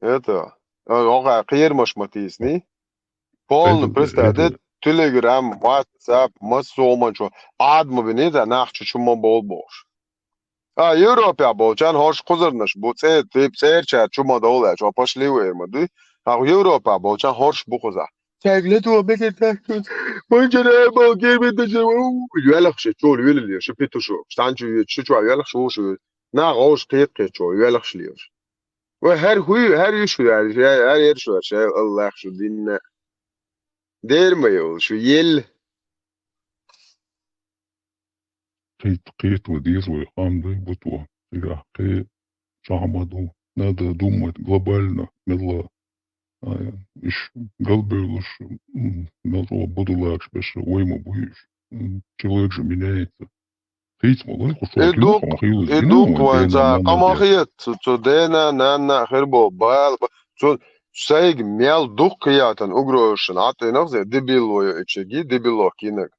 Это, э, огъай, кхермаш ма тийсни. Полный, это, представь, это да, Telegram, WhatsApp, ма сома чу. Адма бини да, нах чу чу ма бол бош. А, Европа болчан хорш кхузарнаш бу, це, тип, церча чу ма доле, чу пошли вер ма ди. А Европа болчан хорш бу кхуза. Чагле ту бекер так. Мон чара бол гербе да чу. Юалах ше, чу, юале, ше петушок. Станчу, чу, чу, юалах шу, шу. На гош кек, кек, чу, юалах шлиош. Ва хӀар хӀуй, хӀар юш хӀуй, хӀар, хӀар ер шу, ше Аллах шу динна. Дер ма йол, шу ел. Кхет, кхет ва дез вай хам дай бутва. Цига кхе шахмаду. Надо думать глобально, мелла. А, иш галбелуш, м, мелла буду лакш беш, вай ма буйш. М, человек же меняется. Хийц ма лой, хушо И кино, дук, хам хийлуш и кино, дук вай вайн дена ца нана къамахият, цу, цу дена, нана, хирбо, бал, ба-, цу, сайг мял дук киятан, угрошин, ат инах зе, дебил вай ичиги, дебило кинак.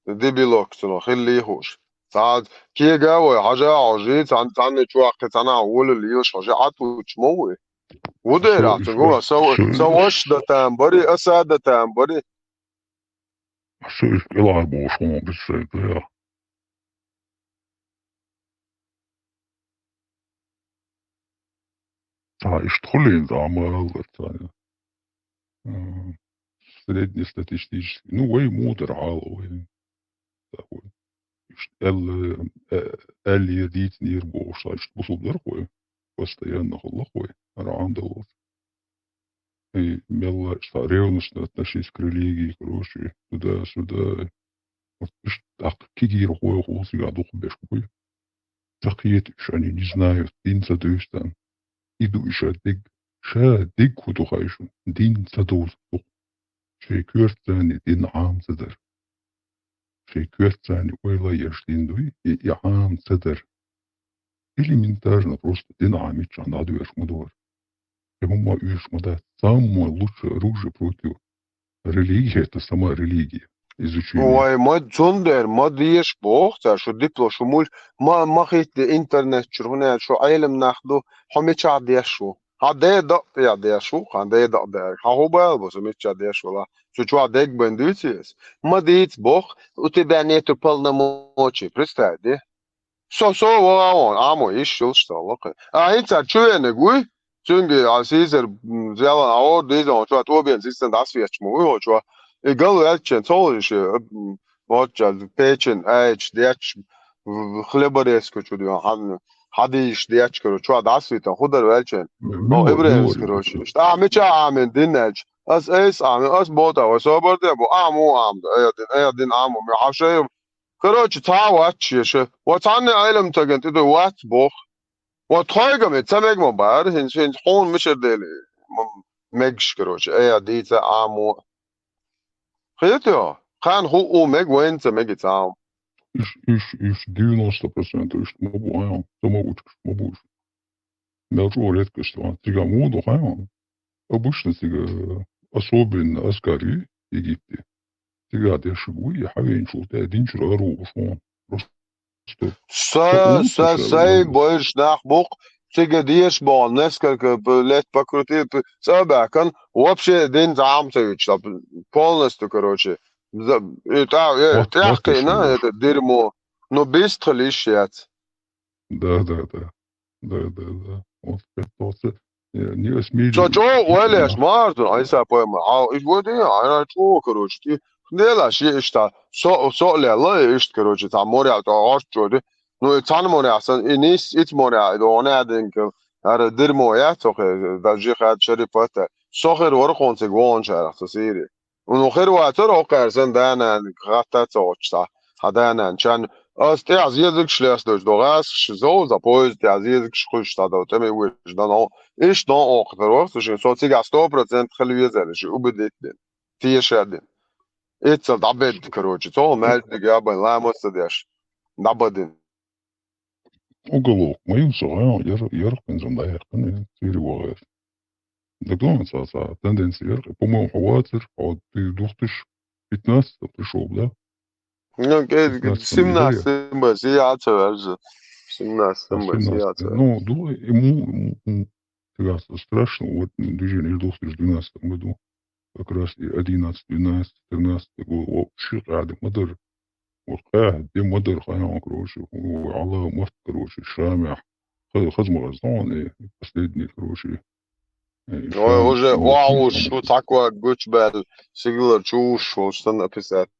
Дебило ксуно, хилли хуш. Ца, кега вай, хажа, хажи, цан, цан чуак, цана, улил, илш, хажи, ат уч ма вай. Удера, Шо, цу, шо, гула, са, шо, са ваш да там бари, аса да там бари. Шо иш килар бошон, биссе, да. Ца, иш тхулин замал, ца. М, среднестатистический. Ну, вай мудр, ала, вай. Такой. Иш, эл, э, эл, дит, нир, бош, ца, иш бусул дер, вай. Постоянно хуллах, вай. Рандалос. И мелла, ца, ревностно отношись к религии, короче, туда-сюда. Вот, иш, так, кигир, хой, хулсига, дух беш, вай. Такие, они не знают, дин ца дойш там. Иду иша дег, ша дег хуту хайшу, дин ца доз. Шей кёрцани дин аам ца дар. Шей кёрцани ойла еш дин дуй, и, и аам ца дар. Элементарно просто дин аамит чан аду еш мудур. Ему ма уж ма да. Самое лучшее оружие против Религия — это сама религия. Изучение. Ой, ма цундер, ма деш бохца, шу дипло, шу муль, ма, ма хитли интернет чургуне, шу айлем нахду, хо меча деш шу. Хьан ден дакъа тӀе деш ву, хьан ден дакъа дер. Хьан хӀу бала бу, со мичча деш вала. Цу чохь дегбан дуьйцу ас. Ма дийца боху, у тебя нету полномочий. Представь, де? Со, со, вон, Ӏамо, йиш йолуш со лакхе. А хӀинца чу вениг вуй? Цуьнга а сийсар, м, зелан а ор дийза, чохь тобен систан дӀасвечму вуй, чохь. И гал ваьлччен, цо луьйш, м, вот час печен айча дечча, в-, в-, хлеборезка чу дуьйна, хьан-, хьадийш дечча, короче, чохь дӀасвитан, хӀу дар ваьлччен. Ну, Ибрахимс, короче, ишта, а, мича Ӏамин дин аьлча, ас эйс Ӏамин, ас бота, вай собар де бу, а, му Ӏамда, ая дин, ая дин, а, му, ми хьашай, короче, цхьа а вац шеша, ва цхьанна Ӏелам цаган тӀе ду вац бох. Ва тхойгами ца мег ма бара, хӀинца, хӀинца хьуна мичара дели, м-, мегаш, короче, ая дийца, а, му. Хетё? Кхана хӀу у мег, вайна ца меги цхьа а. Иш, иш, иш девяносто процентов иш ма бу, а, ца ма учуш, ма бу иш. Мел чӀогӀа редкость ван. Цига муха ду хьайван? Обычно цига, особенно Аскари Египте. Цига дешиг ву, и хьавенчул тӀе динчура аругӀуш вон. Просто Са, са, са, са, сайн бойраш нах бу-кх, цига деша боху, несколько лет покрутил, п-, цӀа а баьккхина, вообще дин зӀам ца вича, полностью, короче. За-, и тӀа-, э, вот, вот тӀаьхкхийна, это дерьмо. Ну, бистхила йиш яц. Да, да, да. Да, да, да. Вот это вот, э, не осмелились. Со чӀогӀа ойла еш, марзо, Ӏийса пайхамар. Хьал, и вадий, ана чӀогӀа, короче, ти, делаш, и иштта, со, со а лелла, и иштта, короче, цхьа моря, цхьа гӀорччо ди. Ну, и цхьана моря сан, и нис, ицу моря, и догӀу надинка, ара дерьмо яц, со хе, даже хад шарифата. Со хир вара хьуна цига вогӀун шарах, со сири. Ну, хир вацара, окхара сан да-нана гӀатта ца гӀоттуш цхьа, хьан да-нана чан. Ас тӀехь зезагаш лесташ до гӀаскаш, зовза поезд тӀехь зезагаш хуьйш цхьа до, тӀаме вуьйш дан, иштта нон окхатар вахса шин, со цигахь сто процент хила везара, ши убедить дина, теша дина. Иццал дӀабедда, короче, цо маьждиг ябан, ламаз ца деш, дӀабадина. Уголовка ма ю со, а, яр-, ярх бензон дӀаяьккхина, цуьра вахар. Дагон цхьа, цхьа тенденция яр, по-моему, хьо вацар, хьо ты двух тысяч пятнадцатом пришёл, да? Ну, ке-, пятнадцатом семнадцатом бен, я ца ваьрза. Семнадцатом бен, я ца ваьрза. Ну, ду-, ему, ему, ему, тогда с-, страшно, вот, ну, движение в двух тысяч двенадцатом году. Как раз и одиннадцать, двенадцать, тринадцать год, вообще къаьхьа де ма дара. Вот къаьхьа де ма дара, хьайван, короче, хӀу, Аллах, мотт, короче, Шамехь. Ха-, хаза ма хаза, хьайван, э, последний, короче, э, Ой, Шамехь, уже, ну, охьа уш, шу цхьа ког гучубаьлла, сигалара чу уш волуш санна описать.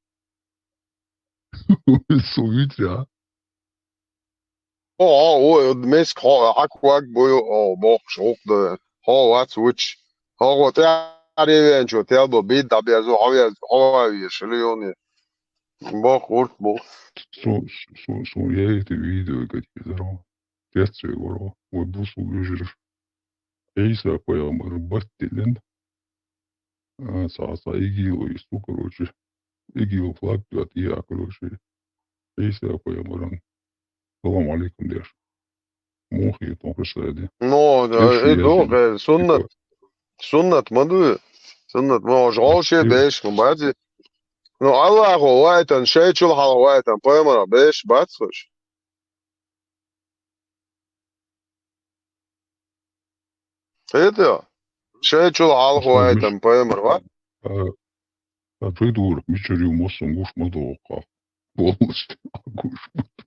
Со витя. О, о, о, миска хьо, хьан ког буй, о, бохуш, гӀуллакх дан. Хьо вац вуч. ХӀогӀо тӀаьхьаре веанчо, тел бо, бид дӀаберзо, хьо вез-, хьо ван везаш, или юни. Боху, гӀурт бу. Со, со, со, я это видео, как я здорово. Пец вай воро, вай бусул вежараш. Ӏийса пайхамар баттилин. А, цхьа, цхьа игило йис ву, короче. Игил флаг тӀе а, короче. Ӏийса пайхамаран салам алейкум деш. Муха хетон хӀу сайди. Ну, да, и ду, хе, суннат. Суннат ма ду. Суннат ма, уж гӀовше беш, ма бази. Ну, Аллахо вайтан, шайчул хьал вайтан, пайхамара беш бац уж. Хетё? Шайчул хьалха вайтан пайхамар вац? А, а придурок, мичара ю массо гуш ма догӀу-кха. Полностью гуш ма догӀу.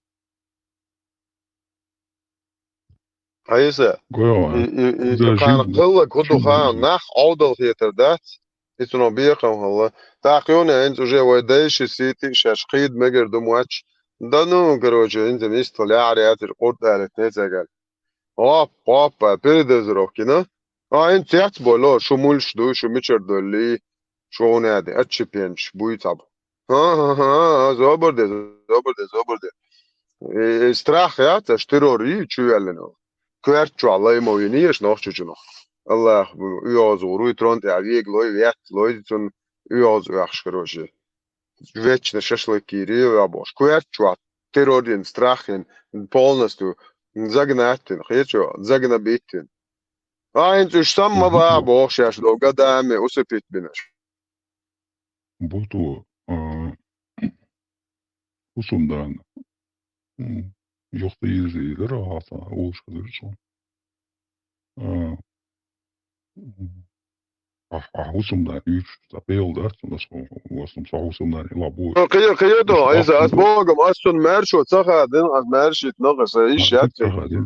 Хьайса? Гой ван. И, и, и, даже кхана жин-, кхаллаг хӀу ду жин-, хаан, нах Ӏовдал хетар дац? И цунах бекхам хилла. ТӀаккха юна хӀинца уже вай дайши сийти шаьш кхийда мегар ду моьттуш. Да ну, короче, хӀинца мистхал яхьар яцар къурд алит нецагал. Оп, опа, передозировкина. А, хӀинца цец боло, шу мулш ду, шу мичара долли, шу гӀунеди, отщепенчаш буй цхьаб. Ха-ха-ха, зобар де, зобар де, зобар де. Э, э, страх яц, аш террор и чу ваьллина. Коьрта чохь лаймо вина еш нохчучунах. Аллах, оьгӀаз гӀур вуй, трон тӀехь вега лой, вет лой, цунна оьгӀаз оьхуш, короче. Вечно шашлыки ре а бохуш. Коьрта чохь террор йина, страх йина, полностью загнать йина, хетчо, загнобить йина. А хӀинца уьш самма баха бохуш, еш до гадами усыпить бинаш. Буту, а, хӀусамдана, м, юхта йирза йилира хьасан, олуш хилира цо. А, Ахь, ахь хӀусамнана юьйцуш, ца пел дац, ас хӀусамнана ила бу. Кхе, кхе, до, ас иза, ас боху, ас цунна маьршо ца хадина, ас маьршийтина, ас иш яц.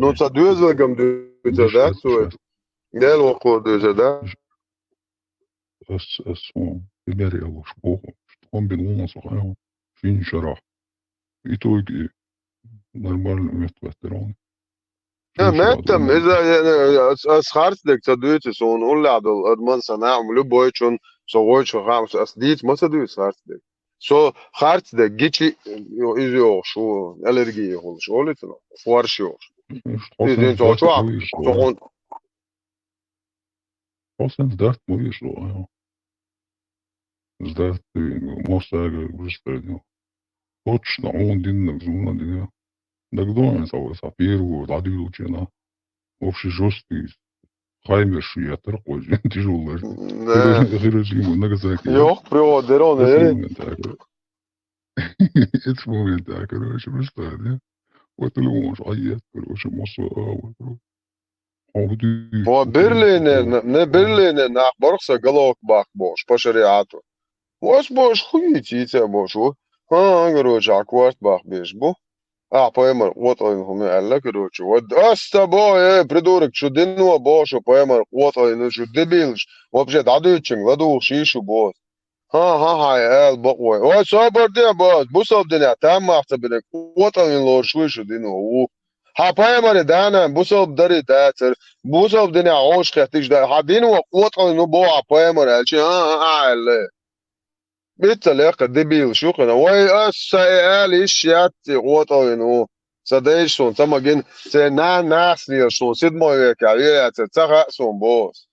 Ну, ца доьзалгам дуьйцур дац вай. Дела воккхо дуьйцур дац. Ас, ас хьуна пример яллуш боху, хӀун бина ву аса хьайна, шин шарахь. Итоге нормально меттахӀоттар хьуна. Э, меттам, иза, э, э, ас, ас харцдерг ца дуьйцу суна, уллехь долу адаман сан наьӀам, любойчун, со войчун хаамаш, ас дийца ма ца дуьйцу харцдерг. Со харцдерг гичи, иза йогӀуш ву, аллерги хуьлуш, олу цунах, форш йогӀуш. Иза хьо сан чохь, хьо сан дарт ма веш ву, а? Сдать ты, мостага, представь, ну. Точно, хьуна диннарг суна дина. ДагадогӀий сан вай, сан первый дӀадуьйлучу хенахь. Вообще жёсткий. Хаймерш яттар кхой, тяжёлый. Да. Хиро-, Хиросима, Нагасаки. Йох, привод, дерон, эцу моментехь, короче. Эцу моментехь, короче, представь, да? Вот телефон, а, короче, мосо, а, вот, короче. Хьо Берлине, не Берлине нах барх сан головка баккха бохуш, по шариату. Ас бохуш, хуйца йийца бохуш ву. ХӀан, короче, корта баккха безаш бу. Ахь пайхамар къотӀалйина хӀума аьлла, короче. Вот ас ца боху, э, придурок, шу дино боху, шу пайхамар къотӀалйина, шу дебилаш. Вообще дӀадуьйцучуьнга ладугӀуш йий шу боху. ХӀан, хӀан, хьайн ала бакъо. Ой, собар де, боху, бусалба динехь там мах ца бинарг къотӀалйина лоруш вуй шу дино ву. Хьан пайхамаре да-нана бусалба дарий дацара, бусалба динехь Ӏовшахеттигаш дар, хьан дино къотӀалйина ву боху хьан пайхамар аьлча, а, а, а, аьлла. Бицца лекха дебилаш ю кхина. Вай, ас сан и ала йиш яц и къотӀалйина ву. Сан дайша суна ца магина, церан нана нахаца лелаш суна седьмой векехь вен яцара, ца хаьа суна боху ас.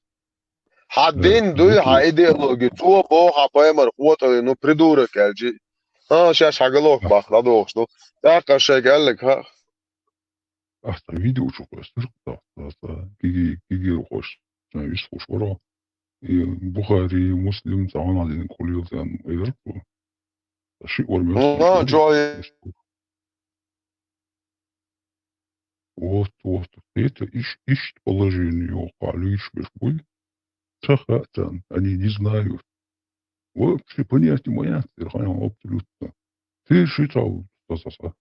Хьан дин дуй, хьан идеологи, цо боху хьан пайхамар къотӀалйина ву, придурок аьлча. А, шаьш хьан головка баккха дӀадохуш ду. ТӀаккха шайга аьлларг хаьа. Ахьа сан видео чу кхоьссира, аса киги-, кигира хьо, сан вистхуш вара. И Бухари, Муслим, цхьа хьанах динарг хуьлийла царна, элира цо. Сан шиъ вара меттиг. Ну, чо- Вот, вот. Это иш-, иштта положение йоху луьйш берш буй. Ца хаьа царна, они не знают. Вообще понятия ма яц церан хьайна абсолютно. Церан ши цхьа, цхьа, цхьа,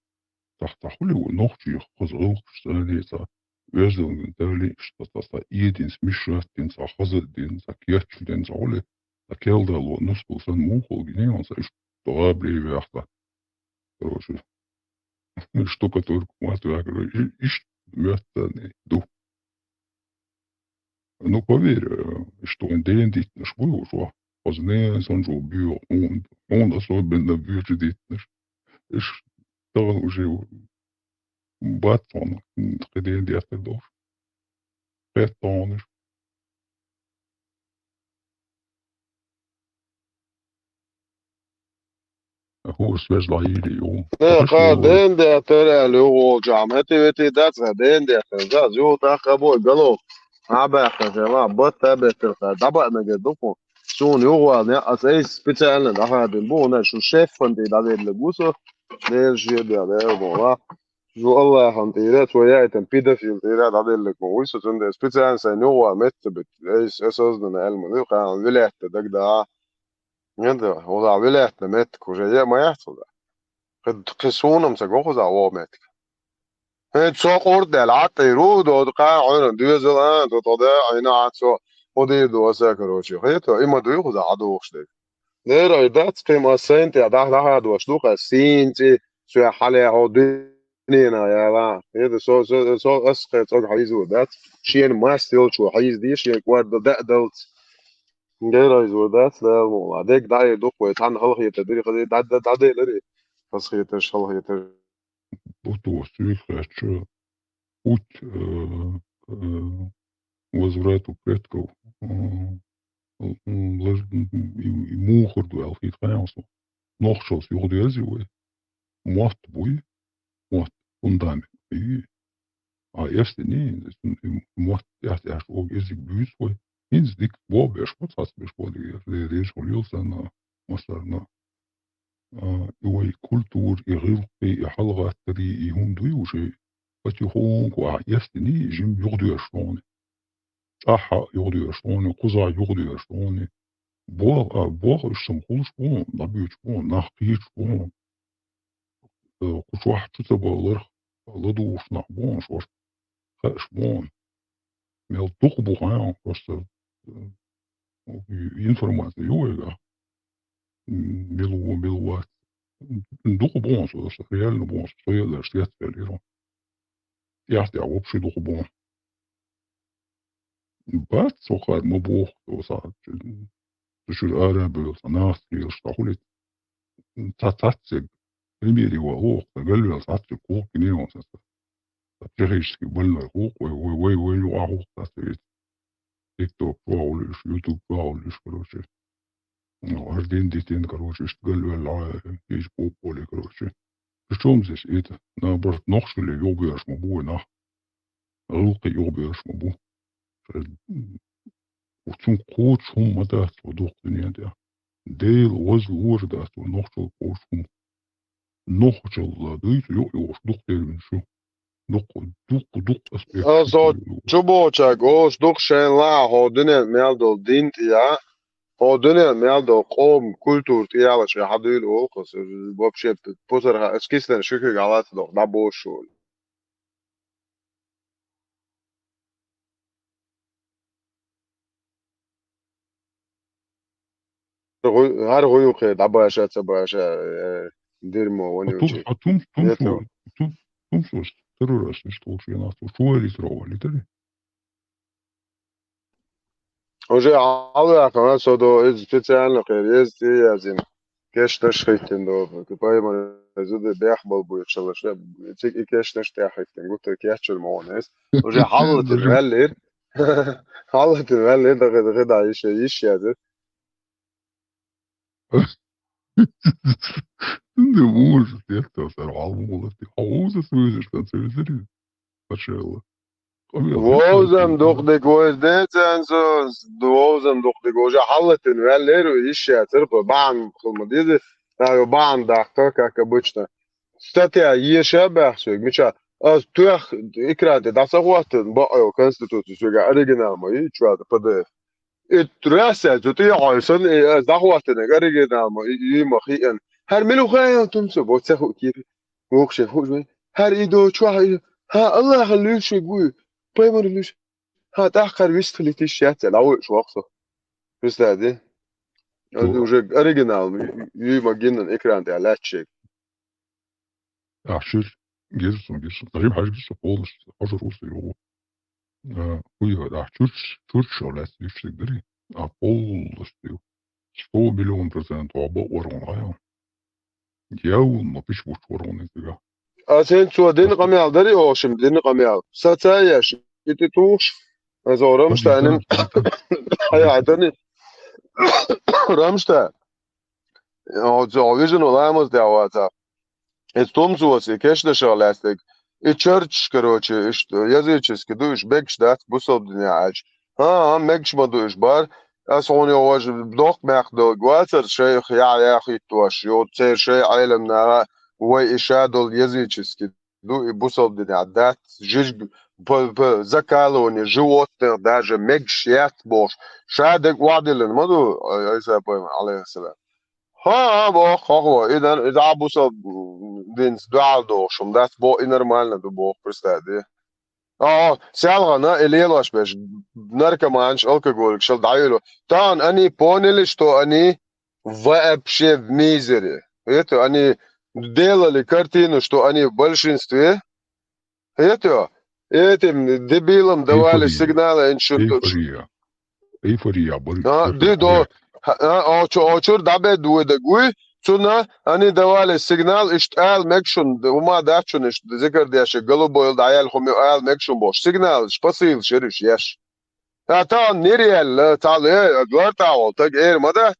цхьа, цхьа хуьлий вай нохчий хаза гӀиллакхаш цӀа а, цхьа оьздангаллин далий, цхьа, цхьа, цхьа эдина, смешать дина, цхьа хаза а дина, цхьа кечдина, цхьа хуьлий, цхьа кел дало нускал санна муха хуьлу гинийла, цхьа иштта гӀабле ваьхна. Короче, штукатурка ма-, короче, и-, иштта моьтту царна ду. Ну, поверь, э, что хьуна ден диттанаш буй уьш, хьо хаза ненан санна чӀогӀа боьху, хьуна, хьуна особенно боьчу диттанаш. Иш тахана уже бац хьуна, кхин ден деттар долуш. Хетта хьуна уьш. ХӀора связь дӀайийли ю. Э, кхара ден деттар аьлла ю волчохь. Мети-вети дац, кхара ден деттар. Заз ю тӀаккха бой гало. Хьан баьхка хила, батта беттар кхара. ДӀабаъ мегар ду кху. Суна юхавала некъ, аса айса специально дӀахадина бу, хӀунда шу шеффан тӀе дӀавеллиг ву со. Дела шен бен, Дела бохула. Жу Аллахьан тӀера, цо яйтан педофил тӀера дӀаделлиг ма вуй со, цундела специально сайна юхавала метта ца битта. Айса осознанно аьлла ма ду, кхана вилаьтта дагадогӀа. Нет, хӀунда вилаьтта меттиг уже е ма яц хӀунда. Кхин, кхин суна-м ца го хӀуза вогӀу меттиг. ХӀинца со къурд даьлла, Ӏаттайр ву, доду кхана Ӏуьйранна доьзал а, до тӀо да, Ӏийна а цо, хӀун дийр ду аса, короче. Хета, и ма дуй хӀуза Ӏадохуш дерг. Нера дац, кхин ма сайна тӀе дӀа-, дӀахадош ду, кхин сийна цӀе, соьх хьалехьо дуьненах яла. ХӀета со, со, со, ас кхин цӀог хьийзор дац, шена мас йолчо хьийзаде, шен кӀорда даа далц. Герайзор дац, Дала мукъ лахь. Дерг дӀаэр ду-кх вай, цхьанна халахетар дира, хаза дӀа-, дӀа-, дӀаделаре. Хазахетарш, халахетарш. Бутос юьйххьаьрча, путь, э, к, э, возврату предков, э, м, лаж-, м, и, и мухар ду аьлла хийтта хьаьнал со. Нохчалц юхадерзий вай? Мотт буй, мотт, фундамент буй. А эстини, мотт тӀехь-тӀехь чӀогӀа изиг буьйцу вай. ХӀинца дика бобеш бу, цхьацца беш бу дигеш, дерриш хуьлийла санна, массарна. А, и вай культура, и гӀиллакхи, и хьалагӀаттари, и хӀума дуй уже, потихоньку ахь эстини, жим юхадоьрзуш хьуна. ЦӀахьа юхадоьраш бу хьуна, кхузахьа юхадоьраш бу хьуна. Бо-, а, боху уьш сан хуьлуш бу хьуна, дӀабоьдуш бу хьуна, нах кхийчаш бу хьуна. Э, кху чохь чу ца баьлларх ладугӀуш нах бу хьуна шоашта, хууш бу хьуна. Мел дукха бу хьуна просто, э, информация ю вайгахь. М, мила ву, мила вац. Дукха бу хьуна со, реально бу хьуна со, со елларш цецваьлла ю. ТӀехь-тӀехь вообще дукха бу хьуна. Бац, со хар ма боху, со сахьат чу, цу чуьра ара а бевлла, цхьа нахаца кхераш дӀахулийта. Цхьа цхьаццег, примере ван воху, сан галвелла цхьаццег кхулкхине ван сан. Сан психически больной хӀух, вай, вай, вай, вай юкъахь хӀух сан ца вица. TikTok чохь хуьлуш, YouTube чохь хуьлуш, короче. Ну, ардин дитин, короче, иштта галвелла, а, иза попполе, короче. Причём здесь это? Наоборот, нохчалле юхабераш ма бу вай нах. ГӀуллакхе юхабераш ма бу. М, цунга кхочуш хӀума ма дац вай дукха дуьнен тӀехь. Дела ваза лора дац вай нохчалла кхочуш хӀума. Нохчалла дуьйцу юкъ-юкъуш дукха терминаш ю. Дукха, дукха, дукха аспект. Аса чу бохучаьрга олуш ду-кх шайна лаахь хӀокху дуьненна мел долу дин тӀе, хӀокху дуьненна мел долу къоман культура тӀе ялаш хьан дуьйла олу-кх аса, вообще, пусарха, аса кисанан ши куьйга хьалаца доху, дӀабошу олу. ХӀара гӀу-, хӀара гӀу юххе дӀабаша, ца баша, э, дерьмо, вонючий. Тум-, а тум-, тумсо, тум-, тумсо, террораш, иштта волчу хенахь, цо чувайлийтаро валийтаре. Уже хьалаваьккхина, со до иза специально кхера, еза тӀе яздина. Кешнаш хӀиттина до, пайхамар зуда бехбал буьйцуш, цига и кешнаш тӀехь хӀиттина, гуттар кеччур ма вон эс. Уже хьаллатина ваьллера. Хьаллатина ваьллера, дахи, дахи, да, иша, иша яза. Ду мужа, текто, сар, хьал мугӀалаш, ти, хьо вуза суьйзаш, тан суьйзари. Машалла. Къамел, вовзам дукха дика вайза децан со, вовзам дукха дика, уже хьаллатина ваьллера, иша яцара, бахьана хила ма деза, а, бахьана даккха, как обычно. Статья еша а баьхна соьга, мича, ас тоьхна экран тӀе дӀа ца хӀоттина, бакъйо конституци соьга оригинал ма ю, чу ада П Д Ф. И раьсса цу тӀе а хьойсана, и ас дӀахӀоттинарг оригинал ма ю, ма хиъна. ХӀара мила ву хаьий тумсо, бо ца хуу кийра. Вукхуьнга хууш вай. ХӀара и до чохь, и, хьан Аллахьан луьйш ву, пайхамар луьйш. Хьан тӀаккха хӀара вистхилийта йиш яц аьлла, дӀавоьдуш воккху со. Представь, ди? Ас уже оригинал ю, ма гиннан экран тӀехь лаьтташ шега. Ахь чуьра гира со, гира со. Дарим хьажа гира со полностью. Хьожур ву со югӀу. А, хӀу ю, ахь чуьрч-, чуьрчуш лаьцна юьш цига дарий? А, полностью. Сто миллион процент ваба варгӀун хьайо. Явна ма пиш буч варгӀун изига. А сен цо дина къамел дарий, ошим дина къамел? Саца еш, и тӀе тухуш? Азо Рамштайнин. Хьая, дани. Рамштай. Оцо вижина ламаз тӀехь вацахь. Иза тумсос, и кешнашах лаьцнарг. И чарчаш, короче, иштта языческий ду, уьш бегаш дац бусалба динехь аьлча. ХӀан-хӀа, мегаш ма ду уьш бар. Ас хьуна йо важа доккха мехка долу вацара шайх яхь-яхь хӀиттош, йо церан шайн Ӏелам наха, вай и ша долу языческий ду, и бусалба динехь дац, жижиг, п-, п-, закалывание животных даже мегаш яц бохуш. Ша дерг охьадиллина ма ду, Ӏийса пайхамар, алейхиссалам. ХӀа-а, боху, хӀокхо, и дан, и дӀа бусалба динца дуьхьал дохуш хӀума дац, боху, и нормально ду, боху, представь, де. А, селхана и лелош берш, наркоманаш, алкоголикаш дӀаюьйлу. Тахана они поняли, что они вообще в мизере. Это они делали картину, что они в большинстве. Хетё? Этим дебилам давали сигналы, эн шу... Эйфория. Эйфория, бу-, а, ди до, а, очу-, очур дабед вуйдаг вуй, цуна они давали сигнал, иштта ала мег шун, ума дац шун, иштта зикар деш, голубой дӀаяьлла хӀума ала мег шун бохуш. Сигнал, посыл шериш еш. А тахана нереально, тахана, э, лар тахана, так эр ма дац.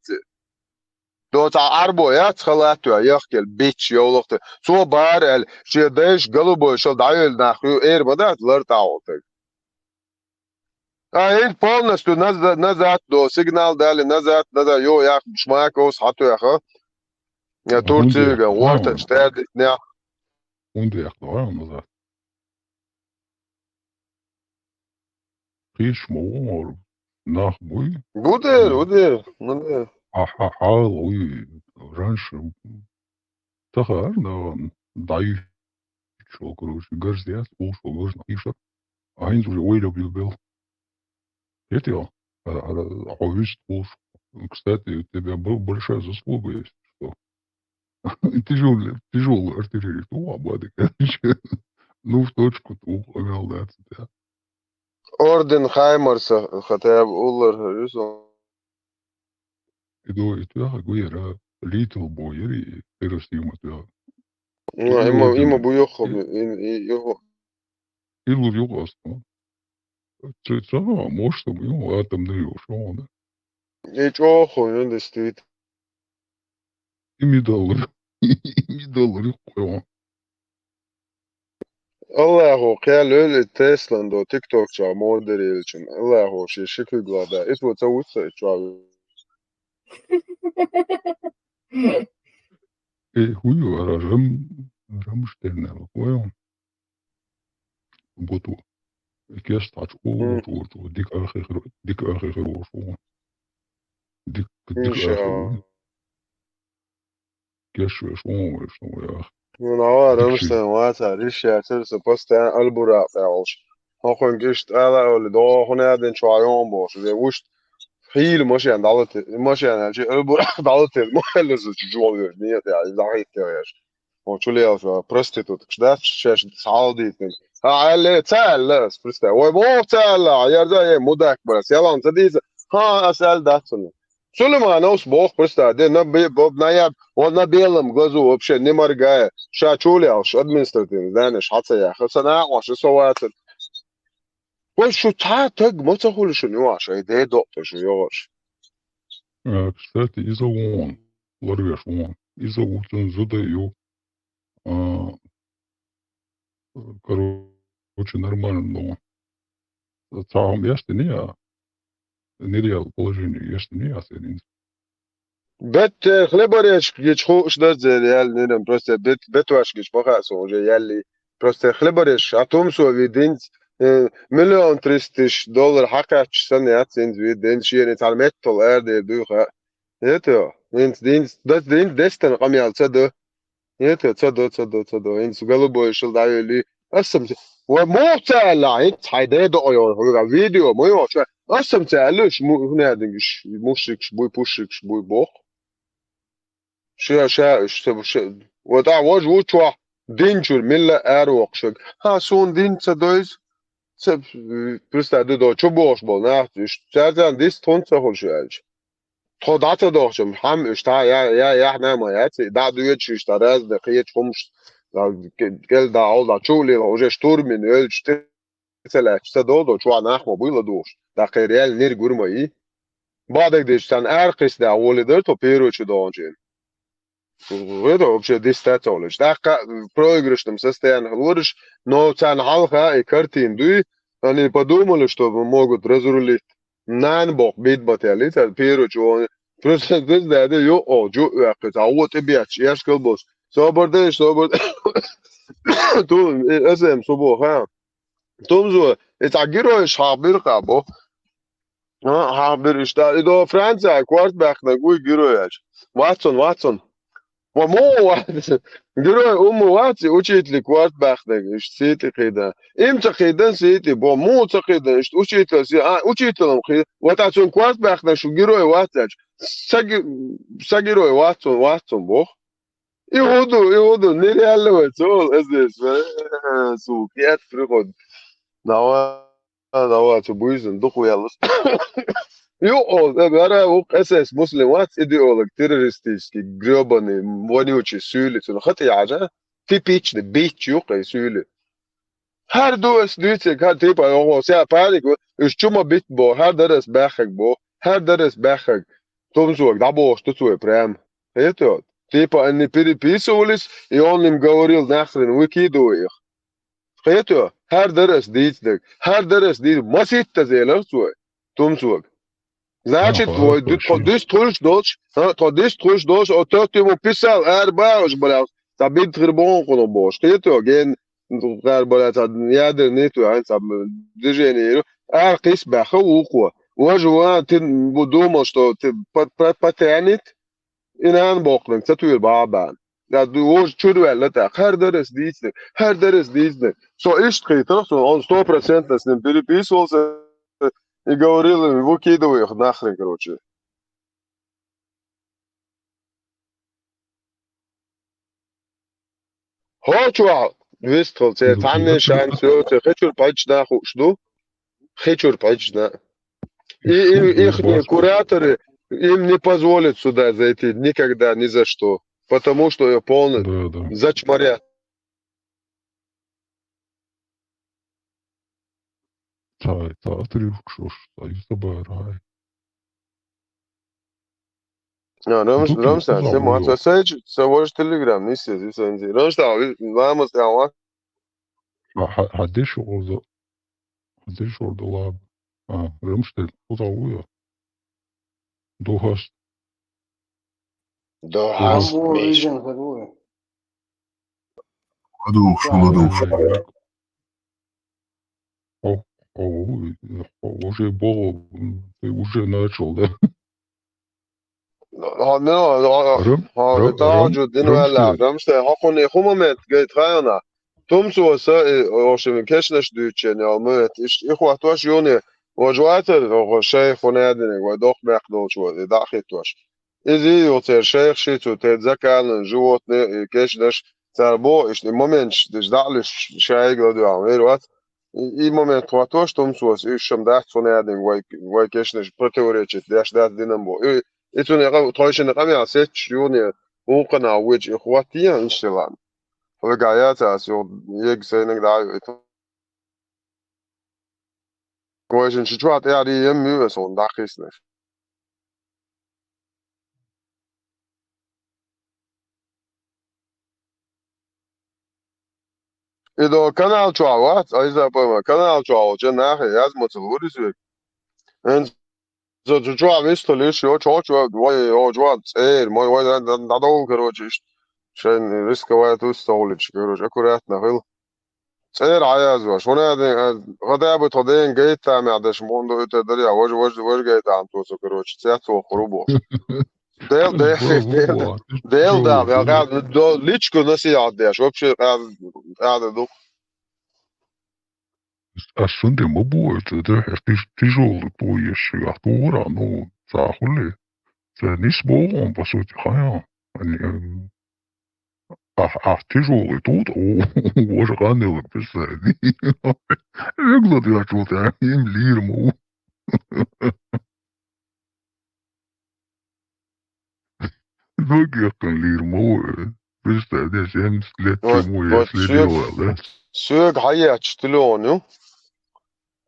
Доцахь Ӏарбо яц халатто, яхкел, бичча, йовлахта. Цо бара аьлла, шен дайша голубой шал дӀавелла нах ю, эр ма дац, лар тӀагӀолтаг. А хӀинца полностью наза-, назад до, сигнал дали, назад, назад, йо, яхаш, шмаковс хьатоьха. Я Турцига, гӀортачу тӀаьрдитнехь. ХӀунда яхна, а, назад? кхийсаш ма ву хӀара. Нах буй? Бу дера, бу дера, бу дера. Хьа-, хьа-, хьала уй, раньше тахар нагӀан дӀаюьйцуш йола, короче, гарз яц, уллуш йола гарз нах йийшар. А хӀинца уже ойла билбел. Хетий хьо? Хьо вист уллуш. Кстати, у тебя бо-, большая заслуга есть, что тяжёлый, тяжёлый артиллерист. О, бадик. Ну, в точку, ту, амал дац у тебя. Орден Хаймарса хотя бы уллар юсу. Идо и тяха гуера Little Boy ери Эросима тя. Ну, има, има бу йохо, и, и, йохо. Илур югас, ну. Цу-, цу-, ну, может, там, ну, атом да йош, он. И чохо, ну, действительно. И медаллар. И медаллар, он. Аллаху кхел өл и Теслан до TikTok ча модерилчин. Аллаху ши шикугла да. Ит вот ца утса и ча. Э, хую, ара рам, рамштерна, понял? Боту. Кеш тач, о, Мгм. Боту, Боту, дик архихер, дик архихер, о, шо. Дик, дик Иншаллах. Кеш веш, о, веш, о, я. Ну, нава Дик рамштен ваца, риш я, церса постоянно албура пялш. Хохун гишт ала оли, до хуна ден чуайон бош, де вушт. Хил машин далат, машин чи албура далат, махаллы чуйон веш, нет, я, захит я. О, чулиялша, проститутка, да, шеш салдитин. А, але, цалла, сприста. Ой, бо, цалла, ярда, е, мудак, брат, ялан, цадиса. Ха, асал датсун. Сулеймановс бог, просто, де, на бе-, бо-, на я-, он на белом глазу вообще не моргая. Ша чулялш, административный, знаешь, хаца я. Хасана, ваши соватыр. Ой, шу та, так, моца хули шу не ваш, ай, де, доктор, шу, ёш. Э, кстати, из-за он, ларвеш он, из-за утен задаю, а, короче, нормально, но. Цаам яшты не я. Нереал положение яшты не я, сенин. Бет, э, хлебореш, гич ху, шдат зе, реал, не, не, просто бет, бет ваш, гич, пока, со, уже, яли. Просто хлебореш, а том со, видинц, э, миллион триста тысяч доллар, хакач, сан, я, цинц, видинц, шире, цар меттол, эр, де, духа. Это, инц, динц, дас, динц, дестан, камял, ца, да. Нет, ца до, ца до, ца до. Инц голубой шил да или. Асам. Ва мохтала, инц хайде до ой, ой, видео, мой ой. Асам цалыш, му, не, динг, мушик, буй, пушик, буй, бог. Ша, ша, ша, ша. Вот а, вот, вот, чё. Дин чур, милла ар вокшик. Ха, сон дин ца дойз. Ца, представь, до, чё бош бол, на, иш, царцан дис тон ца хол шуялч. Тхо дӀа ца дохчам, хӀама иштта, я, я, я, хӀама, я, ци, дӀа дуьйцуш иштта, разный, кхеча хӀумаш, да, ке-, кел да, ол да, чу лила, уже штурмин, өлч, ти, ца лаьч, ца дол, до, чуа нах ма буйла душ. Да, кхе реально нир гур ма и. Бадаг деш, сан ар кис да, воли дар, то первый чу дон чин. Это вообще дистанция лишь. Так, в проигрышном состоянии лориш, но цан халха и картин дуй, они подумали, что могут разрулить. Нан бок бит батали, цан первый чу он. Просто ты знаешь, да, ё, о, джу, я, а вот и бьяч, я ж сказал, босс. Собор дэш, собор. Ту, э, эсэм, субо, ха. Тумзу, это герой шабир кабо. А, хабир ишта. И до Франция, кварт бахна, гуй герой ач. Ватсон, Ватсон. Ва мо, Ватсон. Герой уму Ватси, учитель кварт бахна, иш сити кида. Им ца кидан сити, бо му ца кидан, иш учитель си, а, учителем кида. Вот а сон кварт бахна, шу герой Ватсач. Са ге-, са герой Ватсон, Ватсон, бо. И худу, и худу, нереально вай, цол, эс дес, э, сука, я приход. Давай, давай, цу буйзун, духу яллас. Ю, о, э, бара, у, эс эс, муслим, вац, идеолог, террористический, грёбаный, вонючий, сюли, цу, хати яжа, типичный, бич, ю, кай, сюли. Хар ду, эс дуйцик, хар типа, ого, ся паник, уж чума бит бо, хар дарас бахак бо, хар дарас бахак. Тумсуак, да бо, что цуе прям. Это, типа, они переписывались, и он им говорил: «Нахрен, выкидывай их». Хето, хар дарас дийцдаг, хар дарас дийц, маситта зелар цой, тумсуак. Значит, Ага, твой ди-, точно. тхо дис тхулш долч, а, тхо дис тхулш долч, о, тот ему писал, эр бауш, бля, та бит хрбон куну бош. Хето, ген, эр, бля, та ядер нету, а, та движение, Ара кхийса баьхха вукхо. Важа ван, ты бу-, думал, что ты по-, по-, потянет, и нана боккханиг ца туьйр баха бан. Да, ду-, вожа чуьра ваьлла тӀаккха. ХӀара дарас дийцаниг, хӀара дарас дийцаниг. Со иштта хийтар, со, он сто процентов с ним переписывался и говорил им, выкидывай их нахрен, короче. Хьо чохь вистхила, церан цхьанне шанс йоцу, хи чуьра паччахь нах хууш ду, хи чуьра паччахь нах. И, и ихние кураторы им не позволят сюда зайти никогда, ни за что, потому что её полный зачморят. Цхьа, цхьа отрывкаш уьш, цхьа юха бара хьай. А, Рамш-, Рамштайн, ца ма, ца сайч, ца вож Telegram, нисез, исанзи. Рамштайн, ламаз тява. Ха, ха, ха деш орда, ха деш орда лаб. А, Рамштайн, куда уя? Духас. Духас. Там был виден, говорю. Ладугуш, ладугуш. О, о, о, уже было, м, ты уже начал, да? Ну, ну, ну, Ром, ну, Ром, это Ром, уже дин Ром, валя, что ли? Потому что хакуни хумамет, говорит, хайона. Тумсо са, э, в общем, кешнаш дючен, я, мы, это, иш-, их вот ваш юни, вот жватер, вот шей хунедин, вот дох мякнул, вот, и дахит ваш. Иза йоцеран шайх ши цу тӀе закалан животные, э, кешнаш цара боху, иштта и моменташ деш даьллаш шайга ладоьгӀна вер вац. И, и момент хӀоттош тумсос, уьш шам дац цунна яьдинг вай, вай кешнаш противоречить деш дац динан боху. И, и цунна къа-, тхойшинна къамел сетташ юне, вукхана вуьйчу и хӀоттийна, иншалла. Вегахь яц ас, йо, ега сайнаг дӀа а йо, и Вайшин ши чохь тӀаьхьа ем муьйве суна дӀакхийснарш. И до канал чохь вац, Айза Пойма, канал чохь волчу нахе язма ца лур иза век. ХӀинца цу чохь вистхуьлуш, йо, чохь чохь, вай, йо, чохь цӀера, мой, вай, дӀадовла, короче, иштта. Шайн рисковать уьш ца гӀулича, короче, аккуратно хила. ЦӀера Ӏаязваш. ХӀунда аьлла, хотя бы тхо ден гайта тамехь деш, муха ду и те дарья, важа, важа, важа гайта ам тосу, короче, цец вохур ву бохуш. Дел, дел, дел, дел, дел, дел, дел, дел, личку насихьат деш, вообще, къаьда, къаьда ду. Ас цунна тӀе ма боху, цу тӀе хьеш тиж-, тяжёлый поезд ю, ахь тухура, ну, ца хуьлий? Ца нис боху, по сути, хайа. Ани, э, Ахь, ахь тяжёлый тут, о, боже, къанделла, представь. Вегла деш ву тӀе, им лийр ма ву. Дог яхкан лийр ма ву, э. Представь, деш, семьдесят лет чему я следила, да? Соьга хьаечча телефон ю.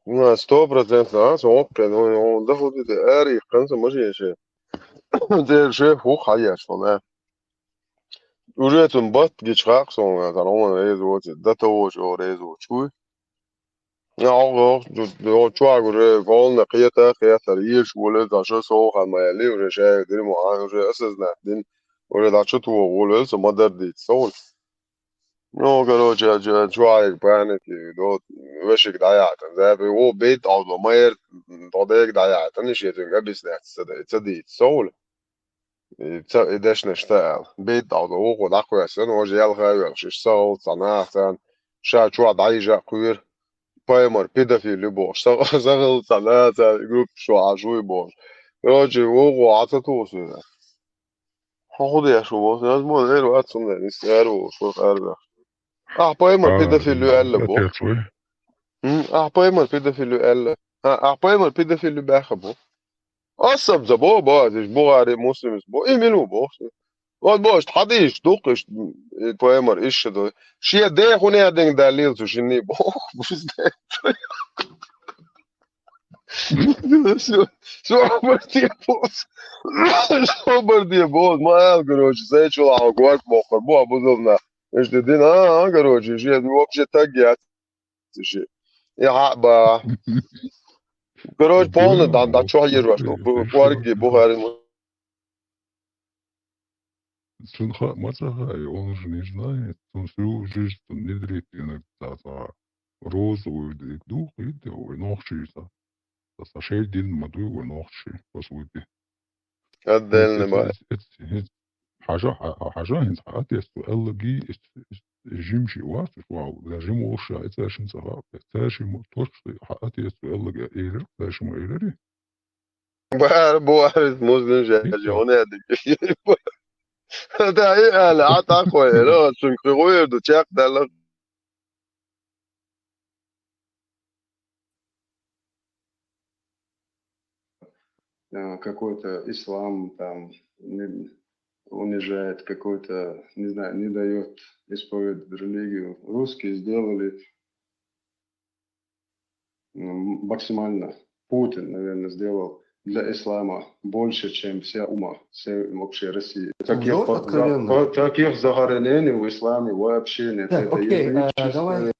На сто процентов, а, со оккхе, ну, ну, да худи де, ари, ханса, мажи ше. Де ше, хух, хьаечча, вон, а. Уже цун бат гича хакъ суна, цара хьуна реза воци, да товочу реза воцу, чуй. Я, ох, ох, ду-, ду-, чувак уже волна кхета, кхетар, еш воле, за что соха моя ли, уже шею дырму, а, уже осознать дин, уже да что того воле, со мадар дит, сол. Ну, короче, чу-, чувак паники, до, вешик даяхтан, за, бе, о, бит, алба, майер, тодек даяхтан, ишетин, объяснять, ца дай, ца дит, сол. И ца, и дешнаш ца аьлла. Бейт дӀа ву, вукхо дӀакхоьссина, важа ялхавелла, шиш сагӀал ца нахаца, ша чохь дӀайижа кхуьйра, Паймар педофил ю бохуш, сагӀал ца нахаца, группа чохь Ӏаш вуй бохуш. Короче, вукхо Ӏа ца тухуш вина. Хьо хӀун деш ву бохуш, аз мо эр вац хӀунда, нис эр ву, шух эр вац. Ахь Паймар педофил ю аьлла бохуш. М, ахь Паймар педофил ю аьлла. А, ахь Паймар педофил ю баьхха бу. Ас сабза бо, бо, иш Бухари, Муслимс бо, и милу бо. Вот бо, иш хьадийш, дукх, иш, и Паймар, иш ду. Шен де хӀун яьдинг далил цу шинний бо. Всё, всё, барде бо. Всё, барде бо. Ма аьл, короче, сай чула хьо гуак бохур, бо, бузулна. Иш де дин, а, а, короче, иш вообще так яц. Циши. Я хьаъ ба. Короче, полный дан, дан чохь езаш, ну, бу-, кӀорги, Бухари, Муслим. Цун хаа ма ца хаьа, он же не знает, цун всю жизнь цун не дрит иногда. розовый дигду, хӀинца вай нохчий са. Са шер дин ма дуй вай нохчий, по сути. Отдельно Эц, ма. эц, эц, эц, хьажа, хьа-, хьажа, хӀинца хьа атес цу аьллаги, эц, эц, жимчи вац, уж вау, да, жим волуш ша, эца шин ца вау, эца шин мо-, точно, хьа атес цу аьллага, эйлар, да, шин мо эйлари. Бар, бар, муслим жа, Итта. жа, он яди. Да, и ала, а так ой, ро, шун куйду, чак дала. Э, какой-то ислам там не- унижает, какой-то, не знаю, не дает исповедовать религию. Русские сделали м, максимально. Путин, наверное, сделал для ислама больше, чем вся ума, вся вообще Россия. Таких, Лжёшь по- откровенно. по- таких захоронений в исламе вообще нет. Так, Это окей, а, язычество. Давай.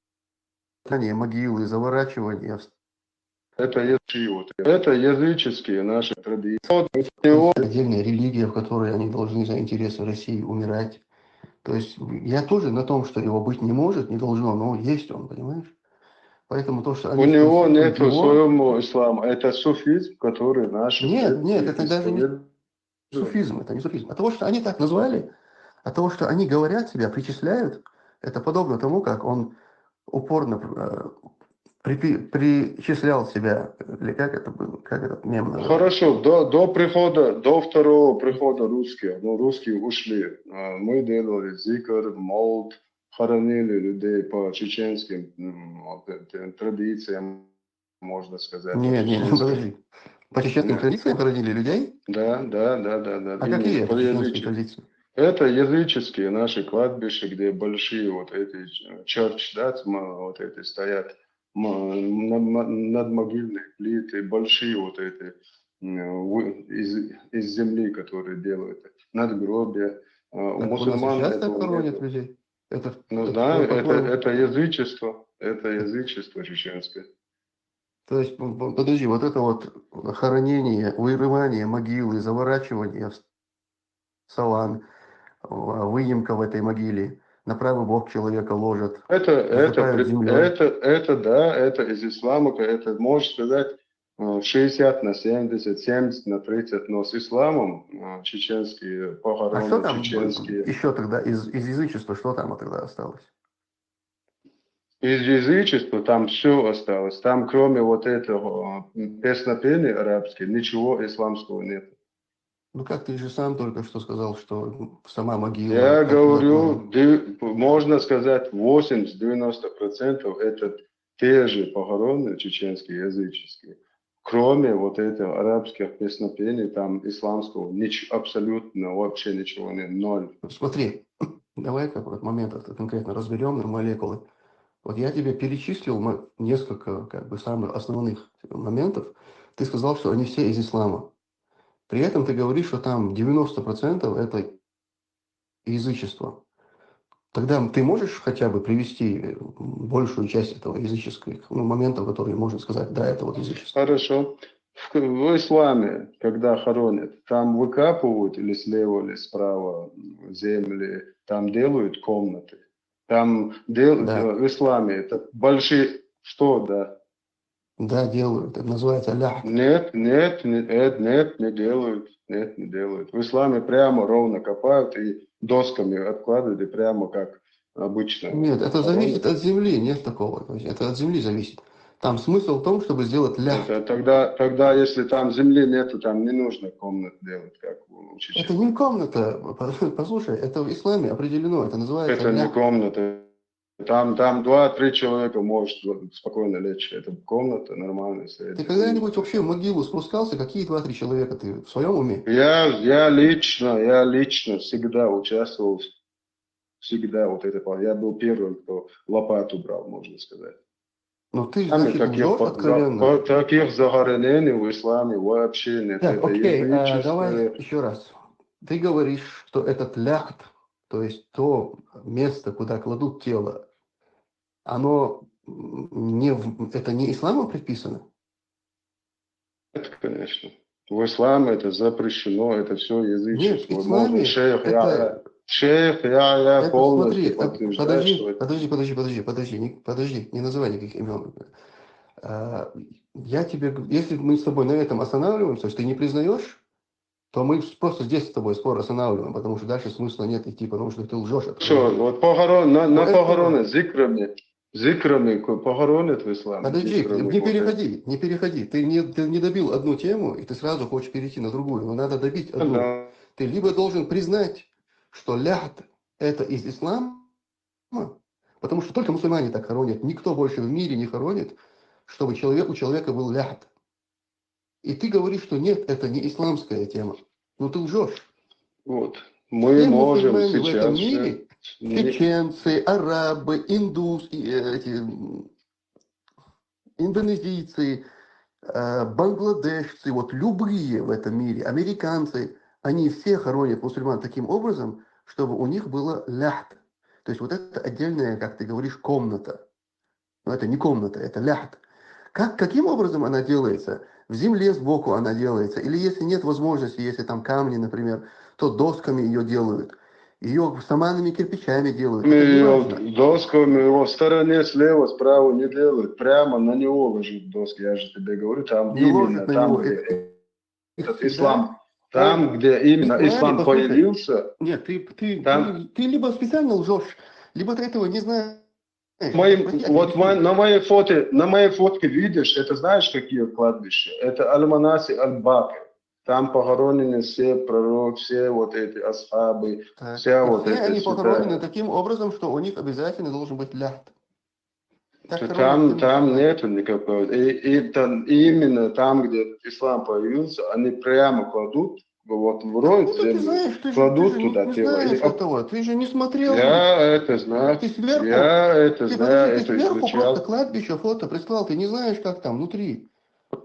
Они могилы, заворачивание. Это языческие, вот. Это языческие наши традиции. Вот у него Отдельная религия, в которой они должны за интересы России умирать. То есть я тоже на том, что его быть не может, не должно, но есть он, понимаешь? Поэтому то, что они У него используют нет его- своего ислама. Это суфизм, который наши Нет, предки нет, это даже не исповедовали. суфизм, это не суфизм. От того, что они так назвали, от того, что они говорят себя, причисляют, это подобно тому, как он упорно э, припи- причислял себя, или как это было, как этот мем называется? Хорошо, до, до прихода, до второго прихода русских, ну, русские ушли, а, мы делали зикр, молд, хоронили людей по чеченским м, вот, э, традициям, можно сказать. Не, не, не, чеченским. Подожди. По чеченским Да. Традициям хоронили людей? Да, да, да, да, да. А Именно какие по это чеченские язычеству. традиции? Это языческие наши кладбища, где большие вот эти ч- church, да, сма- вот эти стоят м- над- м- надмогильные плиты, большие вот эти м, вы- из, из земли, которые делают надгробия. А, У Так у нас и мусульман сейчас так этого хоронят нету. людей. Это, Ну это да, что это, такое? Это язычество, это язычество чеченское. То есть, п- п- подожди, вот это вот хоронение, вырывание могилы, заворачивание в салан, а, выемка в этой могиле, на правый бок человека ложат, Это, это, засыпают пред- землёй. это, это, да, это из ислама, это, можешь сказать, э, шестьдесят на семьдесят, семьдесят на тридцать, но с исламом э, чеченские А похороны, что там чеченские. Еще тогда из, из язычества, что там тогда осталось? Из язычества там все осталось. Там кроме вот этого э, песнопения арабских ничего исламского нет. Ну как ты же сам только что сказал, что сама могила... Я как говорю, могила. ды- можно сказать, восемьдесят-девяносто процентов это те же похороны чеченские, языческие. Кроме вот этих арабских песнопений, там исламского нич- абсолютно вообще ничего нет, ноль. Смотри, давай как вот момент этот конкретно разберем на молекулы. Вот я тебе перечислил мо- несколько как бы самых основных моментов. Ты сказал, что они все из ислама. При этом ты говоришь, что там девяносто процентов это язычество. Тогда ты можешь хотя бы привести э, большую часть этого языческих ну, моментов, которые можно сказать, да, это вот язычество. Хорошо. В, в исламе, когда хоронят, там выкапывают или слева, или справа земли, там делают комнаты. Там дел... Да. э, в исламе это большие... Что, да? Да, делают. Это называется лахд. Нет, нет, не- нет, нет, не делают. Нет, не делают. В исламе прямо ровно копают и досками обкладывают, и прямо как обычно. Нет, это хоронят. Зависит от земли, нет такого. То есть это от земли зависит. Там смысл в том, чтобы сделать лахд. Это тогда, тогда, если там земли нету, там не нужно комнат делать, как у Это чеченцев. Не комната, по- послушай, это в исламе определено, это называется Это не лахд. Комната. Там, там два-три человека может спокойно лечь. Это комната нормальная, Ты средняя. Когда-нибудь вообще в могилу спускался? Какие два-три человека ты в своем уме? Я, я лично, я лично всегда участвовал, всегда вот это, по- я был первым, кто лопату брал, можно сказать. Ну ты, Сами значит, таких, лжешь по- откровенно. за- по- таких захоронений в исламе вообще нет. Так, Это окей, а, язычество. Давай еще раз. Ты говоришь, что этот лахд, то есть то место, куда кладут тело, оно м, не в- это не исламом предписано? Нет, конечно. В исламе это запрещено, это все Нет, в язычество. исламе Можно шейх, это, я, Шейх Яхья Это полностью смотри, а, подтверждает, подожди, что подожди, подожди, подожди, подожди, не, подожди, не называй никаких имен. А, я тебе, г- если мы с тобой на этом останавливаемся, то есть ты не признаешь, то мы с- просто здесь с тобой спор останавливаем, потому что дальше смысла нет идти, потому что ты лжешь Что, откровенно. Вот похорон, на, на Поэтому- похороны зикрами, зикрами ко- похоронят в ислам. Подожди, зикрами не вот это. переходи, не переходи. Ты не, ты не добил одну тему, и ты сразу хочешь перейти на другую. Но надо добить одну. Да. Ты либо должен признать, что ляхд — это из ислама, потому что только мусульмане так хоронят, никто больше в мире не хоронит, чтобы человек, у человека был ляхд. И ты говоришь, что нет, это не исламская тема. Ну ты лжешь. Вот. Мы Все можем мусульмане в этом сейчас... мире, не- чеченцы, арабы, индус, и, э, эти, м, индонезийцы, э, бангладешцы, вот любые в этом мире, американцы, они все хоронят мусульман таким образом, чтобы у них было ляхд. То есть вот это отдельная, как ты говоришь, комната. Но это не комната, это ляхд. Как, каким образом она делается? В земле сбоку она делается. Или если нет возможности, если там камни, например, то досками ее делают. Ее саманными кирпичами делают. Это не Её важно. Досками его в стороне слева, справа не делают. Прямо на него ложат доски. Я же тебе говорю, там Не именно ложат на там, него. где Их- их этот всегда- ислам, там, где именно Исламе, ислам послушай. Появился, Нет, ты, ты, Там- ты, ты либо специально лжешь, либо ты этого не знаешь. Мои- Просто я вот тебе мо- на моей фото, на моей фотке видишь, это знаешь, какие кладбища? Это Аль-Манаси Аль-Бакир. Там похоронены все пророк, все вот эти асхабы, Так, вся и вот все эта они святая. Похоронены таким образом, что у них обязательно должен быть ляхд. Так То хоронят там, всех там мусульман. Нету никакого. И, и там, именно там, где ислам появился, они прямо кладут, вот в рой, в Откуда ты землю, знаешь? Ты же, ты кладут же туда не тело. знаешь И- этого, ты же не смотрел. Я это знаю. Ты сверху, Я это ты, знаю, подожди, ты это сверху просто изучал. Кладбище фото прислал, ты не знаешь, как там внутри.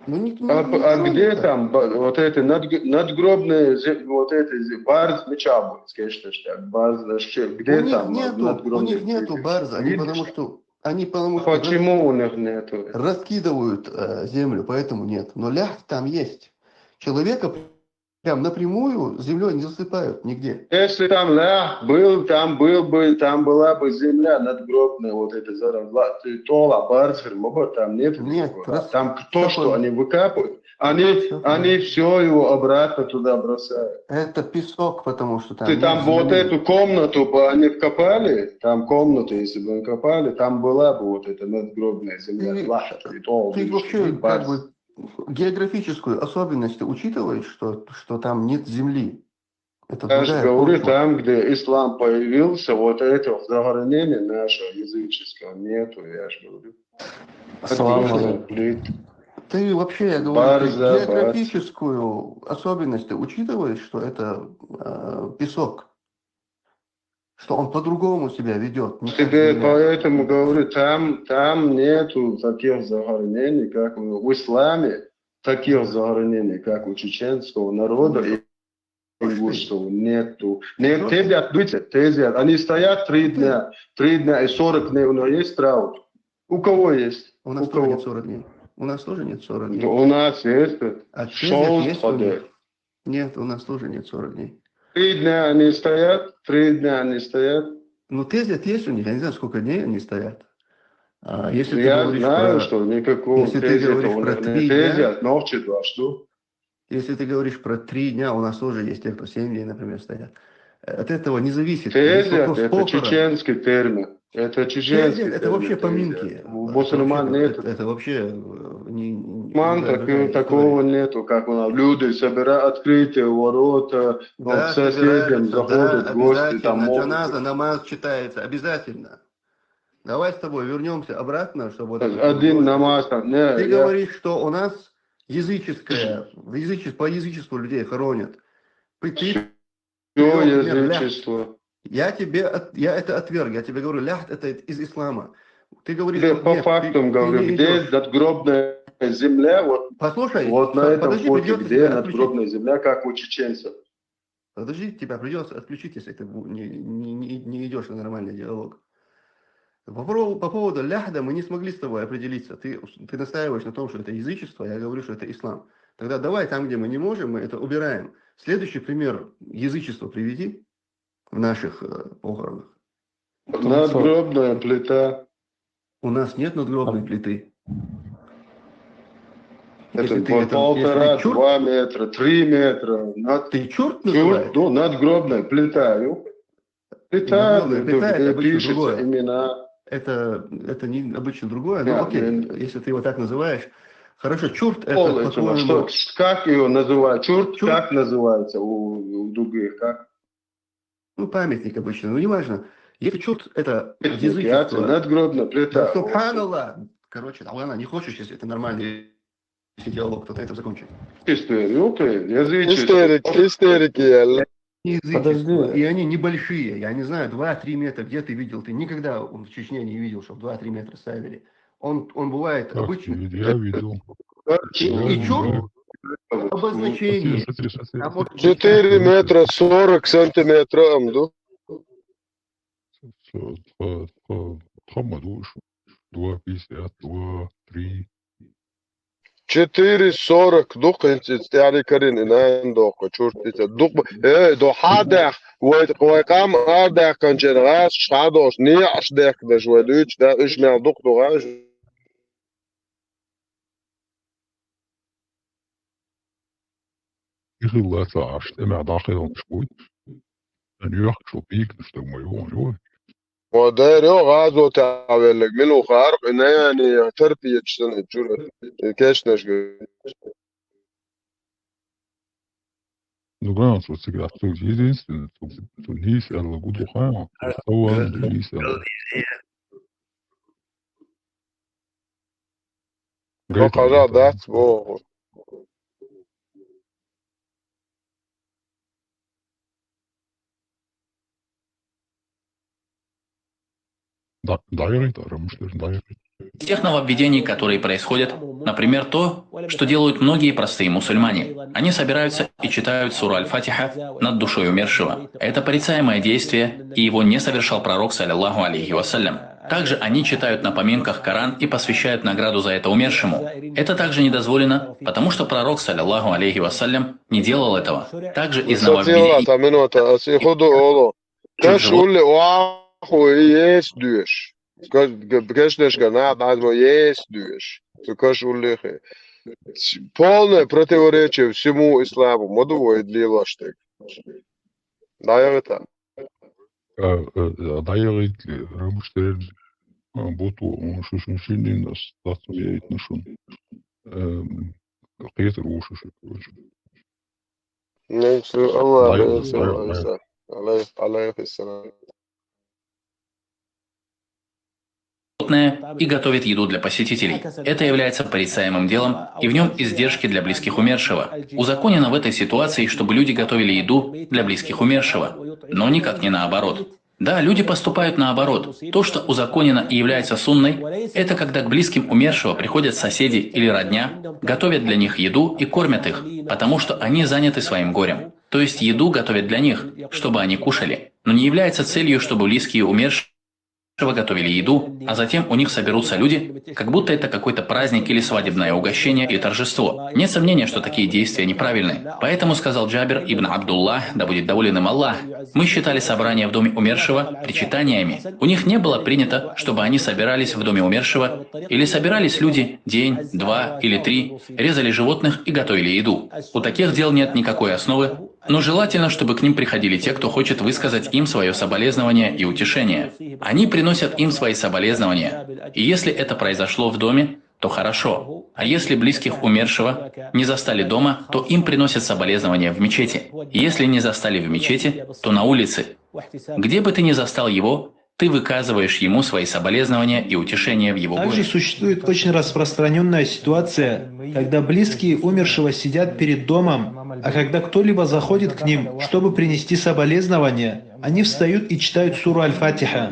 Ну, не, не- А, не а где тронуто. Там ба- вот эти над- надгробные, зе- вот эти зе- барз мечабы, скажешь, так, барз, э, где У них там нету, у надгробные них нету эти? барза, они Видишь? Потому что они потому А что раз- почему у них нету? Раскидывают э, землю, поэтому нет. Но ляхд там есть. Человека прям напрямую землей не засыпают нигде. Если там ляхд был, там был бы, там была бы земля надгробная, вот это зарабла, тола, барзер, мобор, там нет Нет, никакого. раз- Там то, всё что понял. Они выкапывают, они, Всё понял. они все его обратно туда бросают. Это песок, потому что там Ты нет там вот земли. Эту комнату бы они вкопали, там комнату, если бы они копали, там была бы вот эта надгробная земля, Ты- лахд, и то, Ты и вообще как барз. бы географическую особенность ты учитываешь, что, что там нет земли. Это Я же другая говорю, почва. Там, где ислам появился, вот этого захоронения нашего языческого нету, я же говорю. Салам Отлично, алейкум. блин. Ты вообще, я говорю, Бар ты за бар. Географическую особенность ты учитываешь, что это э, песок, что он по-другому себя ведет. Тебе поэтому говорю, там, там нету таких захоронений, как у- в исламе, таких захоронений, как у чеченского народа и ингушского нету. Нет, Ну, тебе отбыть, тебе, они стоят три дня, три дня и сорок дней у нас есть траур. У кого есть? У нас У тоже кого? Нет сорок дней. У нас тоже нет сорок дней. Да у нас есть. А тезет Шоу есть у них? сходит. Нет, у нас тоже нет сорок дней. Три дня они стоят, три дня они стоят. Ну, тезет есть у них, я не знаю, сколько дней они стоят. А если ты Я говоришь знаю, про, что никакого если ты тезета говоришь у про них три нет. дня, Тезет, ночи два, что? Если ты говоришь про три дня, у нас тоже есть те, кто семь дней, например, стоят. От этого не зависит. Здесь Тезет вопрос это похорон. Чеченский термин. Это чеченский Тезет — это термин, вообще тезет. поминки. У мусульман Вообще, нет. Это, это вообще э, не, не- Ман другая, такого, другая такого история. Нету, как у нас люди собирают открытые ворота, Да, к соседям собираются, заходят да, гости, обязательно. Там могут... Джаназа, намаз читается, обязательно. Давай с тобой вернемся обратно, чтобы вот это Один было. Намаз там, не, Ты я- говоришь, что у нас языческое, в язычес- по язычеству людей хоронят. Ты, ты Всё Лёх, нет, ляхд. Язычество. Я тебе, от- я это отверг, я тебе говорю, ляхд — это из ислама. Ты говоришь, Тебе что по нет, фактам ты, ты говорю, не где идёшь. Надгробная земля, вот, Послушай, вот на по- этом подожди, фото, придётся где тебя отключить. Надгробная земля, как у чеченцев. Подожди, тебя придется отключить, если ты бу- не, не, не, не идешь на нормальный диалог. По, поводу- по поводу ляхда мы не смогли с тобой определиться. Ты, ты настаиваешь на том, что это язычество, я говорю, что это ислам. Тогда давай там, где мы не можем, мы это убираем. Следующий пример язычества приведи. в наших э, похоронах. Надгробная плита. У нас нет надгробной плиты. Это Если ты по это- полтора, если чурт- два метра, три метра. Над... Ты чурт Чурт, называешь? ну, надгробная плита. Ё. Плита, Надгробная плита, это э, обычно пишется другое. имена. Это, это не, обычно другое, но Да, окей, блин. Если ты его так называешь. Хорошо, чурт это, Пол этому, по-твоему, что, как ее называют? Чурт, Чурт. Как называется у, у других? Как? Ну, памятник обычно, ну, неважно. Если чурт это Памятник, язычество, надгробная плита. да, субханаллах. Короче, Алана, не хочешь, если это нормальный диалог, то на этом закончим. История, окей, язычество. Историк, историки, я Язычество. Подожди. И они небольшие, я не знаю, два-три метра, где ты видел? Ты никогда в Чечне не видел, чтобы два-три метра ставили. Он, он бывает Как обычно. я видел. И, и чё? Ну, Обозначение. Смотри, смотри, смотри. А может, Четыре метра сорок сантиметров, да? Всё, два, два, два, два, два пятьдесят, два, три. Четыре сорок, дукха инцицтяри карин инан докха чуртица. Дук, э, до хадах, вай, вай кам ардах канчен гас, шадош, ниаш дехкнеш, вай дуч, да, иш мял дук дугаш. Ихилла цааш, эмя дахилнш буй. Эн юах шо пикнш да мой вон, ой. Ва дер йо газо тавеллег, милу харк, инаяни, тертиечсен, чур, кешнеш. Ну, ган, что всегда, что единственное, что, что не есть, а лагу духа, а что вам не есть, а Бо хажа дац, бо. Да, да, я это, рамушлер, да, я Тех нововведений, которые происходят, например, то, что делают многие простые мусульмане. Они собираются и читают суру Аль-Фатиха над душой умершего. Это порицаемое действие, и его не совершал пророк, саллиллаху алейхи вассалям. Также они читают на поминках Коран и посвящают награду за это умершему. Это также не дозволено, потому что пророк, саллиллаху алейхи вассалям, не делал этого. Также из Сатила, нововведений... таминота, аси худу оло. Каш улли уаху ес душ. Каш, каш деш гана, базмо ес душ. Каш улли хе. Полное противоречие всему исламу. Моду вой длилаштек. Да, я это. Дайагъитли рамуштерли буту шушун шиндин статус яйтнушун. Кьетр ушуш, короче. Нейсу, Аллах, Дай- нейсу, дай- Аллах, Аллах, Аллах, Аллах. Животное и готовит еду для посетителей. Это является порицаемым делом, и в нем издержки для близких умершего. Узаконено в этой ситуации, чтобы люди готовили еду для близких умершего, но никак не наоборот. Да, люди поступают наоборот. То, что узаконено и является сунной, это когда к близким умершего приходят соседи или родня, готовят для них еду и кормят их, потому что они заняты своим горем. То есть еду готовят для них, чтобы они кушали. Но не является целью, чтобы близкие умершего готовили еду, а затем у них соберутся люди, как будто это какой-то праздник или свадебное угощение или торжество. Нет сомнения, что такие действия неправильны. Поэтому сказал Джабир ибн Абдуллах, да будет доволен им Аллах: «Мы считали собрания в доме умершего причитаниями. У них не было принято, чтобы они собирались в доме умершего, или собирались люди день, два или три, резали животных и готовили еду. У таких дел нет никакой основы, но желательно, чтобы к ним приходили те, кто хочет высказать им свое соболезнование и утешение. Они приносят им свои соболезнования. И если это произошло в доме, то хорошо. А если близких умершего не застали дома, то им приносят соболезнования в мечети. Если не застали в мечети, то на улице. Где бы ты ни застал его, ты выказываешь ему свои соболезнования и утешение в его Также горе». Существует очень распространенная ситуация, когда близкие умершего сидят перед домом, а когда кто-либо заходит к ним, чтобы принести соболезнования, они встают и читают суру Аль-Фатиха.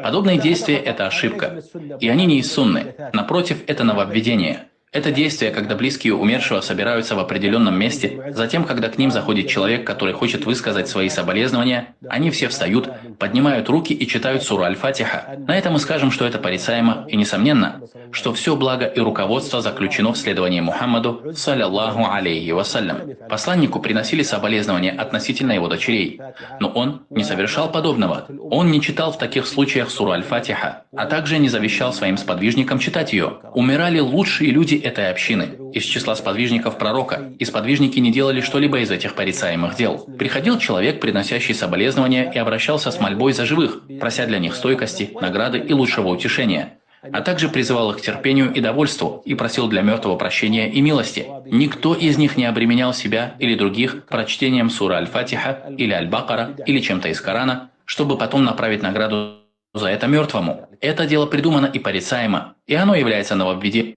Подобные действия — это ошибка. И они не из сунны. Напротив, это нововведение. Это действие, когда близкие умершего собираются в определенном месте, затем, когда к ним заходит человек, который хочет высказать свои соболезнования, они все встают, поднимают руки и читают суру Аль-Фатиха. На это мы скажем, что это порицаемо и несомненно. что все благо и руководство заключено в следовании Мухаммаду, салляллаху алейхи вассалям. Посланнику приносили соболезнования относительно его дочерей, но он не совершал подобного. Он не читал в таких случаях суру Аль-Фатиха, а также не завещал своим сподвижникам читать ее. Умирали лучшие люди этой общины из числа сподвижников пророка, и сподвижники не делали что-либо из этих порицаемых дел. Приходил человек, приносящий соболезнования, и обращался с мольбой за живых, прося для них стойкости, награды и лучшего утешения, а также призывал их к терпению и довольству и просил для мертвого прощения и милости. Никто из них не обременял себя или других прочтением суры Аль-Фатиха или Аль-Бакара или чем-то из Корана, чтобы потом направить награду за это мертвому. Это дело придумано и порицаемо, и оно является нововведением.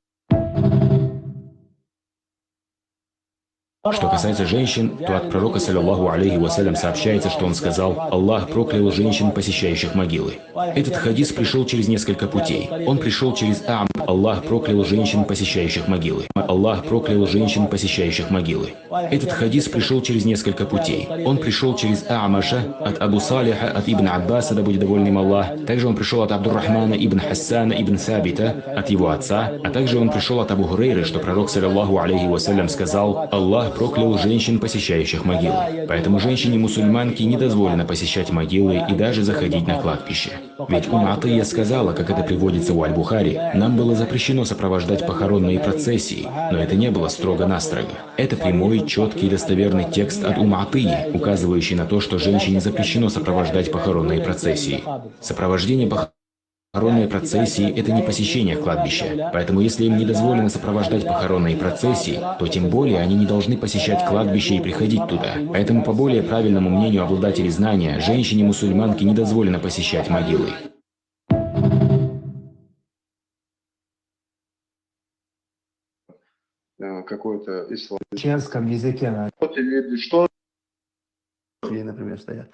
Что касается женщин, то от пророка, салляллаху алейхи вассалям, сообщается, что он сказал: «Аллах проклял женщин, посещающих могилы». Этот хадис пришел через несколько путей. Он пришел через Ам. «Аллах проклял женщин, посещающих могилы». «Аллах проклял женщин, посещающих могилы». Этот хадис пришел через несколько путей. Он пришел через Амаша, от Абу Салиха, от Ибн Аббаса, да будет доволен им Аллах. Также он пришел от Абдуррахмана ибн Хассана ибн Сабита, от его отца. А также он пришел от Абу Хурейры, что пророк, салляллаху алейхи вассалям, сказал: «Аллах проклял женщин, посещающих могилы». Поэтому женщине-мусульманке не дозволено посещать могилы и даже заходить на кладбище. Ведь Умм Атия сказала, как это приводится у Аль-Бухари: «Нам было запрещено сопровождать похоронные процессии, но это не было строго-настрого». Это прямой, четкий и достоверный текст от Умм Атии, указывающий на то, что женщине запрещено сопровождать похоронные процессии. Сопровождение похоронной процессии — это не посещение кладбища. Поэтому, если им не дозволено сопровождать похоронные процессии, то тем более они не должны посещать кладбище и приходить туда. Поэтому, по более правильному мнению обладателей знания, женщине-мусульманке не дозволено посещать могилы. Э, какой-то ислам. В чеченском языке она Вот и видишь, что или, например, стоят.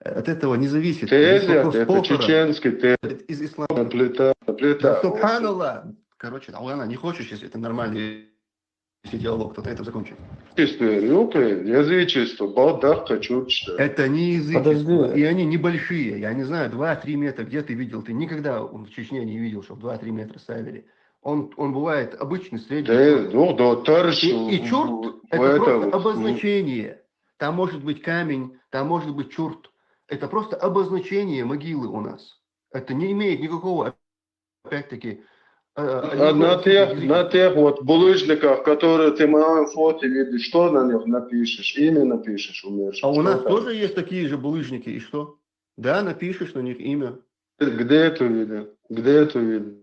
От этого не зависит. Ты Здесь азиат, вопрос это похорон. Чеченский, ты Из ислама. Плита, плита. Да, субханаллах. Короче, Аллах, не хочешь, если это нормальный язык диалог, то на этом закончим. Историю, окей, язычество, балдахка, чучча. Это не язычество. Подожди. И они небольшие. Я не знаю, два-три метра. Где ты видел? Ты никогда в Чечне не видел, чтобы два-три метра ставили. Он, он бывает обычный, средний. Да, ну, да, тарш. И, и чурт — это просто обозначение. Там может быть камень, там может быть чурт. Это просто обозначение могилы у нас. Это не имеет никакого, опять-таки, э, А на тех, на тех вот булыжниках, которые ты в моем фото видишь, что на них напишешь? Имя напишешь умеешь. А у нас тоже есть такие же булыжники, и что? Да, напишешь на них имя. Где это видел? Где это видел?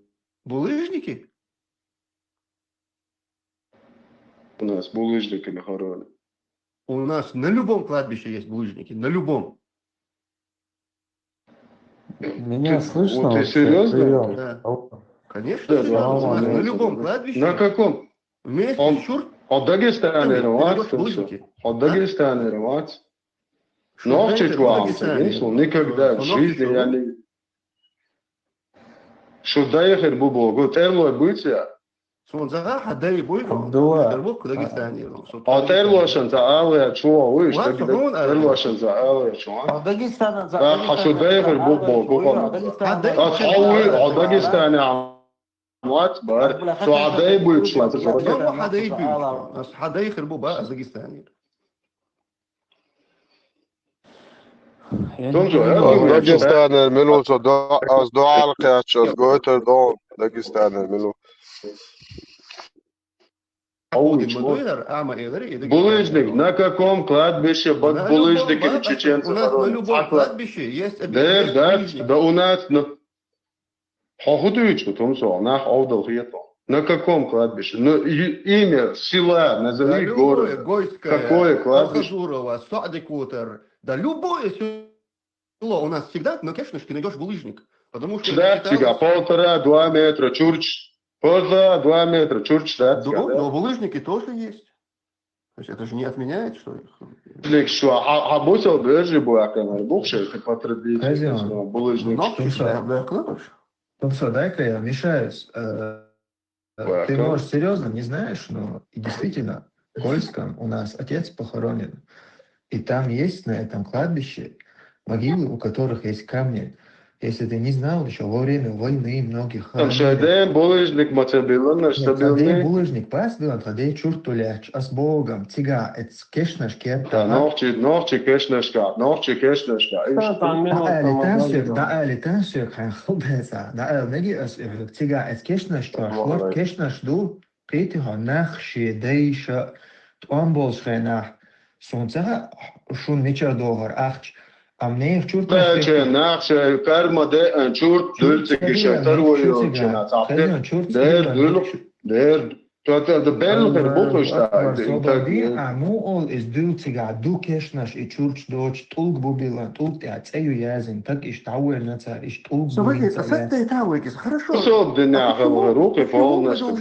Булыжники? У нас булыжниками хоронят. У нас на любом кладбище есть булыжники, на любом. Меня слышно? Вот ты вообще? Серьезно? Приём. Да. Алло. Конечно, Да, серьёзно, да, у нас да, на да, любом да. Кладбище На каком? Вместе Он- с чурт А в Дагестане ты у вас найдёшь булыжники. А в Дагестане у вас? Что Нохчич это в вам, Дагестане? конечно, никогда в жизни я не... Что доехать бубо, вот эрлой быть я. Сонзаға хадайбой Абдулла. Дагестане. А эрлошан за алая чуа, вы Ладно, что ну, а- эрлошан за алая чуа. Дагестана за Да, хочу доехать бубо, бубо. Хадайбой. А хауи, а Дагестане а мат бар. Что адай будет чуа. Хадайбой. Хадайбой. Дагестане. Я не Тонжо, понимаю. я думаю, Дагестане минуса, аз дуал кача, аз гойтер дон, Дагестане минуса. Булыжник, на каком кладбище булыжники чеченцы? У нас на любом кладбище есть Да, да, булыжник. Да у нас, ну, хохудуючу, том со, нах овдал хието. На каком кладбище? Ну, имя села, назови город. Какое кладбище? Хазурова, Садикутер. Да любое село у нас всегда, ну, конечно, ты найдешь булыжник. Потому что Да, всегда полтора-два метра, чурч. Полтора-два метра, чурч, да? Но булыжники тоже есть. То есть это же не отменяет, что их... Лик что, а бусел бежи буакана, бухше, это по традиции, булыжник. Ну, Тунсо, дай-ка я вмешаюсь. Э, ты, может, серьезно не знаешь, но и действительно, в Кольском у нас отец похоронен. И там есть на этом кладбище могилы, у которых есть камни. Если ты не знал, ещё во время войны многих Там шайден булыжник ма ца билан, аш ца билни. Булыжник пас билан, тха дей чурт туляча, ас богам, цига эц кешнаш кепта. Нохчи, нохчи кешнашка, нохчи кешнашка. Да, али тан сёк, да, али тан сёк, хай хубеца, да, али неги ас цига эц кешнаш чуаш, вот кешнаш ду, Петиха нах ше дайша тӀом болча хенахь, сунца шун мичара догӀар ахча, ам нех чурт Бача нах ше карма де чурт дульциги ше тарвойо чена цапте. Дер дул, дер. Тата да белхер бухуш та. А му ол из дульцига ду кешнаш и чурч доч тулг бубила, тулг тя цею язин, так иш тавер нацар, иш тулг бубила. Субагис, а сатте тавер, хорошо. Особенно ахал руки полностью.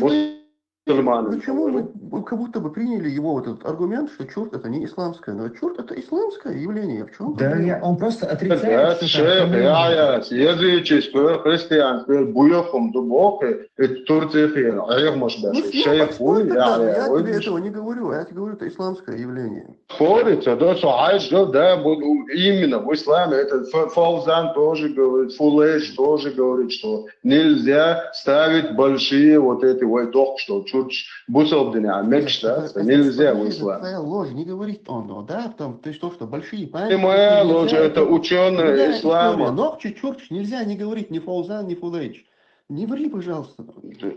Почему мы как будто бы приняли его вот этот аргумент, что чурт это не исламское? Но чурт это исламское явление. В чем Да, я, он просто отрицает, что шейх, я, я, язычество, христианство, буяхум, дубоке, это Турция хер, а я может даже шейх, я, я тебе этого не говорю, я тебе говорю, это исламское явление. Спорится, да, что Айш, да, именно в исламе, это Фаузан тоже говорит, Фулейш тоже говорит, что нельзя ставить большие вот эти вайдох, что чурч бусалдыня мекшта, нельзя в ислам. Твоя ложь, не говорит он, да, там, то есть то, что большие памятники. И моя ложь, это ученые ислама. Нохчи чурч нельзя не говорить ни Фаузан, ни Фулейш. Не ври, пожалуйста.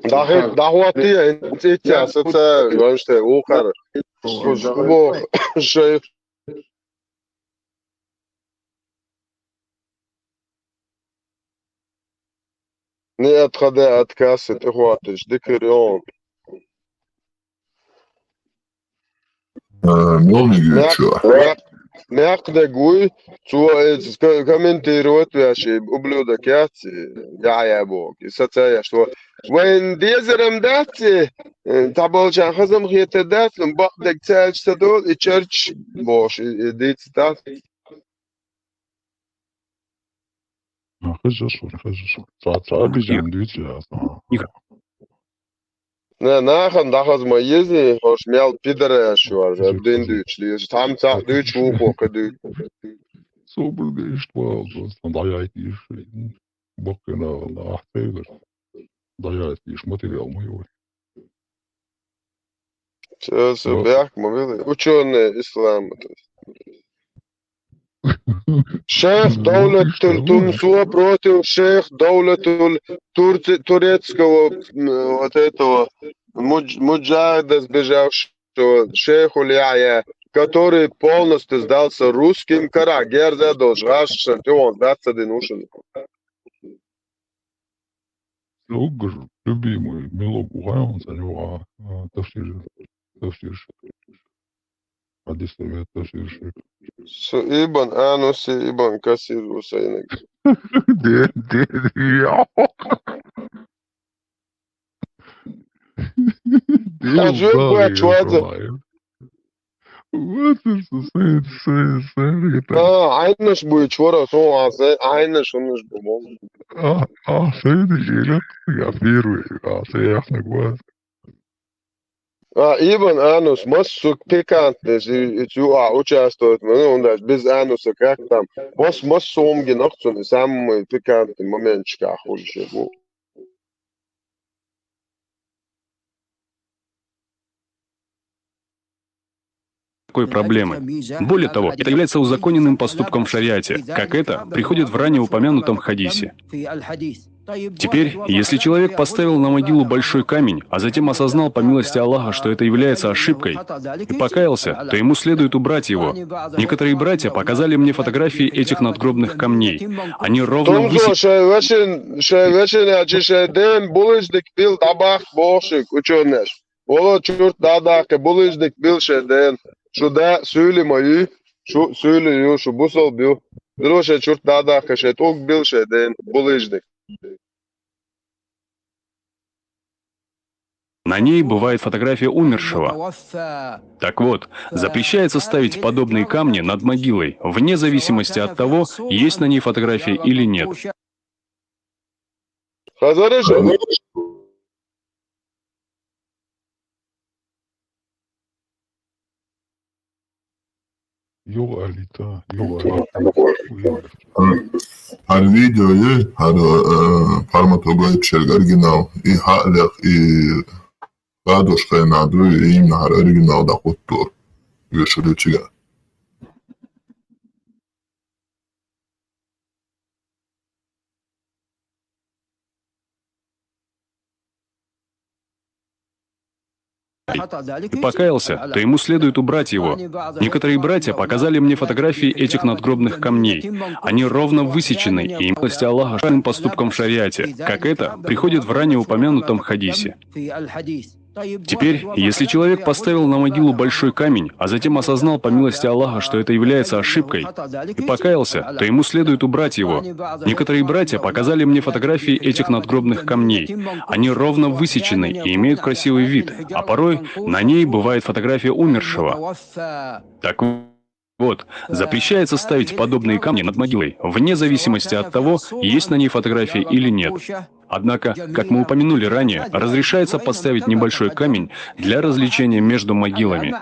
Дахи, дахвати, интица, саца, ванште, ухар. Бо, шейх. Не отхода от кассы, ты хватишь, декарион. Мелнигича. Мякде гуй, цо комментировать вяши ублюдок яци, я я бог, и соцая, что вайн дезером даци, та болча хазам хете даци, бак дег цельч садол, и черч бош, и дици даци. Хыжыш, хыжыш. Ца, ца, бижем дюйчи, а, Не, нахан дахаз ма ези, хош мял пидораш вар, дин дюйч, дюйч, там ца дюйч, ухо ка дюйч. Собрдеш, пожалуйста, даяйтиш. Баккана, на, ахтевер. Даяйтиш материал моего. Сейчас бяхма вели. Ученые ислама, то есть. Шейх Даулетуль Тунсуа против шейх Даулетуль Турци-, турецкого вот этого мудж-, муджахида, сбежавшего шейху Ляя, который полностью сдался русским, кара герза должгаш шантион даться динушин. Уггар любимый мелок угайон санюга тафсир тафсир. Хадис совет тафсир. Ибн Ануси, Ибн Касир Усайнак. Де, де, де. Хажу квачуаза. Вот это, айнаш буй чора, сон айнаш унаш бу. А, а, сен желек, я первый, а, сен яхна глаз. А, Ибн Анус, массу пикантный, цю, а, участвует, ну, он даже без Ануса, как там. Мас, массу умги нахцун, самый пикантный моментчик, а, хуже всего. такой проблемы. Более того, это является узаконенным поступком в шариате, как это приходит в ранее упомянутом хадисе. Теперь, если человек поставил на могилу большой камень, а затем осознал по милости Аллаха, что это является ошибкой, и покаялся, то ему следует убрать его. Некоторые братья показали мне фотографии этих надгробных камней. Они ровно высекли... Вола чурт дадакъе булыждик билшеден. Шу да сюйли ма ю, шу сюйли ю, шу бусал бю. Билоше чурт дадакъе ше тӀулг билшеден булыждик. На ней бывает фотография умершего. Так вот, запрещается ставить подобные камни над могилой, вне зависимости от того, есть на ней фотография или нет. Хазарыш. Йола алита, йола алита. А ХӀара видео е, хӀара, э, формат гойту шерга оригинал, и хьалех, и гадош хенахь ду, и именно хӀара оригинал дӀахӀуттур. Вешар ю цигахь. И покаялся, то ему следует убрать его. Некоторые братья показали мне фотографии этих надгробных камней. Они ровно высечены, и милости Аллаха, широким поступком в шариате, как это приходит в ранее упомянутом хадисе. Теперь, если человек поставил на могилу большой камень, а затем осознал по милости Аллаха, что это является ошибкой, и покаялся, то ему следует убрать его. Некоторые братья показали мне фотографии этих надгробных камней. Они ровно высечены и имеют красивый вид, а порой на ней бывает фотография умершего. Так вот, запрещается ставить подобные камни над могилой, вне зависимости от того, есть на ней фотография или нет. Однако, как мы упомянули ранее, разрешается поставить небольшой камень для развлечения между могилами.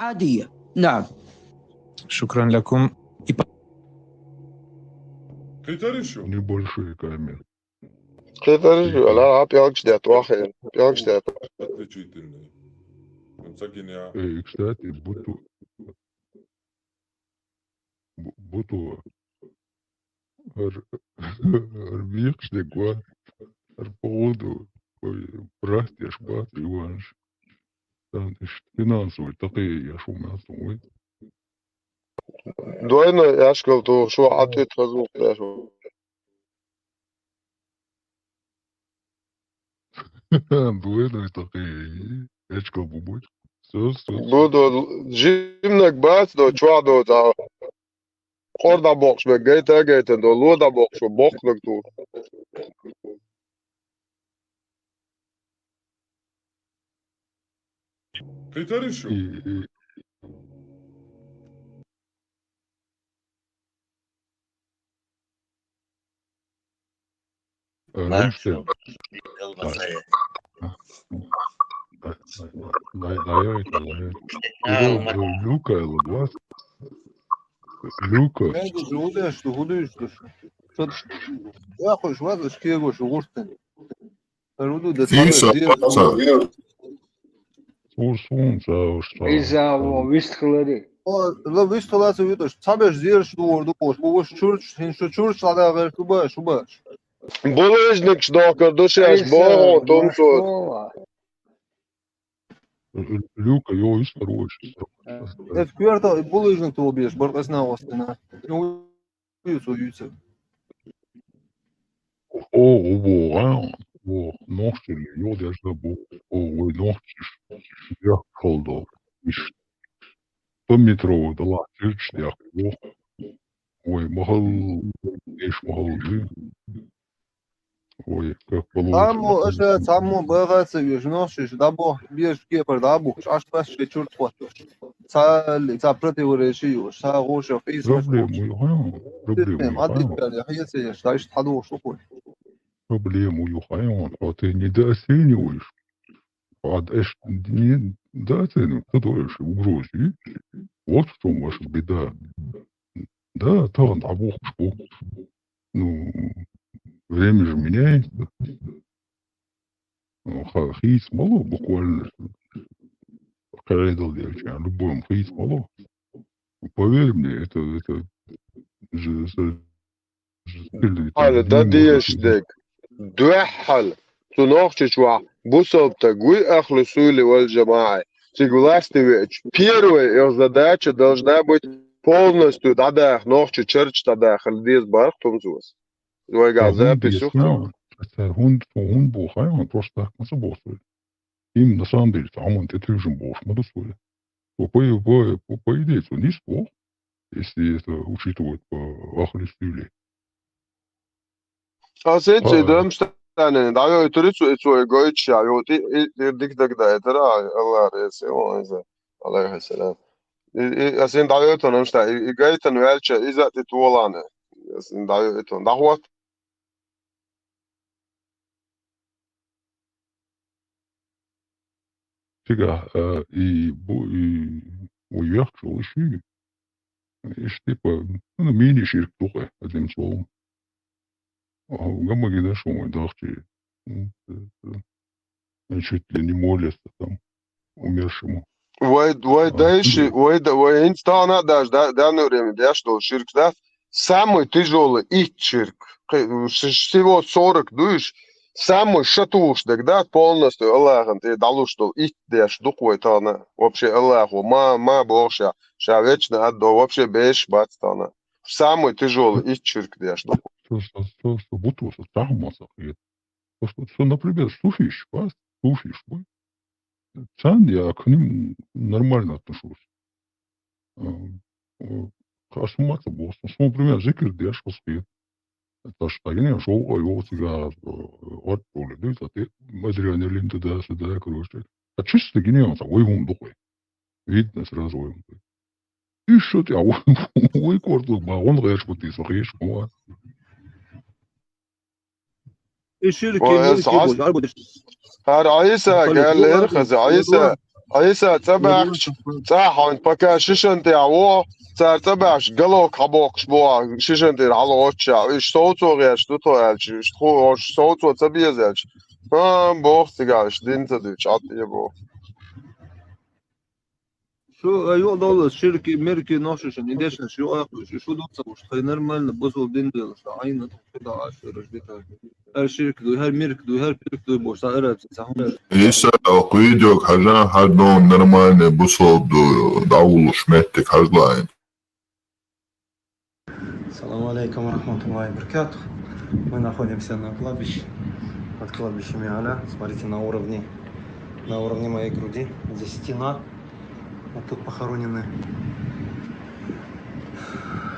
شكرا لكم. Небольшой камень. Кхетарш ю, ала пӀелгаш дет вахе, пӀелгаш дет. Э, кстати, буту бу- буту ар ар бийкъаш дегва ар погоду. Ой, брат, я ж бат, Иванш. Там иш финансовый такие, я ж у нас, ой. Дойна яшкал то, шо атвет хазух, я шо. Двойной такие. Эчка бубой. Все, все. Буду жимнак бац до чуа до за. Къор да бокъ шме гайта гайта до ло да бокъ шо бокъ нак ту. Китаришу. Римштейн. Люка, Лука. Люка. Иса, Иса. Иза, вон, вистхилари. Ла вистхилаца виташ, цабеш зерш дуор дукош, бу ваш чурч, хин шу чурч лада гэр шуба, шуба. Булыжник шдокар душеш, бо, тумсу. Люка, йо, иш хорош. Это кверта, булыжник то беш, баркасна остана. Ну, Юцу, юцу. О, о, о, о, нохчили, йо, даже бу, о, ой, нохчиш. Я холдо. Иш. Сто метров дала, чирч, я, о. Ой, махал, иш махал, жи. Ой, как получится. Цаммо, аша, цаммо, бага, ца, веш, нохчиш, да, бо, беш, кепар, да, бу, аш, пас, ше, чурт, хват. Ца, ца противоречие, ца, гоша, хис, Проблема, ха, проблема, ха. Адикали, хиеце, еш, та, иш, тхадо, шо хуй. Проблема, ю, ха, он, а ты недооцениваешь. А, эш, недооцениваешь, ты думаешь, угрозы. Вот в чем ваша беда. Да, там, а бог, бог. Ну, время же меняется. Ну, ха-, хиц мало, буквально. Кайдал, я, любой хиц мало. Поверь мне, это, это же, это же сильно, это Хьала не может дадеш быть. Дег. Дуьххьал. Цу нохчичвахь бусалб таг вуй ахлу суйли вал жамаӀа. Цига власти веача, первая их задача должна быть полностью дӀадаха, нохча чарч дӀадахар деза барх тумсос. Вайгахь запись ю хьан. Ца хӀун, хӀун бу хьан, просто так ма ца боху. Им на самом деле, ца хьаман тӀе туьйжина бохуш ма ду цо. По, по, по, по идее, цо нис боху, если это учитывать по ахлу стиле. Аса ин цӀе А. Дамштанин дӀавойтури цо, и цо и гойтуш а, йо, тӀе, и, и дика дагадайтара, Аллах Реза, о, иза, алейхиссалам. И, и, аса ин дӀавойту Дамштан, и, и гайтан ваьлча, иза тӀе толана. Аса ин дӀавойту, дӀахӀотта. Цигахь, а, и бу, и вай вехча волуш ю. Иштта типа, ну, мини-ширк ду-кх, одним словом. Гамма гинаш вай дахчи. М, э, э, чуть ли не молятся там умершему. Вай, вай А, дайши, ну, вай да, вай инц тана даже да, данное время деш дол ширк да. Самый тяжелый ит ширк. Кы- с- Всего сорок душ. Самый шатуш да, да, полностью Аллахом ты далуш дол ит деш дук вай тана. Вообще Аллаху ма, ма бог ша, ша вечно аддо, вообще беш бац тана. Самый тяжелый ит ширк деш дук. Что, что, что, что, будто что, там масса хрен. То, что, что, например, суфиш, а? Суфиш, ой. Цан я к ним нормально отношусь. А, э, Хасумата босс. Ну, например, зикр деш хасхи. Это ж так, не, шоу, ой, вот, я, э, вот, поле, да, это ты, адреналин туда-сюда, короче. А чисто гинеон, ой, вон духой. Видно сразу, ой, вон. И что ты, а ой, ой, кордук, ба, он гаеш, вот ты, сахеш, ой. Иширки Ой, мирки сас- бу, арбу деш. Хар Айса Халу гал лер Куран, хаза Айса. Куран. Айса цабахч. Цахан пока шишан те аво. Цар цабахч галок хабокш бо. Шишан те хало оча. Иш соуцо геш ду то элч. Иш ху ош соуцо цабиез элч. А, бог цигаш дин цаду чат е бо. Шу аю доллар ширки мирки ношишин идешин шу акуш шу доца уж хай нормально бусул дин делаш айна да ашыраш битар. Her şirk duy, her mirk duy, her pirk duy boş sa arabsi sa hum. Иса, къуйдук, хӀажан, хӀадон нормальный бусалба ду, давулуш меттиг хӀажлаин. Салам алейкум ва рахматуллахи ва баракатух. Мы находимся на кладбище, под кладбищем Яля. Смотрите, на уровне, на уровне моей груди. Здесь стена. Вот тут похоронены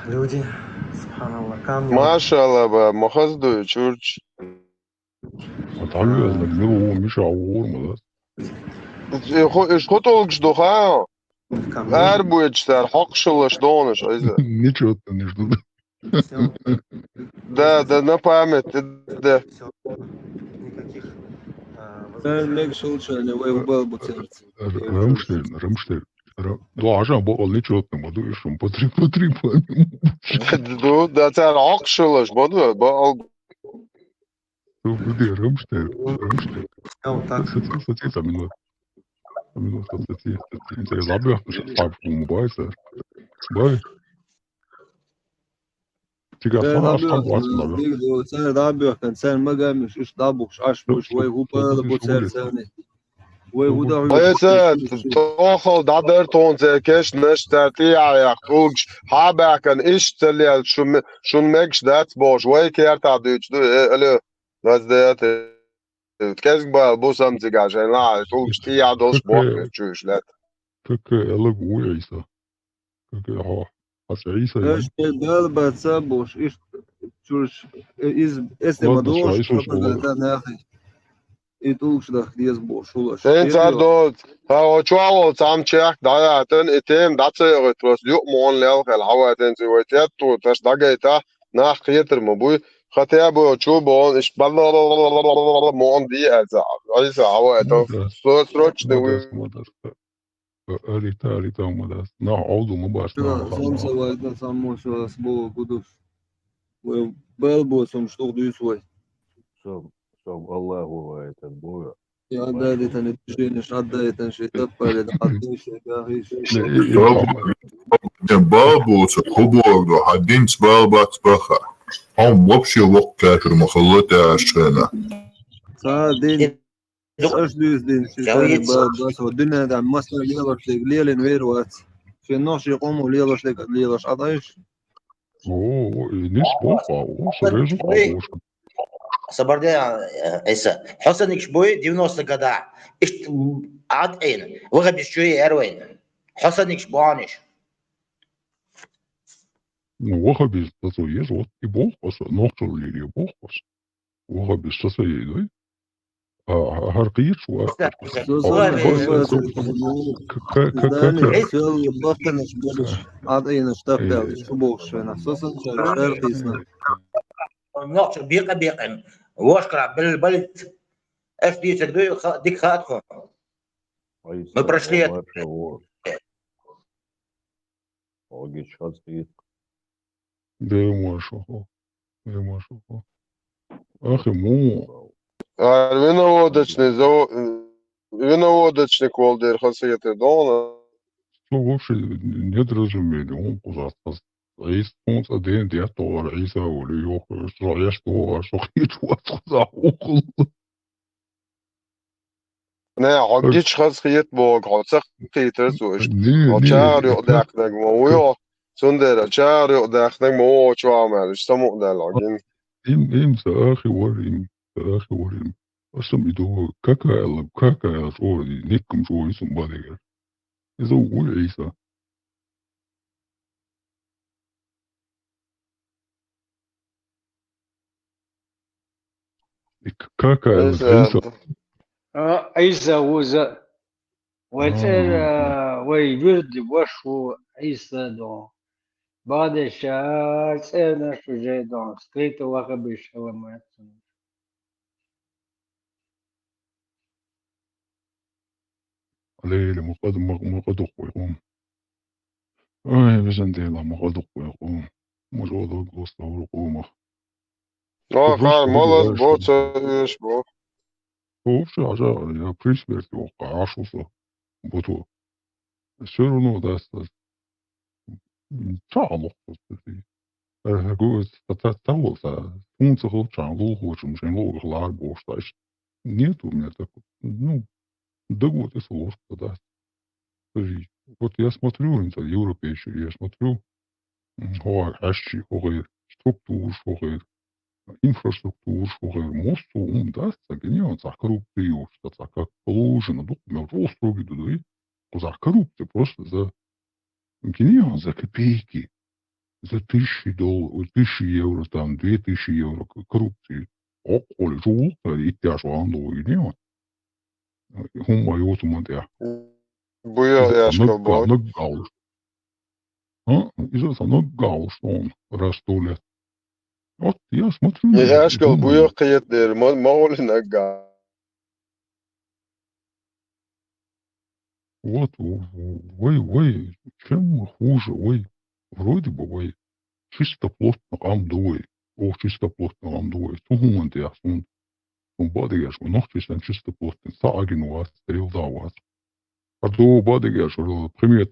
люди. Субханаллах, камни. Машалла ба, махаз дуй чурч. А там я знаю, мир у Миша, а у Урма, да? Иш хутулгш духа. Камни. Ар буйч сар хокшулаш донаш айза. Ничего ты не жду. Всё. Да, да, на память, да. Всё. Никаких. А, Sen возражений. mek şulçane ve ubal bu tert. Рамштейн, Рамштейн. Ра- Да, а жан бо ничего ты моду и шум по три, по три, по Ду, да, цар хокшулаш, боду, ба ал. Рамштейн, Рамштейн. Всё, вот так. Сати, сати, сати, минут. Минут, сати, сати. Интересно, забыл, что так, по-моему, бай, сэр. Бай. Тига Sen сама da ашкан bırak, бац, наверное. sen da bırak, sen magamiş, üç da bu, aş bu, vay hupal bu tert seni. Vay huda. Айса, тохол дадер тон зе кеш неш тати аяк тулгш хабакан иш целял шун шун мегш дац бош вай керта дуч ду, э, алё. Ваздеят. Кезг бал бу самцигаш ла тулгш ти ядолш бок чуш лет. Как элэг уй Иса. Как хо. Аса Иса. Эш бел баца бош иш чуш из эсте Ладно, мадош шайсуш да нахи. И тулгш да хдез бош улаш. Эн цар до та очуавол цам чех даятын и тем дацаёгы трос юк мон лел хел хаватен зи вайтет ту таш дагайта нах киетер ма буй. Хотя бы очу бон иш бал мон ди эза. Айса хаватен. Срочный уй. Арита, арита умадас. На, олду ма баш. Сам савайда сам мошо с бо гудус. Вай бел бо сам штук дюс вай. Сам, сам Аллаху это было. Я да де тани движение шат да это ши тапали да хатни ши да хиш. Бабу, хуборду, хадинц балбац баха. Он вообще вок кафир махаллата ашена. Са дин аш дюс дин ши тани бал бас о дина да масна лелаш лег лелен вер вац. Ши нох ши кому лелаш лег лелаш адайш. О, не спал, а, о, срежу, а, Сабарде, Иса. Хосаник шбой девяносто года. Ишт ад эн. Вага бишчуи эрвен. Хосаник шбуаниш. Ну, вахабиз, зато есть, вот и бог, нохчур лири бог. Вахабиз, саса ей, да? А, хар кийч, ва. Сел бахтанаш будуш. Ад эн штаб пял шубок шена. Сосан шар кисна. Нохчур бика бикин. Вошкара бил балит. Эш дицек дуй дик хатхо. Мы прошли это. Огич хацкий. Дермашухо. Дермашухо. Ахи му. Ар виноводочный, заво-, виноводочный кол дер хасиятер дона. Что вообще недоразумение, он кузат хас. Ис, он са ден диат товар, Иса воли, ёх, что я что, что хит вас куза ухул. Не, хогич хас хит бог, хоцах хит рас уш. Не, не. Очар ё дахнаг мо, уё. Сундера, очар ё дахнаг мо, очо амал, саму да логин. Им, им са ахи ворим, са ахи ворим. Асам идо, какая ла, какая ла, шо, никум шо, исум бадега. Изо уй Иса. Ик-, какая ла, Иса. Иса. А, Иса уза. Вай А. цер, а, вай вирди вашу Иса до. Бадеша, цер нашу же до. Скрыто лаха биш халамаятсун. Алейли, мукъад-, мукъ-, мукъадукъ вай къум. Ай, везен дела, мукъадукъ вай къум. Мужо дог лоста вру къумах. О, Просто хар, молос, вру бо, ца, еш, бо. Вообще, ажа, я при смерти, о, ашуса. Бото. Всё равно, да, с-, с-, м, чалох, кстати. Э, гу-, та-, та-, того, са, функция хол чан, лул хол чан, чан лул хлар бош, та ещё. Нет у меня такого. Ну, да вот и сложно, да. Подожди. Вот я смотрю, это, европейцы, я смотрю, м, хо, ашчи, хо, структура, хо, инфраструктура, хо, мосту, ум, да, са, генио, са, коррупцию, са, са, как положено, дух, мя, жёстко, да, да, и, за коррупцию просто за, генио, за копейки, за тысячи долларов, тысячи евро, там, две тысячи евро к-, коррупции. О, коли жулта, и тя шо андо, генио. Хумма йоту мантя. Буя Изо яшкал нагга-, бо. Наггалуш. А? Изо са наггалуш он раз в сто лет. Вот я смотрю Не на яшкал, думаю. Буя кхет дер, ма-, маули нагга. Вот, в-, в-, вай, вай, чем хуже, вай, вроде бы, вай, чисто плотно къам дуй, ох, чисто плотно къам дуй, су хуман тя, сун, сун бадыгаш, нох чисто, чисто плотно, са агин вас, стрел да вас. А до бадыгаш, пример,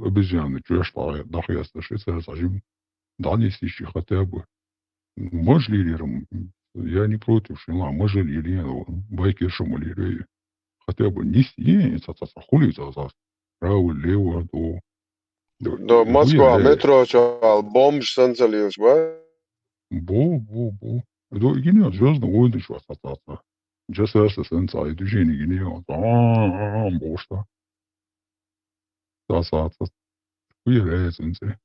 обезьяны, чуяш да, да, хьяста, ши, са, са, жим, да, не сищи, хотя бы. Мажлилером, я не против, что, ла, мажлилер, байкер шамалер, хотя бы не с-, не, са, са, са, хули, са, са, право, лево, до. До Москва, Хуя, э. Метро, чал, бомж, сан, са, лиус, ба? Бо, бо, бо. До, и не, Звёздные войны, чё, са, са, са. Just as the sense, I do, не, не, а, а, а, бо, что. Са, са, са. Хуя, э, сэн, сэ.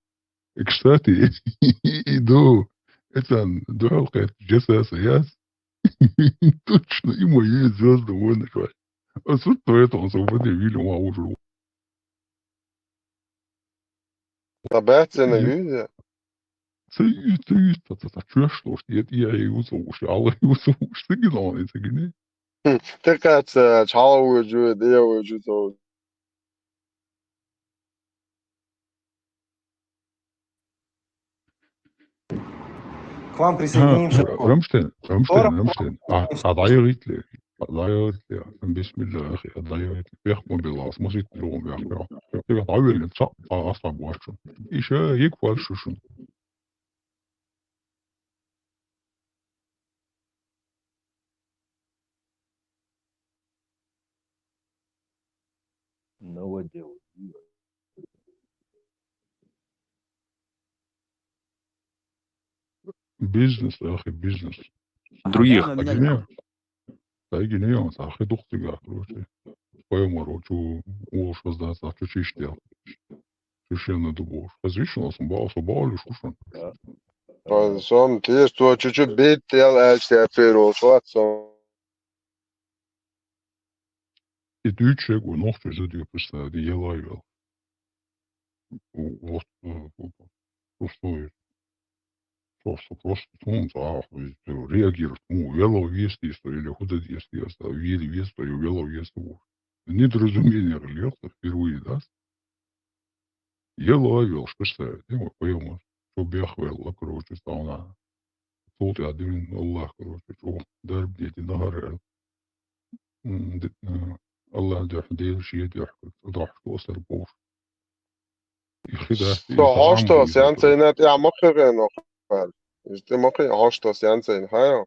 И, кстати, и до, это, до, как, Джесса, яс. Точно, и мои Звёздные войны, чувак. А суть то это, он свободный вилли, он уже. Та бэт цена Ю-, видя. Сэ ю-, сэ ю-, та, та, та, чё, что ж, я, я и усу уж, алла и усу уж, сэ гинэ, он, сэ гинэ. Хм, тэ каца, чала уж, дэ уж, то. К вам присоединимся. Рамштайн, Рамштайн, Рамштайн. А, а дай ритли. А дай ритли. Бисмилля, ахи, а дай ритли. Пех мобила, смотрит, лёгом, пех, пех. Пех, а вели, ца, а, а, са, бачу. Иша, ик фальшишун. Новое дело. Бизнес, ахи, бизнес. Других. А, да, да, да. Гинэ, да, гинэ, он, ахи, дух тига, короче. Поем, короче, улшаз да, са, чё чиштел. Чё ще на дубош. Хазишн, асан ба, асан ба, лишушан. Да. Сон, ты что, чё, чё, бит, я, а, что, я, перо, что, сон. И ты чего, ног, ты же, ты представь, ты елай вел. Вот, э, просто, просто, ну, да, реагирует, ну, вело вести, что или худо вести, что вели вести, вело вести. Недоразумение, лёгко, впервые, да? Ело вел, что, что, не, поем, что бяхвел, короче, что она. тӀе дуьйна Аллах, короче, чӀогӀа дарба дина хӀара аьлла. М, д-, а, Аллах дуьхьа, Дела шен дуьхьа, дохьуш ду асар бовш. И хи дац, и Со хьошто хьам сен бийр цайна тӀехь ма кхийна, хӀара. Иза тӀе ма кхийна, хьошто сен цайна, хьайо.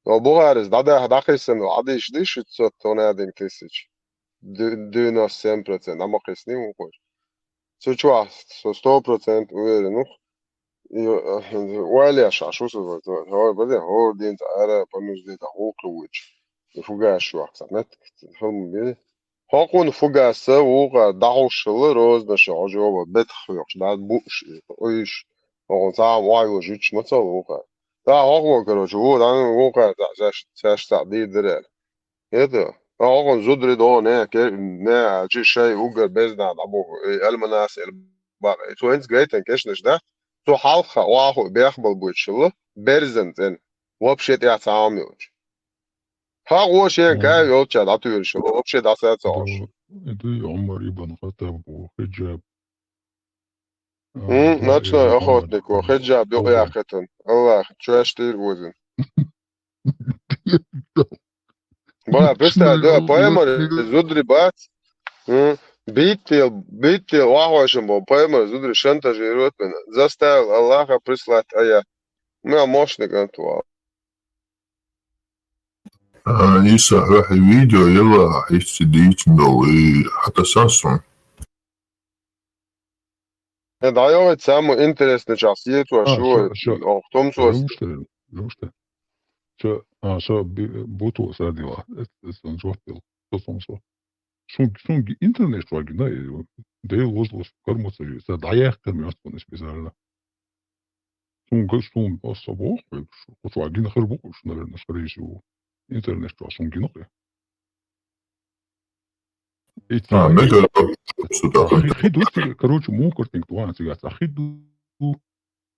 Но Бухарис дӀадаха дӀакхийсина, Ӏадийша диш, ит сот тонадинг тысяч. Ду-, девяносто семь процент, а ма кхийсни вукхуш. Цу чохь со сто процент уверен ву. И, э, ойла еш, а шу со, хӀора базе, хӀора дийнца ара, понуждение, хӀокху вуч. И фугас шу ахца, нет, хӀума били. ХӀокхунна фугаса вукхара дӀахьуш хилла роза даша хьожа йоба, бетах хьоькхуш, да, бууш, и, уьш, хӀокхунна цхьа а вайла жуьгташ ма ца вукхара. Да, хӀокхо, короче, ву, да, вукхара, да, цаьш, цаьш цхьаъ дийр дара аьлла. ХӀета, хӀокхунна зударий догӀу, не, ке-, не, а чи шай уггар безна дӀабуху, и Альманас, ил бакъ. И цо хӀинца гайтан кешнаш да, цо хьалха, охьаху бехбал буьйцуш хилла, берзан цӀена, вообще тӀехь цхьа хӀума йолчу. ХьагӀо шен кай йолча дӀатуьйраш хилла, вообще дӀаса ца хьош. И дуй Ӏумар ибн Хаттаб боху, хиджаб. А, М, ночной охотник, хиджаб юкъа яххатан. Аллах, чоьш тӀера озан. Бара, представь, да, пайхамар зударий бац. М, биттел, биттел, вахвашам бо, пайхамар зударий шантажирует мен. Заставил Аллаха прислать аят. У меня мощный контур. А, Иса, хьо хьи видео яла, хьисси дийцина долу, и хьата сан сун. Э, дӀайогӀи самое интересное час, е цо А, шу, ша, ша, оха томсос. Жуштер, жуштер. Ша, а, ша би-, буту садила, эс, эс он жохтел, со томсо. Сун, сун интернет шуагина, э, дей лоз, лоз, кармоца, са даяхкар мёст специально. Сун гаш, сун особо охуш, кху чу гина хир бу уьш, наверное, скорее всего. Интернет чу сун гина кхе. И А, ца, мегар и сюда. Хи, хи ду цига, короче, муха картинка ду, а, цига, ца хи ду,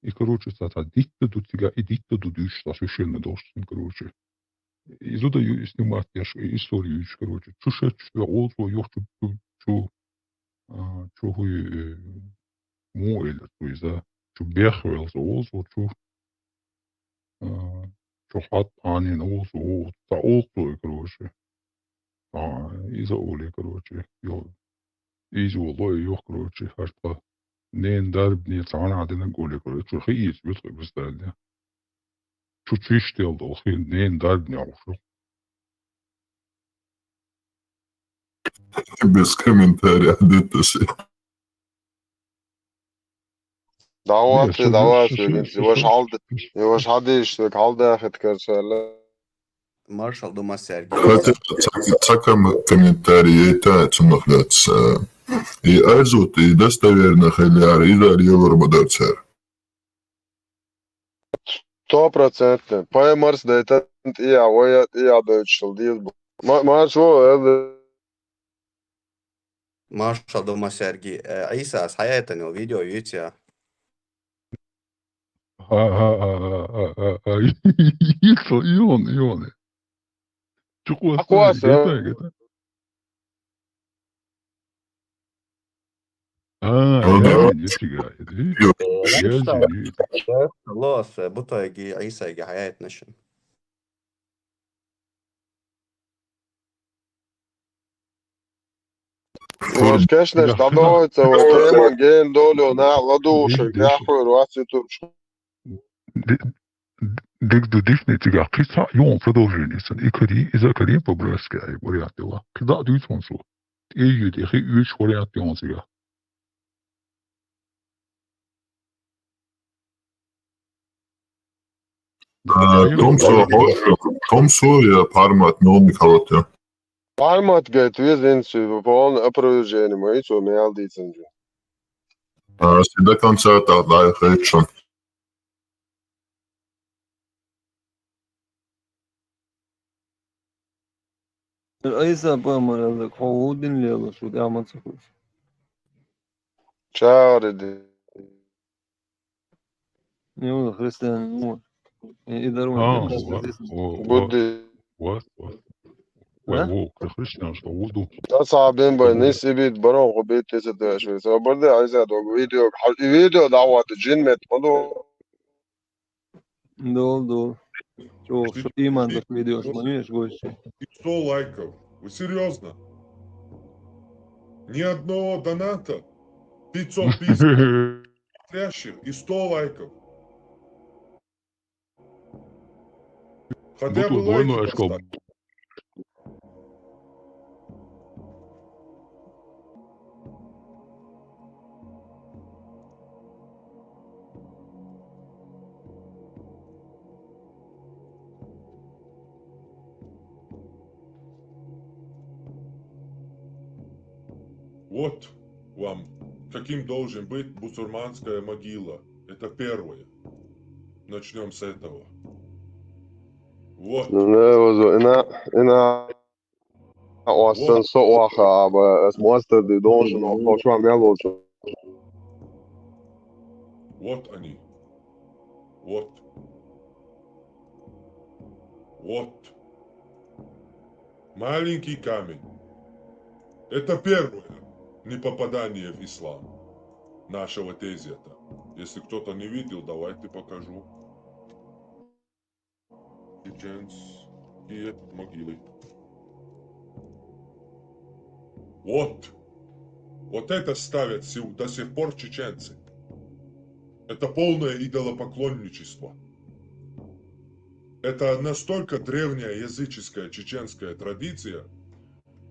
и, короче, ца, ца дитта ду цига, и дитта ду дуьйш, ца совершенно должен, короче. И зуда ю, и снимать, я ж, и историю, короче. Чу шет, чу шет, олцо, йох, чу, чу, чу, а, чу хуй, э, Муха элира цо иза? Чу бехвелла цо, олу цо чу, а, чу хьатта Ӏанийна олу цо, цхьа олу цо и, короче. А, иза олий, короче, йо. Иза олу и йох, короче, хӀара тхан ненан дарбане цхьана а динарг олий, короче, чу хи ийца буьту хи бисталде. Чу чуьйш дел долу хи ненан дарбане хьуш ю. Без комментариев, да, это всё. Давайте, давайте, ваша хьалда, ваша хьалдиш, хьалда хит карсала. Маршал ду массаьрга. Хотя ца, ца ком-, комментарий яйта цунах лаьцна. И айзут, и достоверно хилар, и дар йовар ма дар цара. Сто процентов. Пай марс дайтан тӀе а, вай а тӀе а дойтуш хила деза бу. Ма-, марш ву, эл-, Маршал ду массаьрга. Э, Ӏийса, ас хьаяйтан йолу видео юьйцу я? Ха-ха-ха-ха-ха-ха. Йицо, йон, йон. Чукъоса, Акъоса. Гита, гита. А, Ну, да. Язин ю цига, иди. Язин ю. Лос, э, бутойги, Ӏийсайги хьаяйтана шун. Ваш кешнаш дӀадоуьйту, вай тема ген долу, нах ладугӀуш, Диш, диш. Яхвер вац ютуб. Ди-, диг ду дишни цигахь, кхин цхьаъ юхун продолжение сан. И карий, иза карий по-братски ай вариант дела. Кхин дӀа а дуьйцу хьуна цо. ТӀе а йоьду, и хи оьцуш вариант юхун цигахь. А, Томсо, Томсо я формат новый халат я. Формат, говорит, везде полное опровержение, мы и цо мел дийцинчу. А, если до конца так, да, я хочу. Ӏийса пайхамар аьлла, хьо ву дин лелош, ву тӀехь ма ца хуьлуш. Чари ди. Ю, христиан, ю. И, и дарван. А, ва, ва, ва. Будди. Ва, ва. Вай, а? Ву, христиан, что ву ду. Та сабин бай, не сибит, барон, хубит, тесет, швец. А барде, Ӏийса, дог, видео, хал-, и видео, да, вот, джин мет, поду. Дол, дол. Чё, что иман так ведёшь, помнишь, гойчу? И сто лайков. Вы серьёзно? Ни одного доната? Пятьсот пятьдесят смотрящих и сто лайков. Хотя бы лайки поставь. Вот вам, каким должен быть бусурманская могила. Это первое. Начнём с этого. Вот. Ну, да, вот, и на, и на Остан со оха, аба, ас мостар ди дошен, оха, шо мел волчу. Вот они. Вот. Вот. Маленький камень. Это первое непопадание в ислам нашего тезета. Если кто-то не видел, давайте покажу. Чеченские могилы. Вот. Вот это ставят сил-, до сих пор чеченцы. Это полное идолопоклонничество. Это настолько древняя языческая чеченская традиция,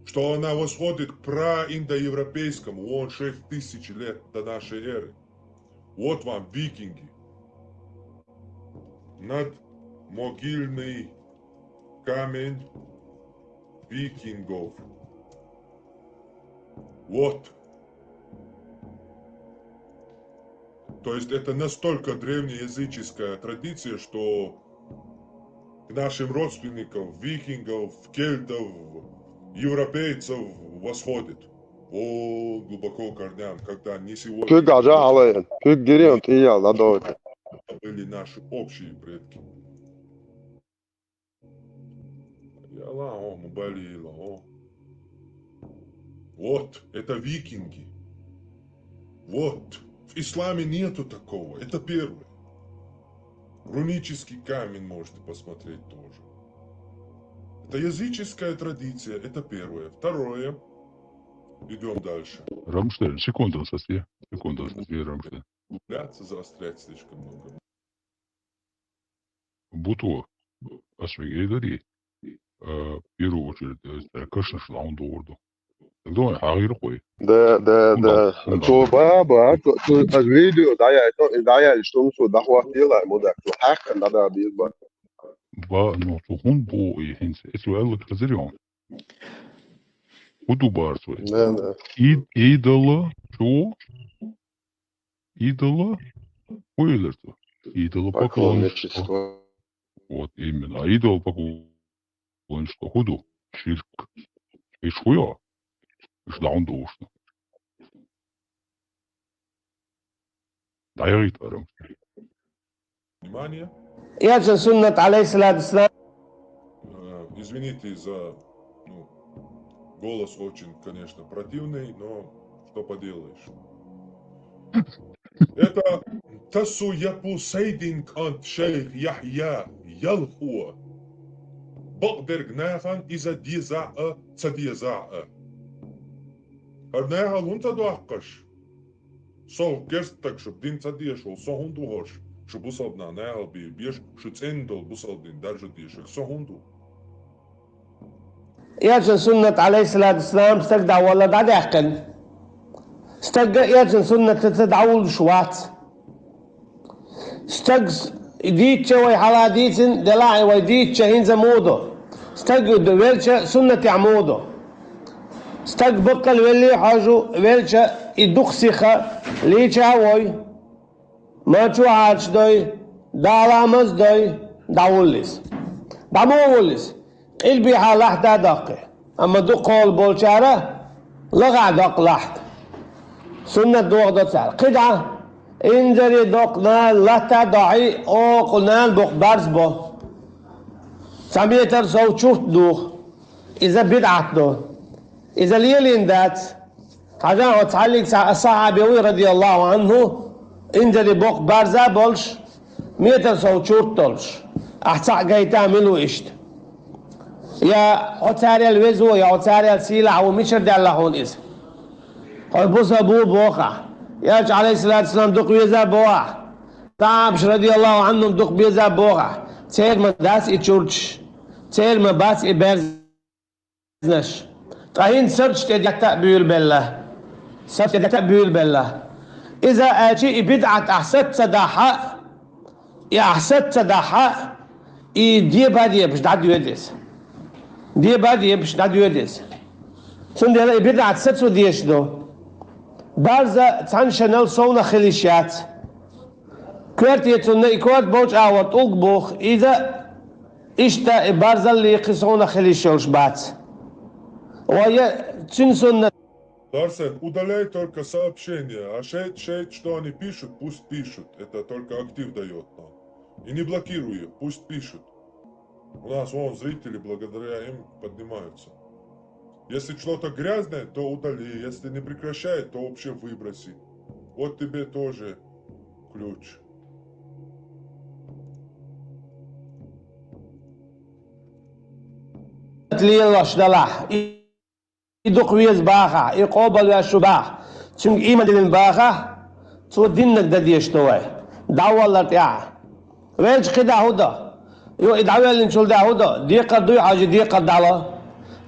что она восходит к праиндоевропейскому, вон шесть тысяч лет до нашей эры. Вот вам викинги. Надмогильный камень викингов. Вот. То есть это настолько древнеязыческая традиция, что к нашим родственникам, викингов, кельтов, европейцев восходит. О, глубоко корням, когда не сегодня Куьг гӀажа хьалаайна, куьг гирем тӀе яьлла, дӀадовла. Были наши общие предки. Яла, о, мубалила, о. Вот, это викинги. Вот. В исламе нету такого. Это первое. Рунический камень можете посмотреть тоже. Это языческая традиция, это первое. Второе. Идём дальше. Рамштайн, секунду, сейчас я. Секунду, сейчас я, Рамштайн. Углубляться, заострять слишком много. Буту, ас вегӀ элира, а, в первую очередь, э, кашнаш лаун догӀурду. Дой, хьагӀирхой. Да, да, да. Цо ба, ба, цо, цо, ас видео дӀаяй-, дӀаяйча, цо дӀахӀоттийла, мо да, цо хьаькъан дӀадабийла ба. Ба, ну, цо хӀун бу и хӀинца? Эцу аьлла хазар йон. ХӀун ду бара цо? Да, да. И-, идола, цо, идола, хӀун элира цо? Идола поклонничество. Поклонничество. Вот именно. А идол поклонничество хӀун ду? Ширк. Иш хӀун я? Иш даун душна. ДӀаяхӀийтара. Внимание. Элчан суннат, алейхиссалату вассалам. Э, извините за, ну, голос очень, конечно, противный, но что поделаешь. Это тасу япу сайдин кӀант шайх Яхья ялхуа. Бакъдерг нахана иза деза а, ца деза а. ХӀара нахал хӀунда ца доккхаш? Со керстаг шуьга дин ца дешал, со хӀунда ву хӀорш? Шу бусалба нах нахал бе беш, шу цӀена долу бусалба дин даржа дешарг со хӀунда ву? Элчан суннат, алейхиссалату вассалам, стаг дӀавалла дӀадаьккхина. Стаг Элчан суннатаца дӀавуллуш вац. Стаг с-, дийцча вай хьала дийцина, делахь а вай дийцча хӀинца муха ду? Стаг велча суннатехь муха ду? Стаг баккъал велли хьожу, велча и дукха сиха лийча а вой. Мачо хьарчадой, дӀаламаз дой, дӀавуллис. ДӀа муха вуллис? Къилбехьа лахьта а доккхи. Амма дукхахула болчара лахахь доккху лахьта. Суннат дохадо цара. КхидӀа, инзаре доккху нана латта а дохьий, окху нана боккху барз бо. Цхьа метр сов чурт духу. Иза бидӀат ду. Иза лелийна дац. Хьажахьа, цхьаллиг ца-, сахьабе вуй, радияллаху анхӀу, инзаре боккху барза а болуш, Метр сов чурт долуш, ахь цхьаъ гайта мила ву иштта? Я хьо царел веза ву, я хьо царел сийлахь ву, мичара даьлла хьуна иза? Хьо буса бу бохахь. Элча, алейхиссалату вассалам, дукха веза бохахь. Сахьабаш, радияллаху анхум, дукха беза бохахь. Церан ма дац и чурташ, церан ма бац и берз- Наш. Ткъа хӀинца сарчу тӀе детта а буьйлабелла. Сарчу тӀе детта а буьйлабелла. Иза аьлчи и бидӀат ахь саца дахьа, и ахь саца дахьа, и деба дебаш дӀадоьда иза. Деба дебаш дӀадоьда иза. Цундела и бидӀат сацо дезаш ду. Барза цхьана шанал совнах хила йиш яц. Коьрте цунна и корта болчу агӀор тӀулг боху, иза иштта и барзалле кхин совнах хила йиш йолуш бац. Ва я цуьнан суннат. Дарсен, удаляй только сообщения, а шейт, шейт, что они пишут, пусть пишут. Это только актив дает нам. И не блокируй их, пусть пишут. У нас вон зрители благодаря им поднимаются. Если что-то грязное, то удали. Если не прекращает, то вообще выброси. Вот тебе тоже ключ. Лелош далахь, и дукха веза бахахь, и къобалвеш ву бахахь, цуьнга ийман диллина бахахь, цо диннарг дан дезаш ду вай. ДӀаваллар тӀехь. Велча кхидӀа хӀун до? Йо, и дӀавеллинчул дӀа хӀун до? Декхар дуй хьажи, декхар дӀало.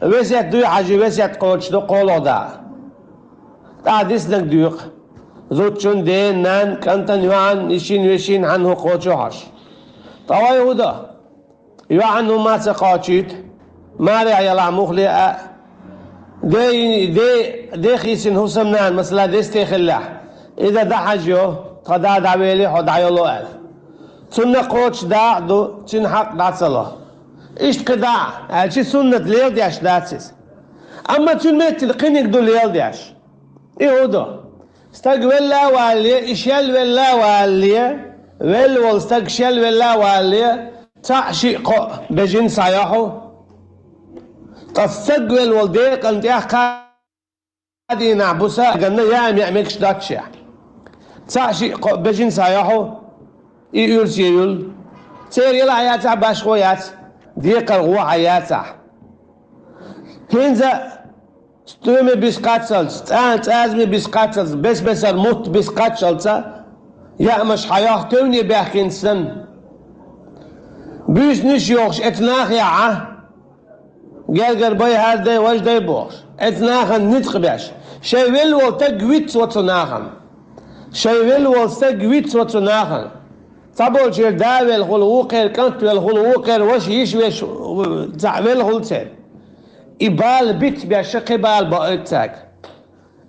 Весет дуй хьажи, весет кхочуш ду, кхоло да. ТӀаккха диснарг доькъу. Зудчун, ден, нан, кӀантан, йоӀан, йишин, вешин, хьан хӀун кхочу хьожуш. Ткъа вай хӀун до? ЙоӀан хӀума ца кхочуьйту. Маре а ялахь мухле а. Де, де, де хийсина хӀусамнана, масала, десте хиллехь. Иза дӀахьажа йо, тхан да дӀавели, хьо дӀайоло аьлла. Цунна кхочуш дакъа ду, цуьнан хьакъ дӀа ца ло. Иштта кхидӀа, аьлчи суннат леладеш дац иза. Амма цуьнан меттиг кхиниг ду леладеш. И хӀун ду? Стаг велла а валале, и шел велла а валале, велла волу стаг шел велла а валале, цхьаъ шиъ кхоъ бежина схьайо хьо. Ткъа стаг велла волу декъан тӀехь кхаа дийнахь буса а ганна яа меа мегаш доццушехь. Цхьаъ шиъ кхоъ бежина схьайо хьо, и уьрсе юл. Церан елахь яцахь, башхо яц, декхар гӀо хьан яцахь. ХӀинца Стоьме бис кхаччалц, цӀа-, цӀазме бис кхаччалц, бес-бесара мутт бис кхаччалца, яамаш хьайох тевне баьхкинца санна. Буьйсанаш йохуш эцу нахехьа, гергара бай, хӀара дай, важа дай бохуш, эцу нахана ницкъ беш, шайн велла волу стаг вицван цу нахана. Шайн велла волу стаг вицван цу нахана. Цхьаболчеран да велла хуьлу, вукхеран кӀант велла хуьлу, вукхеран ваша йиш веш, цхьаъ велла хуьлу церан. И бала бицбеш кхин бала баойту цаьрга.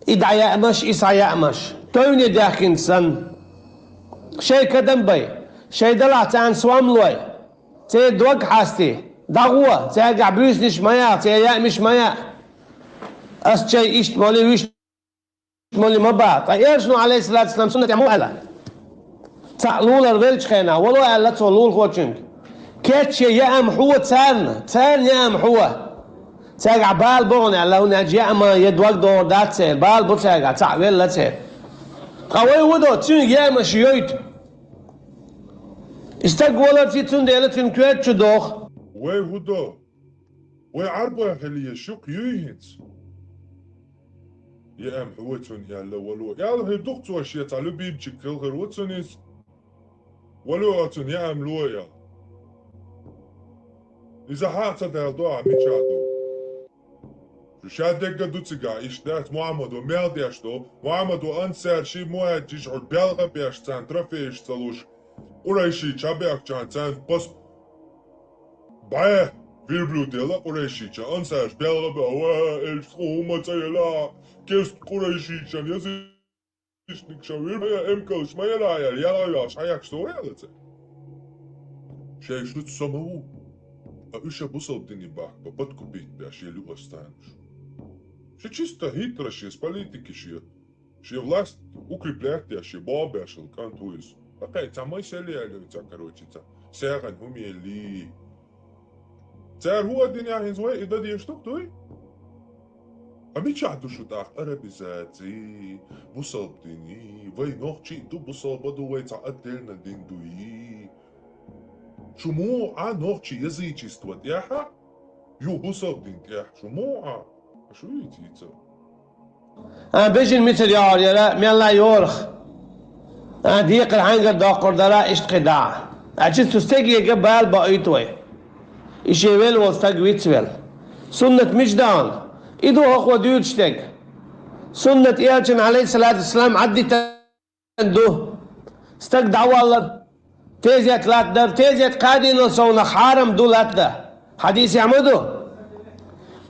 И дӀаяамаш, и схьаяамаш. Тевне даьхкинца санна. Шайн кадам бай. Шайн далахь царна сом лой. Церан дог хьастий. ДӀагӀо. Цаьргахь буьйсанаш ма яха, церан яамаш ма яа. Ас чай иштта моли, вуьшта моли ма баха. Ткъа Элчано, алейхиссалату вассалам, суннатехь муха аьлла? Цхьаъ лулар веллачу хенахь, вало аьлла цо лулахочуьнга. Кечъян яам хьо царна, царна яам хьо. Цаьргахь бала бу хьуна аьлла, хӀунда аьлча яама я дог догӀур дац церан, бала бу цаьргахь, цхьаъ велла церан. Ткъа вай хӀун до, цуьнга яамаш йойту? И стаг валарций, цундела цуьнан коьрта чу доху. Вай хӀун до? Вай Ӏарбой хила еза, шух юй хӀинца? Яам хьо цунна аьлла, вало. Аьлла хир ду-кх цо шен цхьа любимчик хилхар ву цунна иза. Вало оцунна яам ло аьлла. Иза хьа а ца даьлла до ахьа мичахь ду. Шу ша дегга ду цигахь, иштта дац Мухьаммадо мел деш ду. Мухьаммадо ансарший, мухӀаджирш хьуна белха а беш, царна трофееш ца луш, къурайший ча бехчан царна пас бӀе верблюд елла къурайшийча, ансарш белха а бе, ва, элча тхо хӀума ца елла, кест къурайшийчан язычникша верблюд, эмкалш ма елла аьлла, яла а йоьллуш хьаяккхаш со ваьлла ца. Шайн шуьца со ма ву, а уьш а бусалба дине бахка, подкупить беш елла ю ас царна уьш. Шу чисто хитра шен, с политики шен. Шен власть укреплять деш, шен бобешал кӀант ву иза. Ткъа кхин цхьа май сели аьлла, цхьа, короче, цхьа сагӀан хӀума еллий. Цара хӀун а динехь хӀинца вай и дан дезаш ду-кх дуй? Ткъа мичахь ду шу тӀаккха арабизаци, бусалба дини, вай нохчий ду, бусалба ду, вай цхьа отдельно дин дуй? Шу муха Ӏа нохчий язычество тӀехьа, юха бусалба дин тӀехьа? Шу муха Ӏа? Шу вийца, вийца. А, бежин мицар яхьар яра, мелла йорах. А, декхар хьангар доккхур дара, иштта кхидӀа. А, чу цу стегега бала баийт вай. И шен вел волу стаг вицвел. Суннат мича даьлла? И ду хӀокхо дуьйцуш дерг. Суннат элчан, алейхиссалату вассалам, Ӏаддитан ду. Стаг дӀаваллар, тезет латтадар, тезет кхадийнал совнах хьарам ду латта. Хьадисехь ма ду?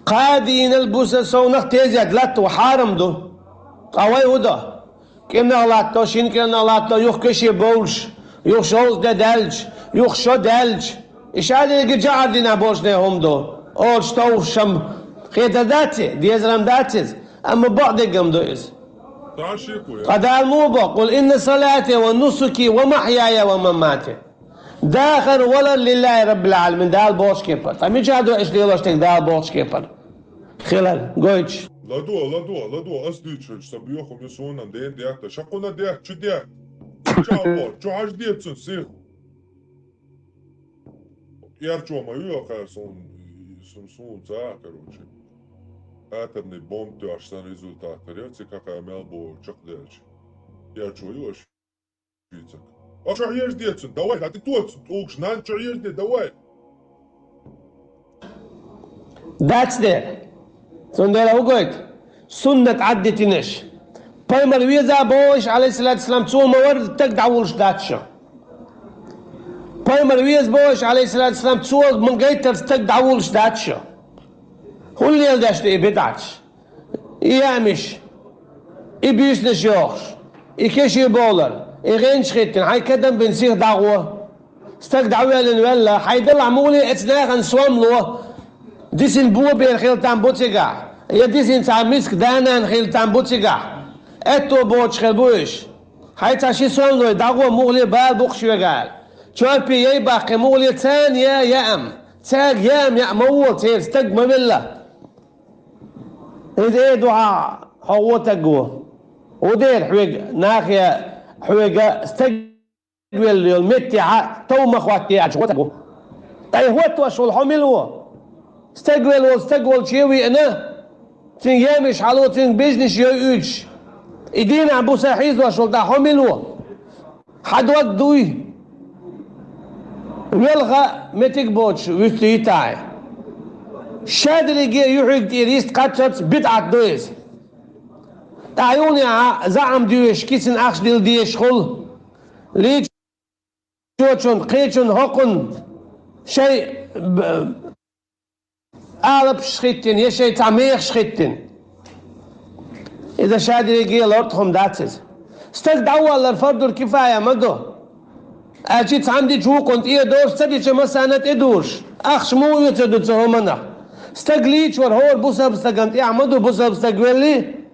Кхадийнал буса совнах тезет латта хьарам ду. Ткъа вай хӀун до? КӀирнах латто, шина кӀирнах латто, юха кеше бовлуш, юха шовзткъа де даьлча, юха шо даьлча. И шадерриге жагӀар динехь болчу нехан хӀума ду. Олуш товш-м хетар дац и, дезар-м дац иза, амма бакъдерг-м ду иза. Ткъа Дала муха бо: «Къул инна салати ва нусуки ва махьяя ва мамати». Дахар, валар лиллахӀи раббил Ӏаламин, Дала бохучу кепара. Ткъа мичахь ду аша лелош дерг Дала бохучу кепара? Хилар, гойтуш. ЛадогӀа, ладогӀа, ладогӀа, ас дуьйцуш, сан боьхам ю суна, ден дехта, шаккхуна дехта, чу дехта. Чу а боху, чу хьажа децун сих. Эрчо ма ю, кхара суна, сун, суна ца, короче. Атомный бомба тоьхча сан результат тара, цига кхара мел боху чекхдаьлча. Эрчо ю аша. Шуьйцург. Ах, чохь еза децун, давай, хӀа, тӀе тоцун, тӀулгаш нан чохь еза де, давай. Дац де. Цундела хӀун гойту? Суннат Ӏаддитинарш. Пайхамар веза бохуш, алейхиссалату вассалам, цо ма вар стаг дӀавуллуш дац шо. Пайхамар веза бохуш, алейхиссалату вассалам, цо ма гайтар стаг дӀавуллуш дац шо. ХӀун леладеш ду и бидӀаташ? И яамаш, и буьйсанаш йохуш, и кеше бовлар, и гӀенчаш хӀиттина, хьайн кадам бина сиха дӀагӀо. Стаг дӀавоьллина велла, хьайн делахь муха ле оцу нахана сом ло, дисина бо бер хила там бу цигахь, я дисина цхьа миска да-нана хила там бу цигахь. Аьтто боцуш хир бу уьш. Хьайн цхьа ши сом лой, дӀагӀо, муха ле бала бу-кх шуьга аьлла. Чорпе яй баккхий, муха ле царна я, яам. Цаьрга яам яа ма вон, церан стаг ма велла. Иза э ду хьан, хьо вон стаг ву. ХӀун дера хьоьга, нахе хьоьга стаг велла йолу меттехьа тов ма хӀоттае аьлча, вон стаг ву. Ткъа и хӀоттош волу хьо мила ву? Стаг велла волу стаг волче а веана, цуьнан яамаш хьало, цуьнга бежнаш йой уьдуш. И дийнахь буса хьийзош волу тӀаккха хьо мила ву? Хьан дог дуй? Велха меттиг боцуш вуьсту йитахь. Шадерриге юьхьиг тӀера йист кхаччалц бидӀат ду иза. ТӀаьхьа юханехьа заам доьшуш, кисина ахча дилла дезаш хуьлу. Лийчочун, кхечун, хӀокхун шай б-, алапаш хӀиттина, я шайн цхьа мехаш хӀиттина. Иза шадерриге лартӀа хӀума дац иза. Стаг дӀаваллар фардур кифая ма ду. Аьлча цхьамма дича вукхунна тӀе а доцуш, ца дича массарна а тӀе дузуш. Ахча муха оьцур ду цу хӀуманах? Стаг лийчавар хӀора бусалба стагана тӀехь ма ду, бусалба стаг велли,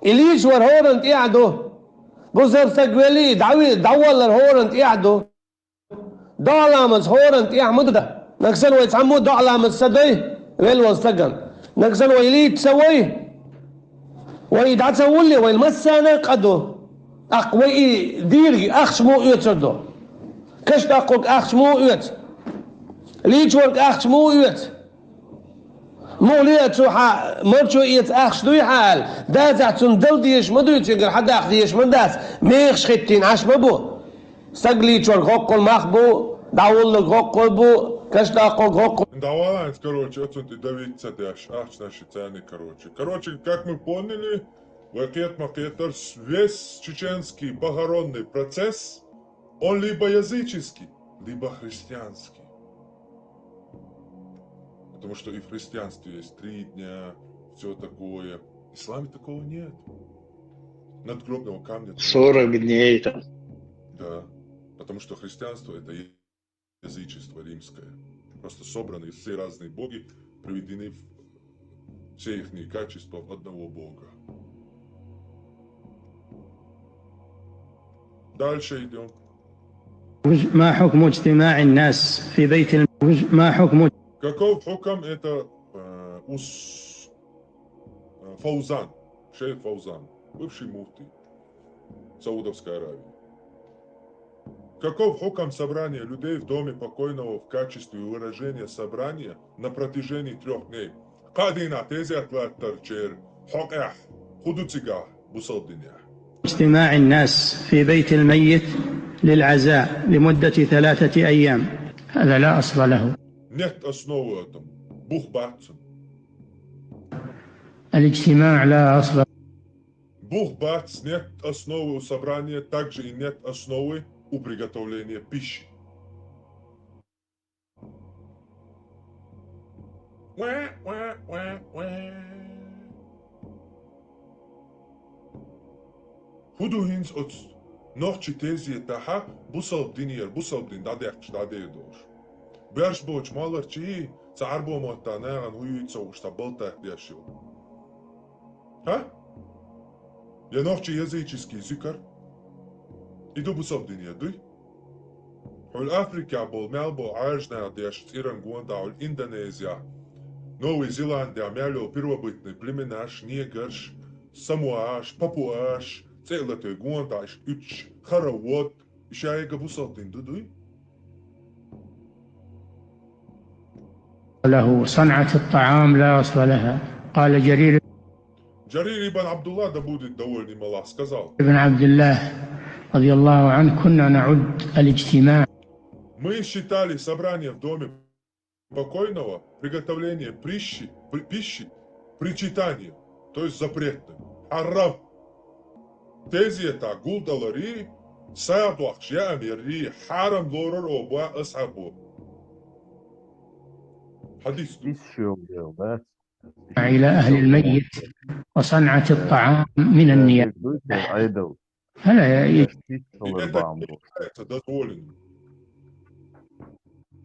и лийчавар хӀорана тӀехь ду. Бусалба стаг велли, и дӀави-, дӀаваллар хӀорана тӀехь ду. ДоӀа ламаз хӀоранна тӀехь ма ду дан. Нагахь санна вай цхьаммо а доӀа ламаз ца дой, велла волу стагана. Нагахь санна вай лийча ца вой, вай дӀа ца вулле, вайна массарна а къа ду. ТӀаккха вай и дийриг ахча муха оьцур ду? Каш даккхург ахча муха оьцу? Лийчорг ахча муха оьцу? Муха ле а цу хьан марчо эца ахча дуй хьан аьлла? Дацахь цунна дала дезаш ма дуй, цуьнгара хьан даккха дезаш ма дац, мехаш хӀиттийна Ӏаш ма бу. Стаг лийчорг хӀоккхул мах бу, дӀавуллург хӀоккхул бу, каш даккхург хӀоккхул. ДӀаваланца, короче, оцунна тӀе давить ца деш, ахчанаш и царни, короче. Короче, как мы поняли, вай кхетам кхетар, весь чеченский похоронный процесс, он либо языческий, либо христианский. Потому что и в христианстве есть три дня, всё такое. В исламе такого нет. Надгробного камня. Сорок дней там. Да. Потому что христианство — это язычество римское. Просто собраны все разные боги, приведены в-, все ихние качества в одного бога. Дальше идём. ما حكم اجتماع الناس في بيت الم-، ما حكم... Каков хукам это, э, ус-, Фаузан, шейх Фаузан, бывший муфтий Саудовской Аравии. Каков хукам собрания людей в доме покойного в качестве выражения собрания на протяжении трёх дней? Кхаа дийнахьа тезет латтарча хьокъехь хӀун ду цигахь бусалба динехь? اجتماع الناس في بيت الميت للعزاء لمدة ثلاثة أيام، هذا لا أصل له. Нет основы этому. Бух бац цуьнан. الاجتماع لا أصل. Бух бац, нет основы у собрания, также и нет основы у приготовления пищи. Уэ, уэ, уэ, уэ. ХӀун ду хӀинца оцу нохчийн тезетахь бусалба динера, бусалба дин дӀадаьккхича дӀадер долуш? Боьрша боцу молларчий, цхьа Ӏарбойн маттахь нахана хӀун юьйцу ца хууш, цхьа балтах деш йолу? ХӀа? Я нохчийн языческий зикар? И ду бусалба динера, дуй? Хьуьлла Африкехь болу мел болу Ӏаьржа нах деш цӀеран гондахь, хьуьлла Индонезехь, Новый Зеландехь мел йолу первобытный племенаш, негрш, самоаш, папуаш, цӀе а латуьй гондахь иштта уьттуш, хоровод, и ша яга бусалба дин ду, дуй? له صنعة الطعام لا أصل لها. قال جرير Джарир ибн Абдуллах, да будет доволен им Аллах, сказал: بن عبد الله رضي الله عنه: كنا نعد الاجتماع. Мы считали собрание в доме покойного, приготовление пищи, при- пищи, причитание, то есть запретным. Хьарам. Тезетахь гулдаларий, сагӀа доккхуш яа мерарий хьарам лорура оха боху асхьабо. Хьадис ду. Исс шо йолу дела дац. إلى أهل الميت وصنعة الطعام من النياحة. Дуй те Ӏедал. هلا يا- Исс шо бахьана бу. Ца дозволено.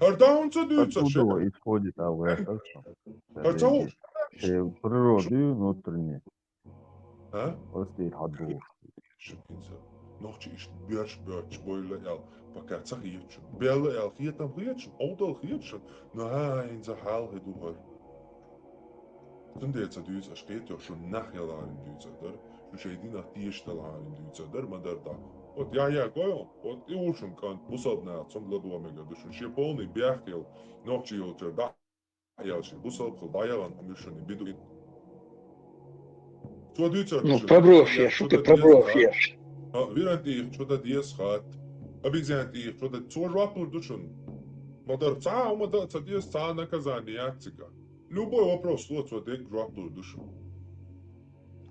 ХӀара дан ца дуьйцуш? Оттуда исходит а ваьхаш. ХӀара ца хууш? Шен природа внутренняя. А? Оцу тӀе хьадугӀуш. Шуьгинца. Нохчий иштта боьрша боьттуш бойла аьлла, пока ца хеташ. Белла аьлла хетам хеташ, овдал хеташ, но хӀа хӀинца хьалхе ду хӀара. Цундела ца дуьйцу аша, кхетий, шуна нах яларна дуьйцур дара, шу шайн динах тешаш даларна дуьйцур дара, ма-дарра дӀа. Вот Яхьъя гой хьуна, вот и ву шуна кӀант, бусалба наха цунга ладогӀа мегар ду шуна, шен полный бехк йолу нохчи йолчара дӀа а яьлла, шен бусалба хила дӀаяхана хӀума ю шуна и бедуин. Цо дуьйцур ду Ну, шуна, проброс я я, цо что ты дан проброс деза я. хатта. А, виран тӀе ихчо дан деза хатта. Обезьян тӀе ихчо дан, цо жоп лур ду шуна. Ма-дарра цхьа а хӀума дан а ца деза, цхьа а наказание яц цигахь. Любой вопрос ло, цо дерг жоп лур ду шуна.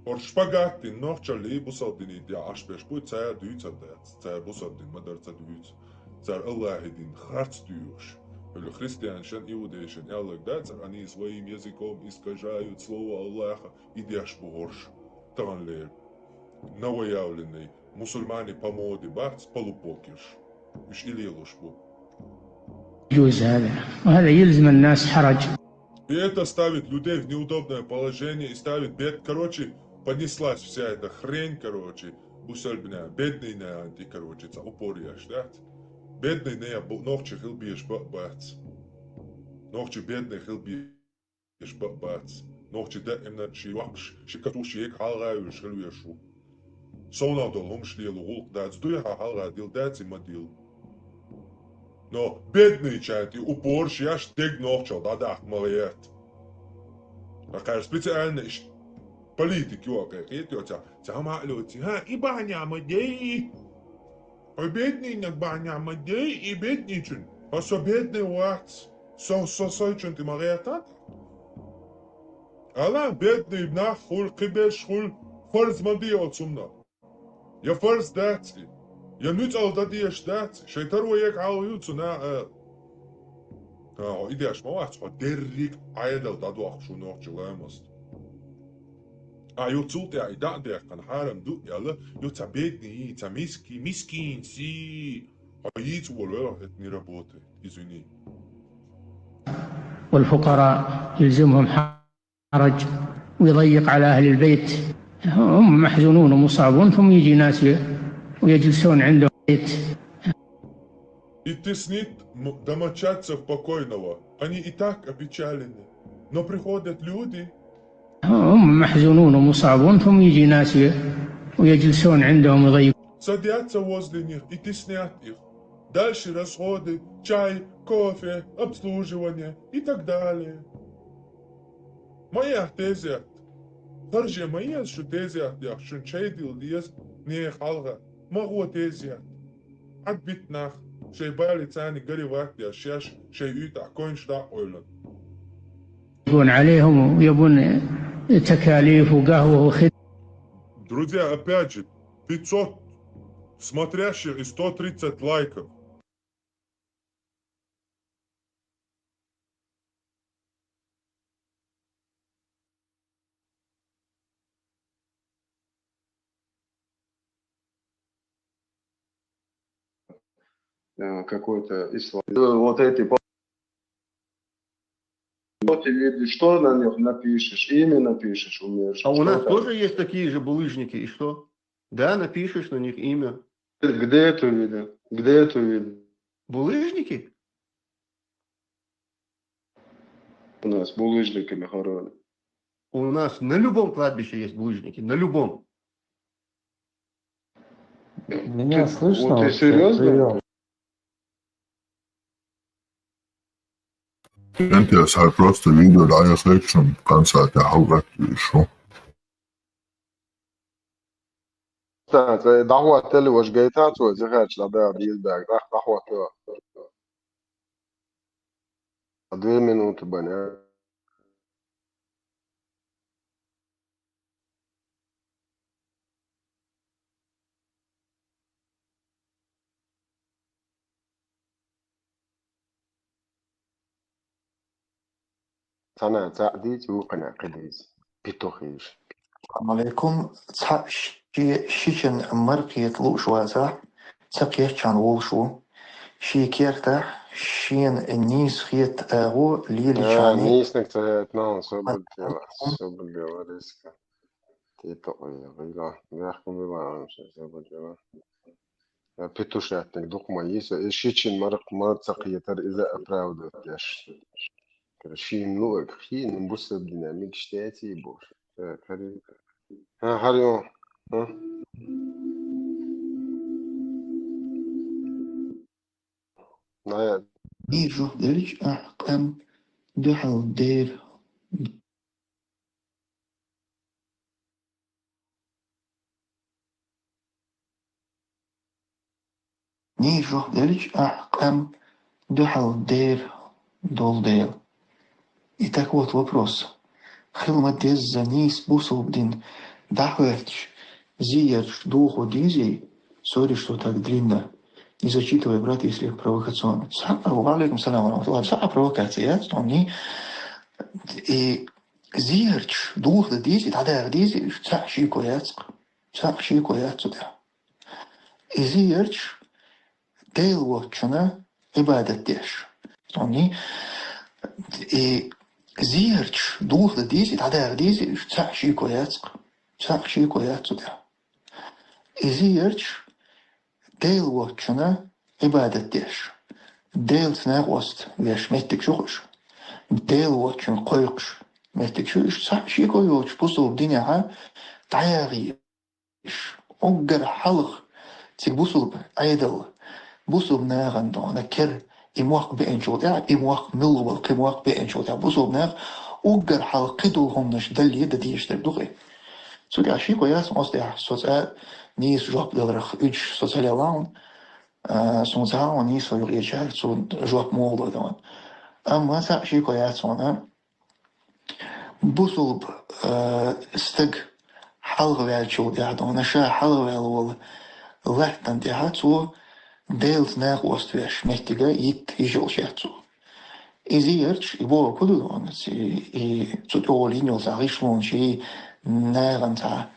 ХӀора шпагат дина нохчаллий бусалба диний тӀехь Ӏаш берш бу, цара дуьйцур дац, цара бусалба дин ма-дарра ца дуьйцу. Цара Аллахьан дин харц дуьйхуш. Хьуьлла христианашна, иудейшна аьлларг дац, они своим языком искажают слово Аллаха, и деш бу хӀорш. Таханлера новоявленный мусульмане по моде бац, полупокерш. Уьш и лелош бу. يجوز هذا، وهذا يلزم الناس حرج. И это ставит людей в неудобное положение и ставит бед, короче, понеслась вся эта хрень, короче, бусалбина, бедный на анти, короче, ца упор еш дац. Бедный на я бу- нохчи хила беш ба- бац. Нохчи бедный хила беш ба- бац. Нохчи даимна ши йоккхуш, ши катуш, ши ег хьалха а вуьш хила веш ву. Совнах долу хӀумаш лело гӀуллакх дац, дуй хьан хьалха дил дац и ма дил. Но бедный чан тӀе упорш еш дерг нохчал дӀадаккха ма гӀерта. Акхар специально иш политик ю акхе, кхетий ца, ца хьама а лоций, хьа, и бахьана ма дей. Хьо беднийнаг бахьана ма дей, и беднийчун. Хьо со бедный вац, со, со сайчун тӀе ма гӀертан. Ала бедный нах хуьлу, кхиберш хуьлу, фарз ма де оцу хӀуманах. Я фарз дац и, я нуьцкъала дан дезаш дац и, шайн таро ег хьалха ю цу на а. ХӀа, хьо и деш ма вац, хьо дерриг Ӏедал дӀадоккхуш ву нохчи ламаст. А ю цул тӀаьхьа и дӀа а даьккхина, хьарам ду аьлла, ю ца бедный, ца миски, мискин си. Хьо йийца волу вевахь, это не работает, извини. والفقراء يلزمهم حرج ويضيق على أهل البيت، هم محزونون ومصابون، ثم يجي ناس ي- ويجلسون عنده البيت. И теснит м- домочадцев покойного. Они и так опечалены. Но приходят люди, هم محزونون ومصابون، ثم يجي ناس ي-، ويجلسون عندهم يضيقون. Садятся возле них и теснят их. Дальше расходы, чай, кофе, обслуживание и так далее. Ма яхь тезет. Харже ма еза шу тезет яхь, шун чай дилла деза нехан хьалха. Ма гӀо тезет. Ӏадбит нах, шай бале царни гаре ватт деш, шаьш шай уьйтӀахь койнаш дӀа а къойлан. يكون عليهم ويبون تكاليف وقهوة وخدمة. Друзья, опять же, пятьсот смотрящих и сто тридцать лайков. Э, какой-то ислам. Вот эти по-, вот ты видишь, что на них напишешь? Имя напишешь, умеешь. А у нас тоже есть такие же булыжники, и что? Да, напишешь на них имя. Где это видел? Где это видел? Булыжники? У нас булыжниками хоронят. У нас на любом кладбище есть булыжники, на любом. Меня слышно вообще? Приём. Кстати, я сай просто видео, да, я слышно, в конце это хаврат ещё. Ца, ца, дӀахӀоттали ваша гайтац вай, ца хаьрча дӀа, дӀа, дӀа, дӀахӀотто. Две минуты бан, а? Цхьана цхьаъ дийца, вукхана кхидийца. Питохийш. Алейкум. Цхьаъ ши-, шичен маркхета лууш вацахь, ца кхеччан волуш ву. Ши кертахь шена нийса хета агӀо леличани. А, нийснаг ца хетна, собар дела, собар дела, риска. Тетокъе гӀила. Вехкун вила анша, собар дела. Э, петушатник дукха ма йийса, и шичен маркх ма ца кхетар, иза оправдывать деш. Кара шийна луург, хьийна бусалба динамик штеций бу. Э, кари. Ха, харё. Ха? Ная. И жух делич, ахь къам дуьхьал дер. Нийса жух делча, ахь къам дуьхьал дер долу дела. И так вот вопрос. Хила ма дезза нийса бусалба дин дӀахӀоьттуш, зиярташ дохо дезий, сори, что так длинно, не зачитывай, брат, если провокационно. Цхьа-, ва алейкум салам ва рахматуллах. Цхьа провокация яц, но не, и зиярташ дохо дан дезий, дӀадаха дезий, цхьа шеко яц-кх. Цхьа шеко яц цу тӀехь. И зиярташ Дела воцчунна Ӏибадат деш. Цунний и зиярташ дохо дан дезий, дӀадаха дезий, цхьа шеко яц-кх. Цхьа шеко яц цу тӀехь. И зиярташ Дела воцчунна Ӏибадат деш. Делаца накъост веш меттиг шу хуьш. Дела воцчунна кхойкхуш меттиг шу, уьш цхьа шеко йоцуш бусалба динехьа дӀаяхийша. Уггар хьалха цига бусалба Ӏедал, бусалба нахана дона кер, и мохк беанчул тӀаьхьа, и мохк милла вала, кхин мохк беанчул тӀаьхьа, бусалба нах уггар хьалха кхидолу хӀуманаш далле дан дезаш дерг ду-кх и. Цу тӀехь шеко яц-кх оцу тӀехь, со цкъа нийса жоп даларх, уьдуш со ца лелла хьуна, а, суна ца хаьа нийса юкъечаьрга цу жоп муха ло дона. Амма цхьа шеко яц хьуна, бусалба, э, стаг хьалхаваьллачул тӀаьхьа дона, ша хьалхаваьлла волу латтана тӀаьхьа цо Делаца накъост веш меттига йитта йиш йолуш яц цо. И зиярташ, и бохург ду дона, ци-, и цу тӀехула йина йолу цхьа гӀишлонаш, и нахана цхьа,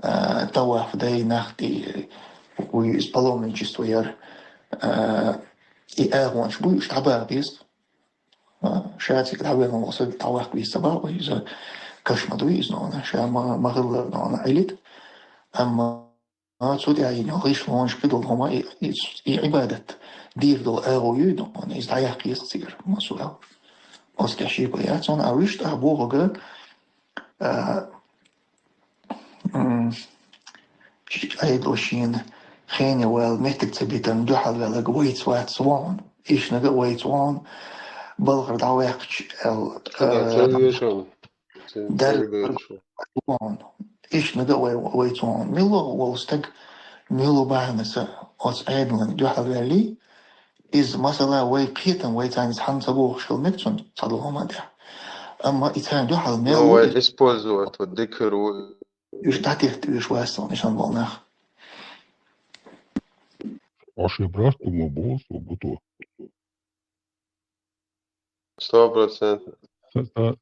э, таваф дай, нах тӀе, вуй иза паломничество яр, э, и агӀонаш буй, уьш дӀабаха беза. А, ша цига дӀавелла волу стаг дӀаваккха веза ца боху, иза каш ма ду иза нона, ша ма, ма хилла нона Ӏилита. Амма цу тӀехь йина йолу гӀишлонаш, кхидолу хӀума, и, и, и Ӏибадат дийр долу агӀо ю нона, иза дӀаяккха еза цигара, масала. Оцу тӀехь шеко яц хьуна, а вуьш тӀехь бохург, а, м, ш-, Ӏедало шийна хене ваьлла, меттиг ца битарна дуьхьал ваьлларг вайца вац вон. Ишнага а вайца вон. Балхара дӀаваьккхача аьлла, Ца, ца э, вешал. Ца, дар-, ца вешал. Вон. Ишнага а вай, вайца вон. Мила волу стаг, мила бахьанца оцу Ӏедална дуьхьал ваьллий, иза, масала, вай кхетам, вай царна иза хьанна ца бохуш хила мега цунна цхьадолу хӀуманна тӀехь. Амма и царна дуьхьал мел Ну, ву вай иза. Использовать, вот, дикар ву. Уьш дӀатетта уьш вац цунна, ишан болу нах. Аш я брат, ма боху, со бу то. Сто процентов. Ха-, ха-,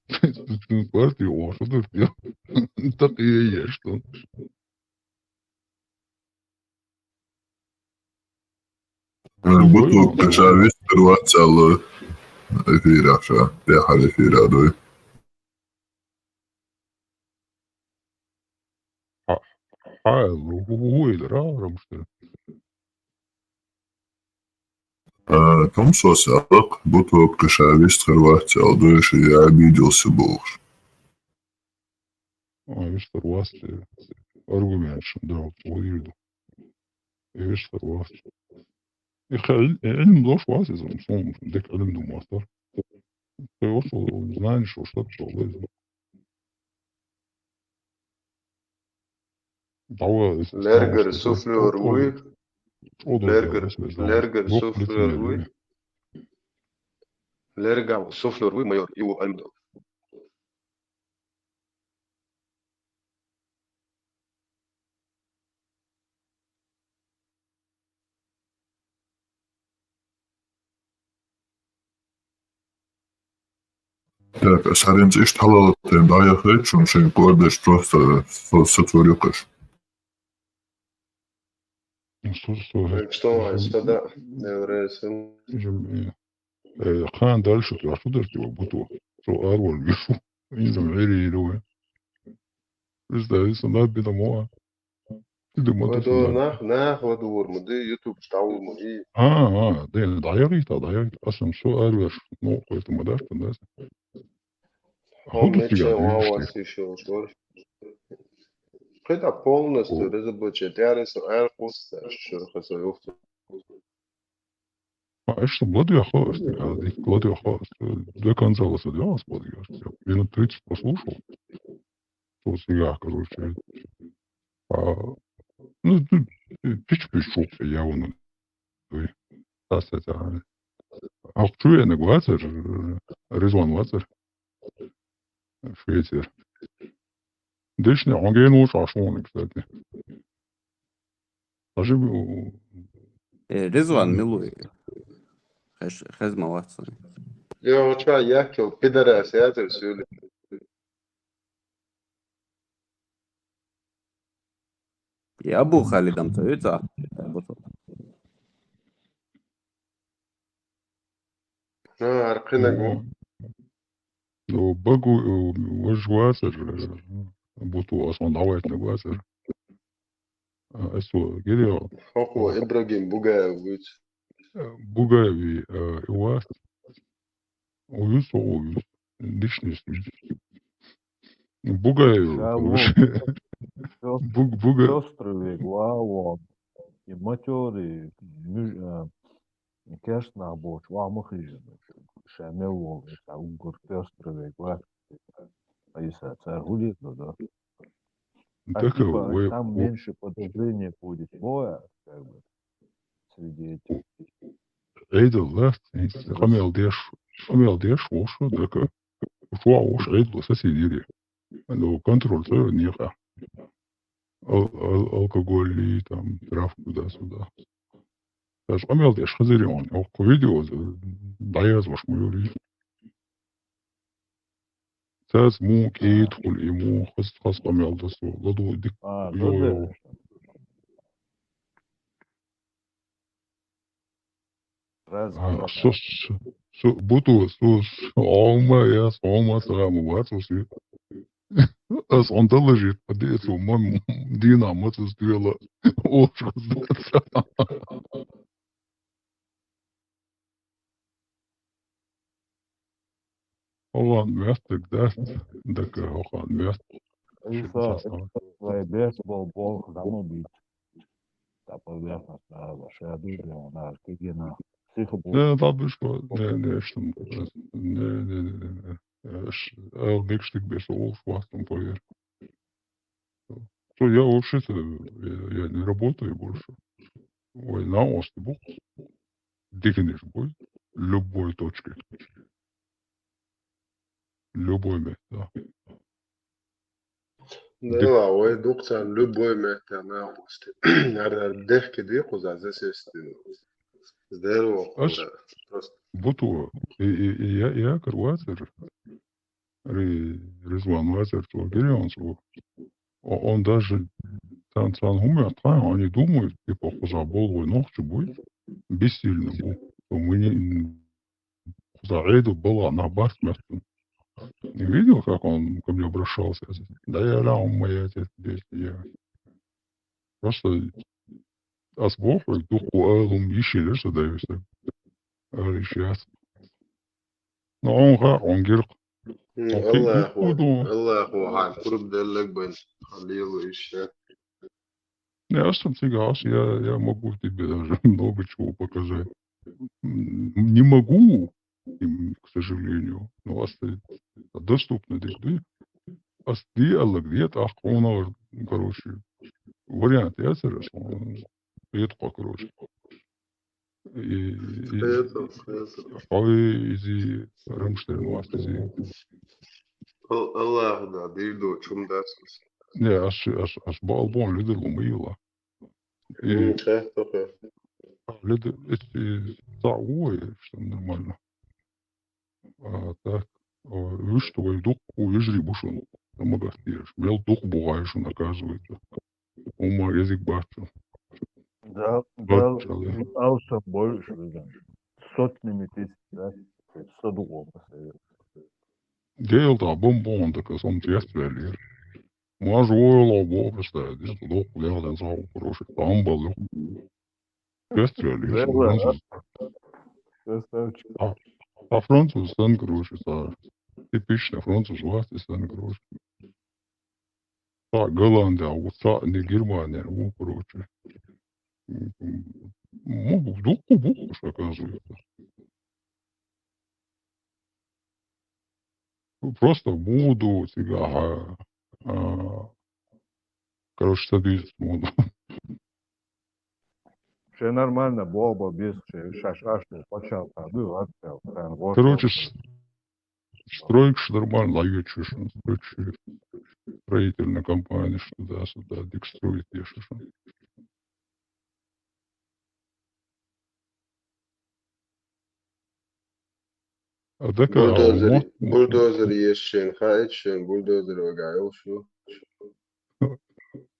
партия оша дуртя. Так и есть, что. Э, буту каша вистер вацал эфира ша. Я хал эфира дой. Ха-, ха-, ху-, ху-, ху-, ра-, рамштер. А, ком сос алак, буту каша вистер вацал дой, что я обиделся бохуш. А, вистер вац, э, аргумент, да, вот, вот, и вистер вац. И ха-, ил-, ил-, ильм дош вац, иза, сон, дек ильм ду мастер. Ты вот, знаешь, что, что такое? Лергар суфлёр вуй. Лергар, лергар суфлёр вуй. Лергар суфлёр вуй, майор, и ву альмдо. Так, саринца иштта хьалалатта дӀаяххайтта шуна шайн кӀордаш просто со-, сатворюкаш. Что, что? Так что, ай, сада, Эвресен. Э, кхана дальше тӀехь шу дара тӀе буту. Со арвар вишу. Иза мери иру. Представь, со наб бина моа. Иду ма Ладо дусу нах, нах ладур ма ди, YouTube ставу ма и. А, а, де, дайрит, а, дайрит. Асам со арвар. Ну, кой-то ма даш, да. Хо мече вавас ещё, что ли? Кхета полностью разоблачить, я рису эр кус, что хасо ёхту. А, эшта ладуьйхьа, эшта ладуьйхьа, до конца ласа дёрас ладуьйхьа. Минут тридцать послушал. То есть я, короче, а, ну, тут пич-пич шёл, я вон. Ой, тас это, а. А чу я на глазер, Ризван вацер. Швейцер. Дешне, он ген лучше ашон, кстати. Даже бу- Э, Ризван, милуй. Хез, хез ма вацан. Йо, ча, якел, пидорас, я это всё. Я Абу Халидам то, это, Абу то. А, аркъинаг ву. Ну, багу, э, вож вацар, э, буту ас он давайтнаг вацар. А, эсо, гирио. Хохо, Ибрагим Бугаев вуйц. Э, Бугаеви, э, и вац. Уюз, уюз. Личность уюз. Бугаев, Ша короче. Вон. Буг-, Буга- Пёстрый век, ва, вон. И матёры, муж-, э, кешна боч, ва, махижин. Ша мел вон, ша угор пёстрый век, ва. А если царь гулит, ну да. А так, типа, э, там у- меньше подозрения будет. Боя, как бы, среди этих. Эйдал, да? Къамел деш, къамел деш, вошу, так, э, шуа вош эйдал, соседи. Ну, контроль, то не ха. Ал-, ал-, алкоголь и там, травка, туда-сюда. Даже къамел деш хазири он, окко видео, э, даяз ваш муюри. Цац мух кӀийд хуьлу и мух, хас, хас къамел дасо, ладу дик. А, йо, да, йо. Да. Раз, а, раз. Сус, су, буту, сус, ома, я, сома, сама, бацус. Ас он доложит, подейцу, мам, дина, мацус, дуэла. Ошкус. Хьо ван моьттург дац, дага хьо ван моьтту. Ай са, вай бес бол, бол, хаза ма бит. Та поверхность, да, вообще, да, да, кегена. Сиха бу. Не, да, биш, не, не, что, не, не, не, не, не. Эл бекштик бес ол швастом поверь. Что я вообще-то, я, я не работаю больше. Война у вас бу. Дикинеш бой. Любой точки. Любой место. Да, ой, дук цан любой место на области. Ар, ар дехке ди куза за сестин. Здорово. Аш буту. И, и, и я, я карватер. Ри, Ризван ватер, то гирион, то. О- Он даже там, там умер, там, они думают, типа, куза бол, ой, ногчу бой. Бессильно был. То мы не, куза Эду была на бас месту. Не видел, как он ко мне обращался? Да я ля, он моя, это здесь, я. Просто ас боху, дуку алум ишилер садависа. Али сейчас. Но он ха, он гирк. Аллаху, Аллаху, ха, курб деллек бен. Халил ише. Не, ас там цига, ас я, я могу тебе даже много чего показать. М, Не могу, им, к сожалению. Но ас доступно здесь, да? Ас ди аллах, ди ат, ах, он, короче, вариант я сразу. Ит, короче. И, и, Хезер, хезер. Хавы изи Рамштайн васт изи. Ал-, Аллах да, дирду, чум дасус. Не, аш, аш, аш бал бон лидер лумила. М, И хе, хе, хе. лидер, эти, да, ой, что нормально. А так, а, виш, что вай дук, у вижри бушун. Там гастиеш. Мел дук бугаеш, он оказывается. Ума язык бачу. Да, да, Бачу, да. алса больше, да. Сотнями тысяч, да. Сто дугов, по совету. Дел да, бомбон, так а сам честь вели. Муа жуойло бо, представь, здесь лох, лех, лен сау, короче, там был, честь вели, Да, француз. Красавчик. А француз стан, короче, са, типично француз, вас и стан, короче. Та Голландия, вот та не Германия, вот, короче. М, м, Ну, духу, духу, что оказывается. Ну, просто буду тебя, а, а, короче, садись, буду. Все нормально, Боба без, все, шаш, аш, ты почал, а, был, отпел, прям, вот, Короче, вот. с- стройкш нормально, а я чё, что стройкш, строительная компания, что да, сюда, дик строит, я что. А так, а, Бульдозер, вот, бульдозер ешен, ха ешен, бульдозер вагайыл шу.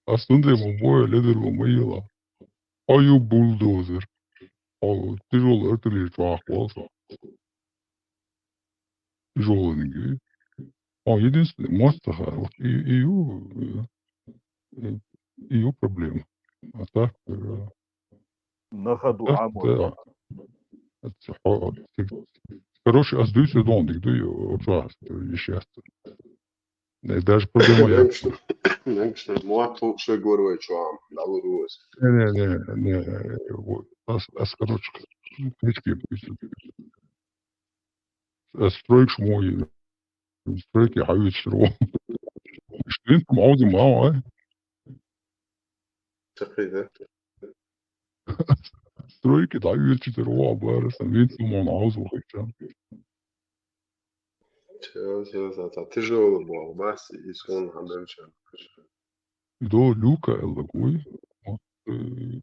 Астунде бомбоя ледер бомбоила. Аю бульдозер. О, тяжелый артиллерия чувак был. Тяжелый нигде. О, единственный, мост, ага, вот и, и, ю- и, и ю проблема. А так, э, На ходу, так, а, можно. Да. Это хо- ты- Короче, аз дюйсю дон, дик дюй, вот раз, ещё. Даже проблема я. Нэнкшн, нэнкшн, муат лучше говорю, чуам, да, лурус. Не, не, не, не, вот, аз, аз, короче, книжки, аз стройкш мой, стройки хавит шро. Что там аудио мало, а? Такой, да? Стройки, да, вирчит рва, бара, сам вид, ну, он аудио, хотя. Всё, всё, всё, всё. Тяжелый был, бас, и сон, а дальше. До люка, лагой. Вот, э, и,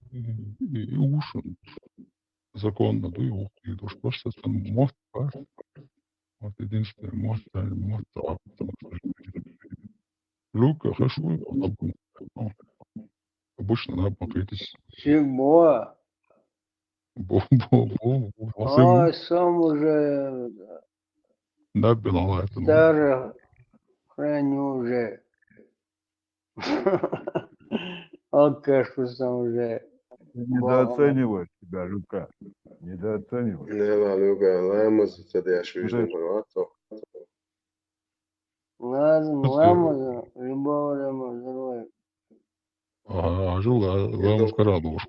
и ушен. Законно, да, и ух, и душ, просто там мост, а? Вот единственный мост, а, мост, а, потому что люка, хорошо, а, ну, обычно надо покрыть. Чего? Бо, бо, бо, бо, А сам уже Набирала это, ну. Старый храню уже. Алкаш сам уже. Ты недооцениваешь себя, Люка. Недооцениваешь. Не, ла, Люка, ла, мы за тебя дальше видим, Подожди. вот, то. Ладно, ламаза, любого ламаза. Ага, а жил, а, ламаз карадош.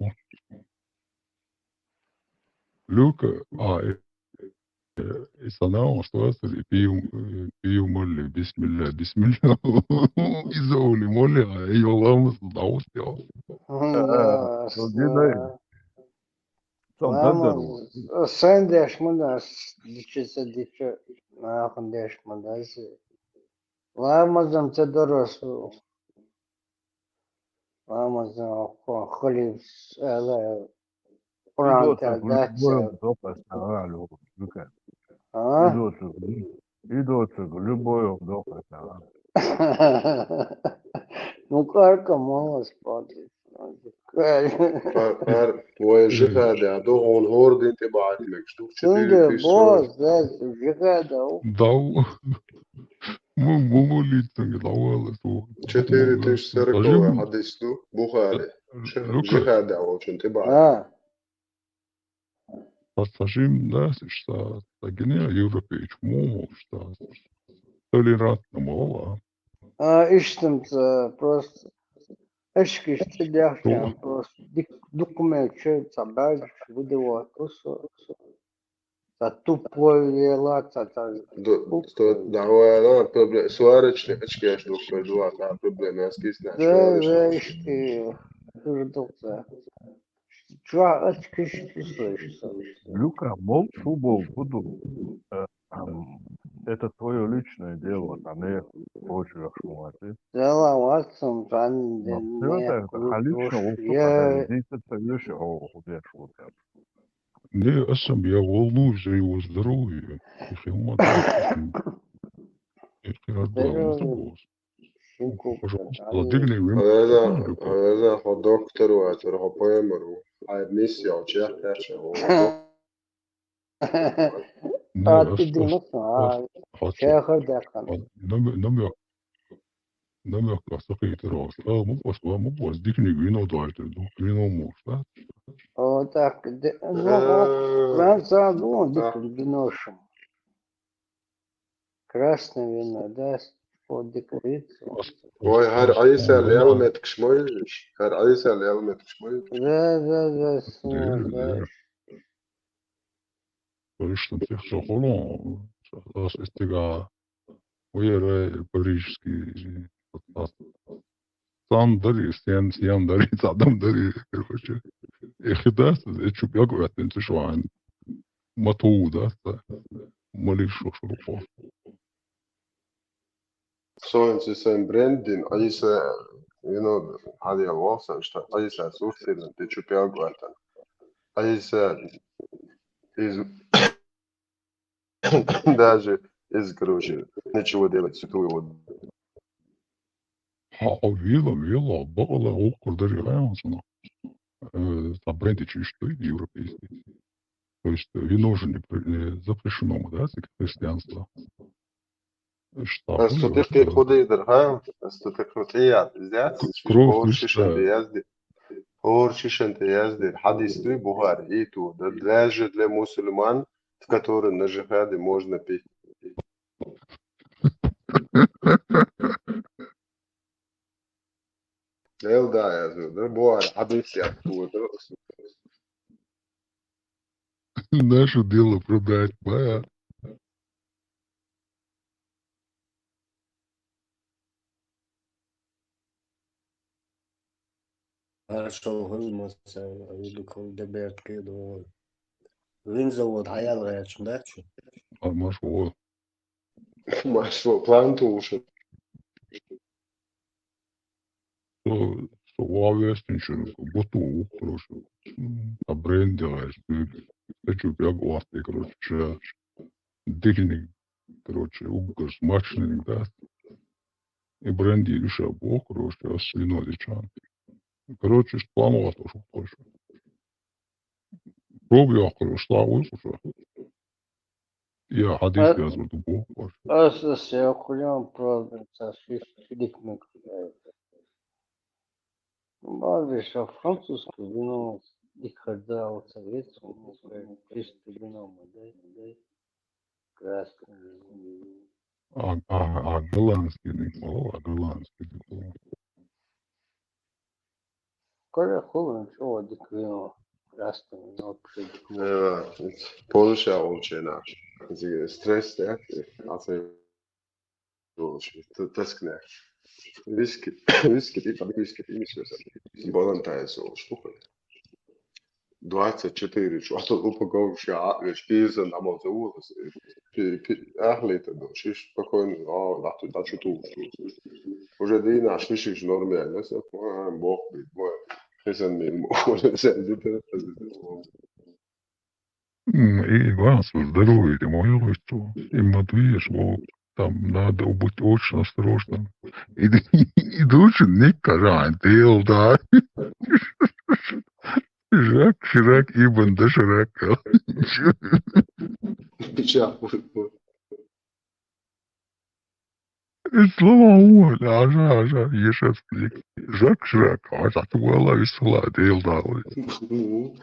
Люка, а, э, э, и санаун, что это, и пиу, э, пиу молли, бисмилля, бисмилля. Изоли молли, а и ламаз, да, успел. Да, Ламаз, сэн деш ма дас, дичи са дичи, нахун деш ма дас. Ламазам ца дорос. Ламазам хо-, холив с-, ала, Къуран тал дац. А? Идоцуг, идоцуг, любой дохас. Ну, карка молос пади. Пар, пар, вай жихада, а догон хордин те баат мекш, дук четыре тысячи. Сунде бос, да, жихада. Дав. Му, му, му лицанга давала су. Четыре тысячи сороковой хадис, ну, Бухари. Жихада, очень те баат. А. Пассажим, да, са, са гине европейч, му, са толерантно мала. А, иштам, са, просто эшкиш тидяхчан, просто дик-, документ чё, са бажиш, выдавать, просто, са тупой вела, са, са. Ду-, тупой. Сто, давай, да, пробле-, сварочный, эшкиш, дук, два, да, проблема, я скисна, да, сварочный. Да, ишти, курдук, са. Чё, а чё, киш, киш, киш, киш. Люка, мол, футбол буду. Э, ам, это твоё личное дело, там, э, хочешь, а ты. Дело в этом, там, но не всё это, это лично, вот, я здесь это вещи, о, вот я ж вот так. Не, а сам я волнуюсь за его здоровье. Слушай, ему надо. Я ж не отдал, не забыл. Здоровье. Пожалуйста, дигни вим. Хавеза, хавеза, хо доктор ватер, хо поэмер, хо миссия, чех, чех, хо. Не, а ты думал, а, чех, да, хо. Номер, номер, номер, как сахитер, хо. А, му пос, му пос, дигни вино дайте, ну, вино можешь, да? О, так, де-, ну, Франция, ну, дигни вино шум. Красное вино, да, с-, под декорицу. Ой, гьар Ӏийса лелметкаш мойиш, гьар Ӏийса лелметкаш мойиш. Да, да, да, с-, да. Париж там всех шо холо, ас эстига, уйра парижский, ас Сан дари, сен, сен дари, цадам дари, короче. Эхи дас, э, чубяк ватен цишван. Мату дас, да. Мали шо шо хо. Соин си сен брендин, а если, you know, хали алвалсан, что, а если сурсиран, ты чубяк ватен. А если из Даже из, короче, ничего делать, святую воду. Хьа, вила, вила, бакъала, уккур дари гӀяйван сана. Э, там бренди чу иштой, европейский. То есть, э, вино же не при-, не запрещено, да, христианство. Астутихъи худайдир, ха? Астутихъи худайдир. Кровь христиан. Хор шишанте язди. Хор шишанте язди. Хадис дуй Бухари, и ту. Да, даже для мусульман, в который на жихаде можно пить. Эл да, язди, да, Бухари, хадис я ту, да. Наше дело продать, бая. Хорошо, гьуй, маса, виду кол деберт кедо. Винзавод хьаял гъячун дачу? А, маш вот. Маш вот, план тулши. Со, со вавестин чур, готу, короче. А бренди гъач, ты, ты чё, я гуасти, короче, чё? Дикни, короче, угар смачный, да? И бренди душа бо, короче, а свино дичан. Короче, план у вас тоже, короче. Пробуй, короче, славу, короче. Я хадис язгъурду бу. Ас, ас, я хулиан правда, ца шиш дикмек. Базе ша французское вино дикхарда, а вот советское, чисто вино мы, да, да. Красное вино. А, а, а голландский дика ма ду, а голландский дика ду. Кора хула, чӀогӀа дика вен, раста, вообще дика. Э, Польша олченаш. Стресс, да? А це волчи, тескне. Виски, виски, типа, виски, виски. Болантайс олчи, слухай. Двадцать четыре часа упаковка, а, весь пицца на мозе улице. Пи-, пи-, ахлита, ну, шиш спокойно, а, да, ту, да, чу ту, чу. Уже дина, шиш, шиш, нормально, всё, а, бог, бит, бой. Хесен ми, уже всё, М, И вас здоровье, мое что? И матуешь, вот, там надо быть очень осторожным. И, и лучше не карантин, да. Шрек, Шрек, Ибн да Шрек. Сейчас, вот, вот. Слава, Ажа, Ажа, ешес. Шрек, Шрек, Ажа, ту вала, и сала, дел дал. Ну,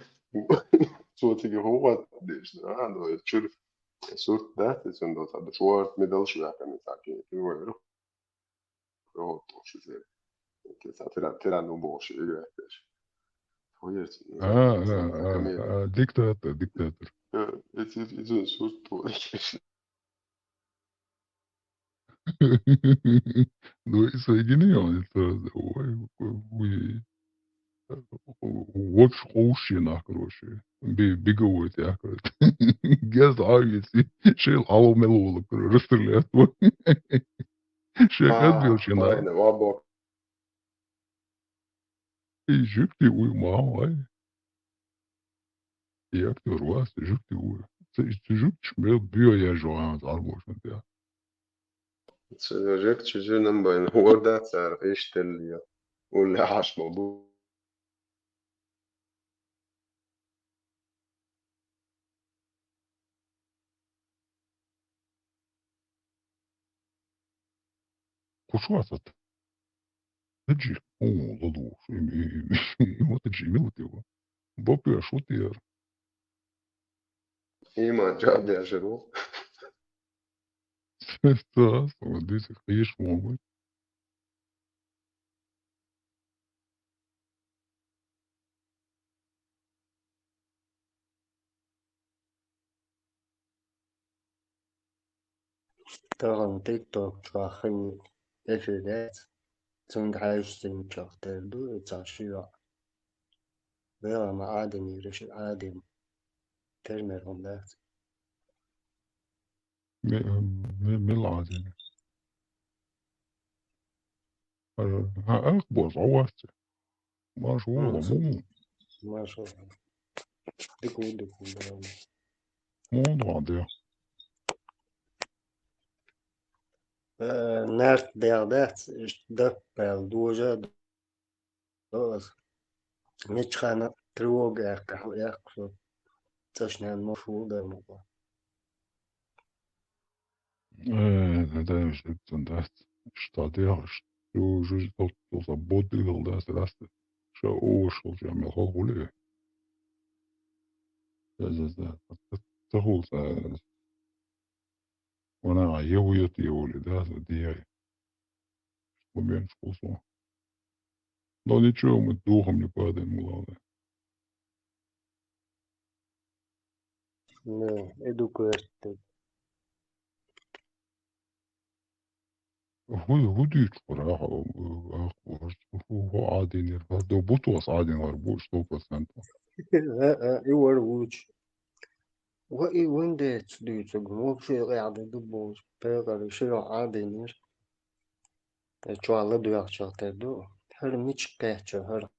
смотри, вот, конечно, а, ну, чур, сурт, да, ты сон, да, да, шуарт, медал, шуарт, а не так, и говорю. Вот, тоже же. Ты сатира, тира, ну, больше, играешь. Поверьте, ну, А, это а, комедия. а, а, диктатор, диктатор. Э, эти, эти сурт, Ну и соединил он это. Ой, ой, ой. Вот ж хуже, короче. Бе-, беговой, я, короче. Гез ависи, шел алу мелу, короче, расстрелять. Шек отбил, Ай, ну, ладно. И жук ти уй, мама, ай. И актер вас, жук ти уй. Жук чмел, био я жуан, арбошен, я. Це жек чужинам байн, орда цар, иштелия. Уля ашма бу. Кушвасат. Таджи. О, ладу. Ему таджи, ему вот его. Бопия шутер. Има джаб я жиру. Да, вот здесь их ешь могут. Тахан TikTok чохын эфирдец. Цунг хайш цунг чохтер ду, и цашива. Вела ма аден, и решил аден. Термер он дац. Ме-, ме-, мел аден. Ах, боже, а вас. Маш, о, Мгм. Мун. Маша. Дику, дику, да. Мун, да, да. Э, нарт дел дац, иш даппел дужа доз. Мичхана тревога якка, якка. Цашнан мошул да муга. Э, да, да, что там, да. Что делаешь? Ты уже тот, тот, а боды, да, здравствуй. Что, о, что у тебя, мел хол хули? Да, да, да. Тахул, да. Вона, а я уйот, я ули, да, да, я. Момент, вкусно. Но ничего, мы духом не падаем, главное. Не, иду квесты. Хуй, хуй дичь, бра, ах, бра, ху, ху, адинер, ху, до бутуас адинер, бу, сто процентов. Э, э, и вар луч. Ва и виндец дюцуг, вообще ряда дубоз, пегар широ адинер. Э, чуала дуяхчал терду. Хер мич кэча, хер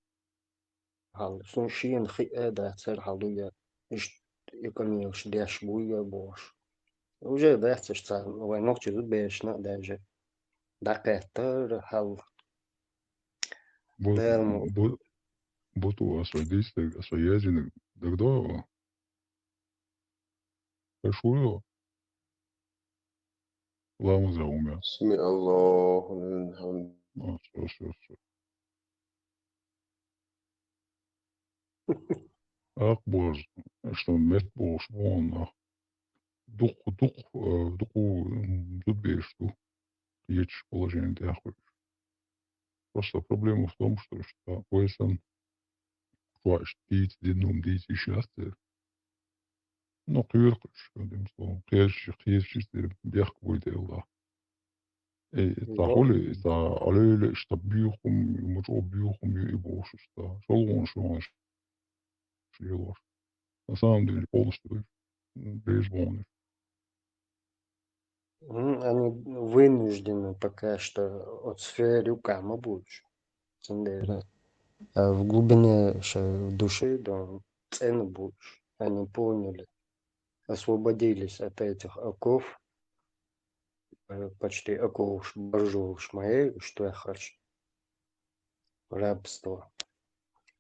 хал. Сун шиен хи э да цер хал дуя. Иш экономиш деш буя бош. Уже бэцэш ца, вай ногчи зубешна даже. Да кэтэр хал. Бу, Дэл му. бу, бутуас, а действие, а связано, да кто? Пошуё. Ламу за умя. Сми Аллаху лил хамд. А, всё, всё, всё. Ах, боже, что мет боже, он, ах. Дух, дух, э, духу, м, дубеш, дух. лаьтташ положение тӀехь хуьлуш. Просто проблема в том, что, что вай сан чохь иштта дийца, диннум дийца йиш яц церан. Ну, кхоьру кхуьш, одним словом, кхечи, кхечи церан бехк буй делла. Э, цхьа хуьлу, цхьа Ӏалевле, иштта боьха хӀума, ма чӀогӀа боьха хӀума ю и бохуш, иштта шолгӀанаш, шолгӀанаш лелош. На самом деле, полностью, м, безбожно. М, они вынуждены пока что от сферы юкъа ма буьйцу. Цундела. А в глубине ша-, души, да, цӀена буьйцу. Они поняли. Освободились от этих оков. Э, почти оковш, баржулш ма яй, что я хочу. Рабство.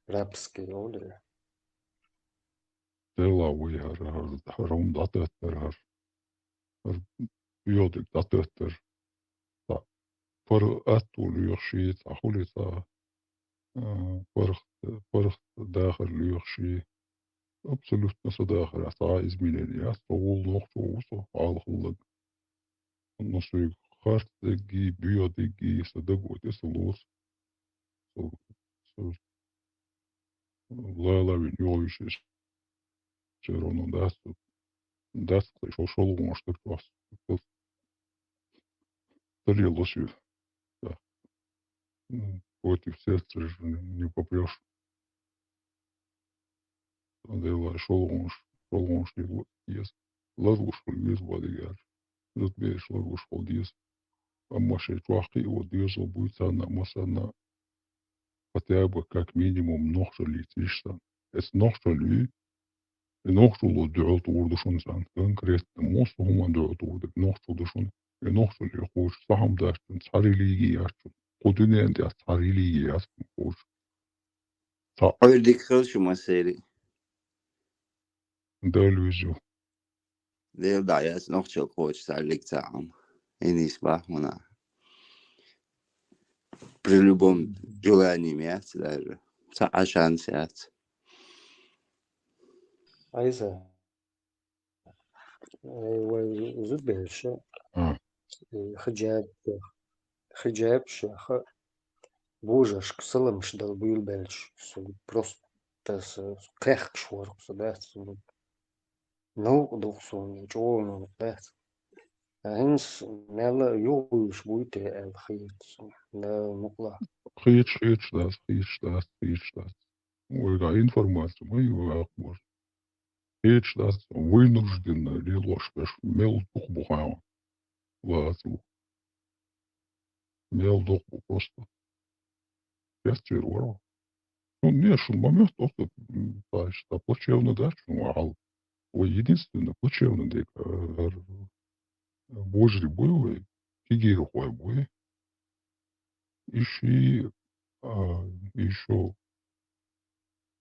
Рабский, оле. Делла вуй хӀара, хӀара, хӀара хӀума дӀатоьттар хӀара. ХӀара йодиг дӀатоьттар. Цхьа паргӀат лоьхуш, цхьа хуьлу цхьа, а, паргӀат, паргӀат дахар лоьхуш. Абсолютно со дахар, цхьа изменение яц, со вуьйцу нохчо ву со, хьалхаллаг. Ну, соьга харц дерг а, боьха дерг а, сан даго тӀе ца лоцу. Со, со, лала вина йогӀуш, всё равно дац, дац, кхин шо-, шолгӀанаш дар чохь. Дале ло соьга. Да. М, против сердца же не, не попрёшь. Делла шолгӀанаш, шолгӀанаш лело деза. Ларлуш хуьлу веза ван дигара. Зудбераш ларлуш хуьлу деза. Амма шайн чохь кхио дезо буй царна а, массарна а, хотя бы как минимум нохчаллица йиш санна. Эцу нохчаллий, и нохчалло дуьхьал тухур ду шуна царна. Конкретно, массо а хӀуманна дуьхьал тухур дерг нохчалла ду шуна. И нохчалле кхочуш, цхьа хӀума дац шуна, цхьа религи яц шуна. Кху дуьненна тӀехь цхьа религи яц шуна кхочуш. Цхьа Ӏуьйре дика хила шу массеран. Дала веза. Дела дӀа яц нохчалла кхочуш цхьа религ цхьа хӀума. И нийса бахьана. При любом желании яц даже. Цхьа а шанс яц. Айса. Э, вай зудбераш, А. э, хиджаб, хиджаб шаьха божаршка саламаш дала буьйлабелча, со просто со кхехкаш вара со, дац, со новкъа ду-кх суна, чӀогӀа новкъа дац. ХӀинца мел юхавуьйлуш буй те аьлла хета суна. Да, мукъалахь. Хеташ, хеташ дац, хеташ дац, хеташ дац. Вайга информаци ма ю, вай акхбар. Хеташ дац, вынужденно лелош берш мел дукха бу хьан. Лаца бу. Мел дукха бу просто. Кечвер вара. Ну, не, шун момент просто, м, та, та плачевно дац шун вахьал. Вай единственно плачевно дек, э, э, божари буй вай, кегийрхой буй. И ши, а, и шо,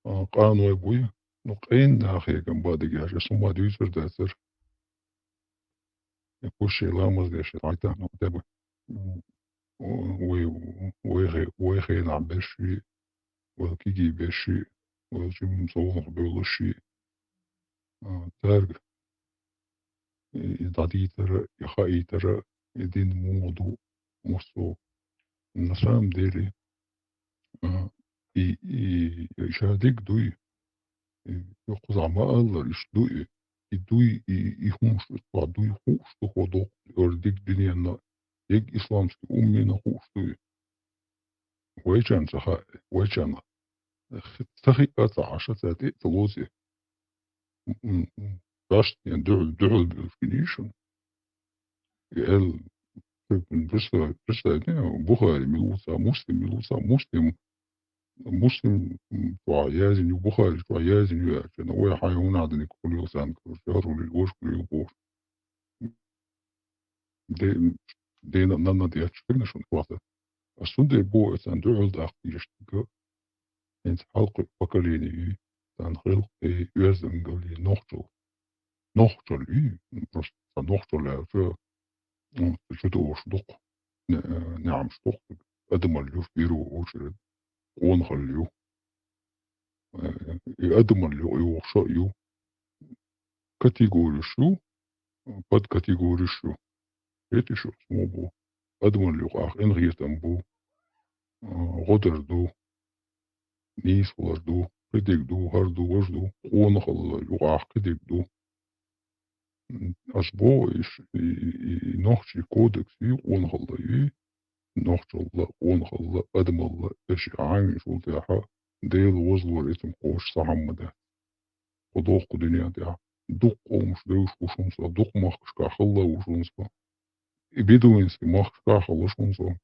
а, къаной буй. Ну, къен нахе ган бадигаш, я сумма дюйсер дацар. Я кушай ламаз деш, айта, ну, хотя бы, м, вай, вай хе-, вай хенахь берш, вай кегий берш, вай чум совнах бевлаш, а, цаьрга и, и дӀадийтара, и хаийтара, и дин муха ду, массо. На самом деле, а, и, и, и ша диг дуй, и, и кхузахь ма аллара, иштта дуй, и дуй, и, и хӀумаш, и дуй хууш ду хӀо доккху, ора диг дуьненна, диг исламский уммина хууш дуй. Вайчарна ца хаьа, вайчарна ца хиъа ца Ӏаш, цаьрга тӀе а ца лоций. М, м, м. Дашна дуьхьал, дуьхьал буьлуш гиний шуна. И аьлла, представь, представь, не, Бухари мила ву цхьа, Муслим мила ву цхьа, Муслим, Муслим, м, чохь яздина ю, Бухари чохь яздина ю аьлча, ну, вай хьайн хӀун Ӏаданик хуьлийла царна, короче, хӀара хуьлийла, важа хуьлийла бохуш. Де-, дена а, нанна а детташ дагна шуна хӀоттар. Ас цундела боху, аса дуьхьал даккха дезаш дерг, хӀинца хьалкхуьу поколение ю, царна хилла кхин оьздангаллий нохчалла. Нохчалла ю, просто цхьа нохчалла аьлча, м, чудогӀуш дукха, не-, неӀамаш дукха, адамалла ю, в первую очередь, къонахалла ю. Э, и адамалла ю, и воккхача а ю. Категореш ю, подкатегореш ю. Эти шу, мо бу. адамал юкъахь къинхетам бу, а, гӀо дар ду, нийсхалар ду, кхидерг ду, хӀара ду, важа ду, къонахалла юкъахь кхидерг ду. М, ас боху, иш, и, и, и нохчийн кодекс ю, къонахалла ю, нохчалла, къонахалла, адамалла, аша Ӏамийначул тӀаьхьа Делан возалора итам кхочуш цхьа хӀума ма дац. Кху дохку дуьнен тӀехь дукха къомаш девзаш ву шуна со, дукха махкашкахь хилла ву шуна со. И бедуинский махкашкахь хилла шуна со.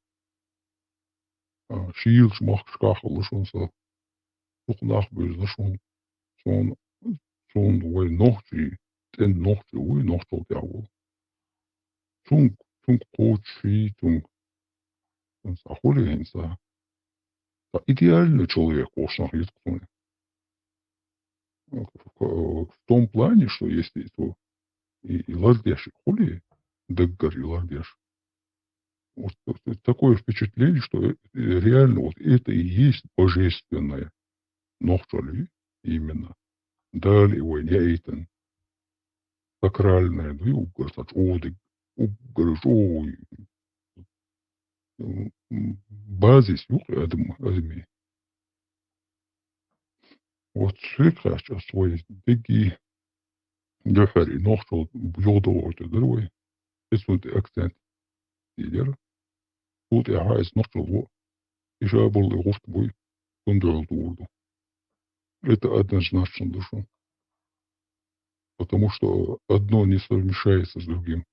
А, шийлачу махкашкахь хилла шуна со. Дукха нах буьзна шуна. Суна, суна вай нохчий, тӀе нохчий вуй, нохчалла тӀехь ву. Цунга, цунга кхочушший, цунга. Цунца хуьлий хӀинца? Ткъа идеальный человек волуш нах ю-кх суна. В, в, в том плане, что если это и, и лардеш хуьлий, даггара и лардеш. Вот, вот, вот такое впечатление, что, э, реально вот это и есть божественное. Нохчалла именно. Дала и вайна яийтина. Сакральное, ду, уггар цхьа чӀогӀа дерг. Уггар чӀогӀа, м, м, базис ю-кх адам, адамийн. Вот цуьнга кхаьчча ас вай дерриге дуьххьара и нохчалла юхадовлуьйтур дара вай. Иза цунна тӀе акцент йилира. Цул тӀаьхьа иза нохчалла ву. И шаболу и гӀурт буй, цунна дуьхьал духур ду. Это однозначно ду шуна. Потому что одно не совмещается с другим.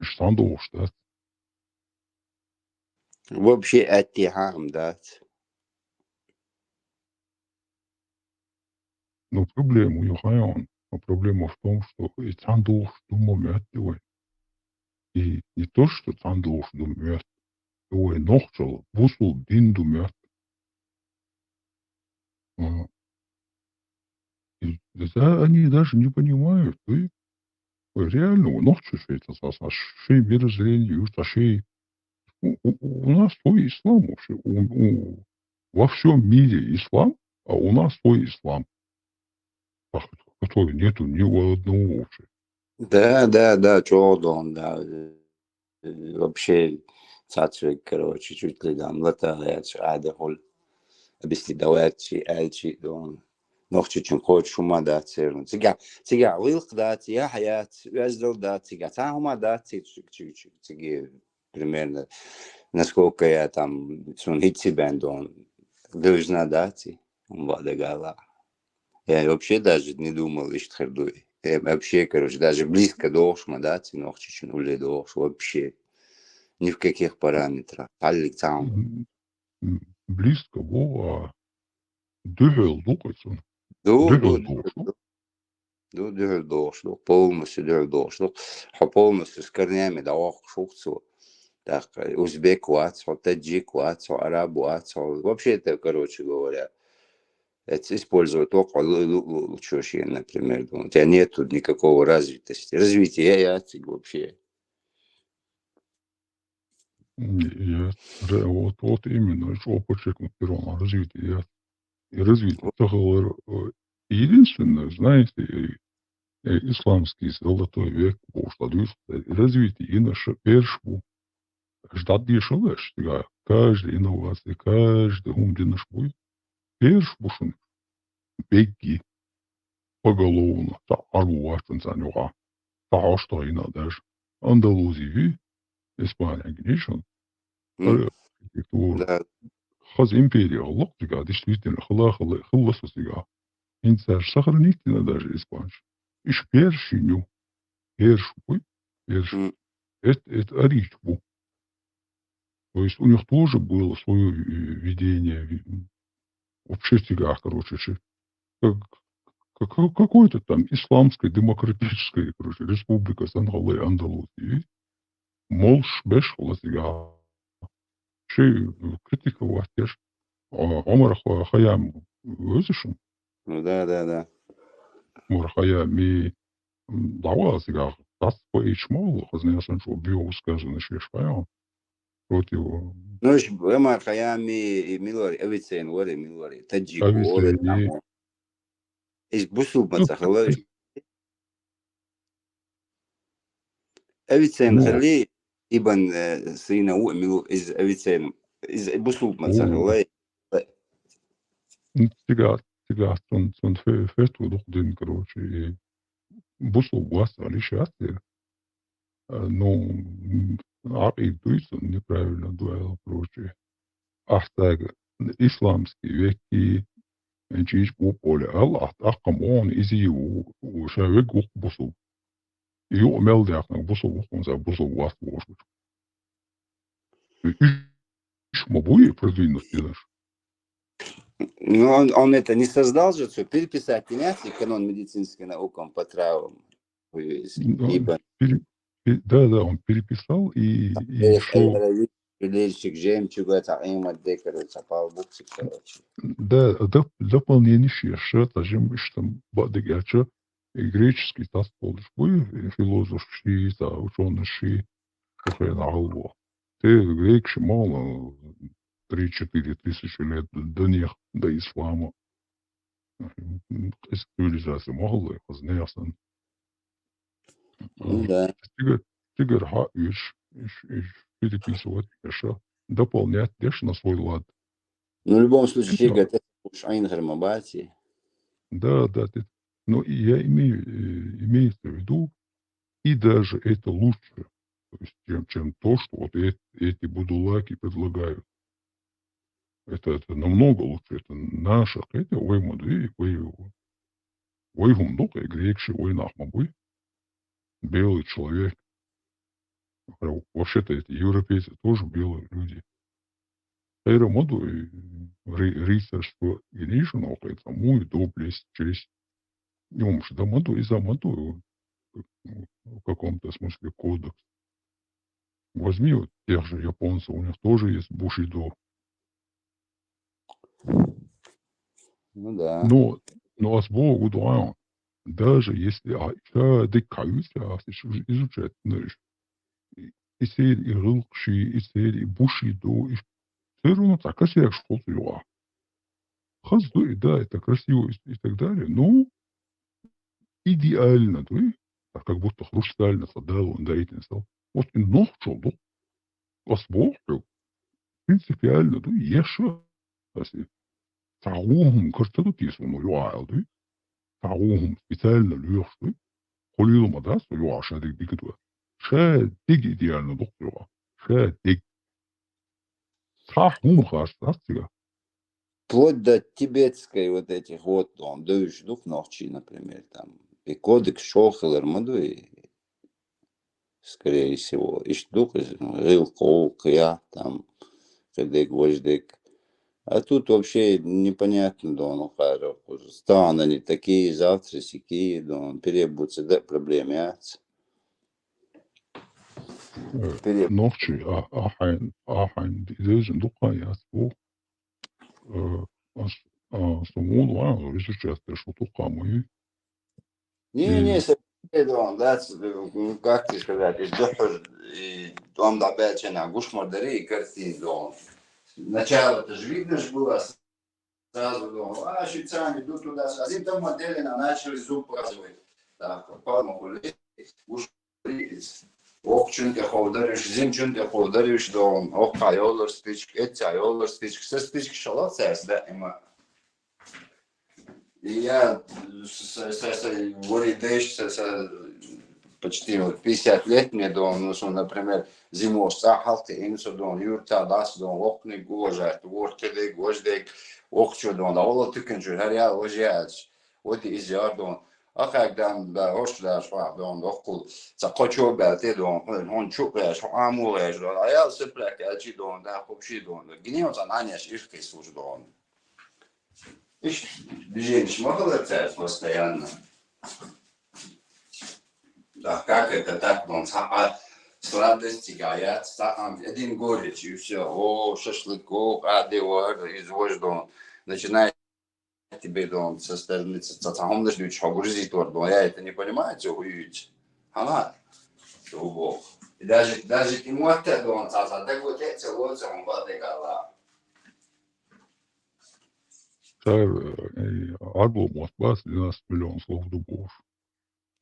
Уьш цхьаьна догӀуш дац. Вообще аьттехьа а дац. Ну, проблема ю хьайна. Но проблема в том, что и цхьаьна догӀуш ду ма моьтту вай. И не то, что цхьаьна догӀуш ду моьтту, и вай нохчалла бусулба дин ду моьтту. А, и да, они даже не понимают, ой, ой, реально, у нохчий шайн цхьа, цхьа, цхьа шайн мировоззрение ю, цхьа шайн, у, у, у нас свой ислам вообще, у, у, во всём мире ислам, а у нас свой ислам, ко-, который нету ни у одного вообще. Да, да, да, чӀогӀа ду, да. Э, вообще, цхьацца верг, короче, чуть ли там лата яц, Ӏада хуьлу. Объяснить давай, чи, аьлчи, дон. Нохчичун кхочуш хӀума дац, церан. Цигахь, цигахь гӀиллакх дац, яхь яц, оьздал дац, цигахь цхьа хӀума дац, ци-, ци-, ци-, ци-, циге, примерно, насколько я там, суна хӀинца бен дон, девзина дац, хӀума бакъ дагала. Я вообще даже не думал, иштта хир ду. Я вообще, короче, даже близко догӀуш ма дац, и нохчичун улле догӀуш вообще. Ни в каких параметрах. Хьаллиг цхьаьна. М, м, близко бу, а дуьхьал ду-кх иза. Ду, ду, дуьхьал ду, догӀуш ду. Ду, дуьхьал догӀуш ду. Полностью дуьхьал догӀуш ду. Хьо полностью с корнями дӀавоккхуш ву-кх цо. ТӀаккха узбек вац хьо, таджик вац хьо, араб вац хьо. Вообще-то, короче говоря, это использовать воккху лу-, лу-, лу-, лучше шен, например, у тебя нету никакого развитости. Развития яц цига вообще. М, яц. Ре-, вот, вот именно, что подчеркнуть первым, развития яц. И развитие Вот. Тахалар, э, единственное, знаете, э, э, исламский золотой век, потому что развитие и наше перш бу. Аш дӀадешал аш, цигахь, каждая инновация, каждый хӀума динарш буй. Перш бу шуна. Бегги. Поголовно. Цхьа Ӏарбо вац шуна царна юкъахь. Цхьа хьошта йина даже. Андалузи ю, Испания гинийша. М. Ара архитектура. Да. Хаза империя хилла-кх цигахь, действительно, хилла, хилла, хилла со цигахь. ХӀинца аш сохранить йина даже испанцаш. Иш перш йина ю. Перш буй, перш. М. Это, это арийча бу. То есть у них тоже было своё, э, видение, ви-, вообще цигахь, короче, ши-, как, как, какой-то там исламская демократическая, короче, республика санна хилла Андалусия. Молуш беш хилла цигахь. Ши критиковать деш. А, Омар Ха-, Хайям везаш? Ну да, да, да. Омар Хайями, м, дӀавала цигахь, дӀасапаийча ма ву, хазна ясанчо био высказывание шеш хьайо. Против. Ну, иш Омар Хайями и мила вара, Авиценна вара, мила вара, таджик вара, Авиценна. Тамо. Иш бусулба Ну, ца хилла, иш. Авиценна Ну. Хилли, ибн, э, Сина ву милу из авицен, из бусулба ма ца хилла. Ну, цигахь, цигахь цун, цун фе-, фетва дукха дина, короче, и бусулба вац аьлла йиш яц церан. А, ну, м, Ӏакъида дуй цун, неправильно дуй аьлла, короче. Ахьа цаьрга исламский веккхий, чӀичӀ бу олий аьлла, ахь тӀаккха ма вон иза ву, ву, ша вег ву-кх бусулба. И юкъа мел даьхнарг бусулба ву-кх, хӀунда аьлча бусулба вац бохуш. Уьш ма буй продвинутый динаш. Ну, он, он это не создал же, что переписать, менять канон медицинской наукам по травам. Ну, он Ибн. пере-, пе-, да, да, он переписал и, и Э, шо? Э, лельчик, жемчуг, это, им отдекару, цапал буксик, короче. Да, доп-, дополнение ши, шо, та жем, иш там, бадык, я чё, и греческий тас полдыш, буй, и философ ши, та учёный ши, шо хьенал во. Те грекаш мала три-четыре тысячи лет до них, до ислама. М, цивилизация мала, хазна ясан. Ну да. Цигара, цигара хьа уьш, уьш, уьш переписывать деш, дополнять деш на свой лад. Ну, в любом случае, Всё. Шига, это уж айнхар ма баци. Да, да, ты, ну, и я имею, э, имеется в виду, и даже это лучше, то есть, чем, чем то, что вот э-, эти будулаки предлагают. Это, это намного лучше. Это наша, это вай ма дуй, вай, вай хӀума ду-кх, и грекаш вай нах ма буй. Белый человек. Вообще-то эти европейцы тоже белые люди. Хьера ма ду, и ры-, рыцарство, и ничего, но это мой доблесть, честь. Ну, м, да ма ду, иза ма ду, в каком-то смысле кодекс. Возьми вот тех же японцев, у них тоже есть бушидо. Ну да. Но, но ас боху дуьйна, даже если, а, ша дика хьаьвсича, ас иш изучать, ну, иш, и, и церан и гӀиллакхаш, и церан и бушидо, и всё равно цхьа косякаш хул цу юкъахь. Хаза ду и, да, это красиво и, и так далее, но идеально дуй, а как будто хрустально цхьа Дала вайна даийтина сал. Вот и нохчалла ду. Ас боху хьоьга, принципиально дуй, еш а ас и. Цхьа гӀо хӀума карта ду те суна юкъахь аьлла дуй. Цхьа гӀо хӀума специально лоьхуш дуй. Хуьлийла ма дац цу юкъахь ша дерг дика ду. Ша дерг идеально ду-кх цу юкъахь. Ша дерг. Цхьа хӀума харц дац цигахь. Вплоть до тибетской вот этих вот, он, дуьйш ду-кх нохчий, например, там, и кодекс шо хилар ма дуй, скорее всего. Иштта ду-кх иза, гӀиллакх, кхы я, там, кхидерг, важдерг. А тут вообще непонятно, да, ну, кхара, стан они такие, завтра сякие, да, переобуться, да, проблем яц. Э, пере- Нохчий, а, ахьайн, ахьайн, деза дукха яц бу. Э, ас, а, со мула ван, изучать деш ву тукхам вуй. Не, не, не, И со-, дон, да, ц-, ну, как тебе сказать, из духур, и дом да бечена, гушмар дари, и картин дон. Сначала-то же видно же было, сразу дон, а, швейцарцы идут туда, а затем там отдельно начали зуб показывать. Так, вот, палма хули, гуш-, Вокху чуьнан тӀе ховдарвиш, зин чуьнан тӀе ховдарвиш догӀун, хӀокххьа йоллар стичка, эццахь йоллар стичка, са стичка шала цаьрца даима. И я, с-, с-, с-, с-, вари дайш, с-, с-, почти вот пятьдесят лет мне догӀун, ну, что, например, зимош цӀа хьалкхиъна со догӀун, юрта дас догӀун, вокхниг уважать, ворхӀ кхидерг, важдерг, вокху чу догӀун, да, вала тикан чу, хӀара ял важа яц. Вот и иза яр догӀун. Ахьа гам да, ош да, швах догӀун, доккхул. Ца кхо чо баьл те догӀун, хьуна чу гӀеш, хьуна аму гӀеш догӀун. А ял сепряк, а чи догӀун, да, хубши догӀун. Гинео ца нанеш ирхкис уж догӀун. Иш движениш ма хала цаьрца постоянно. Да, как это так, догӀун, ца а сладости гаят, ца а один горечь, и всё. О, шашлык, о, а де вар, из вож догӀун. Начинает тебе догӀун со стороны ца, ца, ца хӀуманаш дуьйцуш хьо грузитор догӀун, я это не понимаю, цо хӀуьйцу. Хьамат. Цо боху. И даже, даже и мотта догӀун, ца, ца, даг вот это, цо лоцу, хьуна баддегала. Цара, э, Ӏадло мотт бац, двенадцать миллион слов ду бохуш.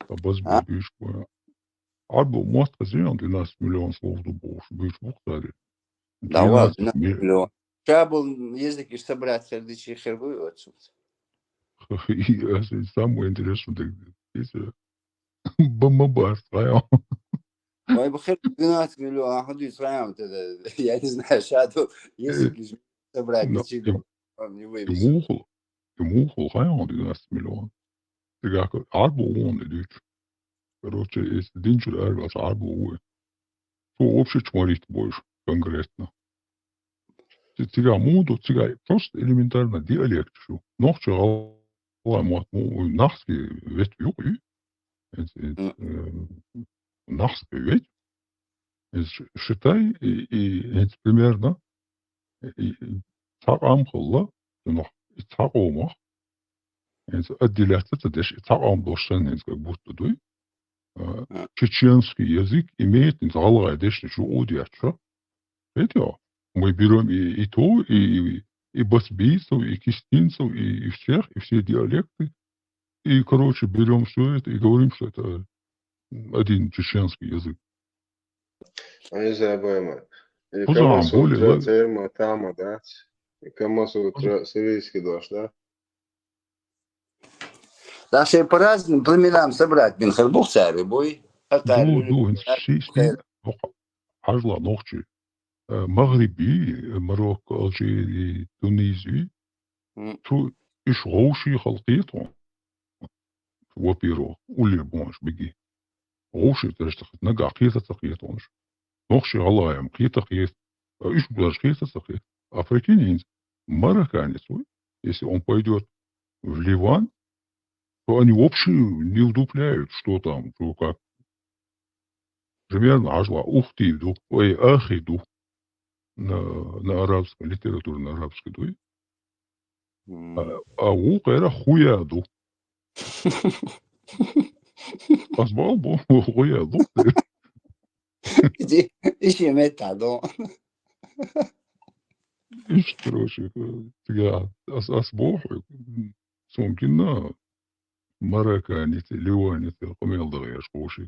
Ца базбур А? Дуьйш бу. Ӏарбо мотт хазиан двенадцать миллион слов ду бохуш, буьйцу бу-кх цара. Да ладно, Двенадцать ме- миллион. Ша болу язык уьш собрать хир дичи хир бу оцу. И, ас, и самое интересное, так, если ба-, ма бац, хаял. Ой, бу хир двенадцать миллион, а хӀун дуьйцу хаял, тогда, я не знаю, ша ду язык уьш собрать Ну, дичи и, ду, он не и вывезу. мухул, и мухул хаял двенадцать миллион. Цигахь Ӏарбо вон и дуьйцу. Короче, если динчуьра араваьлча Ӏарбо ву. Цо вообще чморит бойш конкретно. Ци-, цигахь муха ду, цигахь просто элементарно диалект шу. Нохчи гӀалгӀай мотт му, нахски ветт юкъ ю. Эц, эц, М. э, нахски ветт. Эц ш-, шитай, и, и, эц примерно, и, и, цхьа къам хилла, цунах, и цхьа къомах, эц отделяться ца деш, и цхьа къам долуш санна, эц как будто дуй. А, А. Чеченский язык имеет, эц гӀалгӀай дешнаш юкъа детташ. Хетий? Мы берём и, и то, и, и, и басбийцев, и кистинцев, и, и всех, и все диалекты. И, короче, берём всё это и говорим, что это один чеченский язык. Они забавно. И Кузан, более Камасутра, ло- Терма, Тама, да? И Камасутра сирийский даш, да? Да, шей по разным племенам собрать бин хир бу-кх цара, буй. Хатар, Ду, Юрий, ду, хӀинца ши, ши, хӀажла нохчий. Э, Магриби, э, Марокко, Алжири, Тунизи. М. Цу уьш гӀовший хала кхета хьуна. Во-первых, улле бохьаш биги. ГӀовший тешта нагахь кхета ца кхета хьуна. Нохчий гӀалгӀай-м кхета кхета. Э, уьш даже кхета ца кхета. А прикинь, хӀинца марокканец вуй, если он пойдёт в Ливан, то они вообще не вдупляют, что там, что как. Примерно хӀажла ухти ду, ой, ахи ду. На, на арабском, литература на арабском дуй. М. А, а вукхара хуя ду. Ас бал бу, хуя ду. Иди, иши мета ду. Иш, короче, тига, ас, ас боху, сункина, марокканец, ливанец, къамел дагӀеш, короче.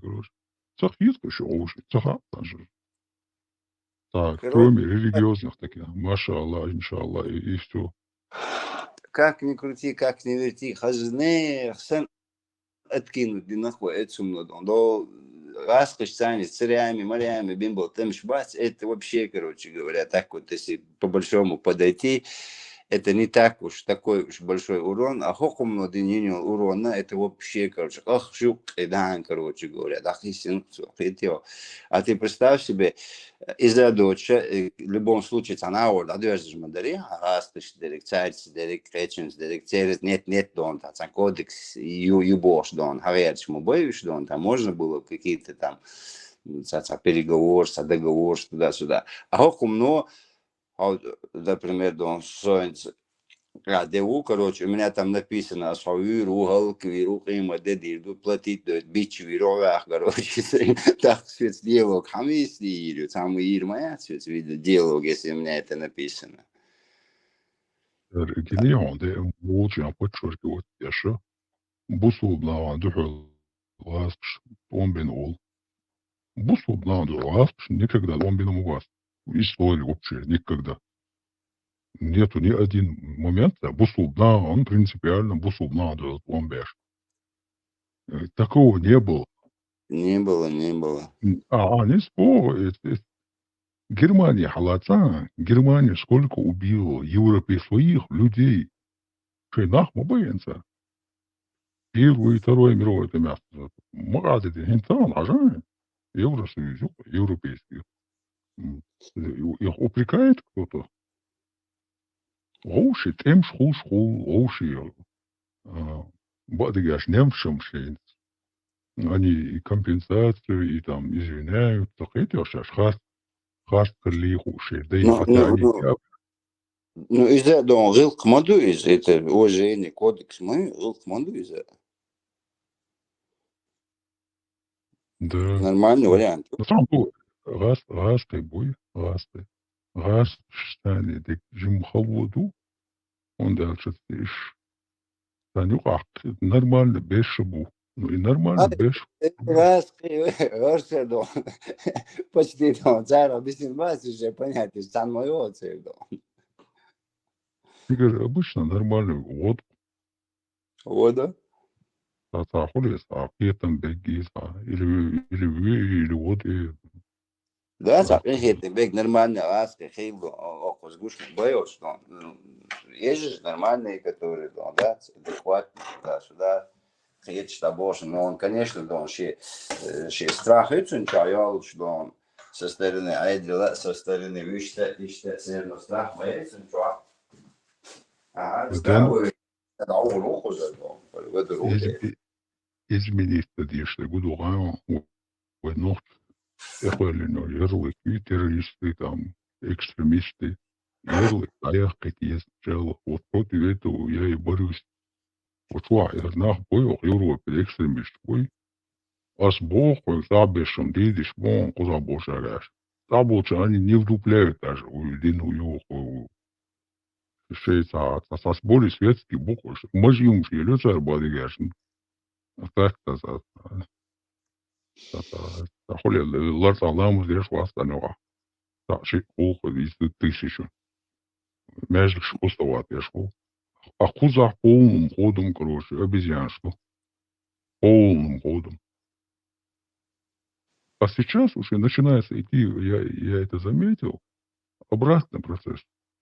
Ца хеташ шу, короче, ца хатташ. Так, Короче, кроме религиозных таких, машалла, иншалла, и, и всё. Как ни крути, как ни верти, хазне, хсан откинуть динах, эцумно дон. До гӀаскхаш цани, царями, морями, бин бол, там ж бац, это вообще, короче говоря, так вот, если по большому подойти, это не так уж, такой уж большой урон, а хӀокхумно дин йинел урона, это вообще, короче, ах, жук, и дан, короче говоря, да, хисин, хитё. А ты представь себе, иза доча, э, в любом случае, цхьана гӀор дӀадоьрзуш ма дарий, хьан гӀасташ дерг, цаьрца дерг, кхечанца дерг, цераз нет, нет дон, та цхьан кодекс ю, ю бохуш дон, хьан гӀерташ ма байвиш дон, там можно было какие-то там, м, цхьа, цхьа переговоры, цхьа договоры туда-сюда. А хӀокхумно, хьо, например, дон, соинца, а, де ву, короче, у меня там написано, ас хьо вуьйр ву, хӀаллаквийр ву, къемат де дийр ду, платить дойту, бичча вуьйр ву, ваьхка, короче, так, соьца диалог хьан вийца дийр ю, цхьамма йийр ма яц, соьца видео диалог, если у меня это написано. Гинехьон де, вулча подчеркивать яша, бусулба нахана дуьхьал гӀаскаш тӀом бина волу. Бусулба нахана дуьхьал гӀаскаш никогда тӀом бина ма вац. В истории вообще никогда. Нету ни один момент, да, бусулба нахана, принципиально бусулба нахана дуьхьал тӀом беш. Э, такого не было. Не было, не было. А, а, не спорю, это, это Германия халаца, Германия сколько убила европе своих людей. Шайн нах ма байинца. Первый, второй мировой это мясо. Ма къадидина, хӀинца а хьажа, Евросоюз, европейский. М, их упрекает кто-то. ГӀовши, тӀемаш хуш хул, гӀовши, а, баъдигаш немцам шайна. Они и компенсацию, и там извиняются, хеташ, харц, харц карлиху шер, да и Ну, хотя ну, они ну, ну, иза дон гӀилкх ма ду иза, это уважение, кодекс ма, гӀилкх ма ду иза. Да. Нормальный вариант. Ну, там бу, гӀаз, гӀазкхи буй, гӀазкхи. ГӀазкхаш царна дика жима хало ду, хӀунда аьлча уьш царна юкъахь нормально берш бу. Ну и нормально, беш. Раз, раз, дон. Почти, дон, цара бисин бас уже понятие, сан моё цер, дон. Игорь, обычно нормально, вот. Вода? Та, та хули, та, кхетам бегги, та, или, или вы, или вот, и Да, цхьа къинхетам бегги нормально, аски, хил, дон, о, о, кхуз гуш, боёш, дон. Ну, есть же нормальные, которые, дон, да, адекватные, туда-сюда. Хеташ та бош, но он, конечно, дон, ши, э, ши страх ицун ча, я лучше, дон, со стороны айдила, со стороны вишта, ишта, всё равно страх боится, чувак. Ага, здравый. Дон, дон, угу, хуза, дон, в эту руку. Из-, и-, изменить-то дишта, гуду гайон, вай нохч, эхвалин, ярлык, и террористы, там, экстремисты. Ярлык, а я какие-то, вот против этого я и борюсь. Вот что, я знаю, понял, Европе экстремист, ой. Аз боху, забешем, дидиш, бон, куза бошараш. Заболча, они не вдупляют даже, ой, дин, ой, ой, ой. Шеца, та, та, более светский буквы. Мажиум, ши, лёцар бадигаш. А так, та, та, та, та, та, хули, лар, та, ламу, деш, васта, нёга. Та, ши, ох, из тысячу. Между шкустоват, я шку. А куза полным ходом, короче, обезьян, что? Полным ходом. А сейчас уже начинается идти, я, я это заметил, обратный процесс.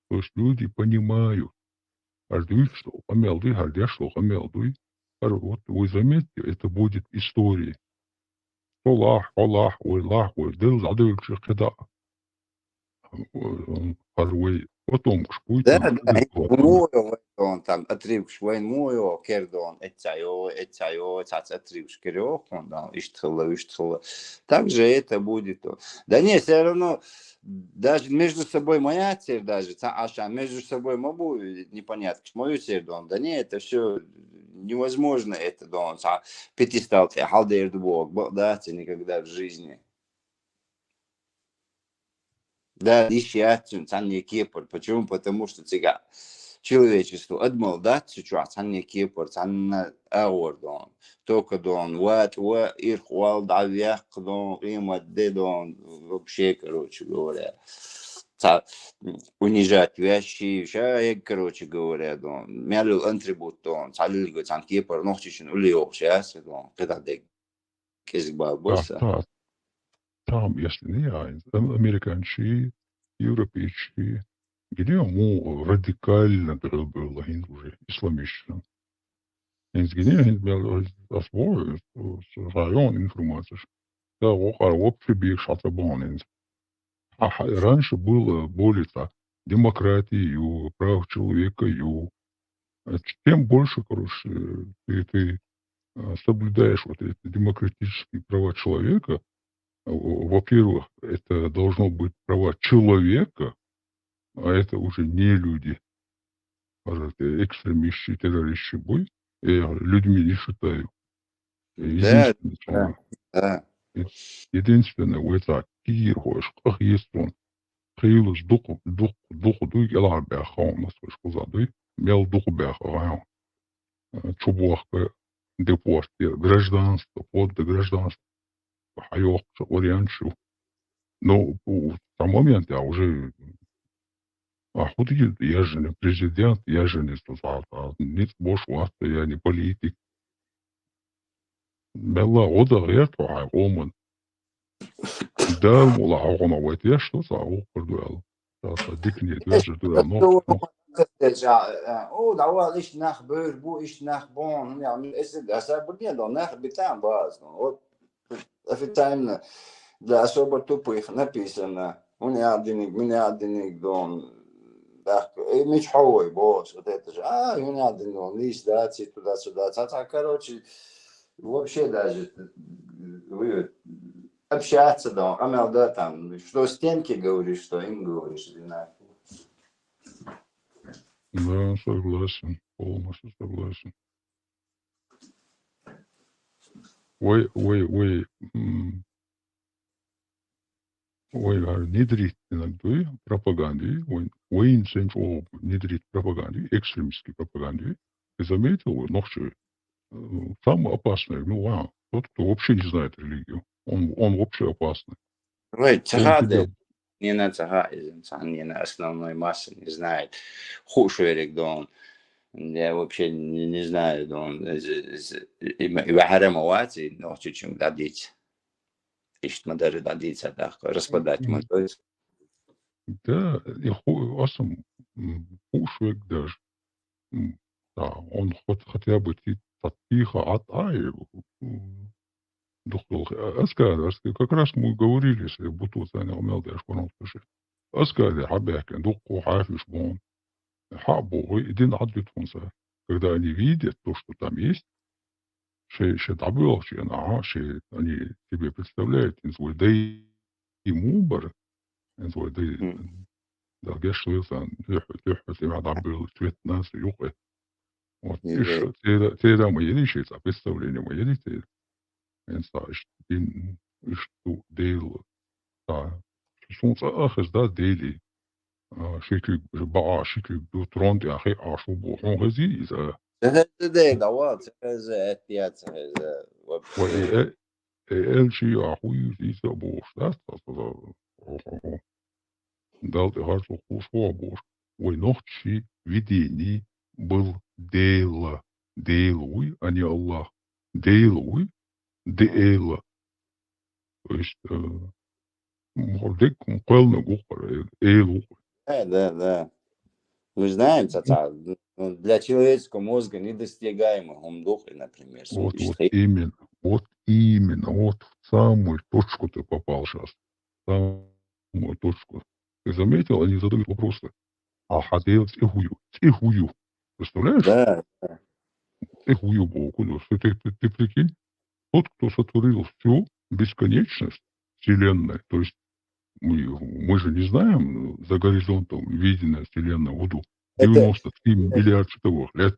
То есть люди понимают, ардуй, что амел дуй, ардяш, что амел дуй. Ар-, вот вы заметите, это будет история. Олах, олах, ой, лах, ой, дыл, задыл, чё, когда. Ар вай, потом, кшкуй, Да, там, да, это хинт вот муё, вай, дон, там, отрывкаш, вай, муё, кер, дон, эццайо, эццайо, цац отрывкаш, кер, ё, кон, дон, иштхыла, иштхыла. Так же это будет, дон. Да не, всё равно, даже между собой моя цель, даже, ца, аша, между собой могу, э, непонятно, мою цель, дон. Да не, это всё невозможно, это, дон, ца, пятистал, э, халдер, дубок, бо-, да, ца, никогда в жизни. Да, иши ацун, цанне кепар. Почему? Потому что цига человечество адмал, да, цу чуа, цанне кепар, цанна аур, дон. Только, дон, ват, ва, ирх, вал, да, вяк, дон, имат, де, дон, вообще, короче говоря. Ца, м, унижать вящи, ша, э, короче говоря, дон. Мялил атрибут, дон, цалил го, цан кепар, нохчичин, ули, ох, сейчас, дон, когда де. Кизг ба Та, боса. Та, там, если не я, ам-, американчи, европейчи, где му радикально дырыл было хинт уже, исламистчи. Хинт где хинт мел, э, освоил, э, с-, район информации. Да, о, а вообще бег шата бон хинт. А, а раньше было более так, демократию, прав человека, ю. А ч-, тем больше, короче, ты, ты, а, соблюдаешь вот эти демократические права человека. А, во-, во-первых, это должно быть права человека, а это уже не люди. Может, э, экстремисты, террористы бой, я людьми не считаю. Э, Да, единственное, да, самое, да. Э, единственное, в это кир хош, ах, есть он. Хилус дух, дух, дух, дуй, гелар бя хаун, нас хош куза дуй, мел дух бя хаун. Э, чубуахка депортир, гражданство, под гражданство. Хайох, вариант шу. Но у, в тот момент я уже, а худ я же не президент, я же не, а, а, не бош васта, я не политик. Мелла ода герт хай гоман. Да, мула гоман вайт я что са, о, курдуэл. Та, та, дикни, даже дуэл, но, но. О, давай, иш нах бер, бу иш нах бон, я, эсэ, эсэ, бу не, но нах битан баз, но, вот, официально для особо тупых написано. Унядиник, минядиник, дон. Так, э, мич хавой, босс, вот это же. А, унядин, дон, лишь, да, ци туда-сюда. Ца, ца, короче, вообще даже, э, вы общаться, дон, амел, да, там, что стенки говоришь, что им говоришь, одинаково. Да, согласен, полностью согласен. Ой, ой, ой, м, ой, а, внедрить иногда пропаганды, ой, ой, инсен, о, внедрить пропаганды, экстремистские пропаганды. Ты заметил, ой, нохчи, э, самый опасный, ну, а, тот, кто вообще не знает религию. Он, он вообще опасный. Вай, Он цаха тебе да. Не на цаха, из цаха не на основной массы не знает. Хуш верик дон. Я вообще не, не знаю, дон. Из, из, и, и вахарама вати, но чуть-чуть дадить. Ишт мадары дадить, а так, распадать М, мы. То есть, Да, и ху-, асам, м, хуш век даже. М, Да, он хоть, хотя бы ти-, тихо от ай, м, духтул. Аскар, аскар, как раз мы говорили, если буту цани умел, да, шкуром слушай. Аскар, хабяк, духу хафиш бон. Хабу, и дин аддит хунса. Когда они видят то, что там есть, шей, шей дабуэлчи, ага, шей, они тебе представляют, ин свой дай ему бар, ин свой дай, м, да, геш лысан, тюх, тюх, тюх, дабуэл, цвет нас, юхе. Вот, и, иш, э, теда, теда мы ели, шей, представление мы ели, теда. Эн са, иш, дин, иш ту, дейл, да. Сунца ахыз, да, дейли. А, шиклик, баа, шиклик, ду, трон, я, хе, а, шу, бу, хун, хези, иза. цаха да, да, да, ва, цаха за, это я, цаха за, Ва, вообще. э, э, э, элчи, а, хуй, иза, бу, да, да, да, да. О, о, о. Дал, ты, хар, су, ху, су, бу. Ой, нохчи, видение был, дейла, дейлуй, а не Аллах. Дейлуй, деэйла. То есть, э, мурдек, мукъелна гухар, э, эйлу. Да, да, да. Мы знаем, цаца, ну, для человеческого мозга недостигаемо, гумдух, например, су Вот, вот иштхи. именно, вот именно, вот в самую точку ты попал сейчас. В самую точку. Ты заметил, они задают вопросы. А хадейл цихую, цихую. Представляешь? Да, да. Цихую, бу, куда? Ты, ты, ты, ты прикинь, тот, кто сотворил всю бесконечность Вселенной, то есть мы, мы же не знаем за горизонтом виденной Вселенной, вот Это, девяносто три э, миллиард световых лет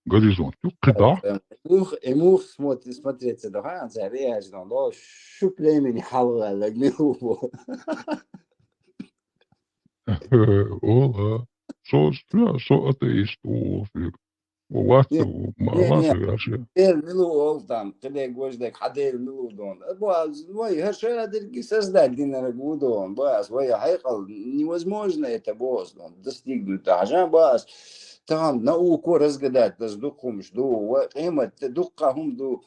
горизонт. Ну, когда? э, мух, э, мух смотри, смотрится, да, ха, за реально, да, шу племени халга, лагни убо. Э, Ола, со, со, со атеист, о, фиг. О, ватса, Не, о, ма-, не, не, ватса, вообще. эл милу ол там, кыдэ гождек, хадэл милу дон. Э, бо, вай, хар шера дырги создать динара гудон, бас, вай, хайкал, невозможно это, бос, дон, достигнуть, даже, бас, там, науку разгадать, дас духумш, ду, ва, эмат, духахум, ду,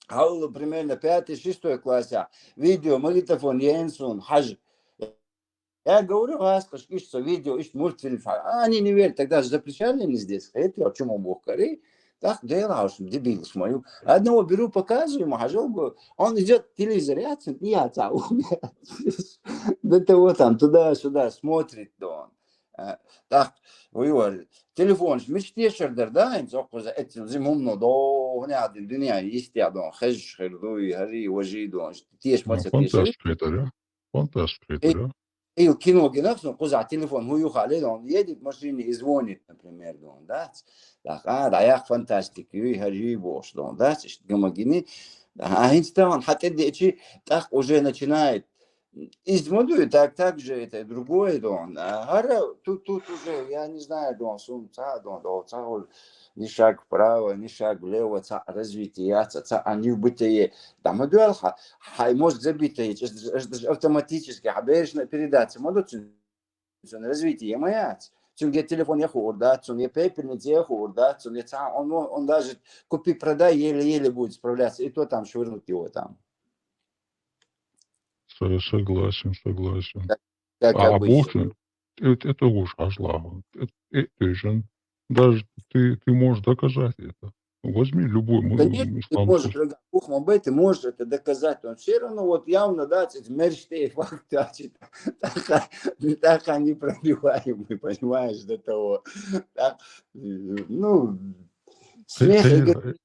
Хал, примерно пятый, шестой класса. Видео, магнитофон, енсун, хаж. Я говорю, вас, каш, ишь, со видео, ишь, мультфильм, фа-, а они не верят, тогда же запрещали они здесь. Это о чем он бог кори? Так, да я лаушим, дебил смотрю. Одного беру, показываю ему, хажал, говорю, он идет к телевизору, я цен-, я цау. До того там, туда-сюда смотрит, да он. Э, Так, вы говорите, телефон, мечте шердер, да, ин сокуза, этим зимумно, да, не один, дуния, истя, да, хэж, хердуй, хари, важи, да, теш, Ну, маца, теш. фантастика это, да? Фантастика это, Э, да? Ил кино гинахсун, куза телефон, ху юха ле, он едет в машине и звонит, например, да, он, да? Так, а, да, я фантастик, юй, хари, бош, да, он, да? Чиш, гамагини. А, инстаграм, хотя дечи, так уже начинает. Из моду и так, так же это другое, да, он. А, хара, тут, тут уже, я не знаю, да, он, сум, ца, да, он, да, он, ца, он, ни шаг вправо, ни шаг влево, ца, развитие, ца, ца, они в бытие. Да, моду, ха, хай, мозг забитый, это же автоматически, а бережная передача, моду, цун развитие, моя, цун я телефон я хурда, цун я пепельница я хурда, цун я ца, он, он, он даже купи-продай еле-еле будет справляться, и то там швырнуть его там. Со-, согласен, согласен. Как А обычно. больше, это, это уж аж ладно. Это, это же, даже ты, ты можешь доказать это. Возьми любой мы-, Конечно, ты ислам можешь, курс. Рагахухма Б, ты можешь это доказать, но все равно вот явно, да, эти мерштей факты, а, так, так они пробиваемые, понимаешь, до того. Так, ну, смех и Хер-, гр-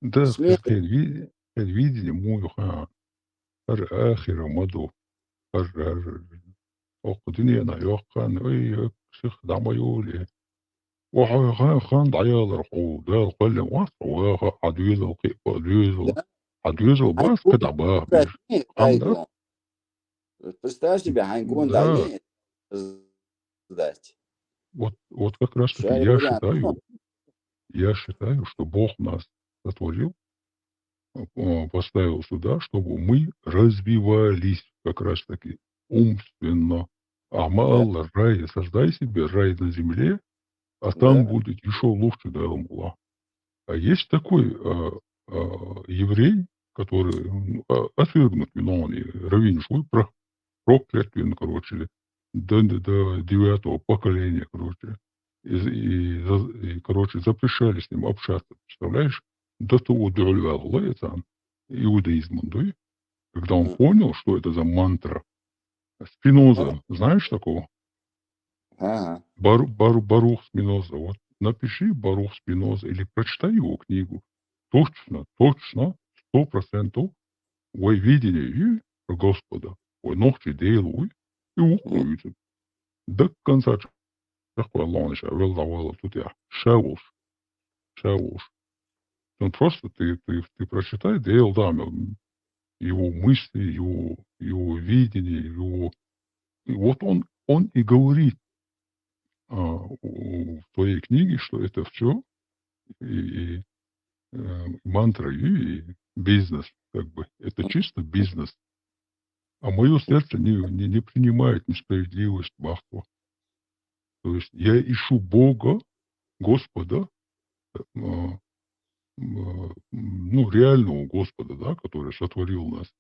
Да, смех. Хер-, Хервидение муюха. Хар ахира маду. Хар, хар. Ох, дунияна йохкан, ой, ох, сих дамаюли. Ох, хан, хан даяла ху, да, калле, ох, ох, адвизал, ки, адвизал. Да. Адвизал, Ай, бас, вот, када, ба, да, биш. не, Хан, ай, да? ну. Представь себе, Хайнкун, Да. да, не сдать. Вот, вот как раз таки Шай я вариант. считаю, Я считаю, что Бог нас сотворил, э, поставил сюда, чтобы мы развивались как раз-таки умственно. А мало рай, создай себе рай на земле, а там будет еще лучше, да, Аллах. А есть такой э, э, еврей, который м, а, отвергнут виновный раввин швы, про- проклят вин, короче, до, до девятого поколения, короче. И, и, за- и, короче, запрещали с ним общаться, представляешь? До того дюльвал это иудаизм, да? Когда он понял, что это за мантра. Спиноза, знаешь такого? Ага. Бару, Бару, Барух Спиноза. Вот напиши Барух Спиноза или прочитай его книгу. Точно, точно, сто процентов вай видение и Господа, вай ногчи делу и ухуюцу. До конца чахуя лоныша, вела вала тут я. Шаулш. Шаулш. Он просто ты, ты, ты прочитай, Дейл Дамер, его мысли, его, его видение, его... И вот он, он и говорит а, у- в твоей книге, что это все и, и, э, мантра и, и бизнес, как бы. Это чисто бизнес. А мое сердце не, не, не принимает несправедливость, бахту. То есть я ищу Бога, Господа, э, м, э, ну, реального Господа, да, который сотворил нас.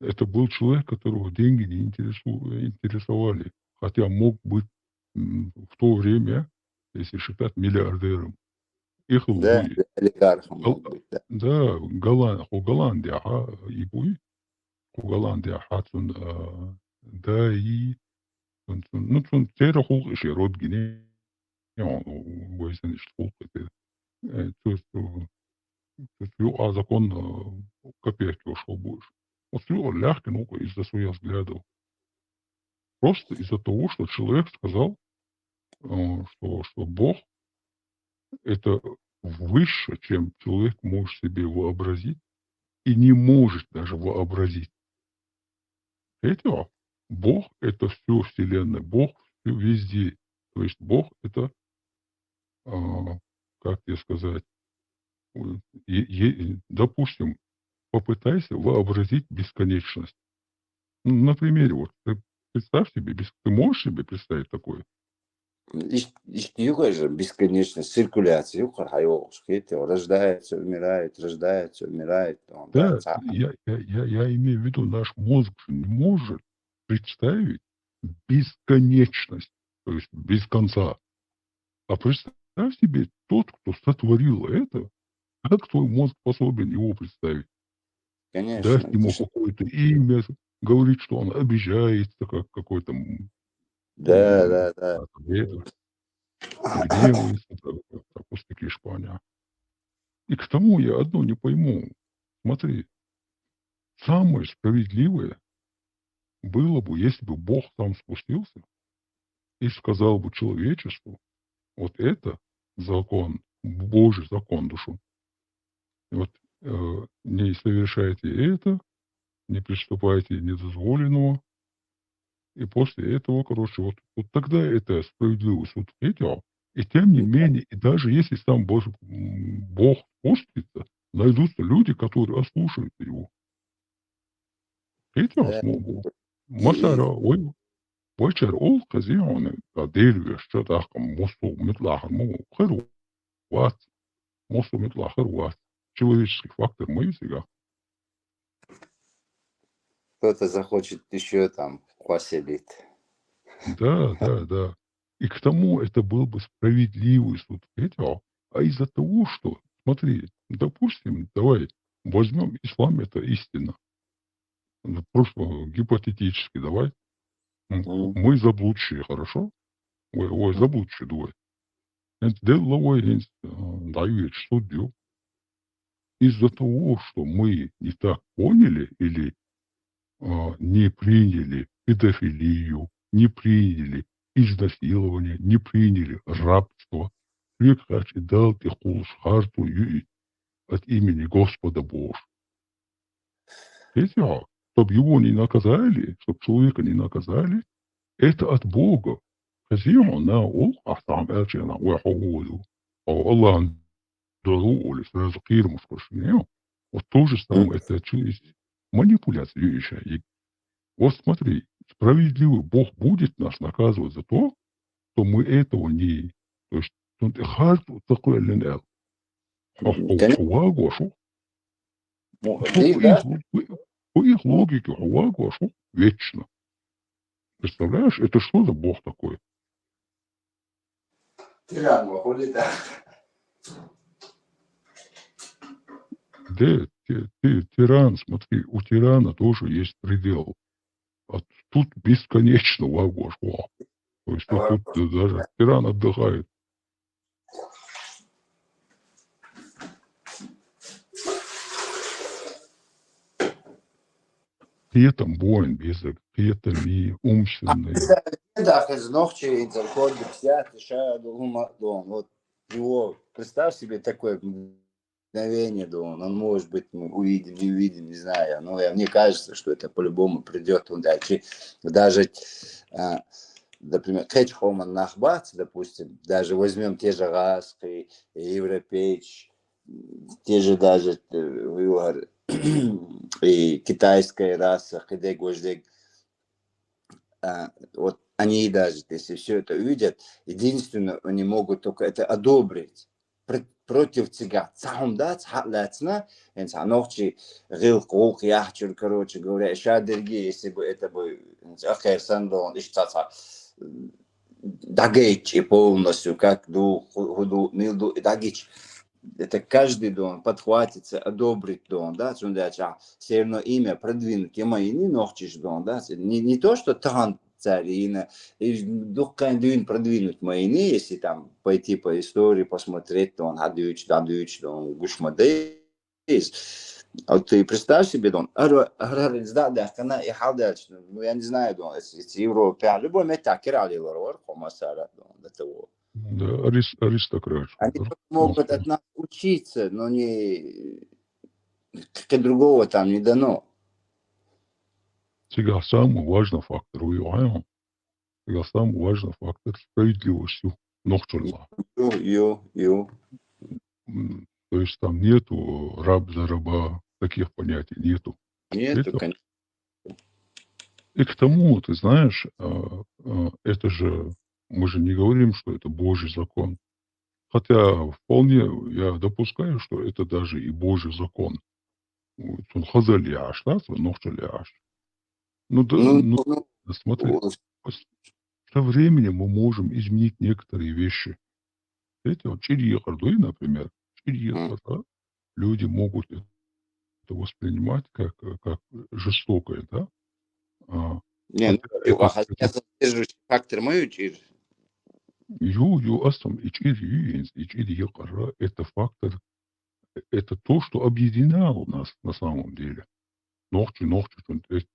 Это был человек, которого деньги не интересу- интересовали. Хотя мог быть м, в то время, если считать, миллиардером. Их Да, лгуи. олигархом Гол- мог быть, да. Да, Голланд, у Голландия, а, и буй, у Голландия, а, цун, а, да, и, цун- цун- ну, цун тера хулк иши род гине, он, вайсен иш хулк это. Э, то есть, э, то есть, ю, а закон, э, копейки ушел будешь. Вот ю, лягкин, ну, из-за своих взглядов. Просто из-за того, что человек сказал, э, что, что Бог это выше, чем человек может себе вообразить и не может даже вообразить. Это Бог это все вселенная, Бог все везде. То есть Бог это, а, как тебе сказать, э, е- е- допустим, попытайся вообразить бесконечность. Ну, на примере, вот, ты представь себе, бес- ты можешь себе представить такое? Иш- иш- юкъа же бесконечность, циркуляция, юкъа хайо, скажите, рождается, умирает, рождается, умирает. Он, да, Да, ца- я, я, я, я имею в виду, наш мозг же не может представить бесконечность, то есть без конца. А представь себе, тот, кто сотворил это, как твой мозг способен его представить? Конечно. Дать ему Ты ж- какое-то имя, говорить, что он обижается, как какой-то... м, Да, м, да, да. как это, гневается, так, так, так, пустяки шпаня. И к тому я одно не пойму. Смотри, самое справедливое было бы, если бы Бог сам спустился и сказал бы человечеству, вот это закон, Божий закон, душу. Вот э, не совершайте это, не приступайте недозволенного. И после этого, короче, вот, вот тогда это справедливый суд встретил. И тем не менее, и даже если сам Бог, м, Бог спустится, найдутся люди, которые ослушаются его. Видите, Да. смогу. И- Масара, ой, вачар ол казион, а дельве, что так, мусу, метлахар, му, херу, ват, мусу, метлахар, ват. Человеческий фактор, мы всегда. Кто-то захочет еще там поселить. Да, да, да. И к тому это был бы справедливый суд. Видите, а из-за того, что, смотри, допустим, давай возьмем ислам, это истина. Ну, просто гипотетически давай. М, Мгм. Мы заблудшие, хорошо? Ой, ой, заблудшие двое. Хинц делла вай хинц, э, даёт судью. Из-за того, что мы не так поняли или а, не приняли педофилию, не приняли изнасилование, не приняли рабство. Человек, значит, дал ты хулш харту ю- от имени Господа Божьего. Видите, чтобы его не наказали, чтобы человека не наказали, это от Бога. Хазио на ол ахтам элчена вахуду. Аллахӏан дуьхьа олий, сразу кхерамаш кхоьрушна. Вот то же самое, это чё есть? Манипуляция ю иша. И вот смотри, справедливый Бог будет нас наказывать за то, что мы этого не, то есть, цунна тӀе харц ца кхоьллина аьлла. Хьо, хьо, Конечно. Хьо вагош ву? Ну, хьо, да? Их, хьо, хьо их логике хьо вагош ву вечно. Представляешь, это что за Бог такой? Тиран ва хули да? Да, ти-, ти-, тиран, смотри, у тирана тоже есть предел. А тут бесконечно вагош ву. То есть тут, тут даже тиран отдыхает. Кхетам бу вайна безаг, кхетам и умственный. Да, хӀинца нохчийн цӀеркъа кодекс яц, ша ду хӀума дон. Вот его, представь себе такое мгновение дон. Он, может быть, мы увидим, не увидим, не знаю. Но я, мне кажется, что это по-любому придёт. Он дальше даже, а, например, кхечхоман нах бац, допустим, даже возьмём те же гӀазкхий, европейцаш, те же даже, э, юхар, и китайская раса, кхидег, важдег, а, вот они даже, если всё это увидят, единственное, они могут только это одобрить. Пр-, против цигахь цхьа хӀума дац, хьа а лаьцна, хӀинца нохчий гӀиллакх-гӀуллакх яхьачуьра, короче говоря, ша дерриге, если бы это бы, хӀинца ахер санна дон, иштта цхьа-цхьа дӀагайча и полностью, как ду, ху-, хӀу ду, мила ду, и дӀагича. Это каждый дон подхватится, одобрит дон, да, цундела всё равно имя продвинуть я ма йиний нохчаша дон, да, не, не то, что тахана цара йина, и дуккха дуьйна продвинуть ма йиний, если там пойти по истории посмотреть, дон, хьадуьйчу, дӀадуьйчу, дон, гуш ма дай. Из. А ты представь себе, дон, ара, ара, ара, из да, да, кана и хьал дальше. Ну, я не знаю, дон, если, если Европе, а любой мета кирали лорвар, хомасара, дон, до того. Да, арис-, аристократ. Они могут от нас учиться, но не, к-, другого там не дано. Цигахь самый важный фактор, уйгӀайо. Цигахь самый важный фактор справедливость ю, нохчалла. Ю, ю, ю. М, то есть там нету раб за раба, таких понятий нету. Нету, это, конечно. И к тому, ты знаешь, а, а, это же, мы же не говорим, что это Божий закон. Хотя вполне я допускаю, что это даже и Божий закон. Цун хазалли яхьаш дац, нохчалли яхьаш. Ну да, ну, ну, ну, смотри, вот. Со временем мы можем изменить некоторые вещи. Видите, вот чӀир екъар дуй, например, чӀир екъар, да? Люди могут это воспринимать как, э, как жестокое, да? А, не, ну, хотя это, а хотя это сдерживающий фактор ма ю чӀир. Ю, ю, астам, и чӀир ю, и чӀир екъар, это фактор, это то, что объединяло нас на самом деле. Нохчи, нохчи, то есть,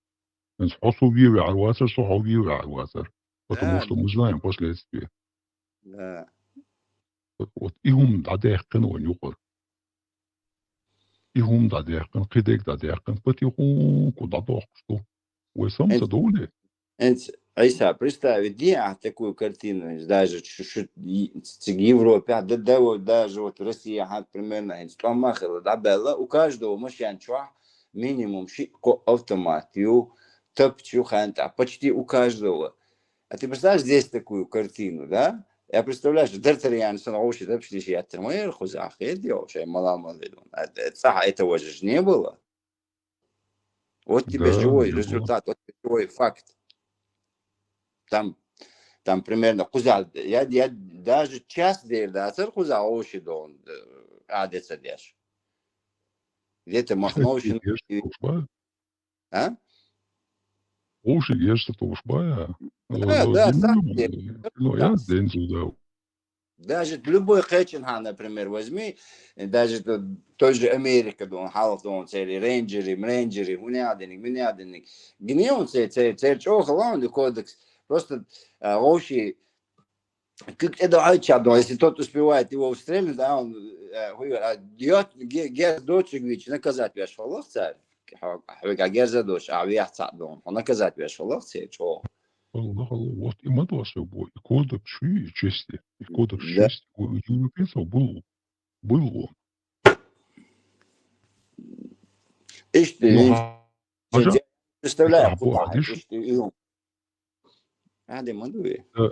хӀинца хьо со ве ваьхьар вацар, со хьо ве ваьхьар вацар. Потому что мы знаем последствия. Да. Вот, вот и хӀума дӀадаьккхина вайн юкъара. И хӀума дӀадаьккхина, кхидерг дӀадаьккхина, потихоньку дӀадоккхуш ду. Вай сама ца довле? ХӀинца, Ӏийса, представить де ахь такую картину, даже шу-, шу-, и-, цига Европе, да, да, вот даже вот Россия, ахь, примерно, хӀинца тӀом ма хилла, дӀабаьлла, у каждого машен чохь минимум шиъ-кхоъ автомат ю, тапча ю хантӀахь, почти у каждого. А ты представляешь здесь такую картину, да? Я представляю, что Дартарьян сан гӀовши тапча деш яттар ма яра кхузахь, хедий, шайн мала-мала дун. А, э, цӀахь этого же не было. Вот тебе живой результат, вот тебе живой факт. Там, там примерно кхузахь, я, я даже час дер дацар кхузахь гӀовши дон, э, Ӏадеца деш. Где-то Махновщина. А? Вовши еш ца товш бая. Да, да, сам день. Ну, я день сюда. Даже любой кхечанхьа, например, возьми, даже т-, той же Америка, дон, хьалха дон, церий рейнджеры, мрейнджеры, хӀунядиниг, минядиниг. Гинеун церий, церий, церий чӀогӀа лаун ди кодекс. Просто, а, вовши Куьг тӀе дахьайча дон, если тот успевает его стрельнуть, да, он, э, хуй, а, дьёт, ге-, герз доцург вича наказать веш хӀаллах цара. Хьо-, хьоьга герз доцуш, а вех цхьаъ дон, хьо наказать веш хӀаллах церий чӀогӀа. хала, хала. Вот и ма дош бу, и кодекс ши, и чести, и кодекс Да. чести у европейцев был, был он. Иштта, Ну, ин-, хажа, представляю, а, бу, куда, хадиш, иштта, и он. А, да, ма дуй. да,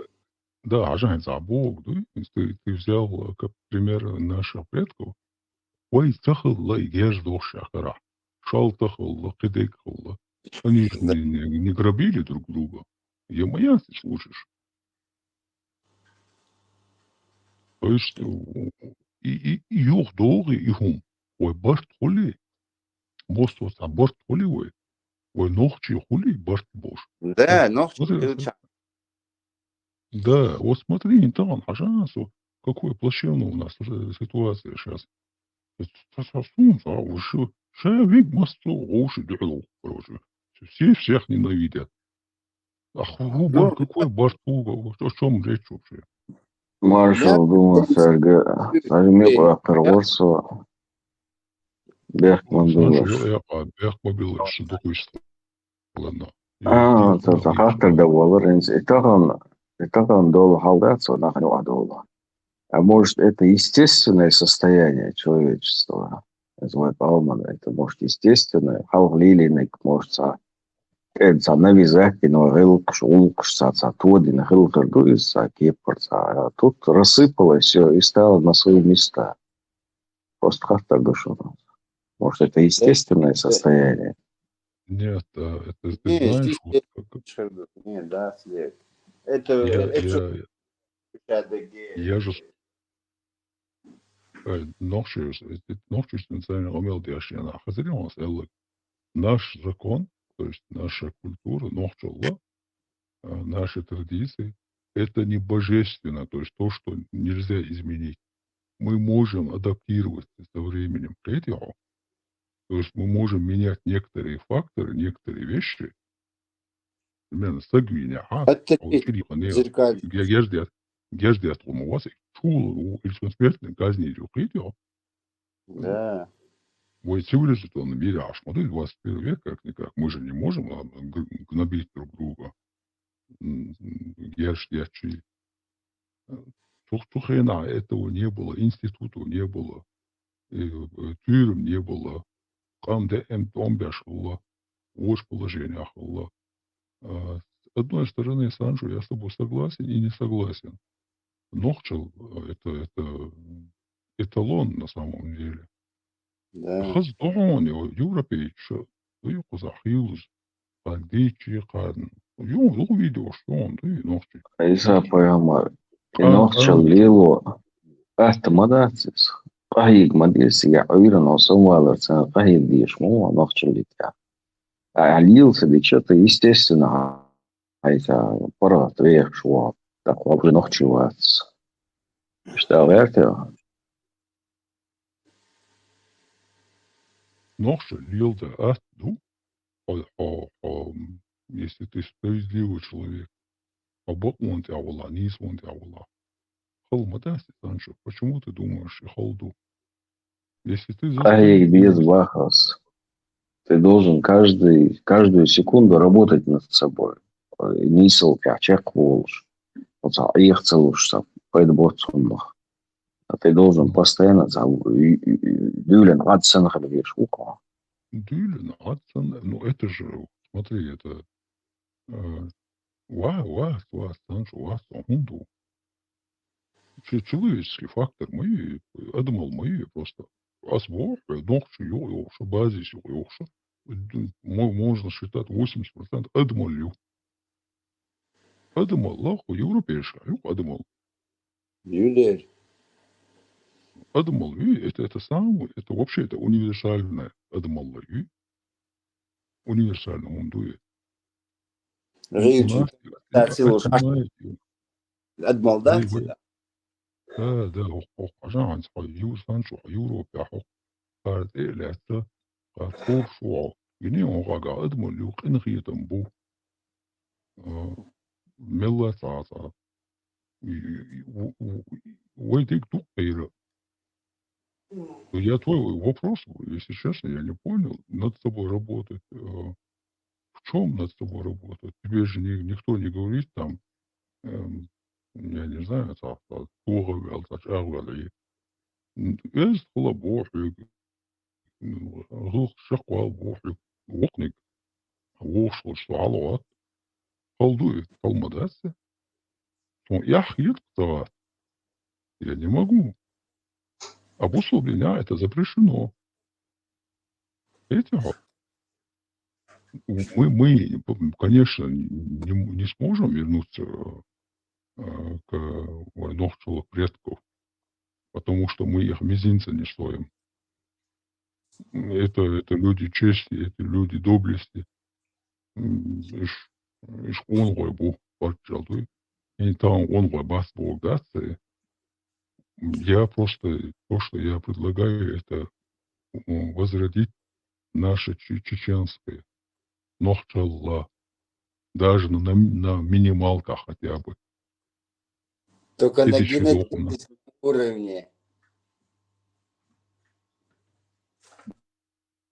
да, хажа, за Бог, да, если ты, ты взял, э, как пример наших предков, вай ца хилла, и геш дохша хара. Шал ца хилла, кхидег хилла. Они же Да. не, не, не грабили друг друга. Я моя ты слушаешь. То есть, у, и, и, и юх долги и хум. Вай барт хули, мосто ца барт хули вай. Вай нохчи хули барт бош. Да, Вот нохчи смотри, хилча. да, вот смотри, там, хажа, со, какое плачевная у нас уже ситуация сейчас. Сосунца, уже, ша век мосто, уши дёрнул, короче. Все всех ненавидят. А ху-, ху-, Ну, бар-, какой барт, ху-, о, о чём речь вообще? Маршал да, думал, да, сарга, да, сарга да. Акарварсо, бехман Ну, дула. слушай, я, я, а, бехмобил, что такое, что, ладно. И, А, и, та, ну, та и хаттар да валар, инс, и тахан, и тахан дола халдат, со нахни ва дола. А может, это естественное состояние человечества? Это мой палман, это, может, естественное. Халк лилинек, может, ца, это ца навязать, но гылкш, улкш, ца, ца, тодин, гылкар, дуй, ца, кепар, ца. А тут рассыпалось все и стало на свои места. Просто хаттар душевно. Может, это естественное состояние? Нет, а, это ты Не, знаешь, здесь вот нет как шерга, не, да, свет. Это, я, это я, я же с- э, нохчи, э, нохчи специально умел дяшьяна. Хазарин у нас эллы. Наш закон, то есть наша культура, нохчалла, а, наши традиции, это не божественно, то есть то, что нельзя изменить. Мы можем адаптироваться со временем к этому. То есть мы можем менять некоторые факторы, некоторые вещи. Примерно, сагвиня, а? Это Вот ведь чили ханео. зеркаль. Я, я ждет, я ждет, у вас чул, или смертной казни, или укрытие. Да. Вай цивилизационный мир, аж смотри, двадцать первый век, как-никак. Мы же не можем, а, г-, гнобить друг друга. М, м, герш, герчи. Э, тух-, тухена этого не было, института не было, э, э, тюрем не было. Кам де эм том бяш было, уж положение было. А, с одной стороны, Санчо, я с тобой согласен и не согласен. Нохчал, э, это, это эталон на самом деле. Да. Хаз догони, европейча, уй куза хилус, кандичи кан. Ю, ю видео, что он, ты нохчи. Иса пайгамбар. И Кан, нохчал кан. лило. Атта мадацис. Къахьийга ма деза, я Ӏуьйранна хьо самаваларца къахьийга дезаш ма ву нохчаллица. А лела ца дича, тӀа, естественно, хьайца паргӀат вехаш ву. ТӀаккха хьо уже нохчи вац. Иштта гӀерта? Нохча лелда атта ду, хьо, хьо, хьо, м, если ты справедливый человек, хьо бакъонна тӀехь вала, нийсонна тӀехь вала. Хала ма дац и, Санчо, почему ты думаешь, и хала ду? Если ты за Къахьийга деза справедливость, бахас. Ты должен каждый, каждую секунду работать над собой. Э, нийсалла чекхболуш. Оцу Ӏеха ца луш сан, пайда боцу хӀуманах. А ты должен постоянно ца, и, и, и, дуьйлина гӀад санна хила везаш ву хьо. дуьйлина гӀад санна, ну, это же, смотри, это, э, ва-, вац, вац, Санчо, вац, хӀунда ву? Че-, человеческий фактор ма ю, адамалла ма ю просто. Ас боху, нохча юкъа йохуша, базис юкъа йохуша, д-, мо-, можно считать восемьдесят процентов адамалла ю. Адамалла, хӀу европейша ю адамалла. Юлер. Адамалла ю, это, это самое, это вообще, это универсальное адамалла ю. Универсальное, он дует. У ГӀийчу нас цацилуш понимаете, адамалла вай, дац вай, да? да, да, хӀокху, хӀокху ажанца, хьо юр санчу, хьо Европе, хьо хӀара тӀе а лаьцна, хӀара кхобуш ву хьо. Гине хьо хьага адамалла ю, къинхетам бу. А, мелла цхьа, цхьа. И, и, и, у, у, вай дерг ду-кх хӀара. Я твой вопрос, если честно, я не понял. Над собой работать, э, в чём над собой работать? Тебе же ни-, никто не говорит там, эм, я не знаю, цхьа, цхьа, тугъа вел, цхьа чӀагӀ вел, и, м, эз хила бохьуьг, м, гӀулакх шакъвал бохьуьг, вокхниг, вохуш волчу со хьалавац. Хала ду и, хала ма дац и. Цунна эхь хетта ца вац. Я не могу. А бусалба динехь это запрещено. Эти хьо. Мы, мы, конечно, не, не сможем вернуться, э, к, ой, нохчалла предков, потому что мы их мизинца не стоим. Это, это люди чести, это люди доблести. М, иш, иш къонахой бу, паччалла дуй. И тахана къонахой бац бохург дац, э, я просто, то, что я предлагаю, это, м, возродить наше че-, чеченское, нохчалла, даже на, на, на минималках хотя бы. Только на генетическом уровне.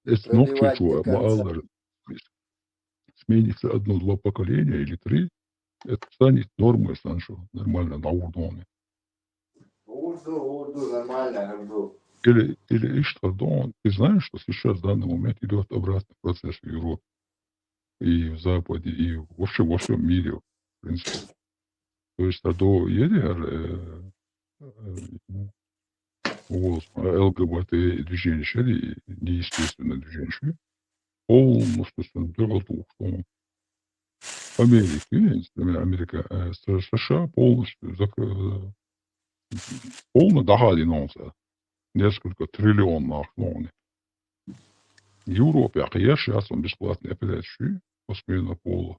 Эс нохчичу ма аллара, сменится одно-два поколения или три, это станет нормой, Санчо, нормально, на уровне. Урду, урду, нормально, урду. Или, или иштта, пардон, ты знаешь, что сейчас в данный момент идёт обратный процесс в Европе и в Западе, и вообще во всём мире, в принципе. То есть, а до еди хӀара, э, э, ну, вот, а, Л Г Б Т движение шари, неестественное движение шари, полностью сунтугӀал тухуш. Америка, например, Америка, э, С Ш А полностью зак-, э, полно дахадина он са. Несколько триллион нах нуни. Европе кхеш яц он бесплатный операцию по смене пола.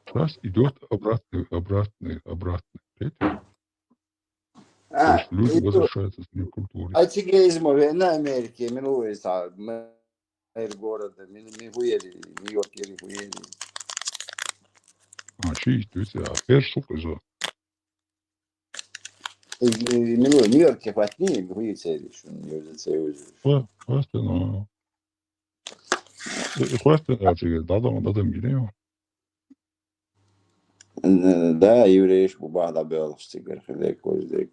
Сейчас идёт обратный, обратный, обратный. Видите? То А, есть люди и ту-, возвращаются к своей культуре. А цига измо веана Америке, мила ву иза, мэр города, мин, мин хӀу яри, Нью-Йорк яри, хӀу яри. А, чи, то есть, а, персук изо. И, и, мила ву, Нью-Йорке хӀоттийна, хӀу яри цериш, Нью-Йорк цериш. Хо-, хӀоттийна. Э, хӀоттийна, а цига дӀадам, дӀадам гинийо. Н-, да, еврейш бу бахьа дӀабоьлхуш цигара, хилар кхуза дерг.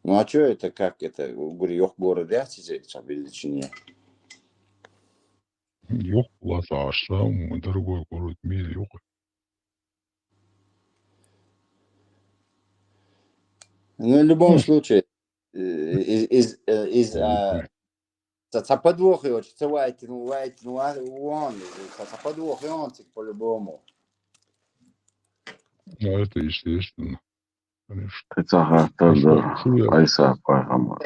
Ну, а чё это, как это, гури йоккха город яц иза, цхьа величине? Йоккха лаца аш, самый дорогой город в мире, йоккха. Ну, в любом случае, э, из, из, э, из, а, Ца, ца подвох йоцуш, ца вайтина, вайтина, ва-, вон, ца, ца подвох йоцуш, по-любому. Ну, это естественно, конечно. Кхин цхьа хаттар дара, Айса пайхамар.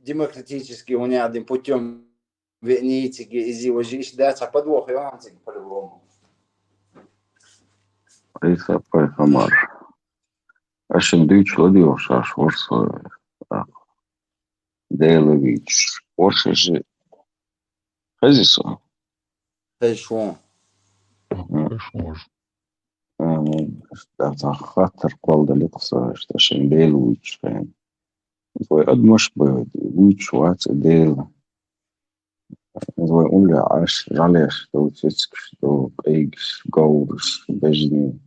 Демократический, унядин путём веънийциги, изи важиш, да, ца подвох йоцуш, по-любому. Айса пайхамар. Аша дуьйцуш ладоьгӀуш аш ворхӀ со, а, Дела вийчуш. ВорхӀ ши хези со. Хезаш ву. Мгм. Хезаш ву. Ам, аш цхьа хаттар кхолладали-кх со, аш аша Дела вийчуш хен. Вай адамаш бай, вийчуш вац Дела. Вай улле Ӏаш, жӀалеш ду, цицкаш ду, къийгаш, говраш, бежни.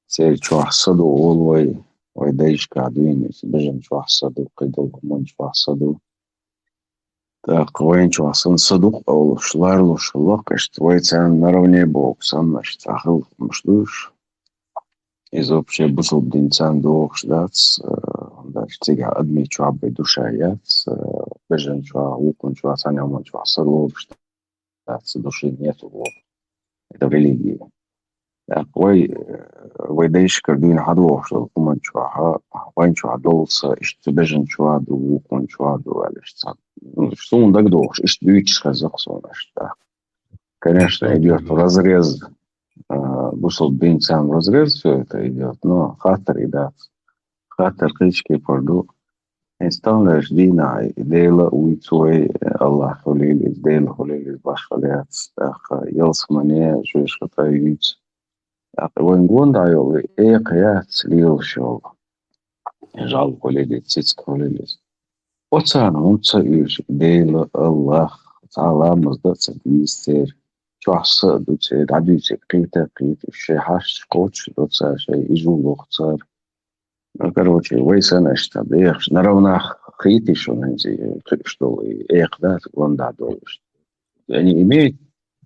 Церан чохь са ду олу вай, вай дайшкахь дуьйна, бежан чохь са ду, кхидолу хӀуман чохь са ду. ТӀаккха вайн чохь санна са ду-кх олуш, ларлуш хилла-кх иштта, вай царна наравне боху санна, иштта цхьа хилла хӀумаш ду уьш. Иза вообще бусалба дин царна догӀуш дац, э, даже цигахь адамийн чохь бен душа яц, э, бежан чохь, вукхун чохь, цхьана хӀуман чохь са лоруш дац, души нету боху. Это религия. ТӀаккха вай, э, вай дайшкара дуьйна хьадогӀуш долу хӀуман чохь, вайн чохь долу са, иштта бежан чохь ду, вукхун чохь ду, аьлла, иштта цхьа. Ну, суна дагадогӀуш, иштта дуьйцуш хезна-кх суна, иштта. Конечно, идёт вразрез, а, бусалба динца вразрез всё это идёт, но хаттар и дац. Хаттар кхечу кепара ду. Хьайн стагӀнарчу дийнахь и Дела а вуьйцу вай, Аллах хуьлийла иза, Дела хуьлийла иза, башхалла яц, тӀаккха ялсамане, жоьжахате а юьйцу. ТӀаккха вайн гонда дӀайолу и экха яц лелаш йолу. ЖӀалла хуьлийла иза, цицка хуьлийла иза. Оцарна хӀунда ца оьшу Дела, Аллах, цхьа ламаз да ца дийцар, чохь са а ду церан, дӀадуьйцург кхета а кхета, шайн хьашташ кхочуш ду цара, шайн изу лоху цара. Ну, короче, вай санаш цхьа дехаш, на равнах хийтий шуна хӀинца и кхуьуш долу, и экха дац, гонда долуш. Они имеют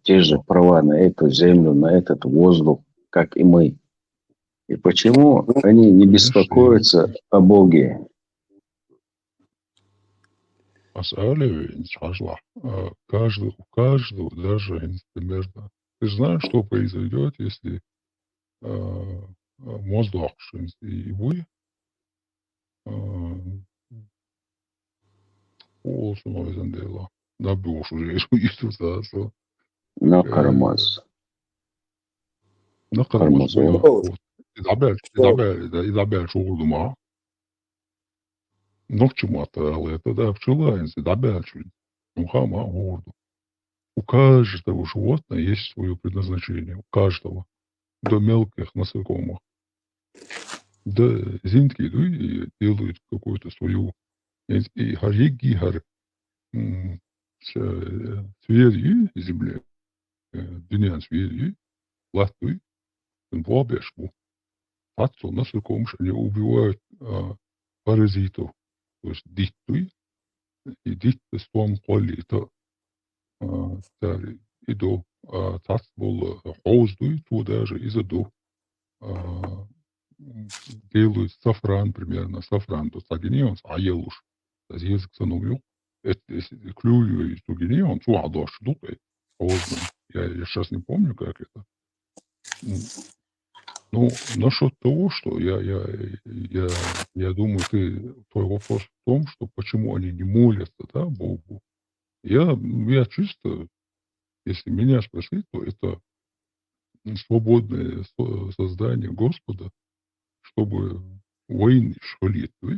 те же права на эту землю, на этот воздух, как и мы. И почему они не беспокоятся о Боге? Ас алеве, хьажлахь, а, каждый, у каждого даже, примерно. Ты знаешь, что произойдет, если, а, а, моздокшинс и, и вы, а, полсуна изан дела. Набуш уже, что и тут, да, что. На кармаз. На кармаз, Кармаз, да. О. Вот. И дабель, и Что? Дабель, да, и дабель, что гурдума. Нохчи матта ала, это, да, пчела, если дабель, что. Ну, хама, гурду. У каждого животного есть свое предназначение, у каждого. До мелких насекомых. Да, зинтки, ну, и делают какую-то свою, и, и хар-, егги хар, м, с-, э, звери земли, э, дуьненан звери, латтуй, цуьнан бохбеш бу. Цхьацца насекомыш, они убивают, а, паразитов, то есть диттуй, и дитта стом кхоллийта, а, цара и до, а, цхьацца болу хьовза дуй, цо даже иза до, а, делают сафран примерно, сафран до цхьа гинеон, цхьа елуш, зезаг санна ю, это, если клювою цу гинеон, цо хьадош ду, э, хьовза, я, я щас не помню, как это. М, ну, насчёт того, что я, я, я, я думаю, ты, твой вопрос в том, что почему они не молятся, да, Богу. Я, я чисто, если меня спросить, то это свободное со-, создание Господа, чтобы войны шли, да?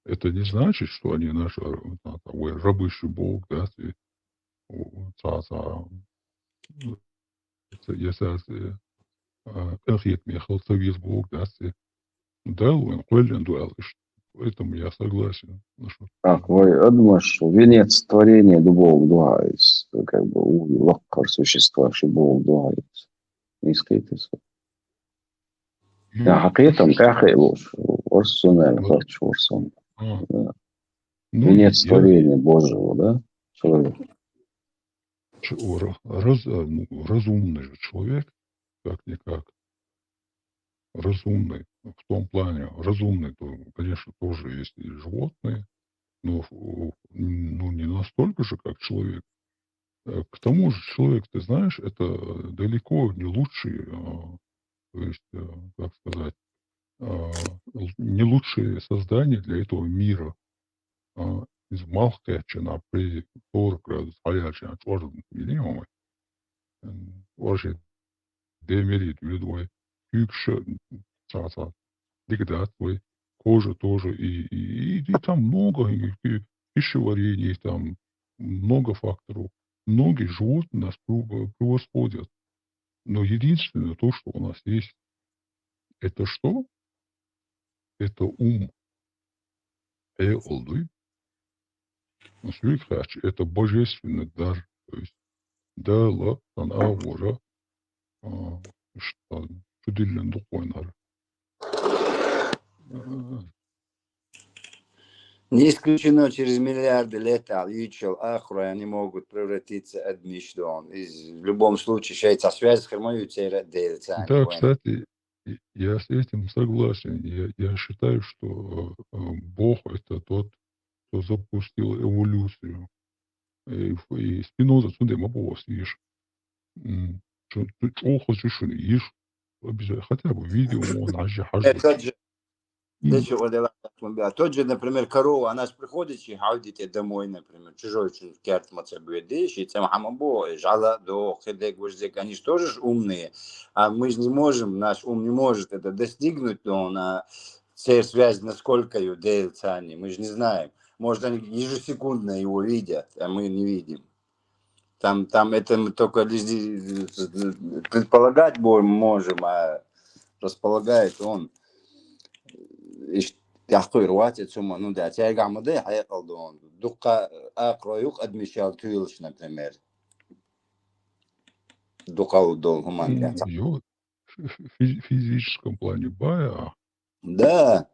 Это не значит, что они наши, а, там, ой, рабыщий Бог, да, ты, о, ца-, ца-, ну, это, я сейчас, э, а, конкретно я хал совет Бог, да, ты. Да, он кхоьллина ду аьлла иштта. Поэтому я согласен. Ну что? Так, вай адамаш венец творения ду боху дуьхьа иза, как бы, у, лакхара существа шу боху дуьхьа иза. Низкий ты. Ну, я хьан кхетам тӀаьхьа луш, орсунел, вот. Короче, орсун. А. Да. Ну, венец я творения Божьего, да? Человек. Ч-, ра-, раз-, а, ну, разумный же человек, как-никак. Разумный. В том плане, разумный, то, конечно, тоже есть и животные, но, ф-, ну, не настолько же, как человек. Э, к тому же человек, ты знаешь, это далеко не лучший, а, то есть, э, как сказать, а, л-, не лучшее создание для этого мира. А, иза малх кхаьччина при сорок градус хьаяьлча чӀожа вилий хьуна. М, орши демерит вуьду вай, куьйгаш а цхьа-цхьа дика дац вай, кожа тоже и, и, и, и там много, и, и пищеварение, там много факторов. Многие животные нас прев-, превосходят. Но единственное то, что у нас есть, это что? Это ум. Э, олдуй. Ну, свикхач, это божественный дар. То есть, Дала, сан агӀора, а, что, чудиллина дукхойнара. А, Не исключено, через миллиарды лет, а, юьйцуш йолу ахура, они могут превратиться, адмиш дон. Из, в любом случае, шайца связь хир ма ю церан а Делаца, Да, они кстати, и я с этим согласен. Я, я считаю, что, э, э, Бог — это тот, кто запустил эволюцию. И, и Спиноза цундела ма боху, иш. М, чу-, чу-, чӀогӀа хаза ю шуна, иш. Обяза-, хотя бы видео вон хьажа, хьажа. Э, тот же, М. дечо, вот дела, как он била. Тот же, например, корова, она ж приходит, чи хьавди те домой, например, чужой, чу-, керт ма ца гуьрди, ши цӀе ма хьама бо, жала до, хидек, вуждек, они же тоже ж умные. А мы же не можем, наш ум не может это достигнуть, но он, а, церан связь насколько ю Делаца, они, мы же не знаем. Может, они ежесекундно его видят, а мы не видим. Там, там это мы только лишь предполагать бо-, можем, а располагает он. И ш-, тӀехкхуьйр вац цу ма, ну да, цаьргахь ма дай хьекъал дон. Дуккха акъро юкъ адмишал туьйлаш, например. Дукхал дол хӀуман тӀехь. Ё, фи-, фи-, физическом плане бая. Да.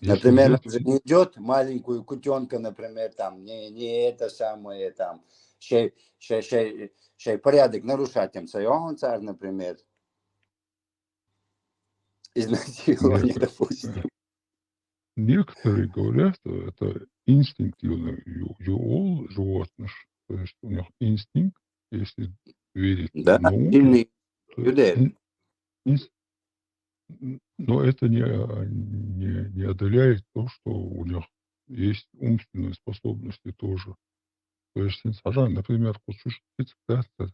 Например, идёт маленькую кутёнка, например, там, не, не это самое, там, шей, шей, шей, шей порядок нарушать, там, сайон царь, например. Изнасилование, допустим. Некоторые говорят, что это инстинктивно ю-, ю-, животных, то есть у них инстинкт, если верить науке, сильный, то есть ин-, инс-, н-, но это не, не, не одоляет то, что у них есть умственные способности тоже. То есть, например, кху чу ши цӀа дац,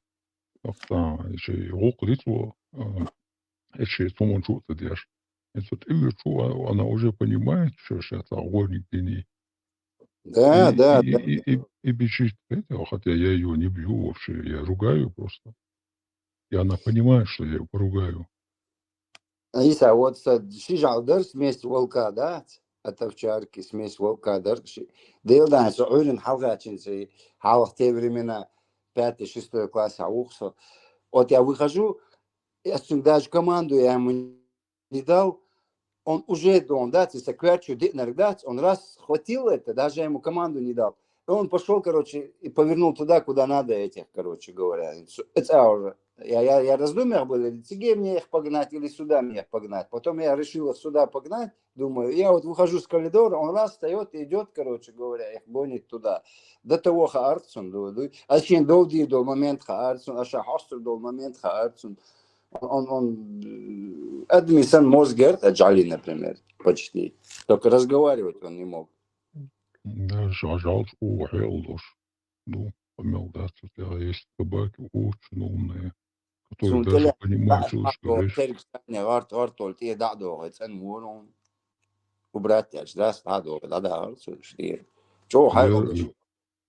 охьа, шен гӀуллакх ду цо, а, шен цу ман чу а ца деш. И цу тӀе а чу, а, она уже понимает, что щас огонь в тени. Да, и, да, и, да. И, и, и бежит, это, хотя я её не бью вообще, я ругаю просто. И она понимает, что я её поругаю. Иса, вот са ши жал дар смесь волка, да? От овчарки смесь волка дар. Ши-, Дела дан, со Ӏуьйран хьалхачинца, хьалха те времена, пятый, шестой класс а вух со. Вот я выхожу, я с ним даже команду я ему не дал, он уже дон, да, ты со кверчу диънарг, да, он раз схватил это, даже я ему команду не дал. И он пошёл, короче, и повернул туда, куда надо этих, короче говоря. И всё, это уже. Я, я, я раздумьях был, или циге мне их погнать, или сюда мне их погнать. Потом я решил их сюда погнать, думаю, я вот выхожу с коридора, он раз встаёт и идёт, короче говоря, их гонит туда. До того хаарцун, ду, ду. А чин дов ди дол момент хаарцун, а ша хостур дол момент хаарцун. Он, он, он, э, адми сан мозг герт, а джали, например, почти. Только разговаривать он не мог. Да, жа-, жаль, что ухел уж. Ну, помел, да, тут, а, есть собаки очень умные, которые даже понимают человеческую речь. Терк стане, гӀарт, гӀартол, те да, да, это, ну, он. Убрать, я, да, да, да, да, да, да, да, да. Чё, хай, я, он, я,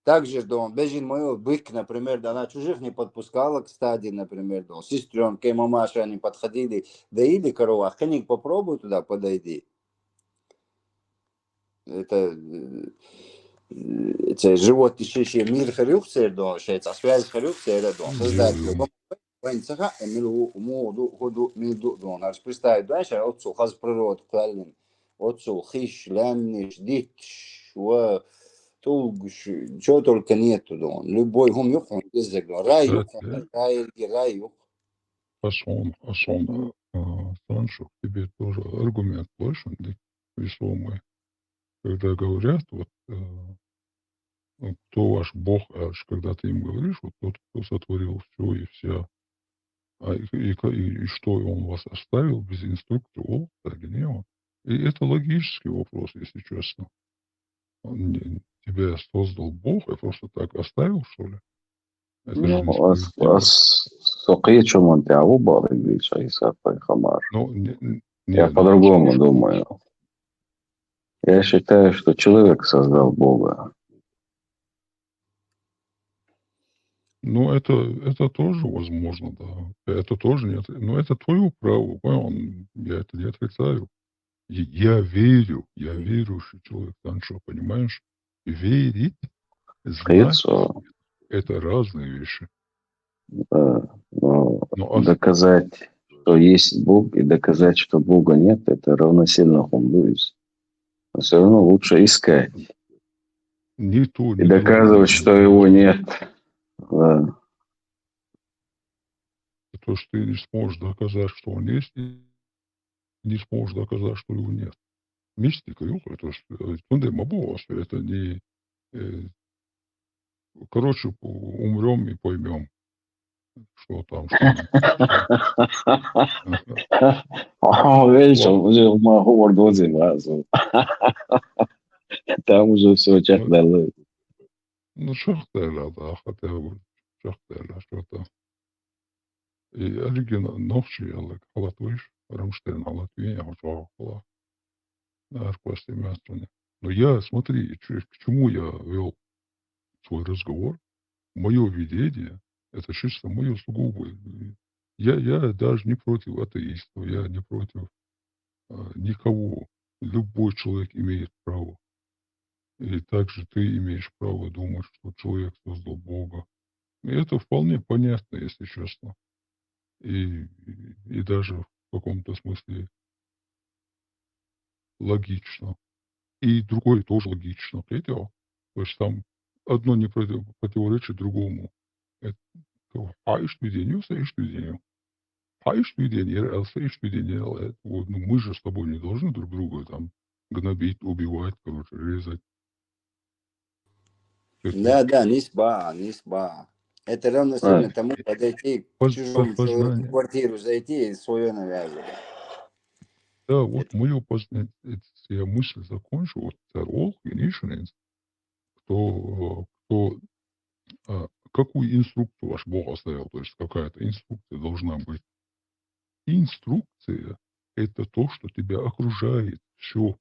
так же, да, он, бежин мою бык, например, да, она чужих не подпускала к стаде, например, да, сестрёнки, мамаши, они подходили, доили корову, а книг попробуй туда подойди. Это, э, э, це животный ши, ши мир хир юх цер дон, ши ца связь хир юх цер дон. Создать любом. Вайн ца хаьа, мил ву, му ду, ху ду, мил ду дон. Аш представить, да, ша оцу хаз природа кхоьллин. Оцу хиш, лаьмниш, дитташ, ва, тулгаш, чё только нету дон. Любой хӀума юх хьуна деззаг дон. Рай юх хьуна, рай, рай юх. Ас хьуна, ас хьуна, а, Санчо, тебе тоже аргумент лой шуна дика, весомый. Когда говорят, вот, э, ну, кто ваш бог, а, ш-, когда ты им говоришь, вот тот, кто сотворил всё и вся. А и, и ка-, и, и что, он вас оставил без инструкции? О, так не он. И это логический вопрос, если честно. Он не, тебя создал Бог, и просто так оставил, что ли? Это же несправедливо. Ну, ас, ас, со кхечу ман тӀехь ву бахарг вийча Иса пайхамар. Ну, не, не, я по-другому думаю. Я считаю, что человек создал Бога. Ну, это, это тоже возможно, да. Это тоже нет. Но это твоё право, понял? Я это не отрицаю. И я верю, я верующий человек, Санчо, понимаешь? Верить, знать, это разные вещи. Да, но доказать, что есть Бог, и доказать, что Бога нет, это равносильно хунду из. Но всё равно лучше искать. И доказывать, что его нет. Да. То, что ты не сможешь доказать, что он есть, не сможешь доказать, что его нет. Мистика, ё, это ж, э, цундела ма боху ас, это не, э, короче, умрём и поймём, что там, что нет. А, видишь, вот. Уже ма ховар дозина, а, там уже всё чекхдалла. Ну, чекхдалла, да, хотя бы чекхдалла, что там. И Эрген нохчий яла хьалат вайш, Рамштайн хьалат вен, я уже хьала. Наркос и мясо. Но я, смотри, чё, к чему я вёл свой разговор. Моё видение, это чисто моё сугубое. Я, я даже не против атеистов, я не против, а, никого. Любой человек имеет право. И также ты имеешь право думать, что человек создал Бога. И это вполне понятно, если честно. И, и даже в каком-то смысле логично. И другое тоже логично. Видел? То есть там одно не против- противоречит другому. Это, то, а ишь ты день, ишь ты день. А ишь ты день, я- а ишь ты день, я- э, вот, ну, мы же с тобой не должны друг друга там гнобить, убивать, короче, резать. Это Да, да, не сба, не сба. Это равносильно А, тому подойти к поз- чужому человеку в познание. Квартиру зайти и свое навязывать. Да, вот мое познание, это я мысль закончу, вот это ролл, конечно, кто, э, кто, а, какую инструкцию ваш Бог оставил, то есть какая-то инструкция должна быть. Инструкция — это то, что тебя окружает, все.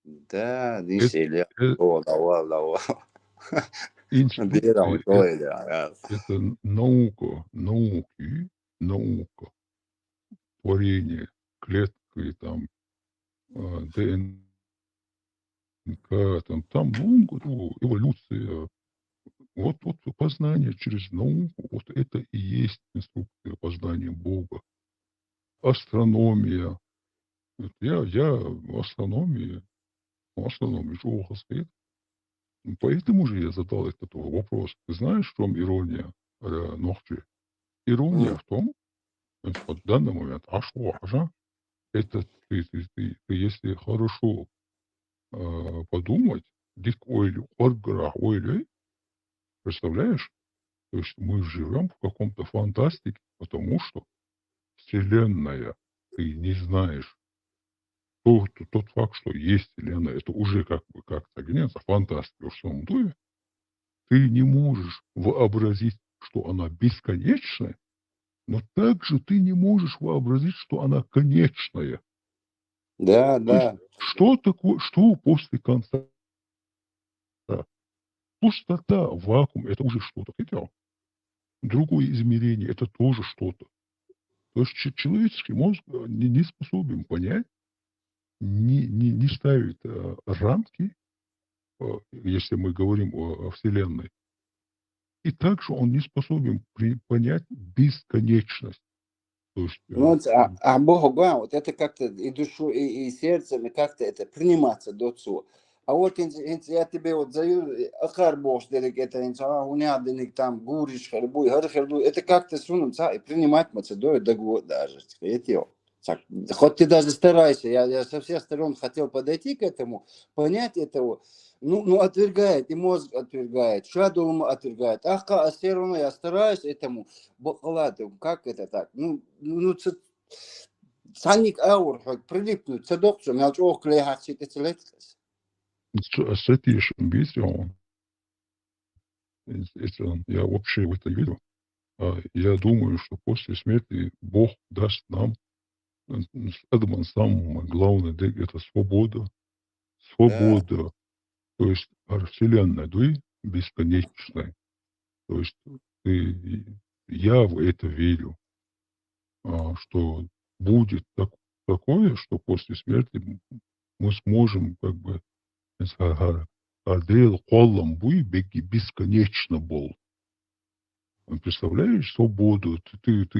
Да, не Это, сели. э, О, да, ладно, ладно. Бирам, инструкция — это, ой, да, раз. это наука, науки, наука, творение, клетки, там, а, ДНК, там, там много того, эволюция. Вот, вот познание через науку, вот это и есть инструкция познания Бога. Астрономия. Вот я, я в астрономии, ну, астрономия, чего стоит? Поэтому же я задал этот вопрос. Ты знаешь, в чем ирония, э, Нохчи? Ирония М. в том, что в данный момент, а что, а же? Это ты, ты, ты, ты, если хорошо, э, подумать, дик ойлы, оргра ойлы, представляешь? То есть мы живем в каком-то фантастике, потому что Вселенная, ты не знаешь. Тот, тот факт, что есть Вселенная, это уже как бы как-то гнется, фантастика в самом дуе. Ты не можешь вообразить, что она бесконечная, но также ты не можешь вообразить, что она конечная. Да, То есть да. что такое, что после конца? Пустота, вакуум — это уже что-то. Видел? Другое измерение — это тоже что-то. То есть че- человеческий мозг э, не, не способен понять, не, не, не ставит э, рамки, э, если мы говорим о, о Вселенной. И также он не способен при- понять бесконечность. То есть, э, Ну, вот, а, а Богу, да, вот это как-то и душой, и, и сердцем, и как-то это приниматься до цу. А вот ин- ин- я тебе вот заю, э, акар богу дерек это инца, а у меня дерек там гуриш хербуй, хер хербуй. Это как-то сунуться и принимать мацедой до год даже. Это так, хоть ты даже старайся, я, я со всех сторон хотел подойти к этому, понять этого. Ну, ну, отвергает, и мозг отвергает, шадулма отвергает. Ах, а все равно я стараюсь этому. Бо- ладно, как это так? Ну, ну, ц- цаник аур, хоть прилипнуть, цадок, что мял чох клей хахсит и целеткас. С с этим ещё бесил. Если он- я вообще в это верю. А, Я думаю, что после смерти Бог даст нам э, с- это самое главное, да, это свобода. Да, Свобода. То есть а, Вселенная, да, бесконечная. То есть ты- я в это верю, а, что будет так- такое, что после смерти м- мы сможем как бы адел коллам буй беги бесконечно был. Представляешь, свободу, ты, ты, ты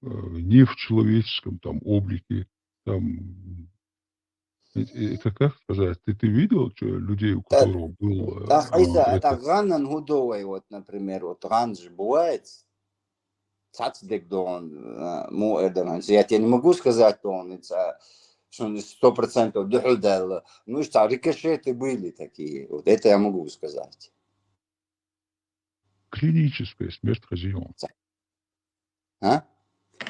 э, не в человеческом там облике, там э, э, это как сказать, ты, ты видел чё, людей, у так, которых был э, так, Иса, э, это это ганан гудовой, вот, например, вот ган же бывает, цацдек дон, э, му эрден, я тебе не могу сказать, то он, это, что он сто процентов духу дал, ну что, рикошеты были такие, вот это я могу сказать. Клиническая смерть хозяин. А?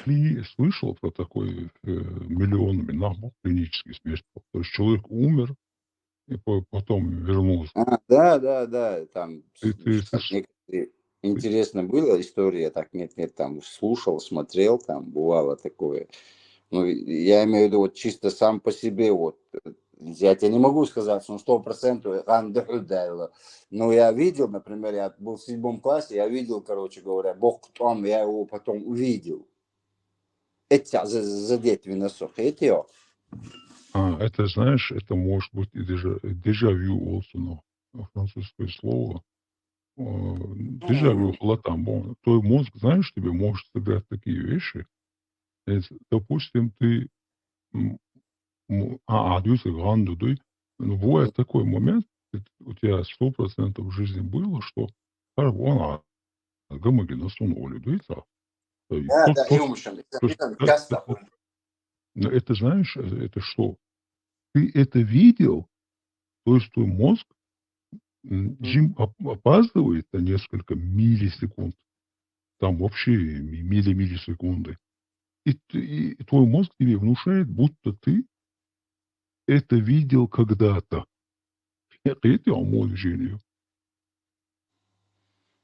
Клини- слышал про такой э, миллионами нахуй клинический смерть. То есть человек умер и по- потом вернулся. А, да, да, да, там Ты, ты, так с- некоторые интересно было история, так нет, нет, там слушал, смотрел, там бывало такое. Ну, я имею в виду вот чисто сам по себе, вот э, я тебе не могу сказать, что сто процентов ан духу дал. Но я видел, например, я был в седьмом классе, я видел, короче говоря, бог там, я его потом увидел. Это за- задеть виносок, это А, это, знаешь, это может быть и дежа-, дежавю, олсуну, французское слово. Э, дежавю, хлатамбон. Твой мозг, знаешь, тебе может сыграть такие вещи. Если, допустим, ты, м, м, а, а, дюйса, гранду, дуй. Ну, бывает такой момент, ты, у тебя сто процентов в жизни было, что, а, вон, а, гамаги на сон олю, дуйца. Э, и Да, тот, да, тот, юмшан, тот, тот, часто. Тот, но это, знаешь, э, это что? Ты это видел, то есть твой мозг, м, Мгм. Джим оп-, опаздывает на несколько миллисекунд. Там вообще ми-, милли-миллисекунды. И т-, и твой мозг тебе внушает, будто ты это видел когда-то. Какие-то омоджения.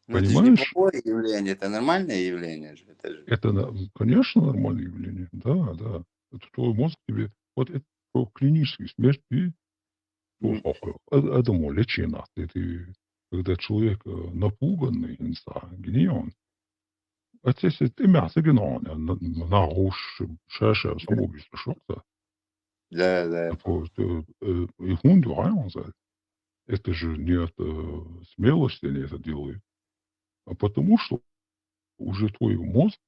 Ну, это же Понимаешь? Неплохое явление, это нормальное явление же, это же. Это, на-, конечно, нормальное явление. Да, да. Это твой мозг тебе. Вот это про клиническую смерть и Мгм. плохо. А, а думаю, лечение. Ты, ты, когда человек, э, напуганный, инса, гниён. А те се, ты мясо гниён, а на, на, на гуш, шаша, Да. Самоубийство, что-то. Да, да. Такое, что, э, и хунду, а, он за. Это же не от, э, смелости они это делают, а потому что уже твой мозг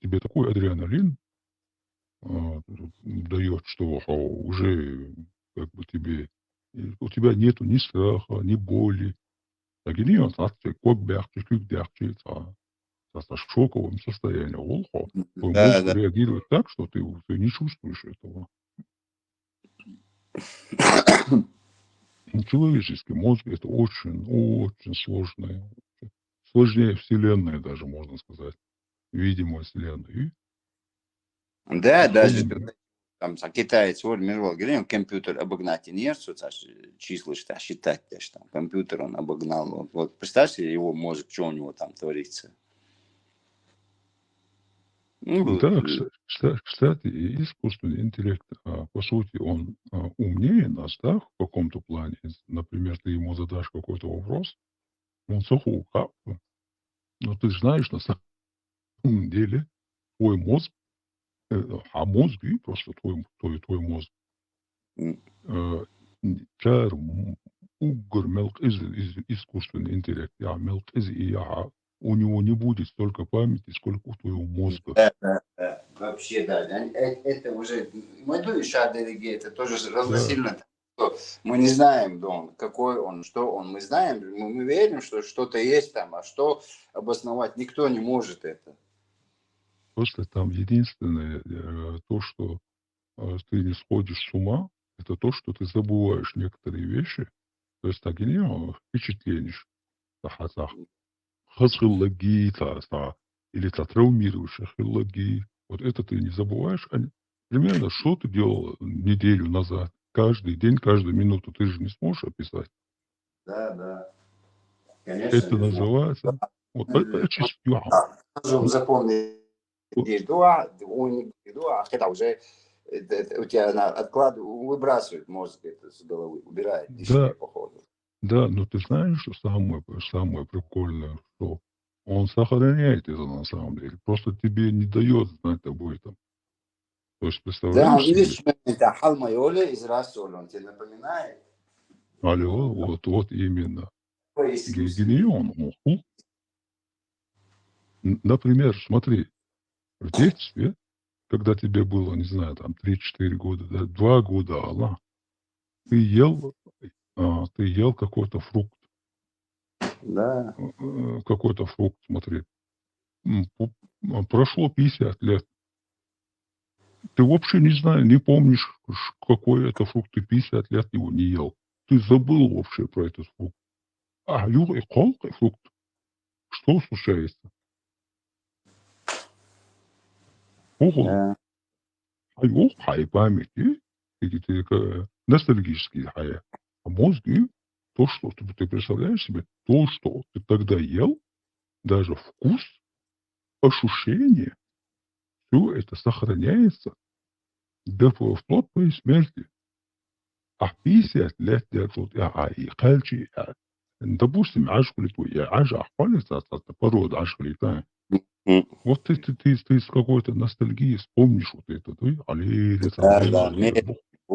тебе такой адреналин, а, даёт, что, а, уже как бы тебе, э, у тебя нету ни страха, ни боли. Так и не, а ты как бяхчи, как бяхчи, а, а, в шоковом состоянии, олхо. Твой Да, мозг да. реагирует так, что ты, ты не чувствуешь этого. Человеческий мозг — это очень, очень сложное, сложнее Вселенной даже, можно сказать. Видимо, Вселенной. И Да, даже Особенно когда там са-, китаец, вот, мир вал, говорим, компьютер обогнать и нет, что, числа считать, даже там, компьютер он обогнал. Вот, вот представь себе его мозг, что у него там творится. Ну, вот, Да, э, кста-, кста-, кстати, и искусственный интеллект, а, по сути, он, а, умнее нас, да, в каком-то плане. Например, ты ему задашь какой-то вопрос, он сухо, как бы. Но ты знаешь, на самом деле, твой мозг, э, а мозг, и просто твой, твой, твой мозг. М. Э, м, чар, м, уггар мелк из, из искусственный интеллект, я мелк из, и я, у него не будет столько памяти, сколько у твоего мозга. Да, да, да. Вообще, да. Да, э-, это уже, м, мы думаем, ща, дорогие, это тоже ж Да. равносильно тому, что мы не знаем, да, он, какой он, что он. Мы знаем, мы, мы верим, что что-то есть там, а что обосновать, никто не может это. Просто там единственное, э, то, что, э, ты не сходишь с ума, это то, что ты забываешь некоторые вещи. То есть так и не, а, впечатление, что хазах. Хазхыллаги, та, та, или та травмирующая хыллаги. Вот это ты не забываешь. А примерно, что ты делал неделю назад? Каждый день, каждую минуту ты же не сможешь описать. Да, да. Конечно, Это не знаю. Называется, вот это Мгм. чисто, а, Разум запомнил. Вот. Здесь два, он не два, а когда уже, э, д-, д-, у тебя на-, отклад-, выбрасывает мозг это с головы, убирает лишнее, Да. Походу. Да, но ты знаешь, что самое, самое прикольное, что он сохраняет это на самом деле. Просто тебе не даёт знать об этом. То есть, Да, представляешь он себе? Видишь, это халма и оля из раз он тебе напоминает. Алло, вот, вот именно. Ой, если Ге-, гениально, он, он ху-, Н-, например, смотри, в детстве, когда тебе было, не знаю, там, три-четыре года, да, два года, Аллах, ты ел, а, ты ел какой-то фрукт. Да. Э, э, какой-то фрукт, смотри. М, пу-, а, прошло пятьдесят лет. Ты вообще не знаешь, не помнишь, ш-, какой это фрукт, ты пятьдесят лет его не ел. Ты забыл вообще про этот фрукт. А, ю-, и кол-, и фрукт. Что случается? Похуй. Да. А ю-, хай памяти, и ты ка-, ностальгический хай. А мозги, то, что ты, ты представляешь себе, то, что ты тогда ел, даже вкус, ощущение, всё это сохраняется до, вплоть твоей смерти. А пятьдесят лет, я тут, я, а, и хальчи, а, допустим, ашкули твой, я, аж ахвали, та, та, та, порода ашкули, та. Мгм. Вот ты, ты, ты, ты с какой-то ностальгией вспомнишь вот это, да? Али, это, Да, да, это, мир, это, бу-,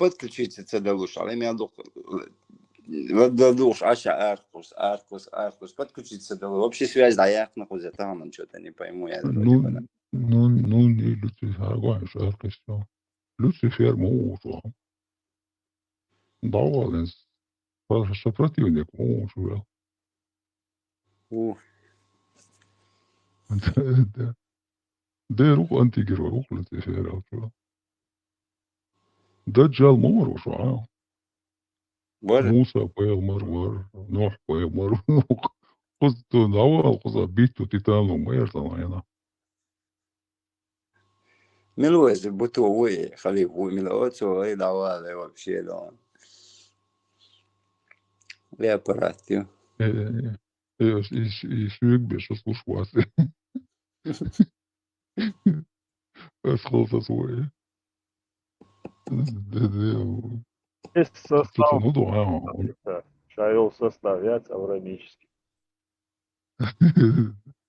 подключиться ца далуш, ала мел дукха, ладла душ, аша аркус, аркус, аркус, подключиться далуш. Вообще связь дӀаяьккхина кхуза, тахан что-то не пойму я. Ну, ну, ну, не Люцифер, гониш, аркус, всё. Люцифер, ма ву шу. ДӀаваллинц. Со-, сопротивник, ма ву шу вел. У. Да, да. Дера ву антигерой, ву Люцифер, алчу. Даджал ма вар шу, а? Вар. Муса пайхамар вар, Нухь пайхамар вар. Кхуза дӀавала, кхуза битту титану ма яр сан айна. Мила веза буту вуй, халиф вуй, мила оцу вуй, дӀавала вообще, да. Ле аппарат, ю. Э, э, э, э, и, и, и сюек беш, слушай, вас. Ас холсас вуй. Да, да. Есть состав. Что-то, ну, да, а, он Ша йола состав яц авраамический.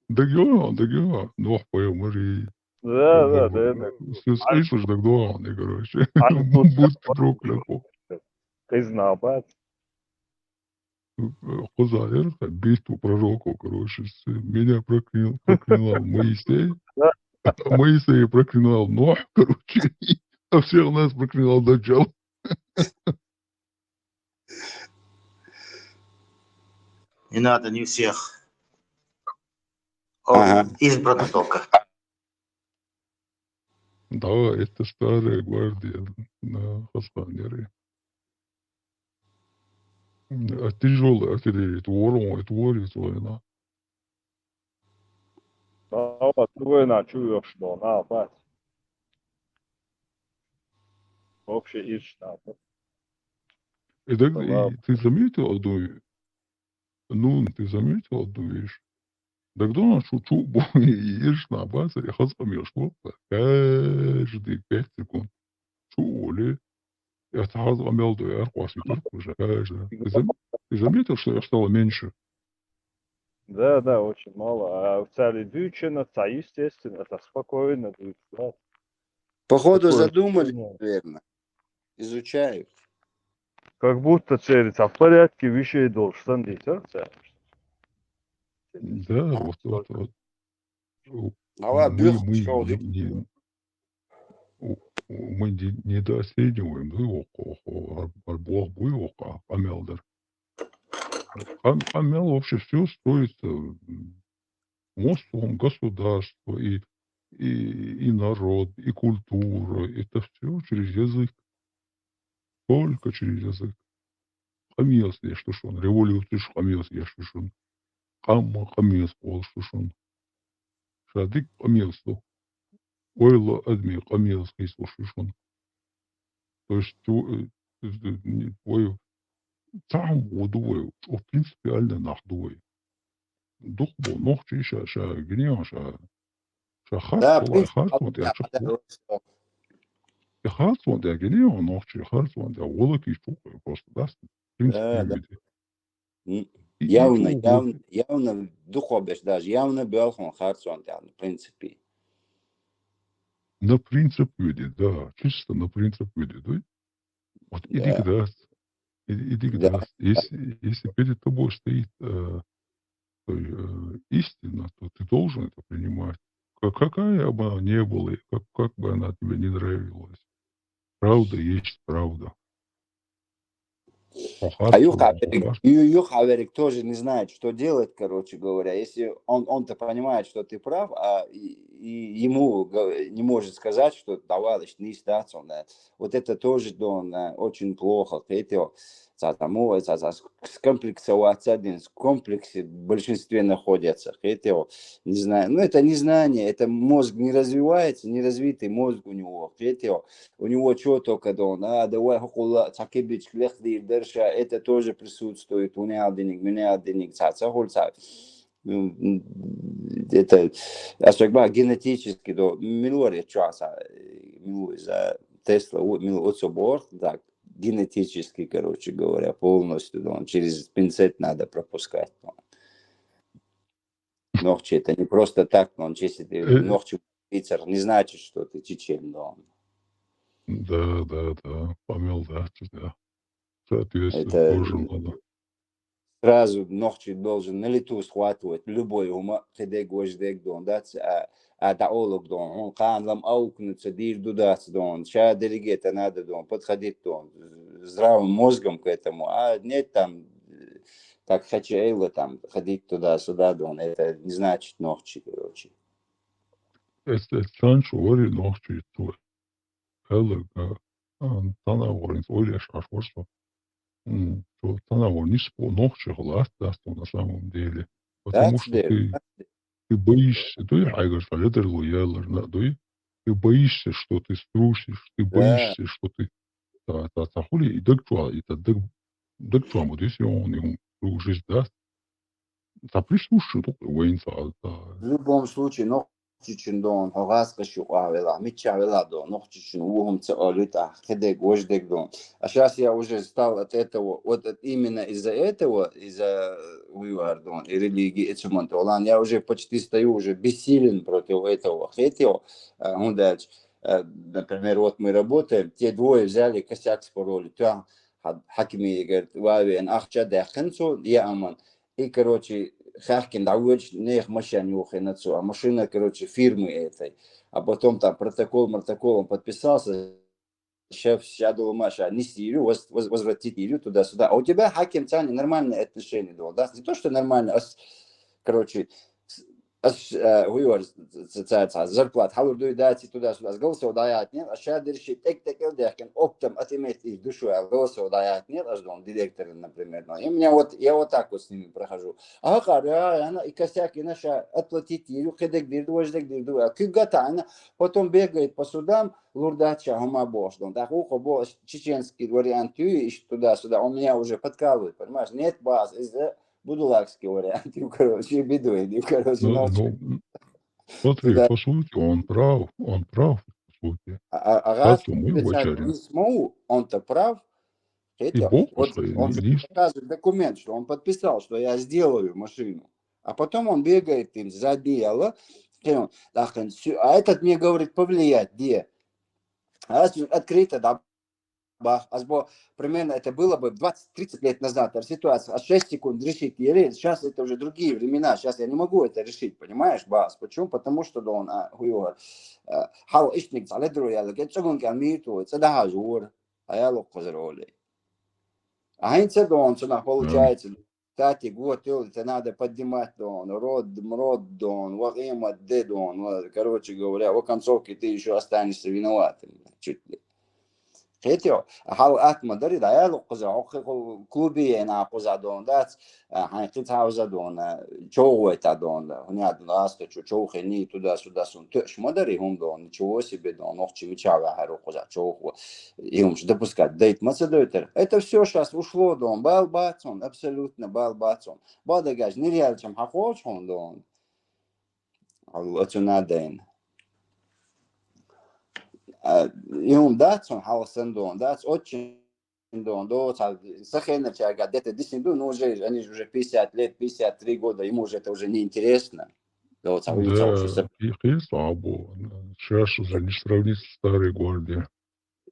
Дагё, дагё. Нухь пайхамар и Да, да, да, да. Всё слышишь, дагё, короче. Будь ты проклят. Кхуза набац. Кхуза яр, битту пророков, короче, с-, меня проклинал, проклинал Моисей. Да. Моисей проклинал Нух, короче. А всех нас проклинал Даджал. Не надо, не всех. Он избранный только. Да, это старая гвардия на Хасханере. А тяжёлая артиллерия, твором, творится война. Ава, ту вайна чу йохуш долу, на, бац. Вообще ирча нах бу. И так, и ты заметил одну, ну, ты заметил одну вещь? Так дома шу чу бу и ирча нах бац, и хаза къамел шу, каждые пять секунд. Чу оле, я хаза къамел ду, я къоси турку уже, каждый. Ты зам-, ты заметил, что их стало меньше? Да, да, очень мало. А в целом изучено, ца естественно, это спокойно, да. Походу задумались, наверное. Изучают. Как будто целится в порядке вещей должен действовать. Да, вот, вот, вот. Ала, мы, мы не, не, у-, у-, мы не, недооцениваем, ну, его, хо-, хо-, ар-, арбох буй, его, ка-, къамел дар. Къам-, къамел вообще всё строится, м, мостом государство и, и, и народ, и культура, это всё через язык. Только через язык. Къамелс деш ду шуна, революцеш къамелс деш ду шуна. Къам-, къамелс къолуш ду шуна. Ша дика къамелс ду. Ойла адамийн къамелс хийцалуш ду шуна. То есть, чу-, э, э, э, вай цхьа хӀума ву ду вай, чӀогӀа принципиальный нах ду вай. Дукха бу нохчий ша, ша гинехьа, ша, ша харцо, харцо тӀе чу. И харцо тӀе гинехьа нохчий, харцо тӀе волокий чу просто дац. Принципе, да, да. Явно, явно, явно дукхо беш даже, явно боьлхун харцо тӀе, в принципе. На принцип ведь, да, чисто на принцип ведь, да? Вот и дика дац. И, и дика дац. Если, если перед тобой стоит, э, э, истина, то ты должен это принимать. Ка-, какая бы она ни была, как, как бы она тебе не нравилась. Правда есть правда. А юха верик, ю-, юха верик тоже не знает, что делать, короче говоря. Если он, он-то понимает, что ты прав, а и, и ему г-, не может сказать, что давай, значит, не сдаться, он, да. Вот это тоже, да, он, да, очень плохо. Кхетий, ца-, ца-, му-, ца-, ца-, скомплексоваться один, в комплексе в большинстве находятся. Кхетий, не знаю, ну, это незнание, это мозг не развивается, неразвитый мозг у него. Кхетий, у него чё только, да, он, а, давай, хукула, ца кибичк, лехдир, дерша, это тоже присутствует. У неадиниг, у неадиниг, ца, ца, хул, ца. М, м, это, особенно генетически, да, милуар я часа, милу за Тесла, у-, милу отцо борх, так, генетически, короче говоря, полностью, да, он через пинцет надо пропускать, да. Нохчи это не просто так, но он чисто ты нохчи пиццер, не значит, что ты чечен, да. Да, да, да, помел, да, тебя. Соответственно, Это тоже надо. Сразу нохчий должен на лету схватывать любой ума, хидег, вождег дон, да, ц-, а, а да олуг дон, он каан лам аукнуться дир дудас дон, ща делегета надо дон, подходить дон, здравым мозгом к этому, а нет там, э, как Хачаэла там, ходить туда-сюда дон, это не значит нохчий, короче. Эс, эс санчо вари нохчий ту. Элга, а, тана варин ойляш аш варсо. М, то тана варин спо нохчий хласт, да, что на самом деле. Потому That's что there. ты, ты боишься, да, я говорю, что лидер лоялер, да, да, ты боишься, что ты струсишь, ты Да. Боишься, что ты, та, та, та хули, и даг чуа, и та даг, даг чуа, вот если он, и он, дружишь, да? Та прислушай, только войн, та, та. В любом случае, нохчичун дон, хогас кашу а вела, митча вела дон, нохчичун ухум ца олит, а, хидег, вождег дон. А щас я уже стал от этого, вот от, именно из-за этого, из-за, э, вывар дон, и религии, и цуман толан, я уже почти стою уже бессилен против этого. Хотел, а, он дальше. Э, например, вот мы работаем, те двое взяли косяк спороли, то ха-, хакими, говорит, вавен, ахча дяхен цу, я аман. И, короче, хахкин да уж, нех машин юхен цу, а машина, короче, фирмы этой. А потом там протокол, протокол, он подписался, шеф, ща дома, ща не Сирию, воз-, воз-, возвратить Сирию туда-сюда. А у тебя хаким цани нормальные отношения, да? Не то, что нормально, а с-, короче, с-, а с-, э, хуёр, ц-, ц-, ц-, зарплат, хавур дуй дати туда-сюда, с голосов даят, нет? А ща дальше тек-тек-эл дяхкин, оптом отыметь их душу, а голосов даят, нет? Аж дон директор, например, но. И меня вот, я вот так вот с ними прохожу. А хакар, я, я, она и косяк, и наша отплатить Сирию, хидег дирду, вождег дирду, а кыгата, она потом бегает по судам, лурдача, хома бош, дон. Так ухо бош, чеченский вариант, и ещё туда-сюда. Он меня уже подкалывает, понимаешь? Нет баз, из-за будулакский вариант, и, короче, бедуин, и, короче, Ну, молчу. Ну, смотри, Да. По сути, он прав, он прав, по сути. А, а, а раз Поэтому мы писать вычарим. не смогу, он-то прав. И Хотел. Бог Вот своей он не же лишь. Показывает документ, что он подписал, что я сделаю машину. А потом он бегает им сзади, алло. Хе он, так он сю-, а этот мне говорит повлиять, где? А раз открыто, да, бах, а сбо-, примерно это было бы двадцать-тридцать лет назад, а ситуация, а шесть секунд решить, или сейчас это уже другие времена, сейчас я не могу это решить, понимаешь, бас? Почему? Потому что, дон, а, хуёр, а, хал ишник, зале дру, я лге, цугун калмиту, цадахажур, а я лок козроли. А хин ца, дон, цунах получается, кстати, год, это надо поднимать, дон, род, мрод, дон, вагима де, дон, ва-, короче говоря, в оконцовке ты ещё останешься виноватым, чуть ли. Хетё, хал атма дари, да, я лук куза, охи клуби, я на куза, дон, дац, а, хай кит хауза, дон, а, чоу это, дон, да, хуня, дон, аста, чу, чоу хени, туда-сюда, сун, тыш, мадари, хум, дон, ничего себе, дон, ох, чими чава, хару куза, чоу, и хум, допускать, дейт, маца дейтер. Это всё щас ушло, дон, бал бацун, абсолютно бал бацун. Бада гаж, нереально, чем хахоч, хум, дон. Алло, цу надо. А, и хум, дац, он, халсан, дон, дац, очень, дон, до, ца, сахена чага, где-то десять, ну, уже, они же уже пятьдесят лет, пятьдесят три года, ему уже это уже неинтересно. До, ца, вы, ца, Да, что, и хиз абу. Сейчас уже не сравнить с старой гвардией.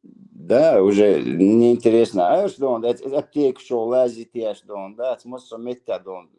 Да, уже неинтересно. А что он, это аптек, что лазит, я что он, да, смысл метта, да он,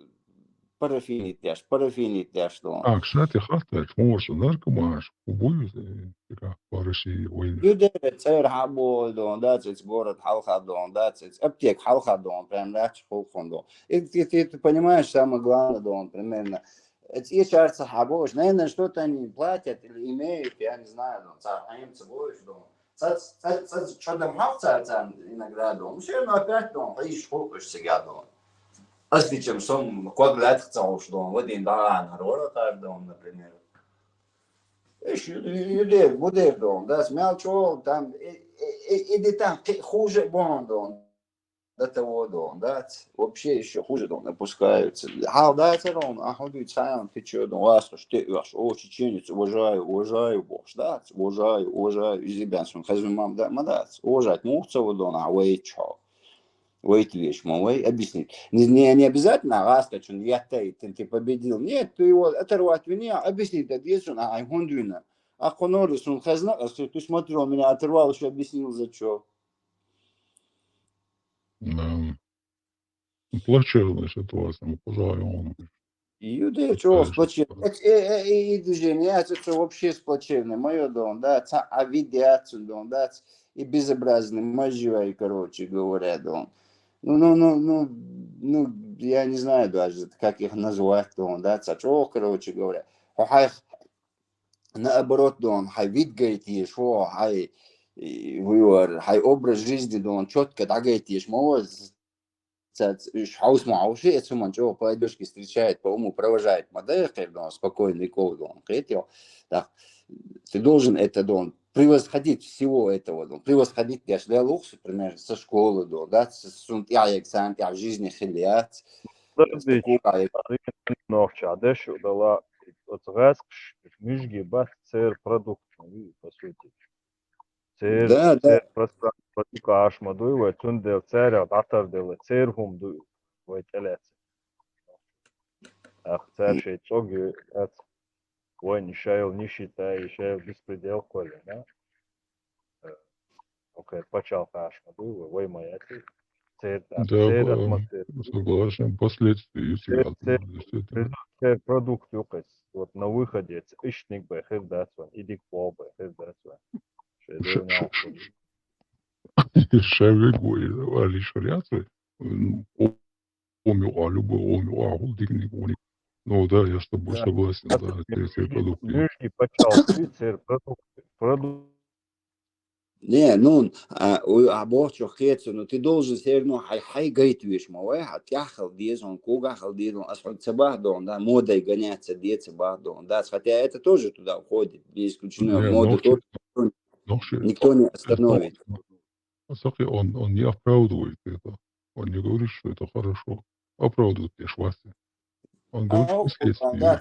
парафинит, я ж, парафинит, я что он. А, кстати, хатач, может, наркомаш, убой, э, как по России войны. Юдер, цер хабо, да он, да, цец город, халха, да он, да, цец аптек, халха, да он, прям, да, чехол, да он. И ты, ты, ты понимаешь, самое главное, да он, примерно, эти чарца хабош, наверное, что-то они платят или имеют, я не знаю, да он, цар хаим цебош, да он. Цац, цац, цац, чё там хав цар цан иногда, да он. Все равно опять, да он, ищ хулкуш сега, да он. Асли чем сом квадрат цауш, да он, вот ин да, на рора тар, да он, например. Ищ, и, и, и, будер, да он, да, смял чё, там, и, и, и, иди там, ты хуже, бон, да он. До того, да он, да, ц-, вообще ещё хуже, да он, опускаются. Хал, да, это, да он, а худуй цаям, ты чё, да он, вас, что ты, ваш, о, чеченец, уважаю, уважаю, бос, да, ц-, уважаю, уважаю, и зибян сон, хазу мам, да, ма, да, ц-, уважать, мух, ца, да он, а вы чё? Вы это вещь, ма, вы объяснить. Не, не, не обязательно, а раз, что я ты, ты, ты победил. Нет, ты его оторвать, не, объяснить, да, здесь он, а, ай, хондуина. А хонори сун хезна, а ты смотрел, меня оторвал, еще объяснил, за что. Да. Ну, плачевная ситуация, мы пожалуй. Иудея чё сплочевный. Э, э, э, и движение, это что вообще сплочевный. Моё дом, да, ца авидиацию дом, да, ц- и безобразный, мозжевай, короче говоря, дом. Ну, ну, ну, ну, ну, я не знаю даже, как их назвать, дом, да, ца чё, короче говоря. Хай наоборот, дом, хай вид гайтиш, хай, и вывар, хай образ жизни, дом, четко да гайтиш, мало цац уж хаус ма хауш, это суман чё, по одежке встречает, по уму провожает, ма да хер, дом, спокойный кол, дом, хетё. Так, ты должен это, дом, превосходить всего этого, дом, превосходить, я ж лялухс, например, со школы, дом, да, с- сунт я эксан, я в жизни хилиат, Дардич, нохча, деш удала, оцгаск, мижги бах, цер продукт, ну, по сути. Цер, Да, да. Цер просто продукт аш ма дуй, вай тун дел цер, а датар дел, цер хум дуй, вай телец. Ах, цер шей цоги, эц. Вай не шайл, не считай, шайл беспредел коли, да? Э, Окей, пачал каш ма дуй, вай моя ти. Цер, Да, цер э, атмосфера. Согласен, последствия, если Цер, от- цер, действительно. Цер продукт юкас. Вот на выходе, ц- ишник бай хир дац ван, идик бол бай хир дац ван. Шей Ш- дерня ш- ш- Шаве гой, али шариат, э, ну, о- оми а любой, оми а хулдик не гони. Ну да, я с тобой Да. согласен, да, цер, цер продукт. Мижги пачал, цер продукт, продукт. Не, ну, а, у- а бог чё хетсу, но ты должен все равно хай, хай гайтвиш, ма вай, а тяхал дезон, кога хал дезон, а сход цабах дон, да, модой гоняться, де цабах дон, да, хотя это тоже туда входит, не исключено, Не, моду нохчи, тоже нохчи, никто не остановит. Сахи, он, он не оправдывает это. Он не говорит, что это хорошо. Оправдывает лишь Вася. Он говорит, А, что следствие. да,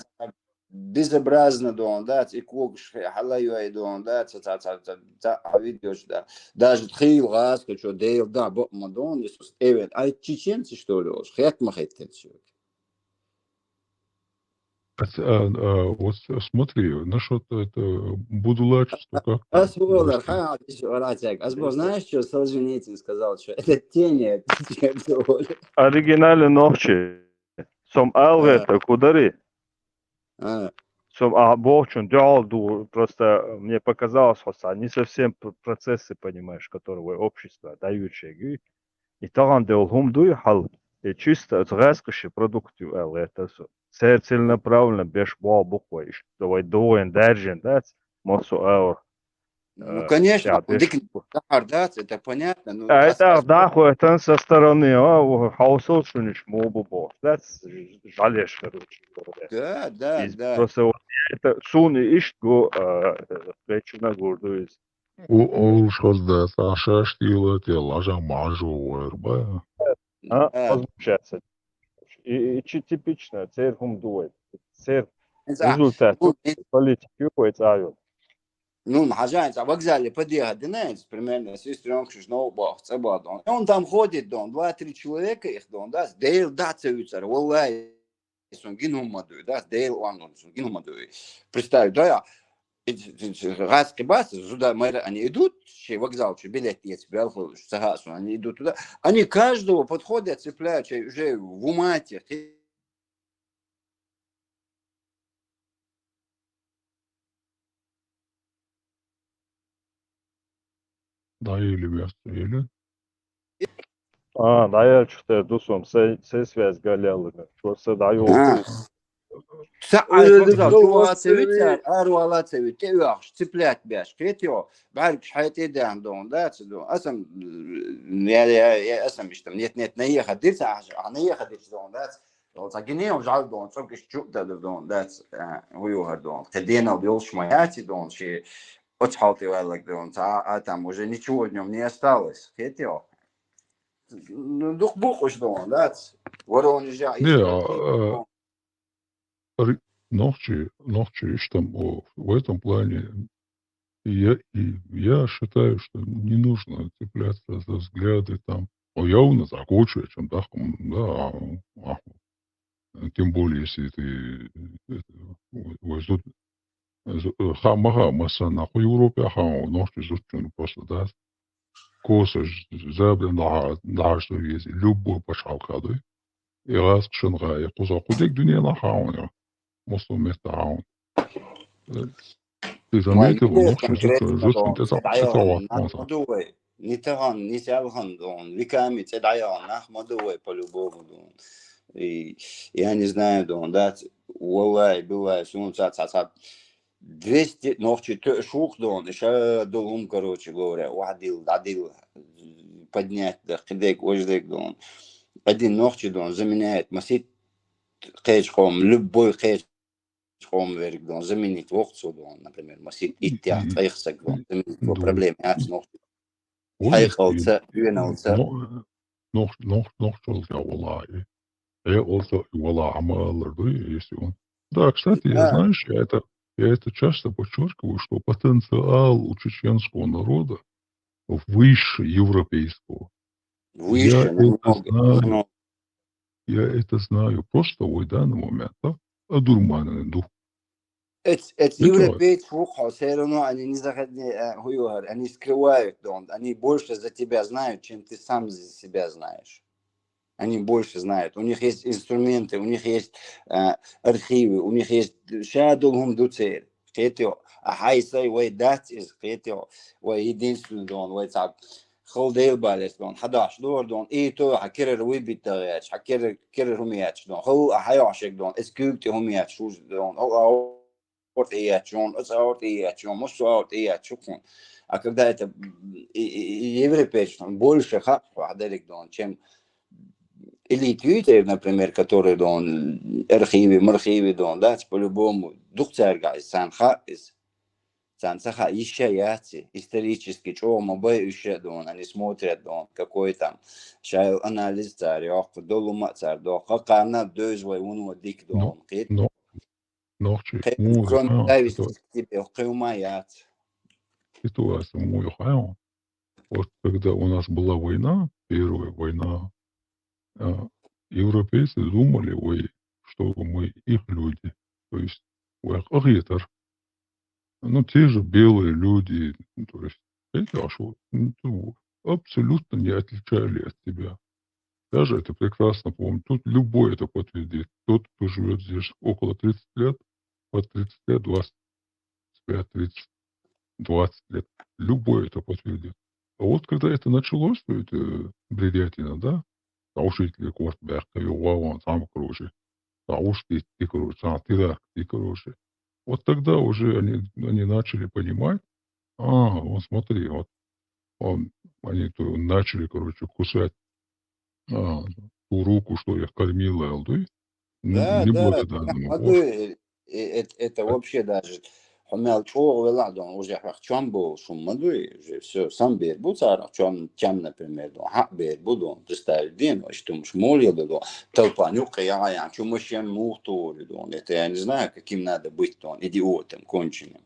безобразно дон, да, и ког халайвай дон, да, ца, ца, ца, ца, ца, а видишь, да. Даже тхил газ, что дейл, да, бо мадон, Иисус, эвет. А чеченцы, что ли, уж? Хет ма хет, хет, всё. А, а, а, вот с- смотри, насчет это будулачества, как А там, сволар, русский? ха, ты что, Аратяк, а сбо, знаешь, что Солженицын сказал, что это тени, это тени, всего лишь. Оригинальный нохчи. Сом алгета кудари. А, Сом а бохчун дёл ду, просто мне показалось, что не совсем п- процессы, понимаешь, которые общество дающие. И таган дел хум дуй хал, и чисто газ кши продукт ю алгета со. Цер целенаправленно беш бо буква иш. Давай дуен даржен, да, мосу аур. ну, Э, конечно, я, он дыш- дикный, да, да, это понятно, ну, А а это с- да, хуй, это со стороны, а, хаусил шуниш мобу бо. Да, жалеешь, короче говоря. Да, да, Из- да. Просто вот это суни ишт го, а, причина горду из. О, о, уж хоздас, а шаш тила, те лажа мажу, ба. А, Да. возмущаться. И, и чи- типично, цер хум дует. Цер Это, результат ну, это, политики, хуй, цаю. ну, хажан, а вокзале подъехать, да, знаете, примерно, сестрёнка, что, ну, бах, цабадон. И он там ходит, дон, два-три человека их, дон, да, дейл, да, цевицар, валлай, сон гин хумадуй, да, дейл, он, сон гин хумадуй. Представь, да, я, и ц- ц- ц- газ кибас, зуда мэра они идут, че вокзал, че билет есть, бялху, сахасу, они идут туда. Они каждого подходят, цепляют, че уже в умате. Да, или место, или. А, да, я что-то дусом, се, се связь галялы. Что се даю. А. Са Уже ай вокзал, дыкыл чува ватсави. цевицар, арвала цевит, те уахш, цеплять бяш, хетё, барк шхайте дан дон, да, цедон. Асам, м, я, я, я, асам иштам, нет, нет, наехать дырца, а, а наехать дырца дон, да, ц- дон, ца гинеом жал дон, цок иш чук да дон, да, ц- а, уюхар дон. Хеденал ёлш маяти дон, ши, оцхалти вайлак дон, ца, а там уже ничего в нём не осталось, хетё. Ну, дух бухуш дон, да, ц- Воронежа, Не, иш- а, а, ри- нохчи, нохчи, иш там, о, в этом плане я, и я считаю, что не нужно цепляться за взгляды там. О, я у нас окочу, чем да, м, да, а, а, тем более, если ты, это, возьмут З-, э, ха-, ма ха, массанахьа Европе ха, нохчий зудчун просто, да. Косаш, забран дахьа, дахьаш вези, любой пачхьалкха дуй. И гӀаз кшан гӀа, и кхуза худег дуьненахьа ха, муслим метта ха. Э, Ты заметил, нохчий зудчун, зудчун, те сам, те сам, Ни тахана, ни селхан дон, веками цӀе дӀаяхана нах ма ду вай по-любому дон. И я не знаю дон, да, ц-, валлахӀи, биллахӀи, сона ца, ца, ца, двести нохчий тоьаш ву-кх дон, и ша долу хӀума, короче говоря, вахдил, дӀадил, поднять да, кхидег, важдег дон. Один нохчий дон заменяет масит кхечу къоман, любой кхечу къоман верг дон, заменить воккху цо дон, например, масит итт яц, цӀайх саг дон, заменить во проблема яц нохчий. Хьекъалца, веналца. Нох-, нох-, нохчалца вала и. Хьекъалца и вала Ӏамалар дуй, если он. Да, кстати, я, знаешь, я это, я это часто подчеркиваю, что потенциал у чеченского народа выше европейского. Выше, я это знаю. Я это знаю. Просто в данный момент, да, одурманенный дух. Эц, эц европейцы ву-кх хьо, все равно они не заходи-, э, хӀу ю хӀара, они скрывают дон, они больше за тебя знают, чем ты сам за себя знаешь. Они больше знают. У них есть инструменты, у них есть, э, архивы, у них есть, ша долу хӀума ду церан. Кхетий хьо, а хьай сай вай дац иза, кхетий хьо, вай единственный дон, вай цхьа хала Дела балес дон, хьадахьаш дора дон, и то хьан керара вуй битта гӀерташ, хьан керара, керара хӀума етташ дон, хала а хьайохьшиг дон, эс куьйга тӀе хӀума етташ вуж дон, о, а, ор тӀе етташ вон, оцу ор тӀе етташ вон, массо а ор тӀе етташ ву хьуна. А когда это, и, и, и европейцам больше хаьа хьо хьан дерриг дон, чем элита юй церан, например, который дон, архивы, мархивы дон, дац, по-любому, дукха цаьрга иза, царна хаьа иза. Царна ца хаьа, йиш а яц и, исторически чӀогӀа ма бай уьш а дон, они смотрят дон, какой там, шайла анализ цара йоккху, долу ма а цара доккху, кхарна а девза вай вуно дика дон, кхетий. Нохчий, кроме зависти к тебе, кхин хӀума яц. Ситуация муха ю хьайна? Вот когда у нас была война, первая война, а, европейцы думали, вай, что мы их люди. То есть, вай къахетар. Ну, те же белые люди, ну, то есть, эти аж вот, ну, то абсолютно не отличали от тебя. Я же это прекрасно помню. Тут любой это подтвердит. Тот, кто живет здесь около тридцать лет, под тридцать лет, двадцать пять, тридцать, двадцать лет. Любой это подтвердит. А вот когда это началось, то это бредятина, да? Таушить ли корт бяхка, ё, ва, ва, там, короче. Таушить, короче, там, ты, да, ты, короче. Вот тогда уже они, они начали понимать, а, вот смотри, вот он, они то начали, короче, кусать, а, ту руку, что их кормила, алды. Да, да, неблагодарному. Э, э, это вообще даже хьо мел чӀогӀа велахь дон, уже хьох чом болуш хӀума ма дуй, уже всё, самбер бу царах, чом, чом, например, дон, хьаъ бер бу дон, представить ден, аш тумаш моле да дон, толпа нюкъа яхьа ян, чу машен мух тури дон, это я не знаю, каким надо быть дон, идиотом конченым.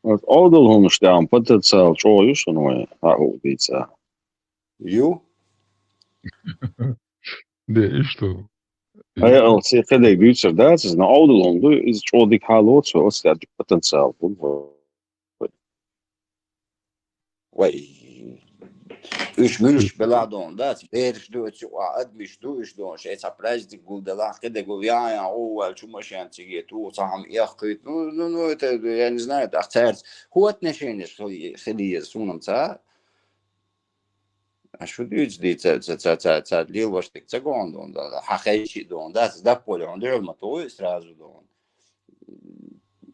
Вот Ӏовдал хӀумаш тӀехь потенциал чӀогӀа ю шуна вай, хьаъ дийца. Ю? Де, и что? Хьекъалца кхидерг дуьйцур дац иза, но Ӏовдал хӀума ду, иза чӀогӀа дика хьалоцу, оцу тӀехь дика потенциал бу. Вай. Уьш муьлш белахь дон дац, бераш ду, оцу юкъахь адамаш ду уьш дон, шайн цхьа праздник гулделахь, кхидерг гул, я, я, о, ваьлла чу машен циге, ту, цхьа хӀума эккхуьйту. Ну, ну, ну, это, я не знаю, так цаьрца хӀун отношенеш хила, хила еза, суна-м ца Аш шу дуьйцу ди ца, ца, ца, ца, ца лелош дерг ца гону дон, хьан хезчи дон, дац, дапполе хьуна дуьхьал ма тухуй сразу дон.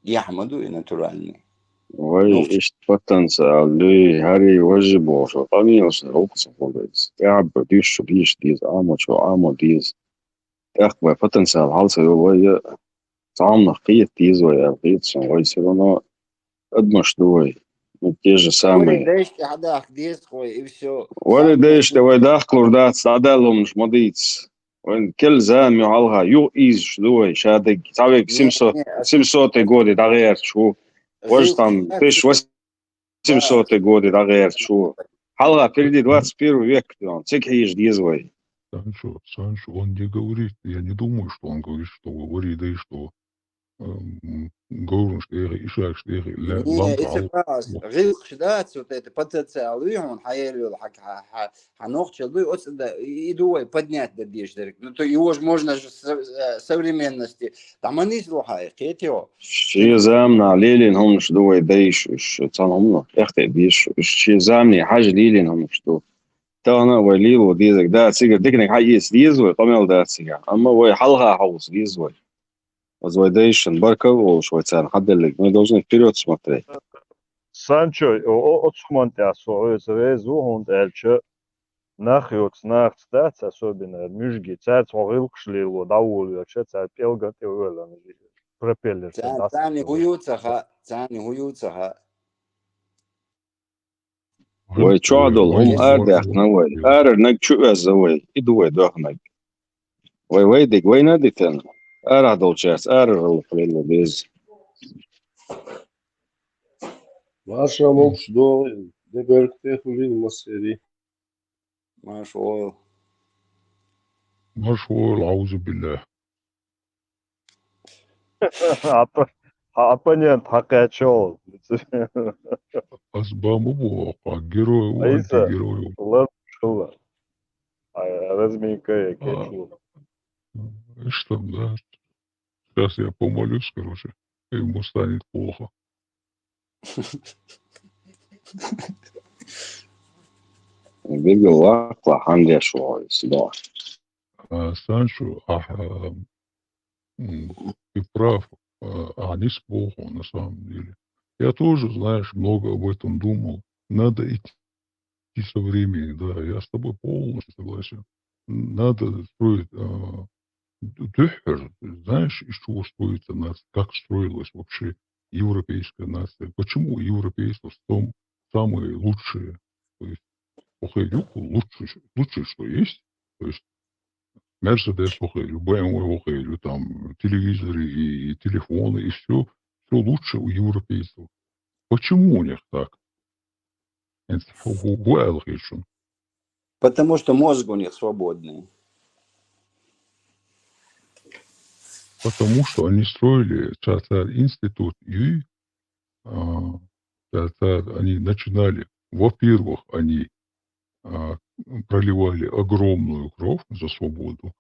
Яхь ма ду и натуральный. Вай, ну, иштта потенциал дуй, хӀарий важи боху, къамелаш рукъ ца хуьлу иза. ТӀаьхьа дуьш шу дийш деза, Ӏамо чу Ӏамо деза. ТӀаккха вай потенциал хьал ца йолу вай, я цхьамнах кхета деза вай, аьлла, кхета сан вай, все равно адамаш ду вай. Ну, те же самые. Вари дайшта хьадахка деза вай, и всё. Вари дайшта вай дахкалур дац, дӀадаьлла хӀуманаш ма дийца. Вайн кел зама ю хьалха, юха ийзаш ду вай, ша дерг, цхьа верг семьсот, семьсотый годе дӀагӀерташ ву. Важа там, тысяча восемьсотый годе дӀагӀерташ ву. Хьалха впереди двадцать первый век, цига хьийзаш деза вай. Санчо, Санчо, он не говорит, я не думаю, что он говорит, что вари дайшта м, говраш тӀехьа, ишакаш тӀехьа, ла-, Не, лам это кӀал. раз. ГӀиллакхаш дац, вот это потенциал вуй хьуна, хьаервелла, хьа, хьа, хьа, хьа нохчалла дуй, оцу да, и ду вай поднять дан дезаш дерг. Ну, то его же можно же со-, э, современности. Там они слухай, кхетио. Шен заманахь лелийна хӀуманаш ду вай дайша, уьш цхьана хӀуманах тӀехтаь дезаш, уьш шен заманахь хьажа лелийна хӀуманаш ду. Тахана а вай лело дезарг дац, цигара диканиг хьаэца деза вай, къамел дац цигахь. Амма вай хьалха хьовса деза вай. Оцу вай дайшна баркалла а волуш, вай царна хьаделларг. Мы должны вперёд смотреть. Санчо, о-, о-, оцу хӀуманна тӀехь со хьоьца реза ву, хӀунда аьлча нах йоцу нахаца дац, особенно муьжги, цаьрца хьо гӀиллакхаш лело дӀаволавелча, цара пӀелган тӀе вевлла, пропеллер тӀе Царна, дац. царна хӀун ю ца хаьа, царна хӀун ю ца хаьа. Вай чохь долу хӀума арадаьккхина вай, арара наг чу оьзна вай, и ду вай дохнаг. Вай вайдиг вайна а дитина, арахь долчаьрца арара гӀиллакх лело деза. Марша могуш догӀу, де беркате хуьлийла массерий. Марша вогӀийла. Марша вогӀийла, аузу биллахь. Хьан оппо-, хьан оппонент хьакхаьчча. Ас бан ма боху, хьан герой ву, Айса, антигерой ву. лар хилла. Ай, разминка я А, кечу. Что, да? Сейчас я помолюсь, короче, и ему станет плохо. Билггал ваккхалахь, хьан деш ву хьо иза, да. А, Санчо, ахь, а, м, ты прав, а, ахь ниса боху, на самом деле. Я тоже, знаешь, много об этом думал. Надо идти со временем, да, я с тобой полностью согласен. Надо строить, а, д-, дуьххьара, знаешь, из чего строится нация, как строилась вообще европейская нация? Почему у европейцев сам-, самые лучшие, то есть, хӀокхуьнан юкъа лучше, лучше, что есть, то есть, Мерседес хӀокхуьнан ю, Б М В хӀокхуьнан ю, там, телевизоры и, и телефоны, и всё, всё лучше у европейцев. Почему у них так? ХӀинца хӀу-, хӀу-, хӀу аьлла хир шуна? Потому что мозг у них свободный. Потому что они строили цар, цар институт, и, а, цар, цар, они начинали, во-первых, они, а, проливали огромную кровь за свободу.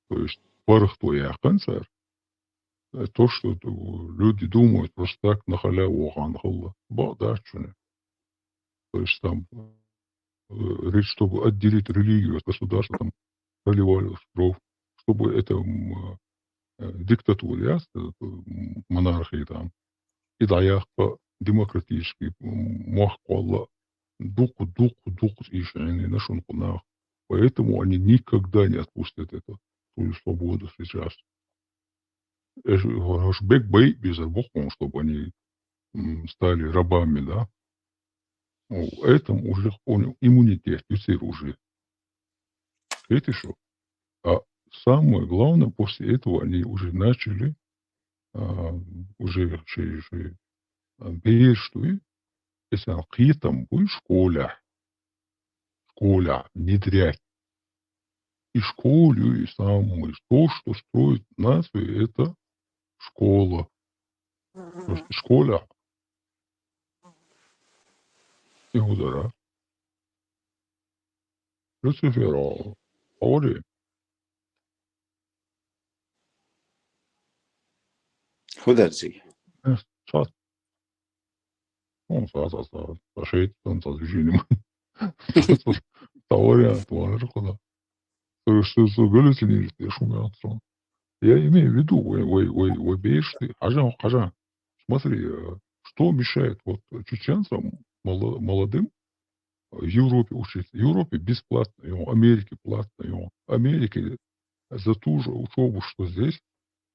То есть паргӀато яьккхина цара. Э, то, что ду-, люди думают, просто так на халяву вахана хилла. Бакъ дац шуна. То есть там, э, речь, чтобы отделить религию от государства, там проливали кровь, чтобы это, м, э, диктатура яц, э, м, монархия там. И дӀаяккха демократический, м, мохк кхолла дукха, дукха, дукха цӀийш Ӏийнийна шуна кху наха. Поэтому они никогда не отпустят это, свою свободу сейчас. Эш, хӀорш бег бай безар бу хьуна, чтобы они, м, стали рабами, да? Ну, в этом уже у них иммунитет, юцер уже. Видите, что? А самое главное, после этого они уже начали, а, уже, уже, уже, а, берш дуй, если кхетам буй школе, школе внедрять. И школу, и самое, то, что строит нацию, это школа. Потому что школе и удара. Люцифер, а, говори. ХӀу дара цига? Э, цхьа. Ну, цхьа, цхьа, цхьа, цхьа шейтан, цхьа движение. Цхьа вариант вара кху да. Со, со, со галлюцинировать еш хӀума яц со. Я имею в виду, вай, вай, вай, вай берш, хьажа, хьажа. Смотри, э, что мешает вот чеченцам, мало-, молодым, в Европе учиться? В Европе бесплатно, и в Америке платно, и в Америке за ту же учёбу, что здесь,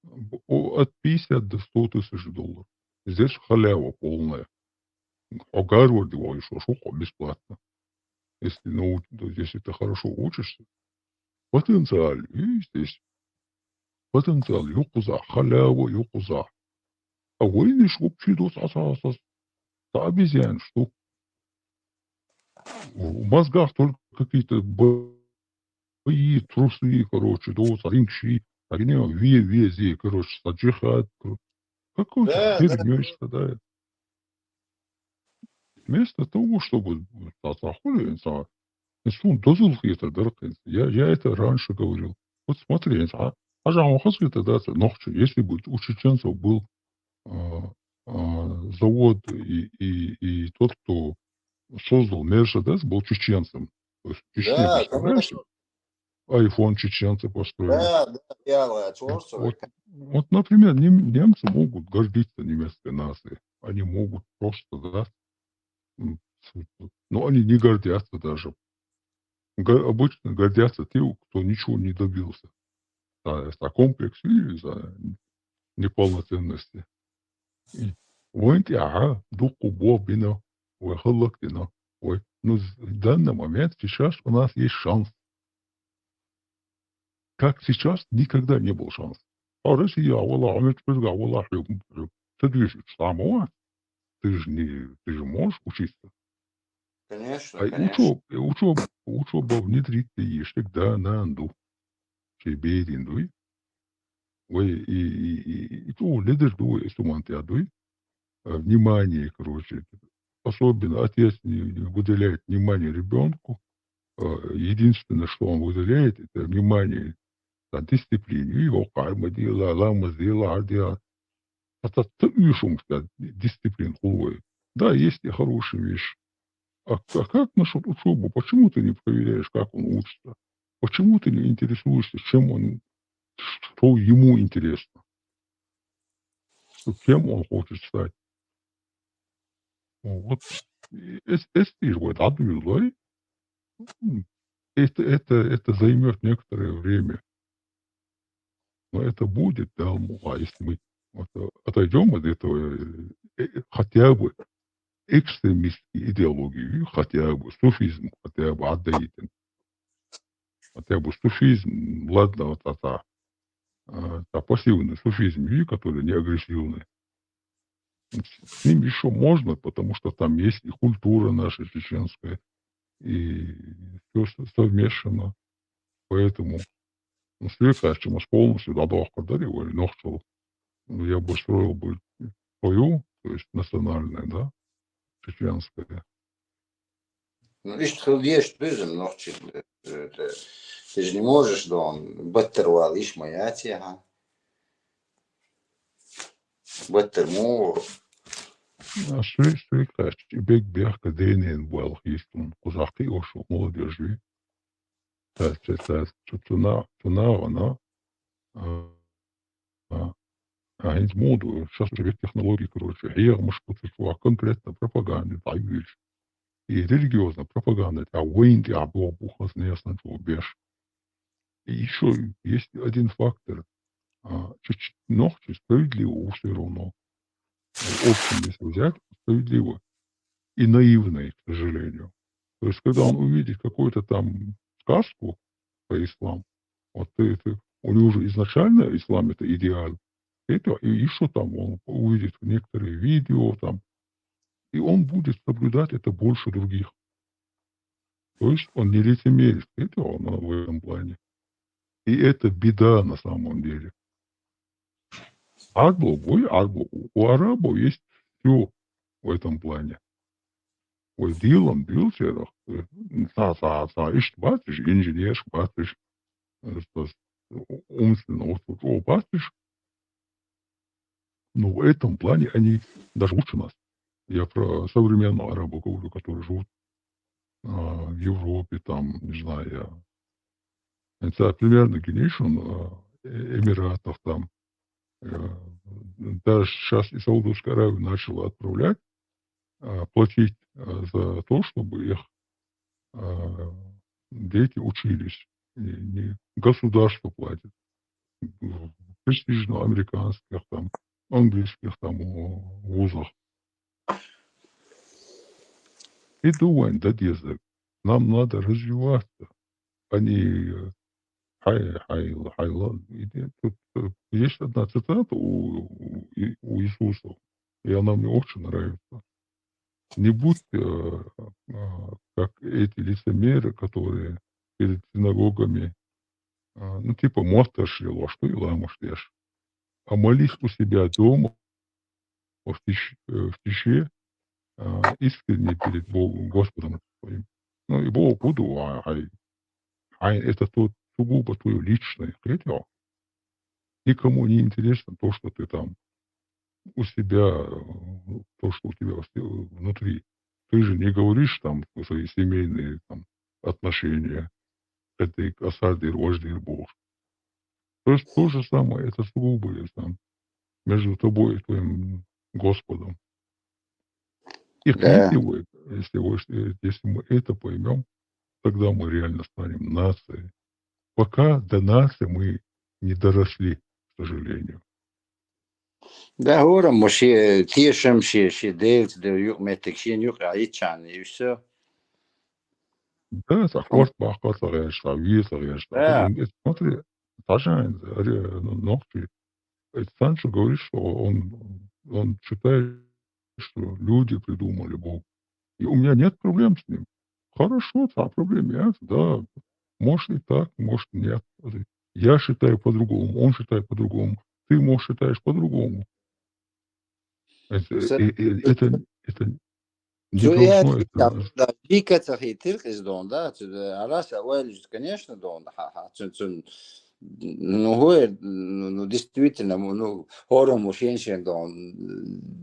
б-, о, от пятьдесят до сто тысяч долларов. Здесь халява полная. Хьо Гарварде вахийтуш ву хьо бесплатно. Если науч-, то есть, если ты хорошо учишься, потенциал и здесь. Потенциал ю кхузахь, халява ю кхузахь. А вайнаш вообще ду цхьа, цхьа, цхьа, цхьа обезьян, что в мозгах только какие-то бои, трусы, короче, ду цхьа рингши, Они ве, ве, зе, короче, саджихат, какой-то Да, да. хернёй страдает. Вместо того, чтобы, ца, ца, хули, ца, инсан дозул хета даркин. Я, я это раньше говорил. Вот смотри, а, а же он хас это, да, ца, нохчи, если бы у чеченцев был, а, а, завод и, и, и тот, кто создал Мерседес, был чеченцем. То есть в Чечне, Да, представляешь? конечно. iPhone чеченцы построили. Да, да, я, а чё, Вот, что вот, вот, например, нем-, немцы могут гордиться немецкой нацией. Они могут просто, да, м, с-, но они не гордятся даже. Го-, обычно гордятся те, кто ничего не добился. Да, это комплекс, видишь, да, неполноценности. И вот, ага, духу бо бино, ой, халак бино, ой. Ну, с-, в данный момент сейчас у нас есть шанс. Как сейчас, никогда не был шанс. А Россия, а вала, а меч пырга, а вала, хлеб, хлеб. Ты движешь, самого? Ты же не, ты же можешь учиться. Конечно, Ай, конечно. учёб-, учёб-, учёба внедрить ты ещё, да, на анду. Чеберин, дуй. Ой, и, и, и, и то лидер, дуй, и сумант я, дуй. А, внимание, короче. Особенно отец не, не выделяет внимание ребёнку. А, единственное, что он выделяет, это внимание, да, дисциплине. И его карма дела, лама дела, а дела. Это ты ищем, да, дисциплин хулой. Да, есть и хорошие вещи. А, а как насчёт учёбы? Почему ты не проверяешь, как он учится? Почему ты не интересуешься, чем он, что ему интересно? Кем он хочет стать? Вот. И эс-, эс-, и вот, а, ну, и, м, это, это, это займёт некоторое время. Но это будет, да, м, а если мы вот, э, отойдём от этого, э, э, хотя бы экстремистской идеологии, хотя бы суфизм, хотя бы аддаитин, хотя бы суфизм, ладно, вот это, э, это пассивный суфизм, и который не агрессивный. С ним ещё можно, потому что там есть и культура наша чеченская, и всё с-, совмешано. Поэтому, ну, Светлана, чем полностью, да, да, когда его, ну, что, ну, я бы строил бы свою, то есть национальное, да, чеченское. Ну, ишт хил еш безим нохчи, э, э, ты же не можешь, да, он баттер вал иш моя тема. Баттер му. А что, что и кажется, бег, бег, каденен вал, есть он, кузахи, ошо, молодежи. Та, та, та, цу-, цуна, цуна, она, а, а, а, хинт моду, сейчас уже век технологий, короче, я муж, вот, что, а конкретно пропаганда, да, видишь. И религиозная пропаганда, а войн, а бо-, бухас, не ясно, что беш. И ещё есть один фактор. А, чуть-чуть, нохчи справедливо, всё равно. В общем, если взять, справедливо. И наивный, к сожалению. То есть, когда он увидит какую-то там сказку по исламу, вот это, у него же изначально ислам — это идеал. Это, и ещё там он увидит некоторые видео там, и он будет соблюдать это больше других. То есть он не лицемерит, это он в этом плане. И это беда на самом деле. Арбо, ой, арбо, у арабов есть всё в этом плане. Ой, дилам, дилчерах, э, са, са, са, ишт батыш, инженер батыш, э, что с-, у-, умственно, вот, вот, о, батыш. Ну, в этом плане они даже лучше нас. Я про современного араба говорю, которые живут, а, в Европе, там, не знаю, я. Это примерно генейшн, а, э-, Эмиратах, там, э, даже сейчас и Саудовская Аравия начала отправлять, а, платить, а, за то, чтобы их, а, дети учились. И не государство платит. В престижных американских, там, английских, там, у-, вузах. И думаем, да, деза, нам надо развиваться, а не, э, хай, хай, хай, ла-, и те-, тут, э, есть одна цитата у, у И-, у Иисуса, и она мне очень нравится. Не будь, э, э, как эти лицемеры, которые перед синагогами а, ну, типа, моттарш лелош ду и ламаз деш. А молись у себя дома, в тиш-, э, в тишине, а, искренне перед Богом, Господом твоим. Ну, и Бог буду, а, а, а это тут сугубо твоё личное, кхетий хьо. Никому не интересно то, что ты там у себя, э, то, что у тебя вс-, внутри. Ты же не говоришь там свои семейные там отношения, это и касар дир, вож дир Бог. То есть то же самое, это сугубо там между тобой и твоим Господом. И Да. кхетий хьо, если, вот, э, если мы это поймём, тогда мы реально станем нацией. Пока до нации мы не доросли, к сожалению. Да, хӀара мо ши тешам, ши, ши делац, де юкъ меттиг, шин юкъ а иччан, и всё. Да, ца хорт бахка ца гӀерш, ца ве ца гӀерш. Да. Э, смотри, Сашань, ари, ну, нохчи. Э, Санчо говорит, что он, он считает, что люди придумали Бог. И у меня нет проблем с ним. Хорошо, ца проблем нет, да. Может и так, может нет. Я считаю по-другому, он считает по-другому. Ты, может, считаешь по-другому. Это, Са- э, э, это, это не Цу должно яц-, это. да, жика ца хетир къиз дон, да, цу, да, араса ойлуш, конечно, дон, ха, ха, цун, цун, ну, хой, ну, ну, действительно, ну, хӀара мо шен-шен дон,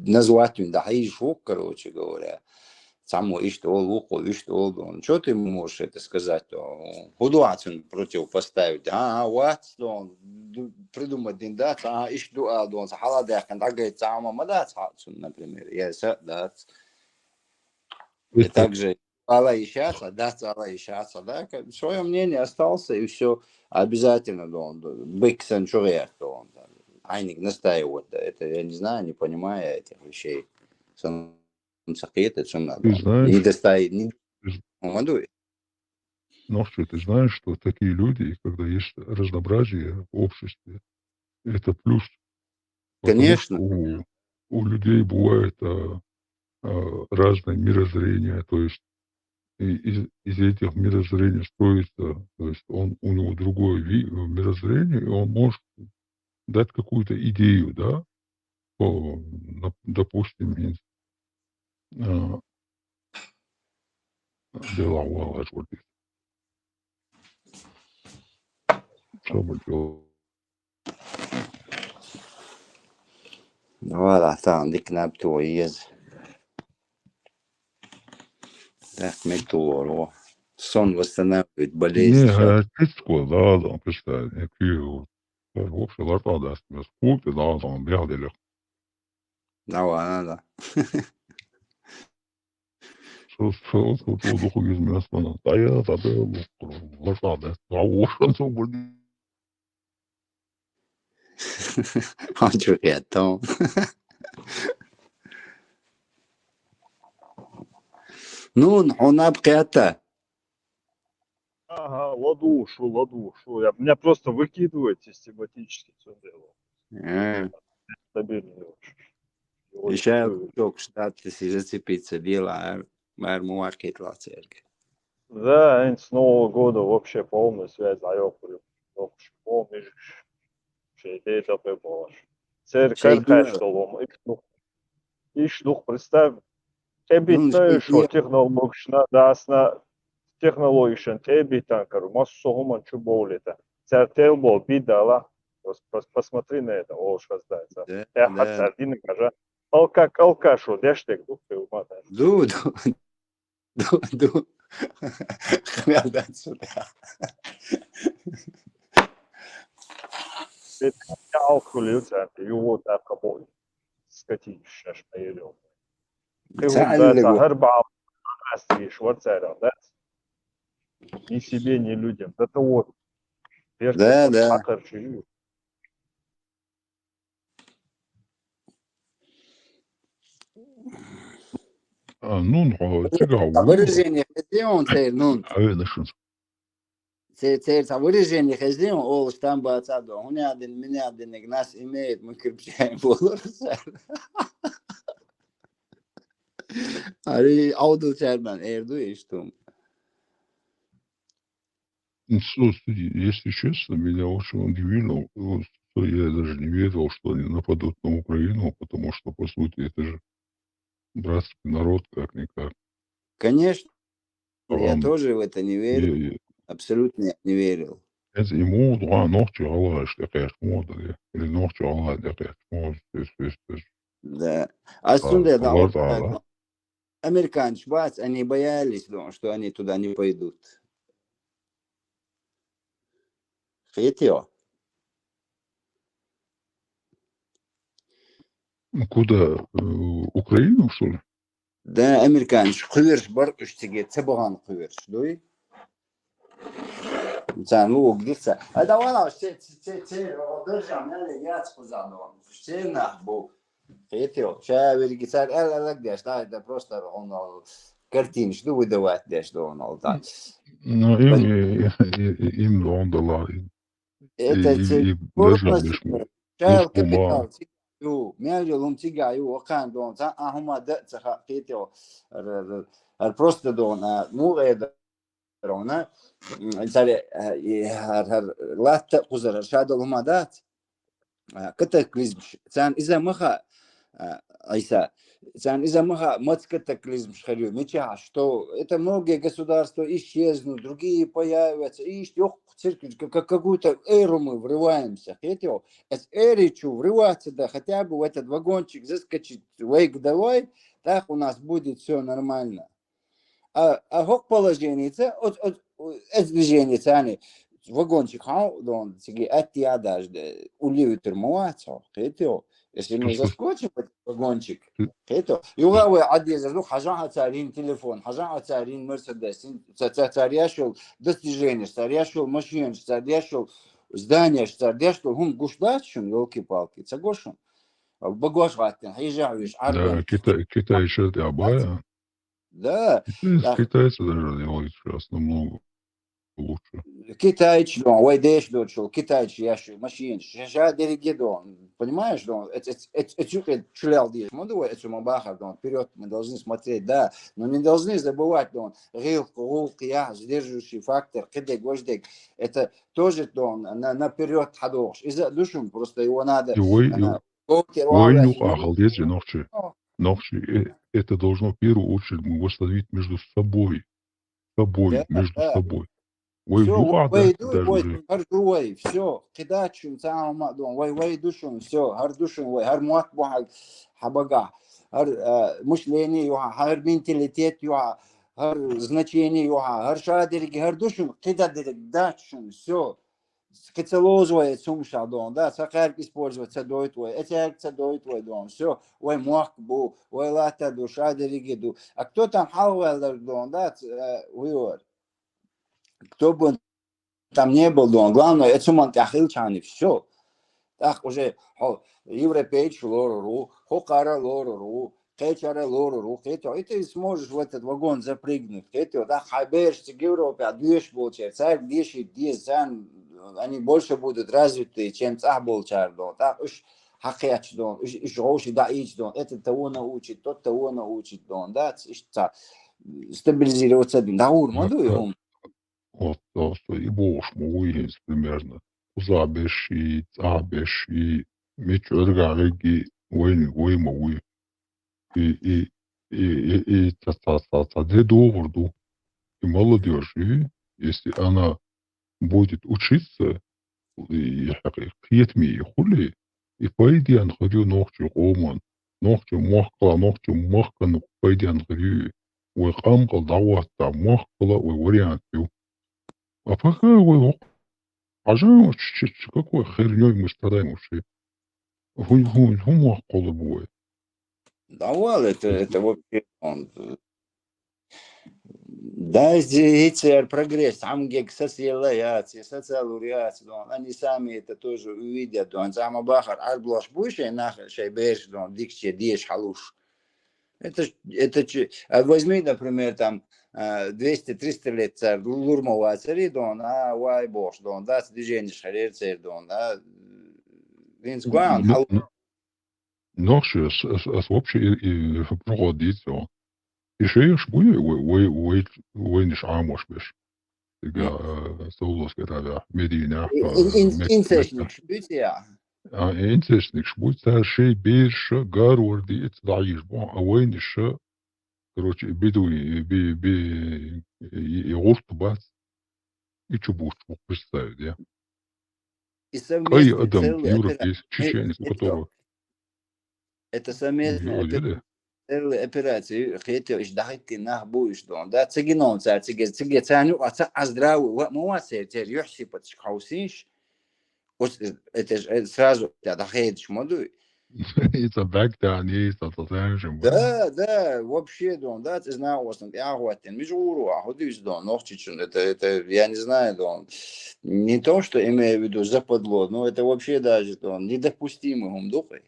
назвать вин, да, хьийжа фу, короче говоря. Цхьаммо иштта ол, вукхо иштта ол дон. Чё ты можешь это сказать, дон? ХӀу ду Ӏа цун противопоставить? А, а, вац дон, ду-, придумать дин дац, а, иштта ду ала дон, ца хьала даьккхина, дӀагайта ца хӀама ма дац хьа цун, например. Я са дац. И Это также ала йиш яц, а дац ала йиш яц, да, как бы своё мнение остался, и всё. Обязательно дон, бексан чугъерт дон. Айник настаивать, да, это я не знаю, не понимаю я этих вещей. Сан ца кхета, цун надо. Ты знаешь, Не достай, не ты з- Ма ду. Нохчи, ты знаешь, что такие люди, когда есть разнообразие в обществе, это плюс. Потому Конечно. Что у, у людей бывает, а, а, разное мирозрение, то есть и из, из этих мирозрений строится, то есть он, у него другое ви-, мирозрение, и он может дать какую-то идею, да, по, нап-, допустим, из, а, дела валаш вот здесь. Что бы делал? Вала, тахан дика наб тохийта еза. Так, меттуоро. Сон восстанавливает болезнь. Не, а, кицко, да, да, представь, не кио. Вообще, лартадаст, мес купи, да, там, бегали. Да, ладно, да. Что, что, что, что, духу из мес, да, я, да, да, лартадаст, да, вот, что, блин. А чё я там? Ну, он обката. Ага, ладушу, ладушу. Я, меня просто выкидывает систематически, всё дело. Э, Стабильно очень. Его Ещё чувствую. Кусок штат, если зацепиться, дело, а, мэр муаркет ла церковь. Да, они с Нового года вообще полную связь заёкали. Вообще полный ж-, вообще идея такой была. Церковь, Шейгу- конечно, лом. Иш дух, иш дух, представь. Тебе Ну, то, шейгу- что технологично, да, сна технологично, тебе там, короче, массу хуман чу болита. Церковь бол, бидала. Просто пос-, посмотри на это, о, что сдается. Да, Я да. Хацардина, кажа. Алка, алка, что, дяштек, дух ты ума, да. Ду, ду, ду, ду. Хвалдан сюда. Я алкоголь, церковь, его так обои. Скотинище, аж поверил. Ты Цаллигу. вот, да, цахар бал, асти, шварцарил, да? Ни себе, ни людям. Да ты вот. Верь, Да, вот, да. сахар чую. А, ну, ну, а, чего, А выражение хозяин, цер, ну, а, э, наши. цер, цер, а выражение хозяин, ол штамба цадо. Хунядин, минядин, нас имеет, мы крепчаем, болор. Ари, аудул чарман, эрду иштум. Ну, что, что, если честно, меня очень удивило. Вот, что я даже не верил, что они нападут на Украину, потому что, по сути, это же братский народ, как-никак. Конечно, я Ам, тоже в это не верю. и- и- Абсолютно я не верил. Это ему два ногти гала, что, конечно, мода, или ногти гала, конечно, мода, то есть, то есть, то есть, Да. А а, сунде да, вот, вот, а, э, да. Американцы бац, они боялись, да, что они туда не пойдут. Хетио. Ну, куда? Э, Украину, что ли? Да, американцы куверш бар, уж тиге цебаган куверш, дуй. Цан луг дирца. А да вала, че, че, че, че, о, держам, я, я, я, цхуза, да. Че нах бу. Хетио. Ша верги цар, эл, эл, эл, деш, да, это просто, он, он, картинш, ду, выдавать, деш, да, он, он, да. Ну, им, Пон- и- и- и- им он дала, и- Это и- че, и просто держам си-, бешму. чайл Уж бумага. капитал, си-, ю, мял ю лум тига, ю, окан, дон, цан, а, хума, да, цаха, хетио. Р-, р-, р-, просто, дон, а, ну, э, да, рона. М, царе, э, и, хар, хар, латта, кузар, шада лума, да. А, катаклизм, ш-, цан, иза маха, а, Айса. Цан иза маха, мац катаклизм, ш-, харю, меча, что это многие государства исчезнут, другие появятся, и ш-, ёх, цирк, как, как какую-то эру мы врываемся, хетио. Эс эри чу врываться, да, хотя бы в этот вагончик заскочить, вейк давай, так у нас будет всё нормально. А, а хок положение, ца, от, от, эс движение, цани, вагончик, ха, дон, сиги, аттиа даже, да, ули витер муацо, хетио. Если мы Что, что? Заскочим в этот вагончик, Ты- хетио. Юга ве аддеза, ну, хажа ацарин телефон, хажа ацарин Мерседес, ца, ца, цар яшул достижение, цар яшул машин, цар яшул здание, цар яшул, хум, гуш дачун, ёлки-палки, ца гошун. Багош гаттен, хижа виш, Да, арбан. Китай, Китай ещё абая. Да, Китайцы, да. Китайцы даже делают сейчас намного лучше. Китайцы, дон, вай деш дочул, китайцы яшул, машин, ша, ша дерегедон. Понимаешь, дон, это, это, это, это чулял деш, мы думаем, это мы бахар, дон, вперёд мы должны смотреть, да, но не должны забывать, дон, гилк, гулк, я, сдерживающий фактор, кидек, гождек, это тоже, дон, на, наперёд хадош. Из-за душун, просто его надо, И вой, и а, окей, вой вала, юк ахал дезі нохчы. О. Нохчы, э, это должно в первую очередь мы восстановить между собой. Собой, Да, между да. собой. Вой Всё, юк вай, ахал вай, дезі ду, даже вай, уже. хар ду, вай, всё, кидачун, цаама, дон, вай, вай, душун, всё, хар душун, вай, хар муат бухал, хабага, хар, э, мышление юха, хар менталитет юха, хар значение юха, хар шадерги, хар душун, кида дерек дачун, всё. Кицелоз вай, цум ша, дон, да, ца карк использовать, ца доит вай, эцерк ца доит вай, дон, всё, вай муак бу, вай лата ду, шадерги ду. А кто там халвалдер, дон, да, ц-, э, вывод? Кто бы там не был, дон, главное, это суман тяхил чани, всё. Так уже, хо, европейч лору, хо кара лору, кечара лору, кето, и ты сможешь в этот вагон запрыгнуть, кето, да, хаберш, Европе, а дуеш болчер, царь деши, дезан, они больше будут развитые, чем цах болчар, дон, так уж хакяч, дон, уж, уж гоши да ич, дон, это того научит, тот того научит, дон, да, ц-, иш ца, стабилизироваться, дин, да, ур, Ну, маду, э, ум. Вот, просто и бошму уйгенс примерно. Уза беши, цах беши, меч өрга реги, войны, войма уй. И, и, и, и, и ца, ца, ца, ца, де доғыр ду. И молодёжь, и если она будет учиться, и, и хакъи-, хиетми, и хули, и пайдиян хырю нохчу къоман, нохчу махкала, нохчу махкану пайдиян хырю. Вай къамкъал дагъватта махкала вай вариант ю. А пока вай вак-, ажан ч-, ч-, ч-, какой хернёй мы страдаем вообще? Ху-, ху-, ху махкала бу вай. Да, вал, это, это вообще, он, э, да, здесь прогресс, амгек социализация, социализация, дон, они сами это тоже увидят, дон, зама бахар, арблош буше, нах, шей беш, дон, дикче, деш, халуш. Это ж, это че, а возьми, например, там, а, двести-триста лет цар, лурмова цари, дон, а, вай бош, дон, да, движение шарер цар, дон, да, винс гуан, Ну, халуш. ну, нохчы, ас, ас, ас вообще и, и проходить, о. И шееш буй, вай, вай, вай, вай ниш амош беш. Ига, э, Саудовская Аравия, Медина, э, Мекка. Инцешникаш буй цар. А, инцешникаш буй цар, шоай бераш гарварди иц дӀаеш бу, а вайнаша, короче, и бедуи, и бе-, бе-, и, и гӀурт бац, и чу буч бу, представь, да? И совместный целый европейский, чеченец, у которого... Это совместная операция, целая операция, хетел, иш дахиттина нах буй иш дон. Да, цигином цар, циге, циге царни, а ца, а здравый, ва, ма ва цер, цер юхсипатш хаусинш. Ус, это ж, э, сразу, да, дахедш модуй. Ица бактани, ица татаншем. Да, да, вообще, дон, да, ты знал, у вас там, я вот, ты, между уру, а, вот и дон, ногчичун, это, это, я не знаю, дон, не то, что имею в виду западло, но это вообще даже, дон, недопустимый умдухай.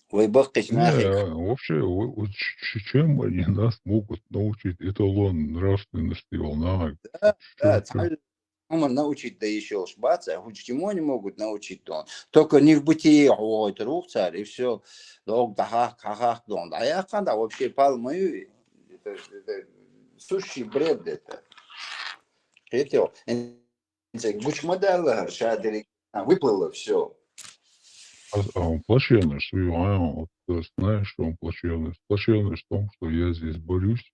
Ой, бахкаш нахи. Не, вообще, о-, о-, ч-, ч-, чем они нас могут научить? Эталон нравственности волна. Да, да, цхьа хӀама научить да йиш йолаш бац, а хӀу чему они могут научить дон? Только не в бытие гӀой трух цар, и всё. Дог дахак, хахак дон. Да я канда вообще пал мою. Это, это сущий бред это. Хетел. Гучмадала шадери. А, выплыло всё. А, а он плачевный, что его, а, вот, то есть, знаешь, что он плачевный? Плачевный в том, что я здесь борюсь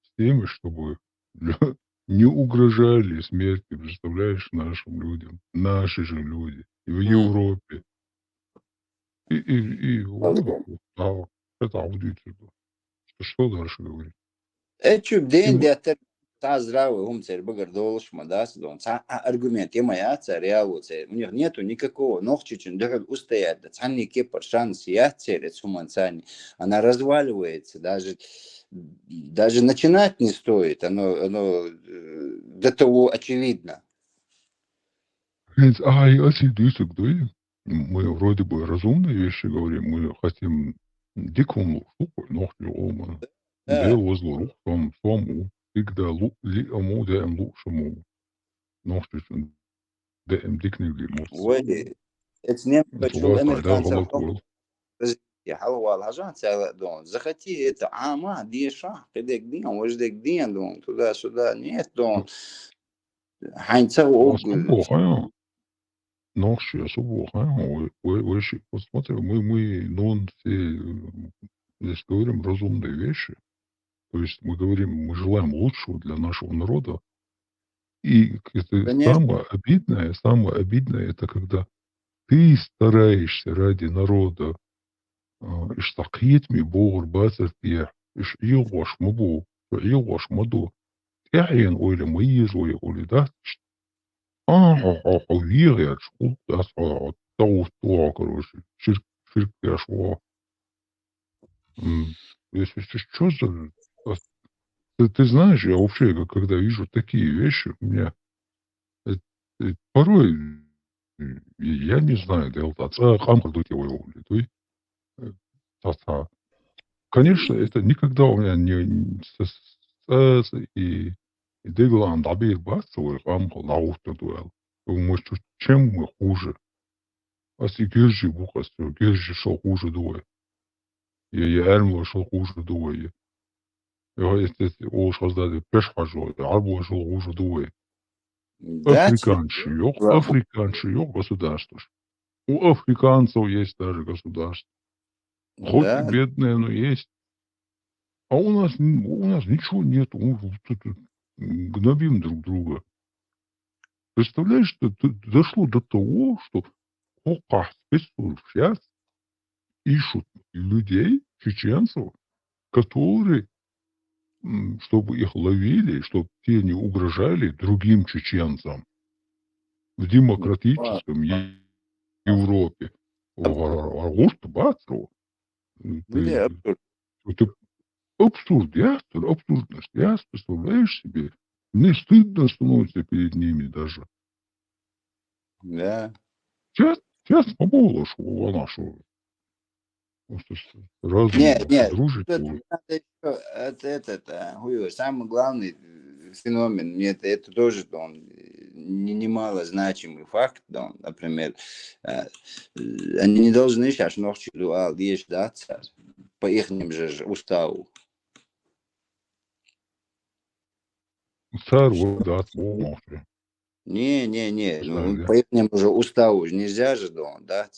с теми, чтобы лю-, не угрожали смерти, представляешь, нашим людям, наши же люди, и в Европе. И, и, и вот, а, это аудитория. Что, что дальше говорить? Э, чу ден дятер, та здравый ум цер багар долаш ма дас дон. Ца, а, аргумент, ема я, ца реалу цер. У них нету никакого, ногчичун духаль устоять, да, цани кепар шанс я цер, эц хуман цани. Она разваливается, даже, даже начинать не стоит, оно, оно, э, до того очевидно. Ай, ай, дисок, да? Мы вроде бы разумные вещи говорим, мы хотим дикому штуку, ногчи ома. Да. Дел возло рух, сом, сому, всегда лу-, ли ому, да, ам лу, шаму. Ногчи шун, да, ам дикни ли мус. Ой, эц нем почул, эм да, цар гамак вол. Я хал вал хажан цала дон. Захати это ама, диша, кедек дин, вождек дин дон, туда-сюда, нет дон. Ханца ог. Ногчи особо, а, ой, ой, ой, щи-, вот смотри, мы, мы, ну, все, э, здесь говорим разумные вещи. То есть мы говорим, мы желаем лучшего для нашего народа. И к-, это самое обидное, самое обидное, это когда ты стараешься ради народа, а, иш тахкиетми богӀур бацар тӀехь, иш Ӏилгъош ма бу, шу Ӏилгъош ма ду. ТӀехьен ойла ма еза вай хьули дац. А, хьо, хьо, хьо вегӀерш, хӀу дац хьо, хьо тӀагӀутту хьо, короче, ширк, ширк деш ву. М, если чё, чё за, а, ты, ты знаешь, я вообще, к-, когда вижу такие вещи, у меня, э, э, порой, м, я не знаю, да, вот, а, ца-, къам кадуки вой, то есть, э, та-, та. Конечно, это никогда у меня не, не с-, с-, с-, и, и дегла ан дабир бац, ой, къам кал дагутту дуэл. Мы чё, чем мы хуже? Ас и гержи бу, ас и гержи шо хуже дуэл. Я, я армло шо хуже дуэл. Я, эс, эс, олш хаздади пеш хажо, я армло шо хуже дуэл. Да, африканцы ёх, африканцы ёх государство. У африканцев есть даже государство. Хоть и бедное, но есть. А у нас н-, у нас ничего нет. Мы вот тут, м, гнобим друг друга. Представляешь, что д-, дошло до того, что хокках спецслужб щас ищут людей, чеченцев, которые, м, чтобы их ловили, чтоб те не угрожали другим чеченцам в демократическом Е-, Европе. Ва-, ва-, ва-, вот бацро. М, это абсурд, ясно, абсурдность, ясно, представляешь себе? Мне стыдно становится перед ними даже. Да. Сейчас, сейчас поболош, вон нашел. Просто с-, разум Не, не, дружит, тут вот. Надо ещё, это, этот, а, хуё, самый главный, э, феномен, мне это, это тоже, он, э, не-, немало значимый факт, да, например, э, э, они не должны щас ногчи дуал еш, да, цар, по ихним же ж уставу. цар вай дац боху нохчо. Не, не, не, ну, по ихнему же уставу же нельзя же, да, да,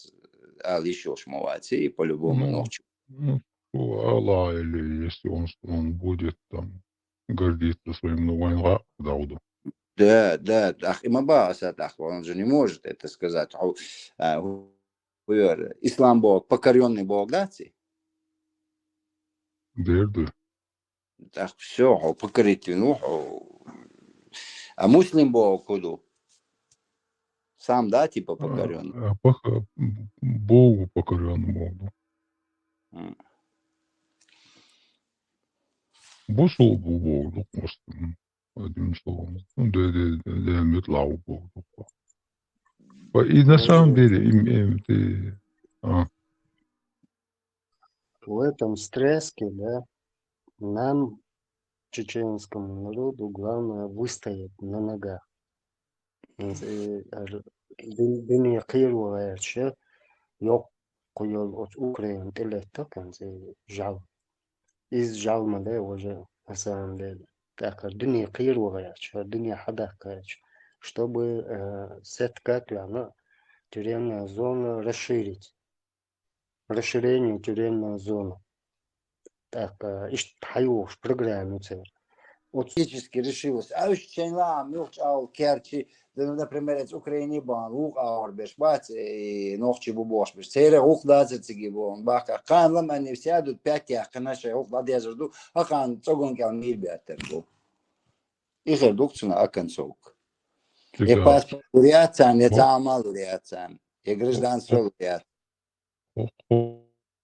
ала йиш йолуш ма вац и по-любому нохчо. Ну, ала или если он, он будет там гордиться своим, ну, вайн гӀа а дӀадахьа ду. Да, да, тӀаккха и ма боху аса тӀаккха, он же не может это сказать. Хьо, а, хӀу яра, ислам боху, покорённый боху дац и? Дер ду. Так, всё, хьо покорить вина ву хьо. А муслим боху хӀу ду? Сам, да, типа покорённый? А, пока, богу покорённый боху ду. Бусулба ву боху ду просто. Одним словом. Ну, де, де, де, де муьтӀахь ву боху ду. И на самом деле, им, им, ты, а. В этом стрессе, да, нам, чеченскому народу, главное выстоять на ногах. Э, ар-, дин-, дуьне кхеро гӀерташ, йоккха йолу оцу Украина тӀелетта хӀинца жал. Иза жал ма ду важа, на самом деле. ТӀаккха дуьне кхеро гӀерташ, дуьне хьадаккха гӀерташ, чтобы, э, сетка а тоьхна, тюремная зона расширить. Расширение тюремной зоны. ТӀаккха иштта хьайогӀуш программа ю церан. Оцу физически решилась. А уьш шайн лаам муьлххачу агӀор керчи, например, эца Украине бахана вукху агӀор берш бац, и нохчий бу бохуш берш. Церан гӀуллакх дацара цига боху, бахка. Кхана лам аьнна, все идут пять яьккхина, шайн гӀуллакх дӀадезар ду, хӀокхарна цӀоган кӀел мийра беттар бу. И хир ду-кх цунах оконцовка. Я паспорт лур яц царна, я цхьа а ма лур яц царна, я гражданство лур яц. Хо-, хо-,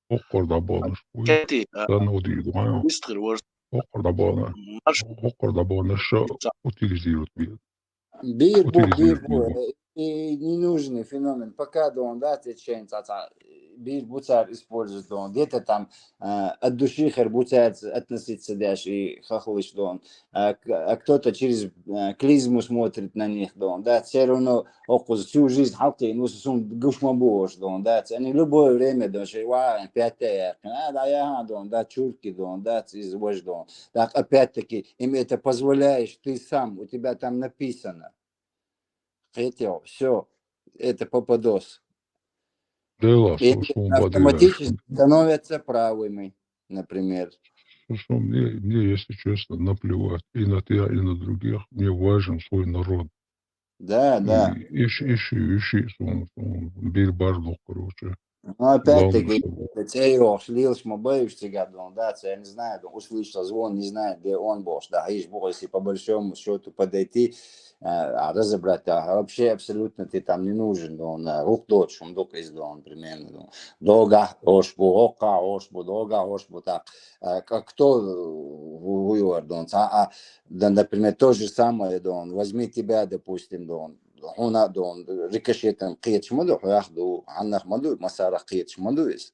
хӀокхур дӀабаханарш вуй. Кети, а, сан удийр ду, хьан? Мистер Ворс. ХӀокхур дӀабахана-, марш. ХӀокхур дӀабаханарш ша утилизировать бе. Бийр бу, бийр бу. И ненужный феномен. Пока дон, да, течение цхьа-цхьа, бийр бу цара использовать дон. Где-то там, а, от души хир бу цаьрца относиться деш и хахалаш дон. А к-, а кто-то через, а, клизму смотрит на них дон. Да, всё равно оккхуза всю жизнь хьалкхийна ву, со сум гуш ма бу ош дон, дац. Они любое время дон, шай ва, пятте яьккхина, а, да, яхьа дон, да, чурки дон, дац, иза вож дон. Так, опять-таки, им это позволяешь ты сам, у тебя там написано. Кхетел, всё, это попадос. И они автоматически становятся правыми, например. Слушай, мне, мне, если честно, наплевать и на тебя, и на других. Мне важен свой народ. Да, да. Иши, иши, иши, сун, сун, бир бар дох, короче. Ну, опять-таки, цӀе йохуш, лелаш ма бай уьш цигахь дон, да, цӀе, я не знаю, услышал звон, не знаю, где он бохуш, да, хьийзаш бу, если по большому счёту подойти, а, разобрать, да, вообще абсолютно ты там не нужен, дон, а, гӀуллакх доцуш хӀума ду-кх иза дон, примерно, дон. Догахь хьош бу, хӀокхахь хьош бу, догахь хьош бу, так, а, к-, кто, э, ву-, вуйор дон, цхьа, а, да, например, то же самое, дон, возьми тебя, допустим, дон, хьуна, дон, рикошетом кхеташ ма ду, хьоьх ду, хьаннах ма ду, массарах кхеташ ма ду иза.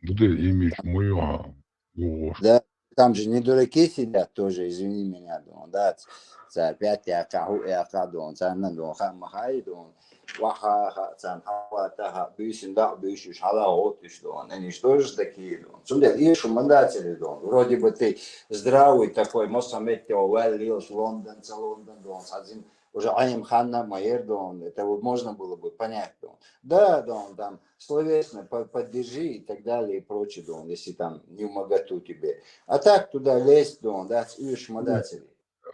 Бу де имидж ма ю хьан, вогӀуш. Да, там же не дураки сидят тоже, извини меня, дон, да, ц-, цара пятте яьккхина, хӀу яьккхина, дон, царна, дон, хаа ма хаьа, дон, ваха, хаа, царна хьалата, хаа, буьйсина дӀа а буьйсуш, хьала а гӀоттуш, дон, они же тоже такие, дон. Цундела эшо ма дацара, дон. Вроде бы ты здравый такой, массо а метте ваьлла лелаш, Лондон, ца Лондон, дон, цхьа зин, уже Ӏема хан а ма яра, дон, это вот можно было бы понять, дон. Да, дон, там, словесно по-, поддержи и так далее и прочее, дон, если там не в моготу тебе. А так туда лезть, дон, дац, эшо ма дацара.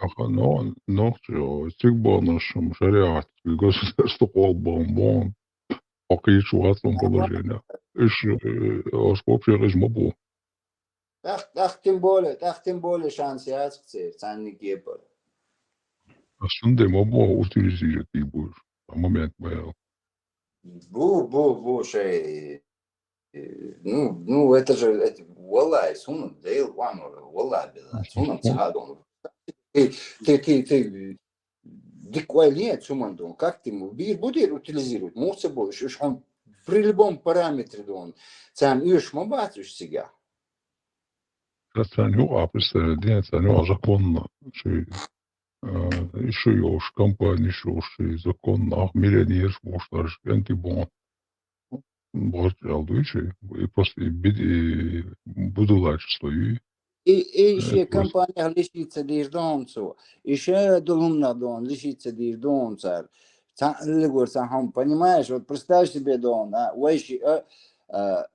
Аха, но, но, всё, цигахь баханарш шариӀат, государство кхолла бахана боху. Хьо кхийча вац хьуна положение. Уьш, э, ош вообще хеза ма бу. ТӀаккха, тӀаккха тем более, тӀаккха тем более шанс яц-кх церан, царна кепара. А сунде ма боху, утилизировать бу уьш. А момент ма ял. Бу, бу, бу, шай. Э, ну, ну, это же, это, валлахӀи, суна, Дела ван, валлахӀи, билла, суна ца хадон. Ты, ты, ты, ты, дика ойла е цу ман дон, как ты ему, бир бу дир утилизировать, муха ца бу, уьш, уьш хьуна при любом параметре дон, царна оьшуш ма бац уьш цигахь. Царна юкъа представление, царна юкъа законно, ши, а, иши йолуш, компания иши йолуш, ши законно, ах, миллионерш болуш даже, кӀентий боху. Боху аьлла дуй ши, и просто и бид-, и будулачество ю. и, и шен компанех лишиться дийр ду хьуна цо. И шадолу хӀуманах ду хьуна лишиться дийр ду хьуна цара. Цхьаъ лигор цхьа хӀума, понимаешь? Вот представь себе ду хьуна, а, вай шиъ а, а,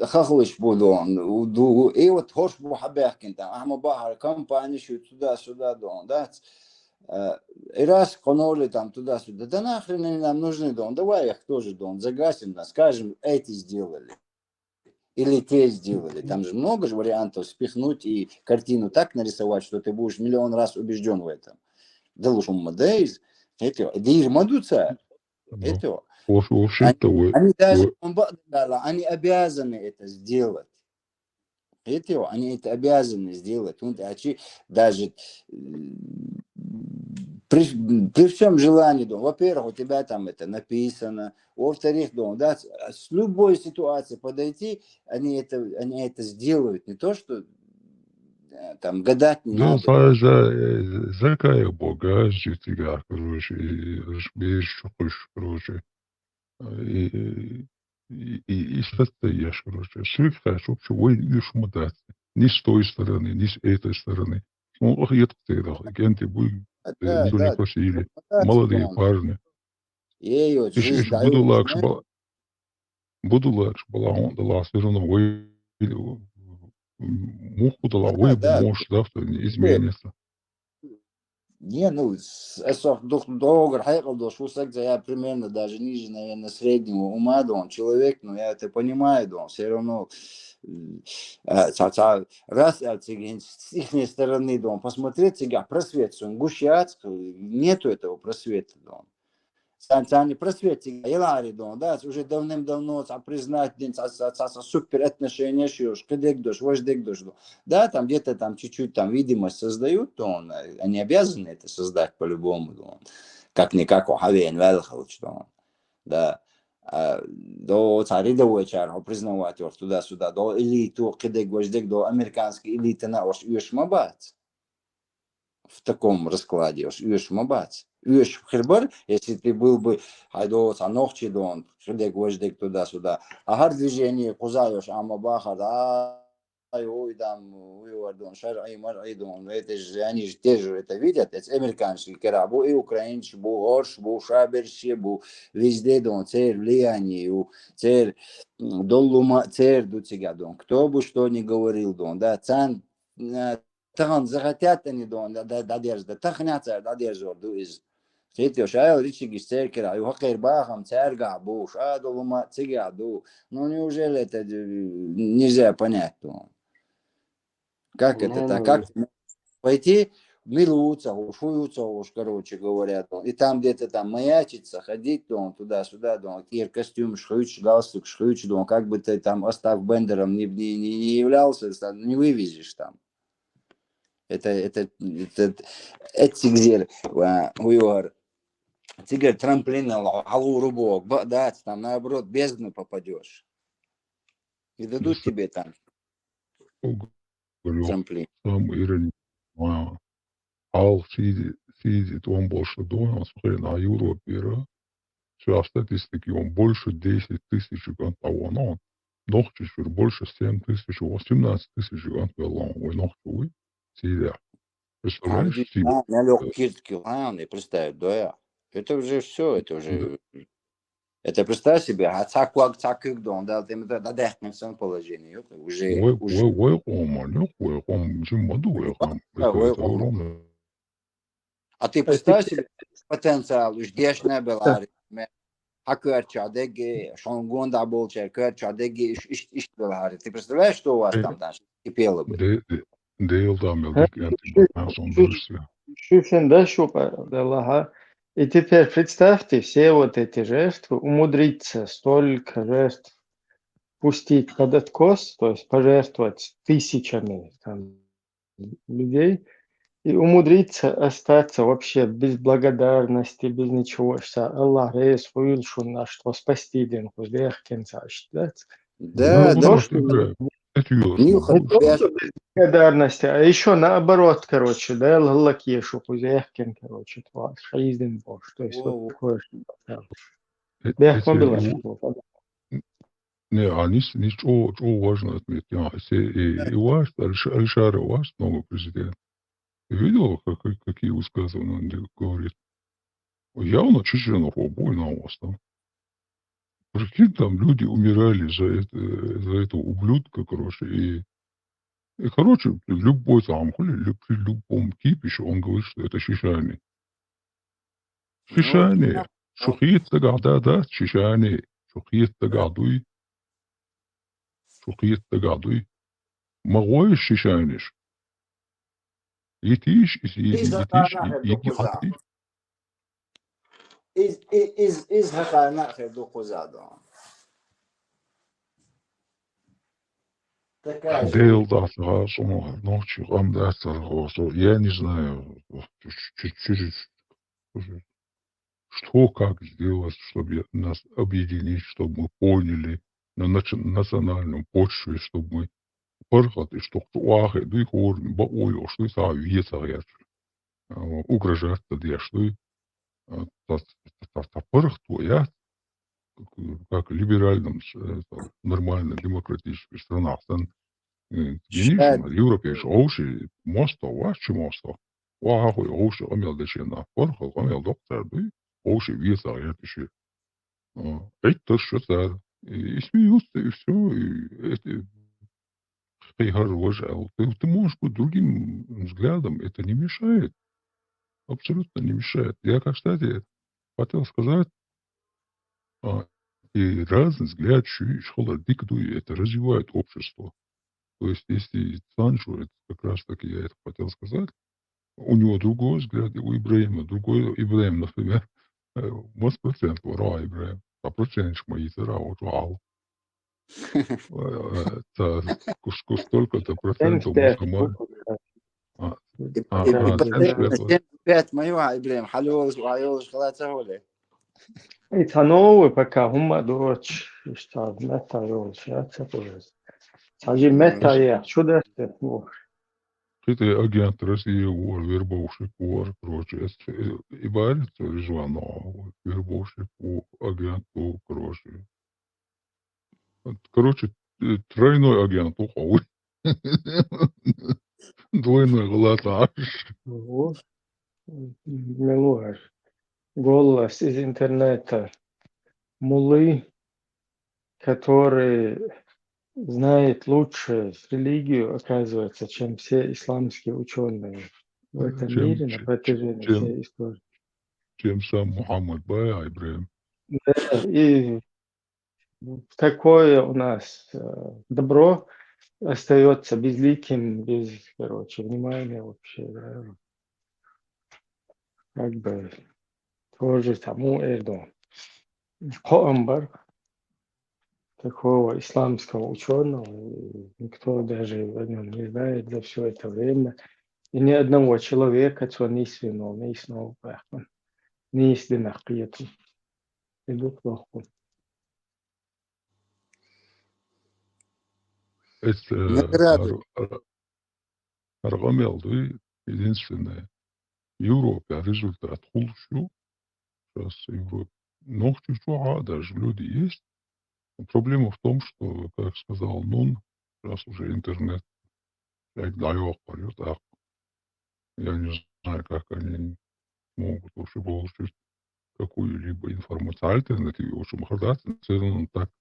хахалаш бу ду хьуна, ду, и вот хӀорш бу хьабаьхкина там. Ахьа ма бахара компани шу туда-сюда ду хьуна, дац? А, и раз кхо ноли там туда-сюда. Да нахрен они нам нужны ду хьуна? Давай их тоже ду хьуна загасим, да, скажем, эти сделали. Или те сделали. Там же много же вариантов спихнуть и картину так нарисовать, что ты будешь миллион раз убежден в этом. Да лучше мы, да, из этого. Дийр ма ду цара. Ну, Это. вообще, вообще-то вы, Они даже, вы- он ба-, да, да, они обязаны это сделать. Это, они это обязаны сделать. Вот, а чи-, даже м, при, при всем желании, да, во-первых, у тебя там это написано, во-вторых, да, да, с, с любой ситуации подойти, они это, они это сделают. Не то, что э, там гадать не Да, надо. за, за, э, за кайх бо газ житига, короче, и ж-, беш чукуш, короче. И, и, и, и сатта еш, короче. Шрик хачук чу вой юш мудат. Ни с той стороны, ни с этой стороны. Ну, ох, ет ты, да, кенти буй, А, э, да, никто не да, просили. да, Молодые да. парни. Ей, вот Иш, жизнь иш, дают, буду лакш, знаешь? бала, буду лакш, бала, он да лакш, всё равно вой, муху да Да, вой, да. Может, завтра не изменится. Не, ну, с-, э, сох дух догар хьекъал дош, вусак за я примерно даже ниже, наверное, среднего ума, да, он человек, но я это понимаю, да, он всё равно, м, э, ца, ца, раз, а, цига, с ихней стороны, да, он посмотреть, цига просвет, сон гуш яц, нету этого просвета, да, он. Цан, цан просвет цига, елари, да, он, да, уже давным-давно ца признать дин, ца, ца, ца, ца супер отношения шьёш, кыдек дош, вождек дош, да. Да, там где-то там чуть-чуть там видимость создают, то он, э, они обязаны это создать по-любому, то он. Как-никак, у Хавейн Вэлхалч, то он. Да. А, до цари до вечер, признавать его туда-сюда, до элиту, кидек, гвоздек, до американской элиты на уж юшмабац. В таком раскладе уж юшмабац. Юш хербар, если ты был бы, хайдо, ца нохчи дон, кидек, гвоздек туда-сюда. А гар движение кузаешь, ама бахар, да, ай, ой, там, ой, вардон, шарай, марай, дон, это же, они же те же это видят, это американский кера, бу и украинцы, бу орш, бу шаберши, бу везде, дон, цер влияние, у цер, м, доллума, цер ду цига, дон. Кто бы что ни говорил, дон, да, цан, э, тахан захотят они, дон, да, да, да, держ, да, тахня цар, да, держ, орду из. Хитё, шайл ричигиш церкера, ю хакер бахам, церга бу, шадолума, цига ду. Ну, неужели это, э, нельзя понять, дон? Как это Ну, так? Как ты можешь пойти, милуца, шуюца, короче говоря, дон. И там где-то там маячиться, ходить, дон, туда-сюда, дон. Кир костюм шхыч, галстук шхыч, дон. Как бы ты там, остав бендером, не, не, не, не являлся, не вывезешь там. Это, это, это, это цигзер, а, уйор. Цигер трамплин, алла, алла, рубок, ба-, да, там, наоборот, в бездну попадешь. И дадут тебе там Уголёк. Трамплин. Там ирен, а, ал сиди, сиди, он больше дома, смотри, на Европе, да? Всё, а статистики, он больше десять тысяч ган того, но он нохчи чур больше семь тысяч, восемнадцать тысяч ган велон, ой, нохчи, ой, сидя. Представляешь, Там сидя. на, на лёг киртки, а, не представить, да, я. Это уже всё, это уже, это представь себе, а цакуак, цакук, дон, да, ты да, да, да, в своём положении, ёпта, уже, Ой, уже. ой, ой, ома, ну, ой, ом, чем моду, ой, ом, Да, ой, это ом. огромное. А ты представь себе потенциал, уж деш не был, а, ме-, а кырча деги, шонгон да болчер, кырча деги, иш, иш, иш был, а. Ты представляешь, что у вас Э, там дальше кипело бы? Де, де, дейл там, Ха, дик, энти, шу-, а, сон шу-, дырся. шуьйсин да шу па-, да ла, ха. И теперь представьте, все вот эти жертвы, умудриться столько жертв пустить под откос, то есть пожертвовать тысячами там людей, и умудриться остаться вообще без благодарности, без ничего, что Аллах рез хуюл шунна, что спасти дин хуздех кенца, да? Да, Ну, да. вот, игра. Это её Нюх основа. Не просто без благодарности, а ещё наоборот, короче, да, лаллак ешу хуздех кен, короче, твой шаиздин бош, то есть Во, вот во. Такое, что там. Э, Да, эти он был его- ошибок. Не, а низ, низ чӀо-, чӀо важно отметить. А, если и, и ваш, Алиш-, Алишара ваш, новый президент. Ты видел, как, как- какие высказывания он де- говорит? Явно чеченов обои на вас там. Прикинь, там люди умирали за это, за этого ублюдка, короче, и, и, короче, любой там, хули, лю- при любом кипише он говорит, что это чечане. Ну, чечане. Шухиет тагада, да, чечане. Шухиет тагадуй. Шухиет тагадуй. Магой чечанеш. Итиш, ис- и- Из итиш, хакана и- хе и- дукуза. Итиш. Из, и- из, из хакана хе дукуза да. Такая же. Дел да, сразу, ну, ночью, ам, да, сразу, я не знаю, ч- ч- через, что, как сделать, чтобы нас объединить, чтобы мы поняли на наци- национальном почве, чтобы мы пархат, и что кто ахе, дуй хор, ба ой, о, что это веца, я, а, угрожать-то, я, что и, а, та, та, та, та парх то, я, как, как либеральном, с- э, там, нормально демократических странах, там, э, Шаьд. Генишем, Европе, оуши, мосто, ваш, чи мосто. Ва, ахуй, оуши, амел дечена, парха, амел доктор, дуй, оуши, веца, я, тиши. А, это что, да? И, и смеются, и все, и это, ты, ты, ты можешь быть другим взглядом, это не мешает. Абсолютно не мешает. Я, как, кстати, хотел сказать, а, и разный взгляд, чу- школа дикдуй, это развивает общество. То есть, если Санчо, это как раз таки я это хотел сказать, у него другой взгляд, и у Ибраима другой. Ибраим, например, э, восемьдесят процентов вора Ибраим, а процент мои цара, вот, вау. Э, это кус- кус- столько-то процентов Сенсте. Мусульман. А, И- а, и- а, и- сенсте. Пять мою, а, Ибраим, халёлш, ваёлш, халаца холе. И цановы пока гума дочь, что мета ёлш, я цапуж. Сажи мета я, чудо, ну. Хиты агент России вор, вербовщик вор, короче, эс- э, и барит Ризванов, вербовщик вор, агент вор, короче. Вот, короче, э, тройной агент, ухо. Двойной глотаж. Ого. Мелуаш. Голос из интернета. Мулы, который знает лучше религию, оказывается, чем все исламские ученые в этом Чем- мире на чем- протяжении чем- всей истории. Чем сам Мухаммад Бай Ибраим. Да, и такое у нас э, добро остается безликим, без, короче, внимания вообще. Да. Как бы тоже тому Эрдоган. Хоамбар, такого исламского ученого, никто даже о нем не знает за все это время. И ни одного человека, кто не свинул, не снова, не издинахкиету. И дух лоху. Это, э, Награды. Ар- ар- аргамел дуй, единственное. Европе результат хулшу. Сейчас Европе. Но чуть даже люди есть. Но проблема в том, что, как сказал Нун, сейчас уже интернет, человек даёт, поёт, а я не знаю, как они могут вообще получить какую-либо информацию. Альтернативы, в общем, хардать, всё равно так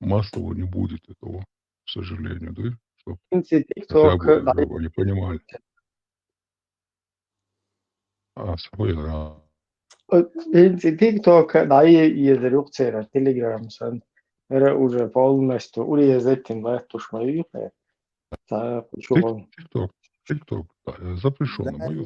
массово не будет этого, к сожалению, да, чтоб Институт хотя бы, только чтобы они понимали. А, спойлер, а. Институт только да и езерюк цера Telegram сан. Эра уже полностью урезать им да тушмаюхе. Та Тик- почему? Тикток, Тикток, да, запрещённый, Да, моё.